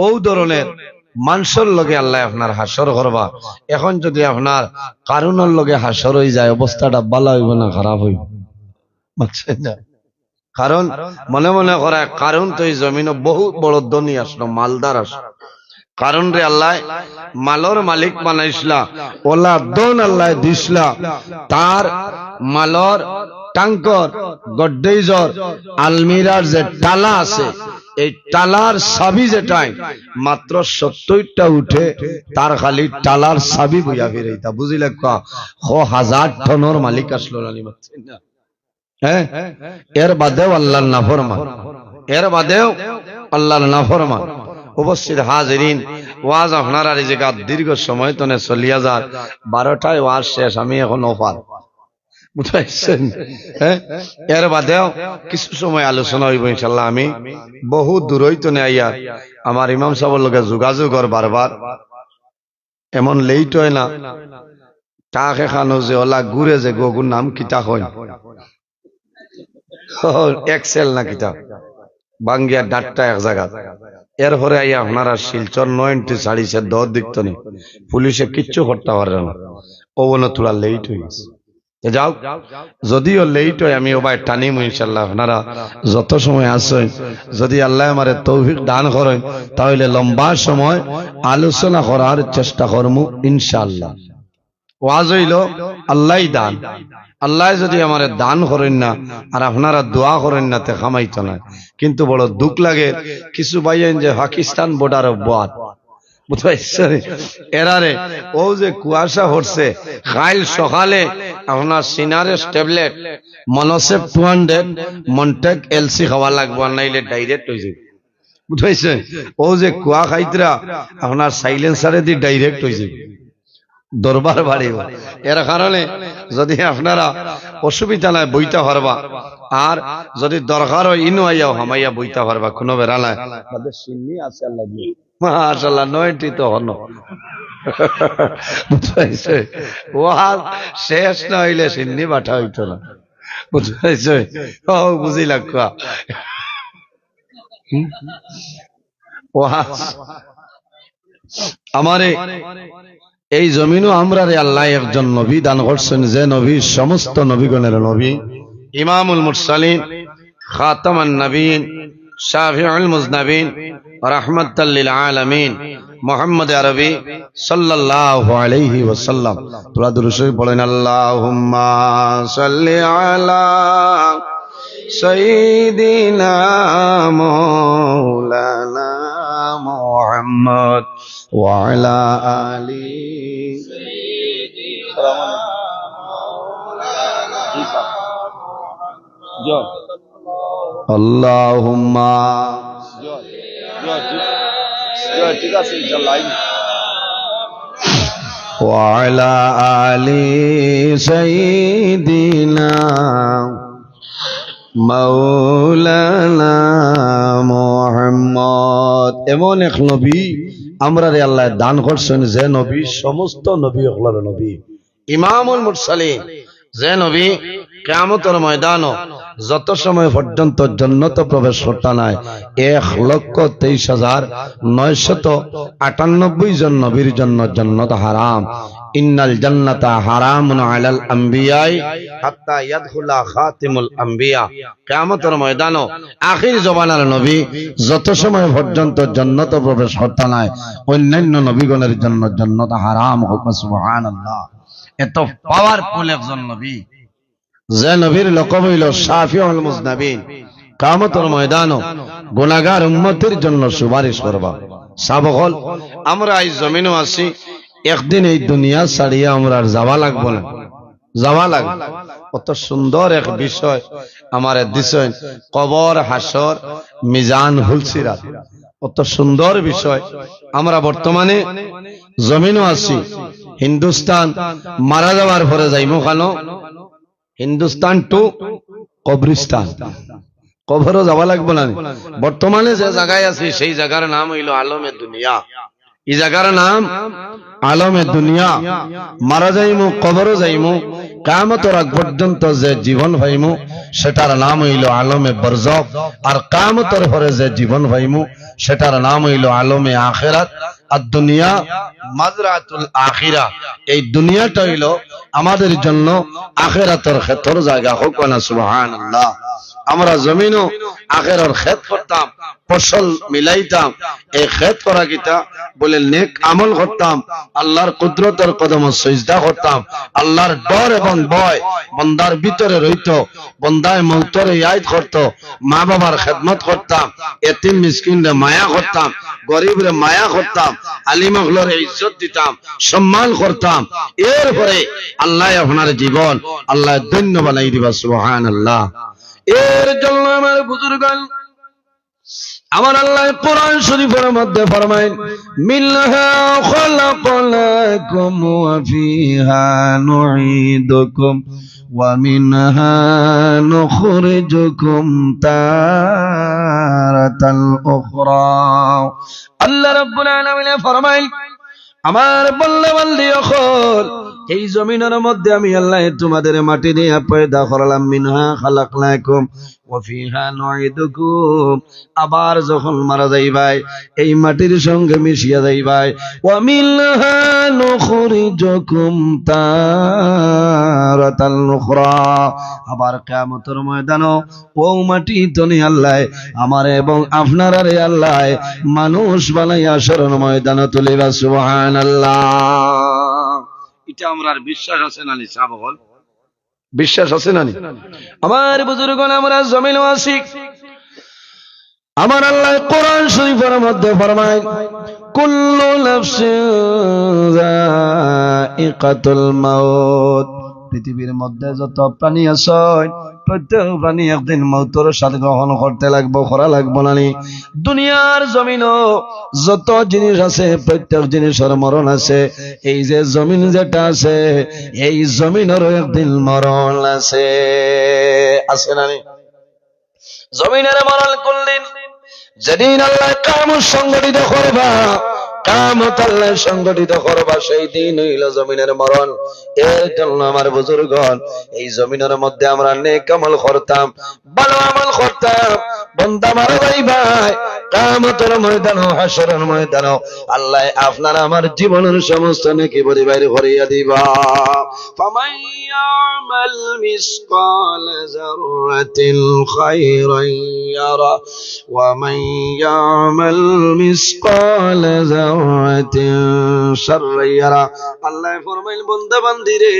অউ ধরনের মানষর লগে আল্লায় আপনার হাশর করবা। এখন যদি আপনার কারুনর লগে হাশর অইযায়, অবস্থাটা বালা অইবো না খারাপ অইবো? বুঝছইন না? কারণ মনে মনে করায় কারুন তো এই জমিনো বহুত বড় ধনী আছলো, মালদার আছলো। কারুনরে আল্লায় মালর মালিক বানাইছলা, অলা ধন আল্লায় দিছলা, তার মালর ট্যাঙ্কর, গড্রেজর, আলমিরার যে তালা আছে, এই তালার চাবি যেটাই মাত্র সত্তইরটা উঠে, তার খালি তালার চাবি বইয়া ফিরাইতা। বুঝিলাউক্কা? ক হাজার টনর মালিক আছলো না নি, বুঝছইন না? হ্যাঁ, এর বাদেও আল্লাহর নাফরমান, এর বাদেও আল্লাহর নাফরমান। উপস্থিত হাজিরিন, ওয়াজ আপনারার এই জাগাত দীর্ঘ সময় তনে চলিয়া যার, বারোটায় ওয়াজ শেষ, আমি এখন অফার, বুঝছইন? হ্যাঁ, এর বাদেও কিছু সময় আলোচনা অইবো ইনশাআল্লাহ। আমি বহু দূরই তনে আইয়া আমার ইমাম সাবর লগে যোগাযোগ অর বারবার, এমন লেইট অয় না। তাকে খানো যে অলা ঘুরে যে গগুর নাম কিতা কইন? ও, এক্সেল না কিতা? বাঙ্গিয়া ডাট্টা এক জাগাত। এরপরে আইয়া আপনারা শিলচর নয় এন্ট্রি ছাড়িছে দশ দিক তনে। পুলিশে কিচ্ছু করতা পাররা না। ও বলে থুড়া লেইট অইগেছে। তে যাউক, যদিও লেইট অয়, আমি অবায় টানিমু ইনশাআল্লাহ। আপনারা যত সময় আছইন, যদি আল্লায় আমারে তৌফিক দান করইন, তাইলে লম্বা সময় আলোচনা করার চেষ্টা করমু ইনশাআল্লাহ। ওয়াজ অইলো আল্লায় দান, আল্লায় যদি আমারে দান করইন না আর আপনারা দোয়া করইন না, তে কামাইতো নায়। কিন্তু বড় দুখ লাগে, কিছু ভাইয়াইন যে পাকিস্তান বর্ডারো বওয়াত, বুঝছইন? এরারে অউ যে কুয়াশা পড়ছে, কাইল সকালে আপনার সিনারেস্ট ট্যাবলেট, মনোসেপ টু হান্ড্রেড, মন্টেক এলসি খাওয়া লাগবো, আর নাইলে ডাইরেক্ট অইযাইবো। বুঝছইন? অউ যে কুয়া খাইতরা, আপনার সাইলেন্সারেদি ডাইরেক্ট অইযাইবো, দরবার বাড়িবো। এর কারণে যদি আপনারা অসুবিধা নাই, বইতা পারবা, আর যদি দরকার অয়, ইনো আইয়াও হামাইয়া বইতা পারবা, কুনু বেড়া নাই। তাদের সিন্নি আছে আল্লাহ দিয়ে। মাশাআল্লাহ, নয়টি তো হনো। বুঝছইন? ওয়াজ শেষ না অইলে সিন্নি বাটা অইতো না। বুঝছইন? ও, বুঝিলাউক্কা। হুম? ওয়াজ। আমারে এই জমিনো আমরারে আল্লায় একজন নবী দান করছইন, যে নবী সমস্ত নবীগণের নবী, ইমামুল মুরসালিন, খাতামান নবীন, শাফিউল মুজনাবিন, রাহমাতাল লিল আলামিন, মুহাম্মদ আরবি সাল্লাল্লাহু আলাইহি ওয়াসাল্লাম। থুড়া দুরূদ শরীফ পড়ইন, আল্লাহুম্মা সাল্লি আলা সাইয়্যিদিনা মাওলানা মুহাম্মদ ওয়া আলা আলি। আল্লাহুম্মা। ঠিক আছে, ইনশাআল্লাহ। ওয়া আলা আলি সাইয়্যিদিনা মাওলানা মুহাম্মদ। এমন এক নবী আমরারে আল্লায় দান করছইন, যে নবী সমস্ত নবী অকলর নবী, ইমামুল মুরসালিন, যে নবী কিয়ামতর ময়দানো যত সময় পর্যন্ত জন্নত প্রবেশ করতা নায়, এক লক্ষ তেইশ হাজার নয়শত আটানব্বই জন নবীর জন্য জন্নত হারাম। ইন্নাল জান্নাতা হারামুন আলাল আম্বিয়াই হাত্তা ইয়াদখুলা খাতিমুল আম্বিয়া। কিয়ামতর ময়দানো আখির জমানার নবী যত সময় পর্যন্ত জন্নত প্রবেশ করতা নায়, অন্যান্য নবীগণের জন্য জন্নত হারাম। কউক্কা সুবহানাল্লাহ। এত পাওয়ারফুল একজন নবী, যে নবীর লকব অইলো শাফিউল মুজনাবিন, কিয়ামতর ময়দানো গুনাগার উম্মতির জন্য সুপারিশ করবা। সাব অকল, আমরা এই জমিনো আছি, একদিন এই দুনিয়া ছাড়িয়া আমরার যাওয়া লাগবো না, যাওয়া লাগবো। অত সুন্দর এক বিষয় আমারে দিছইন, কবর, হাশর, মিজান, পুলসিরাত। অত সুন্দর বিষয়। আমরা বর্তমানে জমিনো আছি, হিন্দুস্তান মারা যাওয়ার পরে যাইমু কানো? হিন্দুস্তান টু কবরিস্তান, কবরো যাওয়া লাগবো না নি? বর্তমানে যে জাগায় আছি, সেই জাগার নাম অইলো আলমে দুনিয়া। ই জাগার নাম আলমে দুনিয়া। মারা যাইমু, কবরো যাইমু, কিয়ামতর আগ পর্যন্ত যে জীবন পাইমু, সেটার নাম অইলো আলমে বরজখ। আর কিয়ামতর পরে যে জীবন পাইমু, সেটার নাম অইলো আলমে আখেরাত। আর দুনিয়া মাজরাতুল আখিরা, এই দুনিয়াটা অইলো আমাদের জন্য আখেরাতর খেতর জাগা। কউক্কা না সুবহানাল্লাহ। আমরা জমিনো আখেরাতর খেত করতাম, ফসল মিলাইতাম, এই খেত করা কিতা? বলে নেক আমল করতাম, আল্লাহর কুদরতর কদমো সিজদা করতাম, আল্লাহর ডর এবং ভয় বন্দার ভিতরে রইতো, বন্দায় মউতরে ইয়াদ করতো, মা বাবার খেদমত করতাম, এতিম মিসকিনরে মায়া করতাম, গরিবরে মায়া করতাম, আলিম অকলরে ইজ্জত দিতাম, সম্মান করতাম। এরপরে আল্লায় আপনার জীবন আল্লায় ধন্য বানাই দিবা। সুবহানাল্লাহ। এর জন্য আমার বুজুর্গান, আমার আল্লায় কোরআন শরীফর মধ্যে ফরমাইন, "মিনহা খালাকনাকুম ওয়া ফিহা নুঈদুকুম ওয়া মিনহা নুখরিজুকুম তারাতাল উখরা।" আল্লাহ রাব্বুল আলামিনে ফরমাইন, আমার বন্দা বান্দি অকল, এই জমিনর মধ্যে আমি আল্লায় তোমাদেরে মাটি দিয়া পয়দা করলাম, মিনহা খালাকনাকুম ওয়া ফিহা নুঈদুকুম, আবার যখন মারা যাইবায়, এই মাটির সঙ্গে মিশিয়া যাইবায়, ওয়া মিনহা নুখরিজুকুম তারাতাল উখরা, আবার কিয়ামতর ময়দানো অউ মাটি তনে আল্লায় আমারে এবং আপনারারে আল্লায় মানুষ বানাইয়া হাশরর ময়দানো তুলিবা। সুবহানাল্লাহ। ইটা আমরার বিশ্বাস আছে না নি সাব অকল? বিশ্বাস আছে না নি? আমার বুজুর্গান, আমরা জমিনো আছি, আমার আল্লায় কোরআন শরীফর মধ্যে ফরমাইন, "কুল্লু নাফসিন যায়িকাতুল মাউত।" পৃথিবীর মধ্যে যত প্রাণী আছে, প্রত্যেক প্রাণী একদিন মউতর স্বাদ গ্রহণ করতে লাগবো, করা লাগবো না নি? দুনিয়ার জমিনো যত জিনিস আছে, প্রত্যেক জিনিসর মরণ আছে। এই যে জমিন যেটা আছে, এই জমিনরও একদিন মরণ আছে, আছে না নি? জমিনর মরণ কোন দিন? যেদিন আল্লায় কিয়ামত সংগঠিত করবা, কিয়ামত আল্লায় সংগঠিত করবা, সেই দিন অইলো জমিনর মরণ। এর জন্য আমার বুজুর্গান, এই জমিনর মধ্যে আমরা নেক আমল করতাম, ভালো আমল করতাম, বন্দা মারা যাইবায়, কিয়ামতর ময়দানো, হাশরর ময়দানো আল্লায় আপনার আমার জীবনর সমস্ত নেকি ভরি বাইর করিয়া দিবা। ফামান ইয়ামাল মিসকালা যাররাতিন খায়রান ইয়ারা, ওয়া মান ইয়ামাল মিসকালা যাররাতিন শাররান ইয়ারা। আল্লায় ফরমাইন, বন্দা বান্দিরে,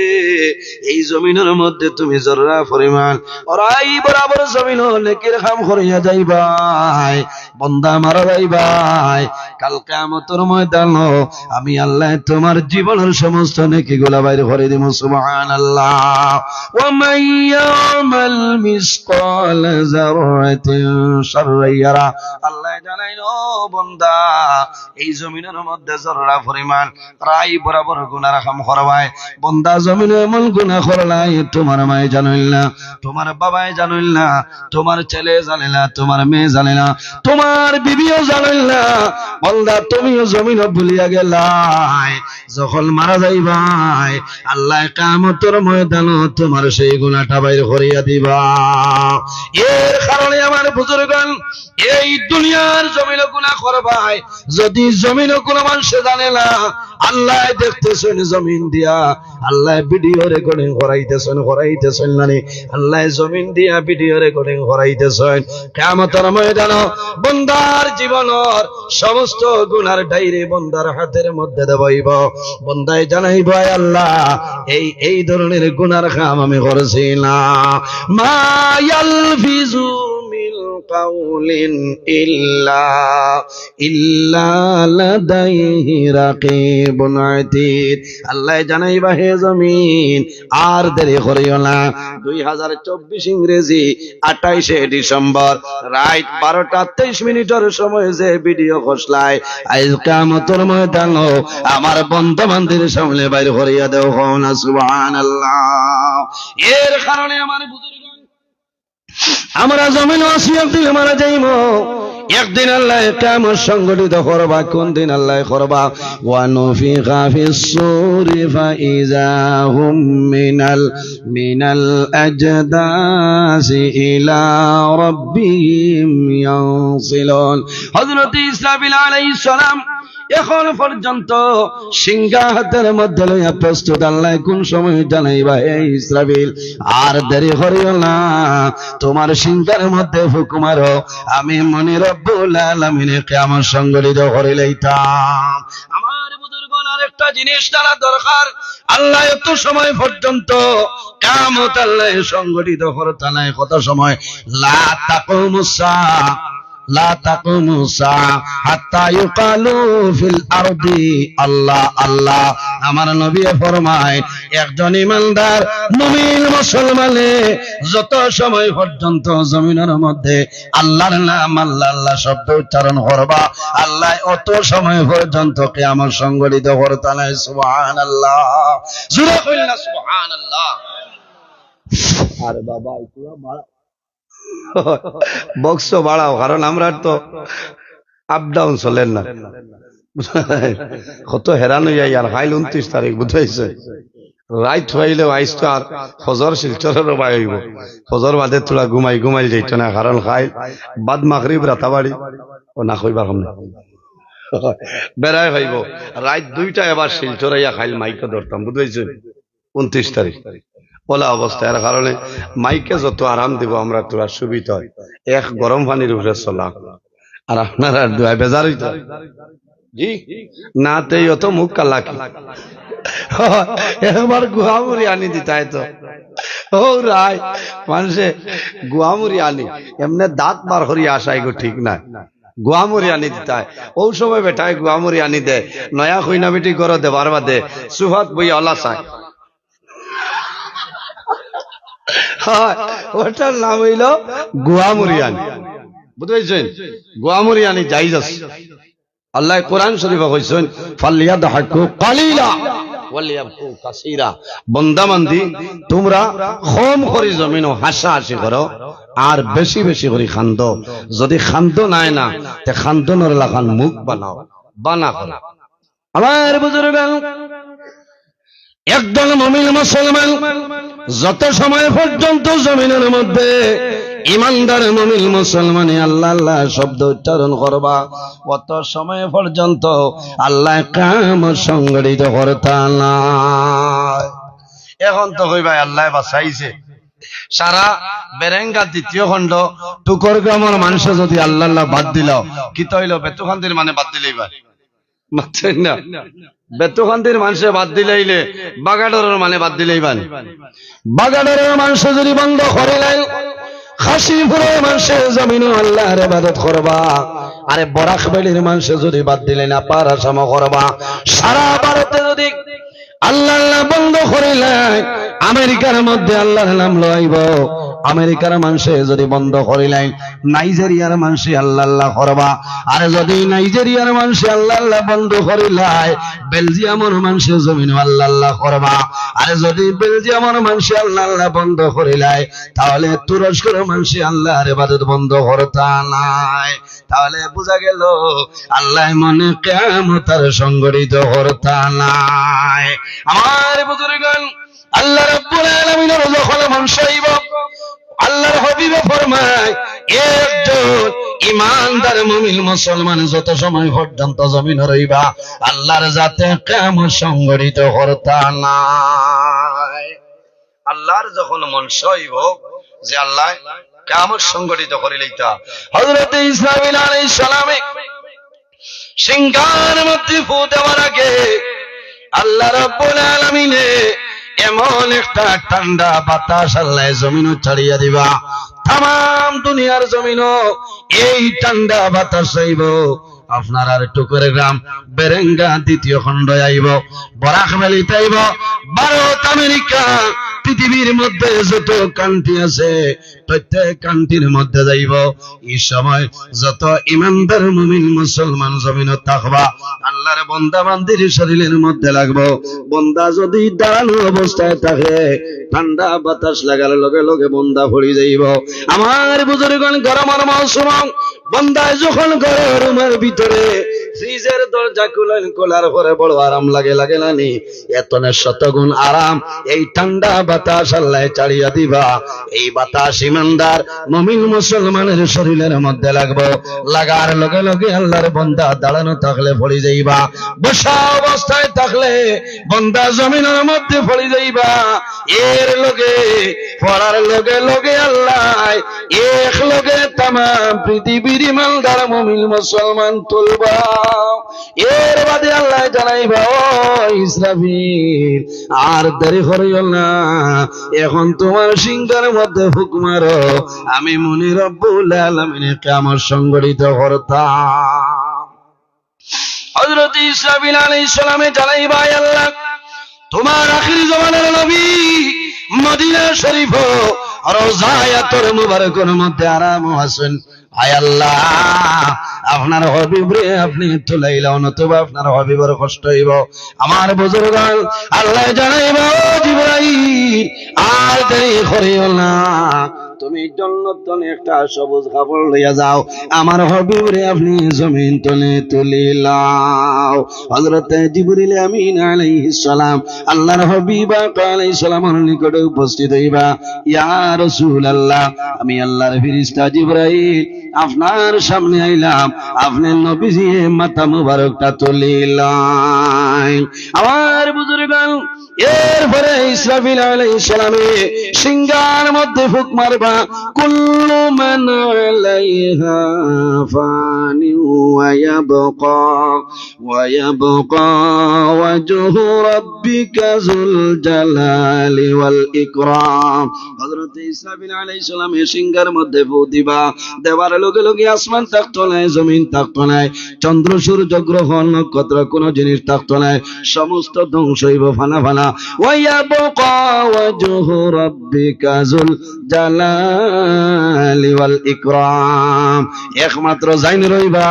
এই জমিনর মধ্যে তুমি জর্রা পরিমাণ অরাই বরাবর জমিনো নেকির কাম করিয়া যাইবায়, বন্দা মারা যাইবায়, কাল কিয়ামতর ময়দানো আমি আল্লায় তোমার জীবনর সমস্ত নেকিগুলা বাইর করি দিমু। সুবহানাল্লাহ। ওয়া মান ইয়ামাল মিসকালা যাররাতিন শাররান ইয়ারা। আল্লায় জানাইন, ও বন্দা, এই জমিনর মধ্যে জর্রা পরিমাণ অরাই বরাবর গুনার কাম করবায়। বন্দা, জমিনো এমন গুনা করলায়, তোমার মায়ে জানইল না, তোমার বাবায় জানইল না, তোমার ছেলে জানে না, তোমার মেয়ে জানে না, তোমার বিবিও জানইল না। বন্দা, তুমিও জমিনো ভুলিয়া গেলায়। যখন মারা যাইবায়, আল্লায় কিয়ামতর ময়দানো তোমার সেই গুনাটা বাইর করিয়া দিবা। এর কারণে আমার বুজুর্গান, এই দুনিয়ার জমিনো গুনা করবায়, যদি জমিনো কুনু মানষে জানে না, আল্লায় দেখতেছইন জমিন দিয়া, আল্লায় video recording করাইতেছইন, করাইতেছইন নানি? আল্লায় জমিন দিয়া video recording করাইতেছইন। কিয়ামতর ময়দানো বন্দার জীবনর সমস্ত গুনার ডায়েরি বন্দার হাতের মধ্যে দেওয়া অইবো। বন্দায় জানাইবো, "আয় আল্লাহ, এই, এই ধরনের গুনার কাম আমি করছি না।" মা ইয়ালফিজু মিন কাউলিন ইল্লা, ইল্লা লাদাইহি রাকিবুন আতীদ। আল্লায় জানাইবা, হে জমিন, আর দেরি করিও না। দুই হাজার চব্বিশ ইংরেজি আঠাইশে ডিসেম্বর রাইত বারোটা তেইশ মিনিটর সময় যে video খসলায়, আইজ কিয়ামতর ময়দানো আমার বন্দা বান্দির সামনে বাইর করিয়া দেও, কও না সুবহানাল্লাহ। এর কারণে আমার বুজুর্গ, আমরা জমিনো আছি, একদিন মারা যাইমু। একদিন আল্লায় কিয়ামত সংগঠিত করবা। কুন দিন আল্লায় করবা? ওয়া নুফিখা ফিস সূরি ফাইযা হুম মিনাল, মিনাল আজদাসি ইলা রাব্বিহিম ইয়ানসিলুন। হযরত ইসরাফিল আলাইহিস সালাম এখন পর্যন্ত শিঙ্গা হাতের মধ্যে লইয়া প্রস্তুত। আল্লায় কুন সময় জানাইবা, "হে ইসরাফিল, আর দেরি করিও না, তুমার শিঙ্গার মধ্যে ফুক মারো, আমি মনি রব্বুল আলামিনে কিয়ামত সংগঠিত করিলাইতাম।" আমার বুজুর্গ, আরেকটা জিনিস জানা দরকার, আল্লায় অত সময় পর্যন্ত কিয়ামত আল্লায় সংগঠিত করতা নায়। কত সময়? লা তাকুমুস সাআ লা তাকুমুস সাআ হাত্তা ইউকালু ফিল আরদি আল্লাহ আল্লাহ। আমার নবীয়ে ফরমায়, একজন ইমানদার মুমিন মুসলমানে যত সময় পর্যন্ত জমিনর মধ্যে আল্লাহর নাম, আল্লাহ, আল্লাহ শব্দ উচ্চারণ করবা, আল্লায় অত সময় পর্যন্ত কিয়ামত সংগঠিত করতা নায়। সুবহানাল্লাহ। জোরে কইল না সুবহানাল্লাহ। আরে বাবা, একটু বাড়া-, বক্স বাড়াও, কারণ আমরার তো up down চলের না। কত হেরান অইয়া ইয়ার, কাইল ঊনত্রিশ তারিখ, বুঝাইছে? রাইত অইলেও আইজ তো আর ফজর শিলচরর বায় অইবো। ফজর বাদে থুড়া ঘুমাই, ঘুমাইল যাইতো না, কারণ কাইল বাদ মাগরিব রাতাবাড়ি, ও না কইবার সামনে বেড়ায় অইবো। রাইত দুইটা এবার শিলচর আইয়া কাইল মাইকো ধরতাম, বুঝাইছে? ঊনত্রিশ তারিখ। অলা অবস্থা, এর কারণে মাইকে যত আরাম দিব আমরা, থুড়া সুবিধা অয়। এক গরম পানির উপরে চলা, আর আপনারা দুয়ায় বেজার অইতা। জি, না তে অত মুখ কালা কি? একবার গুয়ামুড়ি আনি দিতায় তো। ও রায়, মানষে গুয়ামুড়ি আনি, এমনে দাঁত বার করি আসায় গো, ঠিক নায়। গুয়ামুড়ি আনি দিতায়। অউ সময় বেটায় গুয়ামুড়ি আনি দে। নয়া কইনা বেটি ঘরো দেবার বাদে সুফাত বইয়া অলা চায়। হয়, ওটার নাম অইলো গুয়ামুড়ি আনি। বুঝতে পারছেন? গুয়ামুড়ি আনি জায়েজ আছে। আল্লায় কোরআন শরীফো কইছইন, "ফালিয়াদহাকু কালিলা ওয়ালিয়াবকু কাসীরা।" বন্দা বান্দি, তুমরা কম করি জমিনো হাসাহাসি করো, আর বেশি বেশি করি কান্দো। যদি কান্দো নায় না, তে কান্দনর লাখান মুখ বানাও, বানা করো। আমার বুজুর্গান, একজন মুমিন মুসলমান যত সময় পর্যন্ত জমিনর মধ্যে ইমানদার মুমিন মুসলমানে আল্লাহ আল্লাহ শব্দ উচ্চারণ করবা, অত সময় পর্যন্ত আল্লায় কিয়ামত সংগঠিত করতা নায়। এখন তো কইবায় আল্লায় বাঁচাইছে, সারা বেরেঙ্গা দ্বিতীয় খণ্ড টুকর গ্রামর মানষে যদি আল্লাহ আল্লাহ বাদ দিলাও, কিতা অইলো? বেতুকান্দির মানে বাদ দিলাইবা। মাতইন না। বেতুকান্দির মানষে বাদ দিলাইলে বাগাডরর মানে বাদ দিলাইবা নি। বাগাডরর মানষে যদি বন্ধ করিলাইন, কাশিমপুরর মানষে জমিনো আল্লাহর ইবাদত করবা। আরে বরাক ভ্যালির মানষে যদি বাদ দিলাইন, আপার আসামো করবা। সারা ভারতে যদি আল্লাহ আল্লাহ বন্ধ করিলাইন, আমেরিকার মধ্যে আল্লাহর নাম লইব। আমেরিকার মানষে যদি বন্ধ করিলাইন, নাইজেরিয়ার মানষে আল্লাহ আল্লাহ করবা। আরে যদি নাইজেরিয়ার মানষে আল্লাহ আল্লাহ বন্ধ করিলায়, বেলজিয়ামর মানষে জমিনো আল্লাহ আল্লাহ করবা। আরে যদি বেলজিয়ামর মানষে আল্লাহ আল্লাহ বন্ধ করিলায়, তাহলে তুরস্কর মানষে আল্লাহর ইবাদত বন্ধ করতা নায়। তাহলে বুঝা গেল, আল্লাহ মনে কিয়ামত আর সংগঠিত করতা নায়। আমার বুজুর্গান, আল্লাহ রাব্বুল আলামিনর যখন মন চাইব, আল্লাহর হাবিবে ফরমায়, একজন ইমানদার মুমিন মুসলমান যত সময় পর্যন্ত জমিনো রইবা, আল্লাহর জাতে কিয়ামত সংগঠিত করতা নায়। আল্লাহর যখন মনশা অইবো যে আল্লায় কিয়ামত সংগঠিত করিলাইতা, হযরতে ইসরাফিল আলাইহিস সালামে সিংগার মধ্যে ফু দেওয়ার আগে আল্লাহ রাব্বুল আলামিনে এমন একটা ঠান্ডা বাতাস আল্লায় জমিনো ছাড়িয়া দিবা। তামাম দুনিয়ার জমিনো এই ঠান্ডা বাতাস আইবো। আপনার আর টুকরগ্রাম, বেরেঙ্গা দ্বিতীয় খণ্ড আইবো, বরাক ভ্যালিত আইবো, ভারত, আমেরিকা, পৃথিবীর মধ্যে যত কান্ট্রি আছে, প্রত্যেক কান্ট্রির মধ্যে যাইবো। এই সময় যত ইমানদার মুমিন মুসলমান জমিনো থাকবা, আল্লাহর বন্দা বান্দির শরীরের মধ্যে লাগবো। বন্দা যদি দাঁড়ানো অবস্থায় থাকে, ঠান্ডা বাতাস লাগার লগে লগে বন্দা পড়ি যাইবো। আমার বুজুর্গণ, গরমর মৌসুম, বন্দায় যখন ঘরর রুমর ভিতরে ফ্রিজর দরজা খুলইন, খোলার পরে বড় আরাম লাগে, লাগে না নি? এতনে শতগুণ আরাম এই ঠান্ডা বাতাস আল্লায় ছাড়িয়া দিবা। এই বাতাস ইমানদার মুমিন মুসলমানের শরীরের মধ্যে লাগবো। লাগার লগে লগে আল্লাহর বন্দা দাঁড়ানো থাকলে পড়ি যাইবা, বসা অবস্থায় থাকলে বন্দা জমিনর মধ্যে পড়ি যাইবা। এর লগে পড়ার লগে লগে আল্লায় এক লগে তামাম পৃথিবীর ইমানদার মুমিন মুসলমান তুলবা। এর বাদে আল্লায় জানাইবা, "ও ইসরাফিল, আর দেরি করিও না, এখন তুমার সিংগার মধ্যে ফুক মারো, আমি মুনি রব্বুল আলামিনে কিয়ামত সংগঠিত করতাম।" হযরত ইসরাফিল আলাইহিস সালামে জানাইবা, "আয় আল্লাহ, তুমার আখির জমানার নবী মদিনা শরীফো রওজায়ে আতর মুবারকর মধ্যে আরাম আছইন। আয় আল্লাহ, আপনার হাবিবরে আপনে তুলাইলা, নতুবা আপনার হাবিবর কষ্ট অইবো।" আমার বুজুর্গণ, আল্লায় জানাইবা, "ও জিবরাইল, আর দেরি করিও না, তুমি জন্নত তনে একটা সবুজ কাপড় লইয়া যাও, আমার হাবিবরে আপনে জমিন তনে তুলিলাও।" হযরতে জিবরিল আমিন আলাইহিস সালাম আল্লাহর হাবিব আকা আলাইহিস সালামর নিকটে উপস্থিত অইবা, "ইয়া রাসূলুল্লাহ, আমি আল্লাহর ফিরিস্তা জিবরাইল আপনার সামনে আইলাম, আপনে নবীজিয়ে মাথা মুবারকটা তুলিলাইন।" আমার বুজুর্গণ, এরপরে ইসরাফিল আলাইহিস সালামে সিংগার মধ্যে ফুক মারবা, "কুল্লু মান আলাইহা ফানি ওয়া ইয়াবকা, ওয়া ইয়াবকা ওয়াজহু রাব্বিকা যুল জালালি ওয়াল ইকরাম।" হযরত ইসরাফিল আলাইহিস সালামে সিংগার মধ্যে ফু দিবা, দেওয়ার লগে লগে আসমান থাকতো নায়, জমিন থাকতো নায়, চন্দ্র, সূর্য, গ্রহ, নক্ষত্র, কোনো জিনিস থাকতো নায়, সমস্ত ধ্বংস অইবো ফানা ফানা। ওয়া ইয়াবকা ওয়াজহু রাব্বিকা যুল জালালি ওয়াল ইকরাম। একমাত্র যাইন রইবা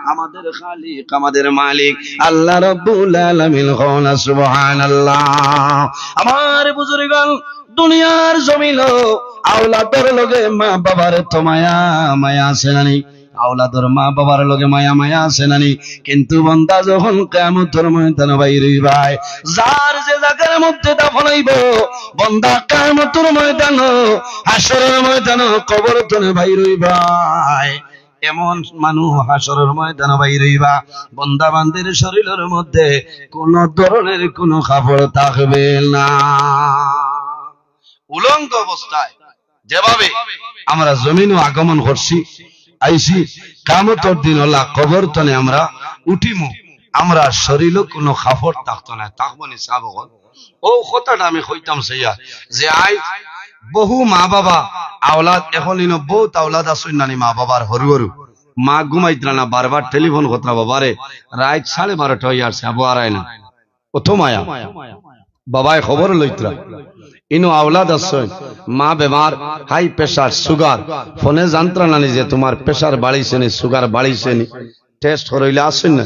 আমাদের খালিক, আমাদের মালিক আল্লাহ রাব্বুল আলামিন। কও না সুবহানাল্লাহ। আমার বুজুর্গণ, দুনিয়ার জমিনো আওলাদর লগে মা বাবার তো মায়া, মায়া আছে না নি? আওলাদর মা বাবার লগে মায়া, মায়া আছে না নি? কিন্তু বন্দা যখন কিয়ামতর ময়দানো বাইর অইবায়, যার যে জাগার মধ্যে দাফন অইবো, বন্দা কিয়ামতর ময়দানো, হাশরর ময়দানো, কবর তনে বাইর অইবায়, এমন মানুষ হাশরর ময়দানো বাইর অইবা, বন্দা বান্দির শরীরর মধ্যে কোনো ধরনের কোনো কাপড় থাকবে না। উলঙ্গ অবস্থায় যেভাবে আমরা জমিনো আগমন করছি, আইছি, কিয়ামতর দিন অলা কবর তনে আমরা উঠিমু, আমরার শরীরো কোনো কাপড় থাকতো নায়, থাকবো নি সাব অকল? অউ কথাটা আমি কইতাম চাইয়া যে আইজ বহু মা বাবা আওলাদ, এখন ইনো বউত আওলাদ আছইন না নি মা বাবার হুরু হুরু, মা ঘুমাইতরা না, বারবার টেলিফোন করতরা, "বাবারে, রাইত সাড়ে বারোটা অইয়ারছে, আবু আরায় না।" অত মায়া। বাবায় খবর লইতরা। ইনো আওলাদ আছইন, মা বেমার, হাই প্রেশার, সুগার, ফোনে জানতরা না নি যে তুমার প্রেশার বাড়িছে নি, সুগার বাড়িছে নি, টেস্ট করইলা আছইন না।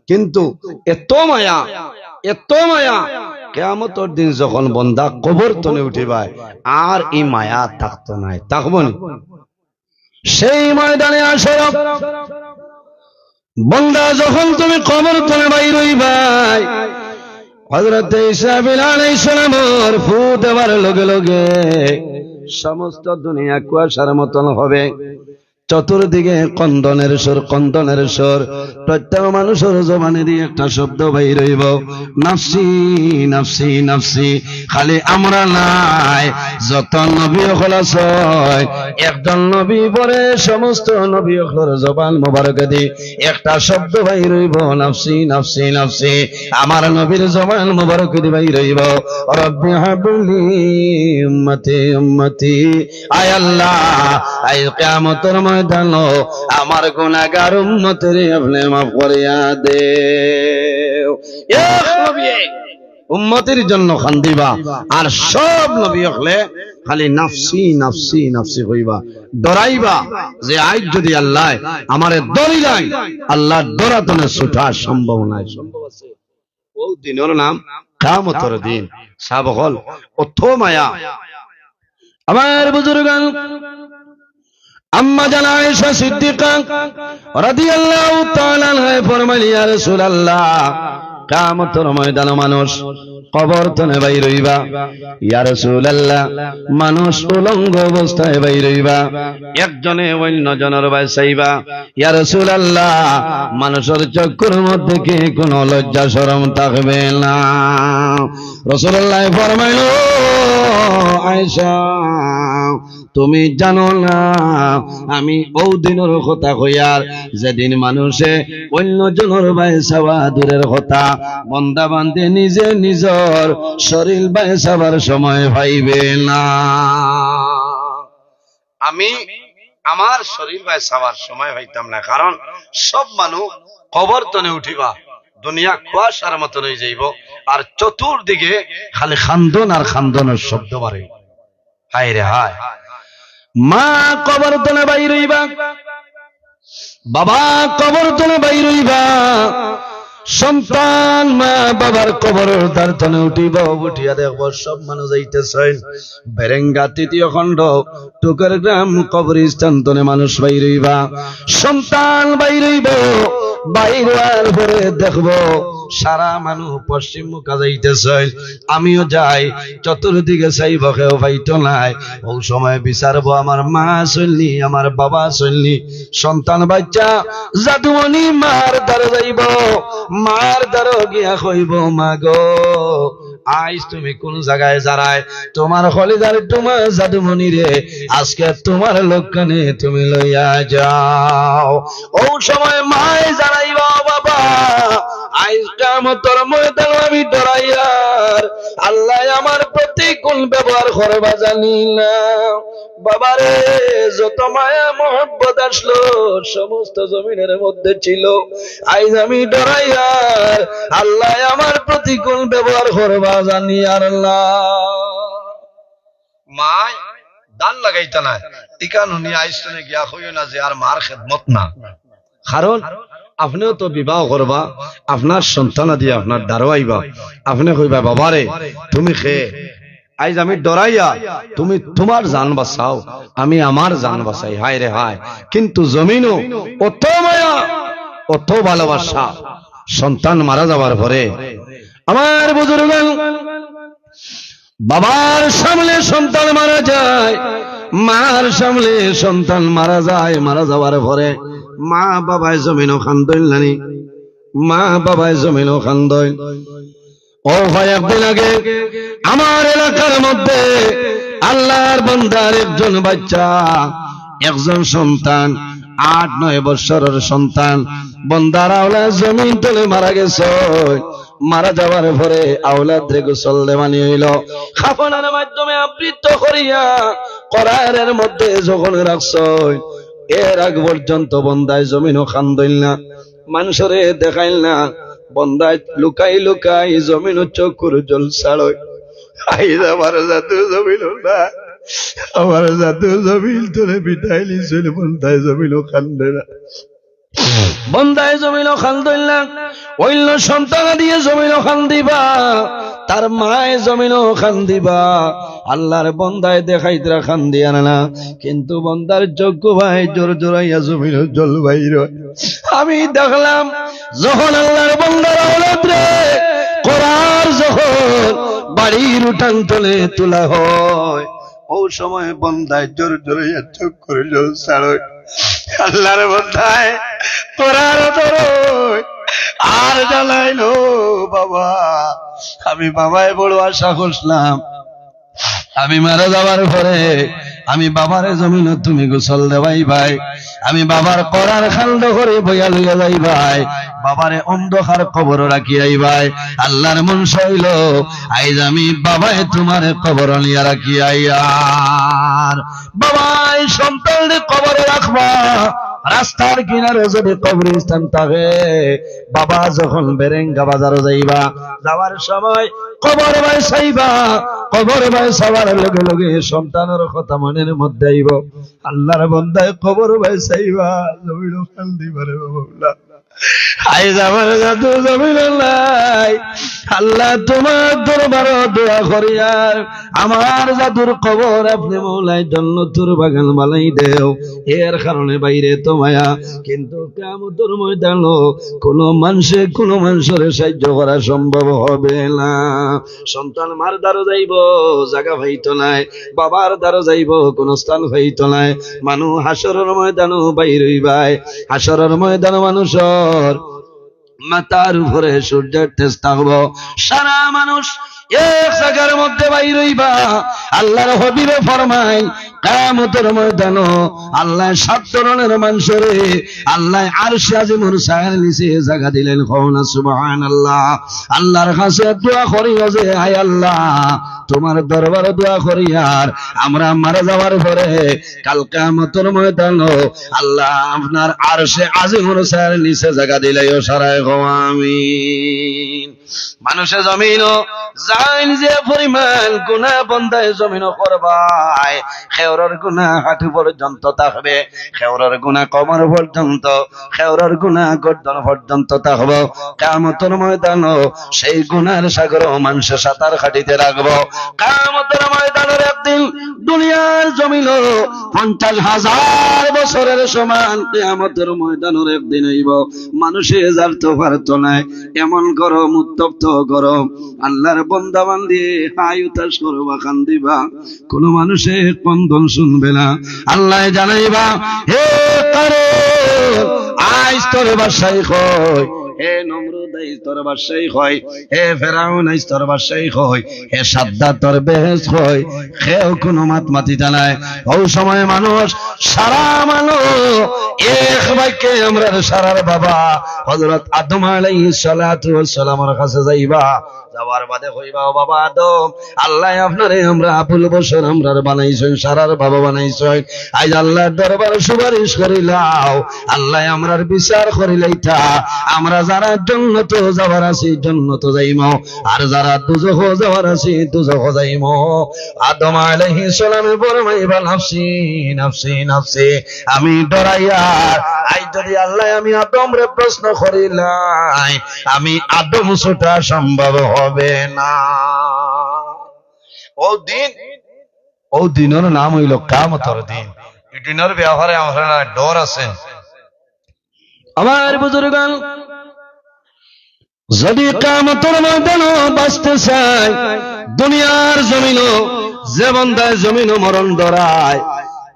কিন্তু এত মায়া, এত মায়া, কিয়ামতর দিন যখন বন্দা কবর তনে উঠিবায়, আর ই মায়া থাকতো নায়, থাকবো নি? সেই ময়দানে হাশর বন্দা যখন তুমি কবর তনে বাইর অইবায়, হযরতে ইসরাফিল আলাইহিস সালামর ফু দেওয়ার লগে লগে সমস্ত দুনিয়া কুয়াশার মতন হবে। চতুর্দিকে কন্দনের সুর, কন্দনের সুর। প্রত্যেক মানুষর জবানেদি একটা শব্দ বাইর অইবো, "নাফসি, নাফসি, নাফসি।" খালি আমরা নায়, যত নবী অকল আছে, একজন নবী পরে সমস্ত নবী অকলর জবান মোবারকেদি একটা শব্দ বাইর অইবো, "নাফসি, নাফসি, নাফসি।" আমার নবীর জবান মোবারকেদি বাইর অইবো, "রব্বি হাবলি উম্মতি, উম্মতি।" আয় আল্লাহ, আইজ কিয়ামতর ময়দানো আমার গুনাহগার উম্মতরে আপনে মাফ করিয়া দেও। এক নবী উম্মতির জন্য কান্দিবা, আর সব নবী অকলে খালি "নাফসি, নাফসি, নাফসি" কইবা, ডরাইবা যে আইজ যদি আল্লায় আমারে ধরিলাইন, আল্লার ডর তনে ছুটা সম্ভব নায়। সম্ভব আছে? অউ দিনর নাম কিয়ামতর দিন। সাব অকল, অত মায়া। আমার বুজুর্গান, আম্মা জান আয়েশা সিদ্দিকা রাদিয়াল্লাহু তাআলা আনহা ফরমাইলা, "ইয়া রাসূলুল্লাহ, কিয়ামতর ময়দানো মানুষ কবর তনে বাইর অইবা।" ইয়া রাসূলুল্লাহ, মানুষ উলঙ্গ অবস্থায় বাইর অইবা, একজনে অইন্য জনর বায় চাইবা। ইয়া রাসূলুল্লাহ, মানুষর চক্ষুর মধ্যে কি কুনু লজ্জা শরম থাকবে না? রাসূলুল্লাহ ফরমাইলা, আয়েশা, তুমি জানো না, আমি অউ দিনর কথা কইয়ার, যেদিন মানুষে অইন্য জনর বায় চাওয়া দূরের কথা, বন্দা বান্দি নিজে নিজর শরীর বায় চাওয়ার সময় পাইবে না। আমি আমার শরীর বায় চাওয়ার সময় পাইতাম না, কারণ সব মানুষ কবর তনে উঠিবা, দুনিয়া কুয়াশার মতন অইযাইবো, আর চতুর্দিকে খালি কান্দন আর কান্দনর শব্দ বাড়ে। হায় রে হায়। মা কবর তনে বাইর অইবা, বাবা কবর তনে বাইর অইবা, সন্তান মা বাবার কবরর দ্বার তনে উঠিবো, উঠিয়া দেখবো সব মানুষ যাইতেছইন। বেরেঙ্গা তৃতীয় খণ্ড, টুকের গ্রাম কবরস্থান তনে মানুষ বাইর অইবা। সন্তান বাইর অইবো, বাইর অওয়ার পরে দেখবো সারা মানুষ পশ্চিম মুখা যাইতেছইন। আমিও যাই, চতুর্দিকে চাইবো, কেউ পাইতো নায়। অউ সময় বিচারবো, আমার মা আছইন নি, আমার বাবা আছইন নি। সন্তান বাইচ্চা জাদুমণি মার দ্বারো যাইবো, মার দ্বারো গিয়া কইবো, "মা গো, আইজ তুমি কুন জাগায় যারায়? তুমার কলিজার টুমা জাদুমণিরে আজকে তুমার লগে নিয়া তুমি লইয়া যাও।" অউ সময় মায় জানাইবা, "বাবা, আইজ কিয়ামতর ময়দানো আমি ডরাইয়ার, আল্লায় আমার প্রতি কুন ব্যবহার করবা জানি না।" বাবারে, যত মায়া মহব্বত আছলো, সমস্ত জমিনর মধ্যে ছিল। আইজ আমি ডরাইয়ার, আল্লায় আমার প্রতি কুন ব্যবহার করবা জানি আর না। মায় ধান লাগাইতা নায়, ইখান হুনি আইজ তনে গিয়া কইও না যে আর মার খেদমত না। কারণ আপনেও তো বিবাহ করবা, আপনার সন্তানাদি আপনার দ্বারো আইবা, আপনে কইবা, "বাবারে, তুমি কে?" আইজ আমি ডরাইয়া, তুমি তুমার জান বাঁচাও, আমি আমার জান বাঁচাই। হায় রে হায়। কিন্তু জমিনো অত মায়া, অত ভালোবাসা, সন্তান মারা যাওয়ার পরে, আমার বুজুর্গান, বাবার সামনে সন্তান মারা যায়, মার সামনে সন্তান মারা যায়, মারা যাওয়ার পরে মা বাবায় জমিনো কান্দইন নানি, মা বাবায় জমিনো কান্দইন। ও ভাই, একদিন আগে আমার এলাকার মধ্যে আল্লার বন্দার একজন বাইচ্চা, একজন সন্তান, আট নয় বৎসরর সন্তান, বন্দার আওলাদ জমিন তলে মারা গেছে। মারা যাওয়ার পরে আওলাদরে গোসল দেওয়ানি অইলো, কাফনের মাধ্যমে আবৃত করিয়া করারের মধ্যে যখন রাখছইন, এর আগ পর্যন্ত বন্দায় জমিনো কান্দইন না, মানষরে দেখাইন না, বন্দায় লুকাই লুকাই জমিনো চকুর জল ছাড়ইন। আইজ আমার জাদু জমিনো না, আমার জাদু জমিন তলে বিদায় নিছইন, বন্দায় জমিনো কান্দে না। বন্দায় জমিনো কান্দইন না, অইন্য সন্তানাদিয়ে জমিনো কান্দিবা, তার মায় জমিনো কান্দিবা। আল্লার বন্দায় দেখাইতরা কান্দিয়ার না, কিন্তু বন্দার চকু বায় জোর জোরাইয়া জমিনো জল বাইর অয়। আমি দেখলাম, যখন আল্লার বন্দার আওলাদরে করার যখন বাড়ির উঠান তলে তুলা হয়, অউ সময় বন্দায় জোর জোরে চোখ করিল ছাড়ই। আল্লাহর বন্দায় করার ধরই আর জানাইল, "বাবা, আমি বাবায় বড় আশা করছিলাম, আমি মারা যাওয়ার পরে আমি বাবারে জমিনো তুমি গোসল দেওয়াইবায়, আমি বাবার করার খান্দ করি বইয়া লইয়া যাইবায়, বাবারে অন্ধকার কবরো রাখিয়া আইবায়। আল্লাহর মন চাইল, আইজ আমি বাবায় তুমারে কবরো নিয়া রাখিয়া আইয়ার।" বাবায় সন্তানরে কবরো রাখবা, রাস্তার কিনারো যদি কবরস্থান থাকে, বাবা যখন বেরেঙ্গা বাজারো যাইবা, যাওয়ার সময় কবর বায় চাইবা, কবর বায় চাওয়ার লগে লগে সন্তানর কথা মনর মধ্যে আইব। আল্লাহর বন্দায় কবর বায় চাইবা, জমিনো কান্দিবা রে বাবা। আইজ আমার জাদু জমিনো নাই। আল্লাহ, তুমার দরবারো দোয়া করিয়ার, আমার জাদুর কবর আপনে মওলায় জন্নতর বাগান বানাই দেও। এর কারণে বাইরে তো মায়া, কিন্তু কিয়ামতর ময়দানো কুনু মানষে কুনু মানষরে সাহায্য করা সম্ভব হবে না। সন্তান মার দ্বারো যাইব, জাগা পাইতো নায়, বাবার দ্বারো যাইব, কুনু স্থান পাইতো নায়। মানুষ হাশরর ময়দানো বাইর অইবায়, হাশরর ময়দানো মানুষর মাথার উপরে সূর্যর তেজ থাকবো। সারা মানুষ এক জাগার মধ্যে বাইর অইবা। আল্লাহর হাবিবে ফরমাইন, কিয়ামতর ময়দানো আল্লায় সাত ধরনর মানষরে আল্লায় আরশে আজিমর ছায়ার নিচে জাগা দিলাইন। কও না সুবহানাল্লাহ। আল্লাহর কাছে দোয়া করিও যে, "হায় আল্লাহ, তুমার দরবারো দোয়া করিয়ার, আমরা মারা যাওয়ার পরে কাল কিয়ামতর ময়দানো আল্লাহ আপনার আরশে আজিমর ছায়ার নিচে জাগা দিলাইও।" সারায় কও আমিন। মানুষে জমিনো যাইন যে পরিমাণ গুনা বন্দায় জমিনো করবায়, কেউরর গুনা হাঁটু পর্যন্ত থাকবে, কেউরর গুনা কোমর পর্যন্ত, কেউরর গুনা গর্দন পর্যন্ত থাকবো। কিয়ামতর ময়দানো সেই গুনার সাগরো মানষে সাঁতার কাটিতে লাগবো। কিয়ামতর ময়দানর একদিন দুনিয়ার জমিনো পঞ্চাশ হাজার বছরর সমান কিয়ামতর ময়দানর একদিন অইবো। মানষে যাইতো পারতো নায়, এমন গরম, উত্তপ্ত গরম। আল্লাহর বন্দা বান্দি হায় হুতাশ করবা, কান্দিবা। কুনু মানষে কন্দন শুনবে না। আল্লায় জানাইবা, "হে কারুন, আইজ তোর বাদশাই কই? হে নমরুদ, আইজ তোর বাদশাই কই? হে ফেরাউন, আইজ তোর বাদশাই কই? হে সাদ্দাদ, তোর বেহেশত কই?" কেউ কুনু মাত মাতিতা নায়। অউ সময় মানুষ, সারা মানুষ এক বাক্যে আমরার সারার বাবা হযরত আদম আলাইহিস সালাতু ওয়াস সালামর কাছে যাইবা। যাওয়ার বাদে কইবা, "ও বাবা আদম, আল্লায় আপনারে আমরা আবুল বশর আমরার বানাইছইন, সারার বাবা বানাইছইন। আইজ আল্লাহর দরবারো সুপারিশ করিলাও, আল্লায় আমরার বিচার করিলাইতা। আমরা যারা জন্নতো যাওয়ার আছি, জন্নতো যাইমু, আর যারা দুজখো যাওয়ার আছি, দুজখো যাইমু।" আদম আলাইহিস সালামে ফরমাইবা, "নাফসি, নাফসি, নাফসি।" আমি ডরাইয়ার, আইজ যদি আল্লায় আমি আদমরে প্রশ্ন করিলাই, আমি আদম ছুটা সম্ভব হবে না। অউ দিন, অউ দিনর নাম অইলো কিয়ামতর দিন। ই দিনর ব্যাপারে আমরার ডর আছে। আমার বুজুর্গান, যদি কিয়ামতর ময়দানো বাঁচতে চায়, দুনিয়ার জমিনো যে বন্দায় জমিনো মরণ ডরায়,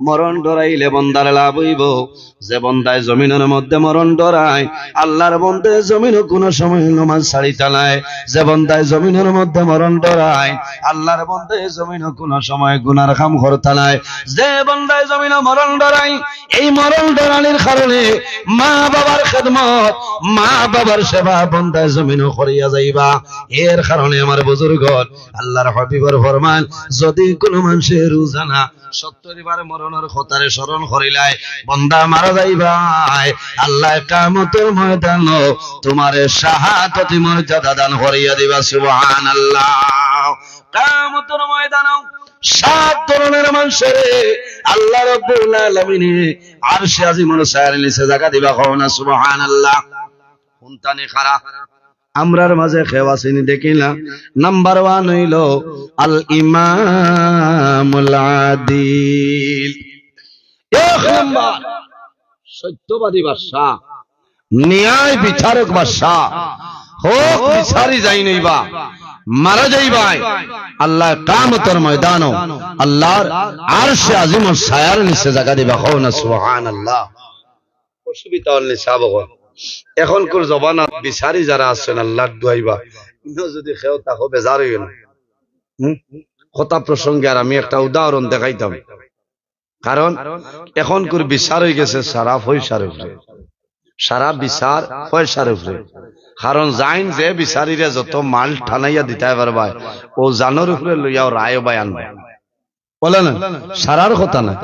মরণ ডরাইলে বন্দার লাভ অইবো। যে বন্দায় জমিনর মধ্যে মরণ ডরায়, আল্লাহর বন্দায় জমিনো কুনু সময় নমাজ ছাড়িতা নায়। যে বন্দায় জমিনর মধ্যে মরণ ডরায়, আল্লাহর বন্দায় জমিনো কুনু সময় গুনার কাম করতা নায়। যে বন্দায় জমিনো মরণ ডরায়, এই মরণ ডরানির কারণে মা বাবার খেদমত, মা বাবার সেবা বন্দায় জমিনো করিয়া যাইবা। এর কারণে আমার বুজুর্গর আল্লাহর হাবিবর ফরমান, যদি কুনু মানষে রোজানা সত্তর বার মরণর কথারে স্মরণ করিলায়, বন্দা মারা যাইবায়, আল্লায় কিয়ামতর ময়দানো তুমারে শাহাদতি মর্যাদা দান করিয়া দিবা। সুবহানাল্লাহ। কিয়ামতর ময়দানো সাত ধরনর মানষরে আল্লাহ রাব্বুল আলামিনে আরশে আজিমর ছায়ার নিচে জাগা দিবা। কও না সুবহানাল্লাহ। কুনতানে খারা? আমরার মাঝে কেউ আছেনি দেখি না। নাম্বার ওয়ান অইলো আল ইমামুল আদিল। এক নাম্বার, সত্যবাদী বাদশা, ন্যায় বিচারক বাদশা, হক বিচারি যাইন অইবা। মারা যাইবায়, আল্লায় কিয়ামতর ময়দানো আল্লার আরশে আজিমর ছায়ার নিচে জাগা দিবা। কও না সুবহানাল্লাহ। অসুবিধা অর নি সাব অকল। এখনকুর জমানাত বিচারি যারা আছইন আল্লার ডুয়াইবা, ইনো যুদি কেউ থাকো বেজার অইও না। হুম? কথা প্রসঙ্গে আর আমি একটা উদাহরণ দেখাইতাম। কারণ এখনকুর বিচার অইগেছে সারা পয়সার উপরে, সারা বিচার পয়সার উপরে। কারণ যাইন যে বিচারিরে যত মাল টানাইয়া দিতায় পারবায়, অউ জানর উপরে লইয়াও রায়ও বায় আনবা। বলে না, সারার কথা না।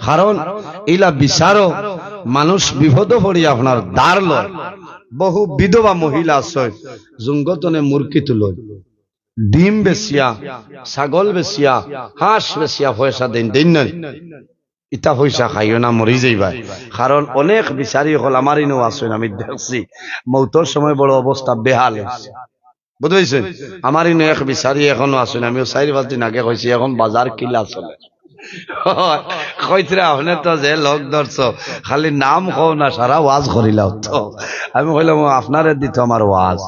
কারণ ইলা বিচারো মানুষ বিপদো পড়ি আপনার ধার লয়। বহু বিধবা মহিলা আছে, জুঙ্গতনে মুরগি তুলইন, ডিম বেচিয়া, ছাগল বেচিয়া, হাঁস বেচিয়া পয়সা দেইন, দেইন না নি? ইতা পয়সা খাইও না, মরি যাইবায়। কারণ অনেক বিচারি অকল আমার ইনো আছইন, আমি দেখছি, মউতর সময় বড় অবস্থা বেহাল অইছে। বুঝছইন? আমার ইনো এক বিচারি এখনো আছইন, আমিও চাইর পাঁচ দিন আগে কইছি, এখন বাজার কিলা চলে। কইতরা, আপনে তো যে লোক ধরছো, খালি নাম কও না, সারা ওয়াজ করিলাও তো। আমি কইলাম, "ও, আপনারে দিত আমার ওয়াজ।"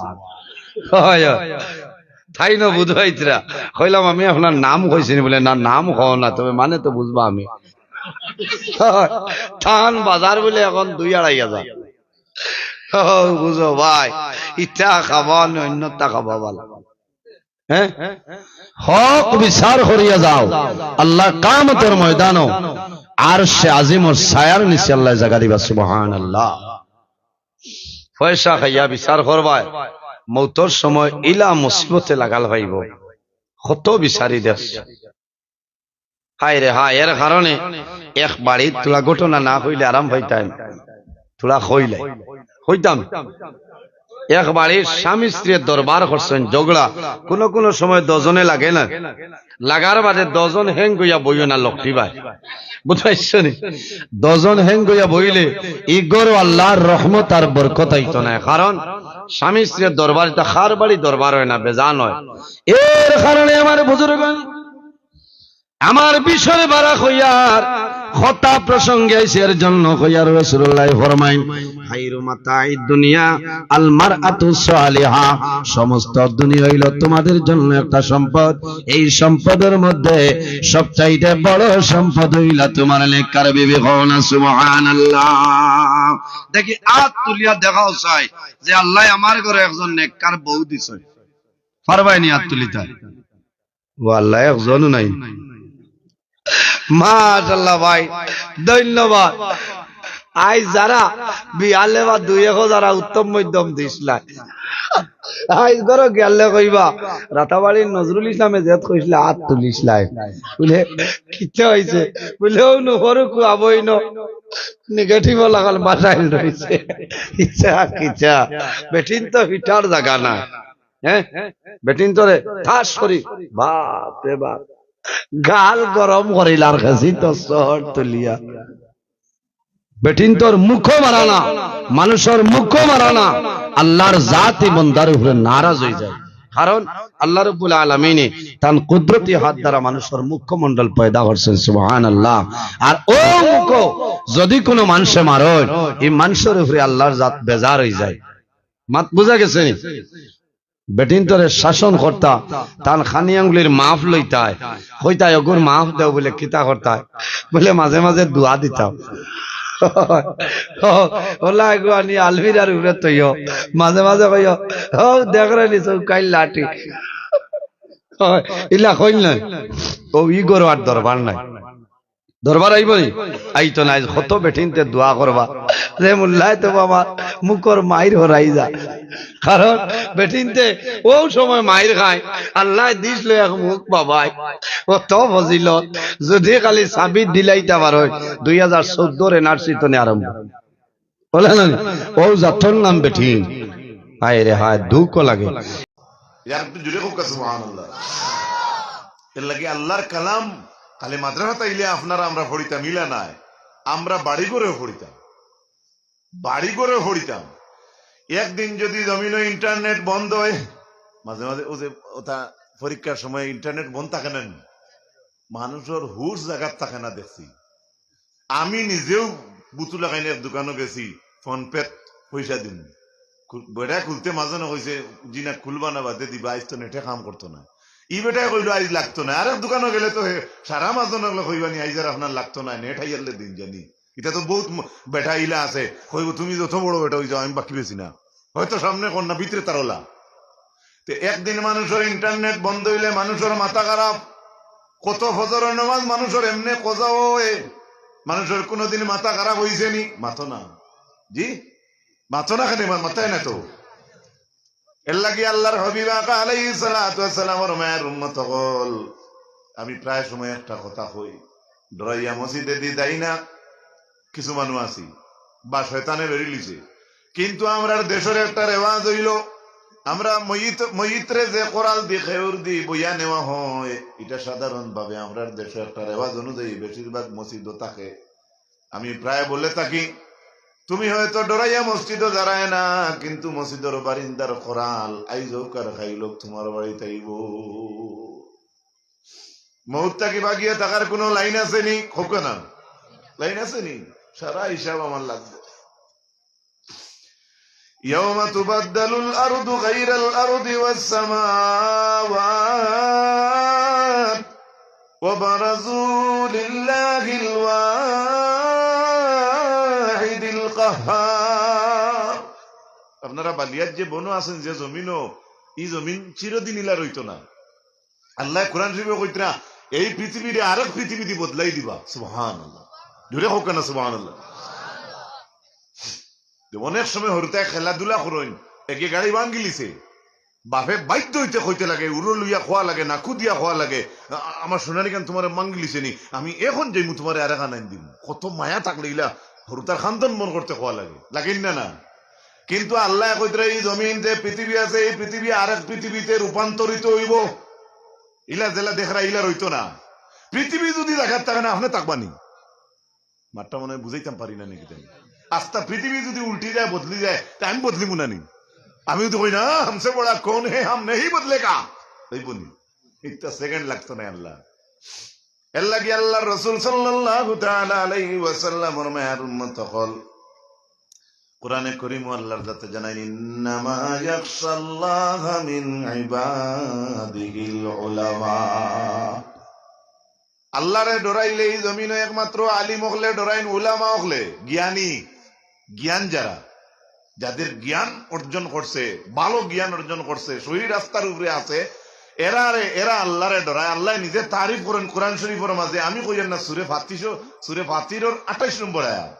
হয়, হয়। তাইন বুঝাইতরা। কইলাম, "আমি আপনার নাম কইছি নি?" বলে, "না, নাম কও না, তবে মানে তো বুঝবা আমি।" তান বাজার বলে এখন দুই আড়াই হাজার। ও, বুঝো ভাই, ইটা খাবা না অন্যটা খাবা ভালা। হ্যাঁ? হক বিচার করিয়া যাও, আল্লার কিয়ামতর ময়দানো আরশে আজিমর ছায়ার নিচে আল্লায় জাগা দিবা। সুবহানাল্লাহ। পয়সা খাইয়া বিচার করবায়, মউতর সময় ইলা মুসিবতে লাগাল পাইবো। কত বিচারি দেশ। হায় রে হায়, এর কারণে এক বাড়িত থুড়া ঘটনা না কইলে আরাম পাইতাম, থুড়া কইলে কইতাম। এক বাড়ির স্বামী স্ত্রীয়ে দরবার করছইন, ঝগড়া, কুনু কুনু সময় দুইজনে লাগে না, লাগার বাদে দুইজন হেং অইয়া বইও না লক্ষ্মী ভাই, বুঝছইন নি? দুইজন হেং অইয়া বইলে ই ঘরো আল্লার রহমত আর বরকত আইতো নায়, কারণ স্বামী স্ত্রীর দরবার ইটা কার বাড়ি দরবার অয় না, বেজান অয়। এর কারণে আমার বুজুর্গ আমার বিষয় বাড়া কইয়ার কথা প্রসঙ্গে আইছে, এর জন্য কইয়ার রাসূলুল্লাহ ফরমাইন, "খায়রু মাতা'আদ দুনিয়া আল মারআতু সালিহা।" সমস্ত দুনিয়া অইলো তোমাদের জন্য একটা সম্পদ। এই সম্পদের মধ্যে সবচাইতে বড় সম্পদ অইলা তোমার নেককার বিবি। কও না সুবহানাল্লাহ। দেখি আত তুলিয়া দেখাও চাই যে আল্লায় আমার ঘরো একজন নেককার বউ দিছে। পারবায় নি আত তুলিতা? ও আল্লাহ, একজনও নাই। মাশাআল্লাহ ভাই, ধন্যবাদ। আইজ যারা বিয়ালে বা দুই এক যারা উত্তম মধ্যম দিছলায়, আইজ ঘরো গেলে কইবা, "রাতাবাড়ির নজরুল ইসলামে যেত কইছলা, আত তুলিছলায়।" বলে, "কিতা অইছে?" বলে, "অউ নু, হরু কুয়া বইন, negative লাগাল বাসাইল রইছে।" ইচ্ছা কিচ্ছা, বেটিন তো ফিটার জাগা না। হ্যাঁ, বেটিন্তরে ঠাস করি, বাপ রে বাপ, গাল গরম করিলার গেছি তো শহর তুলিয়া। বেটিন্তর মুখো মারা না, মানুষর মুখো মারা না, আল্লার জাতই বন্দার উপরে নারাজ অইযায়। কারণ আল্লাহ রাব্বুল আলামিনে তান কুদরতি হাত দ্বারা মানুষর মুখমণ্ডল পয়দা করছইন, সুবহানাল্লাহ। আর অউ মুখো যুদি কুনু মানষে মারইন, ই মানষর উপরে আল্লার জাত বেজার অইযায়। মাত বুঝা গেছে নি? বেটিন্তরে শাসন করতা, তান খানি আঙ্গুলির মাফ লইতায়, কইতায়, "অগুর মাফ দেও।" বলে, "কিতা করতায়?" বলে, "মাঝে মাঝে দোয়া দিতাম।" ওলা এগু আনি আলমিরার উপরে থইও, মাঝে মাঝে কইও, "ও দেখরে নি চৌকাইল লাঠি।" ইলা কইল নায়, অউ ই ঘরো আর দরবার নাই। দরবার আইবো নি? আইতো নায়। কত বেটিন্তে দোয়া করবা যে, "মুল্লায় তো বাবা মুখর মাইর হরাই যা।" কারণ বেটিন্তে অউ সময় মাইর খায়, আল্লায় দিছলো এক মুখ বাবায়, অত ফজিলত। যুদি খালি সাবিত দিলাইতা পারইন, দুই হাজার চৌদ্দর এনআরসি তনে আরম্ভ। বুলে না নি? অউ জাতর নাম বেটিন। হায় রে হায়, দুখ লাগে। ইয়ার একটু জুরে কউক্কা সুবহানাল্লাহ। এরলাগি আল্লার কালাম খালি মাদ্রাসাত আইলে আপনারা আমরা পড়িতাম, ইলা নায়। আমরা বাড়ি ঘরেও পড়িতাম, বাড়ি ঘরেও পড়িতাম। একদিন যুদি জমিনো internet বন্ধ অয়, মাঝে মাঝে অউ যে অতা পরীক্ষার সময় internet বন্ধ থাকে না নি? মানুষর হুশ জাগাত থাকে না দেখছি। আমি নিজেও বুতু লাগাইন এক দোকানো গেছি, PhonePe-ত পয়সা দিমু। খুল-, বেটায় খুলতে মাজনে কইছে, "জি না, খুলবা না, বাদে দিবা, আইজ তো নেটে কাম করতো না।" ই বেটায় কইলো, "আইজ লাগতো না।" আরেক দোকানো গেলে তো হে, সারা মাজনে কইবা নি, "আইজ আর আপনার লাগতো না, নেট হাইয়ারলে দিন জানি।" ইটা তো বউত ম-, বেটা ইলা আছে, কইবো, "তুমি যত বড় বেটা অই যাও, আমি বাকি বেশি না।" হয়তো সামনে কর না, ভিতরে তার ওলা। তে একদিন মানুষর internet বন্ধ অইলে মানুষর মাথা খারাপ। কত ফজরর নামাজ মানুষর এমনে কজা অয়, মানুষর কুনুদিন মাথা খারাপ অইছে নি? মাতো না। জি? মাতো না কেনে? মা-, মাতায় না তো। এরলাগি আল্লার হাবিব আকা আলাইহিস সালাতু ওয়াস সালামর মায়ার উম্মত অকল, আমি প্রায় সময় একটা কথা কই, ডরাইয়া মসজিদেদি যাই না, কিছু মানুষ আছি, বা শয়তানে বেরিলিছে। কিন্তু আমরার দেশর একটা রেওয়াজ অইলো, আমরা মইত, মইতরে যে কোরাল দি, খেউর দি বইয়া নেওয়া হয়, ইটা সাধারণভাবে আমরার দেশো একটা রেওয়াজ অনুযায়ী বেশিরভাগ মসজিদো থাকে। আমি প্রায় বলে থাকি, "তুমি হয়তো ডরাইয়া মসজিদো যারায় না, কিন্তু মসজিদর বারিন্দার কোরাল আইজ অউক আর কাইল অউক তুমার বাড়িত আইবো।" মউত থাকি বাগিয়া থাকার কুনু লাইন আছে নি? কউক্কা না, লাইন আছে নি? সারা হিসাব আমার লাগবো। يوم تبدل الأرض غير الأرض والسماوات وبرزوا لله الواحد القهار। আপনারা বালিয়ার যে বনো আছেন, যে জমিনও, ই জমিন চিরদিন ইলা রইতো না। আল্লায় কোরআন শরীফো কইতরা, "এই পৃথিবীরে আরেক পৃথিবীদি বদলাই দিবা।" সুবহানাল্লাহ। জোরে কউক্কা না সুবহানাল্লাহ। যে অনেক সময় হুরুতায় খেলাধুলা করইন, একে গাড়ি ভাঙ্গিলিছে, বাপে বাধ্য অইতে কইতে লাগে, উরো লইয়া কওয়া লাগে, নাকু দিয়া কওয়া লাগে, "আ-, আ-, আমার সোনারি খান তুমারে ভাঙ্গিলিছে নি, আমি এখন যাইমু তুমারে আরেকখান আইন দিমু।" কত মায়া থাকলে ইলা হুরুতার খান্দন বড় করতে কওয়া লাগে, লাগে না, না? কিন্তু আল্লায় কইতরা, "এই জমিন যে পৃথিবী আছে, এই পৃথিবী আরেক পৃথিবীতে রূপান্তরিত অইবো।" ইলা যেলা দেখরা, ইলা রইতো না। পৃথিবী যুদি জাগাত থাকে না, আপনে থাকবা নি? মাতটা মনে হয় বুঝাইতাম পারি না নাকি জানি। আস্তা পৃথিবী যুদি উল্টি যায়, বদলি যায়, তে আমি বদলিমু না নি? আমি তো কই না, "হামসে বড়া কৌন হে, হাম নেহি বদলেগা।" অইবো নি? একটা second লাগতো না আল্লাহ। এরলাগি আল্লার রসুল সাল্লাল্লাহু তাআলা আলাইহি ওয়াসাল্লামর মায়ার উম্মত অকল, কোরআনে করিমো আল্লার জাতে জানাইন, "ইন্নামা ইয়াখশাল্লাহা মিন ইবাদিহিল উলামা।" আল্লারে ডরাইলে ই জমিনো একমাত্র আলিম অকলে ডরাইন, উলামা অকলে, জ্ঞানী, জ্ঞান যারা, যাদের জ্ঞান অর্জন করছে, ভালো জ্ঞান অর্জন করছে, সহি রাস্তার উপরে আছে, এরারে, এরা আল্লারে ডরায়। আল্লায় নিজে তারিফ করইন কোরআন শরীফর মাঝে, আমি কইয়ার না, সূরা ফাতির, সূরা ফাতিরর আঠাইশ নম্বর আয়াত।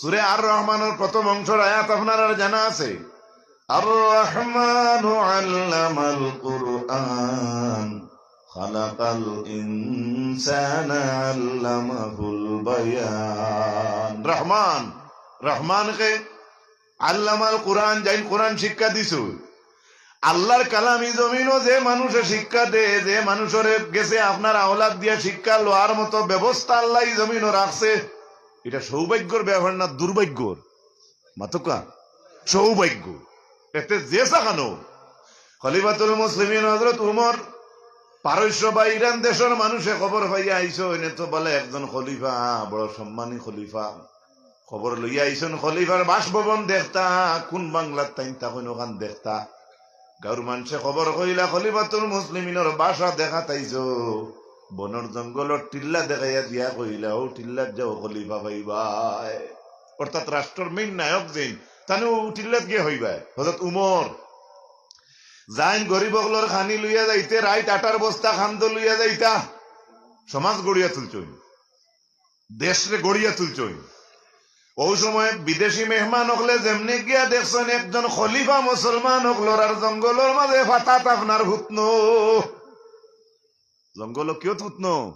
সূরা আর রহমানর প্রথম অংশর আয়াত আপনারার জানা আছে, "আর রহমানু আল্লামাল কুরআন, খালাকাল ইনসানা আল্লামাহুল বায়ান।" রহমান, রহমান কে? আল্লামাল কুরআন, যাইন কোরআন শিক্ষা দিছইন। আল্লার কালাম ই জমিনো যে মানুষে শিক্ষা দেয়, যে মানুষরে গেছে আপনার আওলাদ দিয়া শিক্ষা লওয়ার মতো ব্যবস্থা আল্লায় ই জমিনো রাখছে, ইটা সৌভাগ্যর ব্যাপার না দুর্ভাগ্যর? মাতউক্কা, সৌভাগ্য। এতে যে সাখানো খলিফাতুল মুসলিমিন হযরত উমর, পারস্য বা ইরান দেশর মানুষে খবর পাইয়া আইছইন, এনে তো বলে একজন খলিফা, বড় সম্মানী খলিফা। খবর লইয়া আইছইন খলিফার বাসভবন দেখতা, কুন বাংলাত তাইন থাকইন অখান দেখতা। গাউর মানষে খবর কইলা, খলিফাতুল মুসলিমিনর বাসা দেখাত আইছো, বনর জঙ্গলর টিল্লা দেখাইয়া দিয়া কইলা, "অউ টিল্লাত যাও, খলিফা পাইবায়।" অর্থাৎ রাষ্ট্রর main নায়ক যেইন, তানে অউ টিল্লাত গিয়া কইবায়। হযরত উমর যাইন গরিব অকলর খানি লইয়া যাইতে, রাইত আটার বস্তা কান্দো লইয়া যাইতা, সমাজ গড়িয়া তুলছইন। দেশরে গড়িয়া তুলছইন। অউ সময় বিদেশি মেহমান অকলে যেমনে গিয়া দেখছইন একজন খলিফা মুসলমান অকলর, আর জঙ্গলর মাঝে ফাতাত আপনার হুতনো। জঙ্গলো কিয়ত হুতনো?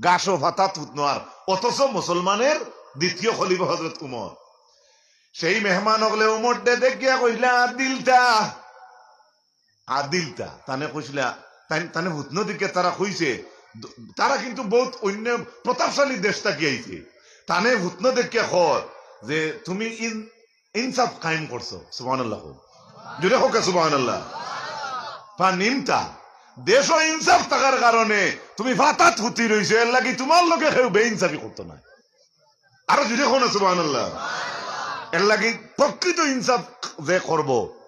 গাছো ফাতাত হুতনো, আর অথচ মুসলমানের দ্বিতীয় খলিফা হযরত উমর। সেই মেহমান অকলে উমররে দেখিয়া কইলা, "আদিলতা।" আদিলতা, তানে কইছিলা, তাই-, তানে হুতনো দিকে তারা কইছে, দ-, তারা কিন্তু বউত অইন্য প্রতাপশালী দেশ থাকি আইছে। তানে হুতনো দেখিয়া কর যে, "তুমি ইন-, ইনসাফ কায়েম করছো।" সুবহানাল্লাহ কও। জোরে কউক্কা সুবহানাল্লাহ। ফানিমতা, দেশো ইনসাফ থাকার কারণে তুমি ফাতাত হুতি রইছো, এরলাগি তুমার লগে কেউ বেইনসাফি করতো নায়। আরো জোরে কও না সুবহানাল্লাহ। এর লাগি প্রকৃত ইনসাফ যে করব,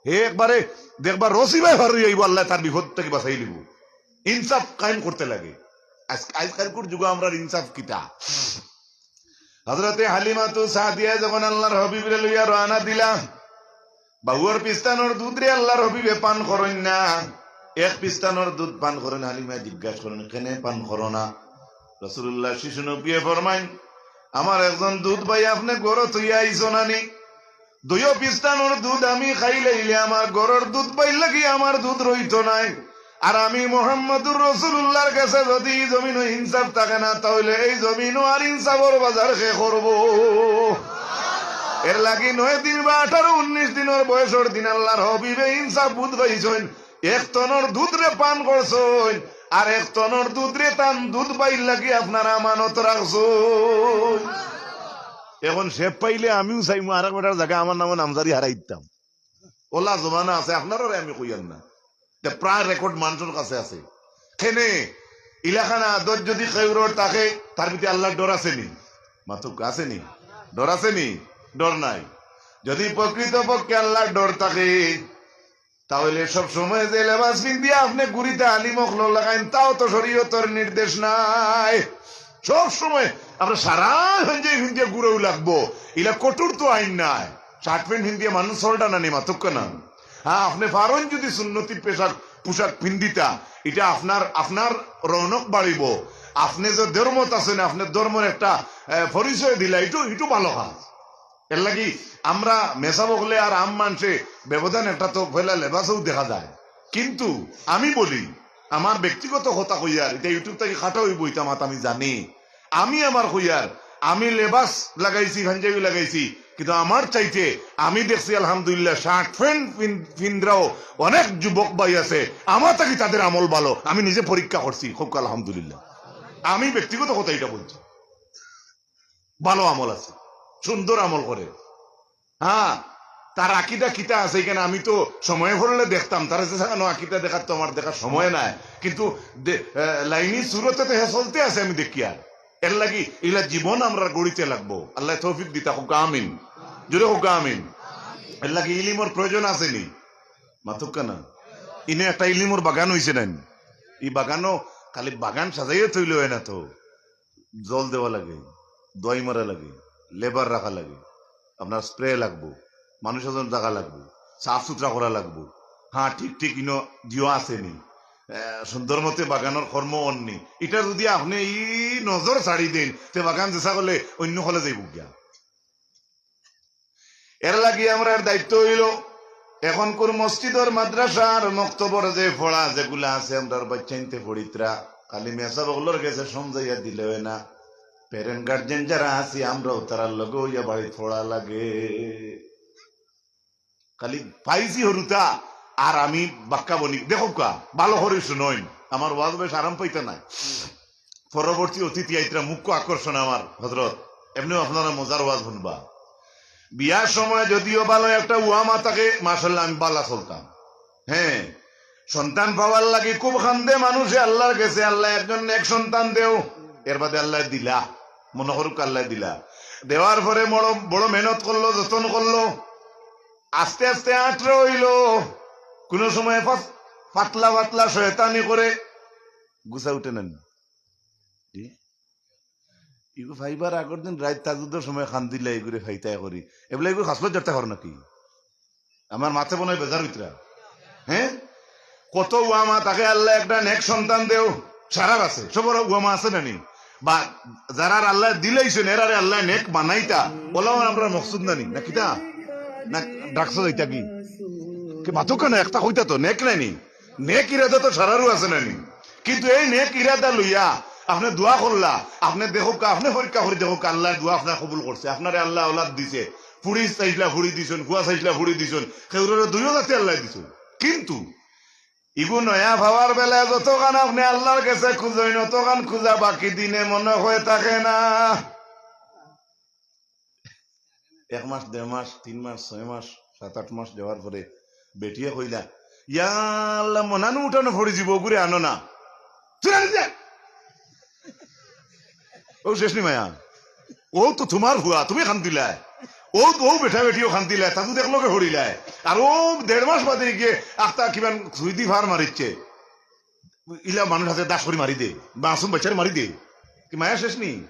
হে একবারে দেখবা রশি বায় ফার অইয়া আইব, আল্লায় তার বিপদ থাকি বাঁচাই লিব। ইনসাফ কায়েম করতে লাগে। আজ, আজকালকুর যুগো আমরার ইনসাফ কিতা? হযরতে হালিমাতু সাদিয়া যখন আল্লাহর হাবিবরে লইয়া রওয়ানা দিলা, বাউর পিস্তানোর দুধরে আল্লাহর হাবিবে পান করইন না। এক পিস্তানোর দুধ পান করইন। হালিমায় জিজ্ঞাসা করইন, "কেনে পান করো না?" রাসূলুল্লাহ শিশু নবিয়ে ফরমাইন, "আমার একজন দুধ ভাই আপনে ঘরো থইয়া আইছো না নি? দুইও পিস্তানোর দুধ আমি খাইলাইলে আমার ঘরর দুধ ভাইর লাগি আমার দুধ রইতো নায়। আর আমি মুহাম্মাদুর রাসূলুল্লাহর গেছে যদি ই জমিনো ইনসাফ থাকে না, তাইলে এই জমিনো আর ইনসাফর বাজার কে করব?" এর লাগি নয় দিন বা আঠারো উনিশ দিনর বয়সর দিন আল্লাহর হাবিবে ইনসাফ বুঝ পাইছইন। এক তনর দুধরে পান করছইন, আর এক তনর দুধরে তান দুধ ভাইর লাগি আপনারা আমানত রাখছইন। এখন শেপ পাইলে আমিও চাইমু আর এক বেটার জাগা আমার নামো নামজারি হারাই দিতাম। ওলা জমানা আছে, আপনারারে আমি কইয়ার না। তে প্রায় রেকর্ড মানষর কাছে আছে। কেনে ইলাখান আদত যদি কেউরর থাকে, তার ভিতরে আল্লাহর ডর আছে নি? মাতুক, আছে নি? ডর আছে নি? ডর নাই। যদি প্রকৃতপক্ষে আল্লাহর ডর থাকে, তাইলে সব সময় যে লেবাস পিন্দিয়া আপনে ঘুরিতা আলিম অকলর লাখান, তাও তো শরীয়তর নির্দেশ নায়। সব সময় আমরা সারা পাঞ্জাবি পিন্দিয়া ঘুরাও লাগবো, ইলা কঠোর তো আইন নায়। শার্ট প্যান্ট পিন্দিয়া মানুষ চলতা না নি, মাতুক্কা না। হ্যাঁ, আপনে পারইন যদি সুন্নতি পেশাক, পোশাক পিন্দিতা, ইটা আপনার, আপনার রৌনক বাড়িবো। আপনে যে ধর্মত আছইন, আপনার ধর্মর একটা, এ, পরিচয় দিলা, ইটু, ইটু ভালো কাজ। এর লাগি আমরা মেসাব অকলে আর আম মানষে ব্যবধান একটা তো পয়লা লেবাসও দেখা যায়। কিন্তু আমি বলি, আমার ব্যক্তিগত কথা কইয়ার, ইটা YouTube থাকি কাটা অইবো, ইটা মাত আমি জানি। আমি আমার কইয়ার, আমি লেবাস লাগাইছি, পাঞ্জাবি লাগাইছি, কিন্তু আমার চাইতে আমি দেখছি আলহামদুলিল্লাহ শার্ট প্যান্ট পিন-, পিন্দরাও অনেক যুবক ভাই আছে, আমার থাকি তাদের আমল ভালো। আমি নিজে পরীক্ষা করছি, কউক্কা আলহামদুলিল্লাহ। আমি ব্যক্তিগত কথা ইটা বলছি। ভালো আমল আছে, সুন্দর আমল করে। হ্যাঁ, তার আকিদা কিতা আছে ইখান আমি তো সময় পড়লে দেখতাম, তার যে সাকানো আকিদা দেখার তো আমার দেখার সময় নাই, কিন্তু দে-, আহ, লাইনি সুরতে তো হে চলতে আছে আমি দেখিয়ার। এর লাগি ইলা জীবন আমরা গড়িতে লাগবো। আল্লায় তৌফিক দিতা কউক্কা আমিন, জোরে কউক্কা আমিন। এর লাগি ইলিমর প্রয়োজন আছে নি? মাতুক্কা না। ইনো একটা ইলিমর বাগান অইছে নানি? ই বাগানো খালি বাগান সাজাইয়া থইলে অয় না তো, জল দেওয়া লাগে, দোয়াই মারা লাগে, লেবার রাখা লাগে, আপনার স্প্রে লাগবো, মানুষ এজন থাকা লাগবো, সাফ সুতরা করা লাগবো। হ্যাঁ, ঠিক ঠিক ইনো দিও আছে নি, আহ, সুন্দর মতে বাগানর কর্ম অর নি। ইটা যদি আপনে ই নজর ছাড়ি দেইন, তে বাগান যেছা করলে অইন্য অকলে যাইবো গিয়া। এর লাগি আমরার দায়িত্ব অইলো, এখনকুর মসজিদর, মাদ্রাসার, মক্তবর যে পড়া যেগুলা আছে, আমরার বাইচ্চাইন্তে পড়িতরা, খালি মেসাব অকলর গেছে সমঝাইয়া দিলে অয় না। প্যারেন্ট গার্জিয়ান যারা আছি, আমরাও তারার লগে অইয়া বাড়িত পড়া লাগে। খালি পাইছি হুরুতা, আর আমি বাক্কা বনি। দেখউক্কা, ভালো করি হুনইন, আমার ওয়াজ বেশ আরাম পাইতা নায়। পরবর্তী অতিথি আইতরা, মুখ্য আকর্ষণ আমার হজরত। এমনেও আপনারা মজার ওয়াজ হুনবা। বিয়ার সময় যদিও ভালো একটা উয়ামা থাকে, মাশাআল্লাহ, আমি ভালা চলতাম। হ্যাঁ, সন্তান পাওয়ার লাগি খুব কান্দে মানুষে আল্লাহর গেছে, "আল্লাহ, একজন নেক সন্তান দেও।" এর বাদে আল্লায় দিলা, মনো করউক্কা আল্লায় দিলা। দেওয়ার পরে বড়, বড় মেহনত করলো, যতন করলো, আস্তে আস্তে আঁটরে অইলো। কুনু সময় ফাত-, পাতলা পাতলা শয়তানি করে, গুছা উঠে না নি? জি? ইগু পাইবার আগর দিন রাইত তাহাজ্জুদর সময় কান্দিলা, ইগুরে পাইতায় করি। এবলা ইগু খাসলত জারতা কর নাকি? আমার মাতে মনে অয় বেজার অইতরা। হ্যাঁ? কত উয়ামা থাকে, "আল্লাহ, একটা নেক সন্তান দেও।" সারার আছে, সবর উয়ামা আছে না নি? বা যারার আল্লায় দিলাইছইন, এরারে আল্লায় নেক বানাইতা, ওলাও আমরার মকসুদ না নি? না কিতা? না ডাকছো যাইতা কি? কি মাতুক্কা না, একটা কইতা তো, নেক নায় নি? নেক ইরাদা তো সারারও আছে না নি? কিন্তু এই নেক ইরাদা লইয়া আপনে দোয়া করলা, আপনে দেখউক্কা, আপনে পরীক্ষা করি দেখউক্কা, আল্লায় দোয়া আপনার কবুল করছে, আপনারে আল্লায় আওলাদ দিছে, ফুড়ি চাইছলা ফুড়ি দিছইন, ফুয়া চাইছলা ফুড়ি দিছইন, কেউররে দুইও জাতি আল্লায় দিছইন। কিন্তু ইগু নয়া পাওয়ার বেলায় যতখান আপনে আল্লাহর গেছে খুজইন, অতখান খুজা বাকি দিনে মনো অয় থাকে না। এক মাস, দেড় মাস, তিন মাস, ছয় মাস, সাত আট মাস যাওয়ার পরে বেটিয়ে কইলা, "ইয়া আল্লাহ, মনানু উঠানো পড়ি যিবো, অগুরে আনো না।" তুই আনি দে। ও শেষ নি মায়া, ও তো তুমার ফুয়া, তুমি কান্দিলায়। ও, ও বেটা বেটিও খান্দিলায়, তাতু দেখলো কে হরিলায়। আর ও দেড় মাস বাদে গিয়ে আখতা কিমান সুইদি ফার মারিচ্ছে। ইলা মানুষ আছে দাস করি মারি দে, মাসুম বাচ্চারে মারি দে। কি মায়া শেষ নি?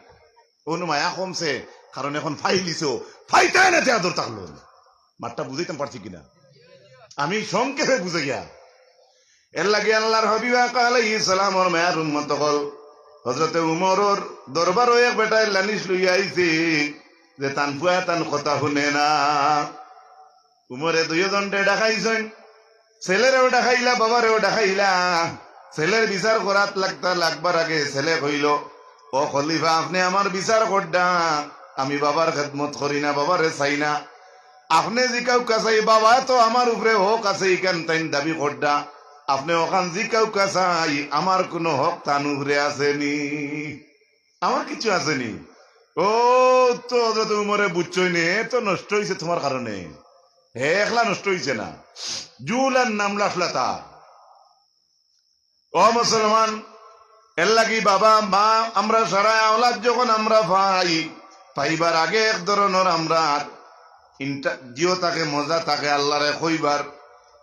অনু মায়া কমছে, কারণ এখন ফাইলিছো, ফাইতায় না তে আদর থাকলো। মাতটা বুঝাইতাম পারছি কিনা? আমি সংক্ষেপে বুঝাইয়া। এর লাগি আল্লাহর হাবিব আকা আলাইহিস সালামর মায়ার উম্মত অকল, হযরতে উমরর দরবারো এক বেটায় লানিশ লইয়া আইছে যে তান ফুয়া তান কথা হুনে না। উমরে দুইওজনরে ডাকাইছইন, ছেলেরেও ডাকাইলা, বাবারেও ডাকাইলা। ছেলের বিচার করাত লাগতা লাগবার আগে ছেলে কইল, "ও খলিফা, আপনে আমার বিচার করডা, আমি বাবার খেদমত করি না, বাবারে চাই না। আপনে জিকাউক্কা চাই, বাবা তো আমার উপরে হক আছে, ইখান তাইন দাবি করডা। আপনে অখান জিকাউক্কা চাই, আমার কুনু হক তান উপরে আছে নি? আমার কিছু আছে নি?" ও তো হযরত উমরে বুঝছইন নি, এ তো নষ্ট অইছে তুমার কারণে, হে একলা নষ্ট অইছে না, জুলান নামলা ফলাতা। ও মুসলমান, এর লাগি বাবা, মা, আমরা সারা আওলাদ যখন আমরা পাই, পাইবার আগে এক ধরনর আমরা ইন্টা-, জিও থাকে, মজা থাকে, আল্লাহরে কইবার,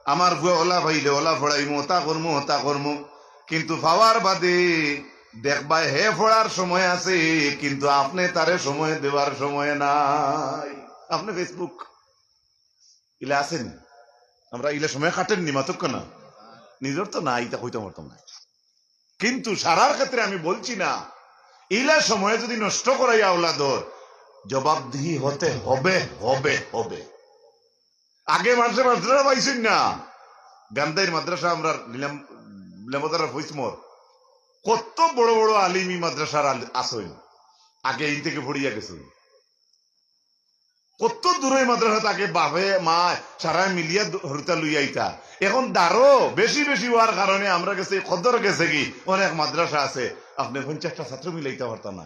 আমার ফুয়া ওলা পাইলে ওলা পড়াইমু, ওতা করমু, ওতা করমু। কিন্তু পাওয়ার বাদে দেখবায় হে পড়ার সময় আছে, কিন্তু আপনে তারে সময় দেওয়ার সময় নাই। আপনে Facebook ইলা আছেন, আমরা ইলা সময় কাটেননি, মাতউক্কা না? নিজর তো না, ইতা কইতাম পারতাম না। কিন্তু সারার ক্ষেত্রে আমি বলছি না, ইলা সময় যদি নষ্ট করাই আওলাদর, জবাবদিহি হতে হবে, হবে, হবে। আগে মানুষে মাদ্রাসা পাইছইন না, গান্ধাইর মাদ্রাসা আমরা নিলাম, নিলামতারা ফৈসমর, কত বড় বড় আলিম ই মাদ্রাসার আল-, আছইন, আগে এই থেকে পড়িয়া গেছইন। কত দূরে মাদ্রাসা থাকে, বাপে মা সারা মিলিয়া দু-, হরুতা লইয়া আইতা। এখন দারো বেশি বেশি হওয়ার কারণে আমরা গেছে কদর গেছে কি, অনেক মাদ্রাসা আছে, আপনে পঞ্চাশটা ছাত্র মিলাইতা পারতা না।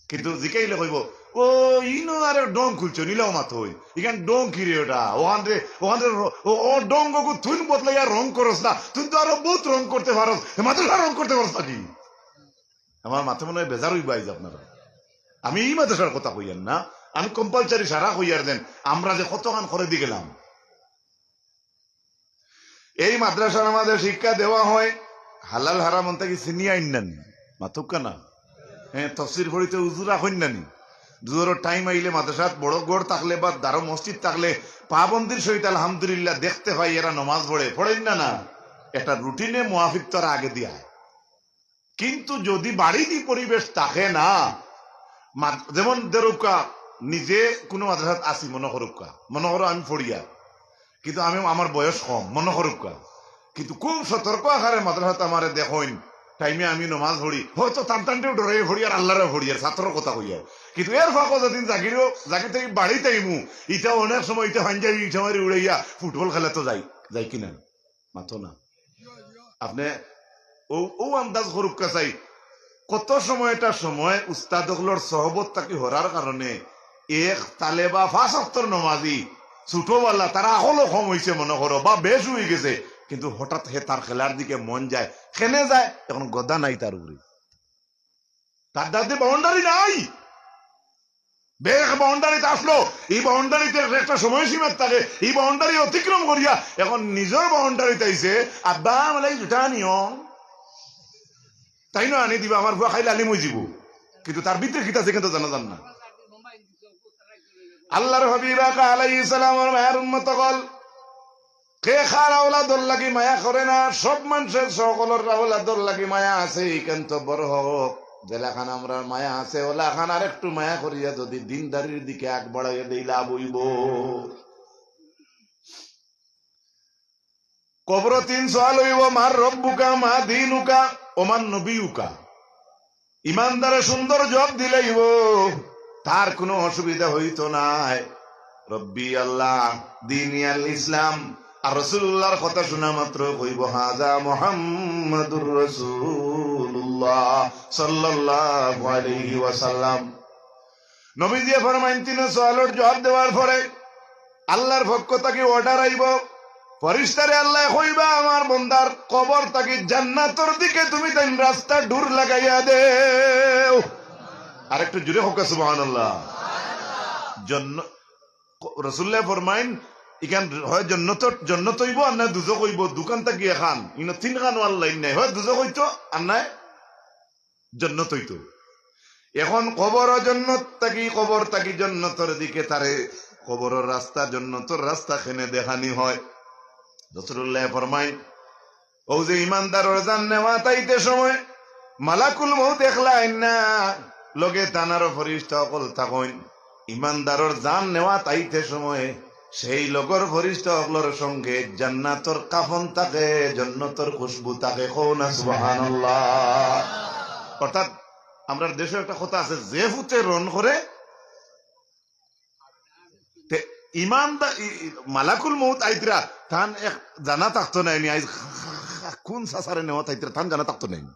কিন্তু জিকাইলে কইব, "ও, ইনো আরেক ডং খুলছো, নিলাও মাত হই। ইখান ডং কি রে ওটা? ওখান রে, ওখান রে, ও, ও ডং গো তুই বদলাইয়া রং করস না, তুই তো আরো বহুত রং করতে পারস, হে মাদ্রাসা রং করতে পারস নাকি?" আমার মাথা মনে হয় বেজার হইব আইজ আপনারা। আমি এই মাদ্রাসার কথা কইয়ার না, আমি কম্পালসারি সারা কইয়ার দেন, আমরা যে কতখান করে দি গেলাম। এই মাদ্রাসার মাঝে শিক্ষা দেওয়া হয়, হালাল হারাম অন্তা কি চিনিয়া আইন নানি? মাতউক্কা না? হ্যাঁ, তফসির পড়িতে উজু রাখইন নানি? জোহরর টাইম আইলে মাদ্রাসাত বড় ঘর থাকলে বা দারো মসজিদ থাকলে পাবন্দির সহিত আলহামদুলিল্লাহ দেখতে পাই, এরা নমাজ পড়ে, পড়ইন না না? একটা রুটিনে মুয়াফিক তারা আগে দিয়া। কিন্তু যদি বাড়িত ই পরিবেশ থাকে না, মা-, যেমন ধরুক্কা, নিজে কুনু মাদ্রাসাত আছি মনো করুক্কা, মনো করো আমি পড়িয়ার, কিন্তু আমি, আমার বয়স কম মনো করুক্কা, কিন্তু খুব সতর্ক আকারে মাদ্রাসাত আমারে দেখইন, টাইমে আমি নমাজ পড়ি, হয়তো টান টানটেও ডরাইয়া পড়িয়ার, আল্লাহরেও পড়িয়ার, ছাত্রর কথা কইয়ার, কিন্তু এর ফাঁকো যেদিন জাগিরও, জাগি থাকি বাড়িত আইমু, ইটা অনেক সময় ইটা পাঞ্জাবি ইটা মারি উড়াইয়া ফুটবল খেলাত যাই, যাই কিনা? মাতো না। আপনে ও, ও আন্দাজ করুক্কা চাই, কত সময় এটা সময় উস্তাদ অকলর সহবত থাকি হরার কারণে এক তালেবা পাঁচ ওয়াক্তর নমাজি, ছোটবেলা তারা আকলও কম হইছে মনো করো, বা বেশ হই গেছে, কিন্তু হঠাৎ হে তার খেলার দিকে মন যায়, কেনে যায়, এখন গদা নাই তার উপরে। তার দাদি বাউন্ডারি নাই, বেশ বাউন্ডারিত আসলো, এই বাউন্ডারিতে একটা সময়সীমা থাকে, এই বাউন্ডারি অতিক্রম করিয়া এখন নিজর বাউন্ডারিত আইছে। আব্বা, আমার লাগি জুতা আনিও। তাইন আনি দিবা, আমার ফুয়া খাইলে আলিম হয়ে যাব, কিন্তু তার ভিতরে কিতা আছে কিন্তু জানা যার না। আল্লাহর হাবিব আকা আলাইহিস সালামর মায়ার উম্মত অকল, কে কার আওলাদর লাগি মায়া করে না? সব মানুষের সকলর আওলাদর লাগি মায়া আছে, ইখান তো বড় হক। যেলাখান আমরার মায়া আছে, ওলাখান আরেকটু মায়া করিয়া যদি দিনদারির দিকে আগ বাড়াইয়া দেই, লাভ হইব। কবরো তিন সওয়াল হইব, মার রব্বুকা, মা দিনুকা, ওমান নবিয়ুকা। ইমানদারে সুন্দর জবাব দিলাইব, তার কোনো অসুবিধা হইতো নায়। রব্বি আল্লাহ, দিনি আল ইসলাম, আর রাসূলুল্লাহর কথা শোনা মাত্র কইব, "হাজা মুহাম্মাদুর রাসূলুল্লাহ সাল্লাল্লাহু আলাইহি ওয়াসাল্লাম।" নবীজিয়ে ফরমাইন, তিন সওয়ালর জবাব দেওয়ার পরে আল্লাহর পক্ষ থাকি অর্ডার আইব, ফিরিস্তারে আল্লাহ কইবা, "আমার বন্দার কবর থাকি জান্নাতর দিকে তুমি তাইন রাস্তা দূর লাগাইয়া দেও।" আর একটু জোরে কউক্কা সুবহানাল্লাহ। জন্য, রসুল্লায় ফরমাইন, ইখান হয় জন্নত, জন্নত অইবো আর না দুজখ অইবো, দুখান থাকি এখান। ইনো তিনখান অওয়ার লাইন নাই, হয় দুজখ অইতো আর নায় জন্নত অইতো। এখন কবর জন্নত থাকি, কবর থাকি জন্নতর দিকে তারে কবরর রাস্তা, জন্নতর রাস্তা কেনে দেখানি হয়। রসুল্লায় ফরমাইন, অউ যে ইমানদারর জান নেওয়াত আইতে সময় মালাকুল মউত একলা আইন না, লগে তান আরো ফিরিস্তা অকল থাকইন। ইমানদারর জান নেওয়াত আইতে সময় সেই লগর ফিরিস্তা অকলর সঙ্গে জান্নাতর কাফন থাকে, জন্নতর খুশবু থাকে। কও না সুবহানাল্লাহ। অর্থাৎ আমরার দেশো একটা কথা আছে, "যে ফুতে রন করে।" তে ইমানদার, ই-, ই-, মালাকুল মউত আইতরা, তান এক জানা থাকতো নায় নি, আইজ কোন সাসারে নেওয়াত আইতরা, তান জানা থাকতো নায় নি।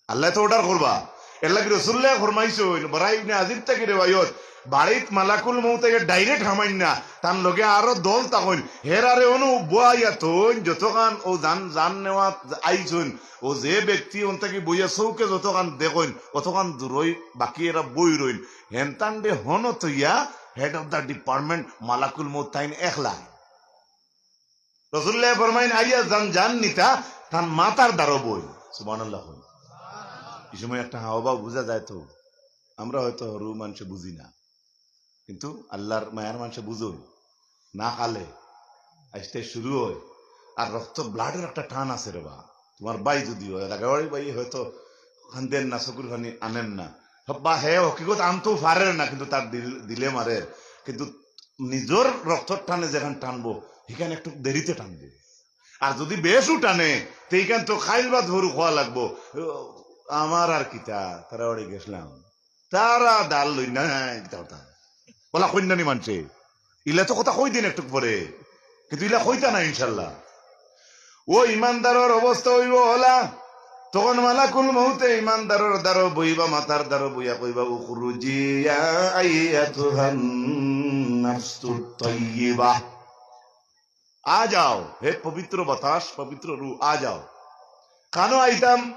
আল্লায় তো অর্ডার করবা। এরলাগি রসুল্লায় ফরমাইছইন, বারা ইবনে আজিব থাকি রেওয়ায়ত, বাড়িত মালাকুল মউত আইয়া direct হামাইন না, তান লগে আরো দল থাকইন, হেরারে অনো বওয়াইয়া থইন, যতখান অউ জান, জান নেওয়াত আইছইন, অউ যে ব্যক্তি অন থাকি বইয়া চউখে যতখান দেখইন, অতখান দূরই বাকি এরা বই রইন। হেনতানরে হনো থইয়া head of the department মালাকুল মউত তাইন একলা। রসুল্লায় ফরমাইন, আইয়া জান, জান নিতা, তান মাথার দ্বারো বই। সুবহানাল্লাহ। ই সময় একটা হাওয়া বুঝা যায় তো। আমরা হয়তো হরু মানষে বুঝি না, কিন্তু আল্লার মায়ার মানষে বুঝইন। না খালে আইজতে শুরু হয়, আর রক্ত blood-র একটা টান আছে রে বা। তোমার ভাই যদি হয়, রাগাবাড়ি ভাই হয়তো কান্দের না, চকুর পানি আনের না, বা হে হকিকত আনতেও পারের না, কিন্তু তার দিল, দিলে মারের। কিন্তু নিজর রক্তর টানে যেখান টানবো, হিখান একটু দেরিতে টানবো। আর যদি বেশও টানে, তে ইখান তো খাইল ভাত ভরু খাওয়া লাগবো। আমার আর কিতা, তারা বাড়ি গেছলাম, তারা ডাল লই না, কিতা কথা। অলা কইন না নি মানষে। ইলা তো কথা কই দিন একটু পরে, কিন্তু ইলা কইতা না ইনশাল্লাহ। অউ ইমানদারর অবস্থা অইবো অলা, তখন মালাকুল মউতে ইমানদারর দ্বারো বইবা, মাথার দ্বারো বইয়া কইবা, "উখরুজি ইয়া আইয়াতুহান নাফসুত তাইয়্যিবা।" আ যাও, হে পবিত্র বাতাস, পবিত্র রুহ, আ যাও। কানো আইতাম?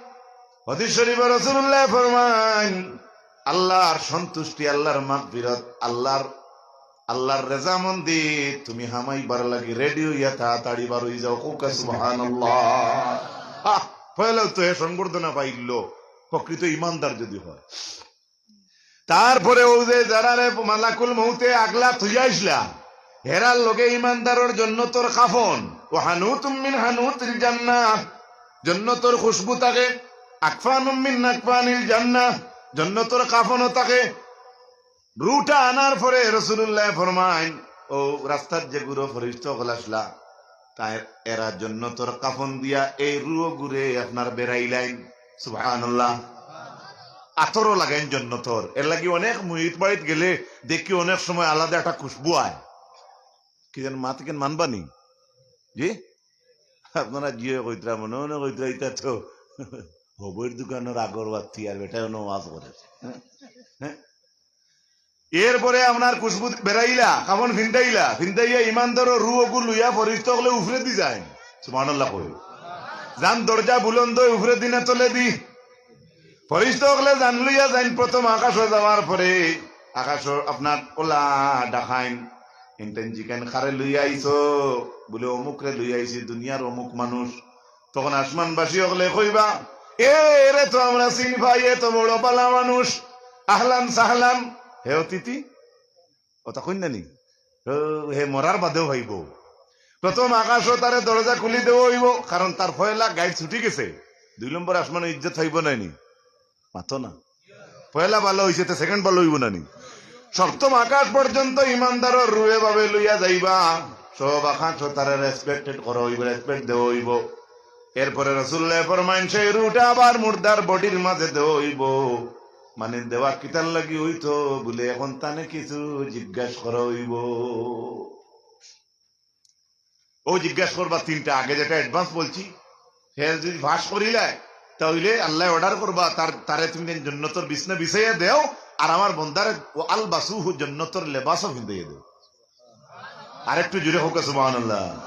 হাদিস শরিফো রসুল্লায় ফরমাইন, আল্লার সন্তুষ্টি, আল্লার মাগফিরত, আল্লার, আল্লার রেজামন্দি তুমি হামাইবার লাগি ready অইয়া তাড়াতাড়ি বারই যাও। কউক্কা সুবহানাল্লাহ। আহ, পয়লাউ তো হে সংবর্ধনা পাইলো, প্রকৃত ইমানদার যদি হয়। তারপরে অউ যে যারারে মালাকুল মউতে আগলা থইয়া আইছলা, হেরার লগে ইমানদারর জন্নতর কাফন, ওয়া হানুতুম মিন হানুতিল জান্নাহ, জন্নতর খুশবু থাকে, আকফানুম মিন আকফানিল জান্নাহ, জন্নতর কাফনও থাকে। রুহটা আনার পরে রসুলুল্লায় ফরমাইন, অউ রাস্তাত যেগুরে ফিরিস্তা অকল আছলা, তাই এরা জন্নতর কাফন দিয়া এই রুহগুরে আপনার বেড়াইলাইন। সুবহানাল্লাহ। আতরও লাগাইন জন্নতর। এরলাগি অনেক মইত বাড়িত গেলে দেখি অনেক সময় আলাদা একটা খুশবু আয়। কি যেন মাত কেন মানবানি? জি? আপনারা জিয়ে কইতরা, মনে মনে কইতরা, "ইটা তো হবইর দোকানর আগরবাতি আর বেটায় অনো ওয়াজ করে।" হ্যাঁ? এরপরে আপনার খুশবু বেড়াইলা, কাফন ফিন্দাইলা, ফিন্দাইয়া ইমানদারর রুহ অগু লইয়া ফিরিস্তা অকলে উফরেদি যাইন। সুবহানাল্লাহ কই। যান দরজা বুলন্দ অয় উফরেদি না তলেদি? ফিরিস্তা অকলে যান লইয়া যাইন প্রথম আকাশো যাওয়ার পরে, আকাশো আপনার অলা ডাকাইন, ইনতাইন জিকাইন কারে লইয়া আইছো, বুলে অমুকরে লইয়া আইছি, দুনিয়ার অমুক মানুষ। তখন আসমানবাসী অকলে কইবা, "এ, এরে তো আমরা চিন পাই, এ তো বড় ভালা মানুষ, আহলান সাহলান, হে অতিথি।" অতা কইন না নি? ও, হে মরার বাদেও পাইবো। প্রথম আকাশো তারে দরজা খুলি দেওয়া অইবো, কারণ তার পয়লা গাইড ছুটি গেছে। দুই নম্বর আসমানো ইজ্জত পাইবো নায় নি? মাতো না। পয়লা ভালা অইছে, তে second ভালা অইবো না নি? সপ্তম আকাশ পর্যন্ত ইমানদারর রুহে ভাবে লইয়া যাইবা। সব আকাশো তারে respected করা অইবো, respect দেওয়া অইবো। এরপরে রসুল্লায় ফরমাইন, সেই রুহটা আবার মুর্দার বডির মাঝে দেওয়া অইবো। মানে দেওয়া কিতার লাগি অইতো বুলে, এখন তানে কিছু জিজ্ঞাস করা অইবো। অউ জিজ্ঞাস করবা তিনটা, আগে যেটা advance বলছি, হে যদি পাস করিলায়, তাইলে আল্লায় order করবা, তার, তারে তুমি জন্নতর বিছনা বিছাইয়া দেও, আর আমার বন্দারে ওয়া আলবাসুহু জন্নতর লেবাসও ফিন্দাইয়া দেও। আরেকটু জোরে কউক্কা সুবহানাল্লাহ।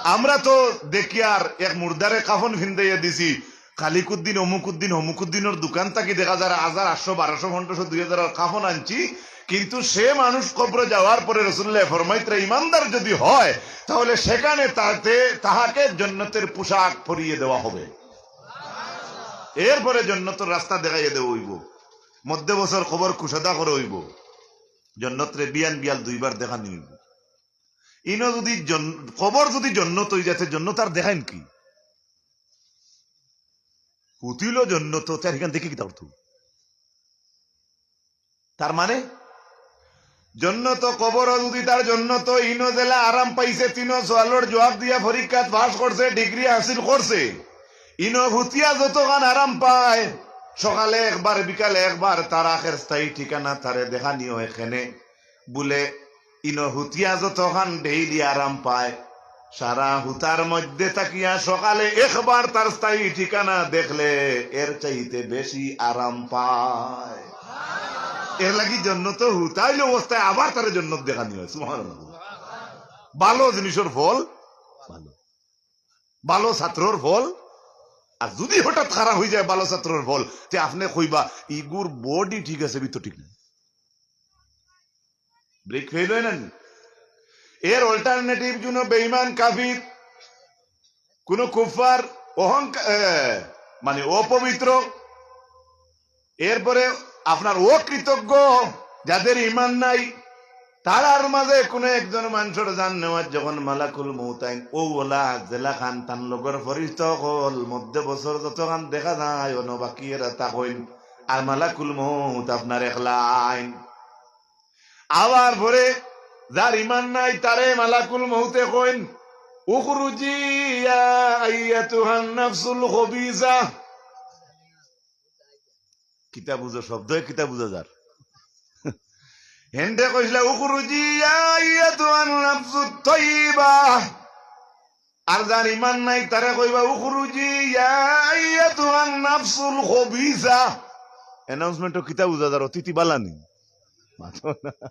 আমরা তো দেখিয়ার এক মুর্দারে কাফন ফিন্দাইয়া দিছি, খালিকুদ্দিন, অমুকুদ্দিন, হমুকুদ্দিনর দোকান থাকি দেখা যার হাজার, আটশো, বারোশো, পনেরোশো, দুই হাজারর কাফন আনছি, কিন্তু সে মানুষ কবরে যাওয়ার পরে রাসূলুল্লাহ ফরমাইতরা, ইমানদার যদি হয়, তাহলে সেখানে তাতে, তাহাকে জন্নতের পোশাক পরিয়ে দেওয়া হবে। এরপরে জন্নতর রাস্তা দেখাইয়া দেওয়া অইবো। মধ্যে বছর কবর কুশাদা করা অইবো। জন্নতরে বিয়ান বিয়াল দুইবার দেখানি অইবো। ইনো যদি জন-, কবর যদি জন্নত অই যায়, তে জন্নত আর দেখাইন কি? হুতিল জন্নত, তার এখান দেখি কিতা করতো? তার মানে, জন্নত কবর যদি তার জন্নত, ইনো যেলা আরাম পাইছে, তিনো সওয়ালর জবাব দিয়া পরীক্ষাত পাস করছে, ডিগ্রি হাসিল করছে, ইনো হুতিয়া যতখান আরাম পায়, সকালে একবার, বিকালে একবার, তার আখের স্থায়ী ঠিকানা তারে দেখানি অয় কেনে। বুলে, ইনো হুতিয়া যতখান ডেইলি আরাম পায়, সারা হুতার মধ্যে থাকিয়া সকালে একবার তার স্থায়ী ঠিকানা দেখলে এর চাইতে বেশি আরাম পায়। এর লাগি জন্নত হুতাইল অবস্থায় আবার তারে জন্নত দেখানি অয়। সুবহানাল্লাহ। ভালো জিনিসর ফল ভালো, ভালো ছাত্রর ফল। আর যদি হঠাৎ খারাপ অই যায় ভালো ছাত্রর ফল, তে আপনে কইবা, "ইগুর বডি ঠিক আছে, ভিতর ঠিক নাই।" ব্রেক ফেল অয় না নি? এর অল্টারনেটিভ জন্য বেঈমান, কাফির, কোন কুফফার, অহংকার, এ, মানে অপবিত্র, এরপরে আপনার অকৃতজ্ঞ, যাদের ইমান নাই, তারার মাঝে কোনো একজন মানুষর জান নেওয়ার যখন মালাকুল মউত আইন, অউ অলা যেলাখান তান লগর ফরিস্তা অকল মধ্যে বছর যতখান দেখা যায়, অনো বাকি এরা তা কইন, আর মালাকুল মউত আপনার একলা আইন। আবার পরে যার ইমান নাই, তারে মালাকুল মউতে কইন, "উখরুজি ইয়া আইয়াতুহান নাফসুল খবিসা।" কিতা বুঝো শব্দে, কিতা বুঝা যার? হেনতে কইছলা, "উখরুজি ইয়া আইয়াতুহান নাফসুত তাইয়্যিবা।" আর যার ইমান নাই, তারে কইবা, "উখরুজি ইয়া আইয়াতুহান নাফসুল খবিসা।" অ্যানাউন্সমেন্টও কিতা বুঝা যার, অতিথি বালানি। মাতো না।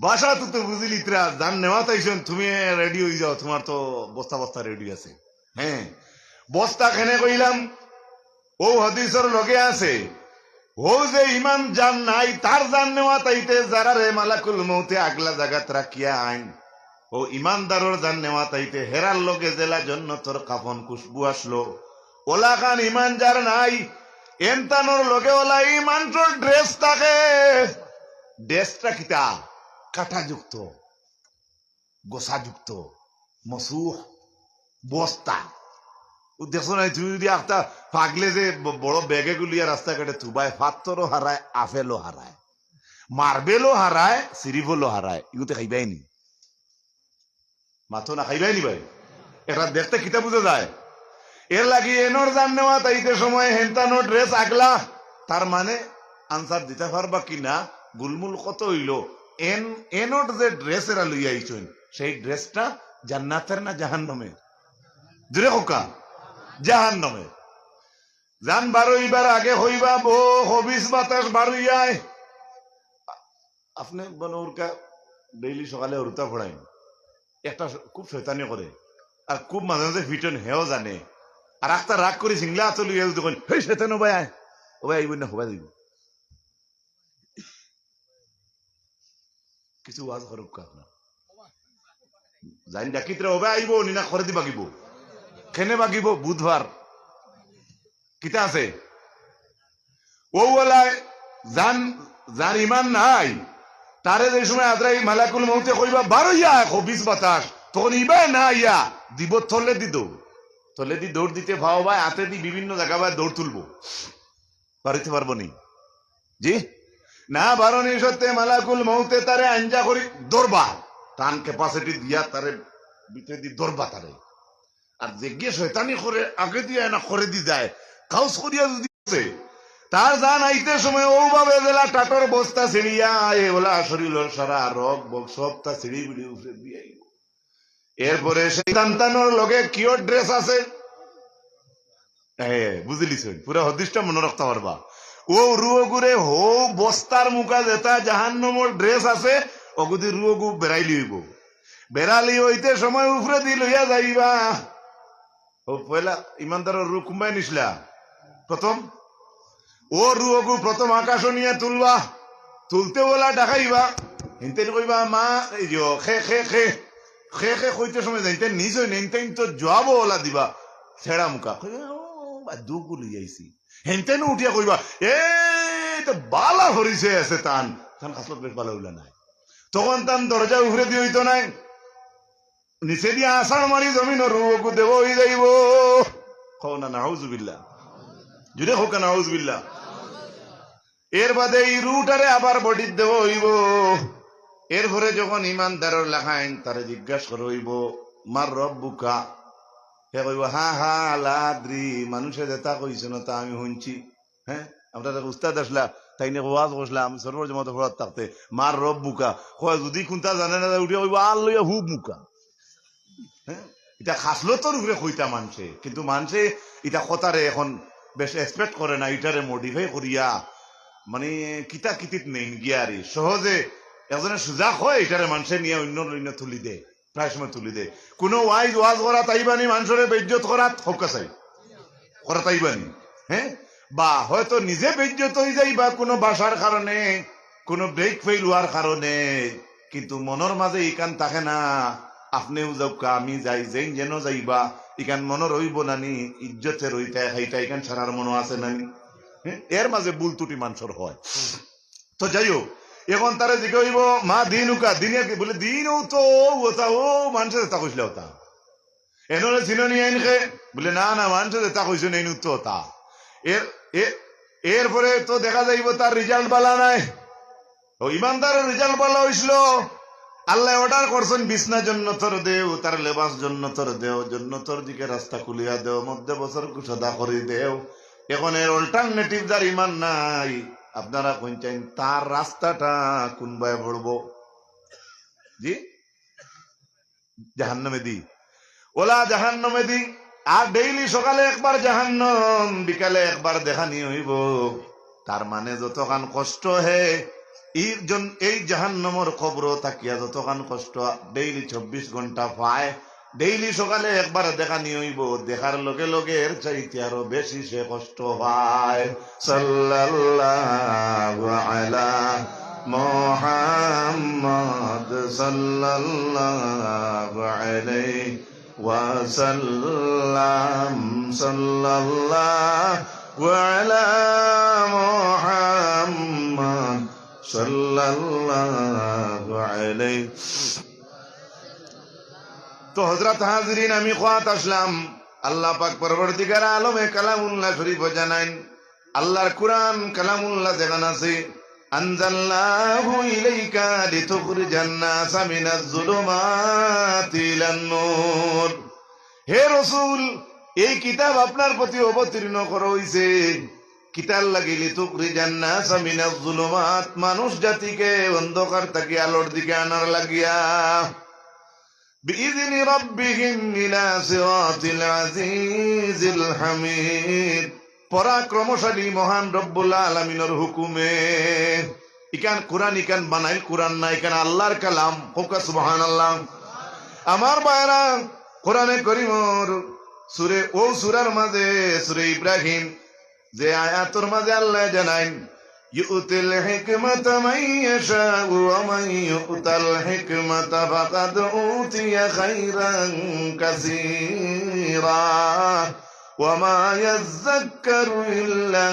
ভাষা তো, তো বুঝিলিত্রা, জান নেওয়াত আইছইন, তুমি রেডি অই যাও, তোমার তো বস্তা বস্তা রেডি আছে। হ্যাঁ, বস্তা কেনে কইলাম, অউ হাদিসর লগে আছে, অউ যে ইমান যার নাই, তার জান নেওয়াত আইতে যারারে মালাকুল মউতে আগলা জাগাত রাখিয়া আইন, অউ ইমানদারর জান নেওয়াত আইতে হেরার লগে যেলা জন্নতর কাফন খুশবু আসলো, অলাখান ইমান যার নাই, এনতানর লগে অলা ইমানর ড্রেস থাকে। ড্রেসটা কিতা? কাটাযুক্ত, গোছাযুক্ত, মসুহ, বস্তা। অউ দেখছো না, তুমি যদি একটা পাগলে যে ব-, বড় ব্যাগে গুলিয়া রাস্তাঘাটে থুবায়, পাত্থরও হারায়, আপেলও হারায়, মার্বেলও হারায়, সিরিফলও হারায়, ইগুতে খাইবায় নি? মাতো না, খাইবায় নি ভাই? এটা দেখতে কিতা বুঝা যায়? এর লাগি এনর জান নেওয়াত আইতে সময় হেনতানো ড্রেস আগলা, তার মানে আনসার দিতা পারবা কি না, গুলমুল কত অইলো, এন, এনর যে ড্রেস এরা লইয়া আইছইন, সেই ড্রেসটা জান্নাতের না জাহান্নামের? জোরে কউক্কা, জাহান্নামের। জান বারইবার আগে কইবা, "বো, খবিস বাতাস বারইয়ায়।" আপনে বনউরকা ডেইলি সকালে হুরুতা পড়াইন, একটা শ-, খুব শয়তানি করে, আর খুব মাঝে মাঝে ফিটন, হেও জানে। আর আখতা রাগ করি সিংলা আতো লইয়া যদি কইন, "হেই শয়তান, ও ভাই আয়, ও ভাই আইব না, ও ভাই আইব।" কিছু ওয়াজ করউক্কা আপনার। জানি ডাকিতরা ও ভাই আইব, নি না খরেদি বাগিব। কেনে বাগিব? বুধবার। কিতা আছে? অউ অলায় জান, যার ইমান নাই, তারে যে সময় আজরাইল মালাকুল মউতে কইবা, "বারইয়া আয়, খবিস বাতাস", তখন ইবায় না আইয়া দিব তলেদি দৌড়। তলেদি দৌড় দিতে পাও বা আতেদি বিভিন্ন জাগা বায় দৌড় তুলবো। বারইতে পারবো নি? জি? না বারনি সত্ত্বে মালাকুল মউতে তারে আঞ্জা করি ধরবা। টান capacity দিয়া তারে ভিতরেদি ধরবা তারে। আর যেগিয়ে শয়তানি করে, আগেদি আয় না খরেদি যায়, কাউস করিয়া যদি আছে, তার জান আইতে সময় অউ ভাবে যেলা টাটর বস্তা ছিড়িয়া আয়, অলা শরীলর সারা রগ বগ সবতা ছিড়ি বিড়ি উপরেদি আইব। এরপরে সেই সন্তানর লগে কিওর ড্রেস আছে, এ, বুঝিলিছইন, পুরা হাদিসটা মনো রাখতা পারবা। অউ রুহগুরে হউ বস্তার মুখা যেতা জাহান্নামর ড্রেস আছে, অগুদি রুহগু বেরাইলি অইব। বেরালি অইতে সময় উপরেদি লইয়া যাইবা। অউ পয়লা ইমানদারর রুহ কুনবায় নিছলা? প্রথম। অউ রুহগু প্রথম আকাশো নিয়া তুলবা। তুলতে ওলা ডাকাইবা, হিনতেন কইবা, "মা, এই যে, খে, খে, খে।" খে, খে কইতে সময় যাইতে নিজ হই না, হিনতেন তো জবাবও ওলা দিবা। ছেড়া মুখা। কইবা, "ও, বা, দুগুলি যাইছি।" হিনতেন উঠিয়া কইবা, "এ, তো বালা হরিছে আছে তান।" তান খাসলত বেশ বালা হইলা নাই। তখন তান দরজা উপরে দিয়ে হইতো নাই। নিচে দিয়া আছাড় মারি জমিনর রুহগু দেওয়া হই যাইব। কও না, নাউজুবিল্লাহ। জুরে কও না, নাউজুবিল্লাহ। এর বাদে এই রুহটারে আবার বডিত দেওয়া হইব। এরপরে যখন ইমানদারর লাখাইন তারে জিজ্ঞাসা করা হইব, "মার রব্বুকা?" হে কইব, "হা হা, লা আদ্রি, মানুষে যেটা কইছে না তা আমি শুনছি।" হ্যাঁ, আমরা এক উস্তাদ আসলা, তাইন ওয়াজ করছিলা, আমি সরবর জমাতে পড়াত থাকতে, "মার রব্বুকা?" কয়, যদি কুনটা জানে না, উঠিয়া কইব, "আর লইয়া হুব মুকা।" হ্যাঁ, ইটা খাসলতর উপরে কইতা মানষে, কিন্তু মানষে ইটা কথারে এখন বেশ এক্সপেক্ট করে না, ইটারে মডিফাই করিয়া মানে কিতা কিতিত নেইন গিয়ারি। সহজে একজনে সুজা কয়, ইটারে মানষে নিয়া অন্য অন্য তুলি দে, প্রায় সময় তুলি দে। কোনো ওয়াইজ ওয়াজ করাত আইবানি, মানষরে বেইজ্জত করাত হক্কা চাই, করাত আইবানি, হ্যাঁ, বা হয়তো নিজে বেইজ্জত হই যাইবা কোনো ভাষার কারণে, কোনো ব্রেক ফেল হওয়ার কারণে, কিন্তু মনর মাঝে ইখান থাকে না, আপনেও যাউক্কা, আমি যাই, যেইন যেন যাইবা, ইখান মনর রইব নানি, ইজ্জতে রইতা খাইতা, ইখান সারার মনো আছে নানি? হ্যাঁ? এর মাঝে ভুল ত্রুটি মানষর হয়। তো যাই হোক, এখন তারে জিজ্ঞাসা হইব, "মা দিনুকা, দিনে কি?" বলে, "দিনও তো ওতা, ও মানষে যেটা কইছিল ওতা।" এনরে চিনো নি আইন খে? বলে, "না, না, মানষে যেটা কইছে না, ইন উত্তর তা।" এর, এ-, এরপরে তো দেখা যাইব তার রেজাল্ট বালা নাই। ও ইমানদারের রেজাল্ট বালা হইছিল। আল্লাহ অর্ডার করছেন, "বিছনা জন্নতর দেও, তার লেবাস জন্নতর দেও, জন্নতর দিকে রাস্তা খুলিয়া দেও, মধ্যে বছর কুশাদা করি দেও।" এখন এর অল্টারনেটিভ যার ইমান নাই, আপনারা কইন চাইন, তার রাস্তাটা কোন বায় পড়ব? জি? জাহান্নামে দি। ওলা জাহান্নামে দি। আর ডেইলি সকালে একবার জাহান্নাম, বিকালে একবার দেখানি হইব। তার মানে যতখান কষ্ট হে, এই জন-, এই জাহান্নামর কবরো থাকিয়া যতখান কষ্ট ডেইলি চব্বিশ ঘন্টা পায়, ডেইলি সকালে একবার দেখানি হইব, দেখার লগে লগে এর চাইতে আরো বেশি সে কষ্ট পায়। সাল্লাল্লাহু আলা মুহাম্মদ সাল্লাল্লাহু আলাইহি ওয়াসাল্লাম, সাল্লাল্লাহু আলা মুহাম্মদ সাল্লাল্লাহু আলাইহি। তো হযরত হাজিরিন, আমি কওয়াত আসলাম, আল্লাহ পাক পরওয়ারদিগার আলমে কালামুল্লাহ শরীফ জানাইন, আল্লাহর কুরআন কালামুল্লাহ যেখান আছে, "আনজালনাহু ইলাইকা লিতুখরিজান নাসা মিনাজ জুলুমাতি ইলান নূর।" হে রসুল, এই কিতাব আপনার প্রতি অবতীর্ণ করা হইছে। কিতার লাগি? "লিতুখরিজান নাসা মিনাজ জুলুমাত", মানুষ জাতিকে অন্ধকার থাকি আলোর দিকে আনার লাগিয়া। "বিইজনি রাব্বিহিম ইলা সিরাতিল আজিজিল হামিদ।" পরাক্রমশালী মহান রব্বুল আলামিনর হুকুমে। ইখান কুরআন, ইখান বানাইল কুরআন না, ইখান আল্লাহর কালাম। কউক্কা সুবহানাল্লাহ। আমার ভাইরা, কোরআনে করিমর সুরে, ও সুরার মাঝে, সুরে ইব্রাহিম, যে আয়াতর মাঝে আল্লাহ জানাইন, "ইউতিল হিকমাতা মান ইয়াশাউ ওয়া মান ইউতাল হিকমাতা ফাকাদ উতিয়া খাইরান কাসীরা ওয়া মা ইয়াযাক্কারু ইল্লা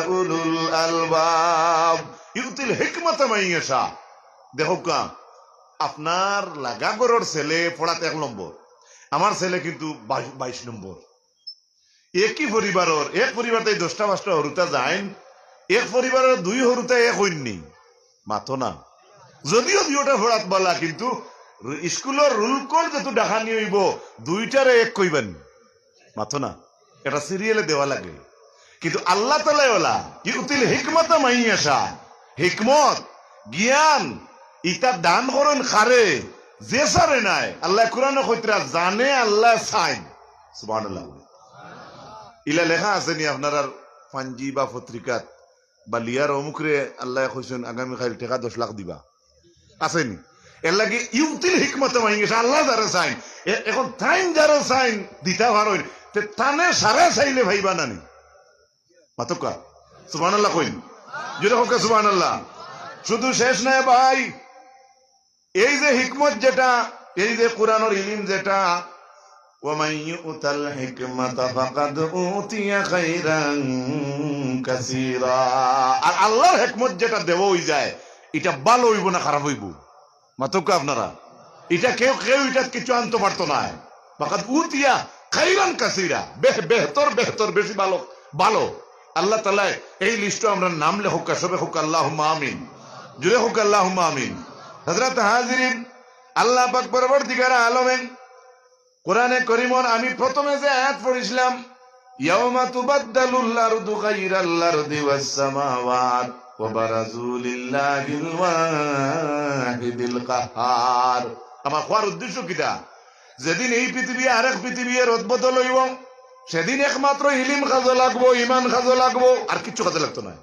উলুল আলবাব।" ইউতিল হিকমাতা মান ইয়াশা। দেখউক্কা, আপনার লাগা ঘরর ছেলে পড়াত এক নম্বর, আমার ছেলে কিন্তু বাইশ, বাইশ নম্বর। একই পরিবারর, এক পরিবার থাকি দশটা পাঁচটা হুরুতা যাইন, এক পরিবারর দুই হুরুতা এক অইননি, মাতো না। যদিও দুইওটা পড়াত বালা, কিন্তু রু-, স্কুলর রুল কোড যেহেতু ডাকানি হইব, দুইটারে এক কইবেন, মাতো না। এটা সিরিয়ালে দেওয়া লাগে। কিন্তু আল্লাহ তাআলা ওলা, "ইউতিল হিকমাতা মান ইয়াশা", হিকমত, জ্ঞান, ইতা দান করইন কারে, যে সারে নায়। আল্লাহ কোরআনে কইতরা, "জানে আল্লাহ চাইন।" সুবহানাল্লাহ। ইলা লেখা আছে নি আপনারার পাঞ্জি বা পত্রিকাত বা লিয়ার অমুকরে আল্লাহ কইছেন আগামী কাইল টেকা দশ লাখ দিবা? আছে নি? এর লাগি ইউতিল হিকমাতা মান ইয়াশা, আল্লাহ যারে চাইন। এ-, এখন তাইন যারে চাইন দিতা পারইন, তে তানে সারে চাইলে পাইবা না নি? মাতউক্কা। সুবহানাল্লাহ কইন। জোরে কউক্কা সুবহানাল্লাহ। শুধু শেষ নায় ভাই, এই যে হিকমত যেটা, এই যে কোরআনর ইলিম যেটা, ওয়া মান ইউতাল হিকমাতা ফাকাদ উতিয়া খাইরান কাসীরা। আর আল্লাহর হিকমত যেটা দেওয়া অইযায়, ইটা ভালা অইবো না খারাপ অইবো? মাতউক্কা আপনারা, ইটা কেউ, কেউ ইটা কিছু আনতো পারতো নায়। ফাকাদ উতিয়া খাইরান কাসীরা, বেহ-, বেহতর, বেহতর, বেশি ভালা, ভালা। আল্লাহ তাআলায় এই লিস্টো আমরার নাম লেখউক্কা, সবে কউক্কা আল্লাহুম্মা আমিন, জোরে কউক্কা আল্লাহুম্মা আমিন। হযরত হাজিরিন, আল্লাহ পাক পরওয়ারদিগারে আলমে কোরআনে করিমর আমি প্রথমে যে আয়াত পড়ছিলাম, ইয়াউমা তুবাদ্দালুল আরদু গায়রাল আরদি ওয়াস সামাওয়াত ওয়া বারাজু লিল্লাহিল ওয়াহিদিল কাহহার। আমার কওয়ার উদ্দেশ্য কিতা? যেদিন এই পৃথিবী আরেক পৃথিবী রদবদল অইবো, সেদিন একমাত্র ইলিম কাজো লাগবো, ইমান কাজো লাগবো, আর কিচ্ছু কাজো লাগতো নায়।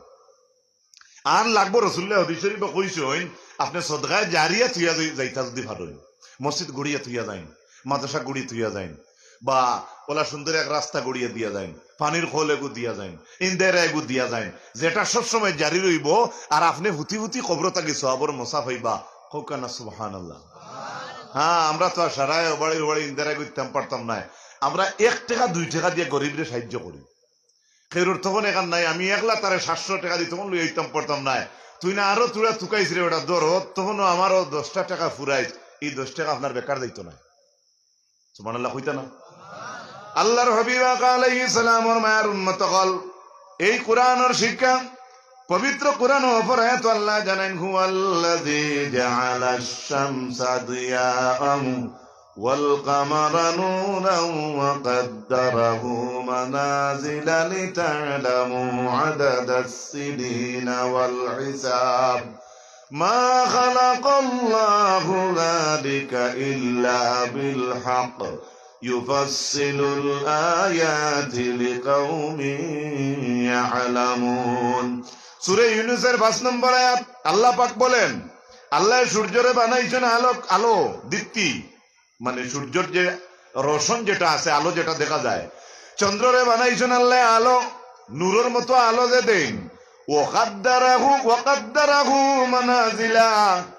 আর লাগবো, রসুলুল্লায় হাদিস শরিফো কইছইন, আপনে সদকায়ে জারিয়া থুইয়া যাই-, যাইতা যুদি পারইন, মসজিদ গড়িয়া থুইয়া যাইন, মাদ্রাসা গড়িয়া থুইয়া যাইন, বা অলা সুন্দর এক রাস্তা গড়িয়া দিয়া যাইন, পানির কল এগু দিয়া যাইন, ইন্দাইরা এগু দিয়া যাইন, যেটা সবসময় জারি রইবো, আর আপনে ফুতি ফুতি কবরো থাকি সওয়াবর মোছা পাইবা। কউক্কা না সুবহানাল্লাহ। হ্যাঁ, আমরা তো আর সারায় অবাড়ি অবাড়ি ইন্দাইরা গিয়া দিতাম পারতাম নায়, আমরা এক টেকা দুই টেকা দিয়া গরিবরে সাহায্য করি। কেউরর তখন এখান নাই, আমি একলা তারে সাতশো টেকা দি তখন লইয়া আইতাম পারতাম নায়। তুই না আরো তুরা তুকাইছ রে বেটা, ধর, অ তখনও আমারও দশটা টেকা ফুরাইছ, ই দশ টেকা আপনার বেকার যাইতো নায়। সুবহানাল্লাহ কইতা না? আল্লাহর হাবিব আকা আলাইহিস সালামর মায়ার উম্মত অকল, এই কোরআনর শিক্ষা, পবিত্র কোরআন অপর আয়াত আল্লায় জানাইন, হুয়াল্লাযী জাআলাশ শামসা দিয়াআন والقمر نورا وقدره منازل لتعلموا عدد السنين والحساب ما خلق الله ذلك إلا بالحق يفصل الآيات لقوم يعلمون. সূরা ইউনুসের পাঁচ নম্বর আয়াত, আল্লাহ পাক বলেন, আল্লায় সূর্যরে বানাইছইন আলোক, আলো, দীপ্তি, মানে সূর্যর যে রোশন যেটা আছে, আলো যেটা দেখা যায়, চন্দ্ররে বানাইছইন আল্লায় আলো, নূরর মতো আলো যে দেইন। ওয়া কাদ্দারাহু, ওয়া কাদ্দারাহু মানাজিলা,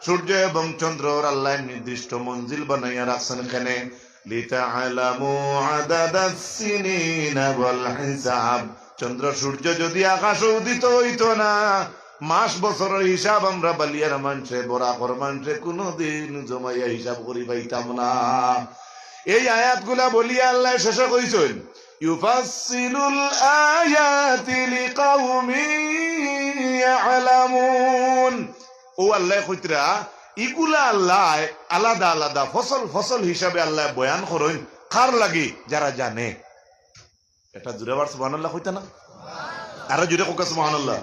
সূর্য এবং চন্দ্রর আল্লায় নির্দিষ্ট মঞ্জিল বানাইয়া রাখছইন কেনে? লিতা'লামু আদাদাস সিনিনা ওয়াল হিসাব। চন্দ্র সূর্য যুদি আকাশো উদিত অইতো না, মাস বছরর হিসাব আমরা বালিয়ার মানষে, বরাকর মানষে কুনুদিন জমাইয়া হিসাব করি পাইতাম না। এই আয়াতগুলা বলিয়া আল্লায় শেষে কইছইন, ইউফাসসিলুল আয়াতি লিকাউমিন ইয়া'লামুন। অউ আল্লায় কইতরা, ইগুলা আল্লায় আলাদা আলাদা ফসল ফসল হিসাবে আল্লায় বয়ান করইন। কার লাগি? যারা জানে। একটা জুরে আবার সুবহানাল্লাহ কইতা না? আরো জুরে কউক্কা সুবহানাল্লাহ।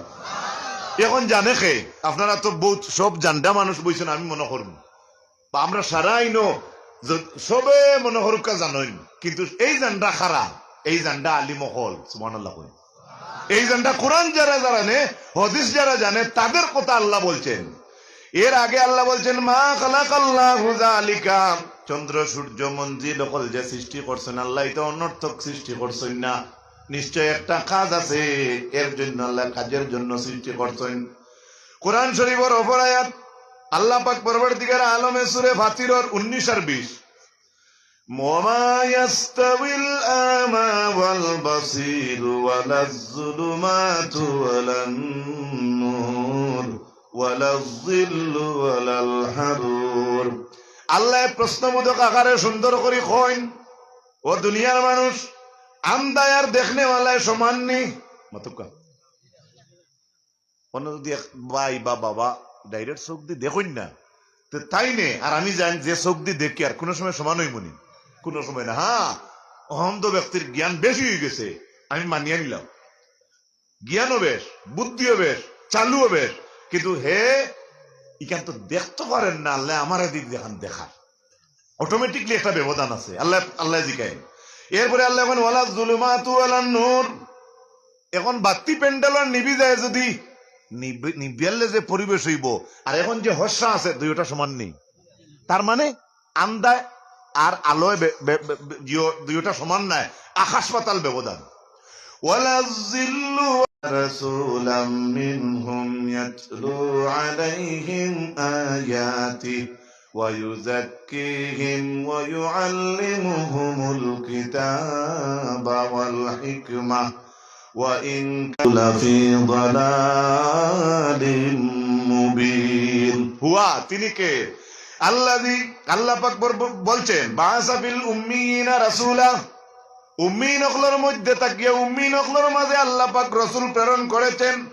এখন জানে কে? আপনারা তো বউত সব জানডা মানুষ বইছইন, আমি মনো করমু। বা আমরা সারা ইনো য-, সবে মনো করউক্কা জানইন, কিন্তু এই জানডা কারা? এই জানডা আলিম অকল, সুবহানাল্লাহ কইন। এই জানডা কোরআন যারা জানে, হাদিস যারা জানে, তাদের কথা আল্লাহ বলছেন। এর আগে আল্লাহ বলছেন, মা খালাকাল্লাহু যালিকা, চন্দ্র সূর্য মঞ্জিল অকল যে সৃষ্টি করছইন আল্লায়, ইতা অনর্থক সৃষ্টি করছইন না, নিশ্চয় একটা কাজ আছে, এর জন্য আল্লায় কাজের জন্য সৃষ্টি করছইন। কোরআন শরীফর অপর আয়াত, আল্লাহ পাক পরওয়ারদিগার আলমে সূরা ফাতিরর উনিশ আর বিশ, وما يستوي الأعمى والبصير ولا الظلمات ولا النور ولا الظل ولا الحرور। আল্লায় প্রশ্নবোধক আকারে সুন্দর করি কইন, ও দুনিয়ার মানুষ, আন্দায় আর দেখনেওয়ালায় সমান নি? মাতউক্কা। অন্য যুদি এক ভাই বা বাবা direct চউখ দি দেখইন না, তে তাইনে আর আমি জানি যে চউখ দি দেখি আর কুনু সময় সমান অইমু নি? কুনু সময় না। হ্যাঁ, অন্ধ ব্যক্তির জ্ঞান বেশি অইগেছে, আমি মানিয়া নিলাম, জ্ঞানও বেশ, বুদ্ধিও বেশ, চালুও বেশ, কিন্তু হে ইখান তো দেখতো পারের না, আল্লায় আমারে দি যেখান দেখার। Automatically একটা ব্যবধান আছে। আল্লায়, আল্লায় জিকাইন। এরপরে আল্লায় কইন, ওয়ালা যুলুমাতু ওয়ালা নূর। এখন বাত্তি প্যান্ডেলর নিবি যায় যুদি, নিবি-, নিবিয়ালে যে পরিবেশ অইবো, আর এখন যে হর্ষা আছে, দুইওটা সমান নি। তার মানে আন্দায় আর আলোয় বে-, বে-, বে-, বে-, দুইও-, দুইওটা সমান নায়, আকাশ পাতাল ব্যবধান। ওয়ালা জিল্লু رسولا منهم يتلو عليهم آياته ويزكيهم ويعلمهم الكتاب والحكمة وإن كانوا لفي ضلال مبين. হুয়া, তিনি কে? আল্লাযী, আল্লাহ পাক বর-, বলছেন, বাআসা ফিল উম্মিয়িনা রাসূলা, উম্মিয়িন অকলর মধ্যে থাকিয়া উম্মিয়িন অকলর মাঝে আল্লাহ পাক রসুল প্রেরণ করেছেন,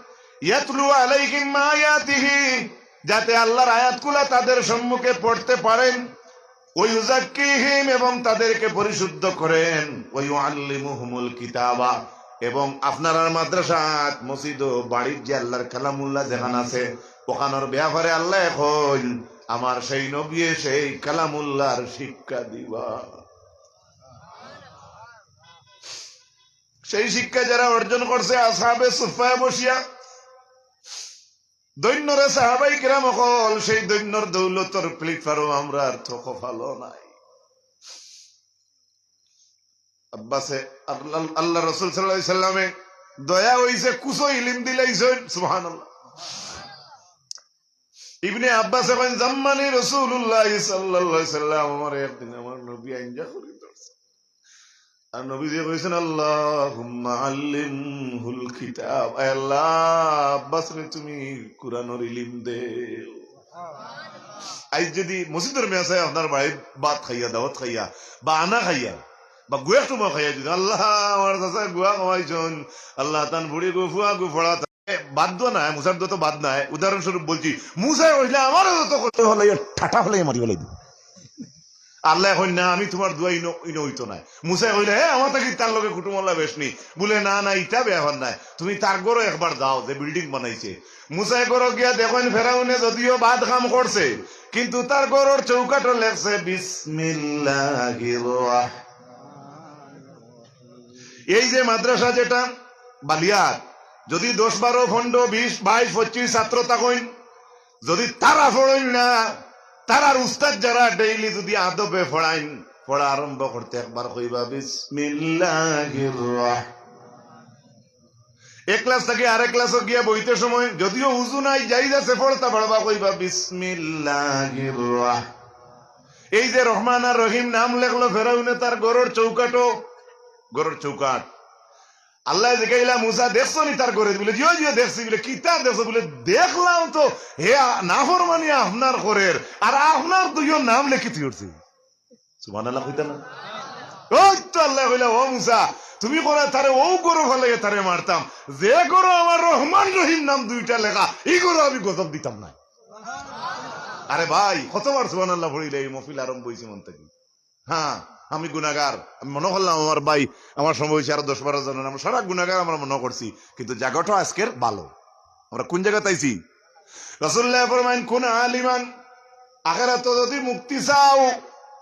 ইয়াতলু আলাইহিম আয়াতিহি, যাতে আল্লাহর আয়াতগুলা তাদের সম্মুখে পড়তে পারেন, ওয়া ইউযাক্কিহিম, এবং তাদেরকে পরিশুদ্ধ করেন, ওয়া ইউআল্লিমুহুমুল কিতাবা, এবং আপনারার মাদ্রাসাত, মসজিদ ও বাড়ির যে আল্লাহর কালামুল্লাহ যেখান আছে, ওখানোর ব্যাপারে আল্লাহ এখন আমার সেই নবী সেই কালামুল্লাহর শিক্ষা দিবা। সেই শিক্ষা যারা অর্জন করছে আসহাবে সুফফায় বসিয়া, ধন্য রে সাহাবাই কিরাম অকল, সেই ধন্যর দৌলতর প্লেটফর্ম আমরার তো কপালো নাই। আব্বাসে, আল্লাহ, আল্লাহ রসুল সাল্লাল্লাহু আলাইহি সাল্লামে দয়া হইছে, কুছো ইলিম দিলাইছেন, সুবহানাল্লাহ। ইবনে আব্বাসে কইন, "জাম্মানি রাসূলুল্লাহ সাল্লাল্লাহু আলাইহি সাল্লাম", আমার একদিন আমার নবী আইঞ্জা করি ধরছে। আর নবীজি কইছেন, "আল্লাহুম্মা আল্লিমহুল কিতাব", আয় আল্লাহ, আব্বাসরে তুমি কুরআনর ইলিম দেও। আইজ যদি মসজিদর মেসায় আপনার বাড়িত ভাত খাইয়া, দাওয়াত খাইয়া, বা আনা খাইয়া, বা গুয়া টুমা খাইয়া যদি, আল্লাহ, আমার চাচায় গুয়া খাওয়াইছইন, আল্লাহ, তান ফুড়ি গু, ফুয়া গু, ফড়া এ, বাদ দোয়া নাই, মুসার দোয়া তো বাদ নাই। উদাহরণস্বরূপ বলছি, মুসায় কইলে আমারও যত করতে হলে, ঠাটা হলে মারি ফেলাই দিবো। আল্লায় কইন না, "আমি তুমার দোয়া ইনো, ইনো অইতো নায়।" মুসায় কইলে, "হে, আমার থাকি তার লগে কুটুম আল্লাহ বেশ নি।" বুলে, "না, না, ইটা ব্যাপার নায়। তুমি তার ঘরো একবার যাও, যে বিল্ডিং বানাইছে।" মুসায় ঘরো গিয়া দেখইন, ফেরাউনে যদিও বাদ কাম করছে, কিন্তু তার ঘরর চৌকাঠো লেখছে, "বিসমিল্লাহির রহমানির রহিম।" এই যে মাদ্রাসা যেটা বালিয়ার, যদি দশ, বারো, পনরো, বিশ, বাইশ, পঁচিশ ছাত্র থাকইন, যদি তারা পড়ইন না, তারার উস্তাদ যারা ডেইলি যদি আদবে পড়াইন, পড়া আরম্ভ করতে একবার কইবা, "বিসমিল্লাহির রহমান।" এক ক্লাস থাকি আরেক ক্লাসো গিয়া বইতে সময় যদিও উজু নাই, জাইজ আছে, পড়তা পারবা, কইবা, "বিসমিল্লাহির রহমান।" এই যে রহমান আর রহিম নাম লেখলো ফেরাউনে তার ঘরর চৌকাঠো, ঘরর চৌকাঠ। আল্লায় জিকাইলা, "মুসা, দেখছো নি তার ঘরে?" বুলে, "জি অয়, জি অয়, দেখছি।" বুলে, "কিতা দেখছো?" বুলে, "দেখলাম তো, হে আ-, নাফরমানি আপনার করের, আর আপনার দুইও নাম লেখি থুই উঠছে।" সুবহানাল্লাহ কইতা না? ওই তো আল্লায় কইলা, "ও মুসা, তুমি কইরায় তারে অউ ঘরো ফালাইয়া তারে মারতাম, যে ঘরো আমার রহমান রহিম নাম দুইটা লেখা, ই ঘরো আমি গজব দিতাম না।" আরে ভাই, কতবার সুবহানাল্লাহ পড়িলে এই মহফিল আরম্ভ অইছে মন থাকি। হ্যাঁ, আমি গুনাগার। আমি মনো করলাম আমার ভাই, আমার সমবয়সী আরো দশ বারো জন, আমরা সারা গুনাগার আমরা মনো করছি, কিন্তু জাগাটা আজকের ভালো। আমরা কোন জাগাত আইছি? রাসূলুল্লায় ফরমাইন, "কুন আলিমান", আখেরাতো যদি মুক্তি চাও,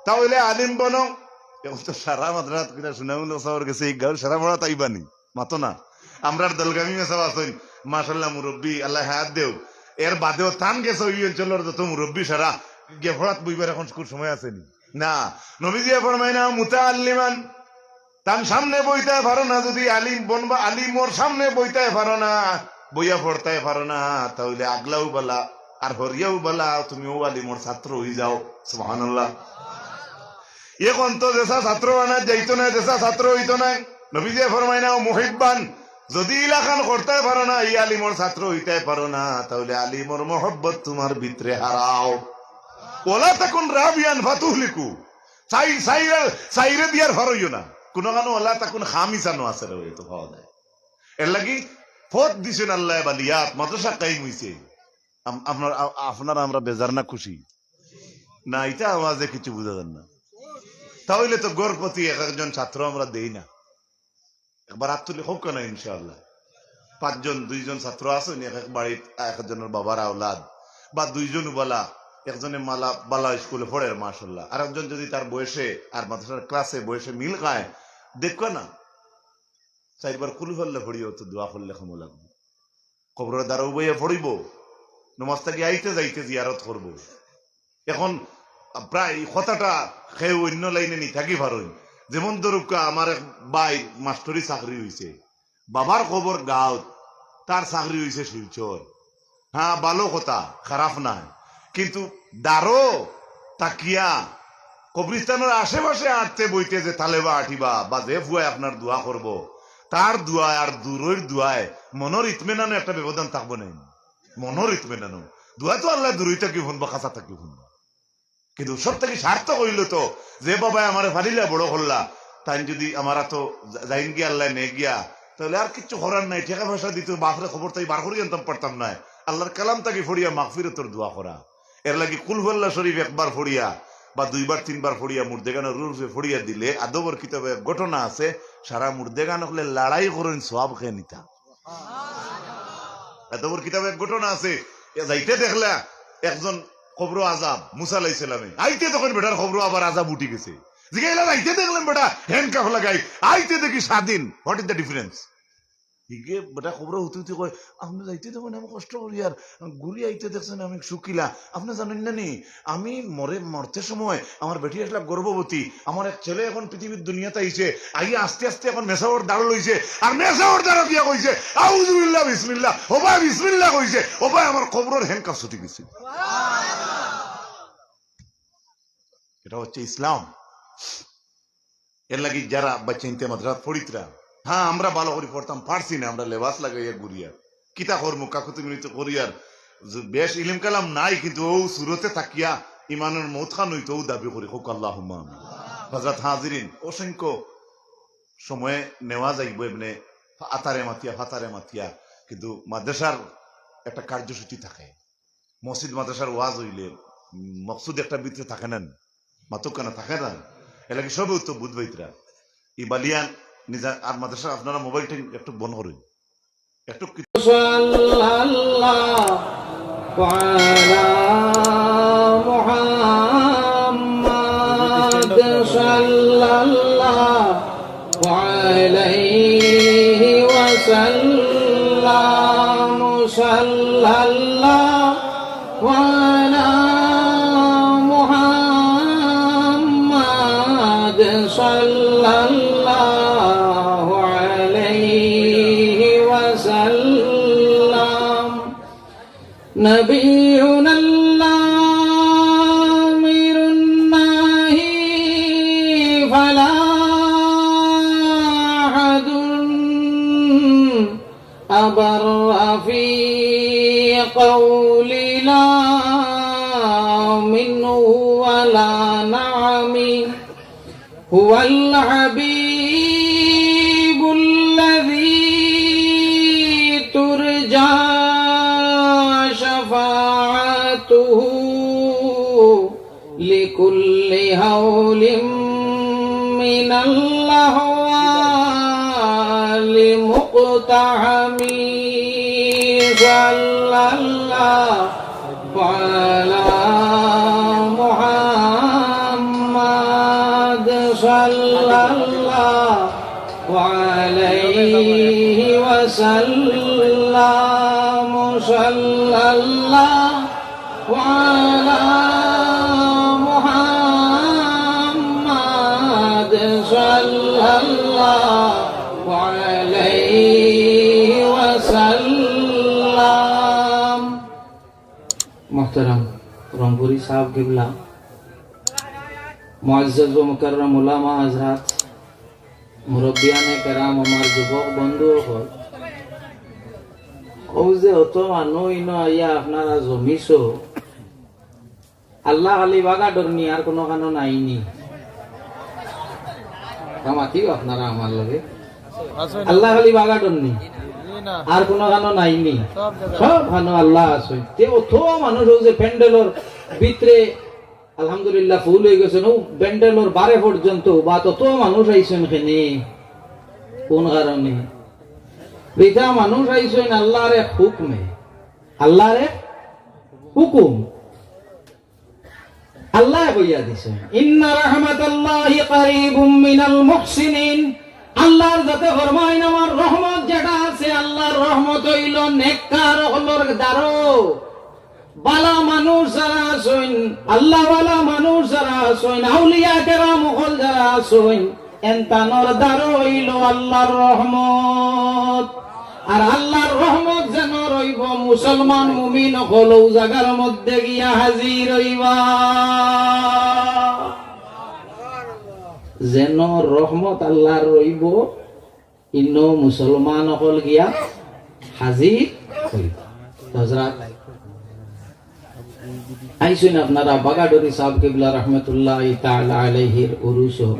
তা অইলে আলিম বনো। এখন তো সারা মাদ্রাসাত কিনা সুনামুল সাবর গেছে, এই গাঁওর সারা পড়া তাইবানি, মাতো না। আমরার দলগামী মেসাব আছইন, মাশাআল্লাহ মুরব্বি, আল্লায় হায়াত দেও। এর বাদেও তান গেছে ওই অঞ্চলর যত মুরব্বি সারা গিয়া পড়াত বইবার এখন কুন সময় আছে নি? না। নবীজিয়ে ফরমাইন, "মুতাআল্লিমান", তান সামনে বইতায় পারো না, যদি আলিম বনবা, আলিমর সামনে বইতায় পারো না, বইয়া পড়তায় পারো না, তা অইলে আগলাও বালা, আর হরিয়াও বালা, তুমি অউ আলিমর ছাত্র অইযাও। সুবহানাল্লাহ। এখন তো যেসা ছাত্র আনা যাইতো নায়, যেসা ছাত্র অইতো নায়। নবীজিয়ে ফরমাইন, "মুহিব্বান", যদি ইলাখান করতায় পারো না, ই আলিমর ছাত্র অইতায় পারো না, তা অইলে আলিমর মহব্বত তুমার ভিতরে হারাও। "ওয়ালা তাকুন রাবিয়ান ফাতুহলিকু", চাইর, চাইরে, চাইরে দিয়ার ফারইও না। কুনুখানো "ওয়ালা তাকুন খামিসান" আছে রে, অউ তো পাওয়া যায়। এরলাগি পথ দিছইন আল্লায় বালিয়াত, মাদ্রাসা কায়েম অইছে। আম-, আপনার, আ-, আপনারা আমরা বেজার না খুশি? না, ইটা আওয়াজে কিছু বুঝা যার না। তা অইলে তো ঘর প্রতি এক একজন ছাত্র আমরা দেই না। একবার আত তুলি কউক্কা না ইনশাআল্লাহ। পাঁচজন, দুইজন ছাত্র আছইন, এক এক বাড়িত এক একজনর বাবার আওলাদ, বা দুইজন বালা, একজনে মালা, বালা স্কুলে পড়ের মাশাআল্লাহ, আর একজন যদি তার বয়সে আর মাদ্রাসার ক্লাসে বয়সে মিল খায়, দেখবা না, চাইরবার কুলু ফাল্লা পড়িও তো দোয়া করলে কামো লাগবো। কবরর দ্বারা উবাইয়া পড়িবো, নমাজ থাকি আইতে যাইতে জিয়ারত করবো। এখন প্রায় কথাটা কেউ অইন্য লাইনে নি থাকি পারইন। যেমন ধরুক্কা, আমার এক ভাইর মাস্টরি চাকরি অইছে, বাবার কবর গাঁওত, তার চাকরি অইছে শিলচর। হ্যাঁ, ভালো কথা, খারাপ নায়। কিন্তু দারো থাকিয়া কবরিস্তানর আশেপাশে আটতে বইতে যে তালেবা আটিবা বা যে ফুয়ায় আপনার দোয়া করবো, তার দোয়ায় আর দূরইর দোয়ায় মনর ইতমিনানো একটা ব্যবধান থাকবো নায়? মনর ইতমিনানো। দোয়া তো আল্লায় দূরই থাকি হুনবা, কাছা থাকি হুনবা। কিন্তু সব থাকি সার্থক অইলো তো, যে বাবায় আমারে ফালিলা বড় করলা, তাইন যুদি আমার আতো যা-, যাইন গিয়া, আল্লায় নেইন গিয়া, তাইলে আর কিচ্ছু করার নাই। টেকা পয়সা দিতো, বাফরে কবর থাকি বার করি আনতাম পারতাম নায়। আল্লার কালাম থাকি পড়িয়া মাগফিরতর দোয়া করা। এরলাগি কুল হু আল্লাহ শরীফ একবার পড়িয়া বা দুইবার তিনবার পড়িয়া মুর্দেগানর রুহুর উপরে পড়িয়া দিলে আদবর কিতাবো এক ঘটনা আছে, সারা মুর্দেগান অকলে লড়াই করইন সওয়াব কে নিতা। আদবর কিতাবো এক ঘটনা আছে, এ যাইতে দেখলা একজন কবরো আজাব, মুসা আলাইহিস সালামে। আইতে তখন বেটার কবরো আবার আজাব উঠি গেছে। জিগাইলা, "আইতে দেখলাম বেটা handcuff লাগাই, আইতে দেখি স্বাধীন। What is the difference?" হিগে বেটা কবরো হুতি হুতি কয়, "আপনে যাইতে দেখইন আমি কষ্ট করিয়ার, ঘুরি আইতে দেখছইন আমি শুকিলা। আপনে জানইন না নি, আমি মরে, মরতে সময় আমার বেটি আছলা গর্ভবতী, আমার এক ছেলে এখন পৃথিবীর দুনিয়াত আইছে, আইয়া আস্তে আস্তে এখন মেসাবর দাঁড়ো লইছে, আর মেসাবর দাঁড়ো গিয়া কইছে, 'আউযুবিল্লাহ, বিসমিল্লাহ,' ওবায় বিসমিল্লাহ কইছে, ওবায় আমার কবরর handcuff ছুটি গেছে।" এটা হচ্ছে ইসলাম। এরলাগি যারা বাচ্চাইন্তে মাদ্রাসাত পড়িতরা, হ্যাঁ, আমরা ভালো করি পড়তাম পারছি না, আমরা লেবাস লাগাইয়া ঘুরিয়ার, কিতা করমু, কাকুতি মিনতি করিয়ার, যে বেশ ইলিম কালাম নাই, কিন্তু অউ সুরতে থাকিয়া ইমানর মউত খান অইতো অউ দাবি করি, কউক্কা আল্লাহুম্মা আমিন। হযরত হাজিরিন, অসংখ্য সময় নেওয়া যাইবো এমনে আতারে মাতিয়া, ফাতারে মাতিয়া, কিন্তু মাদ্রাসার একটা কার্যসূচি থাকে। মসজিদ মাদ্রাসার ওয়াজ অইলে মকসুদ একটা ভিতরে থাকে না নি? মাতুক্কা না, থাকে না? এরলাগি সবে উত্তর বুঝ পাইতরা। ই বালিয়ান নিজা আর মাদ্রাসা আপনারা মোবাইল টিন একটু বন্ধ করইন। একটু কি- সাল্লাল্লাহু আলা মুহাম্মাদ সাল্লাল্লাহু عليه وسلم، صلى الله على محمد، صلى الله عليه وسلم. نبينا الآمر الناهي فلا أحد أبر في قول لا منه ولا نعم. هو الحبيب الذي ترجى شفاعته لكل هول من الأهوال مقتحم. صلى الله على محمد، صلى الله عليه وسلم، صلى الله على محمد، صلى الله عليه وسلم. মোহতারাম রংপুরি সাহেব কিবলা, মুআজ্জাজ ও মুকাররম উলামা হযরত, মুরব্বিয়ানে কেরাম, আমার যুবক বন্ধু অকল, অউ যে অত মানুষ ইনো আইয়া আপনারা জমিছো, আল্লাহ খালি বাগা ডরনি, আর কুনু খানো নাইনি। তা মাতিও আপনারা আমার লগে। আল্লাহ খালি বাগা ডরনি, আর কুনু খানো নাইনি। সব খানো আল্লাহ আছে। তে অত মানুষ অউ যে প্যান্ডেলর ভিতরে আলহামদুলিল্লাহ, ফুল অই গেছে। অউ প্যান্ডেলর বারে পর্যন্ত বা তত মানুষ আইছইন কেনে, কুন কারণে? ইতা মানুষ আইছইন আল্লাহর এক হুকুমে, আল্লাহর এক হুকুম। আল্লায় কইয়া দিছইন, "ইন্না রাহমাতাল্লাহি কারীবুম মিনাল মুহসিনিন।" আল্লাহর যাতে ফরমাইন, আমার রহমত যেটা আছে, আল্লাহর রহমত অইলো নেককার অকলর দ্বারো। বালা মানুষ যারা আছইন, আল্লাহওয়ালা মানুষ যারা আছইন, আউলিয়া কেরাম অকল যারা আছইন, এনতানর দ্বারো অইলো আল্লাহর রহমত। আর আল্লাহর রহমত যেন রইবো, মুসলমান মুমিন অকল অউ জাগার মধ্যে গিয়া হাজির অইবা। যেন রহমত আল্লাহর রইবো, ইনো মুসলমান অকল গিয়া হাজির অইবা। তো হযরত আইছইন আপনারা বাগাডুরি সাহেব কিবলা রহমতুল্লাহি তাআলা আলাইহির উরুসো।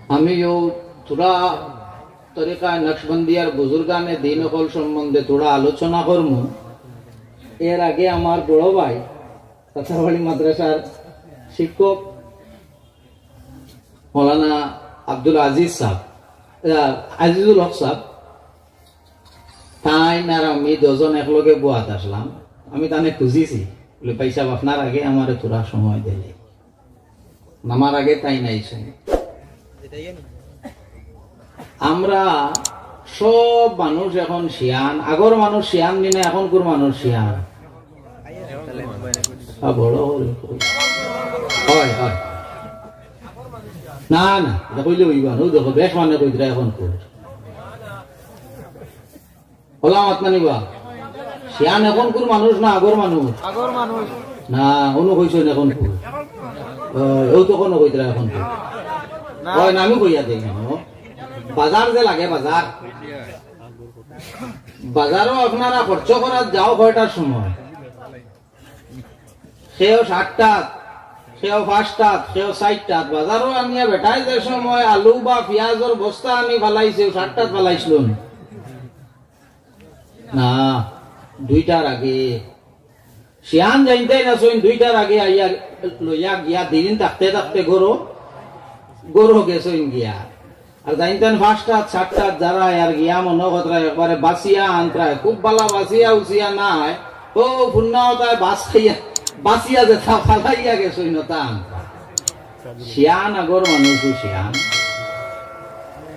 আমিও থুড়া তরিকা নকশবন্দিয়ার বুজুর্গানে দিন অকল সম্বন্ধে থুড়া আলোচনা করমু। এর আগে আমার বড় ভাই তাতারবাড়ি মাদ্রাসার শিক্ষক মৌলানা আব্দুল আজিজ সাহেব, আহ, আজিজুল হক সাহেব, তাইন আর আমি দুইজন একলগে বওয়াত আছলাম। আমি তানে খুঁজিছি, বলে, "ভাই সাহেব, আপনার আগে আমারে থুড়া সময় দিলে।" আমার আগে তাইন আইছইন। আমরা সব মানুষ এখন শিয়ান, আগর মানুষ শিয়ান নি না, এখনকুর মানুষ শিয়ান? আ, বড় হল। হয়, হয়। না, না, ইটা কইলে অইবা না। অউ দেখো, বেশ মানে কইতরা এখনকুর। ওলা মাত মানিবা। শিয়ান এখনকুর মানুষ না আগর মানুষ? আগর মানুষ। না, অনো কইছইন এখনকুর। অ, অউ তো কোনো কইতরা এখনকুর। না। অয় না, আমি কইয়া দেই না। বাজার যে লাগে, বাজার। বাজারো আপনারা খরচ করাত যাও কয়টার সময়? কেউ সাতটাত, কেউ পাঁচটাত, কেউ চাইরটাত। বাজারো আনিয়া বেটায় যে সময় আলু বা পিয়াজর বস্তা আনি ফালাইছে, অউ সাতটাত ফালাইছলো নি? না, দুইটার আগে। শিয়ান জানতায় না, সইন দুইটার আগে আইয়া লইয়া গিয়া দিন থাকতে থাকতে ঘরো, ঘরো গেছইন গিয়া। আর জানতাম পাঁচটাত, সাতটাত যারা আর গিয়া মনো করতরা একবারে বাসিয়া আনতরা, খুব বালা বাসিয়া উসিয়া নাই, অউ ফুন্না অতায় বাস খাইয়া, বাসিয়া যেতা ফালাইয়া গেছইন অতা আনতরা। শিয়ান আগর মানুষ শিয়ান।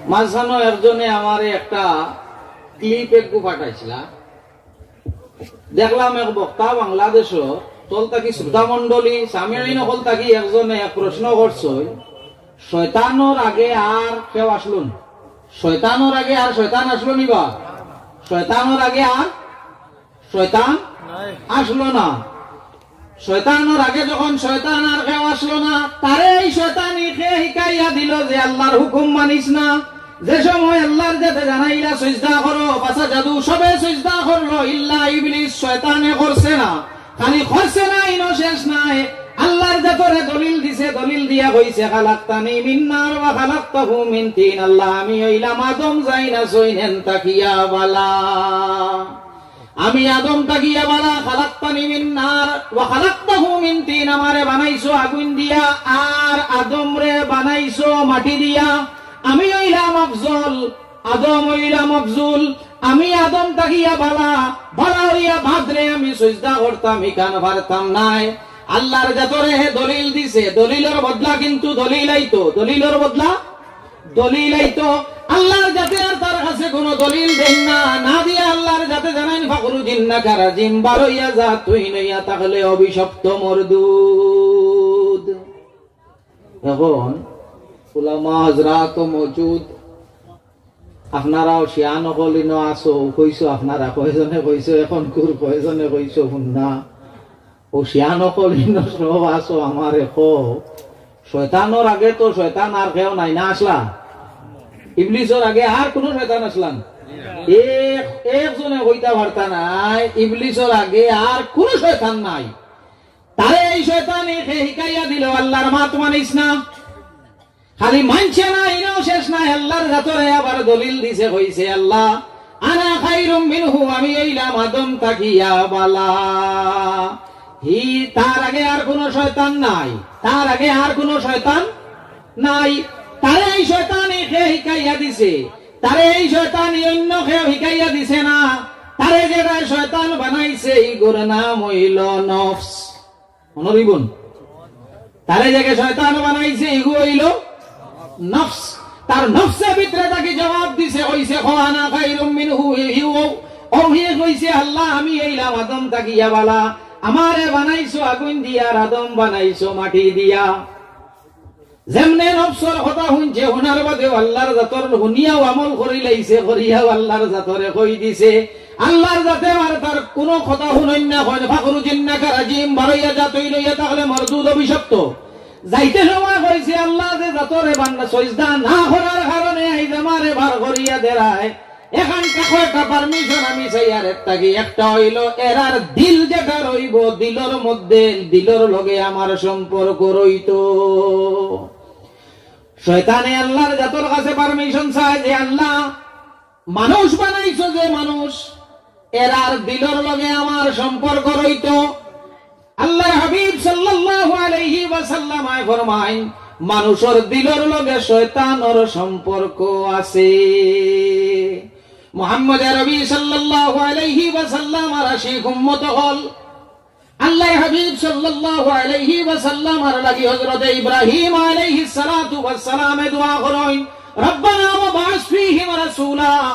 মাঝখানো একজনে আমারে একটা clip একগু পাঠাইছলা। দেখলাম এক বক্তা বাংলাদেশো, তল থাকি শ্রোতা মণ্ডলী, সামিঈন অকল থাকি একজনে এক প্রশ্ন করছইন, শয়তানর আগে আর কেউ আছলো নি? শয়তানর আগে আর শয়তান আছলো নি বা? শয়তানর আগে আর শয়তান নাই। আছলো না। শয়তানর আগে যখন শয়তান আর কেউ আছলো না, তারে এই শয়তানি কে হিকাইয়া দিলো যে আল্লাহর হুকুম মানিস না? যে সময় আল্লাহর জাতে জানাইলা সইজদা করো, ফাসাজাদু, সবে সইজদা করলো, ইল্লা ইবলিস, শয়তানে করছে না। খালি করছে না, ইনো শেষ নায়, আল্লাহর জাতরে দলিল দিছে, দলিল দিয়া কইছে, "খালাকতানি মিন নার ওয়া খালাকতাহু মিন তিন।" আল্লাহ, আমি অইলাম আদম যাইন আছইন এন থাকিয়া বালা। আমি আদম থাকিয়া বালা, খালাকতানি মিন নার ওয়া খালাকতাহু মিন তিন, আমারে বানাইছো আগুইন দিয়া, আর আদমরে বানাইছো মাটি দিয়া। আমি অইলাম আফজল, আদম অইলাম আফজুল। আমি আদম থাকিয়া বালা, বালা অইয়া বাদরে আমি সইজদা করতাম, ইখান পারতাম নায়। আল্লাহর জাতরে হে দলিল দিছে, দলিলর বদলা কিন্তু দলিল আইতো, দলিলর বদলা দলিল আইতো। আল্লাহর জাতে আর তার কাছে কোনো দলিল দেইন না, না দিয়া আল্লাহর জাতে জানাইন, "ফাখরুজ ইন্নাকা রাজিম, বার অইয়া যা, তুই নইয়া থাকলে অভিশপ্ত মরদুদ।" এখন উলামা হযরাত মওজুদ, আপনারাও শিয়ান অকল ইনো আছো, কইছো আপনারা, কয়জনে কইছো, এখনকুর কয়জনে কইছো, হুন না। অউ শিয়ান অকল ইনো সব আছো, আমারে কও, শয়তানর আগে তো শয়তান আর কেউ নাই না আছলা? ইবলিসর আগে আর কুনু শয়তান আছলা নি? এক, একজনে কইতা পারতা নায়, ইবলিসর আগে আর কুনু শয়তান নাই। তারে এই শয়তানি কে হিকাইয়া দিলো, আল্লাহর মাত মানিস না। খালি মানছে না, ইনো শেষ নায়, আল্লাহর জাতরে আবার দলিল দিছে, কইছে, "আল্লাহ, আনা খাইরুম মিনহু, আমি অইলাম আদম থাকিয়া বালা।" হি, তার আগে আর কুনু শয়তান নাই, তার আগে আর কুনু শয়তান নাই। তারে এই শয়তানি কে হিকাইয়া দিছে? তারে এই শয়তানি অইন্য কেউ হিকাইয়া দিছে না। তারে যেরা শয়তান বানাইছে, ইগুর নাম অইলো নফস। মনো রইবো নি? তারে যেগু শয়তান বানাইছে, ইগু অইলো নফস। তার নফসে ভিতরে থাকি জবাব দিছে, কইছে, "কও আনা খাইরুম মিনহু", হি, হি, অউ, অউ হি কইছে, "আল্লাহ, আমি অইলাম আদম থাকিয়া বালা, আমারে বানাইছো আগুইন দিয়া, আর আদম বানাইছো মাটি দিয়া।" যেমনে নফসর কথা হুনছে, হুনার বাদেও আল্লার জাতর হুনিয়াও আমল করিলাইছে, করিয়াও আল্লার জাতরে কই দিছে। আল্লার জাতে আর তার কুনু কথা হুনইন না, কইন, "ফাখরুজ ইন্নাকা রাজিম, বারইয়া যা, তুই লইয়া থাকলে মরদুদ, অভিশপ্ত।" যাইতে সময় কইছে, "আল্লাহ, যে জাতরে বান্দা সইজদা না করার কারণে আইজ আমারে বার করিয়া দেরায়, এখান থাকি একটা permission আমি চাইয়ার এর থাকি। একটা অইলো, এরার দিল যেটা রইবো, দিলর মধ্যে, দিলর লগে আমার সম্পর্ক রইতো।" শয়তানে আল্লার জাতর কাছে permission চায় যে, "আল্লাহ, মানুষ বানাইছো যে মানুষ, এরার দিলর লগে আমার সম্পর্ক রইতো।" আল্লার হাবিব সাল্লাল্লাহু আলাইহি ওয়াসাল্লাম আয় ফরমাইন, "মানুষর দিলর লগে শয়তানর সম্পর্ক আছে।" মুহাম্মদ আরবি সাল্লাল্লাহু আলাইহি ওয়াসাল্লাম আর আশিক উম্মত অকল, আল্লার হাবিব সাল্লাল্লাহু আলাইহি ওয়াসাল্লাম আর লাগি হযরতে ইব্রাহিম আলাইহিস সালাতু ওয়াস সালামে দোয়া করইন, "রব্বানা ওয়াবআস ফীহিম রাসূলা,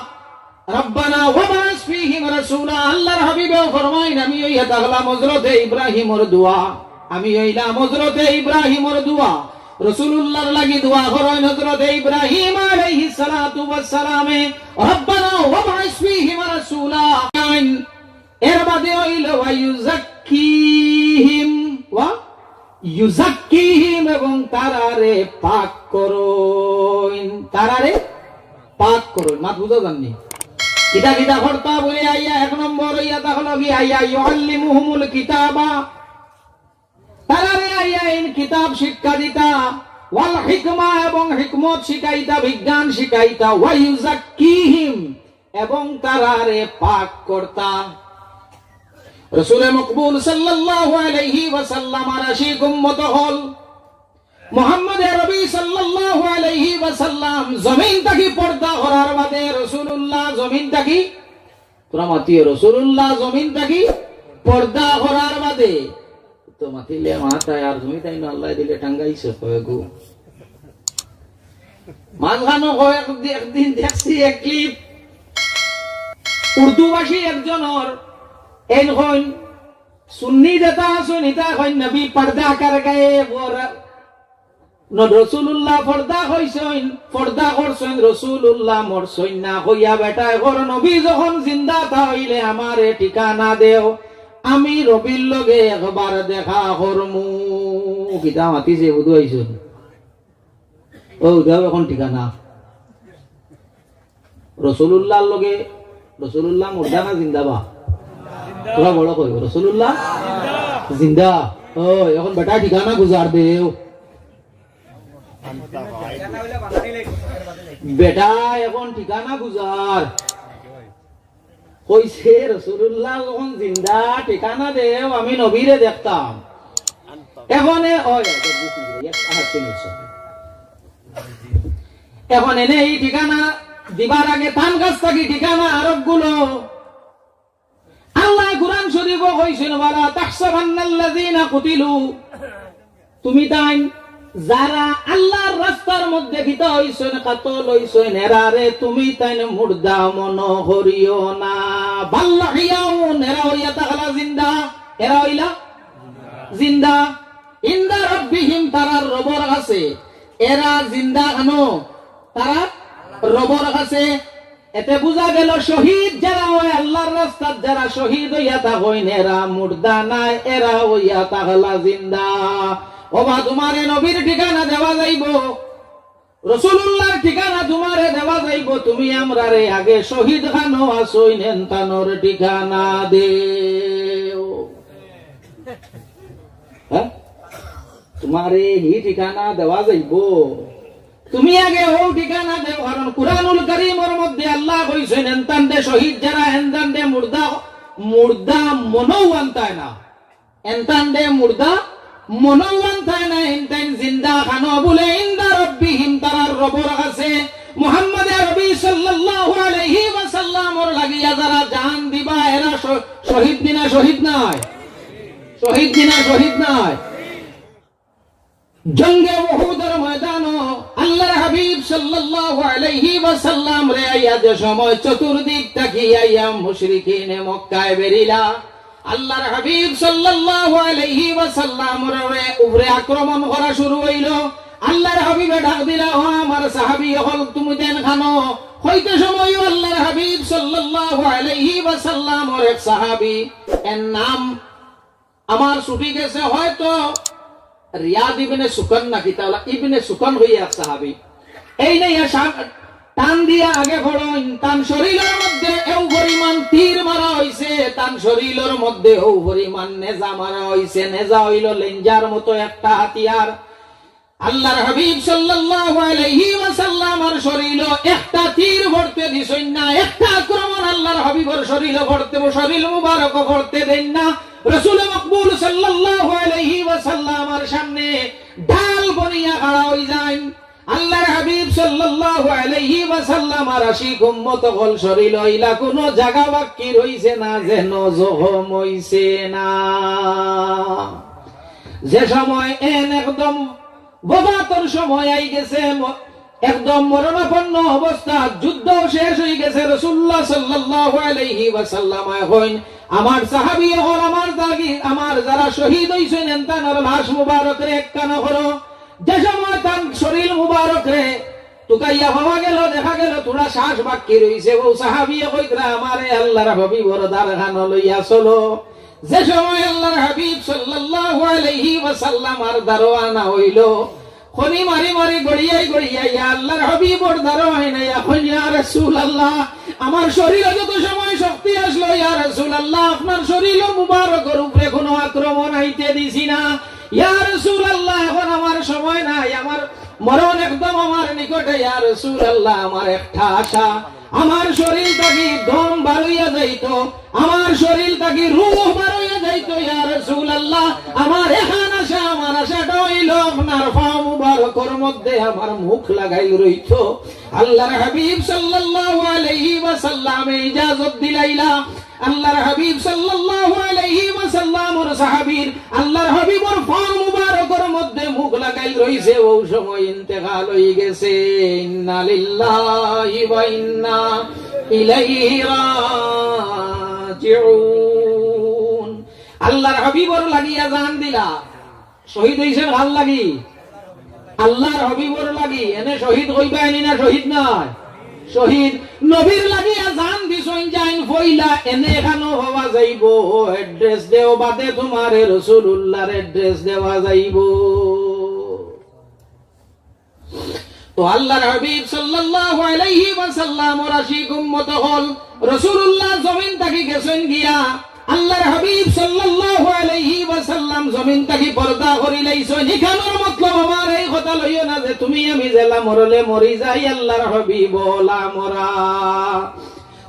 রব্বানা ওয়াবআস ফীহিম রাসূলা।" আল্লার হাবিবেও ফরমাইন, "আমি অইয়া থাকলাম হযরতে ইব্রাহিমর দোয়া, আমি অইলাম হযরতে ইব্রাহিমর দোয়া।" রাসূলুল্লাহর লাগি দোয়া করইন হযরতে ইব্রাহিম আলাইহিস সালাতু ওয়াস সালামে, "রব্বানা ওয়াবআস ফীহিম রাসূলা।" এর বাদে অইলো, "ওয়া ইউযাক্কিহিম, ওয়া ইউযাক্কিহিম", এবং তারারে পাক করইন, তারারে পাক করইন। মাত বুঝা যারনি? কিতা কিতা করতা বুলে আইয়া এক নম্বর অইয়া থাকলো কি আইয়া, "ইউআল্লিমুহুমুল কিতাবা", তারারে আইয়া ইন কিতাব শিক্ষা দিতা, "ওয়াল হিকমা", এবং হিকমত শিখাইতা, বিজ্ঞান শিখাইতা, "ওয়া ইউযাক্কিহিম", এবং তারারে পাক করতা। রসুলে মকবুল সাল্লাল্লাহু আলাইহি ওয়াসাল্লাম আর আশিক উম্মত অকল, মুহাম্মদ আরবি সাল্লাল্লাহু আলাইহি ওয়াসাল্লাম জমিন থাকি পর্দা করার বাদে রাসূলুল্লাহ জমিন থাকি, তোরা মাতিও, রাসূলুল্লাহ জমিন থাকি পর্দা করার বাদে তো মাতিলে মাথায় আর তুমি তাই না আল্লাহ দিলে টাঙ্গাইছে কয়েকগু। মাঝখানো কয়েক দি-, একদিন দেখছি এক clip, উর্দুভাষী একজনর, এইন কইন, সুন্নি যেটা আছইন, ইটা কইন, "নবী পর্দা কর গয়ে, ও র-, ন-, রসুলুল্লাহ পর্দা কইছইন, পর্দা করছইন, রসুলুল্লাহ মরছইন না।" কইয়া বেটায় কর, "নবী যখন জিন্দা তা অইলে আমারে ঠিকানা দেও, আমি রবির লগে একবার দেখা করমু।" কিতা মাতিছে, বুধু আইছইন। ও, দেও এখন ঠিকানা। রসুলুল্লাহর লগে, রসুলুল্লাহ মুর্দা না জিন্দা বা? তোরা বড় কইও, রসুলুল্লাহ জিন্দা। ও, এখন বেটা ঠিকানা গুজার দেও। বেটা এখন ঠিকানা গুজার। কইছে, "রসুলুল্লাহ যখন জিন্দা, ঠিকানা দেও, আমি নবীরে দেখতাম।" এখন এ-, ওই, ওই, ওই, ওই, ওই, আচ্ছা, ঠিক আছে। এখন এনে এই ঠিকানা দিবার আগে তান কাছ থাকি ঠিকানা আরোপগুলো আল্লাহ কুরআন শরীফো কইছইন, "ওয়ালা তাহসাবান্নাল্লাযীনা কুতিলু।" তুমি তাইন যারা আল্লাহর রাস্তার মধ্যে কিতা অইছইন, কাতল অইছইন, এরারে তুমি তাইন মুর্দা মনো করিও না। বাল আহইয়াউন, এরা অইয়া থাকলা জিন্দা, এরা অইলা জিন্দা। ইনদা রাব্বিহিম, তারার রবর কাছে। এরা জিন্দা কেন? তারার রবর কাছে। এতে বুঝা গেল, শহীদ যারা অয়, আল্লাহর রাস্তাত যারা শহীদ অইয়া থাকইন, এরা মুর্দা নায়, এরা অইয়া থাকলা জিন্দা। ওবা, তুমারে নবীর ঠিকানা দেওয়া যাইবো, রসুলুল্লাহর ঠিকানা তুমারে দেওয়া যাইবো, তুমি আমরারে আগে শহীদ খানো আছইন, এনতানর ঠিকানা দেও। হ্যাঁ? তুমারে হি ঠিকানা দেওয়া যাইবো। তুমি আগে অউ ঠিকানা দেও, কারণ কুরআনুল করিমর মধ্যে আল্লাহ কইছইন, "এনতানরে শহীদ যারা, এনতানরে মুর্দা, মুর্দা মনো আনতায় না। এনতানরে মুর্দা মনো আনতায় না, এনতাইন জিন্দা খানো বুলে ইনদা রাব্বিহিম, তারার রবর কাছে।" মুহাম্মদ আরবি সাল্লাল্লাহু আলাইহি ওয়াসাল্লামর লাগিয়া যারা জান দিবা, এরা শ-, শহীদ নি না শহীদ নায়? শহীদ নি না শহীদ নায়? জঙ্গে উহুদর ময়দানো আল্লাহর হাবিব সাল্লাল্লাহু আলাইহি ওয়াসাল্লামরে আইয়া যে সময় চতুর্দিক থাকি আইয়া মুশরিকিনে মক্কায় বেরিলা, আল্লাহর হাবিব সাল্লাল্লাহু আলাইহি ওয়াসাল্লামর উপরে আক্রমণ করা শুরু অইলো। আল্লাহর হাবিবে ডাক দিলা, "ও আমার সাহাবী অকল, তুমি দেন খানো?" হইতে সময়ও আল্লাহর হাবিব সাল্লাল্লাহু আলাইহি ওয়াসাল্লামর এক সাহাবী, এর নাম আমার ছুটি গেছে, হয়তো রিয়াদ ইবনে সুকান নাকি, তাহলে ইবনে সুকান হইয়া এক সাহাবী। এই নেই আর সাম-, টান দিয়া আগে পড়ইন, তান শরীরর মধ্যে এও পরিমাণ তীর মারা হইছে, তান শরীরর মধ্যে এও পরিমাণ নেজা মারা হইছে। নেজা হইল লেঞ্জার মতো একটা হাতিয়ার। আল্লাহর হাবিব সাল্লাল্লাহু আলাইহি ওয়াসাল্লামর শরীরো একটা তীর পড়তে দিছইন না, একটা আক্রমণ আল্লাহর হাবিবর শরীরো পড়তে, শরীর মুবারকো পড়তে দেন না। রসুল মকবুল সাল্লাল্লাহু আলাইহি ওয়াসাল্লামর সামনে ঢাল বনিয়া খাড়া হই যাইন। আল্লাহর হাবিব সাল্লাল্লাহু আলাইহি ওয়াসাল্লামর আশিক উম্মত অকল শরীরো ইলা কোনো জাগা বাকি রইছে না, যেন জখম হইছে না। যে সময় এন একদম ওফাতর সময় আই গেছে, ম-, একদম মরণাপন্ন অবস্থা, যুদ্ধ শেষ হই গেছে। রাসূলুল্লাহ সাল্লাল্লাহু আলাইহি ওয়াসাল্লাম কইন, "আমার সাহাবী অকল, আমার দাগি, আমার যারা শহীদ হইছেন, এনতানর লাশ মুবারকরে একখানো করো।" যে সময় তান শরীর মুবারকরে তুকাইয়া পাওয়া গেল, দেখা গেল থুড়া শ্বাস বাকি রইছে, ও সাহাবীয়ে কইতরা, "আমারে আল্লাহর হাবিবর দারখানো লইয়া চলো।" যে সময় আল্লাহর হাবিব সাল্লাল্লাহু আলাইহি ওয়াসাল্লামর দারো আনা হইল, খনি মারি মারি গড়িয়াই গড়িয়াই ইয়া আল্লাহর হাবিবর দারো আইন, ইয়া কইন, "ইয়া রাসূলুল্লাহ, আমার শরীরো যত সময় শক্তি আসলো, ইয়া রাসূলুল্লাহ, আপনার শরীর মুবারকর উপরে কোনো আক্রমণ আইতে দিছি না। ইয়া রাসূলুল্লাহ, এখন আমার সময় নাই, আমার মরণ একদম আমার নিকটে, ইয়া রাসূলুল্লাহ, আমার একটা আশা, আমার শরীর থাকি দম বারইয়া যাইতো, আমার শরীর থাকি রূহ বারইয়া যাইতো, ইয়া রাসূলুল্লাহ, আমার এখান আশা, আমার আশাটা হইল আপনার পাও মুবারকর মধ্যে আমার মুখ লাগাই রইতো।" আল্লাহর হাবিব সাল্লাল্লাহু আলাইহি ওয়াসাল্লামে ইজাজত দিলাইলা। আল্লাহর হাবিব সাল্লাল্লাহু আলাইহি ওয়াসাল্লামর সাহাবীর আল্লাহর হাবিবর পাও মুবারকর মধ্যে মুখ লাগাইল রইছে, ও সময় ইন্তেকাল হই গেছে। ইন্না লিল্লাহি ওয়া ইন্না ইলাইহি রাজিউন। আল্লাহর হাবিবর লাগিয়া জান দিলা। শহীদ হইছেন কার লাগি? আল্লাহর হাবিবর লাগি। এনে শহীদ কইবা এনি না শহীদ নায়? শহীদ। নবীর লাগিয়া জান দিছইন যাইন পইলা, এনে এখানো পাওয়া যাইবো, address দেও বাদে তোমারে রাসূলুল্লাহর address দেওয়া যাইবো। তো আল্লাহর হাবিব সাল্লাল্লাহু আলাইহি ওয়াসাল্লামর আশিক উম্মত অকল, রাসূলুল্লাহ জমিন থাকি গেছইন গিয়া, আল্লাহর হাবিব সাল্লাল্লাহু আলাইহি ওয়াসাল্লাম জমিন থাকি পর্দা করি লাইছইন। ইখানোর মতলব আমার এই কথা লইও না যে তুমি আমি যেলা মরলে মরি যাই, আল্লাহর হাবিব অলা মরা।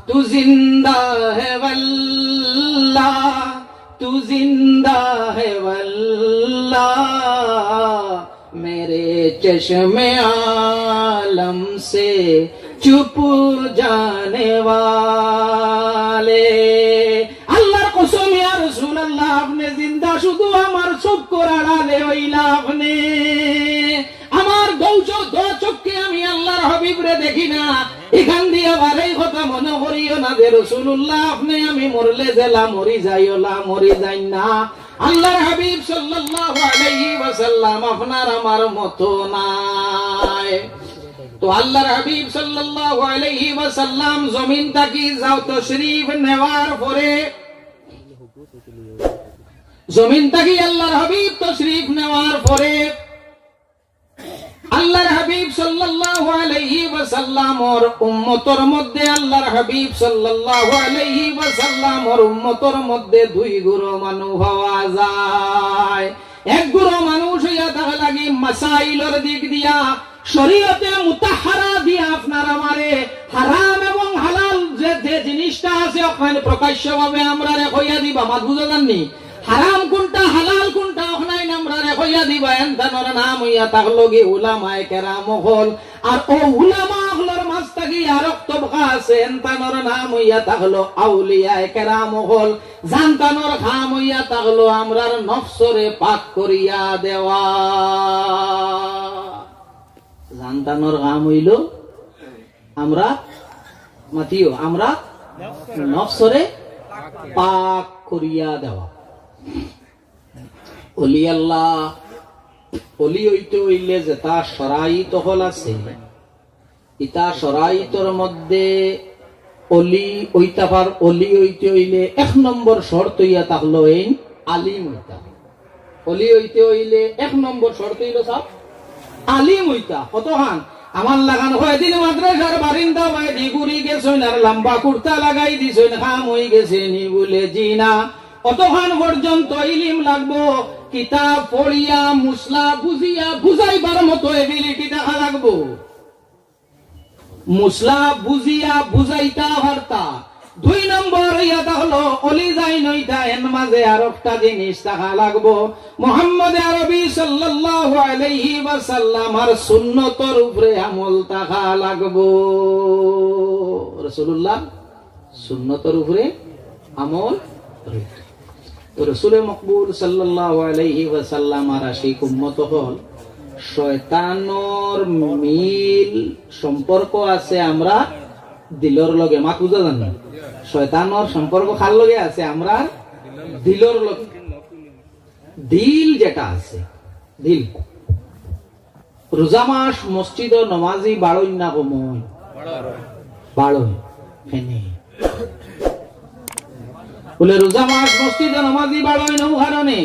তু জিন্দা হে ওয়াল্লাহ, তু জিন্দা হে ওয়াল্লাহ, মেরে চশমে আলম সে চুপ জানে ওয়ালে। আল্লাহর কসম, ইয়া রাসূলুল্লাহ, আপনে জিন্দা, শুধু আমার চক্ষুর আড়ালে অইলা আপনে। আমার দু চো-, দু চক্ষে আমি আল্লাহর হাবিবরে দেখি না। ইখান দিয়া বারই কথা মনো করিও না যে রাসূলুল্লাহ, আপনে আমি মরলে যেলা মরি যাই, অলা মরি যাই না। আল্লাহর হাবিব সাল্লাল্লাহু আলাইহি ওয়াসাল্লাম আপনার আমার মতো নায়। তো আল্লাহর হাবিব সাল্লাল্লাহু আলাইহি ওয়াসাল্লাম জমিন থাকি যাও তশরিফ নেওয়ার পরে, জমিন থাকি আল্লাহর হাবিব তশরিফ নেওয়ার পরে আল্লাহর হাবিব সাল্লাল্লাহু আলাইহি ওয়াসাল্লামর উম্মতর মধ্যে, আল্লাহর হাবিব সাল্লাল্লাহু আলাইহি ওয়াসাল্লামর উম্মতর মধ্যে দুই গুরু মানুষ পাওয়া যায়। এক গুরু মানুষ অইয়া থাকা লাগি মাসাইলর দিক দিয়া, শরীয়তে মুতাহহারা দিয়া আপনার আমারে হারাম এবং হালাল যে, যে জিনিসটা আছে, ওখানে প্রকাশ্যভাবে আমরারে কইয়া দিবা, মাত বুঝা যাননি? হারাম কোনটা, হালাল কোনটা, অখনাইন আমরারে কইয়া দিবা, এনতানর নাম অইয়া থাকলো গি উলামায়ে কেরাম অকল। আর অউ উলামা অকলর মাঝ থাকি আরক তবকা আছে, এনতানর নাম অইয়া থাকলো আউলিয়ায়ে কেরাম অকল। যানতানর কাম অইয়া থাকলো আমরার নফসরে পাক করিয়া দেওয়া। যানতানর কাম অইলো আমরা মাতিও, আমরা নফসরে পাক করিয়া দেওয়া। অলি আল্লাহ, অলি অইতে অইলে যেতা শরাইত অকল আছে, ইতা শরাইতর মধ্যে অলি অইতা পার-, অলি অইতে অইলে এক নম্বর শর্ত অইয়া থাকলো এইন আলিম অইতা। অলি অইতে অইলে এক নম্বর শর্ত অইলো সাব আলিম অইতা। কতখান? আমার লাখান কয়দিন মাদ্রাসার বারিন্দা বায়দি ঘুরি গেছইন আর লম্বা কুর্তা লাগাই দিছইন, কাম অই গেছে নি? বুলে, জি না। অতখান পর্যন্ত ইলিম লাগবো। কিতাব পড়িয়া মুসলা বুঝিয়া বুঝাইবার মতো ability থাকা লাগবো। মুসলা বুঝিয়া বুঝাইতা পারতা। দুই নম্বর অইয়া থাকলো, অলি যাইন অইতা, এন মাঝে আরোকটা জিনিস থাকা লাগবো। মুহাম্মদ আরবি সাল্লাল্লাহু আলাইহি ওয়াসাল্লামর সুন্নতর উপরে আমল থাকা লাগবো। রাসূলুল্লাহ সুন্নতর উপরে আমল রইতো। তো রসুলে মকবুল সাল্লাল্লাহু আলাইহি ওয়াসাল্লামর আশিক উম্মত অকল, শয়তানর মিল সম্পর্ক আছে আমরার দিলর লগে। মাত বুঝা যার নি? শয়তানর সম্পর্ক কার লগে আছে? আমরার দিলর লগে। দিল যেটা আছে, দিল। রোজা মাস মসজিদো নমাজি বাড়ইন না কমইন? বাড়ইন। কেনে? বুলে রোজা মাস মসজিদো নমাজি বাড়ইন অউ কারণে।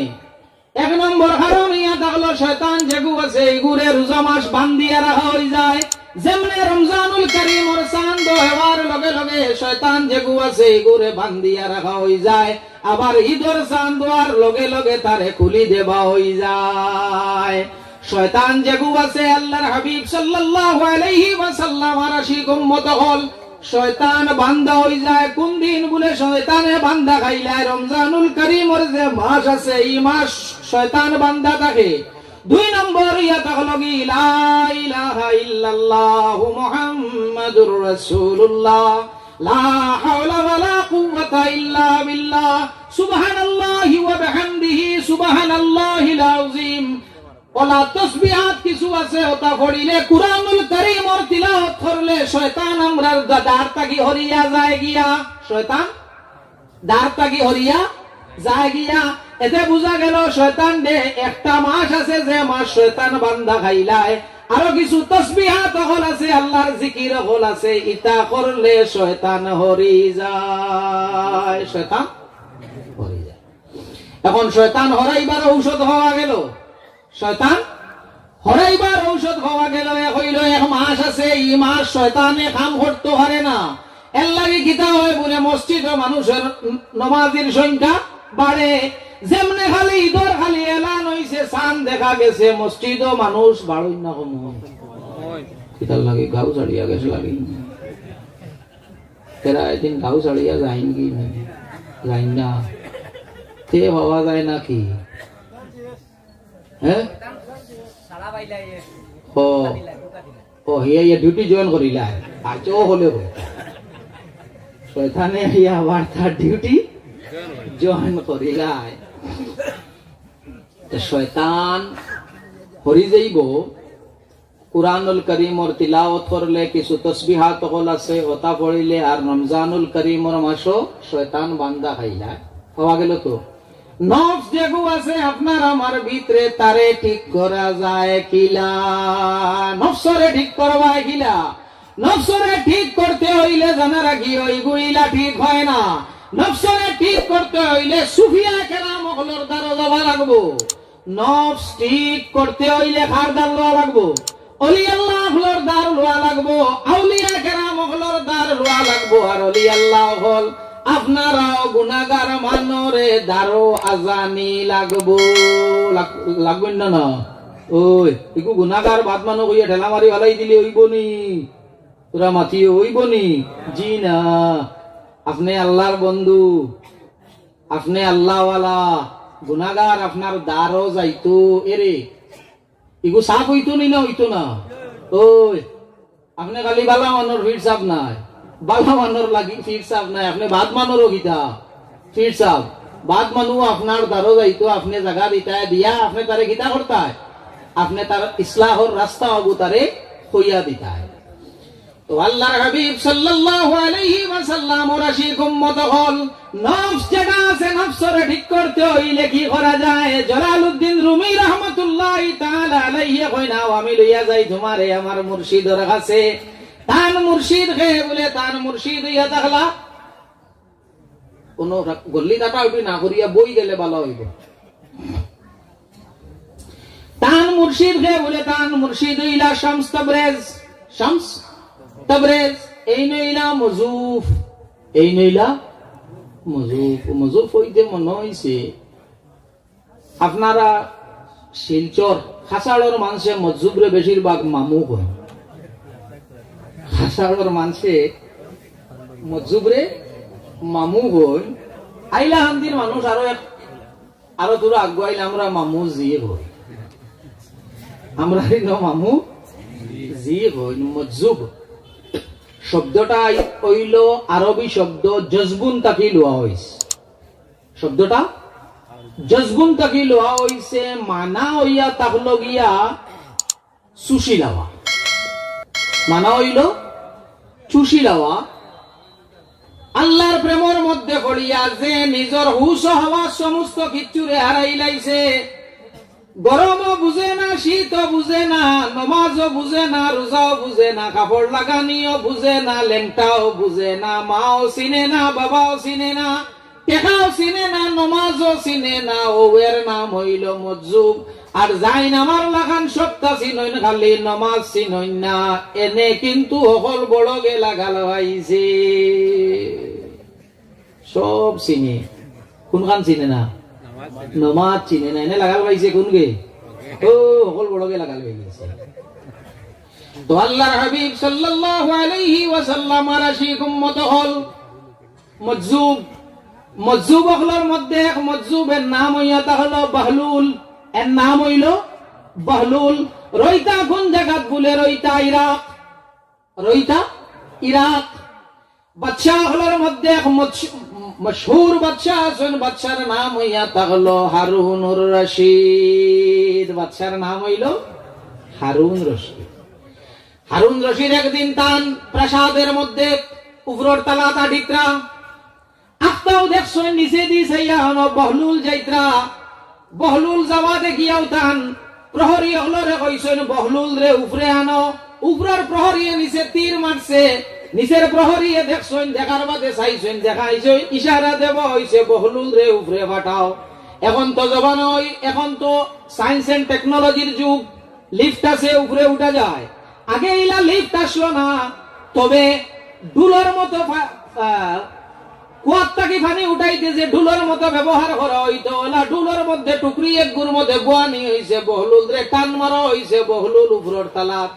এক নম্বর কারণ অইয়া থাকলো শয়তান যেগু আছে ইগুরে রোজা মাস বান্ধিয়া রাখা অইযায়। যেমনে রমজানুল করিমর চান্দ অওয়ার লগে লগে শয়তান যেগু আছে ইগুরে বান্ধিয়া রাখা অইযায়। আবার ইদর চান্দ অওয়ার লগে লগে তারে খুলি দেওয়া অইযায়। শয়তান যেগু আছে আল্লাহর হাবিব সাল্লাল্লাহু আলাইহি ওয়াসাল্লামর আশিক উম্মত অকল, শয়তান বান্দা অইযায়। কুন দিন বুলে শয়তানে বান্দা খাইলায়? রমজানুল করিমর যে মাস আছে, ই মাস শয়তান বান্দা থাকে। দুই নম্বর অইয়া থাকলো কি, লা ইলাহা ইল্লাল্লাহু মুহাম্মাদুর রাসূলুল্লাহ, লা হাওলা ওয়ালা কুওয়াতা ইল্লা বিল্লাহ, সুবহানাল্লাহি ওয়া বিহামদিহি, সুবহানাল্লাহিল আযীম। অলা তসবিহাত কিছু আছে, অতা পড়িলে, কুরআনুল করিমর তিলাওয়াত করলে শয়তান আমরার দা-, দার থাকি হরিয়া যায় গিয়া। শয়তান দার থাকি হরিয়া যায় গিয়া। এতে বুঝা গেল শয়তানরে একটা মাস আছে যে মাস শয়তান বান্দা খাইলায়, আরো কিছু তসবিহাত অকল আছে, আল্লাহর জিকির অকল আছে, ইতা করলে শয়তান হরি যায়, শয়তান হরি যায়। এখন শয়তান হরাইবার ঔষধ পাওয়া গেল, শয়তান হরাইবার ঔষধ পাওয়া গেল। এক অইলো এক মাস আছে, ই মাস শয়তানে কাম করতো পারে না। এর লাগি কিতা অয় বুলে মসজিদো মানুষর নমাজির সংখ্যা বাড়ে। যেমনে খালি ইদর খালি এলান অইছে, চান দেখা গেছে, মসজিদো মানুষ বাড়ইন না কমইন? কিতার লাগি? গাউ ছাড়িয়া গেছে লাগি। এরা এদিন গাউ ছাড়িয়া যাইন কি? যাইন না। তে পাওয়া যায় না কি? হ্যাঁ? ও, ও, হিয়া, হিয়া duty join করিলা। আচ্ছা, ও হলে হয়। শয়তানে হিয়া আবার তার duty join করিলা। তো শয়তান হরি যাইব। কুরআনুল করিমর তিলাওয়াত করলে, কিছু তসবিহাত অকল আছে, অতা পড়িলে, আর রমজানুল করিমর মাসো শয়তান বান্দা খাইলা। পাওয়া গেল তো? নফস যেগু আছে আপনার আমার ভিতরে, তারে ঠিক করা যায় কিলা? নফসরে ঠিক করবায় কিলা? নফসরে ঠিক করতে অইলে জানা রাখি, ওইগুইলা ঠিক হয় না। নফসরে ঠিক করতে অইলে সুফিয়া কেরাম অকলর দ্বারো যাওয়া লাগবো। নফস ঠিক করতে অইলে কার দ্বার লওয়া লাগবো? অলি আল্লাহ অকলর দ্বার লওয়া লাগবো, আউলিয়া কেরাম অকলর দ্বার লওয়া লাগবো। আর অলি আল্লাহ অকল, আপনারাও গুনাগার মানরে দ্বারো আজানি লাগবো। লাগ-, লাগবো না, না? ওই, ইগু গুনাগার বাদ মানো কইয়া ঠেলা মারি ফালাই দিলে অইবো নি? তোরা মাতিও অইবো নি? জি না। আপনে আল্লাহর বন্ধু, আপনে আল্লাহওয়ালা, গুনাগার আপনার দ্বারো যাইতো, এরে, ইগু সাফ অইতো নি না অইতো না? ওই, আপনে খালি বালা মানর ফির সাফ নায়, বালা মানর লাগি ফির সাফ নায়, আপনে বাদ মানরও কিতা ফির সাফ। বাদ মানু আপনার দ্বারো যাইতো, আপনে জাগা দিতায় দিয়া, আপনে তারে কিতা করতায়? আপনে তার ইসলাহর রাস্তা অগু তারে কইয়া দিতায়। তো আল্লাহর হাবিব সাল্লাল্লাহু আলাইহি ওয়াসাল্লামর আশিক উম্মত অকল, নফস যেটা আছে, নফসরে ঠিক করতে অইলে কি করা যায়? জালালউদ্দিন রুমি রহমতুল্লাহি তাআলা কইন, "আও, আমি লইয়া যাই তুমারে আমার মুর্শিদর কাছে।" তান মুর্শিদ কে বুলে, তান মুর্শিদ অইয়া থাকলা। কুনু রা-, গল্লি কাটাউটি না করিয়া বই গেলে ভালা অইবো। তান মুর্শিদ কে বুলে, তান মুর্শিদ অইলা শামস তাবরেজ। শামস তাবরেজ, এইন অইলা মজুফ, এইন অইলা মজুফ। মজুফ অইতে মনো অইছে, আপনারা শিলচর, কাছাড়র মানষে মজুফরে বেশিরভাগ মামু কইন। কাছাড়র মানষে মজুফরে মামু কইন। হাইলাকান্দির মানুষ আরো এক, আরো থুড়া আগুয়াইলে আমরা মামু জি কই। আমরা ইনো মামু জি কইন। মজুফ শব্দটা অইলো আরবি শব্দ জজবুন থাকি লওয়া অইছে। শব্দটা জজবুন থাকি লওয়া অইছে, মানা অইয়া থাকলো গিয়া চুষি লাওয়া। মানা অইলো চুষি লাওয়া। আল্লার প্রেমর মধ্যে পড়িয়া যে নিজর হুশ ও হাওয়াস সমস্ত কিচ্ছুরে হারাইলাইছে, গরমও বুঝে না, শীতও বুঝে না, নমাজও বুঝে না, রোজাও বুঝে না, কাপড় লাগানিও বুঝে না, লেংটাও বুঝে না, মাও চিনে না, বাবাও চিনে না, টেকাও চিনে না, নমাজও চিনে না, অউ এর নাম অইলো মজুফ। আর যাইন আমার লাখান সবতা চিনইন, খালি নমাজ চিনইন না, এনে কিন্তু হকল বড়গে লাগাল পাইছে। সব চিনে, কুনখান চিনে না? নমাজ চিনে না, এনে লাগাল পাইছে কুনগে? ও, হকল বড়গে লাগাল পাইছে। তো আল্লার হাবিব সাল্লাল্লাহু আলাইহি ওয়াসাল্লামর আশিক উম্মত অকল মজুফ, মজুফ অকলর মধ্যে এক মজুফ, এর নাম অইয়া থাকলো বহলুল, এর নাম অইলো বহলুল। রইতা কুন জাগাত বুলে? রইতা ইরাক, রইতা ইরাক। বাদশা অকলর মধ্যে এক মশ-, মশহুর বাদশা আছইন, বাদশার নাম অইয়া থাকলো হারুনুর রশিদ। বাদশার নাম অইলো হারুন রশিদ। হারুন রশিদ একদিন তান প্রাসাদর মধ্যে উপরর তালাত আটিত্রা, আখতাউ দেখছইন নিচেদি চাইয়া অনো বহলুল যাইত্রা। বহলুল যাওয়া দেখিয়াউ তান প্রহরী অকলরে কইছইন, "বহলুলরে উপরে আনো।" উপরর প্রহরীয়ে নিচে তীর মারছে, নিচের প্রহরীয়ে দেখছইন, দেখার বাদে চাইছইন, দেখাইছইন, ইশারা দেওয়া অইছে, "বহলুলরে উপরে পাঠাও।" এখন তো জমানা অই, এখন তো science and technology-র যুগ, lift আছে, উপরে উঠা যায়। আগে ইলা lift আছলো না, তবে ডুলর মতো ফা-, আহ, কুয়ার থাকি পানি উঠাইতে যে ডুলর মতো ব্যবহার করা অইতো, অলা ডুলর মধ্যে টুকরি একগুর মধ্যে বওয়ানি অইছে বহলুলরে, টান মারা অইছে বহলুল উপরর তালাত।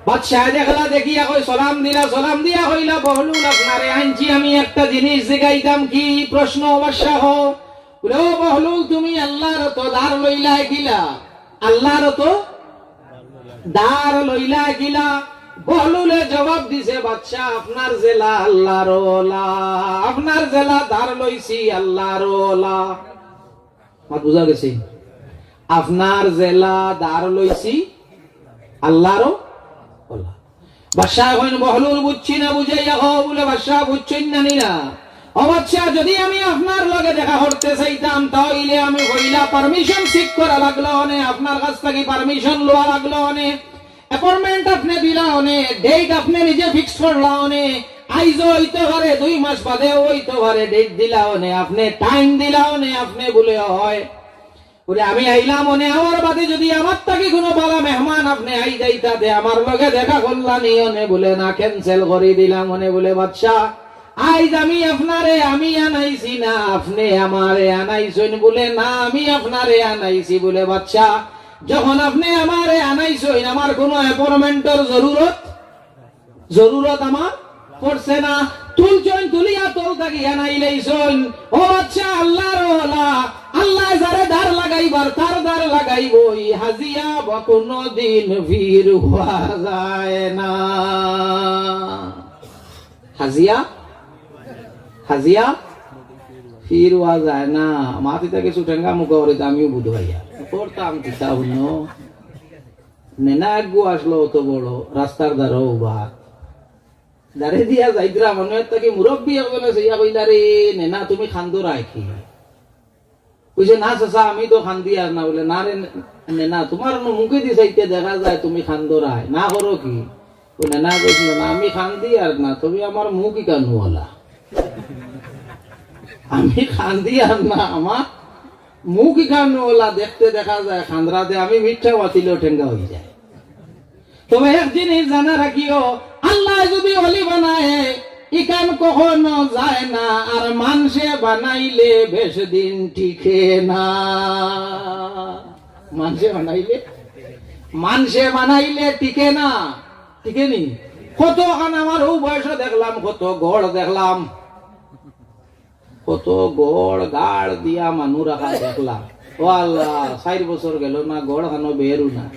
বাদশায় দেখলা, দেখিয়া কয়, সালাম দিলা, সালাম দিয়া কইলা, "বহলুল, আপনারে আনছি আমি একটা জিনিস জিগাইতাম।" "কি প্রশ্ন বাদশা?" "হ।" বুলে, "ও বহলুল, তুমি আল্লার অতো ধার লইলায় কিলা?" "আল্লার অতো ধার লইলায় কিলা?" বহলুলে জবাব দিছে, "বাদশা, আপনার যেলা আল্লার অলা, আপনার যেলা ধার লইছি আল্লার অলা।" মাত বুঝা গেছে? "আপনার যেলা ধার লইছি আল্লার অলা।" বাদশা কইন, "বহলুল, বুঝছি না, বুঝাইয়া কও।" বুলে, "বাদশা, বুঝছইন না নি না? ও বাদশা, যদি আমি আপনার লগে দেখা করতে চাইতাম, তাইলে আমি পয়লা permission seek করা লাগলো অনে, আপনার কাছ থাকি permission লওয়া লাগলো অনে, appointment আপনে দিলা অনে, date আপনে নিজে fix করলা অনে, আইজও অইতে পারে, দুই মাস বাদেও অইতে পারে, date দিলা অনে, আপনে time দিলা অনে, আপনে বুলে অয়।" বুলে, "আমি আইলাম অনে, আমার বাদে যদি আমার থাকি কুনু বালা মেহমান আপনে আই যাইতা তে আমার লগে দেখা করলা নি অনে?" বুলে, "না, cancel করি দিলাম অনে।" বুলে, "বাদশা, আইজ আমি আপনারে আমি আনাইছি না, আপনে আমারে আনাইছইন।" বুলে, "না, আমি আপনারে আনাইছি।" বুলে, "বাদশা, যখন আপনে আমারে আনাইছইন, আমার কুনু appointment-র জরুরত জরুরত আমার পড়ছে না।" তুলছইন, তুলিয়া তল থাকি আনাইলাইছইন। ও বাদশা, আল্লার অলা, আল্লায় যারে ধার লাগাইবার, তার ধার লাগাইবো। ই হাজিয়া বা কুনুদিন ফির অওয়া যায় না। হাজিয়া, হাজিয়া ফির অওয়া যায় না। মাতিতা কিছু টেঙ্গা মুখা করিতা আমিও বুধ ভাইয়া। করতাম কিতা হুনো। নেনা একগু আছলো অত বড়, রাস্তার ধারো উবা। দাড়ি দিয়া যাইতরা, মনো অয় থাকি মুরব্বি একজনে চাইয়া কইলা, "রে নেনা, তুমি কান্দরায় কিতা?" কইছে, "না চাচা, আমি তো কান্দি আর না।" বলে, "না রে, নে না, তুমার নু মুখেদি চাইতে দেখা যায় তুমি কান্দরায়, না করো কি?" বলে, "না কইস না, না, আমি কান্দি আর না, তবে আমার মুখ ইখান অলা।" আমি কান্দি আর না, আমার মুখ ইখান অলা, দেখতে দেখা যায় কান্দরাতে আমি মিঠা বাতিলও টেঙ্গা অই যায়। তবে এক জিনিস জানা রাখিও, আল্লায় যুদি অলি বানায়, ইখান কখনো যায় না, আর মানষে বানাইলে বেশ দিন টিকে না। মানষে বানাইলে, মানষে বানাইলে টিকে না, টিকে নি? কতখান আমার অউ বয়সো দেখলাম, কত ঘর দেখলাম, কত ঘর গাড় দিয়া মানু রাখা দেখলাম। ও আল্লাহ, চাইর বছর গেল না, ঘর খানো বেরু না।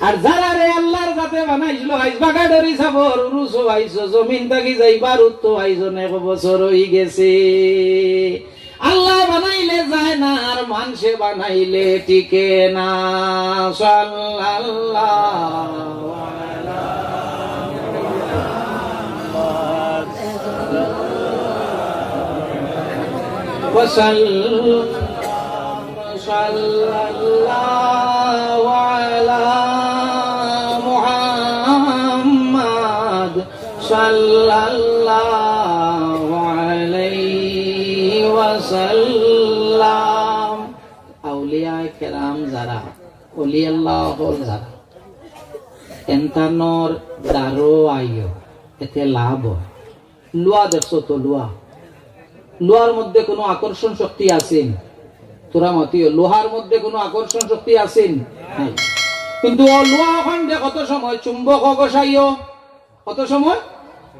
আর যারারে আল্লার যাতে বানাইছিল, আইজ বাগাডরি সাবর উরুসো আইছো, জমিন থাকি যাইবার উত্তো আইজ অনেক বছর অই গেছে। আল্লায় বানাইলে যায় না, আর মানষে বানাইলে টিকে না। সাল্লাল্লাহু আলা মুহাম্মাদ। ওয়া সাল্লাম। সাল্লাল্লাহু আলা মুহাম্মাদ। সাল্লাল্লাহু আলাইহি ওয়াসাল্লাম। আউলিয়ায়ে কেরাম যারা, অলি আল্লাহ অকল যারা, এনতানর দ্বারো আইও, এতে লাভ অয়। লুয়া দেখছো তো, লুয়া, লুয়ার মধ্যে কুনু আকর্ষণ শক্তি আছে নি? তোরা মাতিও, লোহার মধ্যে কুনু আকর্ষণ শক্তি আছে নি? নাই। কিন্তু অউ লুয়া অখান দে কত সময় চুম্বকো ঘষাইও, কত সময়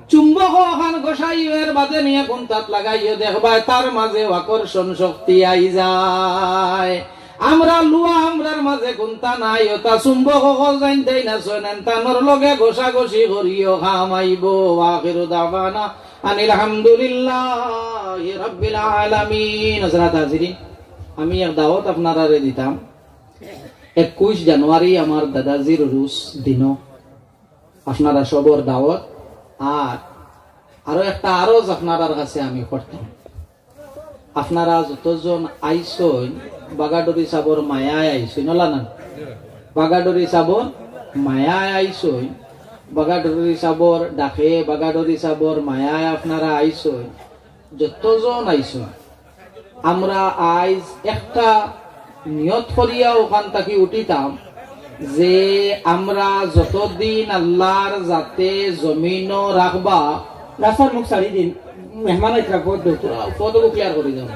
চুম্বকো অখান ঘষাইও, এর বাদে নিয়া কুন্তাত লাগাইও, দেখবায় তার মাঝেও আকর্ষণ শক্তি আই যায়। আমরা লুয়া আমরার মাঝে কুন্তা নাই, অতা চুম্বক অকল যাইন তাইন আছইন, এনতানর লগে ঘষাঘষি করিও, কাম আইবো। ওয়া আখিরু দাওয়ানা আনিল হামদুলিল্লাহি রাব্বিল আলামিন। হযরত হাজিরিন, আমি এক দাওয়াত আপনারারে দিতাম। একুইশ জানুয়ারি আমার দাদাজির উরুস দিনো আপনারা সবর দাওয়াত। আর আরো একটা আরজ আপনারার কাছে আমি করতাম, আপনারা যতজন আইছইন, বাগাডরি সাবর মায়ায় আইছইন, অলা না? বাগাডরি সাবর মায়ায় আইছইন, বাগাডরি সাবর ডাকে, বাগাডরি সাবর মায়ায় আপনারা আইছইন, যতজন আইছইন, আমরা আইজ একটা নিয়ত করিয়া অখান থাকি উঠিতাম যে আমরা যতদিন আল্লার জাতে জমিনো রাখবা, রাস্তার মুখ ছাড়ি দিন, মেহমান আইতরা, পথ ধরতে। পথ clear করি দেও।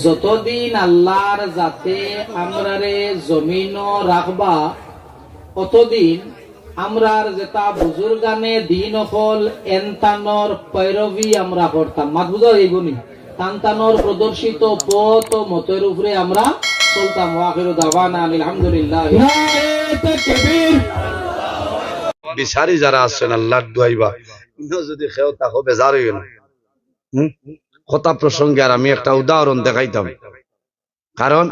যতদিন আল্লার জাতে আমরারে জমিনো রাখবা, অতদিন আমরার যেতা বুজুর্গানে দিন অকল এনতানর পয়রবি আমরা করতাম। মাত বুঝা যাইবো নি? তানতানর প্রদর্শিত পথ ও মতর উপরে আমরা চলতাম। ওয়া আখিরু দাওয়ানা আনিল হামদুলিল্লাহ। নারায়ে তাকবীর। বিচারি যারা আছইন আল্লার দুয়াইবা, ইনো যুদি কেউ থাকো বেজার অইও না। হুম? কথা প্রসঙ্গে আর আমি একটা উদাহরণ দেখাইতাম। কারণ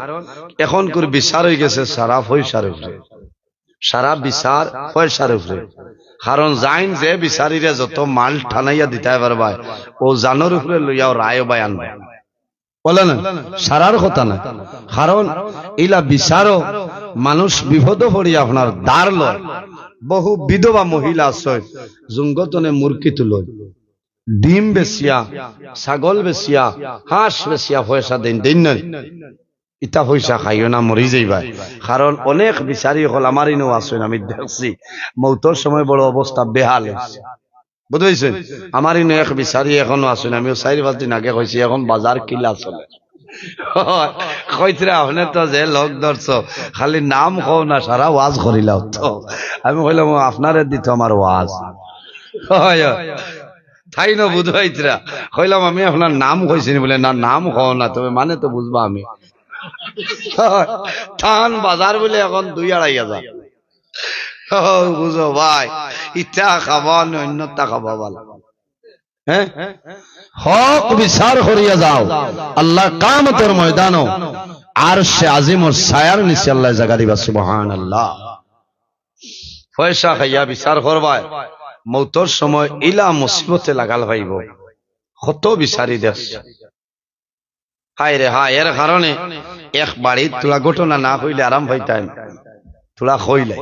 অখনকুর বিচার অইগেছে সারা পয়সার উপরে, সারা বিচার পয়সার উপরে। কারণ যাইন যে বিচারিরে যত মাল টানাইয়া দিতায় পারবায়, অউ জানর উপরে লইয়াও রায় বায়ান অয়। বলে না, সারার কথা না। কারণ ইলা বিচারো মানুষ বিপদো পড়িয়া আপনার ধার লয়। বহু বিধবা মহিলা আছইন, জুঙ্গতনে মুরগি তুলইন। ডিম বেচিয়া, ছাগল বেচিয়া, হাঁস বেচিয়া পয়সা দেইন, দেইন না? ইতা পয়সা খাইও না, মরি যাইবায়। কারণ অনেক বিচারি অকল আমার ইনো আছইন, আমি দেখছি, মউতর সময় বড় অবস্থা বেহাল অইছে। বুঝছইন? আমার ইনো এক বিচারি অখনো আছইন, আমি অউ চাইর পাঁচ দিন আগে কইছি, অখন বাজার কিলা চলে। কইতরা, "আপনে তো যে লোক ধরছো, খালি নাম কও না, সারা ওয়াজ করিলাও তো।" আমি কইলাম, "ও, আপনারে দিতো আমার ওয়াজ।" অয়, অয়। তাইন বুঝাইতরা। কইলাম, "আমি আপনার নাম কইছি নি?" বলে, "না, নাম কও না, তবে মানে তো বুঝবা আমি।" তান বাজার বুলে অখন দুই আড়াই হাজার। ও, বুঝো ভাই, ইতা খাবা না অইন্যতা খাবা ভালা। হ্যাঁ? হক বিচার করিয়া যাও। আল্লার কামতর ময়দানো আরশে আজিমর ছায়ার নিচে আল্লায় জাগা দিবা। সুবহানাল্লাহ। পয়সা খাইয়া বিচার করবায়, মউতর সময় ইলা মুসিবতে লাগাল পাইবো। কত বিচারি দেখছি। হায় রে হায়, এর কারণে এক বাড়িত থুড়া ঘটনা না কইলে আরাম পাইতাম, থুড়া কইলে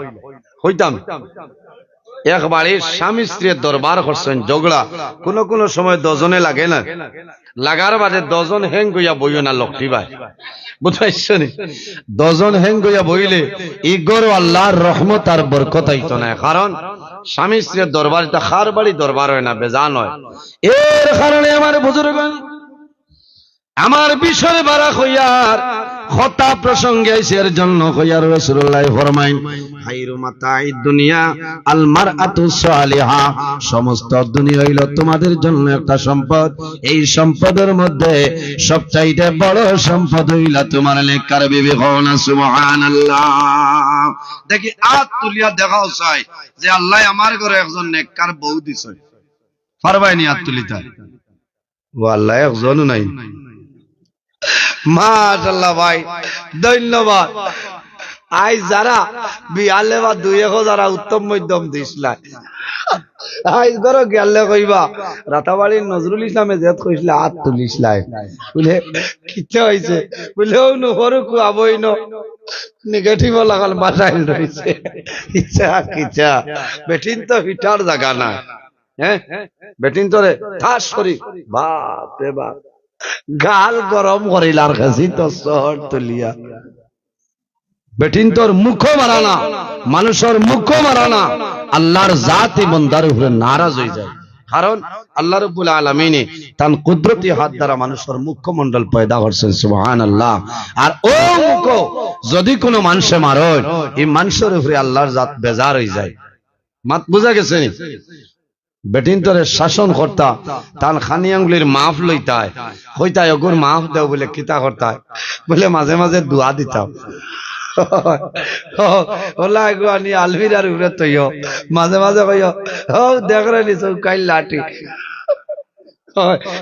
কইতাম। এক বাড়ির স্বামী স্ত্রীয়ে দরবার করছইন, ঝগড়া। কুনু কুনু সময় দুইজনে লাগে না, লাগার বাদে দুইজন হেং গইয়া বইও না, লক্ষ্মী ভাই, বুঝাইছো নি? দুইজন হেং গইয়া বইলে ই ঘরো আল্লার রহমত আর বরকত আইতো না, কারণ স্বামী স্ত্রীর দরবার, ইটা কার বাড়ি দরবার অয় না, বেজান অয়। এর কারণে আমার বুজুর্গ, আমার বিষয় বারা কইয়ার কথা প্রসঙ্গে আইছে, এর জন্য কইয়ার রাসূলুল্লাহ ফরমাইন, "খায়রু মাতা'আদ দুনিয়া আল মারআতু সালিহা।" সমস্ত দুনিয়া অইলো তোমাদের জন্য একটা সম্পদ। এই সম্পদের মধ্যে সবচাইতে বড় সম্পদ অইলা তোমার নেককার বিবি। কও না সুবহানাল্লাহ। দেখি আত তুলিয়া দেখাও চাই যে আল্লায় আমার ঘরো একজন নেককার বউ দিছে। পারবায় নি আত তুলিতা? ও আল্লাহ, একজনও নাই। মাশাআল্লাহ ভাই, ধন্যবাদ। আইজ যারা বিয়ালে বা দুই এক যারা উত্তম মধ্যম দিছলায়, আইজ ঘরো গেলে কইবা, "রাতাবাড়ির নজরুল ইসলামে যেত কইছলা, আত তুলিছলায়।" বুলে, "কিতা অইছে?" বুলে, "অউ নুহরু কুয়াবইন, নেগেটিভ লাগাল বাটাইল রইছে।" ইচ্ছা কিচ্ছা, বেটিন তো হিটার জাগা না। হ্যাঁ, বেটিন তোরে ঠাস করি, বাপ রে বাপ, গাল গরম করিলার গেছি তো শহর তুলিয়া। বেটিন তোর মুখো মারা না, মানুষর মুখো মারা না, আল্লার জাত ই বন্দার উপরে নারাজ অইযায়। কারণ আল্লাহ রাব্বুল আলামিনে তান কুদরতি হাত দ্বারা মানুষর মুখমণ্ডল পয়দা করছইন, সুবহানাল্লাহ। আর অউ মুখো যদি কুনু মানষে মারইন, ই মানষর উপরে আল্লার জাত বেজার অইযায়। মাত বুঝা গেছে নি? বেটিন তোরে শাসন করতা, তান খানি আঙ্গুলির মাফ লইতায়, কইতায়, "ওগুর মাফ দেও," বুলে, "কিতা করতায়?" বুলে, "মাঝে মাঝে দোয়া দিতাম।" ওলা এগু আনি আলমিরার উপরে থইও, মাঝে মাঝে কইও, "ও দেখরে নি চৌকাইল লাঠি।"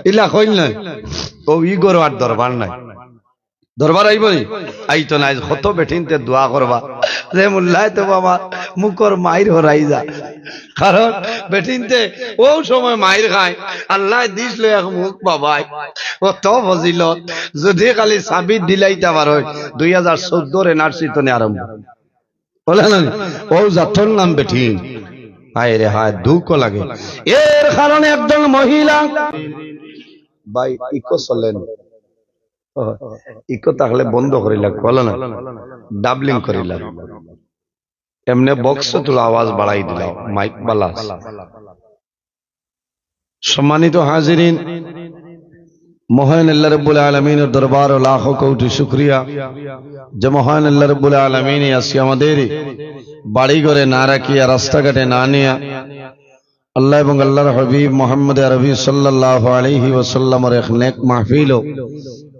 ইলা কইল নায়, অউ ই ঘরো আর দরবার নাই। দরবার আইবো নি? আইতো নায়। কত বেটিন্তে দোয়া করবা, যে মোল্লায় তো বাবা মুখর মাইর হরাই যা। কারণ বেটিন্তে অউ সময় মাইর খায়, আল্লায় দিছলো এক মুখ বাবায়, অত ফজিলত। যদি খালি সাবিত দিলাইতা পারইন, দুই হাজার চৌদ্দর এনআরসি তনে আরম্ভ। বুলে না নি? অউ জাতর নাম বেটিন। হায় রে হায়, দুঃখ লাগে। এর কারণে একজন মহিলা, ভাই, ইকো চলে না। ও, ইকো থাকলে বন্ধ করিলা, বলো না, ডাবলিং করিলা। এমনে বক্স তুলা আওয়াজ বাড়াই দিলাও, মাইক বালাস। সম্মানিত হাজিরিন, মহান আল্লাহ রাব্বুল আলামিনের দরবারো লাখো কোটি শুকরিয়া যে মহান আল্লাহ রাব্বুল আলামিনে আজকে আমাদের বাড়ি ঘরে না রাখিয়া, রাস্তাঘাটে না নিয়া, আল্লাহ এবং আল্লাহর হাবিব মুহাম্মদ আরবি সাল্লাল্লাহু আলাইহি ওয়াসাল্লামর এক নেক মাহফিলো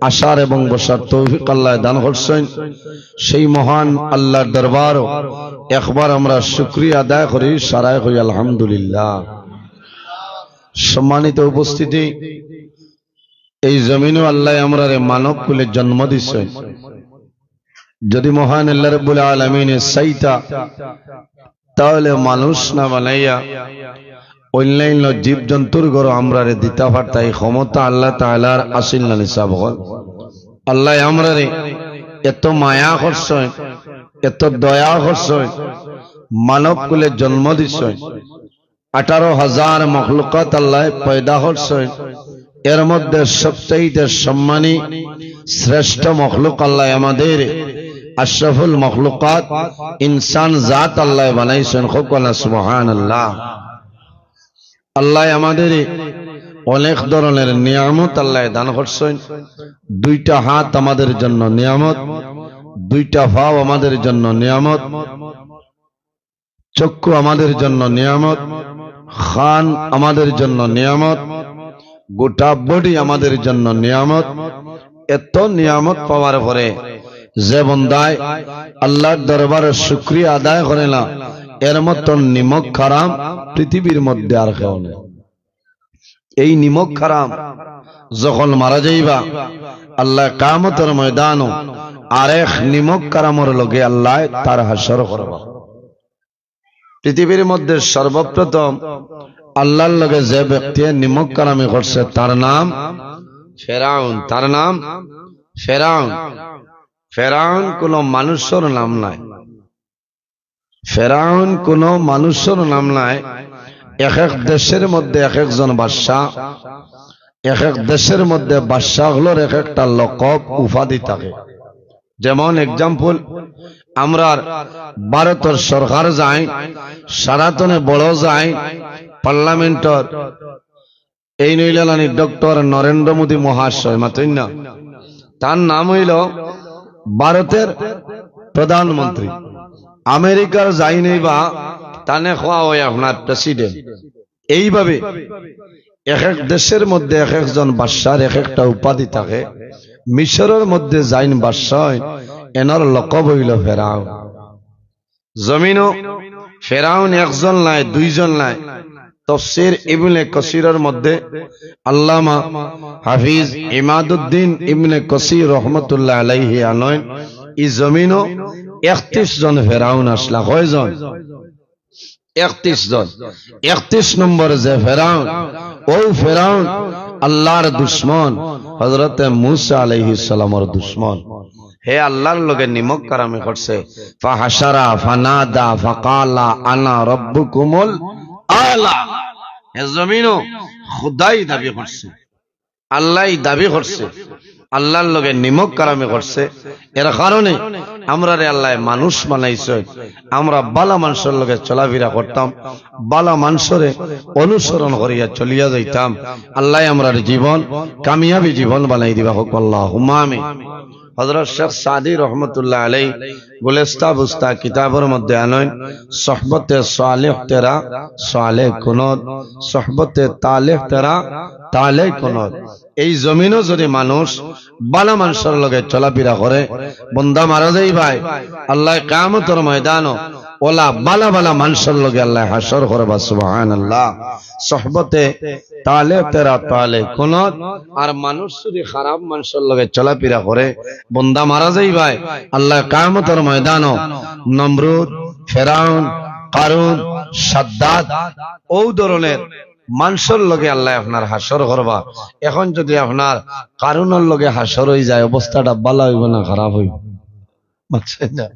আসার এবং বসার তৌফিক আল্লায় দান করছইন। সেই মহান আল্লাহর দরবারো একবার আমরা শুকরিয়া আদায় করি, সারায় কই আলহামদুলিল্লাহ। সম্মানিত উপস্থিতি, এই জমিনো আল্লায় আমরারে মানব কুলে জন্ম দিছইন। যদি মহান আল্লাহ রাব্বুল আলামিনে চাইতা, তাহলে মানুষ না বানাইয়া অন্যান্য জীবজন্তুর ঘরো আমরারে দিতা পারতা, ই ক্ষমতা আল্লাহ তাআলার আছিল না নি সাব অকল? আল্লায় আমরারে এত মায়া করছইন, এত দয়া করছইন, মানব কুলে জন্ম দিছইন। আঠারো হাজার মখলুকাত আল্লায় পয়দা করছইন, এর মধ্যে সবচাইতে সম্মানী শ্রেষ্ঠ মখলুক আল্লায় আমাদের আশরাফুল মখলুকাত ইনসান জাত আল্লায় বানাইছইন। কও না সুবহানাল্লাহ। আল্লায় আমাদের অনেক ধরনের নিয়ামত আল্লায় দান করছইন। দুইটা হাত আমাদের জন্য নিয়ামত, দুইটা পাও আমাদের জন্য নিয়ামত, চক্ষু আমাদের জন্য নিয়ামত, কান আমাদের জন্য নিয়ামত, গোটা বডি আমাদের জন্য নিয়ামত। এত নিয়ামত পাওয়ার পরে যে বন্দায় আল্লাহর দরবারে শুকরিয়া আদায় করে না, এর মতন নিমক হারাম পৃথিবীর মধ্যে আর কেউ নেই। এই নিমক হারাম যখন মারা যাইবা, আল্লাহ কিয়ামতর ময়দানো আরেক নিমক হারামর লগে আল্লাহ তার হাশর করবা। পৃথিবীর মধ্যে সর্বপ্রথম আল্লাহর লগে যে ব্যক্তি নিমক হারামি করছে, তার নাম ফেরাউন, তার নাম ফেরাউন, ফেরাউন কোনো মানুষর নাম নায়। ফেরাউন কোনো মানুষর নাম নায়। এক এক দেশের মধ্যে এক একজন বাদশা, এক এক দেশের মধ্যে বাদশা অকলর এক একটা লকব উপাধি থাকে। যেমন example, আমরার ভারতর সরকার যায়, সারাতনে বড় যায়, পার্লামেন্টর এই নইলালানি ডক্টর নরেন্দ্র মোদী মহাশয়, মাতইন না? তার নাম অইলো ভারতর প্রধানমন্ত্রী। আমেরিকার যাই নেই বা তানে কওয়া অয় আপনার প্রেসিডেন্ট। এইভাবে এক এক দেশের মধ্যে এক একজন বাদশার এক একটা উপাধি থাকে। মিশরর মধ্যে যাইন বাদশা অইন, এনর লকব অইলো ফেরাউন। জমিনো ফেরাউন একজন নায়, দুইজন নায়। তফসির ইবনে কসিরর মধ্যে আল্লামা হাফিজ ইমাদুদ্দিন ইবনে কসির রহমতুল্লাহ আলাইহি আনইন, ই জমিনো একত্রিশ জন ফেরাউন আছলা। কয়জন? একত্রিশ জন। একত্রিশ নম্বর যে ফেরাউন, অউ ফেরাউন আল্লার দুশমন, হযরতে মুসা আলাইহিস সালামর দুশমন। হে আল্লার লগে নিমক কারামি করছে। ফাহাশারা ফানাদা ফাকালা আনা রাব্বুকুমুল আলা। হে জমিনো খুদাই দাবি করছে, আল্লায় দাবি করছে, আল্লার লগে নিমক কারামি করছে। এর কারণে আমরারে আল্লায় মানুষ বানাইছে, আমরা বালা মানষর লগে চলাফিরা করতাম, বালা মানষরে অনুসরণ করিয়া চলিয়া যাইতাম। আল্লায় আমরার জীবন কামিয়াবি জীবন বানাই দিবা, কউক্কা আল্লাহুম্মা আমিন। হযরত শেখ সাদী রহমতুল্লাহ আলাইহি গুলিস্তান বুস্তান কিতাবর মধ্যে আনইন, "সোহবতে সালেহ তেরা সালেহ কুনুত, সোহবতে তালেহ তেরা তালেহ কুনুত।" এই জমিনো যদি মানুষ বালা মানষর লগে চলাফিরা করে, বন্দা মারা যাইবায়, আল্লায় কিয়ামতর ময়দানো অলা বালা বালা মানষর লগে আল্লায় হাশর করবা। সুবহানাল্লাহ। সোহবতে তালেহ তেরা তালেহ কুনুত। আর মানুষ যদি খারাপ মানষর লগে চলাফিরা করে, বন্দা মারা যাইবায়, আল্লায় কিয়ামতর ময়দানো নমরুদ, ফেরাউন, কারুন, সাদ্দাদ, অউ ধরনের মানষর লগে আল্লায় আপনার হাশর করবা। এখন যদি আপনার কারুনর লগে হাশর অইযায়, অবস্থাটা বালা অইবো না খারাপ অইবো? বুঝছইন না?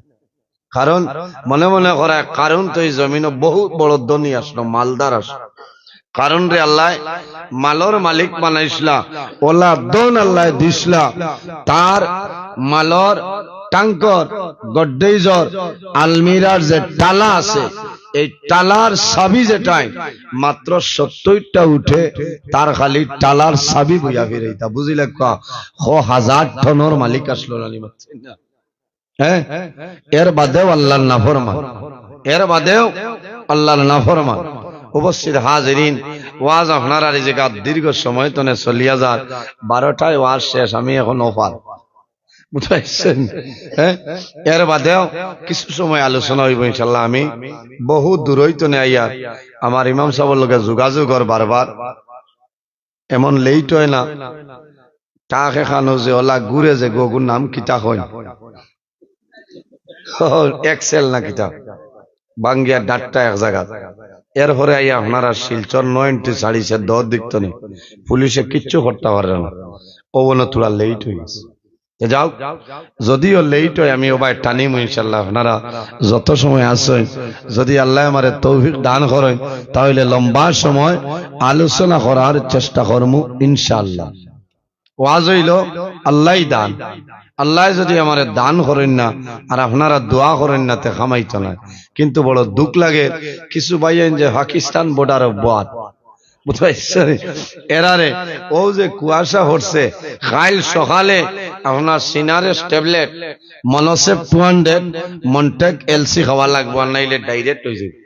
কারণ মনে মনে করায়, কারুন তো ই জমিনো বহুত বড় ধনী আছলো, মালদার আছলো। কারুনরে আল্লায় মালর মালিক বানাইছলা, অলা ধন আল্লায় দিছলা, তার মালর ট্যাঙ্কর, গড্রেজর, আলমিরার যে তালা আছে, এই তালার চাবি যেটাই মাত্র সত্তইরটা উঠে, তার খালি তালার চাবি বইয়া ফিরাইতা। বুঝিলাউক্কা? ক হাজার টনর মালিক আছলো নানি, বুঝছইন না? হ্যাঁ, এর বাদেও আল্লার নাফরমান, এর বাদেও আল্লার নাফরমান। উপস্থিত হাজিরিন, ওয়াজ আপনারার ই জাগাত দীর্ঘ সময় তনে চলিয়া যার, বারোটায় ওয়াজ শেষ, আমি এখন অফার, বুঝছইন? হ্যাঁ, এর বাদেও কিছু সময় আলোচনা অইবো ইনশাআল্লাহ। আমি বহু দূরই তনে আইয়া আমার ইমাম সাবর লগে যোগাযোগ অর বারবার, এমন লেইট অয় না। তাকে খানো যে অলা ঘুরে যে গগুর নাম কিতা কইন? ও, এক্সেল না কিতা? বাঙ্গিয়া ডাট্টা এক জাগাত। এরপরে আইয়া আপনারা শিলচর নয় এন্ট্রি ছাড়িছে দশ দিক তনে। পুলিশে কিচ্ছু করতা পারে না। ও বলে তোরা লেইট অই গেছে। তো যাও, যদিও লেইট অয়, আমি ওবায় টানিমু ইনশাআল্লাহ। আপনারা যত সময় আছইন, যদি আল্লায় আমারে তৌফিক দান করইন, তাইলে লম্বা সময় আলোচনা করার চেষ্টা করমু ইনশাআল্লাহ। ওয়াজ অইলো আল্লায় দান। আল্লায় যদি আমারে দান করইন না, আর আপনারা দোয়া করইন না, তে কামাইতো নায়। কিন্তু বড় দুখ লাগে, কিছু ভাইয়াইন যে পাকিস্তান বর্ডারো বওয়াত, বুঝছইন? এরারে, অউ যে কুয়াশা পড়ছে, কাইল সকালে আপনার সিনারেস্ট ট্যাবলেট, মনোসেপ টু হান্ড্রেড, মন্টেক এলসি খাওয়া লাগবো, আর নাইলে ডাইরেক্ট অইযাইবো।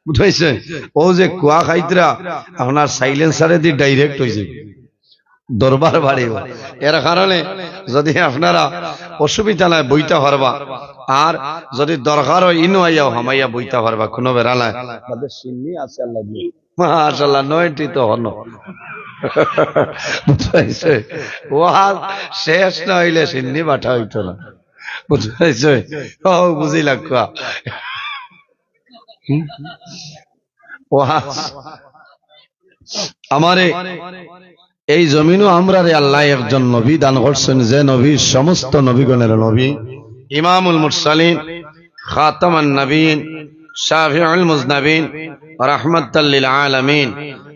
বুঝছইন? অউ যে কুয়া খাইতরা, আপনার সাইলেন্সারেদি ডাইরেক্ট অইযাইবো। দরবার বাড়িবো। এর কারণে যদি আপনারা অসুবিধা নাই, বইতা পারবা। আর যদি দরকার অয়, ইনো আইয়াও হামাইয়া বইতা পারবা, কুনু বেড়া নাই। বাদে সিন্নি আছে আল্লাহ দিয়া। মাশাআল্লাহ, নয়টি তো হনো। বুঝছইন? ওয়াজ শেষ না অইলে সিন্নি বাটা অইতো না। বুঝছইন? ও, বুঝিলাউক্কা। হুম? ওয়াজ আমারে এই জমিনও আমরারে আল্লায় একজন নবী দান করছইন, যে নবী সমস্ত নবীগণের নবী, ইমামুল মুরসালিন, খাতামান নবীন, শাফিউল মুজনাবিন, রাহমাতাল লিল আলামিন,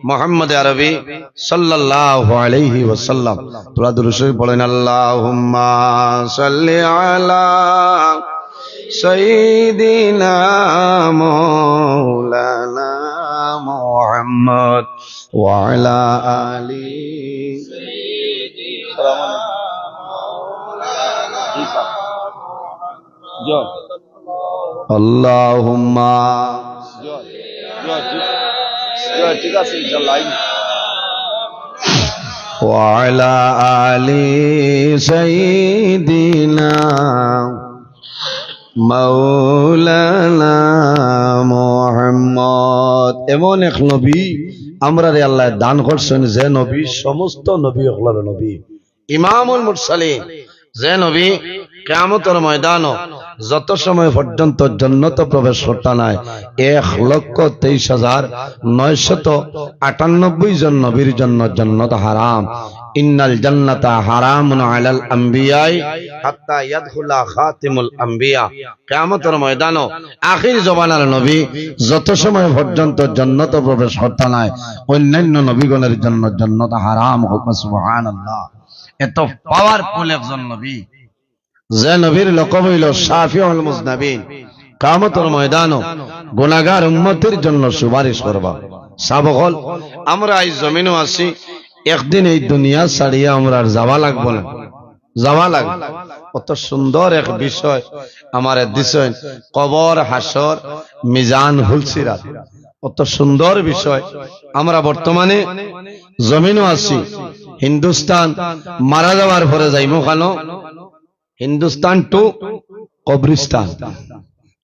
মুহাম্মদ আরবি সাল্লাল্লাহু আলাইহি ওয়াসাল্লাম। তোরা দুরূদ শরীফ পড়েন, আল্লাহুম্মা সাল্লি আলা সাইয়্যিদিনা মাওলানা মুহাম্মদ ওয়া আলা আলি। জি স্যার। জি। আল্লাহুম্মা। জি, জি, জি, ঠিক আছে, ইনশাআল্লাহ। ওয়া আলা আলি সাইয়্যিদিনা মাওলানা মুহাম্মদ। এমন এক নবী আমরারে আল্লায় দান করছইন, যে নবী সমস্ত নবী অকলর নবী, ইমামুল মুরসালিন, যে নবী কিয়ামতর ময়দানো যত সময় পর্যন্ত জন্নত প্রবেশ করতা নায়, এক লক্ষ তেইশ হাজার নয়শত আটানব্বই জন নবীর জন্য জন্নত হারাম। ইন্নাল জান্নাতা হারামুন আলাল আম্বিয়াই হাত্তা ইয়াদখুলা খাতিমুল আম্বিয়া। কিয়ামতর ময়দানো আখির জমানার নবী যত সময় পর্যন্ত জন্নত প্রবেশ করতা নায়, অন্যান্য নবীগণের জন্য জন্নত হারাম। কউক্কা সুবহানাল্লাহ। এত পাওয়ারফুল একজন নবী, যে নবীর লকব অইলো শাফিউল মুজনাবিন। কিয়ামতর ময়দানো গুনাগার উম্মতির জন্য সুপারিশ করবা। সাব অকল, আমরা এই জমিনো আছি, একদিন এই দুনিয়া ছাড়িয়া আমরার যাওয়া লাগবো না, যাওয়া লাগবো। অত সুন্দর এক বিষয় আমারে দিছইন, কবর, হাশর, মিজান, পুলসিরাত। অত সুন্দর বিষয়। আমরা বর্তমানে জমিনো আছি, হিন্দুস্তান, মারা যাওয়ার পরে যাইমু কানো? হিন্দুস্তান to কবরিস্তান।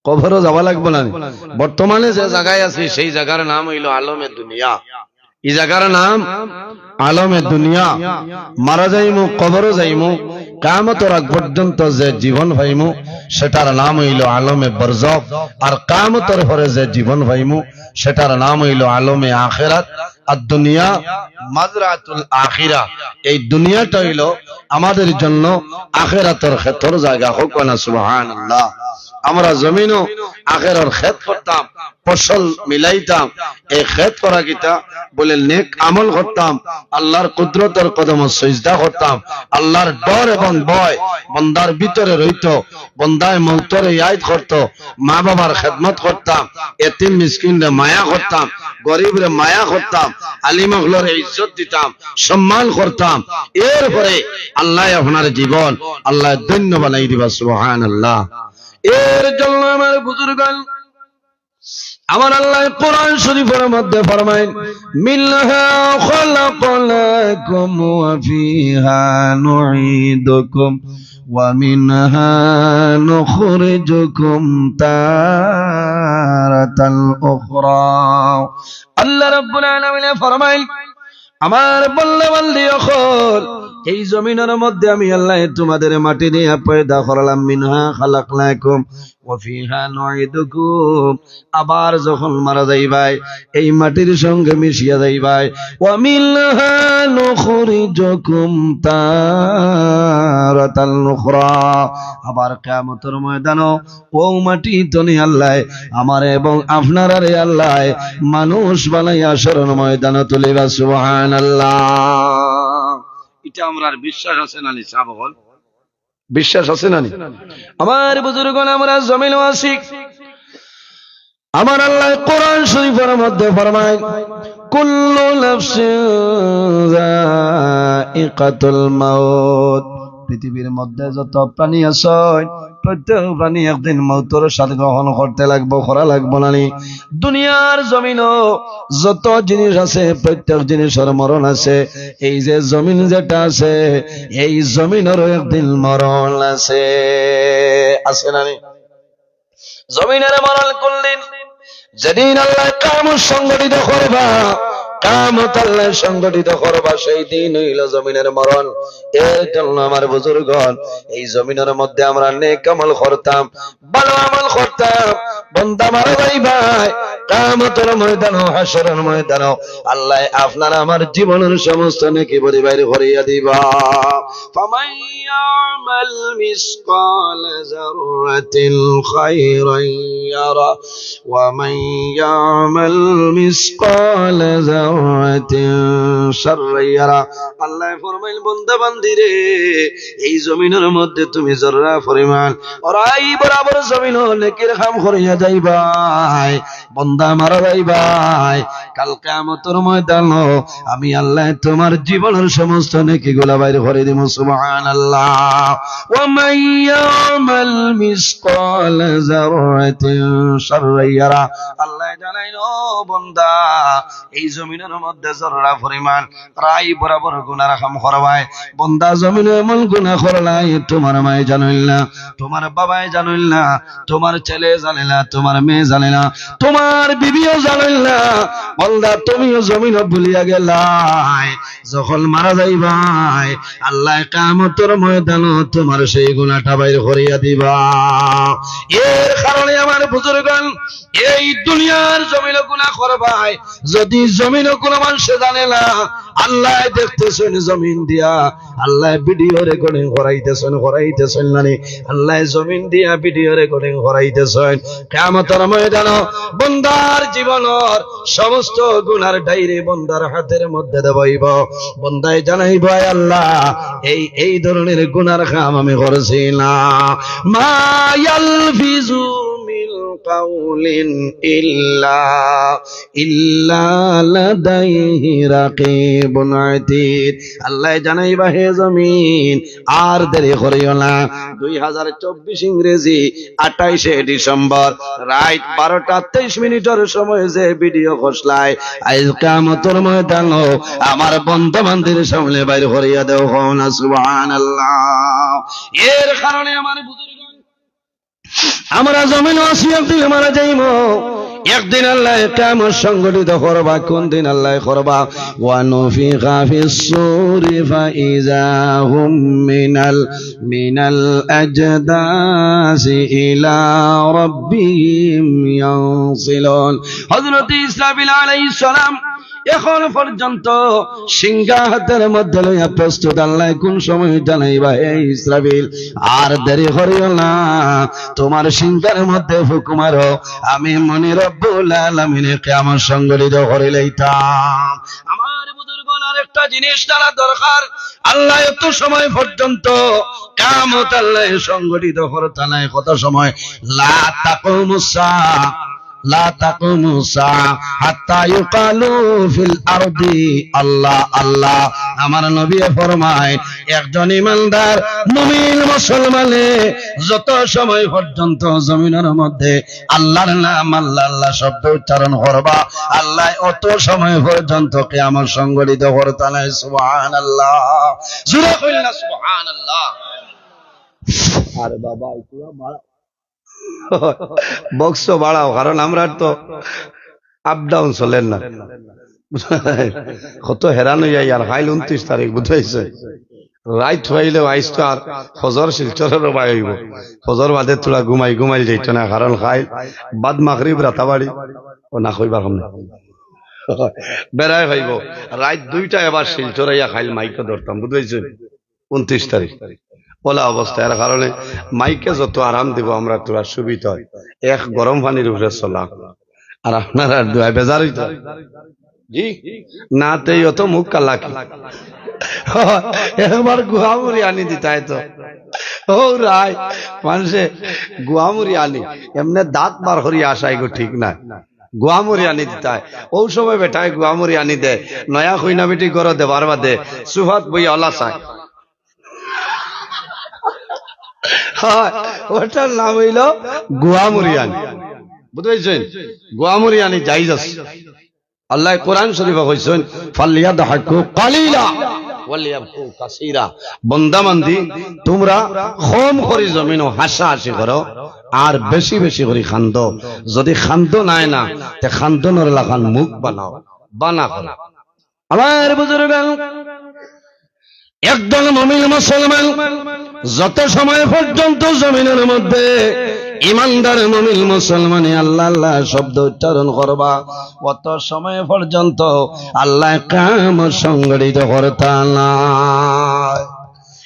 কবরো যাওয়া লাগবো না নি? বর্তমানে যে জাগায় আছি, সেই জাগার নাম অইলো আলমে দুনিয়া। ই জাগার নাম আলমে দুনিয়া। মারা যাইমু, কবরো যাইমু। কিয়ামতর আগ পর্যন্ত যে জীবন পাইমু, সেটার নাম অইলো আলমে বরজখ। আর কিয়ামতর পরে যে জীবন পাইমু, সেটার নাম অইলো আলমে আখেরাত। আর দুনিয়া মাজরাতুল আখিরা, এই দুনিয়াটা অইলো আমাদের জন্য আখেরাতর খেতর জাগা। কউক্কা না সুবহানাল্লাহ। আমরা জমিনো আখেরাতর খেত করতাম, ফসল মিলাইতাম। এই খেত করা কিতা? বলে নেক আমল করতাম, আল্লাহর কুদরতর কদমো সিজদা করতাম, আল্লাহর ডর এবং ভয় বন্দার ভিতরে রইতো, বন্দায় মউতরে ইয়াদ করতো, মা বাবার খেদমত করতাম, এতিম মিসকিনরে মায়া করতাম, গরিবরে মায়া করতাম, আলিম অকলরে ইজ্জত দিতাম, সম্মান করতাম। এরপরে আল্লায় আপনার জীবন আল্লায় ধন্য বানাই দিবা। সুবহানাল্লাহ। এর জন্য আমার বুজুর্গান, আমার আল্লায় কোরআন শরীফর মধ্যে ফরমাইন, মিনহা খালাকনাকুম ওয়া ফিহা নুঈদুকুম ওয়া মিনহা নুখরিজুকুম তারাতাল উখরা। আল্লাহ রাব্বুল আলামিনে ফরমাইন, আমার বন্দা বান্দি অকল, এই জমিনর মধ্যে আমি আল্লায় তোমাদেরে মাটি দিয়া পয়দা করলাম, মিনহা খালাকনাকুম ওয়া ফিহা নুঈদুকুম, আবার যখন মারা যাইবায়, এই মাটির সঙ্গে মিশিয়া যাইবায়। ওয়া মিনহা নুখরিজুকুম তারাতাল উখরা, আবার কিয়ামতর ময়দানো অউ মাটি তনে আল্লায় আমারে এবং আপনারারে আল্লায় মানুষ বানাইয়া হাশরর ময়দানো তুলিবা। সুবহানাল্লাহ। ইটা আমরার বিশ্বাস আছে না নি, সাব অকল? বিশ্বাস আছে না নি? আমার বুজুর্গান, আমরা জমিনো আছি, আমার আল্লায় কোরআন শরীফর মধ্যে ফরমাইন, কুল্লু নাফসিন যায়িকাতুল মাউত। পৃথিবীর মধ্যে যত প্রাণী আছে, প্রত্যেক প্রাণী একদিন মউতর স্বাদ গ্রহণ করতে লাগবো, করা লাগবো না নি? দুনিয়ার জমিনো যত জিনিস আছে, প্রত্যেক জিনিসর মরণ আছে। এই যে জমিন যেটা আছে, এই জমিনরও একদিন মরণ আছে, আছে না নি? জমিনর মরণ কোন দিন? যেদিন আল্লায় কিয়ামত সংগঠিত করবা, কিয়ামত আল্লায় সংগঠিত করবা, সেই দিন অইলো জমিনর মরণ। এর জন্য আমার বুজুর্গান, এই জমিনর মধ্যে আমরা নেক আমল করতাম, ভালো আমল করতাম, বন্দা মারা যাইবায়, কিয়ামতর ময়দানো, হাশরর ময়দানো আল্লায় আপনার আমার জীবনর সমস্ত নেকি বরি বাইর করিয়া দিবা। فمن يعمل مثقال ذرة خيرا يره ومن يعمل مثقال ذرة شرا يره। আল্লায় ফরমাইন, বন্দা বান্দিরে, এই জমিনর মধ্যে তুমি জর্রা পরিমাণ রাই বরাবর জমিনো নেকির কাম করিয়া যাইবায়। বন্দা মারা যাইবায়, কাল কিয়ামতর ময়দানো আমি আল্লায় তুমার জীবনর সমস্ত নেকিগুলা বাইর করি দিমু। সুবহানাল্লাহ। ومن يعمل مثقال ذرة شرا يره। আল্লায় জানাইন, ও বন্দা, এই জমিনর মধ্যে জর্রা পরিমাণ রাই বরাবর গুনার কাম করবায়। বন্দা, জমিনো এমন গুনা করলায়, তুমার মায়ে জানইন না, তুমার বাবায় জানইন না, তুমার ছেলে জানে না, তুমার মেয়ে জানে না, তুমার বিবিও জানইন না। বন্দা, তুমিও জমিনো ভুলিয়া গেলায়। যখন মারা যাইবায়, আল্লায় কিয়ামতর ময়দানো তুমার সেই গুনাটা বাইর করিয়া দিবা। এর কারণে আমার বুজুর্গান, এই দুনিয়ার জমিনো গুনা করবায়, যদি জমিনো কুনু মানষে জানে না, আল্লায় দেখতেছইন জমিন দিয়া, আল্লায় video recording করাইতেছইন, করাইতেছইন নানি? আল্লায় জমিন দিয়া video recording করাইতেছইন। কিয়ামতর ময়দানো বন্দার জীবনর সমস্ত গুনার ডায়েরি বন্দার হাতর মধ্যে দেওয়া অইবো। বন্দায় জানাইবো, আয় আল্লাহ, এই, এই ধরনের গুনার কাম আমি করছি না। ما يلفظ من قول إلا إلا لديه رقيب عتيد। আল্লায় জানাইবা, হে জমিন, আর দেরি করিও না। দুই হাজার চব্বিশ ইংরেজি আঠাইশে ডিসেম্বর রাইত বারোটা তেইশ মিনিটর সময় যে video করছলায়, আইজ কিয়ামতর ময়দানো আমার বন্দা বান্দির সামনে বাইর করিয়া দেও, কও না সুবহানাল্লাহ। এর কারণে আমার বুজুর্গ আমরা জমিনো আছি, একদিন মারা যাইমু। একদিন আল্লায় কিয়ামত সংগঠিত করবা। কুন দিন আল্লায় করবা? ونفخ في الصور فإذا هم من ال-، من الأجداث إلى ربهم ينسلون। হযরত ইসরাফিল আলাইহিস সালাম এখন পর্যন্ত সিংহা হাতর মধ্যে লইয়া প্রস্তুত। আল্লায় কুন সময় জানাইবা, হে ইসরাফিল, আর দেরি করিও না, তুমার সিংহার মধ্যে ফুক মারো, আমি মনি রব্বুল আলামিনে কিয়ামত সংগঠিত করিলাইতাম। আমার বুজুর্গ, আরেকটা জিনিস জানা দরকার, আল্লায় অত সময় পর্যন্ত কিয়ামত আল্লায় সংগঠিত করতা নায়। কত সময়? لا تقوم الساعة لا تقوم الساعة حتى يقال في الأرض الله الله। আমার নবীয়ে ফরমায়, একজন ইমানদার মুমিন মুসলমানে যত সময় পর্যন্ত জমিনর মধ্যে আল্লাহর নাম, আল্লাহ, আল্লাহ শব্দ উচ্চারণ করবা, আল্লায় অত সময় পর্যন্ত কিয়ামত সংগঠিত করতা নায়। সুবহানাল্লাহ। জোরে কইলা সুবহানাল্লাহ। আরে বাবা, একটু বাড়াও। বক্স বাড়াও, কারণ আমরার তো up down চলের না। কত হেরান অইয়া ইয়ার, কাইল ঊনত্রিশ তারিখ, বুঝাইছে? রাইত অইলেও আইজ তো আর ফজর শিলচরর বায় অইবো। ফজর বাদে থুড়া ঘুমাই, ঘুমাইল যাইতো না, কারণ কাইল বাদ মাগরিব রাতাবাড়ি, ও না কইবার সামনে বেড়ায় অইবো। রাইত দুইটা এবার শিলচর আইয়া কাইল মাইকও ধরতাম, বুঝাইছে? ঊনত্রিশ তারিখ। অলা অবস্থা, এর কারণে মাইকে যত আরাম দিবো, আমরার থুড়া সুবিধা অয়। এক গরম পানির উপরে চলা। আর আপনারার দুয়ায় বেজার অইতো। জি? না তে অত মুখ কালা কি? একবার গুয়ামুড়ি আনি দিতায় তো। ও রায়, মানষে গুয়ামুড়ি আনি, এমনে দাঁত বার করি আসায় গো, ঠিক নায়। গুয়ামুড়ি আনি দিতায়। অউ সময় বেটায় গুয়ামুড়ি আনি দে। নয়া কইনা বেটি ঘরো দেবার বাদে সুফাত বইয়া অলা চায়। অয়, অটার নাম অইলো গুয়ামুড়ি আনি। বুঝতে পারছেন? গুয়ামুড়ি আনি জায়েজ আছে। আল্লায় কোরআন শরীফো কইছইন, "ফালিয়াদহাকু কালিলা ওয়ালিয়াবকু কাসীরা।" বন্দা বান্দি, তুমরা কম করি জমিনো হাসাহাসি করো, আর বেশি বেশি করি কান্দো। যদি কান্দো নায় না, তে কান্দনর লাখান মুখ বানাও, বানা করো। আমার বুজুর্গান, একজন মুমিন মুসলমান যত সময় পর্যন্ত জমিনর মধ্যে ইমানদার মুমিন মুসলমানে আল্লাহ আল্লাহ শব্দ উচ্চারণ করবা, অত সময় পর্যন্ত আল্লায় কিয়ামত সংঘটিত করতা নায়।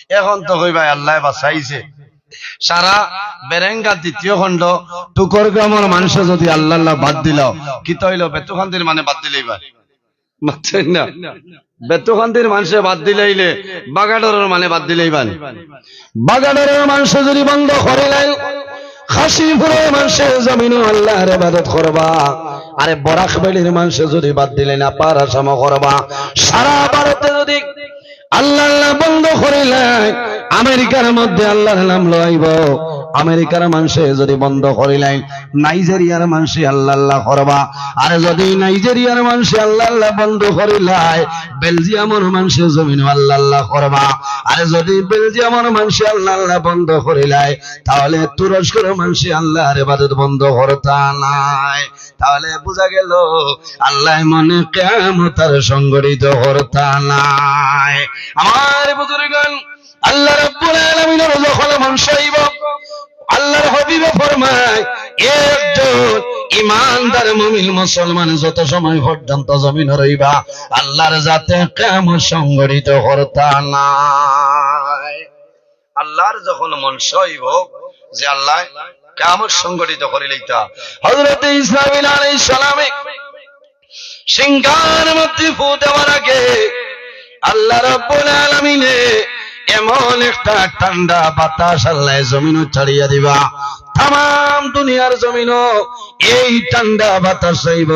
এখন তো কইবায় আল্লায় বাঁচাইছে। সারা বেরেঙ্গা দ্বিতীয় খণ্ড টুকর গ্রামর মানষে যুদি আল্লাহ আল্লাহ বাদ দিলাও, কিতা অইলো? বেতুকান্দির মানে বাদ দিলাইবা। মাতইন না। বেতুকান্দির মানষে বাদ দিলাইলে বাগাডরর মানে বাদ দিলাইবা নি? বাগাডরর মানষে যুদি বন্ধ করিলাইন, কাশিপুরর মানষে জমিনো আল্লাহর ইবাদত করবা। আরে বরাক ভ্যালির মানষে যুদি বাদ দিলাইন, আপার আসামো করবা। সারা ভারতে যুদি আল্লাহ আল্লাহ বন্ধ করিলাইন, আমেরিকার মধ্যে আল্লাহর নাম লইব। আমেরিকার মানষে যুদি বন্ধ করিলাইন, নাইজেরিয়ার মানষে আল্লাহ আল্লাহ করবা। আর যুদি নাইজেরিয়ার মানষে আল্লাহ আল্লাহ বন্ধ করিলায়, বেলজিয়ামর মানষে জমিনো আল্লাহ আল্লাহ করবা। আর যুদি বেলজিয়ামর মানষে আল্লাহ আল্লাহ বন্ধ করিলায়, তাহলে তুরস্কর মানষে আল্লাহর ইবাদত বন্ধ করতা নায়। তাহলে বুঝা গেল, আল্লায় মনে কিয়ামত আর সংঘটিত করতা নায়। আমার বুজুর্গান, আল্লাহ রাব্বুল আলামিনর যখন মন চাইব, আল্লাহর হাবিবে ফরমায়, একজন ইমানদার মুমিন মুসলমান যত সময় পর্যন্ত জমিনো রইবা, আল্লাহর জাতে কিয়ামত সংঘটিত করতা নায়। আল্লাহর যখন মন চাইব যে আল্লায় কিয়ামত সংঘটিত করিলাইতা, হযরতে ইসরাফিল আলাইহিস সালামে সিংহার মধ্যে ফু দেওয়ার আগে আল্লাহ রাব্বুল আলামিনে এমন একটা ঠান্ডা বাতাস আল্লায় জমিনো ছাড়িয়া দিবা, তামাম দুনিয়ার জমিনো এই ঠান্ডা বাতাস আইব।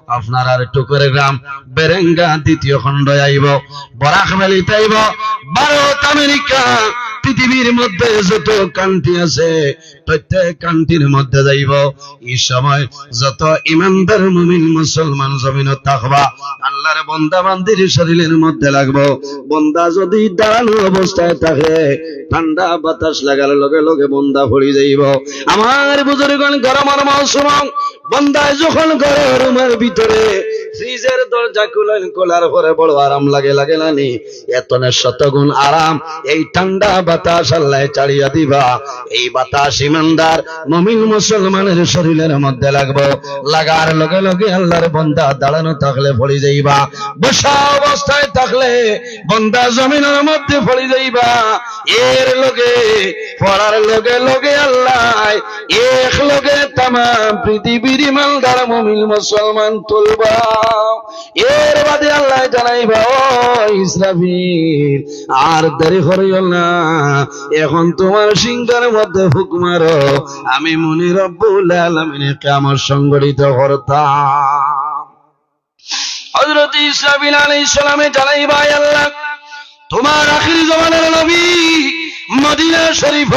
আপনার আর টুকর গ্রাম, বেরেঙ্গা দ্বিতীয় খণ্ড আইব, বরাক ভ্যালিত আইব, ভারত, আমেরিকা, পৃথিবীর মধ্যে যত কান্ট্রি আছে, প্রত্যেক কান্ট্রির মধ্যে যাইব। এই সময় যত ইমানদার মুমিন মুসলমান জমিনো থাকবা, আল্লাহর বন্দা বান্দির শরীরের মধ্যে লাগবো। বন্দা যুদি দাঁড়ানো অবস্থায় থাকে, ঠান্ডা বাতাস লাগার লগে লগে বন্দা পড়ি যাইব। আমার বুজুর্গান, গরমর মৌসুম, বন্দায় যখন ঘরর রুমর ভিতরে ফ্রিজর দরজা খুলইন, খোলার পরে বড় আরাম লাগে, লাগে না নি? এতনে শতগুণ আরাম এই ঠান্ডা বাতাস আল্লায় ছাড়িয়া দিবা। এই বাতাস ইমানদার মুমিন মুসলমানের শরীরের মধ্যে লাগবো। লাগার লগে লগে আল্লাহর বন্দা দাঁড়ানো থাকলে পড়ি যাইবা, বসা অবস্থায় থাকলে বন্দা জমিনের মধ্যে পড়ি যাইবা। এর লগে পড়ার লগে লগে আল্লায় এক লগে তামাম পৃথিবীর ইমানদার মুমিন মুসলমান তুলবা। এর বাদে আল্লায় জানাইবা, "ও ইসরাফিল, আর দেরি করিও না, এখন তুমার সিংহার মধ্যে ফুক মারো, আমি মনে রব্বুল আলামিনে কিয়ামত সংঘটিত করতাম।" হযরত ইসরাফিল আলাইহিস সালামে জানাইবা, "আয় আল্লাহ, তুমার আখির জমানার নবী মদিনা শরীফ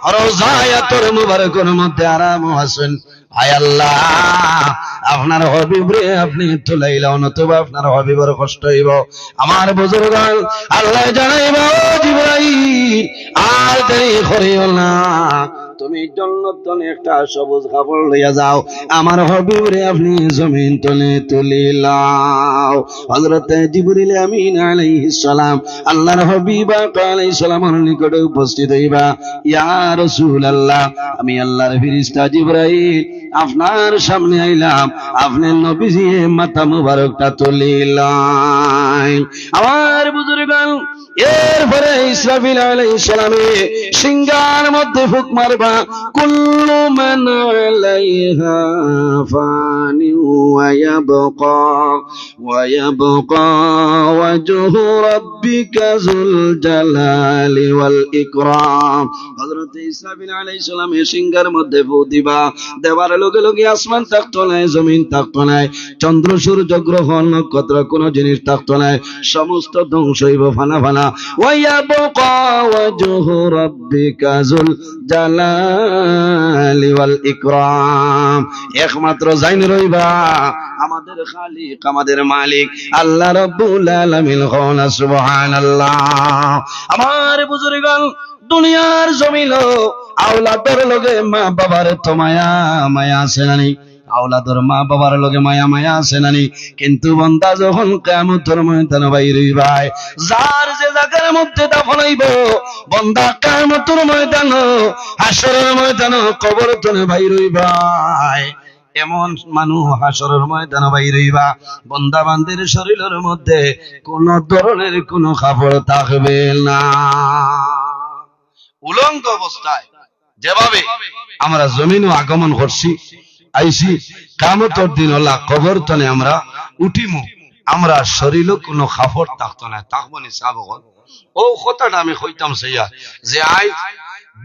রওজায়ে আতর মুবারকর মধ্যে আরাম আছইন। আয় আল্লাহ, আপনার হাবিবরে আপনে তুলাইলা, নতুবা আপনার হাবিবর কষ্ট অইব।" আমার বুজুর্গান, আল্লায় জানাইবা, "ও জিবরাইল, আর দেরি করিও না, তুমি জন্নত তনে একটা সবুজ কাপড় লইয়া যাও, আমার হাবিবরে আপনে জমিন তনে তুলিলাও।" হযরতে জিবরিল আমিন আলাইহিস সালাম আল্লাহর হাবিব আকা আলাইহিস সালামর নিকটে উপস্থিত অইবা, "ইয়া রাসূলুল্লাহ, আমি আল্লাহর ফিরিস্তা জিবরাইল আপনার সামনে আইলাম, আপনে নবীজিয়ে মাথা মুবারকটা তুলিলাইন।" আমার বুজুর্গান, এরপরে ইসরাফিল আলাইহিস সালামে সিংহার মধ্যে ফুক মারবা, "কুল্লু মান আলাইহা ফানি ওয়া ইয়াবকা, ওয়া ইয়াবকা ওয়াজহু রাব্বিকা যুল জালালি ওয়াল ইকরাম।" হযরত ইসরাফিল আলাইহিস সালামে সিংহার মধ্যে ফু দিবা, দেওয়ার লগে লগে আসমান থাকতো নায়, জমিন থাকতো নায়, চন্দ্র, সূর্য, গ্রহ, নক্ষত্র, কোনো জিনিস থাকতো নায়, সমস্ত ধ্বংস অইব, ফানা ফানা। ওয়া ইয়াবকা ওয়াজহু রাব্বিকা যুল জালালি ওয়াল ইকরাম। একমাত্র যাইন রইবা আমাদের খালিক, আমাদের মালিক আল্লাহ রাব্বুল আলামিন। কও না সুবহানাল্লাহ। আমার বুজুর্গান, দুনিয়ার জমিনো আওলাদর লগে মা বাবার তো মায়া, মায়া আছে না নি? আওলাদর মা বাবার লগে মায়া মায়া আছে নানি? কিন্তু বন্দা যখন কিয়ামতর ময়দানো বাইর অইবায়, যার যে জাগার মধ্যে দাফন অইবো, বন্দা কিয়ামতর ময়দানো, হাশরর ময়দানো কবর তনে বাইর অইবায়, এমন মানুষ হাশরর ময়দানো বাইর অইবা, বন্দা বান্দির শরীলর মধ্যে কোনো ধরনের কোনো কাপড় থাকবে না। উলঙ্গ অবস্থায় যেভাবে আমরা জমিনো আগমন করছি, আইছি, কিয়ামতর দিন অলা কবর তনে আমরা উঠিমু, আমরা শরীলো কোনো কাপড় থাকতো না, থাকবো নি সাব অকল? ও কথাটা আমি কইতাম চাইয়া যে আইজ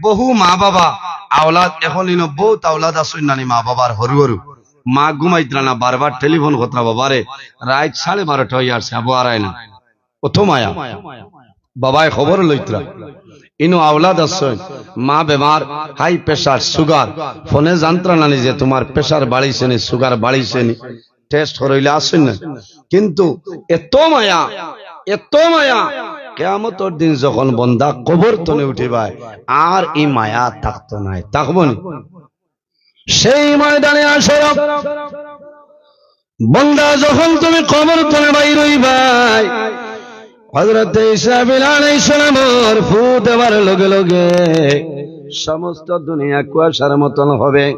বহু মা বাবা আওলাদ, এখন ইনো বহুত আওলাদ আছইন নানি মা বাবার হরু হরু, মা ঘুমাইতরা না, বারবার টেলিফোন করতরা বাবারে, রাইত সাড়ে বারোটা অইয়া আছে, আবু আরায় না। অত মায়া। বাবায় খবর লইতরা। ইনো আওলাদ আছইন, মা বেমার, হাই প্রেশার, সুগার। ফোনে জানতরা নানি যে তুমার প্রেশার বাড়িছে নি, সুগার বাড়িছে নি, টেস্ট করইলা আছইন না। কিন্তু এত মায়া, এত মায়া, কিয়ামতর দিন যখন বন্দা কবর তনে উঠিবায়, আর ই মায়া থাকতো নায়, থাকবো নি? সেই ময়দানে হাশর বন্দা যখন তুমি কবর তনে বাইর অইবায়, হযরতে ইসরাফিল আলাইহিস সালামর ফু দেওয়ার লগে লগে সমস্ত দুনিয়া কুয়াশার মতন হবে।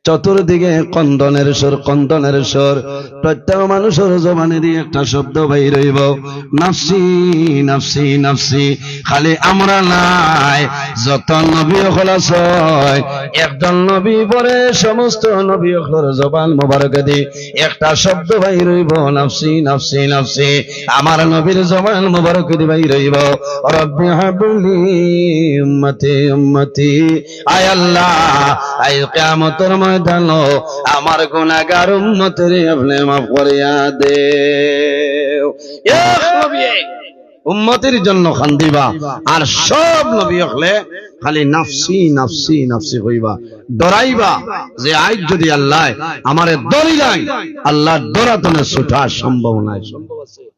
চতুর্দিকে কন্দনের সুর, কন্দনের সুর। প্রত্যেক মানুষর জবানেদি একটা শব্দ বাইর অইবো, "নাফসি, নাফসি, নাফসি।" খালি আমরা নায়, যত নবী অকল আছইন, একজন নবী পরে সমস্ত নবী অকলর জবান মোবারকেদি একটা শব্দ বাইর অইবো, "নাফসি, নাফসি, নাফসি।" আমার নবীর জবান মোবারকেদি বাইর অইবো, "রব্বি হাবলি উম্মতি, উম্মতি।" আয় আল্লাহ, আইজ কিয়ামতর ময়দানো আমার গুনাহগার উম্মতরে আপনে মাফ করিয়া দেও। এক নবী উম্মতির জন্য কান্দিবা, আর সব নবী অকলে খালি নাফসি, নাফসি, নাফসি কইবা। ডরাইবা যে আইজ যদি আল্লায় আমারে ধরিলাইন, আল্লার ডর তনে ছুটা সম্ভব নায়। সম্ভব আছে?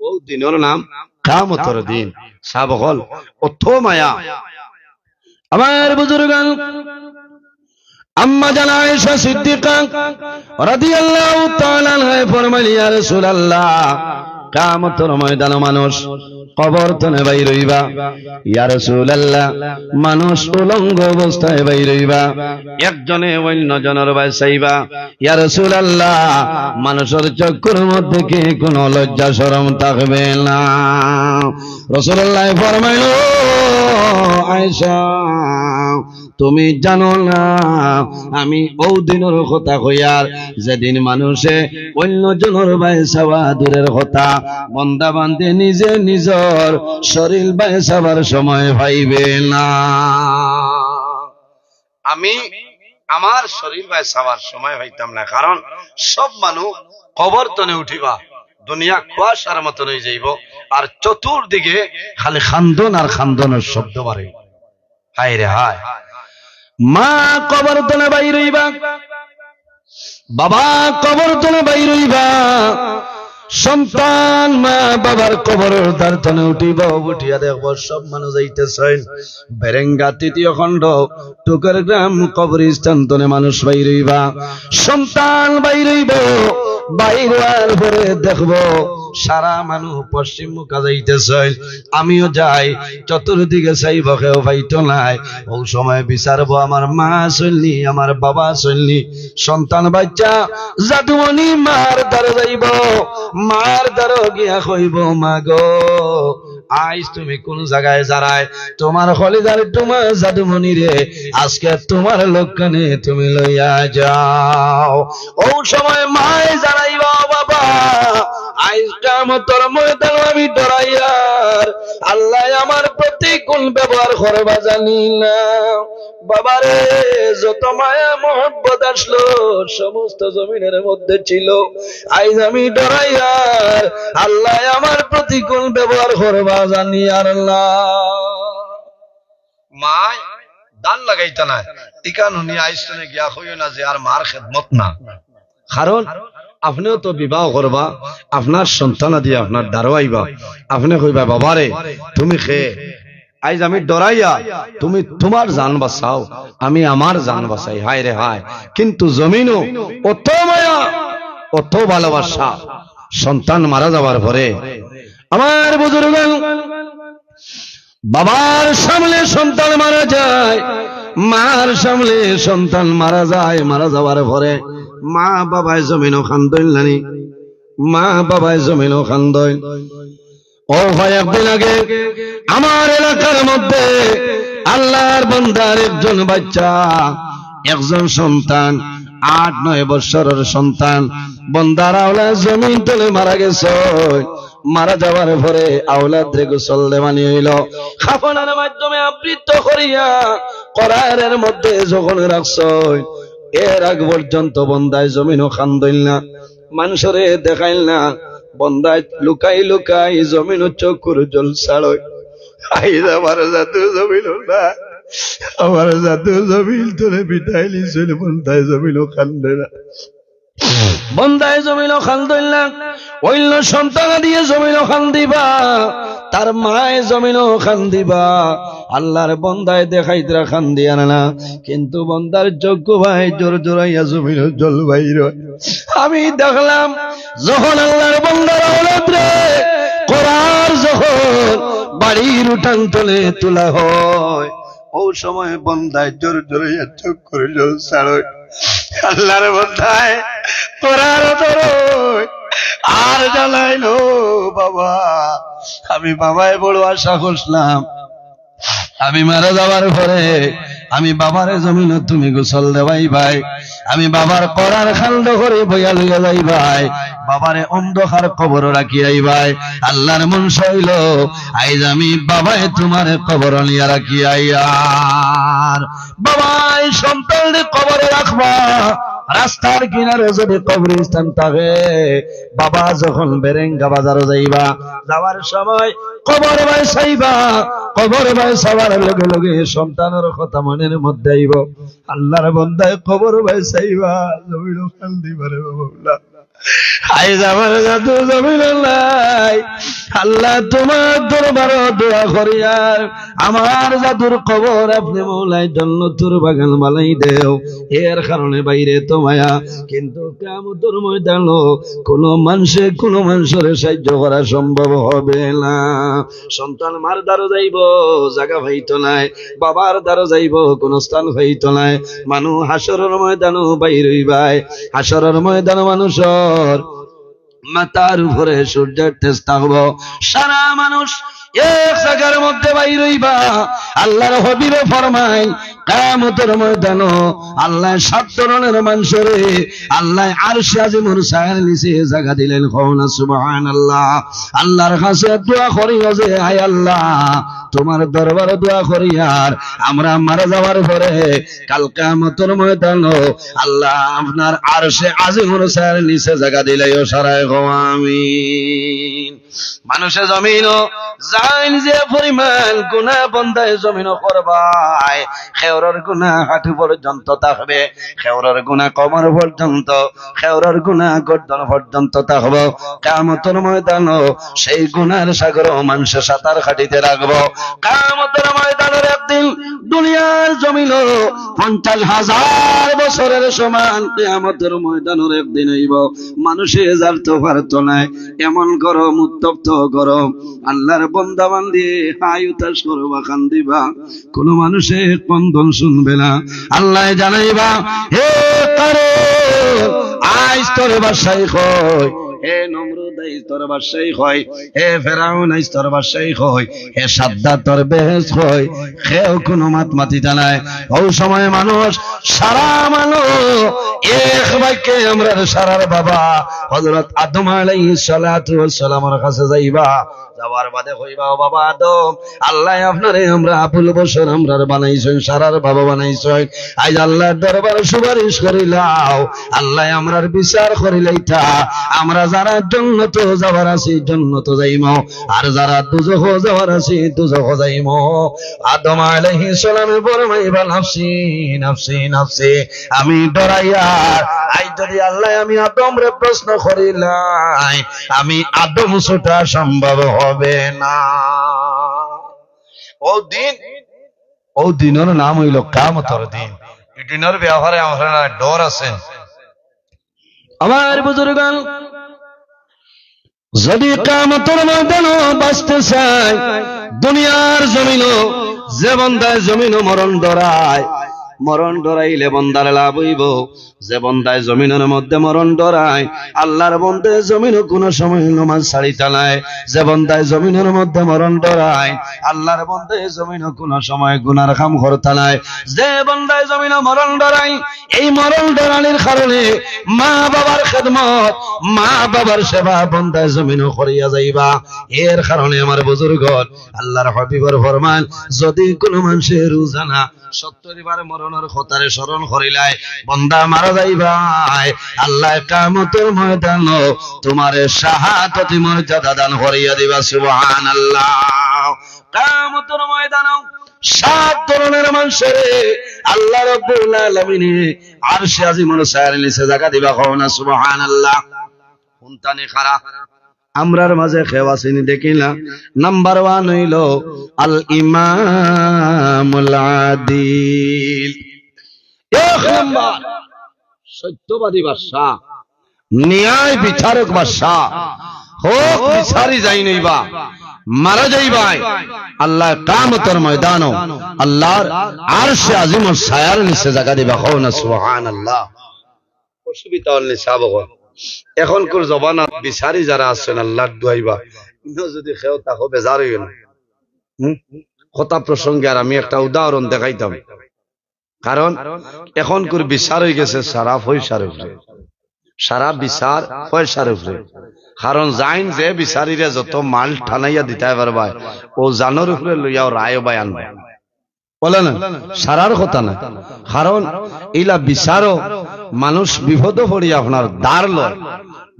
ও দিনর নাম কিয়ামতর দিন। সাব অকল, অত মায়া। আমার বুজুর্গান, আম্মা জান আয়েশা সিদ্দিকা রাদিয়াল্লাহু তাআলা আনহা ফরমাইলা, "ইয়া রাসূলুল্লাহ, কিয়ামতর ময়দানো মানুষ কবর তনে বাইর অইবা।" ইয়া রাসূলুল্লাহ, মানুষ উলঙ্গ অবস্থায় বাইর অইবা, একজনে অইন্য জনর বায় চাইবা। ইয়া রাসূলুল্লাহ, মানুষর চক্ষুর মধ্যে কি কোনো লজ্জা শরম থাকবে না? রাসূলুল্লাহ ফরমাইলা, "আয়েশা, তুমি জানো না, আমি অউ দিনর কথা কইয়ার, যেদিন মানুষে অইন্য জনর বায় চাওয়া দূরের কথা, বন্দা বান্দি নিজে নিজর শরীল বায় চাওয়ার সময় পাইবে না।" আমি আমার শরীল বায় চাওয়ার সময় পাইতাম না, কারণ সব মানুষ কবর তনে উঠিবা, দুনিয়া কুয়াশার মতন অইযাইবো, আর চতুর্দিকে খালি কান্দন আর কান্দনর শব্দ বাড়ে। হায় রে হায়। মা কবর তনে বাইর অইবা, বাবা কবর তনে বাইর অইবা, সন্তান মা বাবার কবরর দ্বার তনে উঠিবা, উঠিয়া দেখবো সব মানুষ যাইতেছইন, বেরেঙ্গা তৃতীয় খণ্ড, টুকের গ্রাম কবরস্থান তনে মানুষ বাইর অইবা, সন্তান বাইর অইবো, বাইর অওয়ার পরে দেখবো সারা মানুষ পশ্চিম মুখা যাইতেছইন, আমিও যাই, চতুর্দিকে চাইবো, কেউ পাইতো নায়। অউ সময় বিচারবো, আমার মা আছইন নি, আমার বাবা আছইন নি। সন্তান বাচ্চা জাদুমণি মার দ্বারো যাইবো, মার দ্বারো গিয়া কইবো, "মা গো, আইজ তুমি কুন জাগায় যারায়? তুমার কলিজার টুমা জাদুমণিরে আজকে তুমার লগে নিয়া তুমি লইয়া যাও।" অউ সময় মায় জানাইবা, "বাবা, আইজ কিয়ামতর ময়দানো আমি ডরাইয়ার, আল্লায় আমার প্রতি কুন ব্যবহার করবা জানি না।" বাবারে, যত মায়া মহব্বত আছলো সমস্ত জমিনর মধ্যে ছিল, আইজ আমি ডরাইয়ার, আল্লায় আমার প্রতি কুন ব্যবহার করবা জানিয়ার না। মায় ধান লাগাইতা নায়, ইখান হুনি আইজ তনে গিয়া কইও না যে আর মার খেদমত না। কারণ আপনেও তো বিবাহ করবা, আপনার সন্তানাদি আপনার দ্বারো আইবা, আপনে কইবা, "বাবারে, তুমি কে?" আইজ আমি ডরাইয়া তুমি তুমার জান বাচাও, আমি আমার জান বাচাই। হায় রে হায়, কিন্তু জমিনো অত মায়া, অত ভালোবাসা, সন্তান মারা যাওয়ার পরে আমার বুজুর্গান, বাবার সামনে সন্তান মারা যায়, মার সামনে সন্তান মারা যায়, মারা যাওয়ার পরে মা বাবায় জমিনো কান্দইন নানি, মা বাবায় জমিনো কান্দইন। ও ভাই, একদিন আগে আমার এলাকার মধ্যে আল্লাহর বান্দার একজন বাচ্চা, একজন সন্তান, আট নয় বৎসরর সন্তান, বন্দার আওলাদ জমিন তলে মারা গেছে। মারা যাওয়ার পরে আওলাদরে গোসল দেওয়ানি অইলো, কাফনের মাধ্যমে আবৃত করিয়া করারের মধ্যে যখন রাখছইন, এর আগ পর্যন্ত বন্দায় জমিনো কান্দইন না, মানষরে দেখাইন না, বন্দায় লুকাই লুকাই জমিনো চকুর জল ছাড়ইন। আইজ আমার জাদু জমিনো না, আমার জাদু জমিন তলে বিদায় নিছইন, বন্দায় জমিনো কান্দে না। বন্দায় জমিনো কান্দইন না, অইন্য সন্তানাদিয়ে জমিনো কান্দিবা, তার মায় জমিনো কান্দিবা। আল্লাহর বন্দায় দেখাইতরা কান্দিয়ার না, কিন্তু বন্দার চকু বায় জোর জোরাইয়া জমিনো জল বাইর অয়। আমি দেখলাম, যখন আল্লাহর বন্দার আওলাদরে করার যখন বাড়ির উঠান তলে তুলা হয়, অউ সময় বন্দায় জোর জোরাইয়া চকুর জল ছাড়ইন। আল্লাহর বন্দায় করার ধরইন, আর জানাইলো, "বাবা, আমি বাবায় বড় আশা করছিলাম, আমি মারা যাওয়ার পরে আমি বাবারে জমিনো তুমি গোসল দেওয়াইবায়, আমি বাবার করার কান্দ করি বইয়া লইয়া যাইবায়, বাবারে অন্ধকার কবরো রাখিয়া আইবায়।" আল্লাহর মনশা অইলো, আইজ আমি বাবায় তুমারে কবরো নিয়া রাখিয়া আইয়ার। বাবায় সন্তানরে কবরো রাখবা, রাস্তার কিনারো যদি কবরস্থান থাকে, বাবা যখন বেরেঙ্গা বাজারো যাইবা, যাওয়ার সময় কবর বায় চাইবা, কবর বায় চাওয়ার লগে লগে সন্তানর কথা মনর মধ্যে আইবো। আল্লাহর বন্দায় কবর বায় চাইবা, জমিনো কান্দিবা রে বাবা। আইজ আমার জাদু জমিনো নাই। আল্লাহ, তুমার দরবারো দোয়া করিয়ার, আমার জাদুর কবর আপনে মওলায় জন্নতুর বাগান বানাই দেও। এর কারণে বাইরে তো মায়া, কিন্তু কিয়ামতর ময়দানো কুনু মানষে কুনু মানষরে সাহায্য করা সম্ভব হবে না। সন্তান মার দ্বারো যাইবো, জাগা পাইতো নায়, বাবার দ্বারো যাইবো, কুনু স্থান পাইতো নায়। মানুষ হাশরর ময়দানো বাইর অইবায়, হাশরর ময়দানো মানুষর মাথার উপরে সূর্যর তেজ থাকবো। সারা মানুষ এক জাগার মধ্যে বাইর অইবা। আল্লাহর হাবিবে ফরমাইন, কিয়ামতর ময়দানো আল্লায় সাত ধরনর মানষরে আল্লায় আরশে আজিমর ছায়ার নিচে জাগা দিলাইন। কও না সুবহানাল্লাহ। আল্লাহর কাছে দোয়া করিও যে, "আয় আল্লাহ, তুমার দরবারো দোয়া করিয়ার, আমরা মারা যাওয়ার পরে কাল কিয়ামতর ময়দানো আল্লাহ আপনার আরশে আজিমর ছায়ার নিচে জাগা দিলাইও।" সারায় কও আমিন। মানষে জমিনো যাইন যে পরিমাণ গুনা বন্দায় জমিনো করবায়, কেউরর গুনা হাঁটু পর্যন্ত থাকবে, কেউরর গুনা কোমর পর্যন্ত, কেউরর গুনা গর্দন পর্যন্ত থাকবো। কিয়ামতর ময়দানো সেই গুনার সাগরো মানষে সাঁতার কাটিতে লাগবো। কিয়ামতর ময়দানর একদিন দুনিয়ার জমিনো পঞ্চাশ হাজার বছরর সমান কিয়ামতর ময়দানর একদিন অইবো। মানষে যাইতো পারতো নায়, এমন গরম, উত্তপ্ত গরম। আল্লাহর বন্দা বান্দি হায় হুতাশ করবা, কান্দিবা, কুনু মানষে কন্দন শুনবে না। আল্লায় জানাইবা, "হে কারুন, আইজ তোর বাদশাই কই? হে নমরুদ, আইজ তোর বাদশাই কই? হে ফেরাউন, আইজ তোর বাদশাই কই? হে সাদ্দাদ, তোর বেহেশত কই?" কেউ কুনু মাত মাতিতা নায়। অউ সময় মানুষ, সারা মানুষ এক বাক্যে আমরার সারার বাবা হযরত আদম আলাইহিস সালাতু ওয়াস সালামর কাছে যাইবা। যাওয়ার বাদে কইবা, "ও বাবা আদম, আল্লায় আপনারে আমরা আবুল বশর আমরার বানাইছইন, সারার বাবা বানাইছইন। আইজ আল্লাহর দরবারো সুপারিশ করিলাও, আল্লায় আমরার বিচার করিলাইতা। আমরা যারা জন্নতো যাওয়ার আছি, জন্নতো যাইমু, আর যারা দুজখো যাওয়ার আছি, দুজখো যাইমু।" আদম আলাইহিস সালামে ফরমাইবা, "নাফসি, নাফসি, নাফসি, আমি ডরাইয়ার। আইজ যদি আল্লায় আমি আদমরে প্রশ্ন করিলাই, আমি আদম ছুটা সম্ভব হবে না।" অউ দিন, অউ দিনর নাম অইলো কিয়ামতর দিন। ই দিনর ব্যাপারে আমরার ডর আছে। আমার বুজুর্গান, যুদি কিয়ামতর ময়দানো বাঁচতে চায়, দুনিয়ার জমিনো যে বন্দায় জমিনো মরণ ডরায়, মরণ ডরাইলে বন্দার লাভ অইবো। যে বন্দায় জমিনর মধ্যে মরণ ডরায়, আল্লার বন্দায় জমিনো কুনু সময় নমাজ ছাড়িতা নায়। যে বন্দায় জমিনর মধ্যে মরণ ডরায়, আল্লার বন্দায় জমিনো কুনু সময় গুনার কাম করতা নায়। যে বন্দায় জমিনো মরণ ডরায়, এই মরণ ডরানির কারণে মা বাবার খেদমত, মা বাবার সেবা বন্দায় জমিনো করিয়া যাইবা। এর কারণে আমার বুজুর্গর আল্লার হাবিবর ফরমান, যুদি কুনু মানষে রোজানা সত্তর বার মরণর কথারে স্মরণ করিলায়, বন্দা মারা যাইবায়, আল্লায় কিয়ামতর ময়দানো তুমারে শাহাদতি মর্যাদা দান করিয়া দিবা। সুবহানাল্লাহ। কিয়ামতর ময়দানো সাত ধরনের মানষরে আল্লাহ রাব্বুল আলামিনে আরশে আজিমর ছায়ার নিচে জাগা দিবা। কও না সুবহানাল্লাহ। কুনতানে খারা? আমরার মাঝে কেউ আছেনি দেখি না। নাম্বার ওয়ান অইলো আল ইমামুল আদিল। এক নাম্বার, সত্যবাদী বাদশা, ন্যায় বিচারক বাদশা, হক বিচারি যাইন অইবা, মারা যাইবায়, আল্লায় কিয়ামতর ময়দানো আল্লার আরশে আজিমর ছায়ার নিচে জাগা দিবা। কও না সুবহানাল্লাহ। অসুবিধা অইল নি সাব অকল। এখনকুর জমানাত বিচারি যারা আছইন, আল্লার দুয়াইবা, ইনো যুদি কেউ থাকো বেজার অইও না। হুম? কথা প্রসঙ্গে আর আমি একটা উদাহরণ দেখাইতাম। কারণ এখনকুর বিচার অইগেছে সারা পয়সার উপরে, সারা বিচার পয়সার উপরে। কারণ যাইন যে বিচারিরে যত মাল টানাইয়া দিতায় পারবায়, অউ জানর উপরে লইয়াও রায় বায় আনবা। বলে না, সারার কথা না। কারণ ইলা বিচারো মানুষ বিপদো পড়ি আপনার ধার লয়।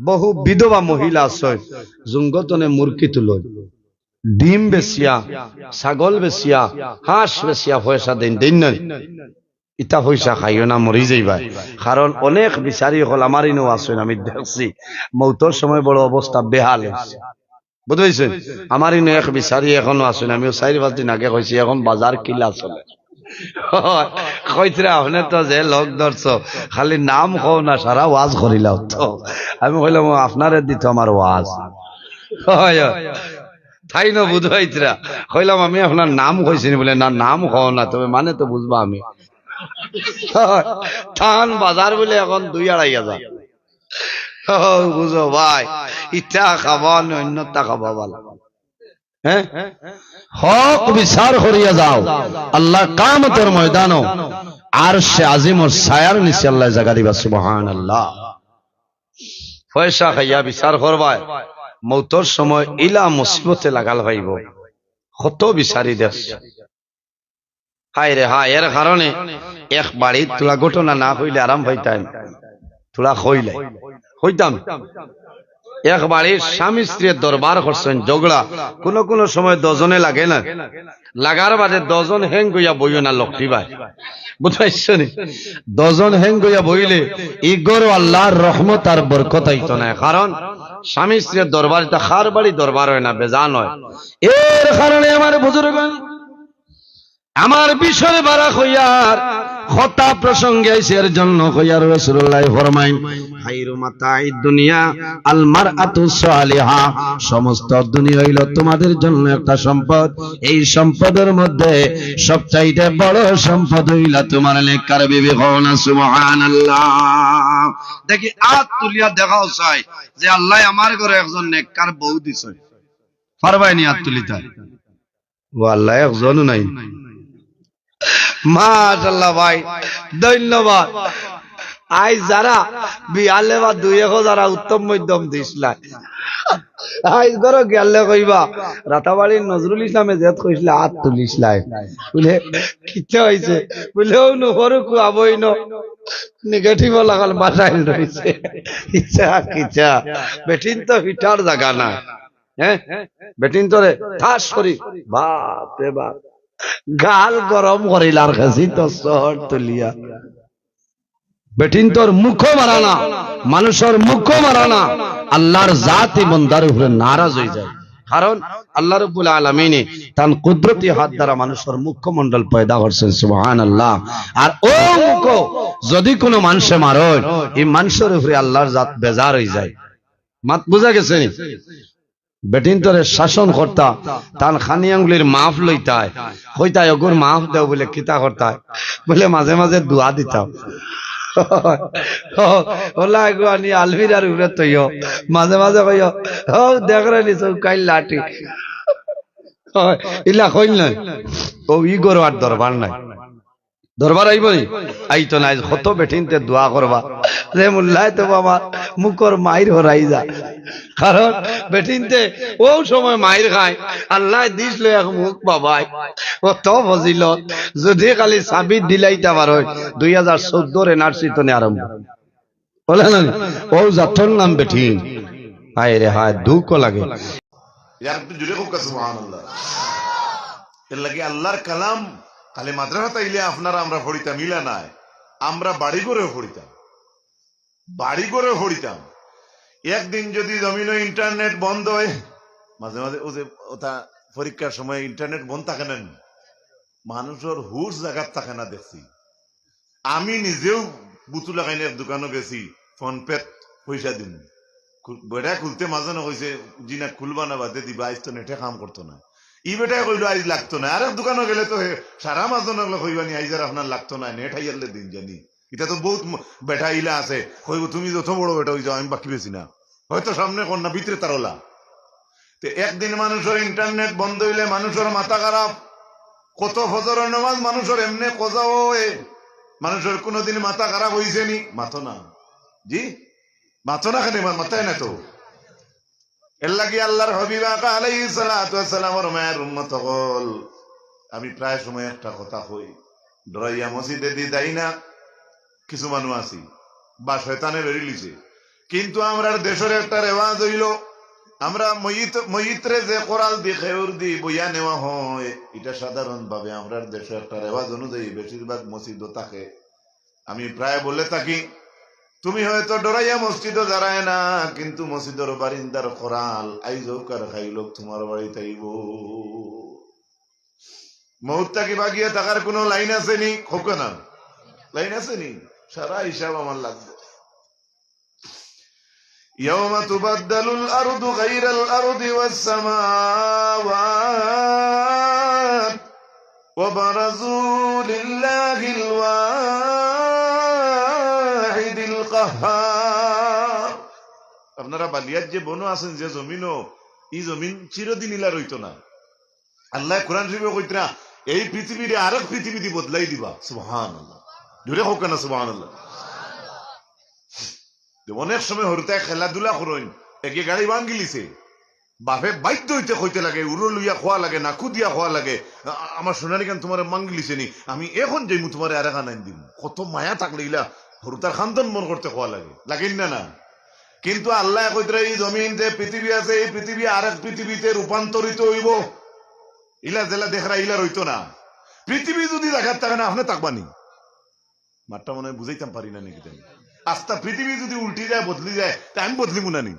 বহু বিধবা মহিলা আছে, জুঙ্গতনে মুরগি তুলইন, ডিম বেচিয়া, ছাগল বেচিয়া, হাঁস বেচিয়া পয়সা দেইন, দেইন না? ইতা পয়সা খাইও না, মরি যাইবায়। কারণ অনেক বিচারি অকল আমার ইনো আছইন, আমি দেখছি, মউতর সময় বড় অবস্থা বেহাল অইছে। বুঝছইন? আমার ইনো এক বিচারি এখনো আছইন, আমি অউ চাইর পাঁচ দিন আগে কইছি, এখন বাজার কিলা চলে। কইতরা, আপনে তো যে লোক ধরছো, খালি নাম কও না, সারা ওয়াজ করিলাও তো। আমি কইলাম, "ও, আপনারে দিতো আমার ওয়াজ।" হয়, হয়। তাইন বুঝাইতরা। কইলাম, "আমি আপনার নাম কইছি নি?" বলে, "না, নাম কও না, তবে মানে তো বুঝবা আমি।" তান বাজার বলে এখন দুই আড়াই হাজার। ও, বুঝো ভাই, ইটা খাবা না অন্যটা খাবা ভালা। হ্যাঁ? হক বিচার করিয়া যাও, আল্লাহ কিয়ামতর ময়দানো আরশে আজিমর ছায়ার নিচে আল্লায় জাগা দিবা। সুবহানাল্লাহ। পয়সা খাইয়া বিচার করবায়, মউতর সময় ইলা মুসিবতে লাগাল পাইবো। কত বিচারি দেশ। হায় রে হায়, এর কারণে এক বাড়িত থুড়া ঘটনা না কইলে আরাম পাইতাম, থুড়া কইলে কইতাম। এক বাড়ির স্বামী স্ত্রীয়ে দরবার করছইন, ঝগড়া, কুনু কুনু সময় দুইজনে লাগে না, লাগার বাদে দুইজন হেং অইয়া বইও না লক্ষ্মী ভাই, বুঝাইছো নি? দুইজন হেং অইয়া বইলে ই ঘরো আল্লাহর রহমত আর বরকত আইতো নায়, কারণ স্বামী স্ত্রীর দরবার, ইটা কার বাড়ি দরবার অয় না, বেজান অয়। এর কারণে আমার বুজুর্গ আমার বিষয় বাড়া কইয়ার কথা প্রসঙ্গে আইছে, এর জন্য কইয়ার রাসূলুল্লাহ ফরমাইন, "খায়রু মাতা'আদ দুনিয়া আল মারআতু সালিহা।" সমস্ত দুনিয়া অইলো তোমাদের জন্য একটা সম্পদ। এই সম্পদের মধ্যে সবচাইতে বড় সম্পদ অইলা তোমার নেককার বিবি। কও না সুবহানাল্লাহ। দেখি আত তুলিয়া দেখাও চাই যে আল্লাহ আমার ঘরো একজন নেককার বউ দিছে। পারবায়নি আত তুলিতা? ও আল্লাহ, একজনও নাই। মাশাআল্লাহ ভাই, ধন্যবাদ। আইজ যারা বিয়ালে বা দুই এক যারা উত্তম মধ্যম দিছলা, আইজ ঘরো গেলে কইবা, "রাতাবাড়ির নজরুল ইসলামে যেত কইছলা, আত তুলিছলা।" বলে, "কিতা অইছে?" বলে, "ও নো, হরু কুয়া বই নো, নেগেটিভ লাগাল মাথায় রইছে।" ইচ্ছা কিচ্ছা, বেটিন তো ফিটার জাগা না। হ্যাঁ, বেটিন তোরে ঠাস করি, বাপ রে বাপ, গাল গরম করিলার, খাসি তো শহর তুলিয়া। বেটিন তোর মুখো মারা না, মানুষর মুখো মারা না, আল্লাহর জাতি বন্দার উপরে নারাজ অই যায়। কারণ আল্লাহ রাব্বুল আলামিনে তান কুদরতি হাত দ্বারা মানুষর মুখমণ্ডল পয়দা করছেন, সুবহানাল্লাহ। আর অউ মুখ যদি কোনো মানষে মারইন, ই মানষর উপরে আল্লাহর জাত বেজার অইযায়। মাত বুঝা গেছে নি? বেটিন্তরে শাসন করতা, তান খানি আঙ্গুলির মাফ লইতায়, কইতায়, "অগুর মাফ দেও," বুলে, "কিতা করতায়?" বুলে, "মাঝে মাঝে দোয়া দিতাম।" অলা এগু আনি আলমিরার উপরে থইও, মাঝে মাঝে কইও, "ও দেখরে নি চৌকাইল লাঠি।" ইলা কইল নায়, অউ ইগরও আর দরবার নাই। দরবার আইবো নি? আইতো নায়। কত বেটিন্তে দোয়া করবা, যে মোল্লায় তো বাবা মুখর মাইর হরাই যা। কারণ বেটিন্তে অউ সময় মাইর খায়, আল্লায় দিছলো এক মুখ বাবায়, অত ফজিলত। যদি খালি সাবিত দিলাইতা পারইন, দুই হাজার চৌদ্দর এনআরসি তনে আরম্ভ। বুলে না নি? অউ জাতর নাম বেটিন। হায় রে হায়, দুঃখ লাগে। ইয়ার একটু জোরে কউক্কা সুবহানাল্লাহ। এরলাগি আল্লাহর কালাম খালি মাদ্রাসাত আইলে আপনারা আমরা পড়িতাম, ইলা নায়, আমরা বাড়ি ঘরেও পড়িতাম, বাড়ি ঘরেও পড়িতাম। একদিন যদি জমিনো internet বন্ধ অয়, মাঝে মাঝে অউ যে অতা পরীক্ষার সময় internet বন্ধ থাকে না নি, মানষর হুশ জাগাত থাকে না দেখছি। আমি নিজেও বুতু লাগাইন এক দোকানো গেছি, PhonePe-ত পয়সা দিমু। খু-, বেটায় খুলতে মাঝে না কইছে, "জি না, খুলবা না, বাদে দিবা, আইজ তো নেটে কাম করতো না।" ই বেটায় কইলো, "আইজ লাগতো না।" আরেক দোকানো গেলে তো হে, সারা মাঝে না কইবা নি, "আইজ আর আপনার লাগতো না, নেট হাইয়ারলে দিন জানি।" ইটা তো বউত ম-, বেটা ইলা আছে, কইবো, "তুমি যত বড় বেটা অইযাও, আমি বাকি বেশি না।" হয়তো সামনে কর না, ভিতরে তার অলা। তে একদিন মানষর internet বন্ধ অইলে মানষর মাথা খারাপ। কত ফজরর নামাজ মানষর এমনে কজা অয়, মানষর কুনুদিন মাথা খারাপ অইছে নি? মাতো না। জি? মাতো না কেনে? মা-, মাতায় না তো। এরলাগি আল্লাহর হাবিব আকা আলাইহিস সালাতু ওয়াস সালামর মায়ার উম্মত অকল, আমি প্রায় সময় একটা কথা কই, ডরাইয়া মসজিদেদি যাই না, কিছু মানুষ আছি, বা শয়তানে বেরিলিছে। কিন্তু আমরার দেশর একটা রেওয়াজ অইলো, আমরা মইত, মইতরে যে কোরালদি খেউরদি বইয়া নেওয়া হয়, ইটা সাধারণভাবে আমরার দেশো একটা রেওয়াজ অনুযায়ী বেশিরভাগ মসজিদও থাকে। আমি প্রায় বলে থাকি, "তুমি হয়তো ডরাইয়া মসজিদো যারায় না, কিন্তু মসজিদর বারিন্দার কোরাল আইজ অউক আর কাইল অউক তুমার বাড়িত আইবো।" মউত থাকি বাগিয়া থাকার কুনু লাইন আছে নি? কউক্কা না, লাইন আছে নি? সারা হিসাব আমার লাগবো। يوم تبدل الأرض غير الأرض والسماوات وبرزوا لله الواحد القهار। আপনারা বালিয়ার যে বনো আছেন, যে জমিনও, ই জমিন চিরদিন ইলা রইতো না। আল্লায় কোরআন শরীফো কইতরা, এই পৃথিবীরে আরেক পৃথিবীদি বদলাই দিবা। সুবহানাল্লাহ। জোরে কউক্কা না সুবহানাল্লাহ। যে অনেক সময় হুরুতায় খেলাধুলা করইন, একে গাড়ি ভাঙ্গিলিছে। বাপে বাধ্য অইতে কইতে লাগে, উরো লইয়া কওয়া লাগে, নাকু দিয়া কওয়া লাগে, "আ-, আ-, আমার সোনারি খান তুমারে ভাঙ্গিলিছে নি, আমি এখন যাইমু তুমারে আরেকখান আইন দিমু।" কত মায়া থাকলে ইলা হুরুতার খান্দন বড় করতে কওয়া লাগে, লাগে না, না? কিন্তু আল্লায় কইতরা, এই জমিন যে পৃথিবী আছে, এই পৃথিবী আরেক পৃথিবীতে রূপান্তরিত অইবো। ইলা যেলা দেখরা, ইলা রইতো না। পৃথিবী যদি জাগাত থাকে না, আপনে থাকবা নি? মাতটা মনে হয় বুঝাইতাম পারি না নাকি জানি। আস্তা পৃথিবী যদি উল্টি যায়, বদলি যায়, তে আমি বদলিমু না নি?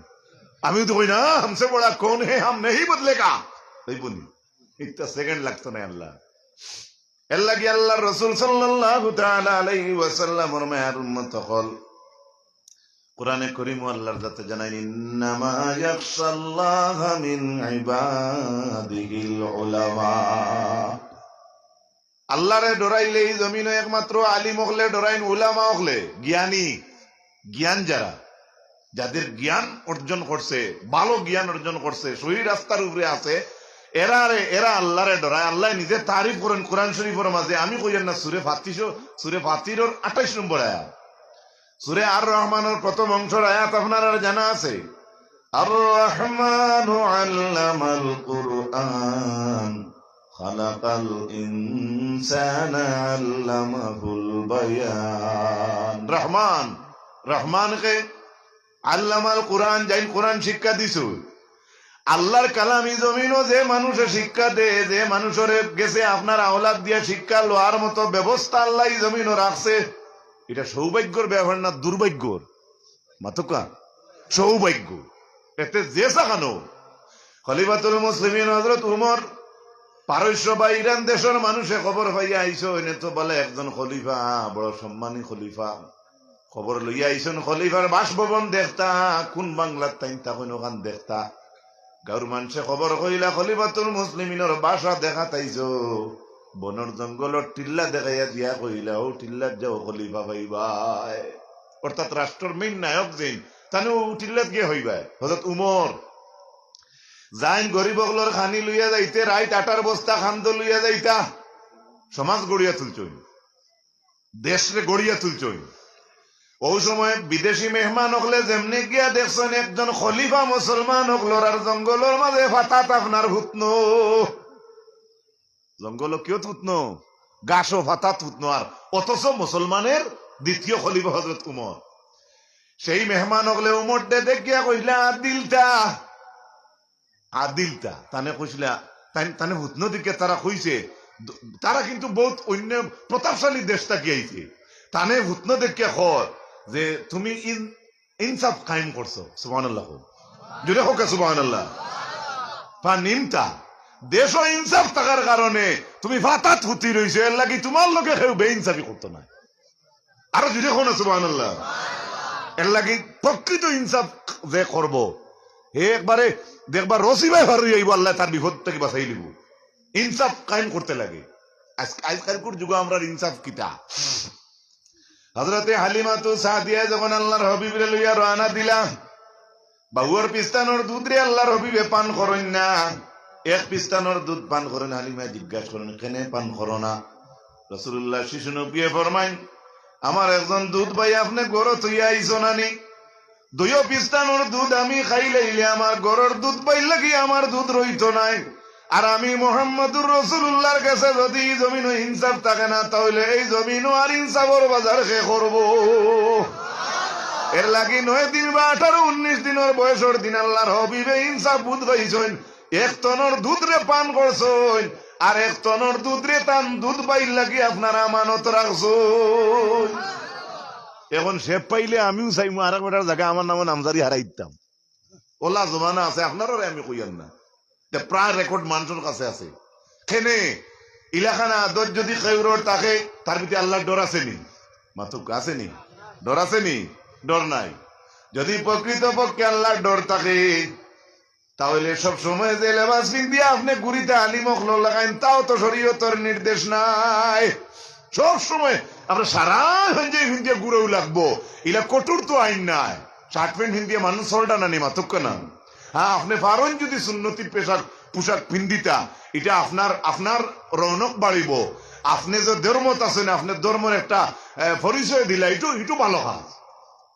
আমি তো কই না, "হামসে বড়া কৌন হে, হাম নেহি বদলেগা।" অইবো নি? একটা second লাগতো না আল্লাহ। এরলাগি আল্লাহর রাসূল সাল্লাল্লাহু তাআলা আলাইহি ওয়াসাল্লামর মায়ার উম্মত অকল, কোরআনে করিমো আল্লাহর জাতে জানাইন, "ইন্নামা ইয়াখশাল্লাহা মিন ইবাদিহিল উলামা।" আল্লাহরে ডরাইলে ই জমিনো একমাত্র আলিম অকলে ডরাইন, উলামা অকলে, জ্ঞানী, জ্ঞান যারা, যাদের জ্ঞান অর্জন করছে, ভালো জ্ঞান অর্জন করছে, সহি রাস্তার উপরে আছে, এরারে, এরা আল্লাহরে ডরায়। আল্লায় নিজে তারিফ করইন কোরআন শরীফর মাঝে, আমি কইয়ার না, সূরা ফাতির, সূরা ফাতিরর আঠাইশ নম্বর আয়াত। সূরা আর রহমানর প্রথম অংশর আয়াত আপনারার জানা আছে, "আর রহমানু আল্লামাল কুরআন, খালাকাল ইনসানা আল্লামাহুল বায়ান।" রহমান, রহমান কে? আল্লামাল কুরআন, যাইন কোরআন শিক্ষা দিছইন। আল্লাহর কালাম ই জমিনো যে মানুষে শিক্ষা দেয়, যে মানুষরে গেছে আপনার আওলাদ দিয়া শিক্ষা লওয়ার মতো ব্যবস্থা আল্লায় ই জমিনো রাখছে, ইটা সৌভাগ্যর ব্যাপার না দুর্ভাগ্যর? মাতউক্কা, সৌভাগ্য। এতে যে সাখানো খলিফাতুল মুসলিমিন হযরত উমর, পারস্য বা ইরান দেশর মানুষে খবর পাইয়া আইছইন, এনে তো বলে একজন খলিফা, বড় সম্মানী খলিফা। খবর লইয়া আইছইন খলিফার বাসভবন দেখতা, কুন বাংলাত তাইন থাকইন অখান দেখতা। গাঁওর মানষে খবর কইলা, "খলিফাতুল মুসলিমিনর বাসা দেখাত আইছো, বনর জঙ্গলর টিল্লা দেখাইয়া দিয়া কইলা, অউ টিল্লাত যাও খলিফা পাইবায়।" অর্থাৎ রাষ্ট্রর main নায়ক যেইন, তানে অউ টিল্লাত গিয়া পাইবায়। হযরত উমর যাইন গরিব অকলর খানি লইয়া যাইতে, রাইত আটার বস্তা খান্দ লইয়া যাইতা, সমাজ গড়িয়া তুলছইন, দেশরে গড়িয়া তুলছইন। অউ সময় বিদেশি মেহমান অকলে যেমনে গিয়া দেখছইন একজন খলিফা মুসলমান অকলর, আর জঙ্গলর মাঝে ফাতাত আপনার হুতনো, জঙ্গলো কিয়ত হুতনো, গাছো ফাতাত হুতনো, আর অথচ মুসলমানের দ্বিতীয় খলিফা হযরত উমর। সেই মেহমান অকলে উমররে দেখিয়া কইলা, "আদিলতা, আদিলতা।" তানে কইছিলা, তাই-, তানে হুতনো দেখিয়া তারা কইছে, দ-, তারা কিন্তু বউত অইন্য প্রতাপশালী দেশ থাকি আইছে। তানে হুতনো দেখিয়া কয় যে, "তুমি ইন-, ইনসাফ কায়েম করছো।" সুবহানাল্লাহ কও। জোরে কউক্কা সুবহানাল্লাহ। ফানিমতা, দেশো ইনসাফ থাকার কারণে তুমি ফাতাত হুতি রইছো, এরলাগি তুমার লগে কেউ বেইনসাফি করতো নায়। আরো জোরে কও না সুবহানাল্লাহ। এরলাগি প্রকৃত ইনসাফ যে করবো, হে একবারে দেখবা রশি বায় পার অইয়া আইবো, আল্লায় তার বিপদ থাকি বাচাই লিবো। ইনসাফ কায়েম করতে লাগে। আইজ, আইজকালকুর যুগো আমরার ইনসাফ কিতা? হযরতে হালিমাতু সাদিয়া যখন আল্লার হাবিবরে লইয়া রওয়ানা দিলা, বাউর পিস্তানর দুধরে আল্লার হাবিবে পান করইন না, এক পিস্তানর দুধ পান করইন। হালিমায় জিজ্ঞাসা করইন, "কেনে পান করো না?" রাসূলুল্লাহ শিশু নবিয়ে ফরমাইন, "আমার একজন দুধ ভাই আপনে ঘরো থইয়া আইছো না নি? দুইও পিস্তানর দুধ আমি খাইলাইলে আমার ঘরর দুধ ভাইর লাগি আমার দুধ রইতো নায়। আর আমি মুহাম্মাদুর রাসূলুল্লাহর গেছে যদি ই জমিনো ইনসাফ থাকে না, তাইলে এই জমিনো আর ইনসাফর বাজার কে করবো?" এরলাগি নয় দিন বা আঠারো উনিশ দিনর বয়সর দিন আল্লার হাবিবে ইনসাফ বুঝ পাইছইন। এক তনর দুধরে পান করছইন, আর এক তনর দুধরে তান দুধ ভাইর লাগি আপনারা আমানত রাখছইন। এখন শেপ পাইলে আমিও চাইমু আর এক বেটার জাগা আমার নামো নামজারি হারাই দিতাম। অলা জমানা আছে, আপনারারে আমি কইয়ার না। তে প্রায় record মানষর কাছে আছে। কেনে ইলাখান আদত যদি কেউরর থাকে, তার ভিতরে আল্লার ডর আছে নি? মাতউক্কা, আছে নি? ডর আছে নি? ডর নাই। যদি প্রকৃতপক্ষে আল্লার ডর থাকে, তাইলে সব সময় যে লেবাস পিন্দিয়া আপনে ঘুরিতা আলিম অকলর লাখান, তাও তো শরীয়তর নির্দেশ নায়। সব সময় আপনে সারা পাঞ্জাবি পিন্দিয়া ঘুরাউ লাগবো, ইলা কঠোর তো আইন নায়। শার্ট প্যান্ট পিন্দিয়া মানুষ চলরা না নি, মাতউক্কা না। হ্যাঁ, আপনে পারইন যদি সুন্নতি পেশাক, পোশাক পিন্দিতা, ইটা আপনার, আপনার রৌনক বাড়িবো। আপনে যে ধর্মত আছইন, আপনার ধর্মর একটা, এ, পরিচয় দিলা, ইটা, ইটা ভালা কাজ।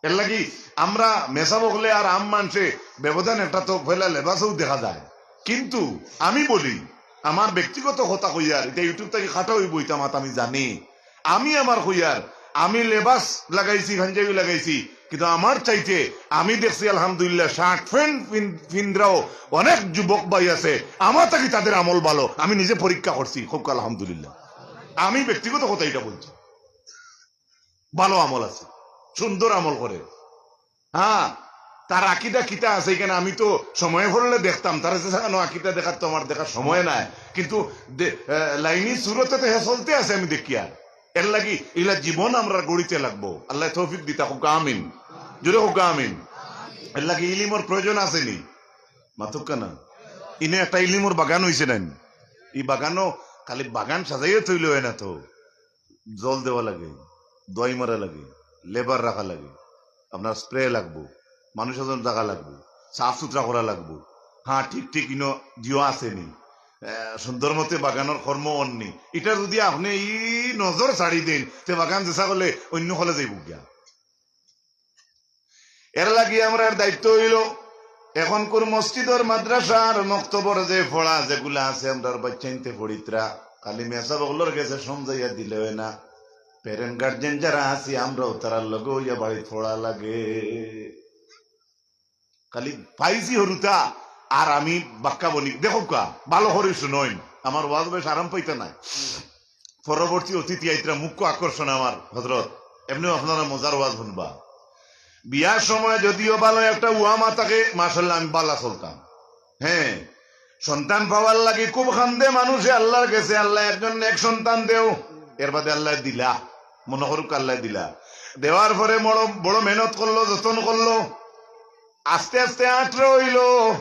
এরলাগি আমরা মেসাব অকলে আর আম মানষে ব্যবধান একটা তো পয়লা লেবাসও দেখা যায়। কিন্তু আমি বলি, আমার ব্যক্তিগত কথা কইয়ার, ইটা YouTube থাকি কাটা অইবো, ইটা মাত আমি জানি। আমি আমার কইয়ার, আমি লেবাস লাগাইছি, পাঞ্জাবি লাগাইছি, কিন্তু আমার চাইতে আমি দেখছি আলহামদুলিল্লাহ শার্ট প্যান্ট পিন-, পিন্দরাও অনেক যুবক ভাই আছে, আমার থাকি তাদের আমল ভালো, আমি নিজে পরীক্ষা করছি, কউক্কা আলহামদুলিল্লাহ। আমি ব্যক্তিগত কথা ইটা বলছি। ভালো আমল আছে, সুন্দর আমল করে। হ্যাঁ, তার আকিদা কিতা আছে ইখান আমি তো সময় পড়লে দেখতাম, তারা যে সাকানো আকিদা দেখার তো আমার দেখার সময় নাই, কিন্তু দে-, আহ, লাইনি সুরতে তো হে চলতে আছে আমি দেখিয়ার। এরলাগি ইলা জীবন আমরা গড়িতে লাগবো। আল্লায় তৌফিক দিতা, কউক্কা আমিন। জোরে কউক্কা আমিন। এরলাগি ইলিমর প্রয়োজন আছে নি? মাতউক্কা না। ইনে একটা ইলিমর বাগান অইছে নানি? ই বাগানো খালি বাগান সাজাইয়া থইলে অয় না তো। জল দেওয়া লাগে, দোয়াই মারা লাগে, লেবার রাখা লাগে, আপনার স্প্রে লাগবো, মানুষ এজন জাগা লাগবো, সাফ সুতরা করা লাগবো। হ্যাঁ, ঠিক ঠিক ইনো দিও আছে নি, আহ, সুন্দর মতে বাগানর কর্ম অর নি। ইটা যদি আপনে ই নজর ছাড়ি দেইন, তে বাগান যেছা করলে অইন্য হলে যাইবো গিয়া। এরলাগি আমরার দায়িত্ব অইলো, এখনকুর মসজিদর, মাদ্রাসার, মক্তবর যে পড়া যেগুলা আছে, আমরার বাইচ্চাইন্তে পড়িতরা, খালি মেসাব অকলর গেছে সমঝাইয়া দিলে অয় না। Parent guardian যারা আছি, আমরাও তারার লগে অইয়া বাড়িত পড়া লাগে। খালি পাইছি হুরুতা, আর আমি বাক্কা বনি। দেখউক্কা, ভালো করি হুনইন, আমার ওয়াজ বেশ আরাম পাইতা নায়। পরবর্তী অতিথি আইতরা, মুখ্য আকর্ষণ আমার হজরত। এমনেও আপনারা মজার ওয়াজ হুনবা। বিয়ার সময় যদিও ভালো একটা ওয়ামা থাকে, মাশাআল্লাহ, আমি ভালা চলতাম। হ্যাঁ, সন্তান পাওয়ার লাগি খুব কান্দে মানুষে আল্লাহর গেছে, "আল্লাহ, একজন নেক সন্তান দেও।" এর বাদে আল্লাহ দিলা, মনো করুক্কা আল্লাহ দিলা। দেওয়ার পরে বড়, বড় মেহনত করলো, যতন করলো, আস্তে আস্তে আঁটরে অইলো।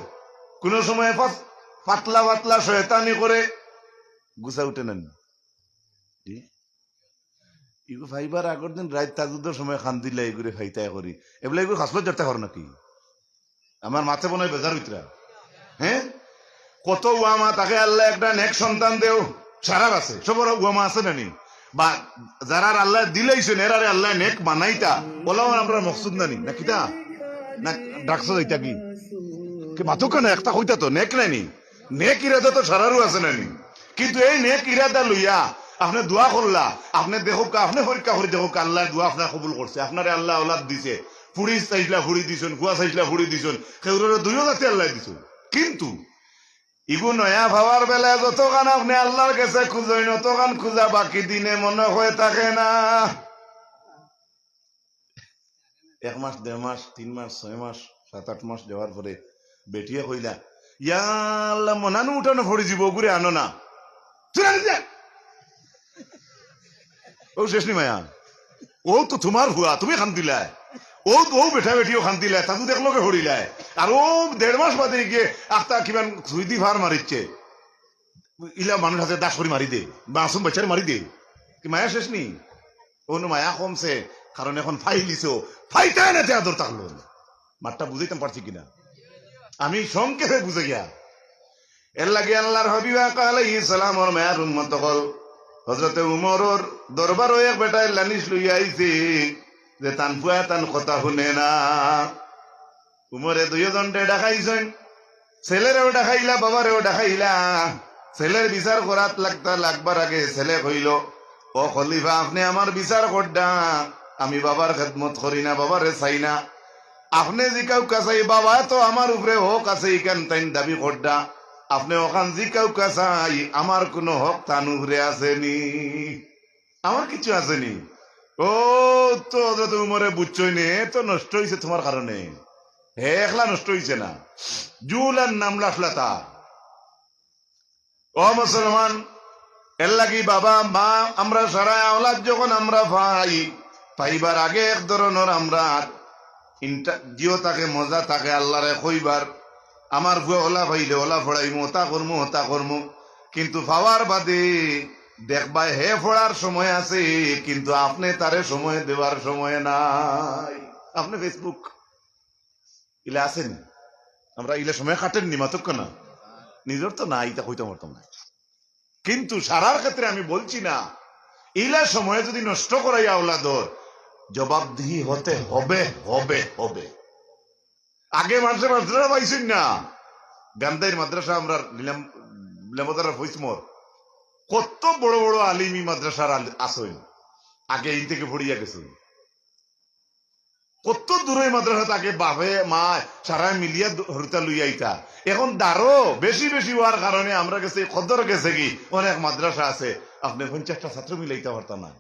কুনু সময় ফাস-, ফাতলা ফাতলা শয়তানি করে, গুছা উঠে না নি? জি? ইগু পাইবার আগর দিন রাইত তাহাজ্জুদর সময় কান্দিলা, ইগুরে পাইতায় করি। এবলা ইগু খাসলত জারতা করো নাকি? আমার মাতে মনে অয় বেজার অইতরা। হ্যাঁ? কত উয়া মা তাকে আল্লাহ একটা নেক সন্তান দেও, সারার আছে, সবর উয়া মা আছে না নি? বা যারার আল্লাহ দিলাইছইন, এরারে আল্লাহ নেক বানাইতা, অলাও আমরার মকসুদ না নি? না কিতা? না ডাকছো যাইতা কি? কি মাতুক্কা না, একটা কইতা তো, নেক নায় নি? নেক ইরাদা তো সারারও আছে না নি? কিন্তু এই নেক ইরাদা লইয়া আপনে দোয়া করলা, আপনে দেখউক্কা, আপনে পরীক্ষা করি দেখউক্কা, আল্লায় দোয়া আপনার কবুল করছে, আপনারে আল্লায় আওলাদ দিছে, ফুড়ি চাইছলা ফুড়ি দিছইন, ফুয়া চাইছলা ফুড়ি দিছইন, কেউররে দুইও জাতি আল্লায় দিছইন। কিন্তু ইগু নয়া পাওয়ার বেলায় যতখান আপনে আল্লাহর গেছে খুজইন, অতখান খুজা বাকি দিনে মনো অয় থাকে না। এক মাস, দেড় মাস, তিন মাস, ছয় মাস, সাত আট মাস যাওয়ার পরে বেটিয়ে কইলা, "ইয়া আল্লাহ, মনানু উঠানো পড়ি যিবো, অগুরে আনো না।" তুই আনি দে। ও শেষ নি মায়া, ও তো তুমার ফুয়া, তুমি কান্দিলায়, ও, ও বেটা বেটিও কান্দিলায়, তাতু দেখলো কে হরিলায়, আর ও দেড় মাস বাদে গিয়ে আখতা কিমান সুইদি ফার মারিচ্ছে। ইলা মানুষ আছে দাস করি মারি দে, মাসুম বাচ্চারে মারি দে, কি মায়া শেষ নি? অনু মায়া কমছে, কারণ এখন ফাইলিছো, ফাইতায় না তে আদর থাকলো। মাতটা বুঝাইতাম পারছি কিনা? আমি সংক্ষেপে বুঝে গিয়া। এর লাগি আল্লাহর হাবিব আকা আলাইহিস সালামর মায়ার উম্মত অকল, হযরতে উমরর দরবারো এক বেটায় লানিশ লইয়া আইছে যে তান ফুয়া তান কথা হুনে না। উমরে দুইওজনরে ডাকাইছইন, ছেলেরেও ডাকাইলা, বাবারেও ডাকাইলা। ছেলের বিচার করাত লাগতা লাগবার আগে ছেলে কইলো, "ও খলিফা, আপনে আমার বিচার করডা, আমি বাবার খেদমত করি না, বাবারে চাই না। আপনে জিকাউক্কা চাই, বাবায় তো আমার উপরে হক আছে, ইখান তাইন দাবি করডা। আপনে অখান জিকাউক্কা চাই, আমার কুনু হক তান উপরে আছে নি? আমার কিচ্ছু আছে নি।" ও তো হযরত উমরে বুঝছইন, এ তো নষ্ট অইছে তুমার কারণে, হে একলা নষ্ট অইছে না, জুলান নামলা আসলা তা। ও মুসলমান, এর লাগি বাবা, মা, আমরা সারা আওলাদ যখন আমরা পাই, পাইবার আগে এক ধরনর আমরা ইন্টা-, জিও থাকে, মজা থাকে, আল্লাহরে কইবার, "আমার ফুয়া অলা পাইলে অলা পড়াইমু, অতা করমু, অতা করমু।" কিন্তু পাওয়ার বাদে দেখবায় হে পড়ার সময় আছে, কিন্তু আপনে তারে সময় দেওয়ার সময় নাই। আপনে Facebook ইলা আছেন, আমরা ইলা সময় কাটেন নি, মাতুক্কা না? নিজর তো না, ইতা কইতাম পারতাম না। কিন্তু সারার ক্ষেত্রে আমি বলছি না, ইলা সময় যদি নষ্ট করাই আওলাদর, জবাবদিহি হতে হবে, হবে, হবে। আগে মানুষে মাদ্রাসা পাইছইন না, গান্ধাইর মাদ্রাসা আমরা নিলাম, নিলামদারা ফৈসমর, কত বড় বড় আলিম ই মাদ্রাসার আল-, আছইন, আগে এই থেকে পড়িয়া গেছইন। কত দূরে মাদ্রাসা থাকে, বাপে মা সারা মিলিয়া দ-, হরুতা লইয়া আইতা। এখন দারো বেশি বেশি অওয়ার কারণে আমরা গেছে কদর গেছে কি, অনেক মাদ্রাসা আছে, আপনে পঞ্চাশটা ছাত্র মিলাইতা পারতা না।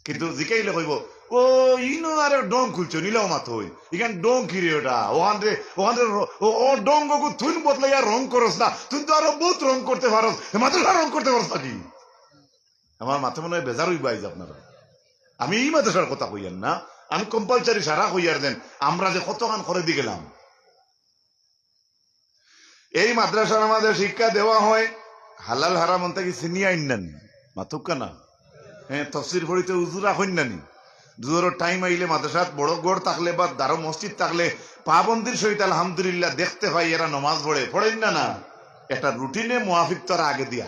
কিন্তু জিকাইলে কইবো, "ও, ইনো আরো ডং খুলছো, নিলাও মাত হই। ইখান ডং কি রে ওটা? ওখান রে, ওখান রে র-, ও, ও ডং গো তুই বদলাইয়া রং করস না, তুই তো আরো বহুত রং করতে পারস, হে মাদ্রাসা রং করতে পারস নাকি?" আমার মাতে মনে অয় বেজার অইবা আইজ আপনারা। আমি ই মাদ্রাসার কথা কইয়ার না, আমি compulsory সারা কইয়ার দেন, আমরা যে কতখান করে দি গেলাম। এই মাদ্রাসার মাঝে শিক্ষা দেওয়া হয়, হালাল হারাম অন থাকি চিনিয়া আইন না নি, মাতুক্কা না? হ্যাঁ, তফসির পড়িতে উজু রাখইন না নি? জোহরর time আইলে মাদ্রাসাত বড় ঘর থাকলে বা দারো মসজিদ থাকলে পাবন্দির সহিত আলহামদুলিল্লাহ দেখতে পাই, এরা নমাজ পড়ে, পড়ইন না না? একটা routine এ মুয়াফিক তারা আগে দিয়া।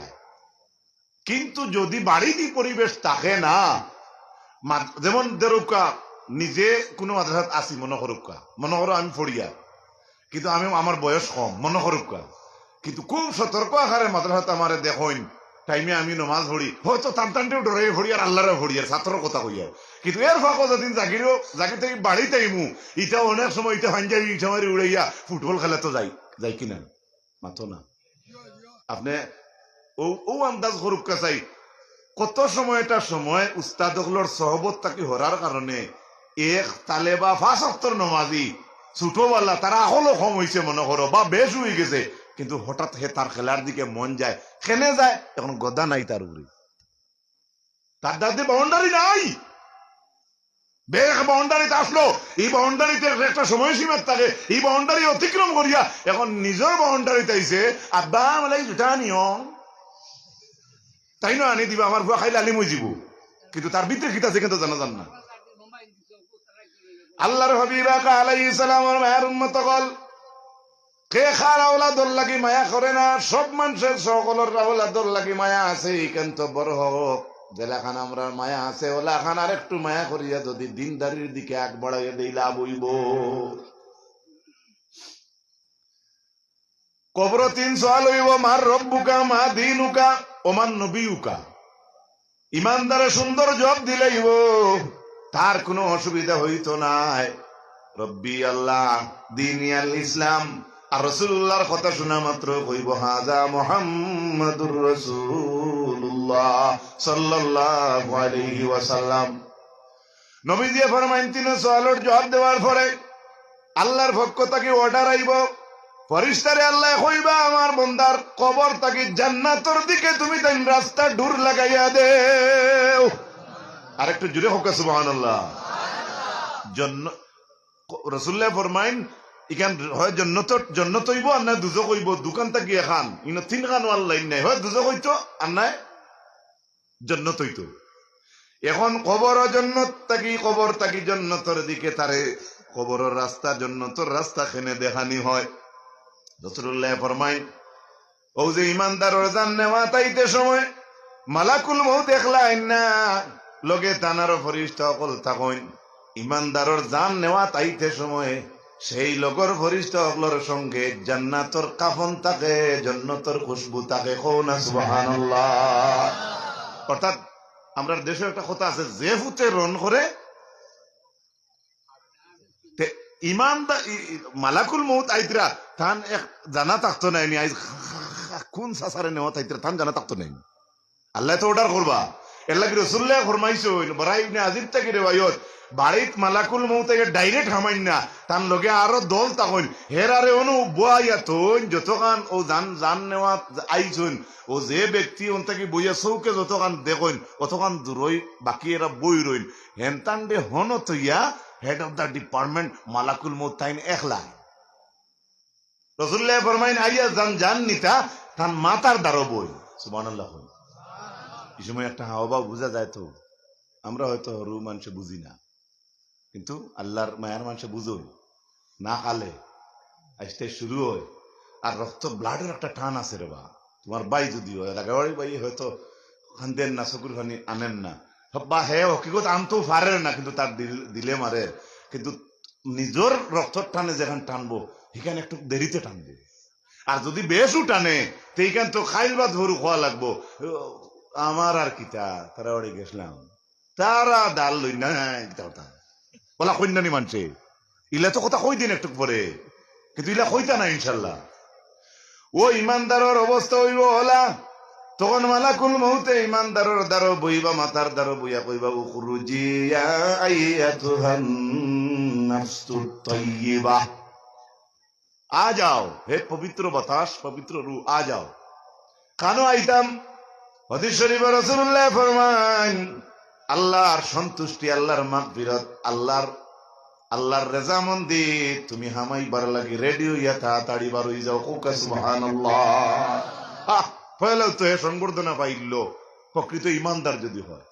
কিন্তু যদি বাড়িদি পরিবেশ থাকে না, মা-, যেমন ধরুক্কা, নিজে কুনু মাদ্রাসাত আছি মনো করুক্কা, মনো করো আমি পড়িয়ার, কিন্তু আমি, আমার বয়স কম মনো করুক্কা, কিন্তু খুব সতর্ক আকারে মাদ্রাসাত আমারে দেখইন, time এ আমি নমাজ পড়ি, হয়তো তান তানটেও ডরাইয়া পড়িয়ার, আল্লাহরেও পড়িয়ার, ছাত্রর কথা কইয়ার, কিন্তু এর ফাঁকো যেদিন জাগিরেও, জাগি থাকি বাড়িত আইমু, ইটা অনেক সময় ইটা পাঞ্জাবি ইটা মারি উড়াইয়া football খেলাত যাই, যাই কিনা? মাতো না। আপনে ও, ও আন্দাজ করুক্কা চাই, কত সময় একটা সময় উস্তাদ অকলর সহবত থাকি হরার কারণে এক তালেবা পাঁচ ওয়াক্তর নমাজি, ছোটবেলা তারা আকলও কম অইছে মনো করো, বা বেশ অইগেছে, কিন্তু হঠাৎ হে তার খেলার দিকে মন যায়, কেনে যায়, এখন গদা নাই তার উপরে, তার দাদি বাউন্ডারি নাই। বেশ বাউন্ডারিত আসলো, এই বাউন্ডারিতে একটা সময়সীমা থাকে, এই বাউন্ডারি অতিক্রম করিয়া এখন নিজর বাউন্ডারিত আইছে। আব্বা, আমার লাগি জুতা আনিও, তাইন আনি দিবা, আমার পুয়া খাইলে আলিম অইযিবো। কিন্তু তার ভিতরে কিতা আছে, কিন্তু জানা যার না। আল্লাহর হাবিব আকা আলাইহিস সালামর মায়ার উম্মত অকল, কে কার আওলাদর লাগি মায়া করে না? সব মানষর সকলর আওলাদর লাগি মায়া আছে, ইখান তো বড় হক। যেলাখান আমরার মায়া আছে, অলাখান আরেকটু মায়া করিয়া যদি দিনদারির দিকে আগ বাড়াইয়া দেই, লাভ অইবো। কবরো তিন সওয়াল অইবো, মান রব্বুকা, মা দীনুকা, ওমান নবিয়ুকা। ইমানদারে সুন্দর জবাব দিলাইবো, তার কুনু অসুবিধা অইতো নায়। রব্বি আল্লাহ, দীনি আল ইসলাম, আর রাসূলুল্লাহর কথা শুনা মাত্র কইবো, হাজা মুহাম্মাদুর রাসূলুল্লাহ সাল্লাল্লাহু আলাইহি ওয়াসাল্লাম। নবীজিয়ে ফরমাইন, তিন সওয়ালর জবাব দেওয়ার পরে আল্লাহর পক্ষ থাকি অর্ডার আইবো, ফিরিস্তারে আল্লায় কইবা, আমার বন্দার কবর থাকি জান্নাতর দিকে তুমি তাইন রাস্তা দূর লাগাইয়া দেও। আরেকটু জোরে কউক্কা সুবহানাল্লাহ। জন্ন-, রাসূলুল্লায় ফরমাইন, ইখান হয় জন্নত, জন্নত অইবো আর না দুজখ অইবো, দুখান থাকি এখান, ইনো তিনখান অওয়ার লাইন নাই, হয় দুজখ অইতো আর নায় জন্নত অইতো। এখন কবর জন্নত থাকি, কবর থাকি জন্নতর দিকে তারে কবরর রাস্তা, জন্নতর রাস্তা কেনে দেখানি হয়। রাসূলুল্লায় ফরমাইন, অউ যে ইমানদারর জান নেওয়াত আইতে সময় মালাকুল মউত একলা আইন না, লগে তান আরো ফিরিস্তা অকল থাকইন। ইমানদারর জান নেওয়াত আইতে সময় সেই লগর ফিরিস্তা অকলর সঙ্গে জান্নাতর কাফন থাকে, জন্নতর খুশবু থাকে। কও না সুবহানাল্লাহ। অর্থাৎ আমরার দেশো একটা কথা আছে, যে ফুতে রন করে, তে ইমানদা-, ই-, ই-, মালাকুল মউত আইতরা, তান এক জানা থাকতো নায় নি, আইজ কুন সাসারে নেওয়াত আইতরা, তান জানা থাকতো নায় নি। আল্লায় তো অর্ডার করবা। এরলাগি রাসূলুল্লায় ফরমাইছইন, বারা ইবনে আজিব থাকি রেওয়ায়ত, বাড়িত মালাকুল মউত আইয়া ডাইরেক্ট হামাইন না, তান লগে আরো দল থাকইন, হেরারে অনো বওয়াইয়া থইন, যতখান অউ জান, জান নেওয়াত আইছইন, অউ যে ব্যক্তি অন থাকি বইয়া চউখে যতখান দেখইন, অতখান দূরই বাকি এরা বই রইন। হেনতানরে হনো থইয়া head of the department মালাকুল মউত তাইন একলা। রাসূলুল্লায় ফরমাইন, আইয়া জান, জান নিতা, তান মাথার দ্বারো বই। সুবহানাল্লাহ। ই সময় একটা হাওয়া বুঝা যায় তো, আমরা হয়তো হুরু মানষে বুঝি না, কিন্তু আল্লাহর মায়ার মানষে বুঝইন। না খালে আস্তে শুরু হয়, আর রক্ত ব্লাডর একটা টান আছে রে বা। তোমার ভাই যদি হয়, রাগাবাড়ি ভাই হয়তো কান্দের না, চকুর পানি আনের না, বা হে হকিকত আনতেও পারের না, কিন্তু তার দিল, দিলে মারের। কিন্তু নিজর রক্তর টানে যেখান টানবো, হিখান একটু দেরিতে টানবো। আর যদি বেশও টানে, তে ইখান তো খাইল ভাত ভরু খাওয়া লাগবো। আমার আর কিতা, তারা বাড়ি গেছলাম, তারা ডাল লই না, কিতা কথা। অলা কইন না নি মানষে। ইলা তো কথা কই দিন একটু পরে, কিন্তু ইলা কইতা না ইনশাল্লাহ। অউ ইমানদারর অবস্থা অইবো অলা, তখন মালাকুল মউতে ইমানদারর দ্বারো বইবা, মাথার দ্বারো বইয়া কইবা, উখরুজি ইয়া আইয়াতুহান নাফসুত তাইয়্যিবা। আ যাও, হে পবিত্র বাতাস, পবিত্র রুহ, আ যাও। কানো আইতাম? হাদিস শরীফো রাসূলুল্লায় ফরমাইন, আল্লাহর সন্তুষ্টি, আল্লাহর মাগফিরাত, আল্লাহর, আল্লাহর রেজামন্দি তুমি হামাইবার লাগি রেডি অইয়া তাড়াতাড়ি বার অই যাও। কউক্কা সুবহানাল্লাহ। আহ, পয়লাউ তো হে সংবর্ধনা পাইলো, প্রকৃত ইমানদার যদি হয়।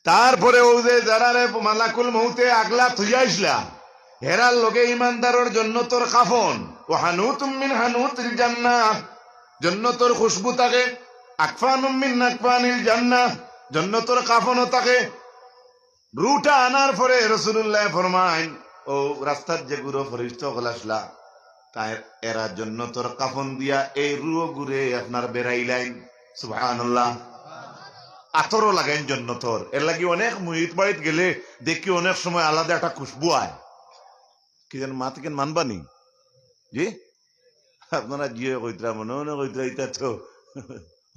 তারপরে অউ যে যারারে মালাকুল মউতে আগলা থইয়া আইছলা, হেরার লগে ইমানদারর জন্নতর কাফন, ওয়া হানুতুম মিন হানুতিল জান্নাহ, জন্নতর খুশবু থাকে, আকফানুম মিন আকফানিল জান্নাহ, জন্নতর কাফনও থাকে। রুহটা আনার পরে রাসূলুল্লায় ফরমাইন, অউ রাস্তাত যেগুরে ফিরিস্তা অকল আছলা, তাই এরা জন্নতর কাফন দিয়া এই রুহগুরে আপনার বেড়াইলাইন। সুবহানাল্লাহ। আতরও লাগাইন জন্নতর। এরলাগি অনেক মইত বাড়িত গেলে দেখি অনেক সময় আলাদা একটা খুশবু আয়। কি যেন মাত ইখান মানবা নি? জি? আপনারা জিয়ে কইতরা, মনে মনে কইতরা, ইটা তো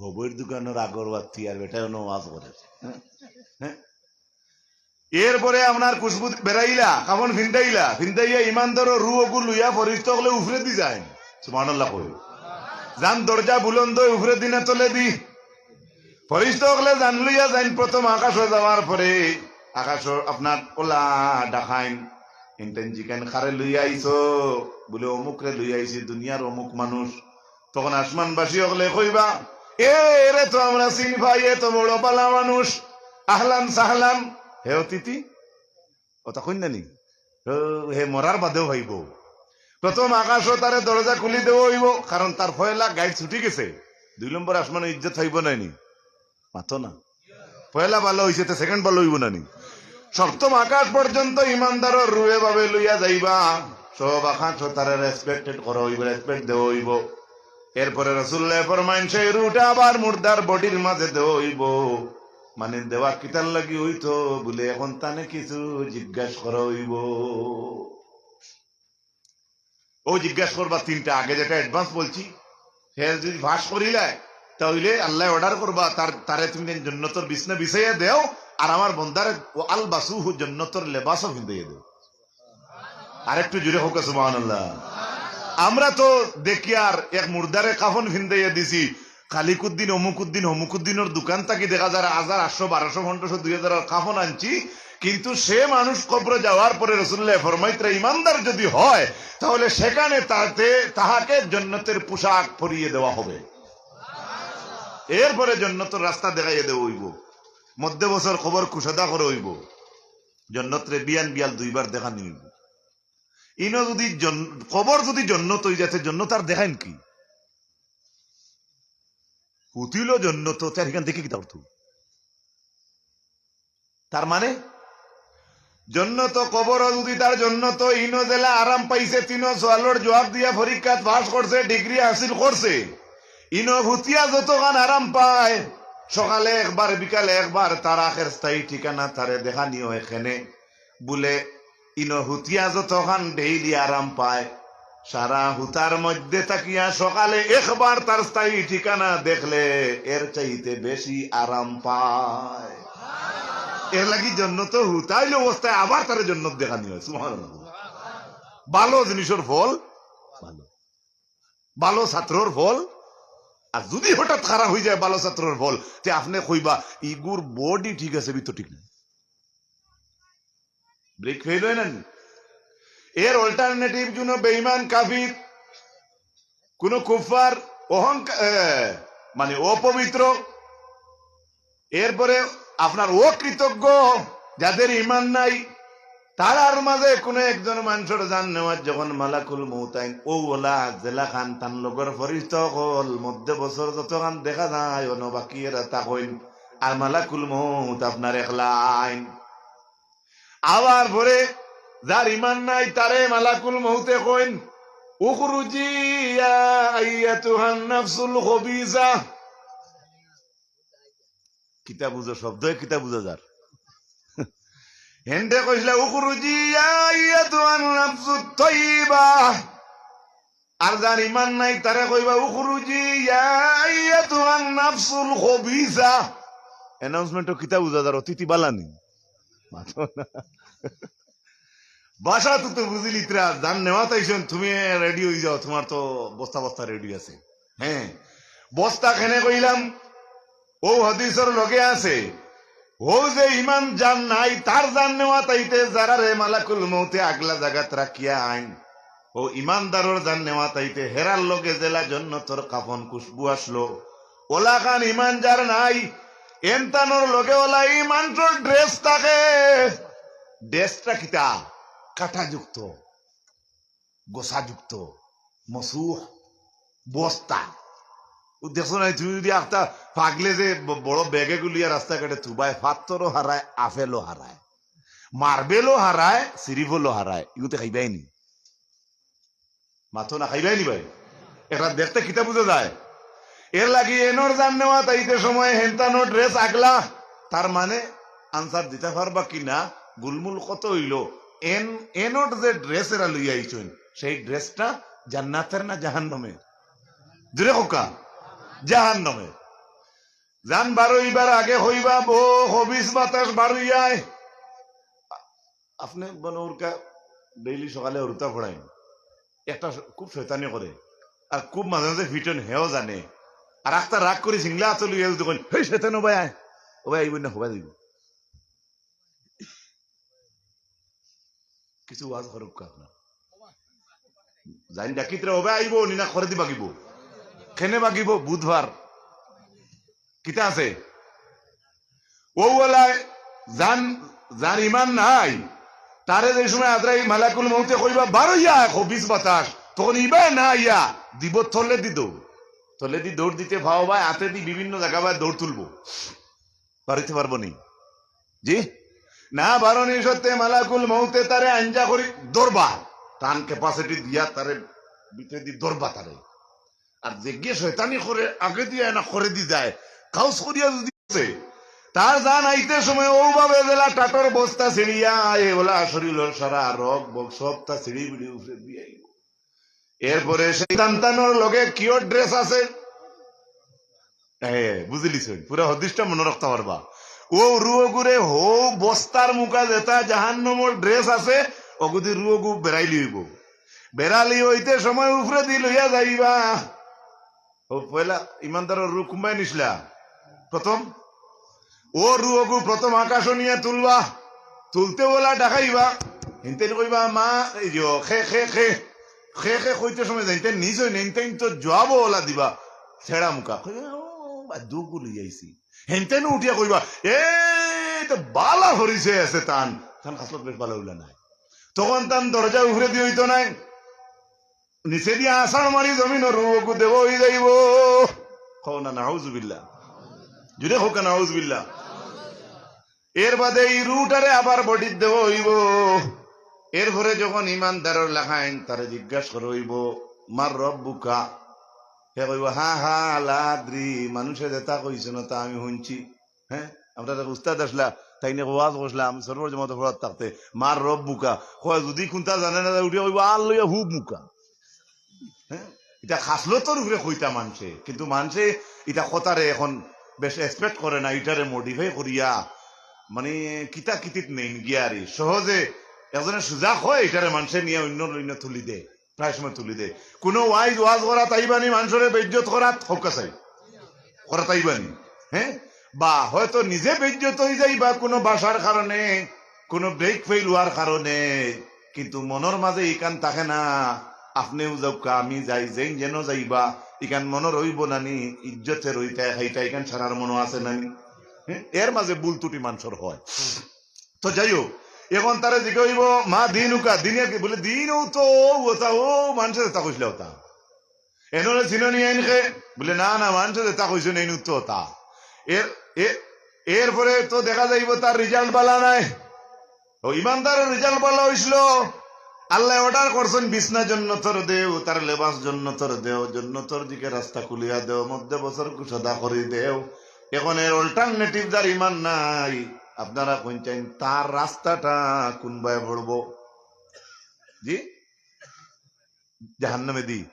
হবইর দোকানর আগরবাতি আর বেটায় অনো ওয়াজ করের। হ্যাঁ? এরপরে আপনার খুশবু বেড়াইলা, কাফন ফিন্দাইলা, ফিন্দাইয়া ইমানদারর রুহ অগু লইয়া ফিরিস্তা অকলে উফরেদি যাইন। সুবহানাল্লাহ কই। যান দরজা বুলন্দ অয়, উপরে দি না তলে দি? ফিরিস্তা অকলে যান লইয়া যাইন, প্রথম আকাশো যাওয়ার পরে আকাশো আপনার ওলা ডাকাইন, ইনতাইন জিকাইন, "কারে লইয়া আইছো?" বুলে, "অমুকরে লইয়া আইছি, দুনিয়ার অমুক মানুষ।" তখন আসমানবাসী অকলে কইবা, "এ, এরে তো আমরা চিন পাই, এ তো বড় বালা মানুষ, আহলান সাহলান, হে অতিথি।" অতা কইন না নি? ও, হে মরার বাদেও পাইবো। প্রথম আকাশো তারে দরজা খুলি দেওয়া অইবো, কারণ তার পয়লা গাইড ছুটি গেছে। দুই নম্বর আসমানো ইজ্জত পাইবো না নি? মাতো না। পয়লা বালা অইছে, তে সেকেন্ড বালা অইবো না নি? সপ্তম আকাশ পর্যন্ত ইমানদারর রুহে ভাবে লইয়া যাইবা। সব আকাশো তারে রেসপেক্টেড করা অইবো, রেসপেক্ট দেওয়া অইবো। এরপরে রাসূলুল্লায় ফরমাইন, সেই রুটা আবার মুর্দার বডির মাঝে দেওয়া অইবো। মানে দেওয়া কিতার লাগি অইতো বুলে, এখন তানে কিছু জিজ্ঞাস করা অইবো। অউ জিজ্ঞাস করবা তিনটা, আগে যেটা অ্যাডভান্স বলছি, হে যদি পাস করিলায়, তা অইলে আল্লায় অর্ডার করবা, তার, তারে তুমি জন্নতর বিছনা বিছাইয়া দেও, আর আমার বন্দারে ওয়ালবাসুহু, জন্নতর লেবাসও ফিন্দাইয়া দেও। আর একটু জোরে কউক্কা সুবহানাল্লাহ। আমরা তো দেখিয়ার এক মুর্দারে কাফন ফিন্দাইয়া দিছি, খালিকুদ্দিন, অমুকুদ্দিন, হমুকুদ্দিনর দোকান থাকি দেখা যার হাজার, আটশো, বারোশো, পনেরোশো, দুই হাজার কাফন আনছি, কিন্তু সে মানুষ কবরে যাওয়ার পরে রাসূলুল্লায় ফরমাইতরা, ইমানদার যদি হয়, তাহলে সেখানে তাতে, তাহাকে জন্নতের পোশাক পরিয়ে দেওয়া হবে, এরপরে জন্নতর রাস্তা দেখাইয়া দেওয়া অইবো, মধ্যে বছর কবর কুশাদা করা অইবো, জন্নতরে বিয়ান বিয়াল দুইবার দেখানি অইবো। ইনো যদি জন-, কবর যদি জন্নত অই যায়, তে জন্নত আর দেখাইন কি? হুতিলো জন্নত, তে আর হিখান দেখি কিতা করতো? তার মানে জন্নত কবর যদি তার জন্নত, ইনো যেলা আরাম পাইছে, তিনো সওয়ালর জুয়াব দিয়া পরীক্ষাত পাস করছে, ডিগ্রি হাসিল করছে, ইনো হুতিয়া যতখান আরাম পায়, সকালে একবার, বিকালে একবার তার আখের স্থায়ী ঠিকানা তারে দেখানি অয় কেনে। বুলে, ইনো হুতিয়া যতখান ডেইলি আরাম পায়, সারা হুতার মধ্যে থাকিয়া সকালে একবার তার স্থায়ী ঠিকানা দেখলে এর চাইতে বেশি আরাম পায়। এর লাগি জন্নত হুতাইল অবস্থায় আবার তারে জন্নত দেখানি অয়। সুবহানাল্লাহ। ভালো জিনিসর ফল ভালো, ভালো ছাত্রর ফল। আর যদি হঠাৎ খারাপ অই যায় ভালো ছাত্রর ফল, তে আপনে কইবা, "ইগুর বডি ঠিক আছে, ভিতর ঠিক নাই।" ব্রেক ফেল অয় না নি? এর অল্টারনেটিভ কুনু বেঈমান কাফির, কুনু কুফফার, অহংকা-, এ, মানে অপবিত্র, এরপরে আপনার অকৃতজ্ঞ, যাদের ইমান নাই, তারার মাঝে কুনু একজন মানষর জান নেওয়াত যখন মালাকুল মউত আইন, অউ অলা যেলাখান তান লগর ফিরিস্তা অকল মধ্যে বছর যতখান দেখা যায়, অনো বাকি এরা থাকইন, আর মালাকুল মউত আপনার একলা আইন। আবার পরে যার ইমান নাই, তারে মালাকুল মউতে কইন, "উখরুজি ইয়া আইয়াতুহান নাফসুল খবিসা।" কিতা বুঝো শব্দে, কিতা বুঝা যার? হেনতে কইছলা, "উখরুজি ইয়া আইয়াতুহান নাফসুত তাইয়্যিবা।" আর যার ইমান নাই, তারে কইবা, "উখরুজি ইয়া আইয়াতুহান নাফসুল খবিসা।" অ্যানাউন্সমেন্টও কিতা বুঝা যার, অতিথি বালা নি? মাতো না। ভাষা তো, তো বুঝিলিতরা, জান নেওয়াত আইছইন, তুমি রেডি অই যাও, তুমার তো বস্তা বস্তা রেডি আছে। হ্যাঁ, বস্তা কেনে কইলাম, অউ হাদিসর লগে আছে, অউ যে ইমান যার নাই, তার জান নেওয়াত আইতে যারারে মালাকুল মউতে আগলা জাগাত রাখিয়া আইন, অউ ইমানদারর জান নেওয়াত আইতে হেরার লগে যেলা জন্নতর কাফন খুশবু আসলো, অলাখান ইমান যার নাই, এনতানর লগে অলা ইমানর ড্রেস থাকে। ড্রেসটা কিতা? কাটাযুক্ত, গোছাযুক্ত, মসুহ, বস্তা। অউ দেখছো না, তুমি যদি একটা পাগলে যে ব-, বড় ব্যাগে গুলিয়া রাস্তাঘাটে থুবায়, পাত্থরও হারায়, আপেলও হারায়, মার্বেলও হারায়, সিরিফলও হারায়, ইগুতে খাইবায় নি? মাতো না, খাইবায় নি ভাই? এটা দেখতে কিতা বুঝা যায়? এর লাগি এনর জান নেওয়াত আইতে সময় হেনতানর ড্রেস আগলা, তার মানে আনসার দিতা পারবা কি না, গুলমুল কত অইলো, এন, এনর যে ড্রেস এরা লইয়া আইছইন, সেই ড্রেসটা জান্নাতের না জাহান্নামের? জোরে কউক্কা, জাহান্নামের। জান বারইবার আগে কইবা, "বো, খবিস বাতাস বারইয়ায়।" আপনে বনরকা ডেইলি সকালে হুরুতা পড়াইন, একটা শ-, খুব শয়তানি করে, আর খুব মাঝে মাঝে ফিটন, হেও জানে। আর আখতা রাগ করি সিংলা আতো লইয়া যদি কইন, "হেই শয়তান, ও ভাই আয়, ও ভাই আইব না, ও ভাই আইব।" কিছু ওয়াজ করুক আপনার। জানি ডাকিতরা ও ভাই আইব, নি না করে দি বাগিব। কেনে বাগিব? বুধবার। কিতা আছে? ও ওলায় যান, যার ইমান নাই, তারে যে সময় আজরাইল মালাকুল মউতে কইবা, "বারইয়া আয়, খবিস বাতাস", তখন ইবা না আইয়া দিব তলেদি দৌড়। তলেদি দৌড় দিতে পাও বা, আতেদি বিভিন্ন জাগা বা দৌড় তুলবো। বারইতে পারবো নি? জি? না বারনি সত্ত্বে মালাকুল মউতে তারে আঞ্জা করি ধরবা। তান capacity দিয়া তারে ভিতরেদি ধরবা তারে। আর যেগিয়ে শয়তানি করে, আগেদি আয় না করেদি যায়, কাউস করিয়া যদি আছে, তার জান আইতে সময় ও ভাবে যেলা টাটর বস্তা ছিড়িয়া আয়, ওলা শরীলর সারা রগ বগ সবতা ছিড়ি বিড়ি উপরে দিয়া আইব। এরপরে সেই সন্তানর লগে কিয়র dress আছে? এ, বুঝিলিছইন, পুরা হাদিসটা মনো রাখতা পারবা। ও রুহ গুরে হো বস্তার মুখা যেতা জাহান্নামর dress আছে, অগুদি রুহ গু বেরাইলি অইব। বেরালি অইতে সময় উপরেদি লইয়া যাইবা। ও পয়লা ইমানদারর রুহ কুনবায় নিছলা? প্রথম। ও রুহ গু প্রথম আকাশো নিয়া তুলবা। তুলতে ওলা ডাকাইবা। হিনতেন কইবা, "মা, এই যে, খে, খে, খে।" খে, খে কইতে সময় যাইতে নিজ অইন, হিনতেন তো জবাবও ওলা দিবা। ছেড়া মুখা। কইবা, "ও, বা দুগু লইয়া আইছি।" হিনতেন উঠিয়া কইবা, "এ, তো বালা হরিছে আছে তান।" তান খাসলত বেশ বালা উলা নাই। তখন তান দরজা উপরেদি অইতো নাই। নিচেদি আছাড় মারি জমিনর রুহ গু দেওয়া অই যাইব। কও না, নাউজুবিল্লাহ। জুরে কও না, নাউজুবিল্লাহ। এর বাদে এই রুহটারে আবার বডিত দেওয়া অইব। এরপরে যখন ইমানদারর লাখাইন তারে জিজ্ঞাসা করা অইব, "মান রব্বুকা?" হে কইব, "হা হা, লা আদ্রি, মানুষে যেতা কইছইন অতা আমি হুনছি।" হ্যাঁ, আমরার এক উস্তাদ আছলা, তাইন ওয়াজ করছলা, আমি সরোয়ার জমাতো পড়াত থাকতে, "মান রব্বুকা?" কয়, যদি কুনতা জানে না, উঠিয়া কইব, "আর লইয়া হুব মুকা।" হ্যাঁ, ইটা খাসলতর উপরে কইতা মানষে, কিন্তু মানষে ইটা কথারে এখন বেশ expect করে না, ইটারে modify করিয়া মানে কিতা কিতিত নেইন গিয়ারি। সহজে একজনে সুজা কয়, ইটারে মানষে নিয়া অন্য অন্য তুলি দে, প্রায় সময় তুলি দে। কোনো ওয়াইজ ওয়াজ করাত আইবানি, মানষরে বেইজ্জত করাত হক্কা চাই, করাত আইবানি, হ্যাঁ? বা হয়তো নিজে বেইজ্জত অই যাইবা কোনো ভাষার কারণে, কোনো break fail অওয়ার কারণে, কিন্তু মনর মাঝে ইখান থাকে না। আপনেও যাউক্কা, আমি যাই, যেইন যেন যাইবা, ইখান মনর অইব নানি, ইজ্জতে রইতায় খাইতায়, ইখান সারার মনো আছে নানি? হ্যাঁ? এর মাঝে ভুল ত্রুটি মানষর হয়। তো যাই হোক, এখন তারে জিকা অইব, "মা দিনুকা, দিনে কি?" বলে, "দিনও তো অতা, ও মানষে যেতা কইছলা অতা।" এনরে চিনো নি এইন খে? বলে, "না, না, মানষে যেতা কইছইন এইন তো অতা।" এর, এ-, এরপরে তো দেখা যাইব তার result বালা নাই। ও ইমানদারর result বালা অইছিল। আল্লায় order করছইন, "বিছনা জন্নতর দেও, তার লেবাস জন্নতর দেও, জন্নতর দিকে রাস্তা খুলিয়া দেও, মধ্যে বছর কুশাদা করি দেও।" এখন এর alternative যার ইমান নাই, আপনারা কইন চাইন, তার রাস্তাটা কুনবায় পড়ব? জি? জাহান্নামেদি।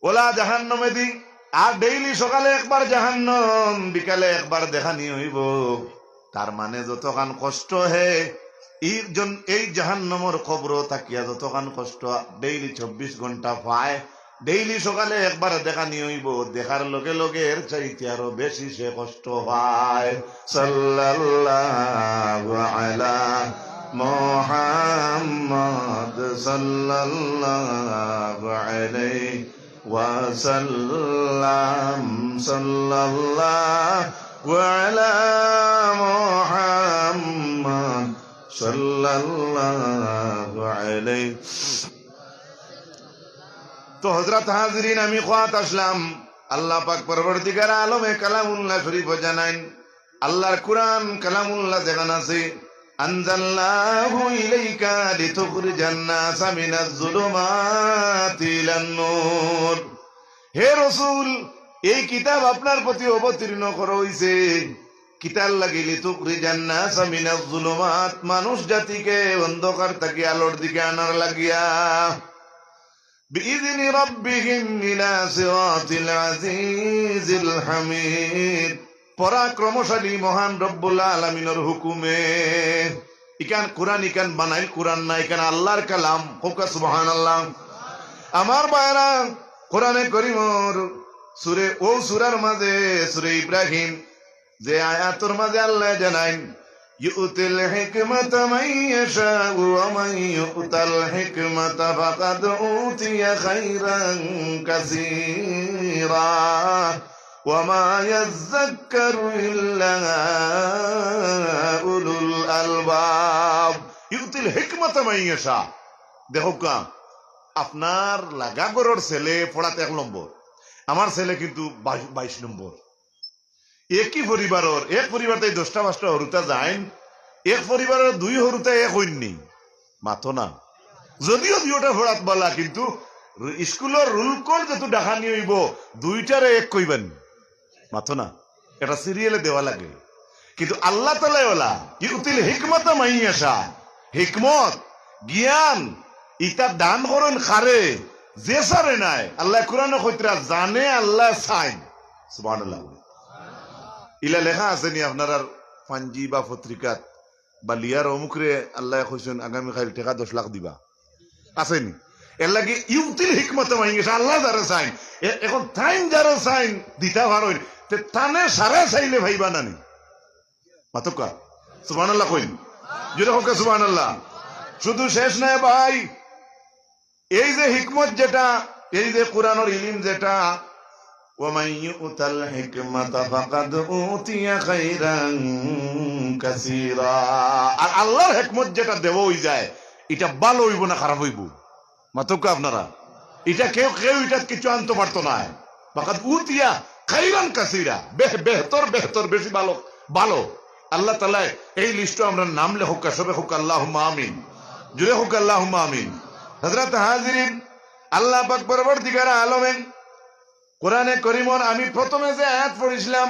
ওলা জাহান্নামেদি। আর daily সকালে একবার জাহান্নাম, বিকালে একবার দেখানি অইব। তার মানে যতখান কষ্ট হে, এই জন-, এই জাহান্নামর কবরো থাকিয়া যতখান কষ্ট daily চব্বিশ ঘন্টা পায়, daily সকালে একবার দেখানি অইব। দেখার লগে লগে এর চাইতে আরো বেশি সে কষ্ট পায়। সাল্লাল্লাহু আলা মুহাম্মদ সাল্লাল্লাহু আলাইহি ওয়াসাল্লাম, সাল্লাল্লাহু আলা মুহাম্মদ সাল্লাল্লাহু আলাইহি। তো হযরত হাজিরিন, আমি কওয়াত আছলাম, আল্লাহ পাক পরওয়ারদিগার আলমে কালামুল্লাহ শরীফো জানাইন, আল্লাহর কুরআন কালামুল্লাহ যেখান আছে, "আনজালনাহু ইলাইকা লিতুখরিজান নাসা মিনাজ জুলুমাতি ইলান নূর।" হে রসুল, এই কিতাব আপনার প্রতি অবতীর্ণ করা অইছে। কিতার লাগি? "লিতুখরিজান নাসা মিনাজ জুলুমাত", মানুষ জাতিকে অন্ধকার থাকি আলোর দিকে আনার লাগিয়া। "বিইজনি রাব্বিহিম ইলা সিরাতিল আজিজিল হামিদ", পরাক্রমশালী মহান রব্বুল আলামিনর হুকুমে। ইখান কুরআন, ইখান বানাইল কুরআন না, ইখান আল্লাহর কালাম। কউক্কা সুবহানাল্লাহ। আমার ভাইরা, কোরআনে করিমর সুরে, ও সুরার মাঝে, সুরে ইব্রাহিম, যে আয়াতর মাঝে আল্লায় জানাইন, يؤتي الحكمة من يشاء ومن يؤت الحكمة فقد أوتي خيرا كثيرا وما يذكر إلا أولو الألباب. يؤتي الحكمة من يشاء. দেখউক্কা, আপনার লাগা ঘরর ছেলে পড়াত এক নম্বর, আমার ছেলে কিন্তু বাইশ, বাইশ নম্বর। একই পরিবারর, এক পরিবার থাকি দশটা পাঁচটা হুরুতা যাইন, এক পরিবারর দুই হুরুতা এক অইন নি, মাতো না। যদিও দুইওটা পড়াত বালা, কিন্তু স্কুলর রুলকর যেতু ডাকানি অইবো, দুইটারে এক কইবা নি, মাতো না। এটা সিরিয়ালে দেওয়া লাগে। কিন্তু আল্লাহ তাআলায় ওলা, يؤتي الحكمة من يشاء, হিকমত, জ্ঞান, ইতা দান করইন কারে? যে ছারে নায়। আল্লায় কোরআনো কইতরা, যানে আল্লায় চাইন। সুবহানাল্লাহ। ইলা লেখা আছে নি আপনারার পাঞ্জি বা পত্রিকাত, বা লিয়ার অমুকরে আল্লায় কইছইন আগামীকাইল টেকা দশ লাখ দিবা? আছে নি? এরলাগি يؤتي الحكمة من يشاء, আল্লায় যারে চাইন। এ-, এখন তাইন যারে চাইন দিতা পারইন, তে তানে সারা চাইলে পাইবা না নি? মাতউক্কা। সুবহানাল্লাহ কইন। জোরে কউক্কা সুবহানাল্লাহ। শুধু শেষ নায় ভাই, এই যে হিকমত যেটা, এই যে কোরআনর ইলিম যেটা, ومن يؤت الحكمة فقد أوتي خيرا كثيرا। আর আল্লাহর হিকমত যেটা দেওয়া অইযায়, ইটা ভালা অইবো না খারাপ অইবো? মাতউক্কা আপনারা। ইটা কেউ, কেউ ইটাত কিছু আনতো পারতো নায়। فقد أوتي خيرا كثيرا, বেহ-, বেহতর, বেহতর, বেশি ভালো, ভালো। আল্লাহ তাআলায় এই লিস্টো আমরার নাম লেখউক্কা, সবে কউক্কা আল্লাহুম্মা আমিন। জোরে কউক্কা আল্লাহুম্মা আমিন। হযরত হাজিরিন, আল্লাহ পাক পরওয়ারদিগারে আলমে কোরআনে করিমর আমি প্রথমে যে আয়াত পড়ছিলাম,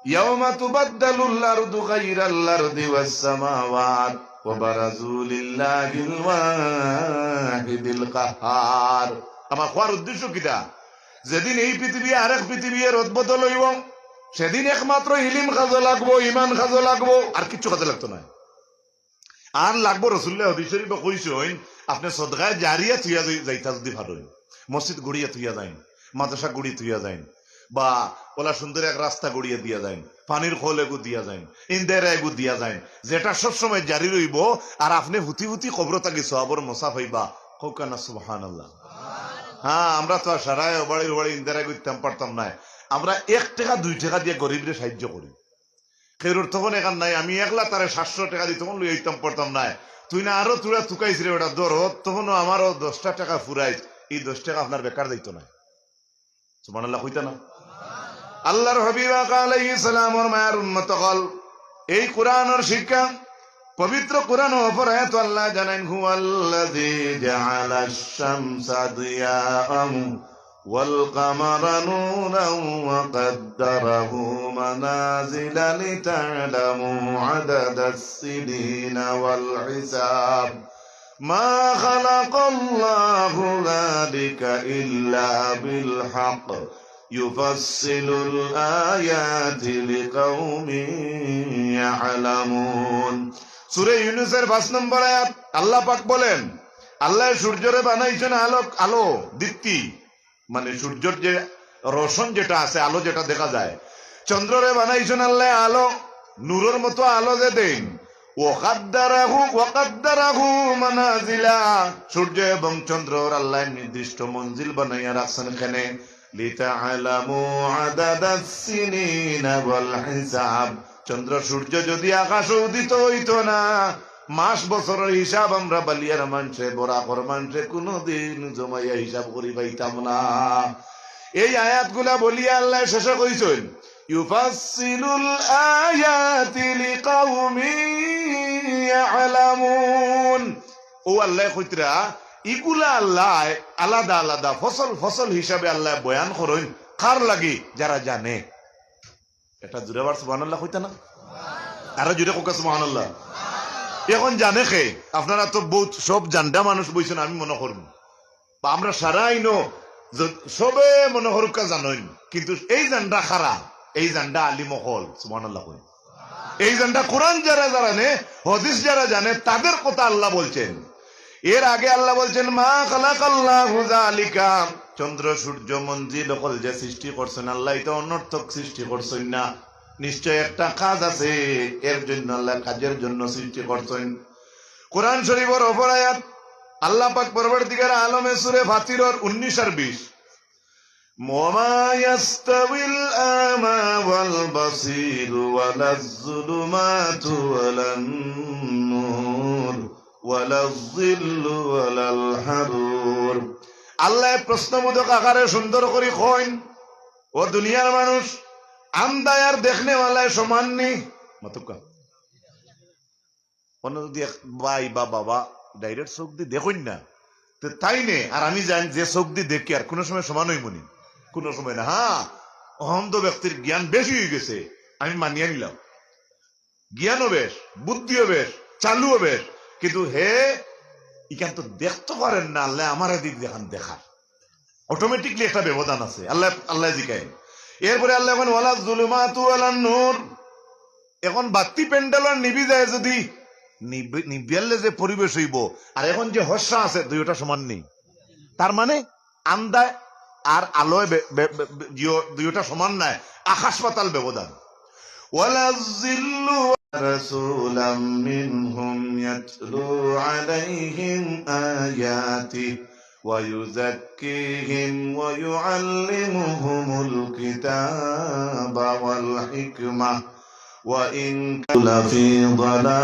يوم تبدل الأرض غير الأرض والسماوات وبرزوا لله الواحد القهار। আমার কওয়ার উদ্দেশ্য কিতা? যেদিন এই পৃথিবী আরেক পৃথিবী রদবদল অইবো, সেদিন একমাত্র ইলিম কাজো লাগবো, ইমান কাজো লাগবো, আর কিচ্ছু কাজো লাগতো নায়। আর লাগবো, রসুলুল্লায় হাদিস শরিফো কইছইন, আপনে সদকায়ে জারিয়া থুইয়া যাই-, যাইতা যুদি পারইন, মসজিদ গড়িয়া থুইয়া যাইন, মাদ্রাসা গড়িয়া থুইয়া যাইন, বা ওলা সুন্দর এক রাস্তা গড়িয়া দিয়া যাইন, পানির কল এগু দিয়া যাইন, ইন্দাইরা এগু দিয়া যাইন, যেটা সবসময় জারি রইবো, আর আপনে ফুতি ফুতি কবরো থাকি সওয়াবর মছা পাইবা। কউক্কা না সুবহানাল্লাহ। হ্যাঁ, আমরা তো আর সারায় ওবাড়ি ওবাড়ি ইন্দাইরা এগু দিতাম পারতাম নায়, আমরা এক টেকা দুই টেকা দিয়া গরিবরে সাহায্য করি। কেউরর তখন এখান নাই, আমি একলা তারে সাতশো টেকা দি তখন লইয়া আইতাম পারতাম নায়। তুই না আরো তুরা তুকাইছ রে বেটা, ধর, ও তখনও আমারও দশটা টেকা ফুরাইছ, এই দশ টেকা আপনার বেকার যাইতো নায়। সুবহানাল্লাহ কইতা না? আল্লাহর হাবিব আকা আলাইহিস সালামর মায়ার উম্মত অকল, এই কোরআনর শিক্ষা, পবিত্র কোরআন অপর আয়াত আল্লায় জানাইন, هو الذي جعل الشمس ضياء والقمر نورا وقدره منازل لتعلموا عدد السنين والحساب ما خلق الله ذلك إلا بالحق يفصل الآيات لقوم يعلمون। সূরা ইউনুসর পাঁচ নম্বর আয়াত, আল্লাহ পাক বলেন, আল্লায় সূর্যরে বানাইছইন আলোক, আলো, দীপ্তি, মানে সূর্যর যে রোশন যেটা আছে, আলো যেটা দেখা যায়, চন্দ্ররে বানাইছইন আল্লায় আলো, নূরর মতো আলো যে দেইন। ওয়াকাদ্দারাহু, ওয়াকাদ্দারাহু মানাজিলা, সূর্য এবং চন্দ্রর আল্লায় নির্দিষ্ট মঞ্জিল বানাইয়া রাখছইন কেনে? লিতা'লামু আদাদাস সিনিনা ওয়াল হিসাব। চন্দ্র সূর্য যদি আকাশো উদিত অইতো না, মাস বছরর হিসাব আমরা বালিয়ার মানষে, বরাকর মানষে কুনুদিন জমাইয়া হিসাব করি পাইতাম না। এই আয়াতগুলা বলিয়া আল্লায় শেষে কইছইন, ইউফাসসিলুল আয়াতি লিকাউমিন ইয়া'লামুন। ও আল্লায় কইতরা, ইগুলা আল্লায় আলাদা আলাদা ফসল ফসল হিসাবে আল্লায় বয়ান করইন। কার লাগি? যারা জানে। এটা জুরে আবার সুবহানাল্লাহ কইতা না? আরো জুরে কউক্কা সুবহানাল্লাহ। এখন জানে কে? আপনারা তো বউত সব জানডা মানুষ বইছইন, আমি মনো করমু। বা আমরা সারা ইনো য-, সবে মনো করউক্কা জানইন, কিন্তু এই জানডা কারা? এই জানডা আলিম অকল। সুবহানাল্লাহ কইন। এই জানডা কোরআন যারা জানে, হাদিস যারা জানে, তাদের কথা আল্লাহ বলছেন। এর আগে আল্লাহ বলছেন, মা খালাকাল্লাহু যালিকা, চন্দ্র, সূর্য, মঞ্জিল অকল যে সৃষ্টি করছইন, আল্লায় ইতা অনর্থক সৃষ্টি করছইন না। নিশ্চয় একটা কাজ আছে, এর জন্য আল্লায় কাজের জন্য সৃষ্টি করছইন। কোরআন শরীফর অপর আয়াত, আল্লাহ পাক পরওয়ারদিগার আলমে সূরা ফাতিরর উনিশ আর বিশ, وما يستوي الأعمى والبصير ولا الظلمات ولا النور ولا الظل ولا الحرور। আল্লায় প্রশ্নবোধক আকারে সুন্দর করি কইন, "ও দুনিয়ার মানুষ, আন্দায় আর দেখনেওয়ালায় সমান নি?" মাতুক্কা। অন্য যদি এক ভাই বা বাবা direct চোখ দি দেখইন না, তে তাইন আর আমি জানি যে চোখ দি দেখি আর কোনো সময় সমান অইমু নি? কোনো সময় না। হ্যাঁ, অন্ধ ব্যক্তির জ্ঞান বেশি অইগেছে, আমি মানিয়া নিলাম, জ্ঞানও বেশ, বুদ্ধিও বেশ, চালুও বেশ, কিন্তু হে ইখান তো দেখতো পারের না, আল্লায় আমারে দি যেখান দেখার। Automatically একটা ব্যবধান আছে। আল্লায়, আল্লায় জিকাইন। এরপরে আল্লায় কইন, "ওয়ালা যুলুমাতু ওয়ালা নূর।" এখন বাত্তি প্যান্ডেলর নিবি যায় যদি, নিবি-, নিবিয়ালে যে পরিবেশ অইবো, আর এখন যে হর্ষা আছে, দুইওটা সমান নি। তার মানে আন্দায় আর আলোয় বে-, বে-, বে-, বে-, জিও-, দুইওটা সমান নায়, আকাশ পাতাল ব্যবধান। ولا الظل رسولا منهم يتلو عليهم آياته ويزكيهم ويعلمهم الكتاب والحكمة وإن كانوا لفي ضلال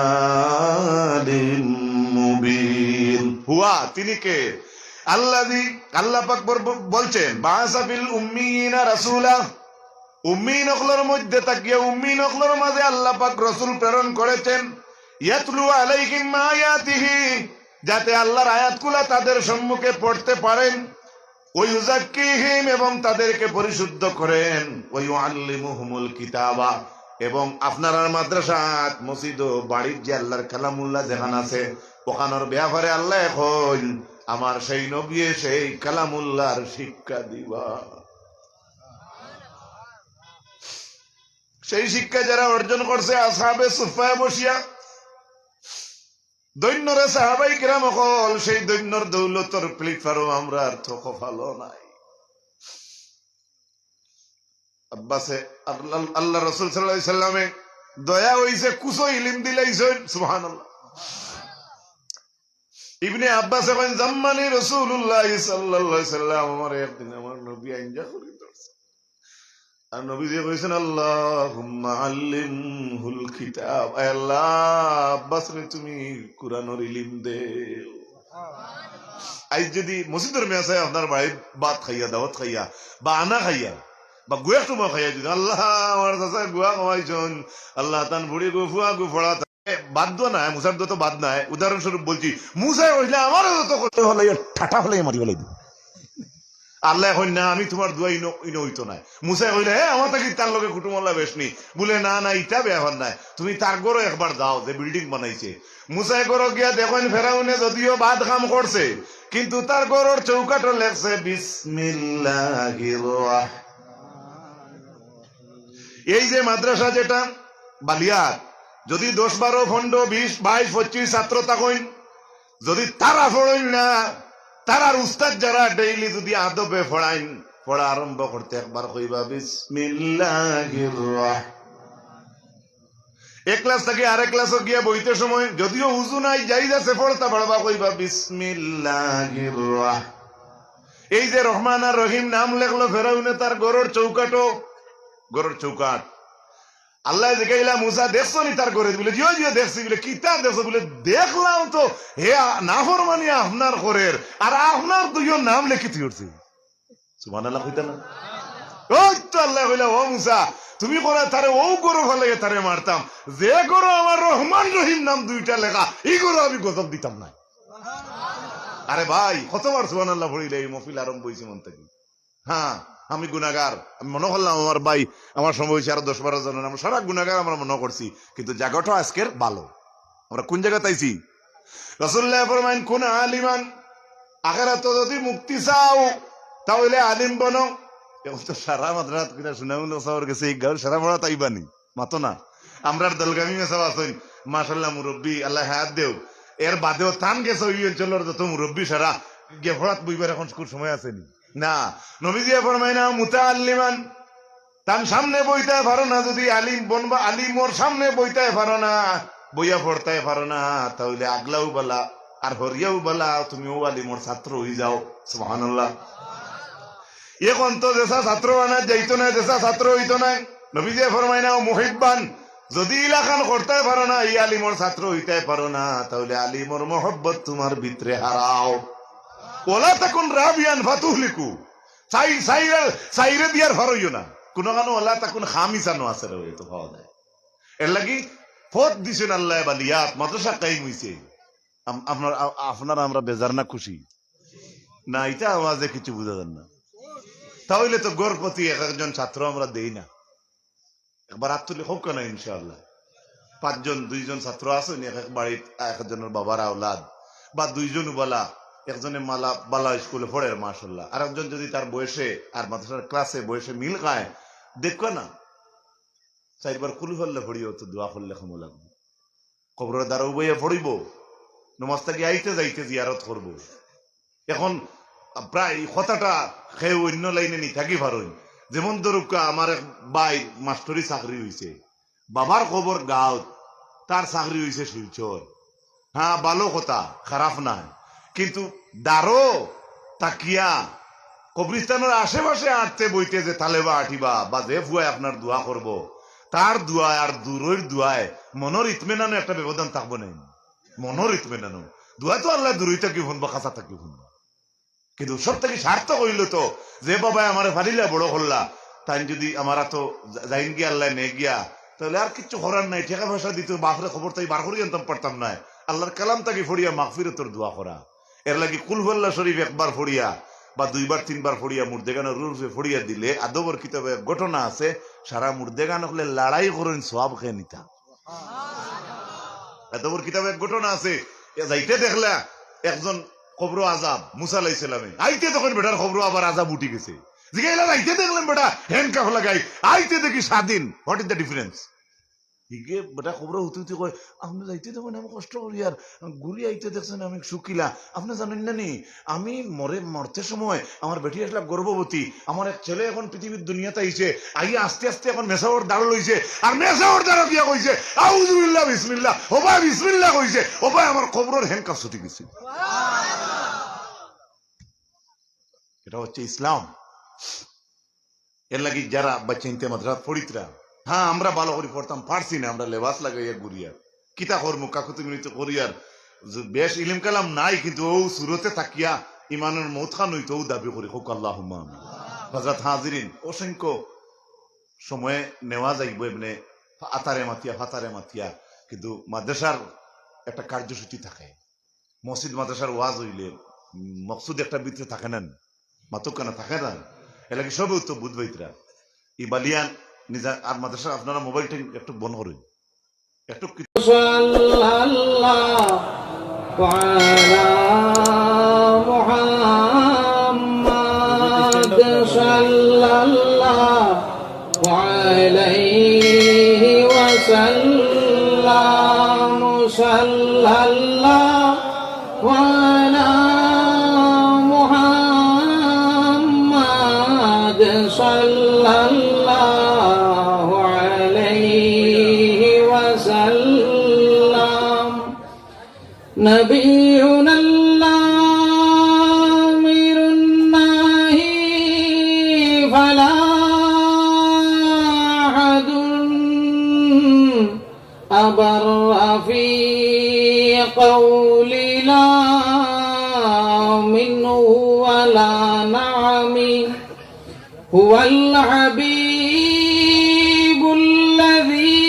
مبين। হুয়া, তিনি কে? আল্লাযী, আল্লাহ পাক বর-, বলছেন, بعث في الأميين رسولا, উম্মিন অকলর মধ্যে থাকিয়া উম্মিন অকলর মাঝে আল্লাহ পাক রসুল প্রেরণ করেছেন, ইয়াতলু আলাইহিম আয়াতিহি, যাতে আল্লাহর আয়াতগুলা তাদের সম্মুখে পড়তে পারেন, ওয়া ইউজাক্কিহিম, এবং তাদেরকে পরিশুদ্ধ করেন, ওয়া ইউআল্লিমুহুমুল কিতাবা, এবং আপনারার মাদ্রাসাত, মসজিদ ও বাড়ির যে আল্লাহর কালামুল্লাহ যেখান আছে, ওখানোর ব্যাপারে আল্লাহ এখন আমার সেই নবী সেই কালামুল্লাহর শিক্ষা দিবা। সেই শিক্ষা যারা অর্জন করছে আসহাবে সুফফায় বসিয়া, ধন্য রে সাহাবাই কিরাম অকল, সেই ধন্যর দৌলতর প্লেটফর্ম আমরার তো কপালো নাই। আব্বাসে, আল্লাহ, আল্লাহ রসুল সাল্লাল্লাহু আলাইহি সাল্লামে দয়া অইছে, কুছো ইলিম দিলাইছইন, সুবহানাল্লাহ। ইবনে আব্বাসে কইন, "জাম্মানি রাসূলুল্লাহ সাল্লাল্লাহু আলাইহি সাল্লাম, আমারে একদিন আমার নবী আইঞ্জা করি ধরছে।" আর নবীজি কইছেন, "আল্লাহুম্মা আল্লিমহুল কিতাব।" আয় আল্লাহ, আব্বাসরে তুমি কুরআনর ইলিম দেও। আইজ যদি মসজিদর মেসায় আপনার বাড়িত ভাত খাইয়া, দাওয়াত খাইয়া, বা আনা খাইয়া, বা গুয়া সময় খাইয়া যদি, "আল্লাহ, আমার চাচায় গুয়া খাওয়াইছইন, আল্লাহ, তান ফুড়ি গু, ফুয়া গু, ফড়া বাদ দেওয়া নাই, মুছার দোয়া তো বাদ নাই।" উদাহরণস্বরূপ বলছি, মুছায় কইলে আমারও যত কষ্ট হলে ঠাটা হলে মারি ফেলাই দিব। আল্লাহ কইন না, "আমি তুমার দোয়া ইনো, ইনো অইতো নায়।" মুছায় কইলে, "হে, আমার থাকি তার লগে কুটুমল্লা বেশ নি।" বলে, "না, না, ইটা ব্যাপার নায়, তুমি তার ঘরো একবার যাও, যে বিল্ডিং বানাইছে।" মুছায় ঘরো গিয়া দেখইন, ফেরাউনে যদিও বাদ কাম করছে, কিন্তু তার ঘরর চৌকাঠো লেখছে, "বিসমিল্লাহির রহমান।" এই যে মাদ্রাসা যেটা বালিয়ার, যদি দশ, বারো, পনেরো, বিশ, বাইশ, পঁচিশ ছাত্র থাকইন, যদি তারা পড়ইন না, তারার উস্তাদ যারা ডেইলি যদি আদবে পড়াইন, পড়া আরম্ভ করতে একবার কইবা, "বিসমিল্লাহির রহমান।" এক ক্লাস থাকি আরেক ক্লাসো গিয়া বইতে সময় যদিও উজু নাই, জাইজ আছে, পড়তা পারবা, কইবা, "বিসমিল্লাহির রহমান।" এই যে রহমান আর রহিম নাম লেখলো ফেরাউনে তার ঘরর চৌকাঠো, ঘরর চৌকাঠ। আল্লায় জিকাইলা, "মুছা, দেখছো নি তার ঘরে?" বলে, "জিও, জিও, দেখছি।" বলে, "কিতা দেখছো?" বলে, "দেখলাম তো, হে আ-, নাফরমানি আপনার করের, আর আপনার দুইও নাম লেখি থুই উঠছে।" সুবহানাল্লাহ কইতা না? ওই তো আল্লায় কইলা, "ও মুছা, তুমি কইরায় তারে অউ ঘরো ফালাইয়া তারে মারতাম, যে ঘরো আমার রহমান রহিম নাম দুইটা লেখা, ই ঘরো আমি গজব দিতাম নায়।" আরে ভাই, কতবার সুবহানাল্লাহ পড়িলে এই মহফিল আরম্ভ অইছে মন থাকি। হ্যাঁ, আমি গুনাগার। আমি মনো করলাম আমার ভাই, আমার সময় অইছে আরো দশ বারো জনর, আমরা সারা গুনাগার আমরা মনো করছি, কিন্তু জাগাটা আজকের ভালো। আমরা কোন জাগাত আইছি? রাসূলুল্লায় ফরমাইন, "কুন আলিমান", আখেরাতো যদি মুক্তি চাও, তা অইলে আলিম বনো। এখন তো সারা মাদ্রাসাত কিনা সুনামুল সাবর গেছে, এই গাঁওর সারা পড়া তাইবানি। মাতো না। আমরার দলগামী মেসাব আছইন, মাশাআল্লাহ মুরব্বি, আল্লায় হায়াত দেও। এর বাদেও তান গেছে ওই অঞ্চলর যত মুরব্বি সারা গিয়া পড়াত বইবার এখন কুন সময় আছে নি? না, নবীজিয়ে ফরমাইন না মুতাআল্লিমান, তান সামনে বইতায় পারো না, যুদি আলিম বনবা, আলিমর সামনে বইতায় পারো না, বইয়া পড়তায় পারো না, তাইলে আগলাও বালা আর হরিয়াও বালা, তুমি অউ আলিমর ছাত্র অইযাও। সুবহানাল্লাহ। অখন তো যেসা ছাত্র আনা যাইতো নায়, যেসা ছাত্র অইতো নায়। নবীজিয়ে ফরমাইন না মুহিব্বান, যুদি ইলাখান করতায় পারো না, ই আলিমর ছাত্র অইতায় পারো না, তাইলে আলিমর মহব্বত তুমার ভিতরে হারাও। ওয়ালা তাকুন রাবিয়ান ফাতুহলিকু। চাইর, চাইর, চাইরে দিয়ার ফারইও না। কুনুখানো ওয়ালা তাকুন খামিসানো আছে রে, অউ তো পাওয়া যায়। এরলাগি পথ দিছইন আল্লায় বালিয়াত, মাদ্রাসা কায়েম অইছে। আম-, আপনার, আ-, আপনারা আমরা বেজার না খুশি? না, ইতা আওয়াজে কিছু বুঝা যার না। তাইলে তো ঘর প্রতি এক একজন ছাত্র আমরা দেই না। একবার আত তুলি কউক্কা না ইনশাআল্লাহ। পাঁচজন, দুইজন ছাত্র আছইন, এক এক বাড়িত এক একজনর বাবার আওলাদ, বা দুইজন বালা, একজনে মালা বালা স্কুলে পড়ের মাশাআল্লাহ, আর একজন যুদি তার বয়সে আর মাদ্রাসার ক্লাসে বয়সে মিল খায়, দেখবা না, চাইরবার কুলহু আল্লাহ পড়িয়া তো দোয়া করলে কামো লাগবো। কবরর দ্বারো উবাইয়া পড়িবো, নমাজ থাকি আইতে যাইতে জিয়ারত করবো। অখন প্রায় কথাটা কেউ অইন্য লাইনে নি থাকি পারইন। যেমন ধরউক্কা, আমার এক ভাইর মাস্টরি চাকরি অইছে, বাবার কবর গাঁওত, তার চাকরি অইছে শিলচর। হ্যাঁ, ভালা কথা, খারাপ নায়, কিন্তু দ্বারো থাকিয়া কবরস্থানর আশেপাশে আটতে বইতে যে তালেবা আটিবা বা যে ফুয়ায় আপনার দোয়া করবো, তার দোয়ায় আর দূরইর দোয়ায় মনর ইতমিনানো একটা ব্যবধান থাকবো নায়? মনর ইতমিনানো। দোয়া তো আল্লায় দূরই থাকি হুনবা, কাছা থাকি হুনবা। কিন্তু সব থাকি সার্থক অইলো তো, যে বাবায় আমারে ফালিলা বড় করলা, তাইন যুদি আমার আতো যা-, যাইন গিয়া, আল্লায় নেইন গিয়া, তাইলে আর কিচ্ছু করার নাই। টেকা পয়সা দিতো, বাফরে কবর থাকি বার করি আনতাম পারতাম নায়। আল্লার কালাম থাকি পড়িয়া মাগফিরতর দোয়া করা। এরলাগি কুলহু আল্লাহ শরিফ একবার পড়িয়া বা দুইবার তিনবার পড়িয়া মুর্দেগানর রুহর উপরে পড়িয়া দিলে, আদবর কিতাবো এক ঘটনা আছে, সারা মুর্দেগান অকলে লড়াই করইন সওয়াব কে নিতা। আদবর কিতাবো এক ঘটনা আছে, এ যাইতে দেখলা একজন কবরো আজাব, মুসা আলাইহিস সালামে। আইতে তখন বেটার কবরো আবার আজাব উঠি গেছে। জিগাইলা, যাইতে দেখলাম বেটা handcuff লাগাই, আইতে দেখি স্বাধীন। What is the difference? হিগে বেটা কবরো হুতি হুতি কয়, "আপনে যাইতে দেখইন আমি কষ্ট করিয়ার, ঘুরি আইতে দেখছইন আমি সুখিলা। আপনে জানইন না নি, আমি মরে, মরতে সময় আমার বেটি আছলা গর্ভবতী, আমার এক ছেলে অখন পৃথিবীর দুনিয়াত আইছে, আইয়া আস্তে আস্তে অখন মেসাবর দ্বারো লইছে, আর মেসাবর দ্বারো গিয়া কইছে, 'আউযুবিল্লাহ, বিসমিল্লাহ', ওবায় বিসমিল্লাহ কইছে, ওবায় আমার কবরর handcuff ছুটি গেছে।'" এটা হচ্ছে ইসলাম। এরলাগি যারা বাচ্চাইন্তে মাদ্রাসাত পড়িতরা, হ্যাঁ, আমরা ভালা করি পড়তাম, পারছি না, আমরা লেবাস লাগাইয়া ঘুরিয়ার, কিতা করমু, কাকুতি মিনতি করিয়ার, যে বেশ ইলিম কালাম নাই, কিন্তু অউ সুরতে থাকিয়া ইমানর মউত খান অইতো, অউ দাবি করি, কউক্কা আল্লাহুম্মা আমিন। হযরত হাজিরিন, অসংখ্য সময় নেওয়া যাইবো এমনে আতারে মাতিয়া, ফাতারে মাতিয়া, কিন্তু মাদ্রাসার একটা কার্যসূচি থাকে। মসজিদ মাদ্রাসার ওয়াজ অইলে, উম, মকসুদ একটা ভিতরে থাকে না নি? মাতুক্কা না, থাকে না? এরলাগি সবে উত্তর বুঝ পাইতরা। ই বালিয়ান নিজা আর মাদ্রাসা আপনারা মোবাইলটা একটু বন্ধ করইন। একটু কি- সাল্লাল্লাহু আলা মুহাম্মাদ সাল্লাল্লাহু আলাইহি ওয়াসাল্লাম, সাল্লাল্লাহু আলা মুহাম্মাদ সাল্লাল্লাহু আলাইহি ওয়াসাল্লাম। نبينا الآمر الناهي فلا أحد أبر في قول لا منه ولا نعم. هو الحبيب الذي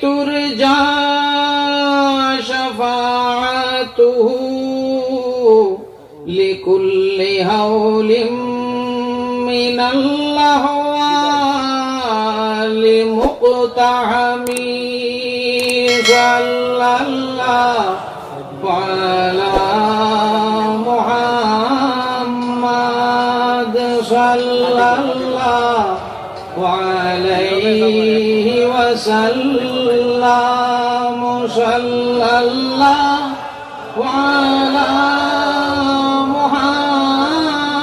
ترجى شفاعته لكل هول من الأهوال مقتحم. صلى الله على محمد صلى الله عليه وسلم، صلى الله على محمد.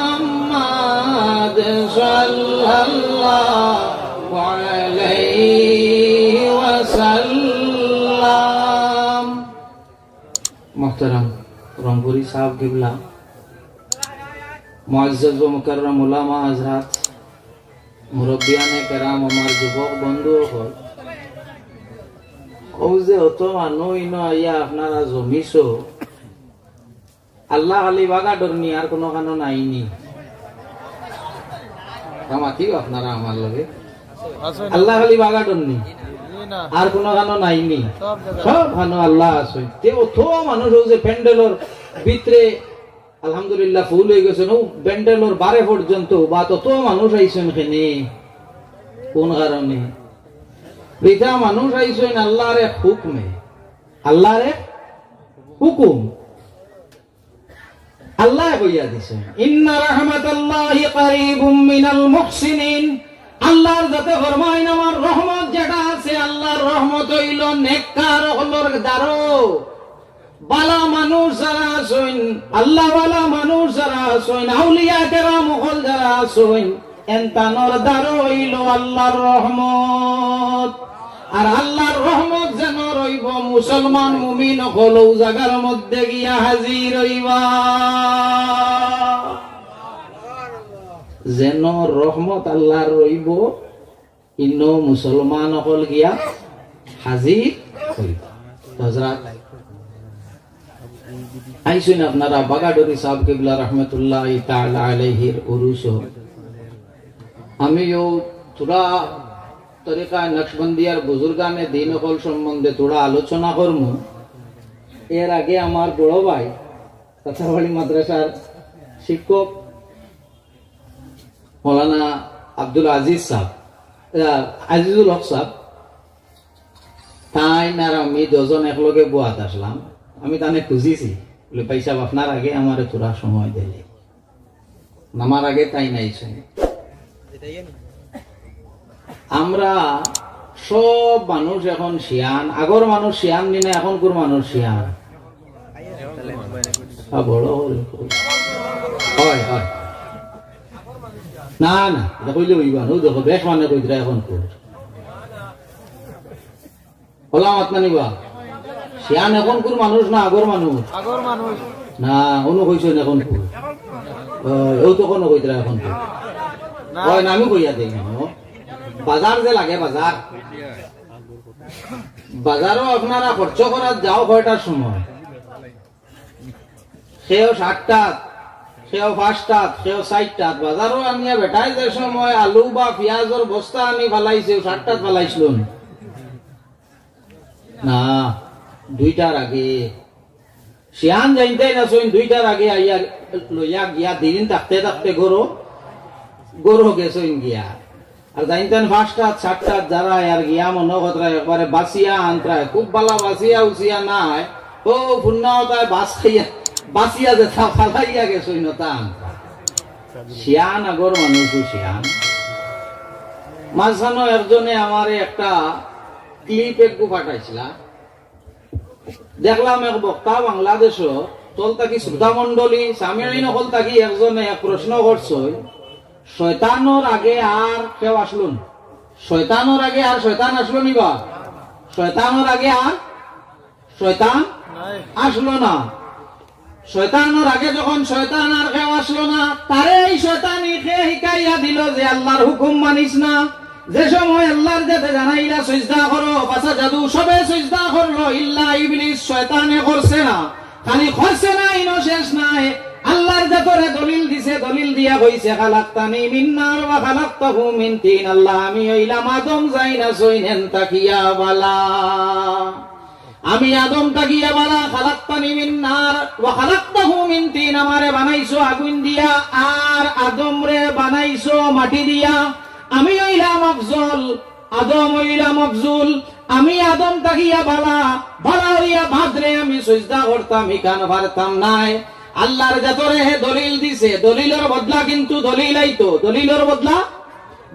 রংপুরি সাহেব কিবলা, মুআজ্জাজ ও মুকাররম উলামা হযরত, মুরব্বিয়ানে কেরাম, আমার যুবক বন্ধু অকল, অউ যে অত মানুষ ইনো আইয়া আপনারা জমিছো, আল্লাহ খালি বাগা ডরনি, আর কুনুখানো নাইনি। তা মাতিও আপনারা আমার লগে। আল্লাহ খালি বাগা ডরনি, আর কুনুখানো নাইনি। সব খানো আল্লাহ আছে। তে অত মানুষ অউ যে প্যান্ডেলর ভিতরে আলহামদুলিল্লাহ ফুল অইগেছে, অউ প্যান্ডেলর বারে পর্যন্ত বা তত মানুষ আইছইন কেনে, কুন কারণে? পিতা মানুষ আইছইন আল্লাহর এক হুকুমে, আল্লাহর এক হুকুম। আল্লায় কইয়া দিছইন, "ইন্না রাহমাতাল্লাহি কারীবুম মিনাল মুহসিনিন।" আল্লাহর যাতে ফরমাইন, আমার রহমত যেটা আছে, আল্লাহর রহমত অইলো নেককার অকলর দ্বারো। বালা মানুষ যারা আছইন, আল্লাহওয়ালা মানুষ যারা আছইন, আউলিয়া কেরাম অকল যারা আছইন, এনতানর দ্বারো অইলো আল্লাহর রহমত। আর আল্লাহর রহমত যেন রইবো, মুসলমান মুমিন অকল অউ জাগার মধ্যে গিয়া হাজির অইবা। যেন রহমত আল্লাহর রইবো, ইনো মুসলমান অকল গিয়া হাজির অইবা। হযরত আইছইন আপনারা বাগাডুরি সাহেব কিবলা রহমতুল্লাহি তাআলা আলাইহির উরুসো। আমি অউ থুড়া তরিকা নকশবন্দিয়ার বুজুর্গানে দিন অকল সম্বন্ধে থুড়া আলোচনা করমু। এর আগে আমার বড় ভাই তাতাবাড়ি মাদ্রাসার শিক্ষক মৌলানা আব্দুল আজিজ সাহেব, আহ, আজিজুল হক সাহেব, তাইন আর আমি দুইজন একলগে বওয়াত আছলাম। আমি তানে খুঁজিছি, বলে, "ভাই সাহেব, আপনার আগে আমারে থুড়া সময় দিলে।" আমার আগে তাইন আইছইন। আমরা সব মানুষ এখন শিয়ান, আগর মানুষ শিয়ান নি না, এখনকুর মানুষ শিয়ান? আ, বড় হল। হয়, হয়। না, না, ইটা কইলে অইবা না। অউ দেখো, বেশ মানে কইতরা এখনকুর। খোলা মাত না নিবা? শিয়ান এখনকুর মানুষ না আগর মানুষ? আগর মানুষ। না, অনো কইছইন এখনকুর। অ, অউ তো কুনু কইতরা এখনকুর। না। অয় না, আমি কইয়া দেই না, অ। বাজার যে লাগে, বাজার। বাজারো আপনারা খরচ করাত যাও কয়টার সময়? কেউ সাতটাত, কেউ পাঁচটাত, কেউ চাইরটাত। বাজারো আনিয়া বেটায় যে সময় আলু বা পিয়াজর বস্তা আনি ফালাইছে, অউ সাতটাত ফালাইছলো নি? না, দুইটার আগে। শিয়ান যাইনতাইন আছইন, দুইটার আগে আইয়া লইয়া গিয়া দিন থাকতে থাকতে ঘরো, ঘরো গেছইন গিয়া। আর যাইনতাইন পাঁচটাত, সাতটাত যারা আর গিয়া মনো করতরা একবারে বাছিয়া আনতরা, খুব বালা বাছিয়া উছিয়া নায়, অউ ফুন্না অতায় বাছ খাইয়া, বাছিয়া যেতা ফালাইয়া গেছইন অতা আনতরা। শিয়ান আগর মানুষও শিয়ান। মাঝখানো একজনে আমারে একটা clip একগু পাঠাইছলা। দেখলাম এক বক্তা বাংলাদেশো তল থাকি শ্রোতা মণ্ডলী, সামিঈন অকল থাকি একজনে এক প্রশ্ন করছইন, শয়তানর আগে আর কেউ আছলো নি? শয়তানর আগে আর শয়তান আছলো নি বা? শয়তানর আগে আর শয়তান নাই। আছলো না। শয়তানর আগে যখন শয়তান আর কেউ আছলো না, তারে এই শয়তানি কে হিকাইয়া দিলো যে আল্লাহর হুকুম মানিস না? যে সময় আল্লাহর যাতে জানাইলা সইজদা করো, ফাসাজাদু, সবে সইজদা করলো, ইল্লা ইবলিস, শয়তানে করছে না। খালি করছে না, ইনো শেষ নায়। আল্লাহর যাতরে দলিল দিছে, দলিল দিয়া কইছে, "খালাকতানি মিন নার ওয়া খালাকতাহু মিন তিন।" আল্লাহ, আমি অইলাম আদম যাইন আছইন এন থাকিয়া বালা। আমি আদম থাকিয়া বালা, খালাকতানি মিন নার ওয়া খালাকতাহু মিন তিন, আমারে বানাইছো আগুইন দিয়া, আর আদমরে বানাইছো মাটি দিয়া। আমি অইলাম আফজল, আদম অইলাম আফজুল। আমি আদম থাকিয়া বালা, বালা অইয়া বাদরে আমি সইজদা করতাম, ইখান পারতাম নায়। আল্লাহর যাতরে হে দলিল দিছে, দলিলর বদলা কিন্তু দলিল আইতো, দলিলর বদলা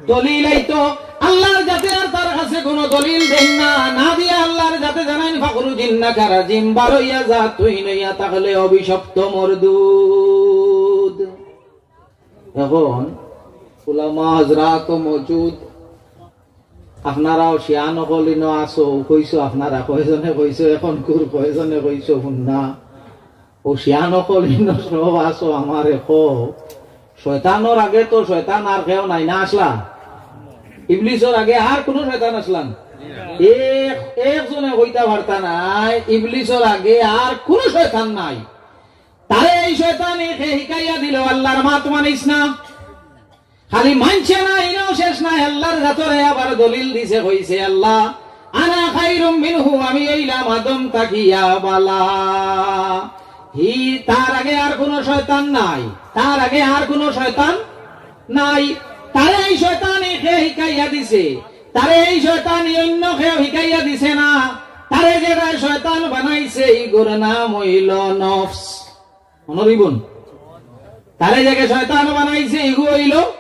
দলিল আইতো। আল্লাহর যাতে আর তার কাছে কোনো দলিল দেন না, না দিয়া আল্লাহর যাতে জানাইন, "ফাখরুজ ইন্নাকা রাজিম, বার অইয়া যা, তুই নইয়া থাকলে অভিশপ্ত মরদুদ।" এখন উলামা হযরত মওজুদ, আপনারাও শিয়ান অকল ইনো আছো, কইছো আপনারা, কয়জনে কইছো, এখনকুর কয়জনে কইছো, হুন না। ও শিয়ান অকল, ইনো সব আছো, আমারে কও, শয়তানর আগে তো শয়তান আর কেউ নাই না, আছলা? ইবলিসর আগে আর কুনু শয়তান আছলা নি? এক, একজনে কইতা পারতা নায়, ইবলিসর আগে আর কুনু শয়তান নাই। তারে এই শয়তানে কে হিকাইয়া দিলো, আল্লার মাত মানিস না। খালি মানছে না, ইনো শেষ নায়, আল্লার জাতরে আবার দলিল দিছে, কইছে, "আল্লাহ, আনা খাইরুম মিনহু, আমি অইলাম আদম থাকিয়া বালা।" হি, তার আগে আর কুনু শয়তান নাই, তার আগে আর কুনু শয়তান নাই। তারে এই শয়তানে কে হিকাইয়া দিছে? তারে এই শয়তানে অইন্য কেউ হিকাইয়া দিছে না। তারে যেরা শয়তান বানাইছে, ইগুর নাম অইলো নফস। মনো রইবো নি? তারে যেগু শয়তান বানাইছে, ইগু অইলো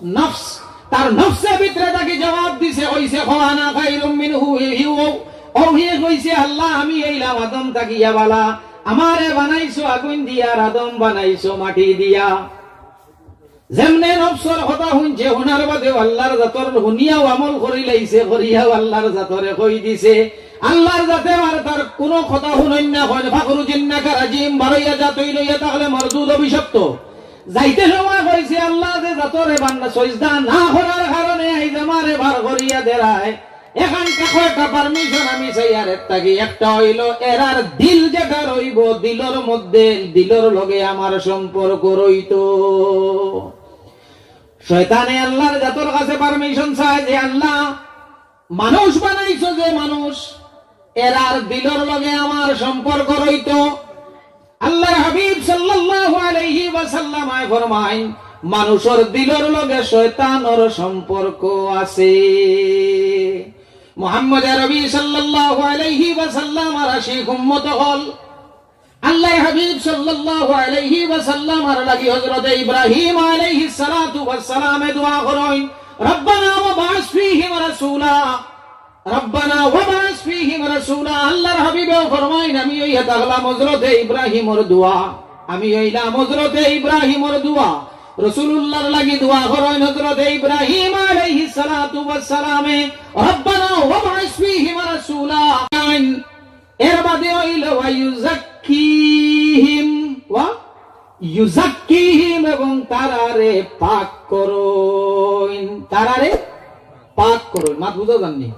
নফস। তার নফসে ভিতরে থাকি জবাব দিছে, কইছে, "কও আনা খাইরুম মিনহু", হি, হি, ও, ও হি কইছে, "আল্লাহ, আমি অইলাম আদম থাকিয়া বালা, আমারে বানাইছো আগুইন দিয়া, আর আদম বানাইছো মাটি দিয়া।" যেমনে নফসর কথা হুনছে, হুনার বাদেউ আল্লার জাতর হুনিয়াও আমল করিলাইছে, করিয়াও আল্লার জাতরে কই দিছে। আল্লার জাতে আর তার কুনু কথা হুনইন না, কইন, "ফাখরুজ ইন্নাকা রাজিম, বারইয়া যা, তুই লইয়া থাকলে মরদুদ অভিশপ্ত।" যাইতে সময় কইছে, "আল্লাহ, যে জাতরে বান্দা সইজদা না করার কারণে আইজ আমারে বার করিয়া দেরায়, এখান থাকি একটা permission আমি চাইয়ার এর থাকি। একটা অইলো এরার দিল যেটা রইবো, দিলর মধ্যে, দিলর লগে আমার সম্পর্ক রইতো।" শয়তানে আল্লার জাতর কাছে permission চায় যে, "আল্লাহ, মানুষ বানাইছো যে মানুষ, এরার দিলর লগে আমার সম্পর্ক রইতো।" আল্লার হাবিব সাল্লাল্লাহু আলাইহি ওয়াসাল্লাম আয় ফরমাইন, "মানুষর দিলর লগে শয়তানর সম্পর্ক আছে।" মুহাম্মদ আরবি সাল্লাল্লাহু আলাইহি ওয়াসাল্লাম আর আশিক উম্মত অকল, আল্লার হাবিব সাল্লাল্লাহু আলাইহি ওয়াসাল্লাম আর লাগি হযরতে ইব্রাহিম আলাইহিস সালাতু ওয়াস সালামে দোয়া করইন, "রব্বানা ওয়াবআস ফীহিম রাসূলা, রব্বানা ওয়াবআস ফীহিম রাসূলা।" আল্লার হাবিবেও ফরমাইন, "আমি অইয়া থাকলাম হযরতে ইব্রাহিমর দোয়া, আমি অইলাম হযরতে ইব্রাহিমর দোয়া।" রাসূলুল্লাহর লাগি দোয়া করইন হযরতে ইব্রাহিম আলাইহিস সালাতু ওয়াস সালামে, "রব্বানা ওয়াবআস ফীহিম রাসূলা।" এর বাদে অইলো, "ওয়া ইউজাক্কিহিম, ওয়া ইউজাক্কিহিম, এবং তারারে পাক করইন।" তারারে পাক করইন। মাত বুঝা যার নি?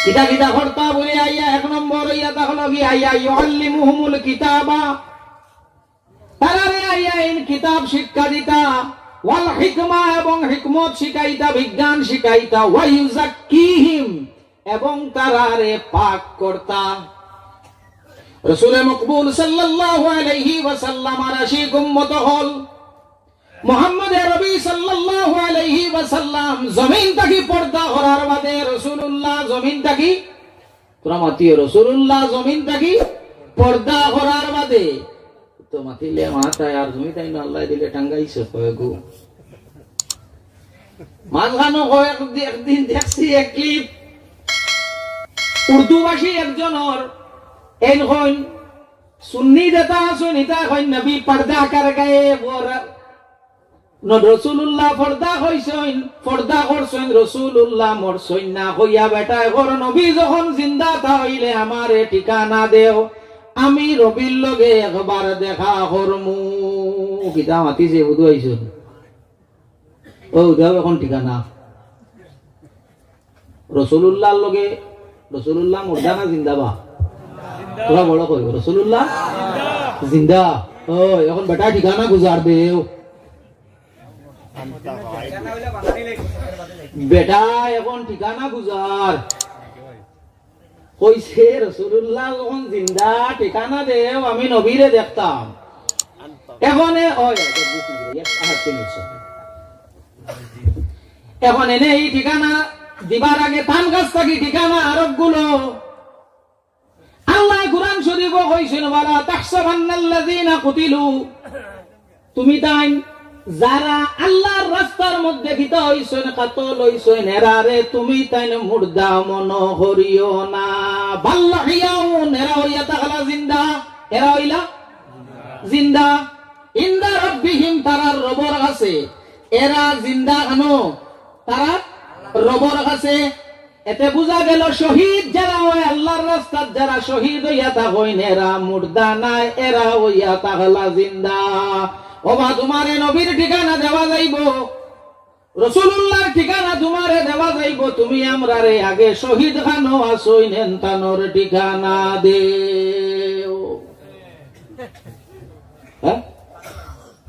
কিতা কিতা করতা বুলে আইয়া এক নম্বর অইয়া থাকলো কি আইয়া, "ইউআল্লিমুহুমুল কিতাবা", তারারে আইয়া ইন কিতাব শিক্ষা দিতা, "ওয়াল হিকমা", এবং হিকমত শিখাইতা, বিজ্ঞান শিখাইতা, "ওয়া ইউজাক্কিহিম", এবং তারারে পাক করতা। রসুলে মকবুল সাল্লাল্লাহু আলাইহি ওয়াসাল্লাম আর আশিক উম্মত অকল, মুহাম্মদ আরবি সাল্লাল্লাহু আলাইহি ওয়াসাল্লাম জমিন থাকি পর্দা করার বাদে রসুলুল্লাহ জমিন থাকি, তোরা মাতিও, রসুলুল্লাহ জমিন থাকি পর্দা করার বাদে তো মাতিলে মাথায় আর জমি তাই না আল্লাহ দিলে টাঙ্গাইছে কয়েকগু। মাঝখানো কয়েক দি-, একদিন দেখছি এক ক্লিপ, উর্দুভাষী একজনর, এইন কইন, সুন্নি যেতা আছইন, ইতা কইন, "নবী পর্দা কর গয়ে, ও র-, ন-, রসুলুল্লাহ পর্দা কইছইন, পর্দা করছইন, রসুলুল্লাহ মরছইন না," কইয়া বেটায় কর, "নবী যখন জিন্দা তা অইলে আমারে ঠিকানা দেও, আমি নবীর লগে একবার দেখা করমু।" কিতা মাতিছে, বুধু আইছইন। ও, দেও এখন ঠিকানা। রসুলুল্লাহর লগে, রসুলুল্লাহ মুর্দা না জিন্দা বা? তোরা বড় কইও, রসুলুল্লাহ জিন্দা। ও, এখন বেটা ঠিকানা গুজার দেও। বেটা এখন ঠিকানা গুজার। কইছে, "রসুলুল্লাহ যখন জিন্দা, ঠিকানা দেও, আমি নবীরে দেখতাম।" এখন এ, ওই, ওই, ওই, এক হাত টেনে নিচ্ছে। এখন এনে এই ঠিকানা দিবার আগে তান কাছ থাকি ঠিকানা আরোপগুলো আল্লাহ কোরআন শরীফও কইছইন, "ওয়ালা তাহসাবান্নাল্লাযীনা কুতিলু।" তুমি তাইন যারা আল্লাহর রাস্তার মধ্যে কিতা অইছইন, কাতল অইছইন, এরারে তুমি তাইন মুর্দা মনো করিও না। বাল আহইয়াউন, এরা অইয়া থাকলা জিন্দা, এরা অইলা জিন্দা। ইনদা রাব্বিহিম, তারার রবর কাছে। এরা জিন্দা কেনো? তারার রবর কাছে। এতে বুঝা গেল, শহীদ যারা অয়, আল্লাহর রাস্তাত যারা শহীদ অইয়া থাকইন, এরা মুর্দা নায়, এরা অইয়া থাকলা জিন্দা। ওবা, তুমারে নবীর ঠিকানা দেওয়া যাইবো, রাসুলুল্লাহর ঠিকানা তুমারে দেওয়া যাইবো, তুমি আমরারে আগে শহীদ খানো আছইন এনতানর ঠিকানা দেও। হ্যাঁ?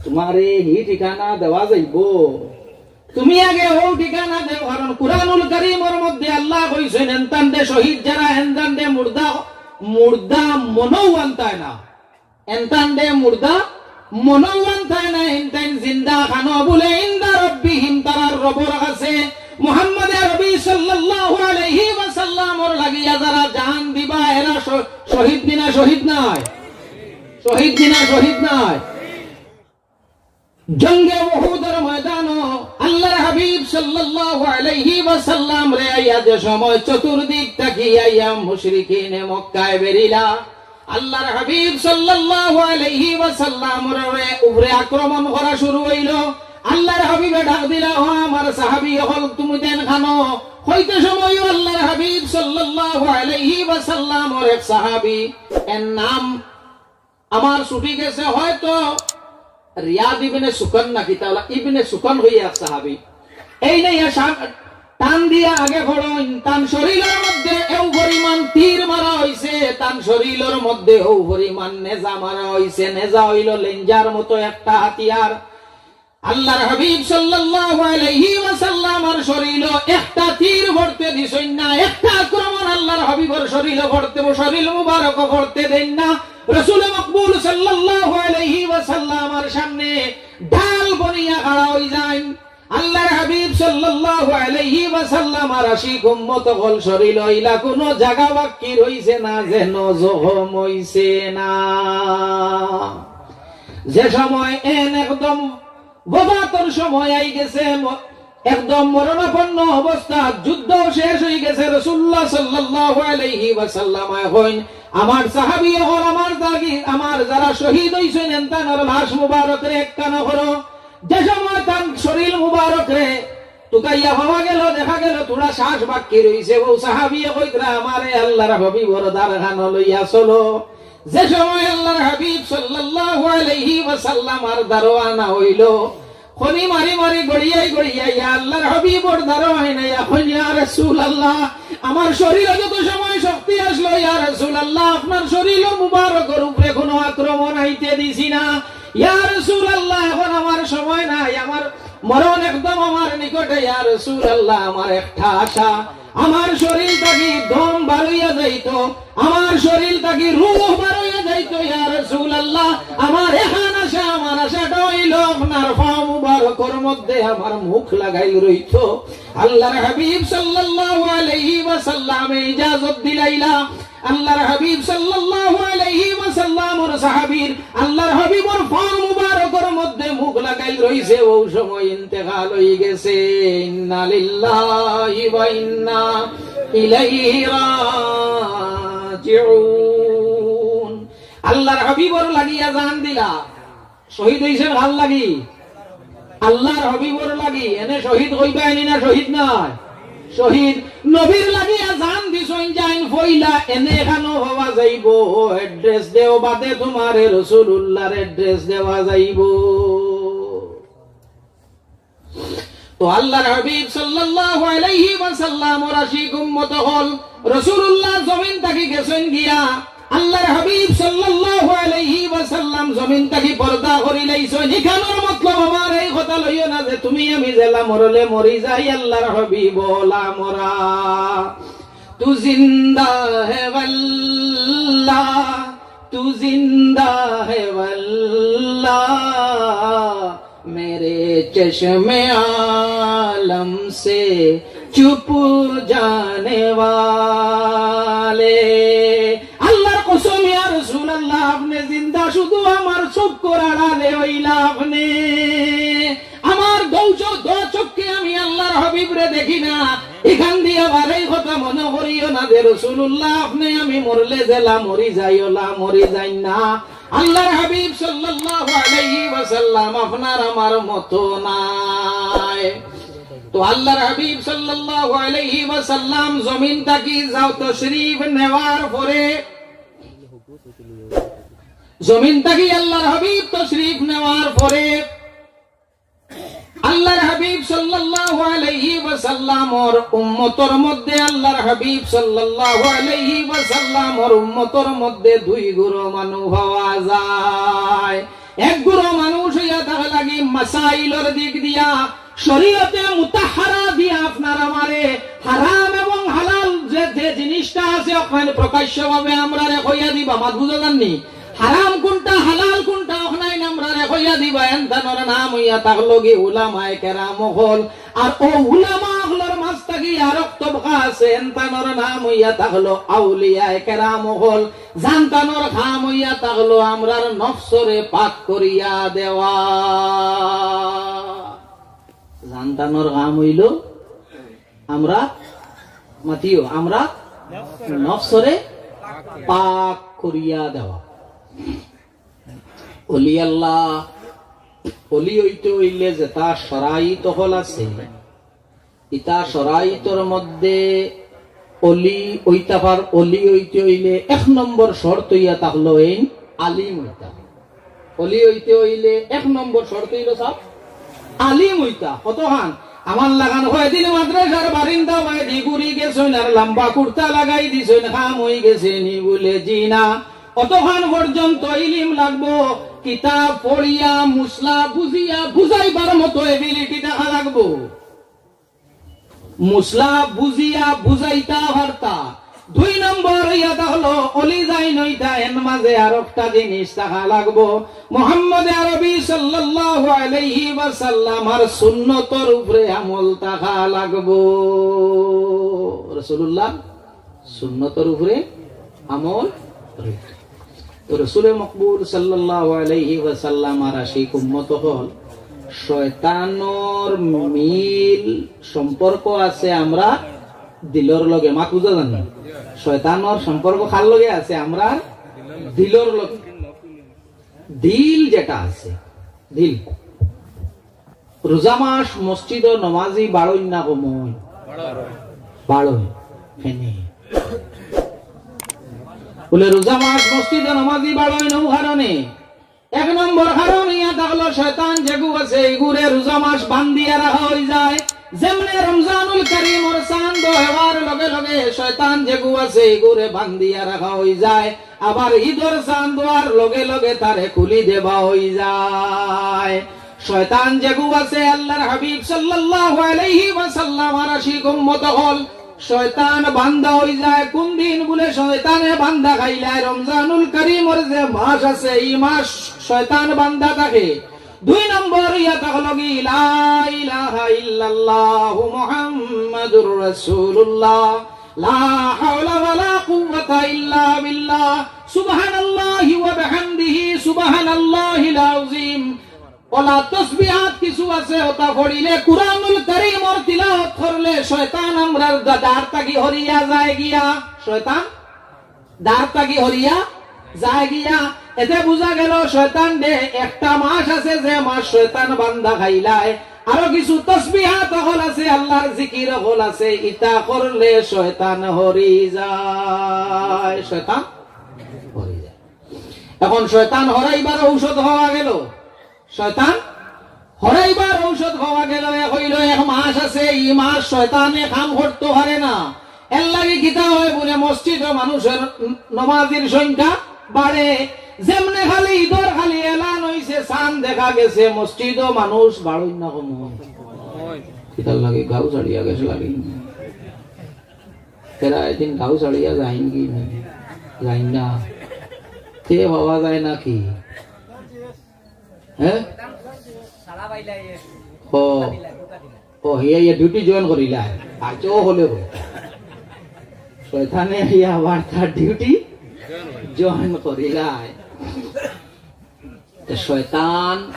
তুমারে হি ঠিকানা দেওয়া যাইবো, তুমি আগে অউ ঠিকানা দেও, কারণ কুরআনুল করিমর মধ্যে আল্লায় কইছইন, এনতানরে শহীদ যারা, এনতানরে মুর্দা, মুর্দা মনও আনতায় না। এনতানরে মুর্দা মনও আনতায় না, এনতাইন জিন্দা খানো বুলে, ইনদা রাব্বিহিম, তারার রবর কাছে। মুহাম্মদে আরবি সাল্লাল্লাহু আলাইহি ওয়াসাল্লামর লাগিয়া যারা জান দিবা, এরা শ-, শহীদ নি না শহীদ নায়? শহীদ নি না শহীদ নায়? জঙ্গে উহুদর ময়দানো আল্লাহর হাবিব সাল্লাল্লাহু আলাইহি ওয়াসাল্লামরে আইয়া যে সময় চতুর্দিক থাকি আইয়া মুশরিকিনে মক্কায় বেরিলা, আল্লাহর হাবিব সাল্লাল্লাহু আলাইহি ওয়াসাল্লামর উপরে আক্রমণ করা শুরু অইলো। আল্লাহর হাবিবে ডাক দিলা, "ও আমার সাহাবী অকল, তুমিতাইন খানো?" কইতে সময়ও আল্লাহর হাবিব সাল্লাল্লাহু আলাইহি ওয়াসাল্লামর এক সাহাবী, এর নাম আমার ছুটি গেছে, হয়তো রিয়াদ ইবনে সুকান নাকি, তাহলে ইবনে সুকান অইয়া এক সাহাবী। এইন আইয়া টান দিয়া আগে পড়ইন, তান শরীলর মধ্যে এউ পরিমাণ তীর মারা অইছে, তান শরীলর মধ্যে অউ পরিমাণ নেজা মারা অইছে। নেজা অইলো লেঞ্জার মতো একটা হাতিয়ার। আল্লাহর হাবিব সাল্লাল্লাহু আলাইহি ওয়াসাল্লামর শরীলো একটা তীর পড়তে দিছইন না, একটা আক্রমণ আল্লাহর হাবিবর শরীলো পড়তে, শরীল মুবারকো পড়তে দেইন না। রাসুলে মকবুল সাল্লাল্লাহু আলাইহি ওয়াসাল্লামর সামনে ঢাল বনিয়া খাড়া অইযাইন। আল্লাহর হাবিব সাল্লাল্লাহু আলাইহি ওয়াসাল্লামর আশিক উম্মত অকল, শরীলো ইলা কুনু জাগা বাক্কি রইছে না, যেন জখম অইছে না। যে সময় এন একদম ওফাতর সময় আইগেছে, ম-, একদম মরণাপন্ন অবস্থা, যুদ্ধ শেষ অইগেছে। রাসুলুল্লাহ সাল্লাল্লাহু আলাইহি ওয়াসাল্লাম অখন, আমার সাহাবী অকল, আমার দাগি, আমার যারা শহীদ অইছইন, এনতানর লাশ মুবারকরে একখানো করো। যে সময় তান শরীল মুবারকরে তুকাইয়া পাওয়া গেলো, দেখা গেলো থুড়া শ্বাস বাক্কি রইছে। অউ সাহাবীয়ে কইতরা, "আমারে আল্লাহর হাবিবর দারখানো লইয়া চলো।" যে সময় আল্লাহর হাবিব সাল্লাল্লাহু আলাইহি ওয়াসাল্লামর দারো আনা অইলো, খনি মারি মারি গড়িয়াই গড়িয়াই ইয়া আল্লাহর হাবিবর দারো আইন, ইয়া কইন, "ইয়া রাসুলুল্লাহ, আমার শরীলো যত সময় শক্তি আছলো, ইয়া রাসুলুল্লাহ, আপনার শরীল মুবারকর উপরে কুনু আক্রমণ আইতে দিছি না। ইয়া রাসুলুল্লাহ, অখন আমার সময় নাই, আমার মরণ একদম আমার নিকটে, ইয়া রাসুলুল্লাহ, আমার একটা আশা, আমার শরীল থাকি দম বারইয়া যাইতো, আমার শরীল থাকি রুহ বারইয়া যাইতো, ইয়া রাসুলুল্লাহ, আমার এখান আশা, আমার আশাটা অইলো আপনার পাও মুবারকর মধ্যে আমার মুখ লাগাইল রইতো।" আল্লাহর হাবিব সাল্লাল্লাহু আলাইহি ওয়াসাল্লামে ইজাজত দিলাইলা। আল্লাহর হাবিব সাল্লাল্লাহু আলাইহি ওয়াসাল্লামর সাহাবীর, আল্লাহর হাবিবর পাও মুবারকর মধ্যে মুখ লাগাইল রইছে, অউ সময় ইন্তেকাল অইগেছে। ইন্না লিল্লাহি ওয়া ইন্না ইলাইহি রাজিউন। আল্লাহর হাবিবর লাগিয়া জান দিলা। শহীদ অইছইন কার লাগি? আল্লাহর হাবিবর লাগি। এনে শহীদ কইবা নি না শহীদ নায়? শহীদ। নবীর লাগিয়া জান দিছইন যেইন পয়লা, এনে এখানো পাওয়া যাইবো, address দেও বাদে তুমারে রাসুলুল্লাহর address দেওয়া যাইবো। তো আল্লাহর হাবিব সাল্লাল্লাহু আলাইহি ওয়াসাল্লামর আশিক উম্মত অকল, রাসুলুল্লাহ জমিন থাকি গেছইন গিয়া, আল্লাহর হাবিব সাল্লাল্লাহু আলাইহি ওয়াসাল্লাম জমিন থাকি পর্দা করিলাইছইন। ইখানর মতলব আমার এই কথা লইও না যে তুমি আমি যেলা মরলে মরি যাই, আল্লাহর হাবিব অলা মরা। তু জিন্দা হে ওয়াল্লাহ, তু জিন্দা হে ওয়াল্লাহ, মেরে চশমে আলম সে চুপ জানে ওয়ালে। আল্লাহর কসম, ইয়া রাসুলুল্লাহ, আপনে জিন্দা, শুধু আমার চক্ষুর আড়ালে অইলা আপনে। আমার দু চো-, দু চক্ষে আমি আল্লাহর হাবিবরে দেখি না। ইখান দিয়া বারই কথা মনো করিও না যে রাসুলুল্লাহ, আপনে আমি মরলে যেলা মরি যাই, অলা মরি যাইন না। আল্লাহর হাবিব সাল্লাল্লাহু আলাইহি ওয়াসাল্লাম আপনার আমার মতো নায়। তো আল্লাহর হাবিব সাল্লাল্লাহু আলাইহি ওয়াসাল্লাম জমিন থাকি যাও তশরিফ নেওয়ার পরে, জমিন থাকি আল্লাহর হাবিব তশরিফ নেওয়ার পরে আল্লাহর হাবিব সাল্লাল্লাহু আলাইহি ওয়াসাল্লামর উম্মতর মধ্যে, আল্লাহর হাবিব সাল্লাল্লাহু আলাইহি ওয়াসাল্লামর উম্মতর মধ্যে দুই গুরু মানুষ পাওয়া যায়। এক গুরু মানুষ অইয়া থাকা লাগি মাসাইলর দিক দিয়া শরীয়তে মুতাহহারা দিয়া আপনার আমারে হারাম এবং হালাল যে, যে জিনিসটা আছে, অখান প্রকাশ্যভাবে আমরারে কইয়া দিবা, মাত বুঝা যার নি? হারাম কোনটা, হালাল কোনটা, অখান আমরারে কইয়া দিবা। এনতানর নাম অইয়া থাকলো গি উলামায়ে কেরাম অকল। আর অউ উলামা অকলর মাঝ থাকি আরক তবকা আছে, এনতানর নাম অইয়া থাকলো আউলিয়ায়ে কেরাম অকল। যেনতানর কাম অইয়া থাকলো আমরার নফসরে পাক করিয়া দেওয়া। যেনতানর কাম অইলো আমরা, মাতিও, আমরা নফসরে পাক করিয়া দেওয়া। অলি আল্লাহ, অলি অইতে অইলে যেতা শরাইত অকল আছে, ইতা শরাইতর মধ্যে অলি অইতা পার-, অলি অইতে অইলে এক নম্বর শর্ত অইয়া থাকলো এইন আলিম অইতা। অলি অইতে অইলে এক নম্বর শর্ত অইলো সাব আলিম অইতা। কতখান? আমার লাখান কয়দিন মাদ্রাসার বারিন্দা বায়দি ঘুরি গেছইন আর লম্বা কুর্তা লাগাই দিছইন, কাম অইগেছে নি? বুলে, জি না। অতখান পর্যন্ত ইলিম লাগবো, কিতাব পড়িয়া, মুসলা বুঝিয়া, বুঝাইবার মতো ability থাকা লাগবো। মুসলা বুঝিয়া বুঝাইতা পারতা। দুই নম্বর অইয়া থাকলো, অলি যেইন অইতা, এন মাঝে আরকটা জিনিস থাকা লাগবো। মুহাম্মদ আরবি সাল্লাল্লাহু আলাইহি ওয়াসাল্লামর সুন্নতর উপরে আমল থাকা লাগবো। রাসূলুল্লাহর সুন্নতর উপরে আমল রইতো। তো রসুলে মকবুল সাল্লাল্লাহু আলাইহি ওয়াসাল্লামর আশিক উম্মত অকল, শয়তানর মিল সম্পর্ক আছে আমরার দিলর লগে। মাত বুঝা যার নি? শয়তানর সম্পর্ক কার লগে আছে? আমরার দিলর লগে। দিল যেটা আছে, দিল। রোজা মাস মসজিদো নমাজি বাড়ইন না কমইন? বাড়ইন। কেনে? বুলে রোজা মাস মসজিদো নমাজি বাড়ইন অউ কারণে। এক নম্বর কারণ অইয়া থাকলো শয়তান যেগু আছে ইগুরে রোজা মাস বান্ধিয়া রাখা অইযায়। যেমনে রমজানুল করিমর চান্দ অওয়ার লগে লগে শয়তান যেগু আছে ইগুরে বান্ধিয়া রাখা অইযায়। আবার ইদর চান্দ অওয়ার লগে লগে তারে খুলি দেওয়া অইযায়। শয়তান যেগু আছে আল্লাহর হাবিব সাল্লাল্লাহু আলাইহি ওয়াসাল্লামর আশিক উম্মত অকল, শয়তান বান্দা অইযায়। কুন দিন বুলে শয়তানে বান্দা খাইলায়? রমজানুল করিমর যে মাস আছে, ই মাস শয়তান বান্দা থাকে। দুই নম্বর অইয়া থাকলো গি, লা ইলাহা ইল্লাল্লাহু মুহাম্মাদুর রাসূলুল্লাহ, লা হাওলা ওয়ালা কুওয়াতা ইল্লা বিল্লাহ, সুবহানাল্লাহি ওয়া বিহামদিহি, সুবহানাল্লাহিল আযীম। অলা তসবিহাত কিছু আছে, অতা পড়িলে কুরআনুল করিমর তিলাওয়াত করলে শয়তান আমরার দা-, দার থাকি হরিয়া যায় গিয়া। শয়তান দার থাকি হরিয়া যায় গিয়া। এতে বুঝা গেল শয়তানরে একটা মাস আছে যে মাস শয়তান বান্দা খাইলায়। আরো কিছু তসবিহাত অকল আছে, আল্লাহর জিকির অকল আছে, ইতা করলে শয়তান হরি যায়, শয়তান হরি যায়। এখন শয়তান হরাইবার ঔষধ পাওয়া গেল। শয়তান হরাইবার ঔষধ পাওয়া গেল। এক অইলো, এক মাস আছে, ই মাস শয়তানে কাম করতো পারে না। এরলাগি কিতা অয় বুলে মসজিদো মানুষর নমাজির সংখ্যা বাড়ে। যেমনে খালি ইদর খালি এলান অইছে, চান দেখা গেছে, মসজিদো মানুষ বাড়ইন না কমইন? কিতার লাগি গাউ ছাড়িয়া গেছে লাগি। এরা এদিন গাউ ছাড়িয়া যাইন কি না? যাইন না। তে পাওয়া যায় না কি? হ্যাঁ? ও, ও, হিয়া, হিয়া duty join করিলায়। আচ্ছা, ও হলে হইতা। শয়তানে হিয়া আবার তার duty join করিলায়। তে শয়তান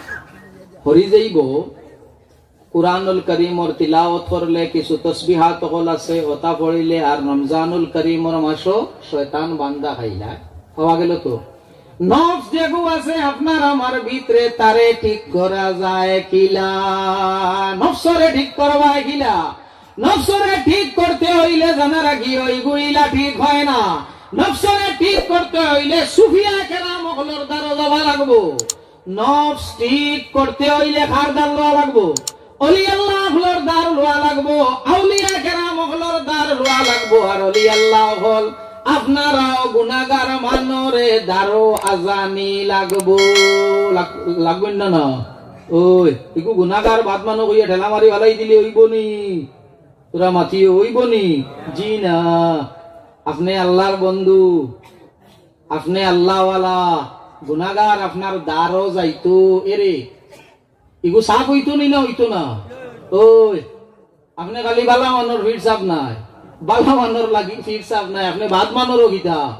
হরি যাইব। কুরআনুল করিমর তিলাওয়াত করলে, কিছু তসবিহাত অকল আছে, অতা পড়িলে, আর রমজানুল করিমর মাসো শয়তান বান্দা খাইলায়। পাওয়া গেল তো? নফস যেগু আছে আপনার আমার ভিতরে, তারে ঠিক করা যায় কিলা? নফসরে ঠিক করবা কিলা? নফসরে ঠিক করতে অইলে জানা রাখি, ওইগুইলা ঠিক হয় না। নফসরে ঠিক করতে অইলে সুফিয়া কেরাম অকলর দ্বারো যাওয়া লাগবো। নফস ঠিক করতে অইলে কার দ্বার লওয়া লাগবো? অলি আল্লাহ অকলর দ্বার লওয়া লাগবো, আউলিয়া কেরাম অকলর দ্বার লওয়া লাগবো। আর অলি আল্লাহ অকল, আপনারাও গুনাগার মানরে দ্বারো আজানি লাগবো। লাগ-, লাগবো না, না? ওই, ইগু গুনাগার বাদ মানু কইয়া ঠেলা মারি ফালাই দিলে অইবো নি? তোরা মাতিও, অইবো নি? জি না। আপনে আল্লাহর বন্ধু, আপনে আল্লাহওয়ালা, গুনাগার আপনার দ্বারো যাইতো, এরে, ইগু সাফ অইতো নি না অইতো না? ওই, আপনে খালি বালা মানর ফির সাফ নায়, বালা মানর লাগি ফির সাফ নায়, আপনে বাদ মানরও কিতা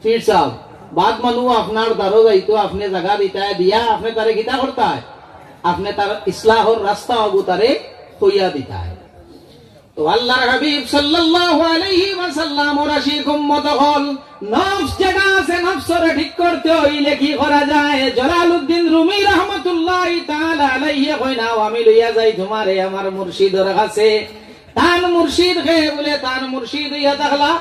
ফির সাফ। বাদ মানু আপনার দ্বারো যাইতো, আপনে জাগা দিতায় দিয়া, আপনে তারে কিতা করতায়? আপনে তার ইসলাহর রাস্তা অগু তারে কইয়া দিতায়। তো আল্লাহর হাবিব সাল্লাল্লাহু আলাইহি ওয়াসাল্লামর আশিক উম্মত অকল, নফস যেটা আছে, নফসরে ঠিক করতে অইলে কি করা যায়? জালালউদ্দিন রুমি রহমতুল্লাহি তাআলা আলাইহি কইন, "আও, আমি লইয়া যাই তুমারে আমার মুর্শিদর কাছে।" তান মুর্শিদ কে বুলে, তান মুর্শিদ অইয়া থাকলা।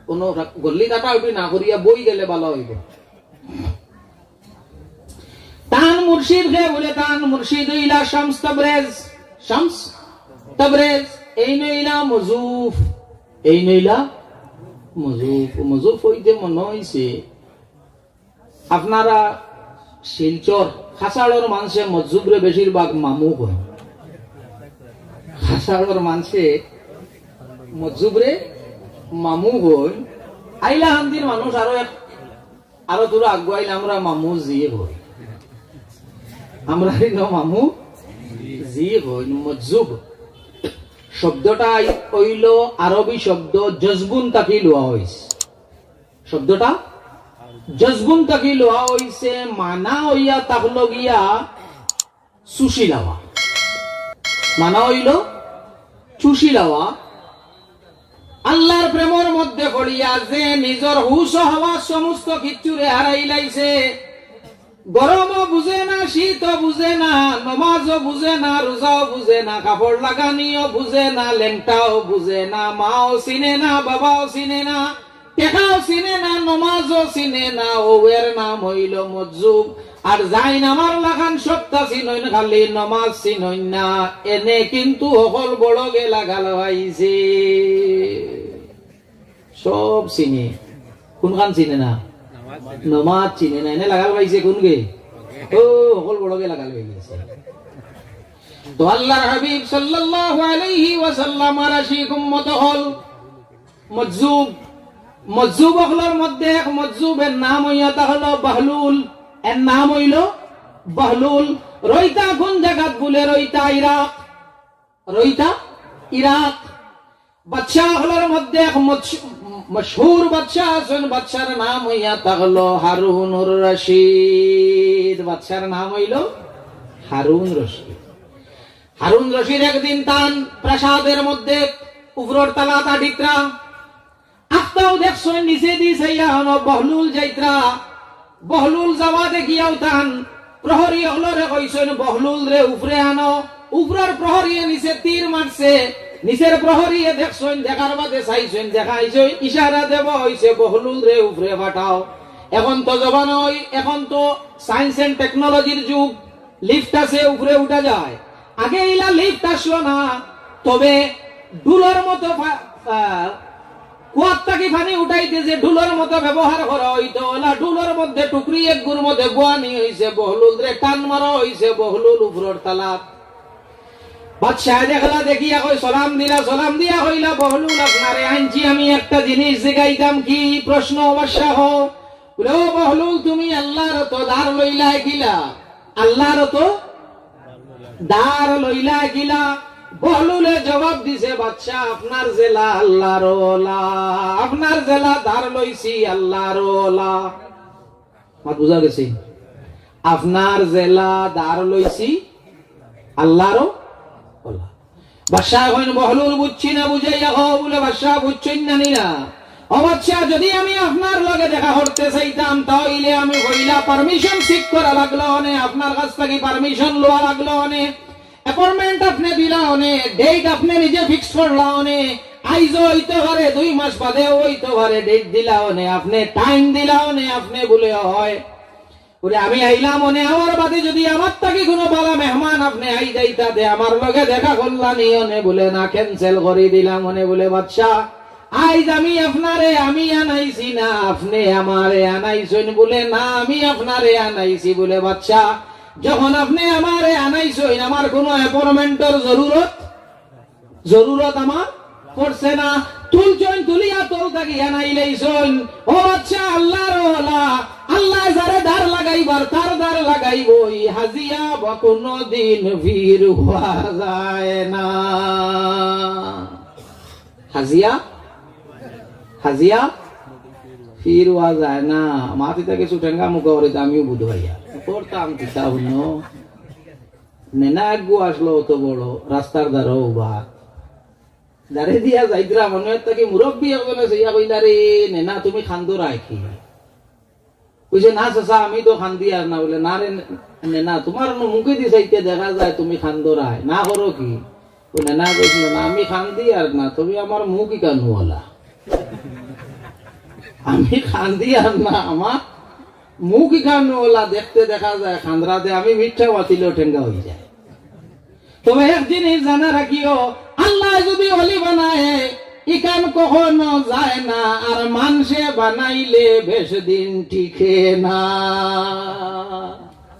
কোনো রা-, গল্লি কাটাকাটি না করিয়া বই গেলে বালা অইবো। তান মুর্শিদ কে বুলে, তান মুর্শিদ অইলা শামস তাবরেজ। শামস তাবরেজ, এইন অইলা মজুফ, এইন অইলা মজুফ। মজুফ অইতে মনো অইছে, আপনারা শিলচর, খাসাড়র মানষে মজুফরে বেশিরভাগ মামু কইন। খাসাড়র মানষে মজুফরে মামু কইন। আইলাকান্দির মানুষ আরো এক, আরো দূর আগুয়াইলে আমরা মামু জি কই। আমরা ইনো মামু জি কই। মজুফ শব্দটা অইলো আরবি শব্দ জজবুন থাকি লওয়া অইছে। শব্দটা জজবুন থাকি লওয়া অইছে, মানা অইয়া থাকলো গিয়া চুষি লাওয়া। মানা অইলো চুষি লাওয়া। আল্লাহর প্রেমর মধ্যে পড়িয়া যে নিজর হুশ ও হাওয়াস সমস্ত কিচ্ছুরে হারাইলাইছে, গরমও বুঝে না, শীতও বুঝে না, নমাজও বুঝে না, রোজাও বুঝে না, কাপড় লাগানিও বুঝে না, লেংটাও বুঝে না, মাও চিনে না, বাবাও চিনে না, টেকাও চিনে না, নমাজও চিনে না, অউ এর নাম অইলো মজুফ। আর যাইন আমার লাখান সবতা চিনইন, খালি নমাজ চিনইন না, এনে কিন্তু হকল বড়গে লাগাল পাইছে। সব চিনে, কুনখান চিনে না? নমাজ চিনে না, এনে লাগাল পাইছে কুনগে? ও, হকল বড়গে লাগাল পাইছে। তো আল্লাহর হাবিব সাল্লাল্লাহু আলাইহি ওয়াসাল্লামর আশিক উম্মত অকল মজুফ, মজুফ অকলর মধ্যে এক মজুফ, এর নাম অইয়া থাকলো বাহলুল, এর নাম অইলো বাহলুল। রইতা কুন জাগাত বুলে? রইতা ইরাক, রইতা ইরাক। বাদশা অকলর মধ্যে এক মশ-, মশহুর বাদশা আছইন, বাদশার নাম অইয়া থাকলো হারুনুর রশিদ। বাদশার নাম অইলো হারুন রশিদ। হারুন রশিদ একদিন তান প্রাসাদর মধ্যে উপরর তালাত আটিত্রা, আখতাউ দেখছইন নিচেদি চাইয়া অনো বহলুল যাইত্রা। বহলুল যাওয়া দেখিয়াউ তান প্রহরী অকলরে কইছইন, "বহলুলরে উপরে আনো।" উপরর প্রহরীয়ে নিচে তীর মারছে, নিচের প্রহরীয়ে দেখছইন, দেখার বাদে চাইছইন, দেখাইছইন, ইশারা দেওয়া অইছে, "বহলুলরে উপরে পাঠাও।" এখন তো জমানা অই, এখন তো science and technology-র যুগ, lift আছে, উপরে উঠা যায়। আগে ইলা lift আসলো না, তবে ডুলর মতো ফা-, আহ, কুয়ার থাকি পানি উঠাইতে যে ডুলর মতো ব্যবহার করা অইতো, অলা ডুলর মধ্যে টুকরি একগুর মধ্যে বওয়ানি অইছে বহলুলরে, টান মারা অইছে বহলুল উপরর তালাত। বাদশায় দেখলা দেখিয়া কয়, সালাম দিলা, সালাম দিয়া কইলা, "বহলুল, আপনারে আনছি আমি একটা জিনিস জিগাইতাম।" "কি প্রশ্ন বাদশাহ?" বুলে, "ও বহলুল, তুমি আল্লাহর অতো ধার লইলায় কিলা? আল্লাহর অতো ধার লইলায় কিলা?" বহলুলে জবাব দিছে, "বাদশা, আপনার যেলা আল্লাহর অলা, আপনার যেলা ধার লইছি আল্লাহর অলা।" মাত বুঝা গেছে? "আপনার যেলা ধার লইছি আল্লাহর অলা।" বাদশা কইন, "বহলুল, বুঝছি না, বুঝাইয়া কও।" বুলে, "বাদশা, বুঝছইন না নি না? ও বাদশা, যদি আমি আপনার লগে দেখা করতে চাইতাম, তাইলে আমি পয়লা পারমিশন সিক করা লাগলো অনে, আপনার কাছ থাকি পারমিশন লওয়া লাগলো অনে, অ্যাপয়েন্টমেন্ট আপনে দিলা অনে, ডেট আপনে নিজে ফিক্স করলা অনে, আইজও অইতে পারে, দুই মাস বাদেও অইতে পারে, ডেট দিলা অনে, আপনে টাইম দিলা অনে, আপনে বুলে অয় বুলে, আমি আইলাম অনে, আমার বাদে যদি আমার থাকি কুনু বালা মেহমান আপনে আই যাইতা তে আমার লগে দেখা করলা নি অনে, বুলে না, ক্যান্সেল করি দিলাম অনে, বুলে বাদশা, আইজ আমি আপনারে আমি আনাইছি না, আপনে আমারে আনাইছইন, বুলে না, আমি আপনারে আনাইছি, বুলে বাদশা, যখন আপনে আমারে আনাইছইন, আমার কুনু অ্যাপয়েন্টমেন্টর জরুরত জরুরত আমার পড়ছে না। তুলছইন, তুলিয়া তল থাকি আনাইলাইছইন। ও বাদশা, আল্লার ওলা, আল্লায় যারে দাঁড় লাগাইবার, তার দাঁড় লাগাইবই। হাজিয়া বা কুনুদিন ফির অওয়া যায় না। হাজিয়া, হাজিয়া ফির অওয়া যায় না। মাতি থাকি সুটেঙ্গা মুখা করি তো আমিও বুধ ভাইয়া। করতাম কিতা হুনো? নেনা আগ্গু আসলো অত বড়, রাস্তার ধারো উবা। যারে দিয়া যাইতরা, মনে অয় তাকি মুরব্বি একজনে চাইয়া কইলা, "রে নেনা, তুমি কান্দরায় কি?" কইছে, "না চাচা, আমি তো কান্দিয়ার না।" বুলে, "না রে নেনা, তুমার নু মুখেদি চাইতে দেখা যায় তুমি কান্দরায়, না করো কি?" বুলে, "না কইছ না, না, আমি কান্দিয়ার না, তবে আমার মুখ ইখান অলা।" আমি কান্দিয়ার না, আমার মুখ ইখান অলা দেখতে দেখা যায়, কান্দরাতে আমি মিঠা বাতিলও টেঙ্গা অই যায়। তবে এক জিনিস জানা রাখিও, আল্লায় যদি অলি বানায়, ইখান কখনো যায় না, আর মানষে বানাইলে বেশ দিন টিকে না।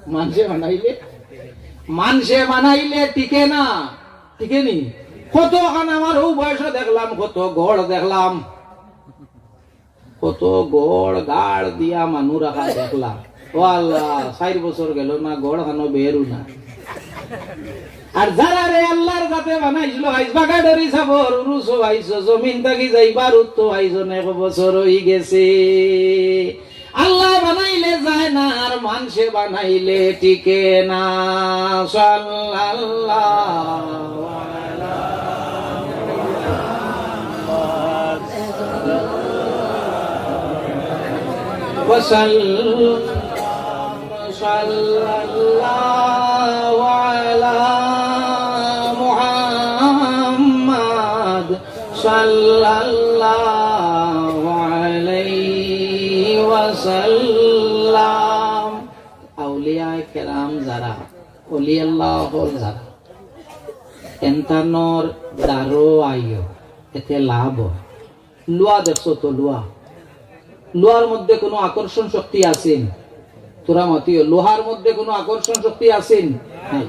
মানষে বানাইলে, মানষে বানাইলে টিকে না, টিকে নি? কতখান আমার অউ বয়সো দেখলাম, কত ঘর দেখলাম, কত ঘর গাড় দিয়া মানু রাখা দেখলাম। ও আল্লাহ, চাইর বছর গেল না, ঘর খানো বেরু না। আর যারারে আল্লার জাতে বানাইছিল, আইজ বাগাডরি সাবর উরুসও আইছো, জমিন থাকি যাইবার উত্তো আইজ অনেক বছর অই গেছে। আল্লায় বানাইলে যায় না, আর মানষে বানাইলে টিকে না। সাল্লাল্লাহু আলা মুহাম্মাদ ওয়া সাল্লাম। সাল্লাল্লাহু আলা মুহাম্মাদ সাল্লাল্লাহু আলাইহি ওয়াসাল্লাম। আউলিয়ায়ে কেরাম যারা, অলি আল্লাহ অকল যারা, এনতানর দারো আইও, এতে লাভ অয়। লুয়া দেখছো তো, লুয়া, লুয়ার মধ্যে কুনু আকর্ষণ শক্তি আছে নি? তোরা মাতিও, লুয়ার মধ্যে কুনু আকর্ষণ শক্তি আছে নি? নাই।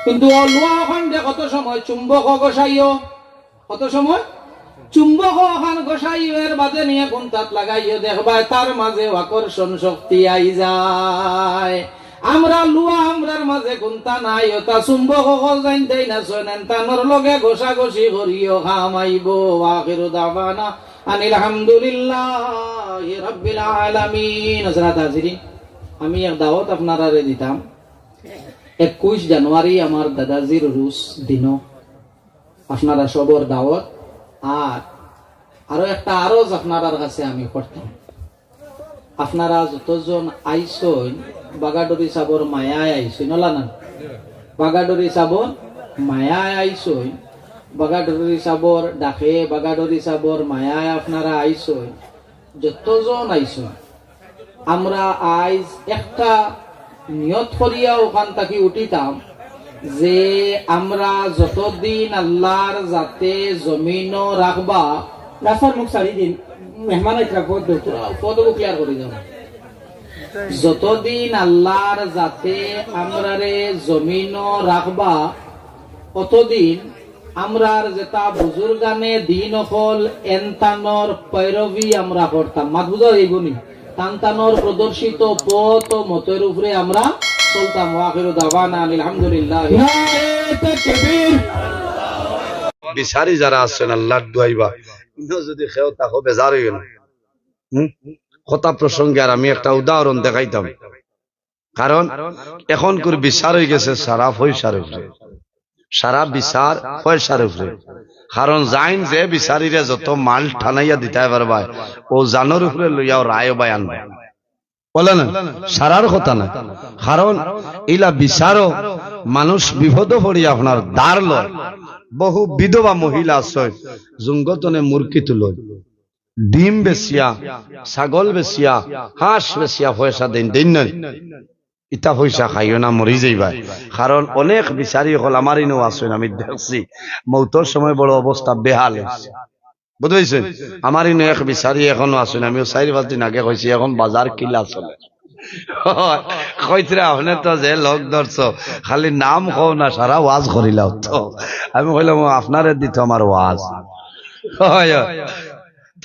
কিন্তু অউ লুয়া অখান দে কত সময় চুম্বকো ঘষাইও, কত সময় চুম্বকো অখান ঘষাইও, এর বাদে নিয়া কুন্তাত লাগাইও, দেখবায় তার মাঝে আকর্ষণ শক্তি আই যায়। আমরা লুয়া, আমরার মাঝে কুন্তা নাই, অতা চুম্বক অকল যাইন তাইন আছইন, এনতানর লগে ঘষাঘষি করিও, কাম আইবো। ওয়া আখিরু দাওয়ানা আনিল হামদুলিল্লাহি রাব্বিল আলামিন। হযরত হাজিরিন, আমি এক দাওয়াত আপনারারে দিতাম, একুইশ জানুয়ারি আমার দাদাজির উরুস দিনো আপনারা সবর দাওয়াত। আর আরো একটা আরজ আপনারার কাছে আমি করতাম, আপনারা যতজন আইছইন, বাগাডরি সাবর মায়ায় আইছইন, অলা না? বাগাডরি সাবর মায়ায় আইছইন, বাগাডরি সাবর ডাকে, বাগাডরি সাবর মায়ায় আপনারা আইছইন, যতজন আইছইন, আমরা আইজ একটা নিয়ত করিয়া অখান থাকি উঠিতাম যে আমরা যতদিন আল্লার জাতে জমিনো রাখবা, রাস্তার মুখ ছাড়ি দিন, মেহমান আইতরা, পথ ধরতে। পথ ক্লিয়ার করি দাও। যতদিন আল্লার জাতে আমরারে জমিনো রাখবা, অতদিন আমরার যেতা বুজুর্গানে দিন অকল এনতানর পয়রবি আমরা করতাম। মাত বুঝা যাইবো নি? তানতানর প্রদর্শিত পথ ও মতর উপরে আমরা চলতাম। ওয়া আখিরু দাওয়ানা আনিল হামদুলিল্লাহ। নারে তাকবীর। বিচারি যারা আছইন আল্লার দুয়াইবা, ইনো যদি কেউ থাকো বেজার অইও না। হুম? কথা প্রসঙ্গে আর আমি একটা উদাহরণ দেখাইতাম। কারণ অখনকুর বিচার অই গেছে সারা পয়সার উপরে। সারা বিচার পয়সার উপরে। কারণ যাইন যে বিচারিরে যত মাল টানাইয়া দিতায় পারবায়, অউ জানর উপরে লইয়াও রায় বায়ান। বুলে না, সারার কথা না। কারণ ইলা বিচারও মানুষ বিপদো পড়িয়া আপনার ধার লয়। বহু বিধবা মহিলা আছে, জুঙ্গতনে মুরগি তুলইন, ডিম বেচিয়া, ছাগল বেচিয়া, হাঁস বেচিয়া পয়সা দেইন, দেইন না? ইতা পয়সা খাইও না, মরি যাইবায়। কারণ অনেক বিচারি অকল আমার ইনো আছইন, আমি দেখছি, মৌতর সময় বড় অবস্থা বেহাল অইছে। বুঝছইন? আমার ইনো এক বিচারি এখনো আছইন, আমি অউ চাইর পাঁচ দিন আগে কইছি, এখন বাজার কিলা চলে। কইতরা, আপনে তো যে লোক ধরছো, খালি নাম কও না, সারা ওয়াজ করিলাও তো। আমি কইলাম, "ও, আপনারে দিতো আমার ওয়াজ।" অয়, অয়।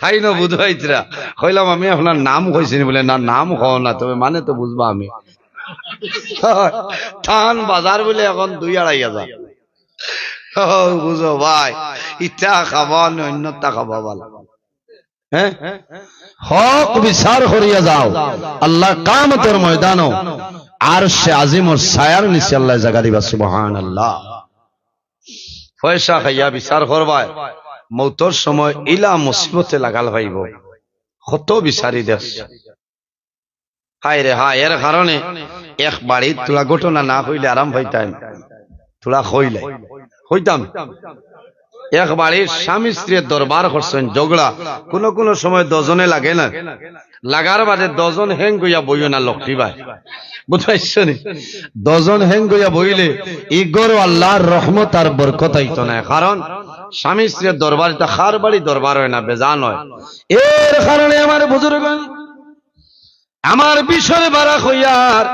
তাইন বুঝাইতরা। কইলাম, "আমি আপনার নাম কইছি নি?" বুলে, "না, নাম কও না, তবে মানে তো বুঝবা আমি।" তান বাজার বুলে এখন দুই আড়াই হাজার। ও, বুঝো ভাই, ইতা খাবা না অন্যতা খাবা ভালা। হ্যাঁ? হক বিচার করিয়া যাও, আল্লাহ কিয়ামতর ময়দানো আরশে আজিমর ছায়ার নিচে আল্লায় জাগা দিবা। সুবহানাল্লাহ। পয়সা খাইয়া বিচার করবায়, মৌতর সময় ইলা মুসিবতে লাগাল পাইবো। কত বিচারি দেশ। হায় রে হায়, এর কারণে এক বাড়িত থুড়া ঘটনা না কইলে আরাম পাইতাম, থুড়া কইলে কইতাম। এক বাড়ির স্বামী স্ত্রীর দরবার করছইন, ঝগড়া, কোনো কোনো সময় দুইজনে লাগে না, লাগার বাদে দুইজন হেং অইয়া বইও না লক্ষ্মী ভাই, বুঝছইন নি? দুইজন হেং অইয়া বইলে ই ঘরো আল্লাহর রহমত আর বরকত আইতো না, কারণ স্বামী স্ত্রীর দরবার ইটা কার বাড়ি দরবার অয় না, বেজান অয়। এর কারণে আমার বুজুর্গ আমার বিষয় বাড়া কইয়ার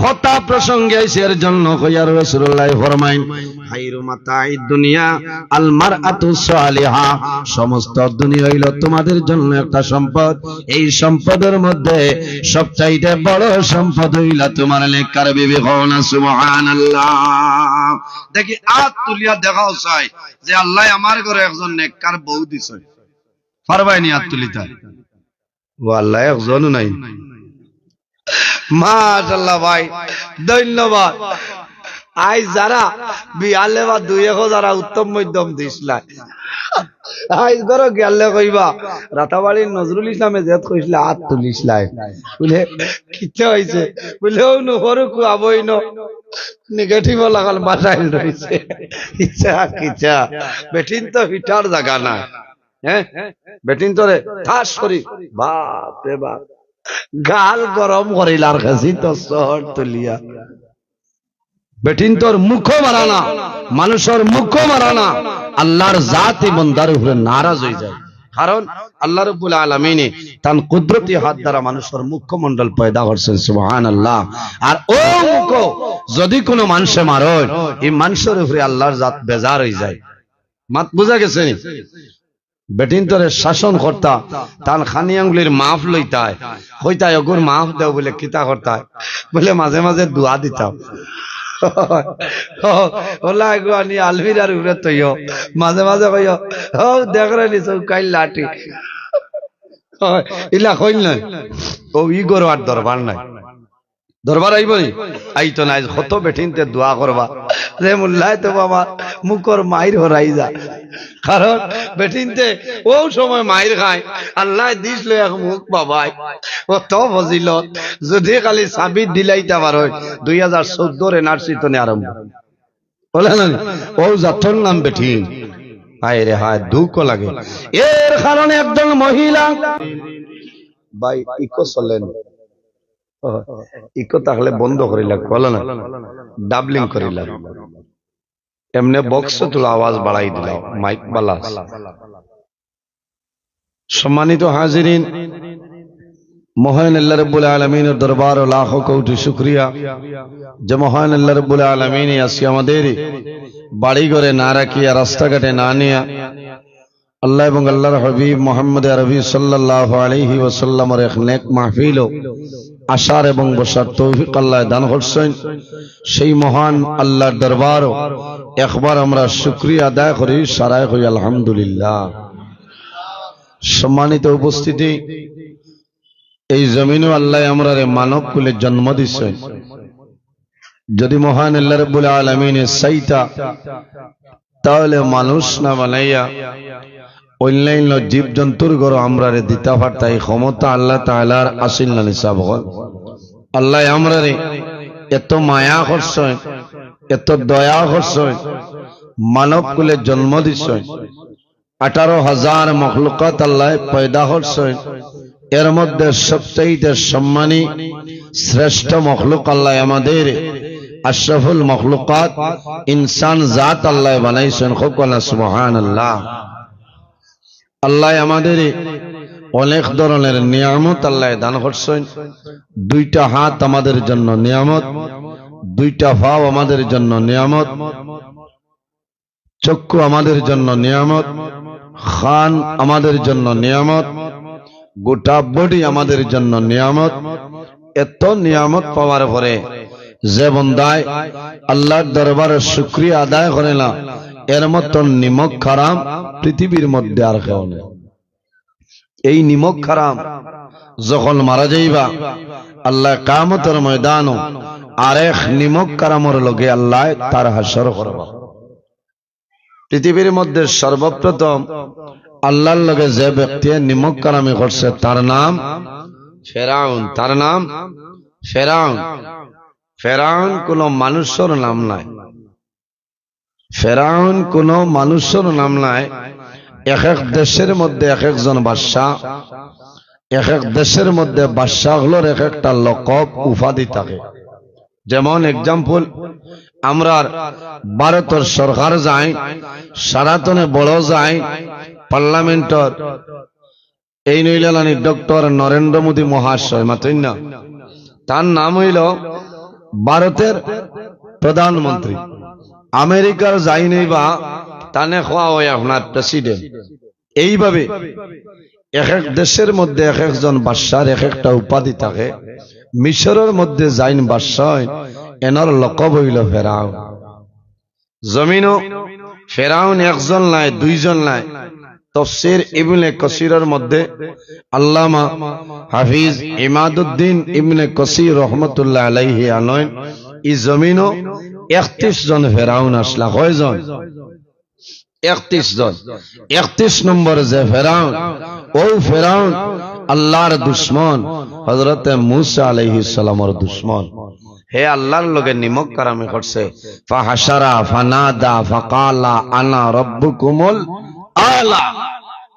কথা প্রসঙ্গে আইছে, এর জন্য কইয়ার রাসূলুল্লাহ ফরমাইন, "খাইরু মাতাইদ দুনিয়া আল মারআতু সালিহা।" সমস্ত দুনিয়া অইলো তোমাদের জন্য একটা সম্পদ। এই সম্পদের মধ্যে সবচাইতে বড় সম্পদ অইলা তোমার নেককার বিবি। কও না সুবহানাল্লাহ। দেখি আত তুলিয়া দেখাও চাই যে আল্লাহ আমার ঘরে একজন নেককার বউ দিছে। পারবায় নি আত তুলিতা? ও আল্লাহ, একজনও নাই। মাশাআল্লাহ ভাই, ধন্যবাদ। আইজ যারা বিয়ালে বা দুই এক যারা উত্তম মধ্যম দিছলায়, আইজ ঘরো গেলে কইবা, "রাতাবাড়ির নজরুল ইসলামে যেত কইছলা, আত তুলিছলায়।" বুলে, "কিতা অইছে?" বুলে, "অউ নুহরু কুয়াবইন, নেগেটিভ লাগাল বাজাইল রইছে।" ইচ্ছা কিচ্ছা, বেটিন তো হিটার জাগা না। হ্যাঁ, বেটিন্তরে ঠাস করি, বাপ রে বাপ, গাল গরম করিলার গেছি তো শহর তুলিয়া। বেটিন্তর মুখো মারা না, মানুষর মুখো মারা না, আল্লাহর জাতি বন্দার উপরে নারাজ অইযায়। কারণ আল্লাহ রাব্বুল আলামিনে তান কুদরতি হাত দ্বারা মানুষর মুখমণ্ডল পয়দা করছইন। সুবহানাল্লাহ। আর অউ মুখো যদি কোনো মানষে মারইন, ই মানষর উপরে আল্লাহর জাত বেজার অইযায়। মাত বুঝা গেছে নি? বেটিন্তরে শাসন করতা, তান খানি আঙ্গুলির মাফ লইতায়, কইতায়, "অগুর মাফ দেও।" বুলে, "কিতা করতায়?" বুলে, "মাঝে মাঝে দোয়া দিতাম।" ওলা এগু আনি আলমিরার উপরে থইও, মাঝে মাঝে কইও, "ও দেখরে নি চৌকাইল লাঠি।" ইলা কইল নায়, অউ ই ঘরো আর দরবার নাই। দরবার আইবো নি? আইতো নায়। কত বেটিন্তে দোয়া করবা, "রে মুল্লায় তো বাবা, মুখর মাইর হরাই যা।" কারণ বেটিন্তে অউ সময় মাইর খায়, "আল্লায় দিছলো এক মুখ বাবায়, অত ফজিলত, যদি খালি সাবিত দিলাইতা পারইন।" দুই হাজার চৌদ্দর এনআরসি তনে আরম্ভ। বুলে না নি? অউ জাতর নাম বেটিন। হায় রে হায়, দুঃখ লাগে। এর কারণে একজন মহিলা, ভাই, ইকো চলে না। ও, ইকো থাকলে বন্ধ করিলা, বুলে না, ডাবলিং করিলা। এমনে বক্স থুড়া আওয়াজ বাড়াই দিলা, মাইক বালা আছে। সম্মানিত হাজিরিন, মহান আল্লাহ রাব্বুল আলামিনের দরবারো লাখো কোটি শুকরিয়া যে মহান আল্লাহ রাব্বুল আলামিনে আজকে আমাদের বাড়ি ঘরে না রাখিয়া, রাস্তাঘাটে না নিয়া, আল্লাহ এবং আল্লাহর হাবিব মুহাম্মদ আরবি সাল্লাল্লাহু আলাইহি ওয়াসাল্লামের এক নেক মাহফিলো আসার এবং বসার তৌফিক আল্লাহ দান করছইন। সেই মহান আল্লাহর দরবারো একবার আমরা শুকরিয়া আদায় করি, সারায় কই আলহামদুলিল্লাহ। সম্মানিত উপস্থিতি, এই জমিনো আল্লাহ আমরারে মানব কুলে জন্ম দিছইন। যদি মহান আল্লাহ রাব্বুল আলামিনে চাইতা, তাহলে মানুষ না বানাইয়া অন্যান্য জীবজন্তুর ঘরো আমরারে দিতা পারতা। এই ক্ষমতা আল্লাহ তাআলার আছিল না নি সাব অকল? আল্লাহ আমরারে এত মায়া করছইন, এত দয়া করছইন, মানব কুলে জন্ম দিছইন, আঠারো হাজার মখলুকাত আল্লাহ পয়দা করছইন, এর মধ্যে সবচাইতে সম্মানী শ্রেষ্ঠ মখলুক আল্লাহ আমাদের আশরাফুল মখলুকাত ইনসান জাত আল্লাহ বানাইছইন। কউক্কা না সুবহানাল্লাহ। আল্লাহ আমাদের অনেক ধরনের নিয়ামত আল্লাহ দান করছইন। দুইটা হাত আমাদের জন্য নিয়ামত, দুইটা পাও আমাদের জন্য নিয়ামত, চক্ষু আমাদের জন্য নিয়ামত, কান আমাদের জন্য নিয়ামত, গোটা বডি আমাদের জন্য নিয়ামত। এত নিয়ামত পাওয়ার পরে যে বন্দায় আল্লাহর দরবারে শুকরিয়া আদায় করে না, এর মতন নিমক হারাম পৃথিবীর মধ্যে আর কেউ নেই। এই নিমক হারাম যখন মারা যাইবা, আল্লাহ কিয়ামতর ময়দানো আরেক নিমক হারামর লগে আল্লাহ তার হাশর করবা। পৃথিবীর মধ্যে সর্বপ্রথম আল্লাহর লগে যে ব্যক্তি নিমক হারামি করছে, তার নাম ফেরাউন। তার নাম ফেরাউন। ফেরাউন কোনো মানুষর নাম নায়। ফেরাউন কোনো মানুষর নাম নায়। এক এক দেশের মধ্যে এক একজন বাদশা, এক এক দেশের মধ্যে বাদশা অকলর এক একটা লকব, উপাধি থাকে। যেমন example, আমরার ভারতর সরকার যাইন, সারাতনে বড় যাইন, পার্লামেন্টর, এই নইলানি ডক্টর নরেন্দ্র মোদী মহাশয়, মাতইন না? তার নাম অইলো ভারতের প্রধানমন্ত্রী। আমেরিকার যাইন অইবা, তানে কওয়া অয় আপনার প্রেসিডেন্ট। এইভাবে এক এক দেশের মধ্যে এক একজন বাদশার এক একটা উপাধি থাকে। মিশরর মধ্যে যাইন বাদশা অইন, এনর লকব অইলো ফেরাউন। জমিনো ফেরাউন একজন নায়, দুইজন নায়। তফসির ইবনে কসিরর মধ্যে আল্লামা হাফিজ ইমাদুদ্দিন ইবনে কসির রহমতুল্লাহ আলাইহি আনইন, ই জমিনো একত্রিশ জন ফেরাউন আছলা। কয়জন? একত্রিশ জন। একত্রিশ নম্বর যে ফেরাউন, অউ ফেরাউন আল্লাহর দুশমন, হযরতে মুসা আলাইহিস সালামর দুশমন। হে আল্লাহর লগে নিমক হারামি করছে। ফাহাশারা ফানাদা ফাকালা আনা রাব্বুকুমুল আলা।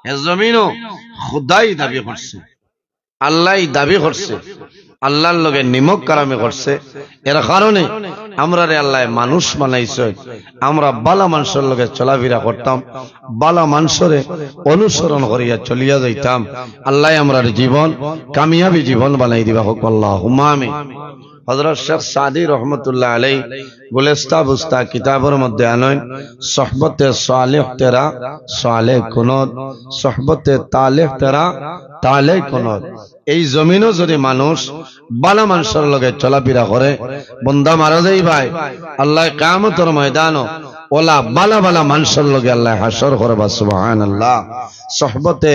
হে জমিনো খুদাই দাবি করছে, আল্লাহই দাবি করছে, আল্লাহর লগে নিমক হারামি করছে। এর কারণে আমরারে আল্লায় মানুষ বানাইছে, আমরা বালা মানষর লগে চলাফিরা করতাম, বালা মানষরে অনুসরণ করিয়া চলিয়া যাইতাম। আল্লায় আমরার জীবন কামিয়াবি জীবন বানাই দিবা, কউক্কা আল্লাহুম্মা আমিন। হযরত শেখ সাদী রহমতুল্লাহ আলাইহি গুলিস্তান বুস্তান কিতাবর মধ্যে আনইন, "সোহবতে সালেহ তেরা সালেহ কুনুত, সোহবতে তালেহ তেরা তালেহ কুনুত।" এই জমিনো যদি মানুষ বালা মানষর লগে চলাফিরা করে, বন্দা মারা যাইবায়, আল্লায় কিয়ামতর ময়দানো অলা বালা বালা মানষর লগে আল্লায় হাশর করবা। সুবহানাল্লাহ। সোহবতে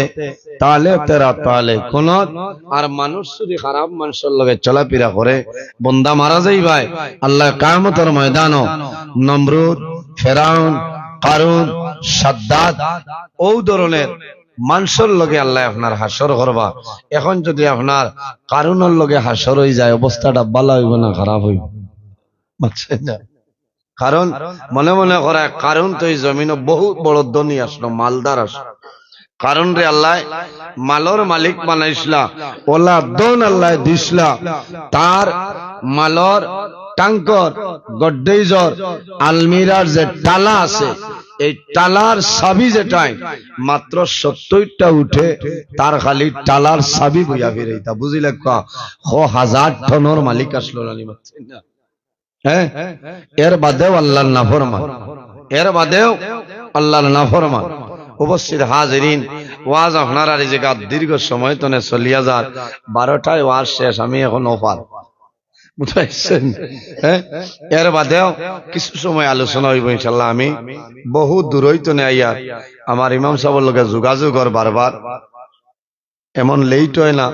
তালেহ তেরা তালেহ কুনুত। আর মানুষ যদি খারাপ মানষর লগে চলাফিরা করে, বন্দা মারা যাইবায়, আল্লায় কিয়ামতর ময়দানো নমরুদ, ফেরাউন, কারুন, সাদ্দাদ, অউ ধরনের মানষর লগে আল্লায় আপনার হাশর করবা। এখন যদি আপনার কারুনর লগে হাশর অইযায়, অবস্থাটা বালা অইবো না খারাপ অইবো? বুঝছইন না? কারণ মনে মনে করায়, কারুন তো ই জমিনো বহুত বড় ধনী আছলো, মালদার আছলো। কারুনরে আল্লায় মালর মালিক বানাইছলা, অলা ধন আল্লায় দিছলা। তার মালর ট্যাঙ্কর, গড্রেজর, আলমিরার যে তালা আছে, এই তালার চাবি যেটাই মাত্র সত্তইরটা উঠে, তার খালি তালার চাবি বইয়া ফিরাইতা। বুঝিলাউক্কা, ক হাজার টনর মালিক আছলো না নি, বুঝছইন না? হ্যাঁ, এর বাদেও আল্লাহর নাফরমান, এর বাদেও আল্লাহর নাফরমান। উপস্থিত হাজিরিন, ওয়াজ আপনারার ই জাগাত দীর্ঘ সময় তনে চলিয়া যার, বারোটায় ওয়াজ শেষ, আমি এখন ওপার, বুঝছইন? হ্যাঁ, এর বাদেও কিছু সময় আলোচনা অইবো ইনশাআল্লাহ। আমি বহু দূরই তনে আইয়ার, আমার ইমাম সাবর লগে যোগাযোগ অর বারবার, এমন লেট অয় না।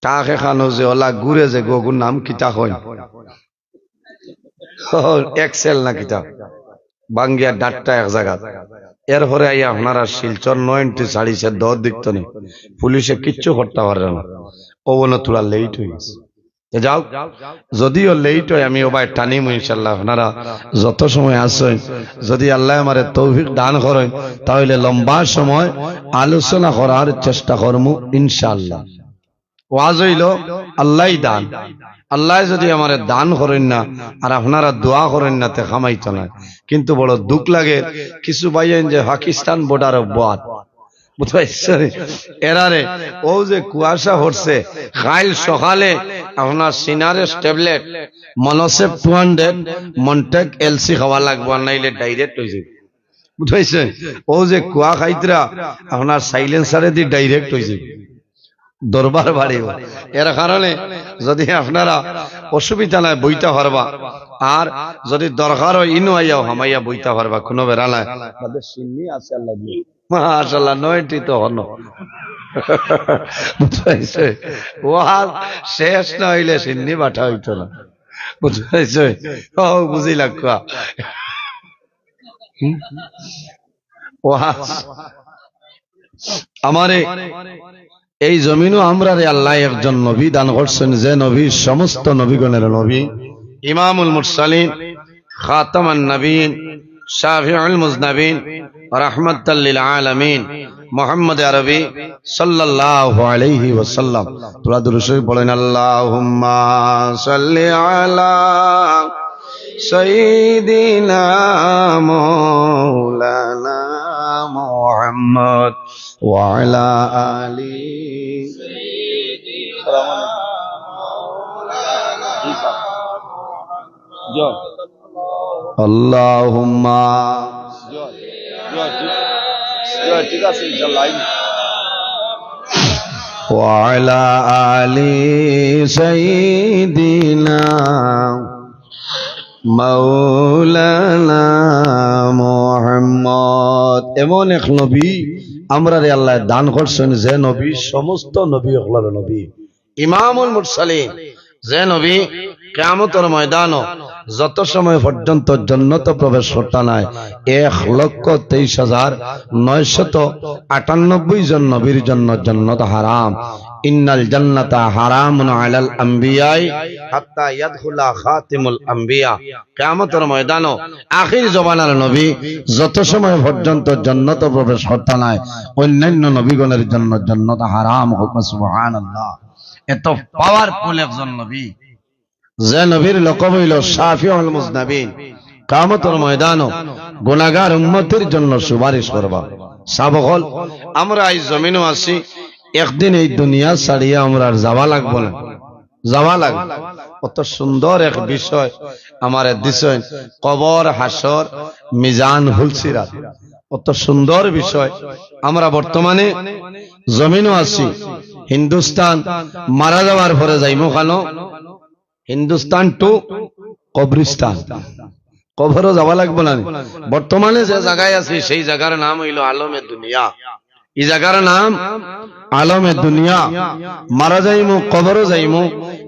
তাকে খানো যে অলা ঘুরে যে গগুর নাম কিতা কইন, এক সেল না কিতা, ভাঙ্গিয়া ডাট্টা এক জাগাত। এরপরে আইয়া আপনারা শিলচর নয় এন্ট্রি ছাড়িছে, দর দেখতো নি, পুলিশে কিচ্ছু করতে পারে না। ও বলে তোরা লেট হয়ে গেছে। তো যাও, যদিও লেট হয়, আমি ওবায় টানিমু ইনশাল্লাহ। আপনারা যত সময় আছেন, যদি আল্লাহ আমারে তৌফিক দান করেন, তাহলে লম্বা সময় আলোচনা করার চেষ্টা করমু ইনশাল্লাহ। ওয়াজ হইল আল্লাহই দান। আল্লাহ যদি আমারে দান করেন না, আর আপনারা দোয়া করেন না, তে কামাইতো না। কিন্তু বড় দুঃখ লাগে, কিছু ভাইয়াইন যে পাকিস্তান বর্ডার অব্যাত, বুঝতে পারছেন? এরারে, ও যে কুয়াশা পড়ছে, কাইল সকালে আপনার সিনারেস ট্যাবলেট, মনোসেপ টু হান্ড্রেড, মন্টেক এলসি খাওয়া লাগবো, আর নাইলে ডাইরেক্ট হয়ে যাবে। বুঝতে পারছেন? ও যে কুয়া খাইতরা, আপনার সাইলেন্সারে দি ডাইরেক্ট হয়ে যাবে, দরবার বাড়িব। এর কারণে যদি আপনারা অসুবিধা নাই, বইতা পারবা, আর যদি দরকার হয়, ইনো আইয়াও হামাইয়া বইতা পারবা, কোনো বেড়া নাই। বাদে সিন্নি আছে আল্লাহ দিয়ে। মাশাআল্লাহ, নয়টি তো হন। বুঝতে পারছে? ওয়াজ শেষ না হইলে সিন্নি বাটা হইতো না। বুঝতে পারছে? ও, বুঝি লাগবা। হুম? ওয়াজ। আমারে এই জমিনও আমরারে আল্লাহ একজন নবী দান করছেন, যে নবী সমস্ত নবীগণের নবী, ইমামুল মুরসালিন, খাতামান নবীন, শাফিউল মুজনাবিন, রাহমাতাল লিল আলামিন, মুহাম্মদ আরবি সাল্লাল্লাহু আলাইহি ওয়াসাল্লাম। তোরা দুরূদ শরীফ পড়েন, আল্লাহুম্মা সাল্লি আলা সাইয়্যিদিনা মাওলানা মুহাম্মদ ওয়া আলা আলি। আল্লাহুম্মা। ঠিক আছে, ইনশাআল্লাহ। ওয়া আলা আলি সাইয়্যিদিনা মাওলানা মুহাম্মদ। এমন এক নবী আমরারে আল্লাহ দান করছেন, যে নবী সমস্ত নবী অকলর নবী, ইমামুল মুরসালিন, যে নবী কিয়ামতর ময়দানো যত সময় পর্যন্ত জন্নত প্রবেশ করতা নাই, এক লক্ষ তেইশ হাজার নয়শত আটানব্বই জন নবীর জন্য জন্নত হারাম। ইন্নাল জান্নাতা হারামুন আলাল আম্বিয়াই হাত্তা ইয়াদখুলা খাতিমুল আম্বিয়া। কিয়ামতর ময়দানো আখির জমানার নবী যত সময় পর্যন্ত জন্নত প্রবেশ করতা নাই, অন্যান্য নবীগণের জন্য জন্নত হারাম। হোক সুবহানাল্লাহ। এত পাওয়ারফুল একজন নবী, যে নবীর লকব হইল শাফিউল মুজনাবিন। কিয়ামতর ময়দানো গুনাহগার উম্মতের জন্য সুপারিশ করবা। সাব অকল, আমরা এই জমিনও আছি, একদিন এই দুনিয়া ছাড়িয়া আমরার যাওয়া লাগবো না, যাওয়া লাগবো। অত সুন্দর এক বিষয় আমারে দিছইন, কবর, হাশর, মিজান, পুলসিরাত। অত সুন্দর বিষয়। আমরা বর্তমানে জমিনও আছি, হিন্দুস্তান, মারা যাওয়ার পরে যাইমু কানো? হিন্দুস্তান টু কবরিস্তান, কবরও যাওয়া লাগবো না নি? বর্তমানে যে জাগায় আছি, সেই জাগার নাম হইল আলমে দুনিয়া। এই জাগার নাম আলমে দুনিয়া। মারা যাইমু, কবরও যাইমু,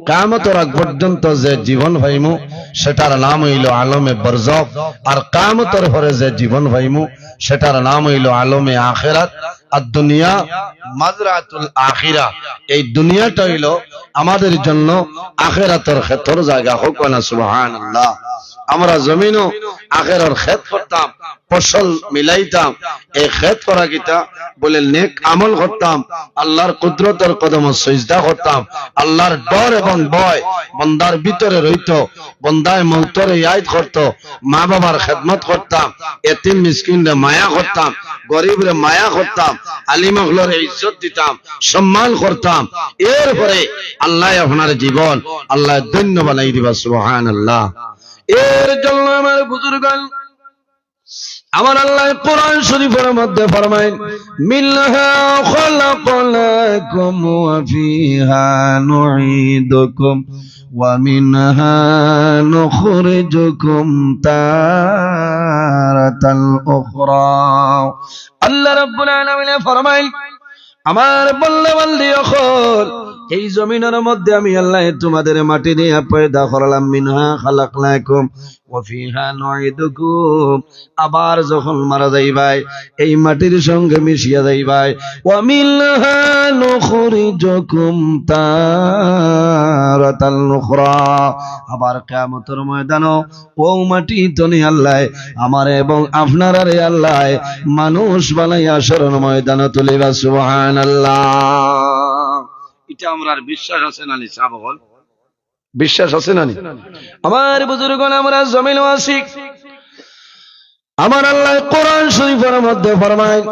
কিয়ামতর আগ পর্যন্ত যে জীবন পাইমু, সেটার নাম হইল আলমে বরজখ। আর কিয়ামতর পরে যে জীবন পাইমু, সেটার নাম হইল আলমে আখেরাত। আর দুনিয়া মাজরাতুল আখিরা, এই দুনিয়াটা হইল আমাদের জন্য আখেরাতর খেতর জায়গা। হোক না সুবহানাল্লাহ। আমরা জমিনও আখেরার খেত করতাম, ফসল মিলাইতাম। এই খেত করা কিতা? বলে নেক আমল করতাম, আল্লাহর কুদরতর কদমো সইজদা করতাম, আল্লাহর ডর এবং ভয় বন্দার ভিতরে রইতো, বন্দায় মৌতরে ইয়াদ করতো, মা বাবার খেদমত করতাম, এতিম মিসকিনরে মায়া করতাম, গরিবরে মায়া করতাম, আলিম অকলরে ইজ্জত দিতাম, সম্মান করতাম। এরপরে আল্লাহ আপনার জীবন আল্লাহ ধন্য বানাই দিবা। সুবহানাল্লাহ। এর জন্য আমার বুজুর্গান, আমার আল্লাহ কোরআন শরীফের মধ্যে ফরমাইন, "মিনহা খলাকনাকুম ওয়া ফিহা নুঈদুকুম ওয়া মিনহা নুখরিজুকুম তারাতাল উখরা।" আল্লাহ রাব্বুল আলামিন ফরমাইন, আমার বন্দা বান্দি অকল, এই জমিনর মধ্যে আমি আল্লায় তুমাদেরে মাটি দিয়া পয়দা করলাম, মিনহা খালাকনাকুম ওয়া ফিহা নুঈদুকুম। আবার যখন মারা যাইবায়, এই মাটির সঙ্গে মিশিয়া যাইবায়। ওয়া মিনহা নুখরিজুকুম তারাতান উখরা। আবার কিয়ামতর ময়দানো অউ মাটি তনে আল্লায় আমারে এবং আপনারারে আল্লায় মানুষ বানাইয়া হাশরর ময়দানো তুলিবা। সুবহানাল্লাহ। ইটা আমরার বিশ্বাস আছে না নি, সাব অকল? বিশ্বাস আছে না নি? আমার বুজুর্গণ, আমরা জমিনো আছি। আমার আল্লায় কোরআন শরীফর মধ্যে ফরমাইন,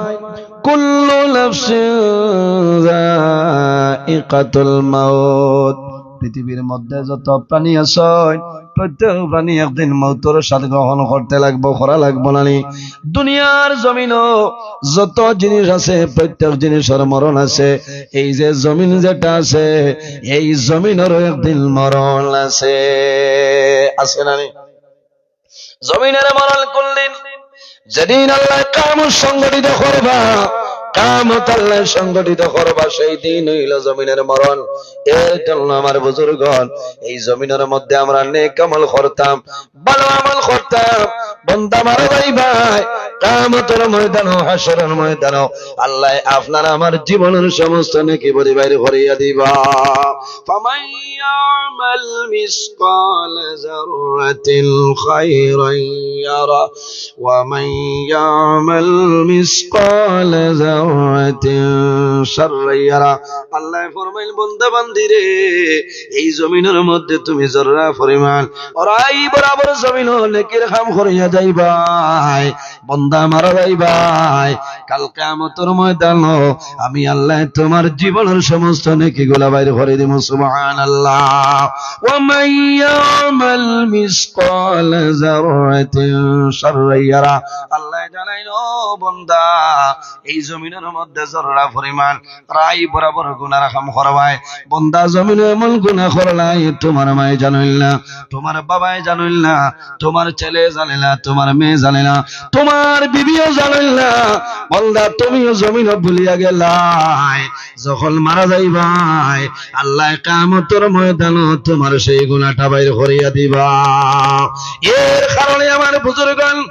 "কুল্লু নাফসিন যায়িকাতুল মাউত।" পৃথিবীর মধ্যে যত প্রাণী আছে, প্রত্যেক প্রাণী একদিন মউতর স্বাদ গ্রহণ করতে লাগবো, করা লাগবো না নি? দুনিয়ার জমিনো যত জিনিস আছে, প্রত্যেক জিনিসর মরণ আছে। এই যে জমিন যেটা আছে, এই জমিনরও একদিন মরণ আছে, আছে না নি? জমিনর মরণ কোন দিন? যেদিন আল্লায় কিয়ামত সংগঠিত করবা, কিয়ামত আল্লায় সংগঠিত করবা, সেই দিন অইলো জমিনর মরণ। এর জন্য আমার বুজুর্গণ, এই জমিনর মধ্যে আমরা নেক আমল করতাম, ভালো আমল করতাম, বন্দা মারা যাইবায়, কিয়ামতর ময়দানো, হাশরর ময়দানো আল্লায় আপনার আমার জীবনর সমস্ত নেকি বড়ি বাইর করিয়া দিবা। ফামান ইয়ামাল মিসকালা যাররাতিন খায়রান ইয়ারা, ওয়া মান ইয়ামাল মিসকালা যাররাতিন শাররান ইয়ারা। আল্লায় ফরমাইন, বন্দা বান্দিরে, এই জমিনর মধ্যে তুমি জর্রা পরিমাণ অরাই বরাবর জমিনো নেকির কাম করিয়া যাইবায়, বন্দা মারা যাইবায়, কাল কিয়ামতর ময়দানো আমি আল্লায় তুমার জীবনর সমস্ত নেকিগুলা বাইর করি দিমু। সুবহানাল্লাহ। ওয়া মান ইয়ামাল মিসকালা যাররাতিন শাররান ইয়ারা। আল্লায় জানাইন, ও বন্দা, এই জমিনর মধ্যে জর্রা পরিমাণ অরাই বরাবর গুনার কাম করবায়। বন্দা, জমিনো এমন গুনা করলায়, তুমার মায়ে জানইন না, তুমার বাবায় জানইন না, তুমার ছেলে জানে না, তুমার মেয়ে জানে না, তুমার বিবিও জানইন না। বন্দা, তুমিও জমিনো ভুলিয়া গেলায়, যখন মারা যাইবায়, আল্লায় কিয়ামতর ময়দানো তুমার সেই গুনাটা বাইর করিয়া দিবা। এর কারণে আমার বুজুর্গণ,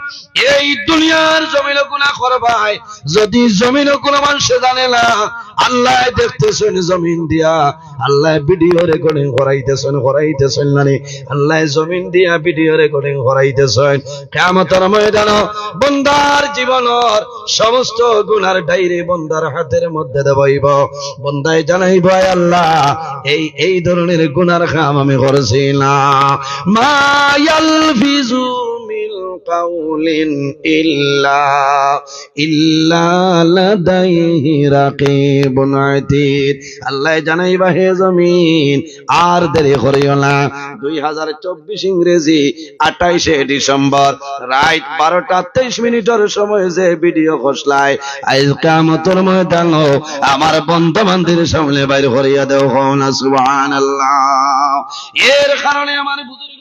এই দুনিয়ার জমিনো গুনা করবায়, যদি জমিনো কুনু মানষে জানে না, আল্লায় দেখতেছইন জমিন দিয়া, আল্লায় video recording করাইতেছইন, করাইতেছইন না নি? আল্লায় জমিন দিয়া video recording করাইতেছইন। কিয়ামতর ময়দানো বন্দার জীবনর সমস্ত গুনার ডায়েরি বন্দার হাতর মধ্যে দেওয়া অইবো। বন্দায় জানাইবো, "আয় আল্লাহ, এই, এই ধরনের গুনার কাম আমি করছি না।" মা ইয়ালফিজু মিন কাউলিন ইল্লা, ইল্লা লাদাইহি রাকিবুন আতীদ। আল্লায় জানাইবা, হে জমিন, আর দেরি করিও না। দুই হাজার চব্বিশ ইংরেজি আঠাইশে ডিসেম্বর রাইত বারোটা তেইশ মিনিটর সময় যে video করছলায়, আইজ কিয়ামতর ময়দানো আমার বন্দা বান্দির সামনে বাইর করিয়া দেও, কও না সুবহানাল্লাহ। এর কারণে আমার বুজুর্গ,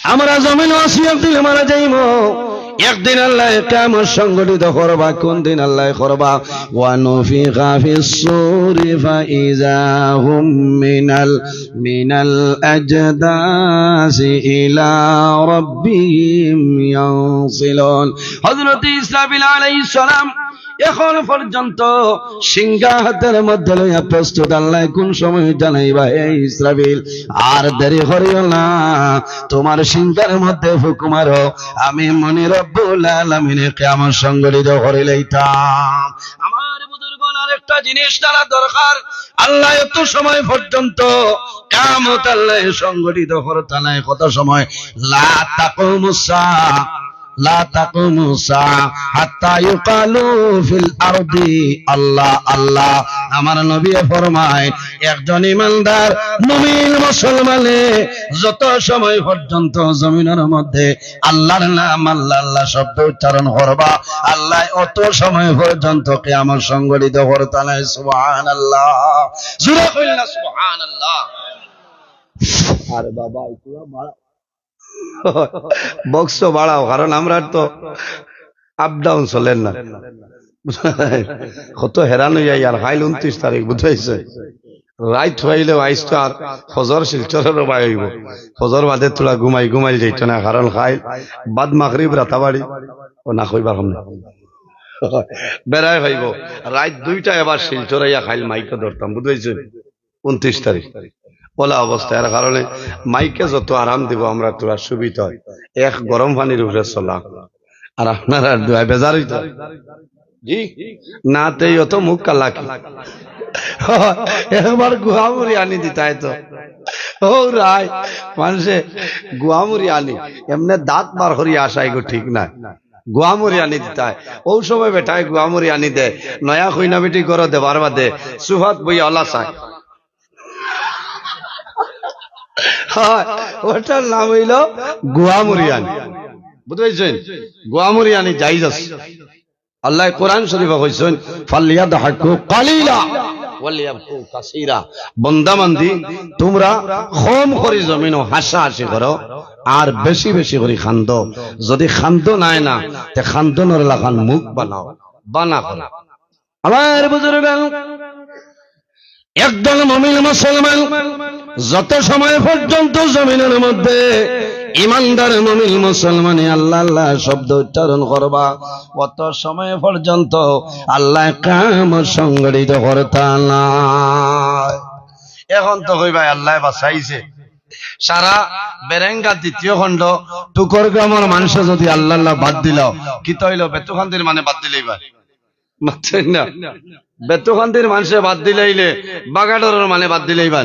আমরা জমিনো আছি, একদিন মারা যাইমু, একদিন আল্লায় কিয়ামত সংগঠিত করবা। কোন দিন আল্লায় করবা? ওয়া নুফিখা ফিস সূরি ফাইযা হুম মিনাল, মিনাল আজদাসি ইলা রাব্বিহিম ইয়ানসিলুন। হযরত ইসরাফিল আলাইহিস সালাম এখন পর্যন্ত শিঙ্গা হাতর মধ্যে লইয়া প্রস্তুত। আল্লায় কোন সময় জানাইবা, হে ইসরাফিল, আর দেরি করিও না, তুমার শিঙ্গার মধ্যে ফুক মারো, আমি মনি রব্বুল আলামিনে কিয়ামত সংগঠিত করিলাইতাম। আমার বুজুর্গ, আরেকটা জিনিস জানা দরকার, আল্লায় অত সময় পর্যন্ত কিয়ামত আল্লায় সংগঠিত করতা নায়। কত সময়? লা তাকুমুস সাআ, লা তাকুমুস সাআ হাত্তা ইউকালু ফিল আরদি আল্লাহ আল্লাহ। আমার নবীয়ে ফরমায়, একজন ইমানদার মুমিন মুসলমানে যত সময় পর্যন্ত জমিনর মধ্যে আল্লাহর নাম, আল্লাহ, আল্লাহ শব্দ উচ্চারণ করবা, আল্লায় অত সময় পর্যন্ত কিয়ামত সংগঠিত করতা নায়। সুবহানাল্লাহ। জোরে কইন না সুবহানাল্লাহ। আরে বাবা, একটু বাড়াও। Box বাড়াও, কারণ আমরার তো up down চলের না। কত হেরান অইয়া ইয়ার, কাইল ঊনত্রিশ তারিখ, বুঝাইছে? রাইত অইলেও আইজ তো আর ফজর শিলচরর বায় অইবো। ফজর বাদে থুড়া ঘুমাই ঘুমাইল যাইতো না, কারণ কাইল বাদ মাগরিব রাতাবাড়ি, ও না কইবার সামনে বেড়ায় অইবো। রাইত দুইটা এবার শিলচর আইয়া কাইল মাইকো ধরতাম, বুঝ পাইছো? ঊনত্রিশ তারিখ। অলা অবস্থা, এর কারণে মাইকে যত আরাম দিব আমরা থুড়া সুবিধা অয়। এক গরম পানির উপরে চলা, আর আপনারার দোয়ায় বেজার অইতো। জি, না তে অত মুখ কালা কি? একবার গুয়ামুড়ি আনি দিতায় তো। ও রায়, মানষে গুয়ামুড়ি আনি, এমনে দাঁত বার করি আসায় গো, ঠিক নায়। গুয়ামুড়ি আনি দিতায়। ও সময় বেটায় গুয়ামুড়ি আনি দেয়, নয়া কইনা বেটি ঘরো দেবার বাদে সুফাত বইয়া অলা চায়। হয়, ওটার নাম অইলো গুয়ামুড়ি আনি। বুঝ পাইছইন? গুয়ামুড়ি আনি জায়েজ আছে। আল্লায় কোরআন শরীফো কইছইন, "ফালিয়াদহাকু কালিলা ওয়ালিয়াবকু কাসীরা।" বন্দা বান্দি, তুমরা কম করি জমিনো হাসাহাসি করো, আর বেশি বেশি করি কান্দো। যদি কান্দো নায় না, তে কান্দনর লাখান মুখ বানাও, বানা করো। আমার বুজুর্গান, একজন মুমিন মুসলমান যত সময় পর্যন্ত জমিনের মধ্যে ইমানদার মুমিন মুসলমানে আল্লাহ আল্লাহ শব্দ উচ্চারণ করবা, অত সময় পর্যন্ত আল্লায় কাম সংগঠিত করতা না। এখন তো কইবায় আল্লায় বাঁচাইছে। সারা বেরেঙ্গা দ্বিতীয় খণ্ড টুকর গ্রামর মানষে যদি আল্লাহ আল্লাহ বাদ দিলাও, কিতা অইলো? বেতুকান্দির মানে বাদ দিলাইবা। মাতইন না। বেতুকান্দির মানষে বাদ দিলাইলে বাগাডরর মানে বাদ দিলাইবা।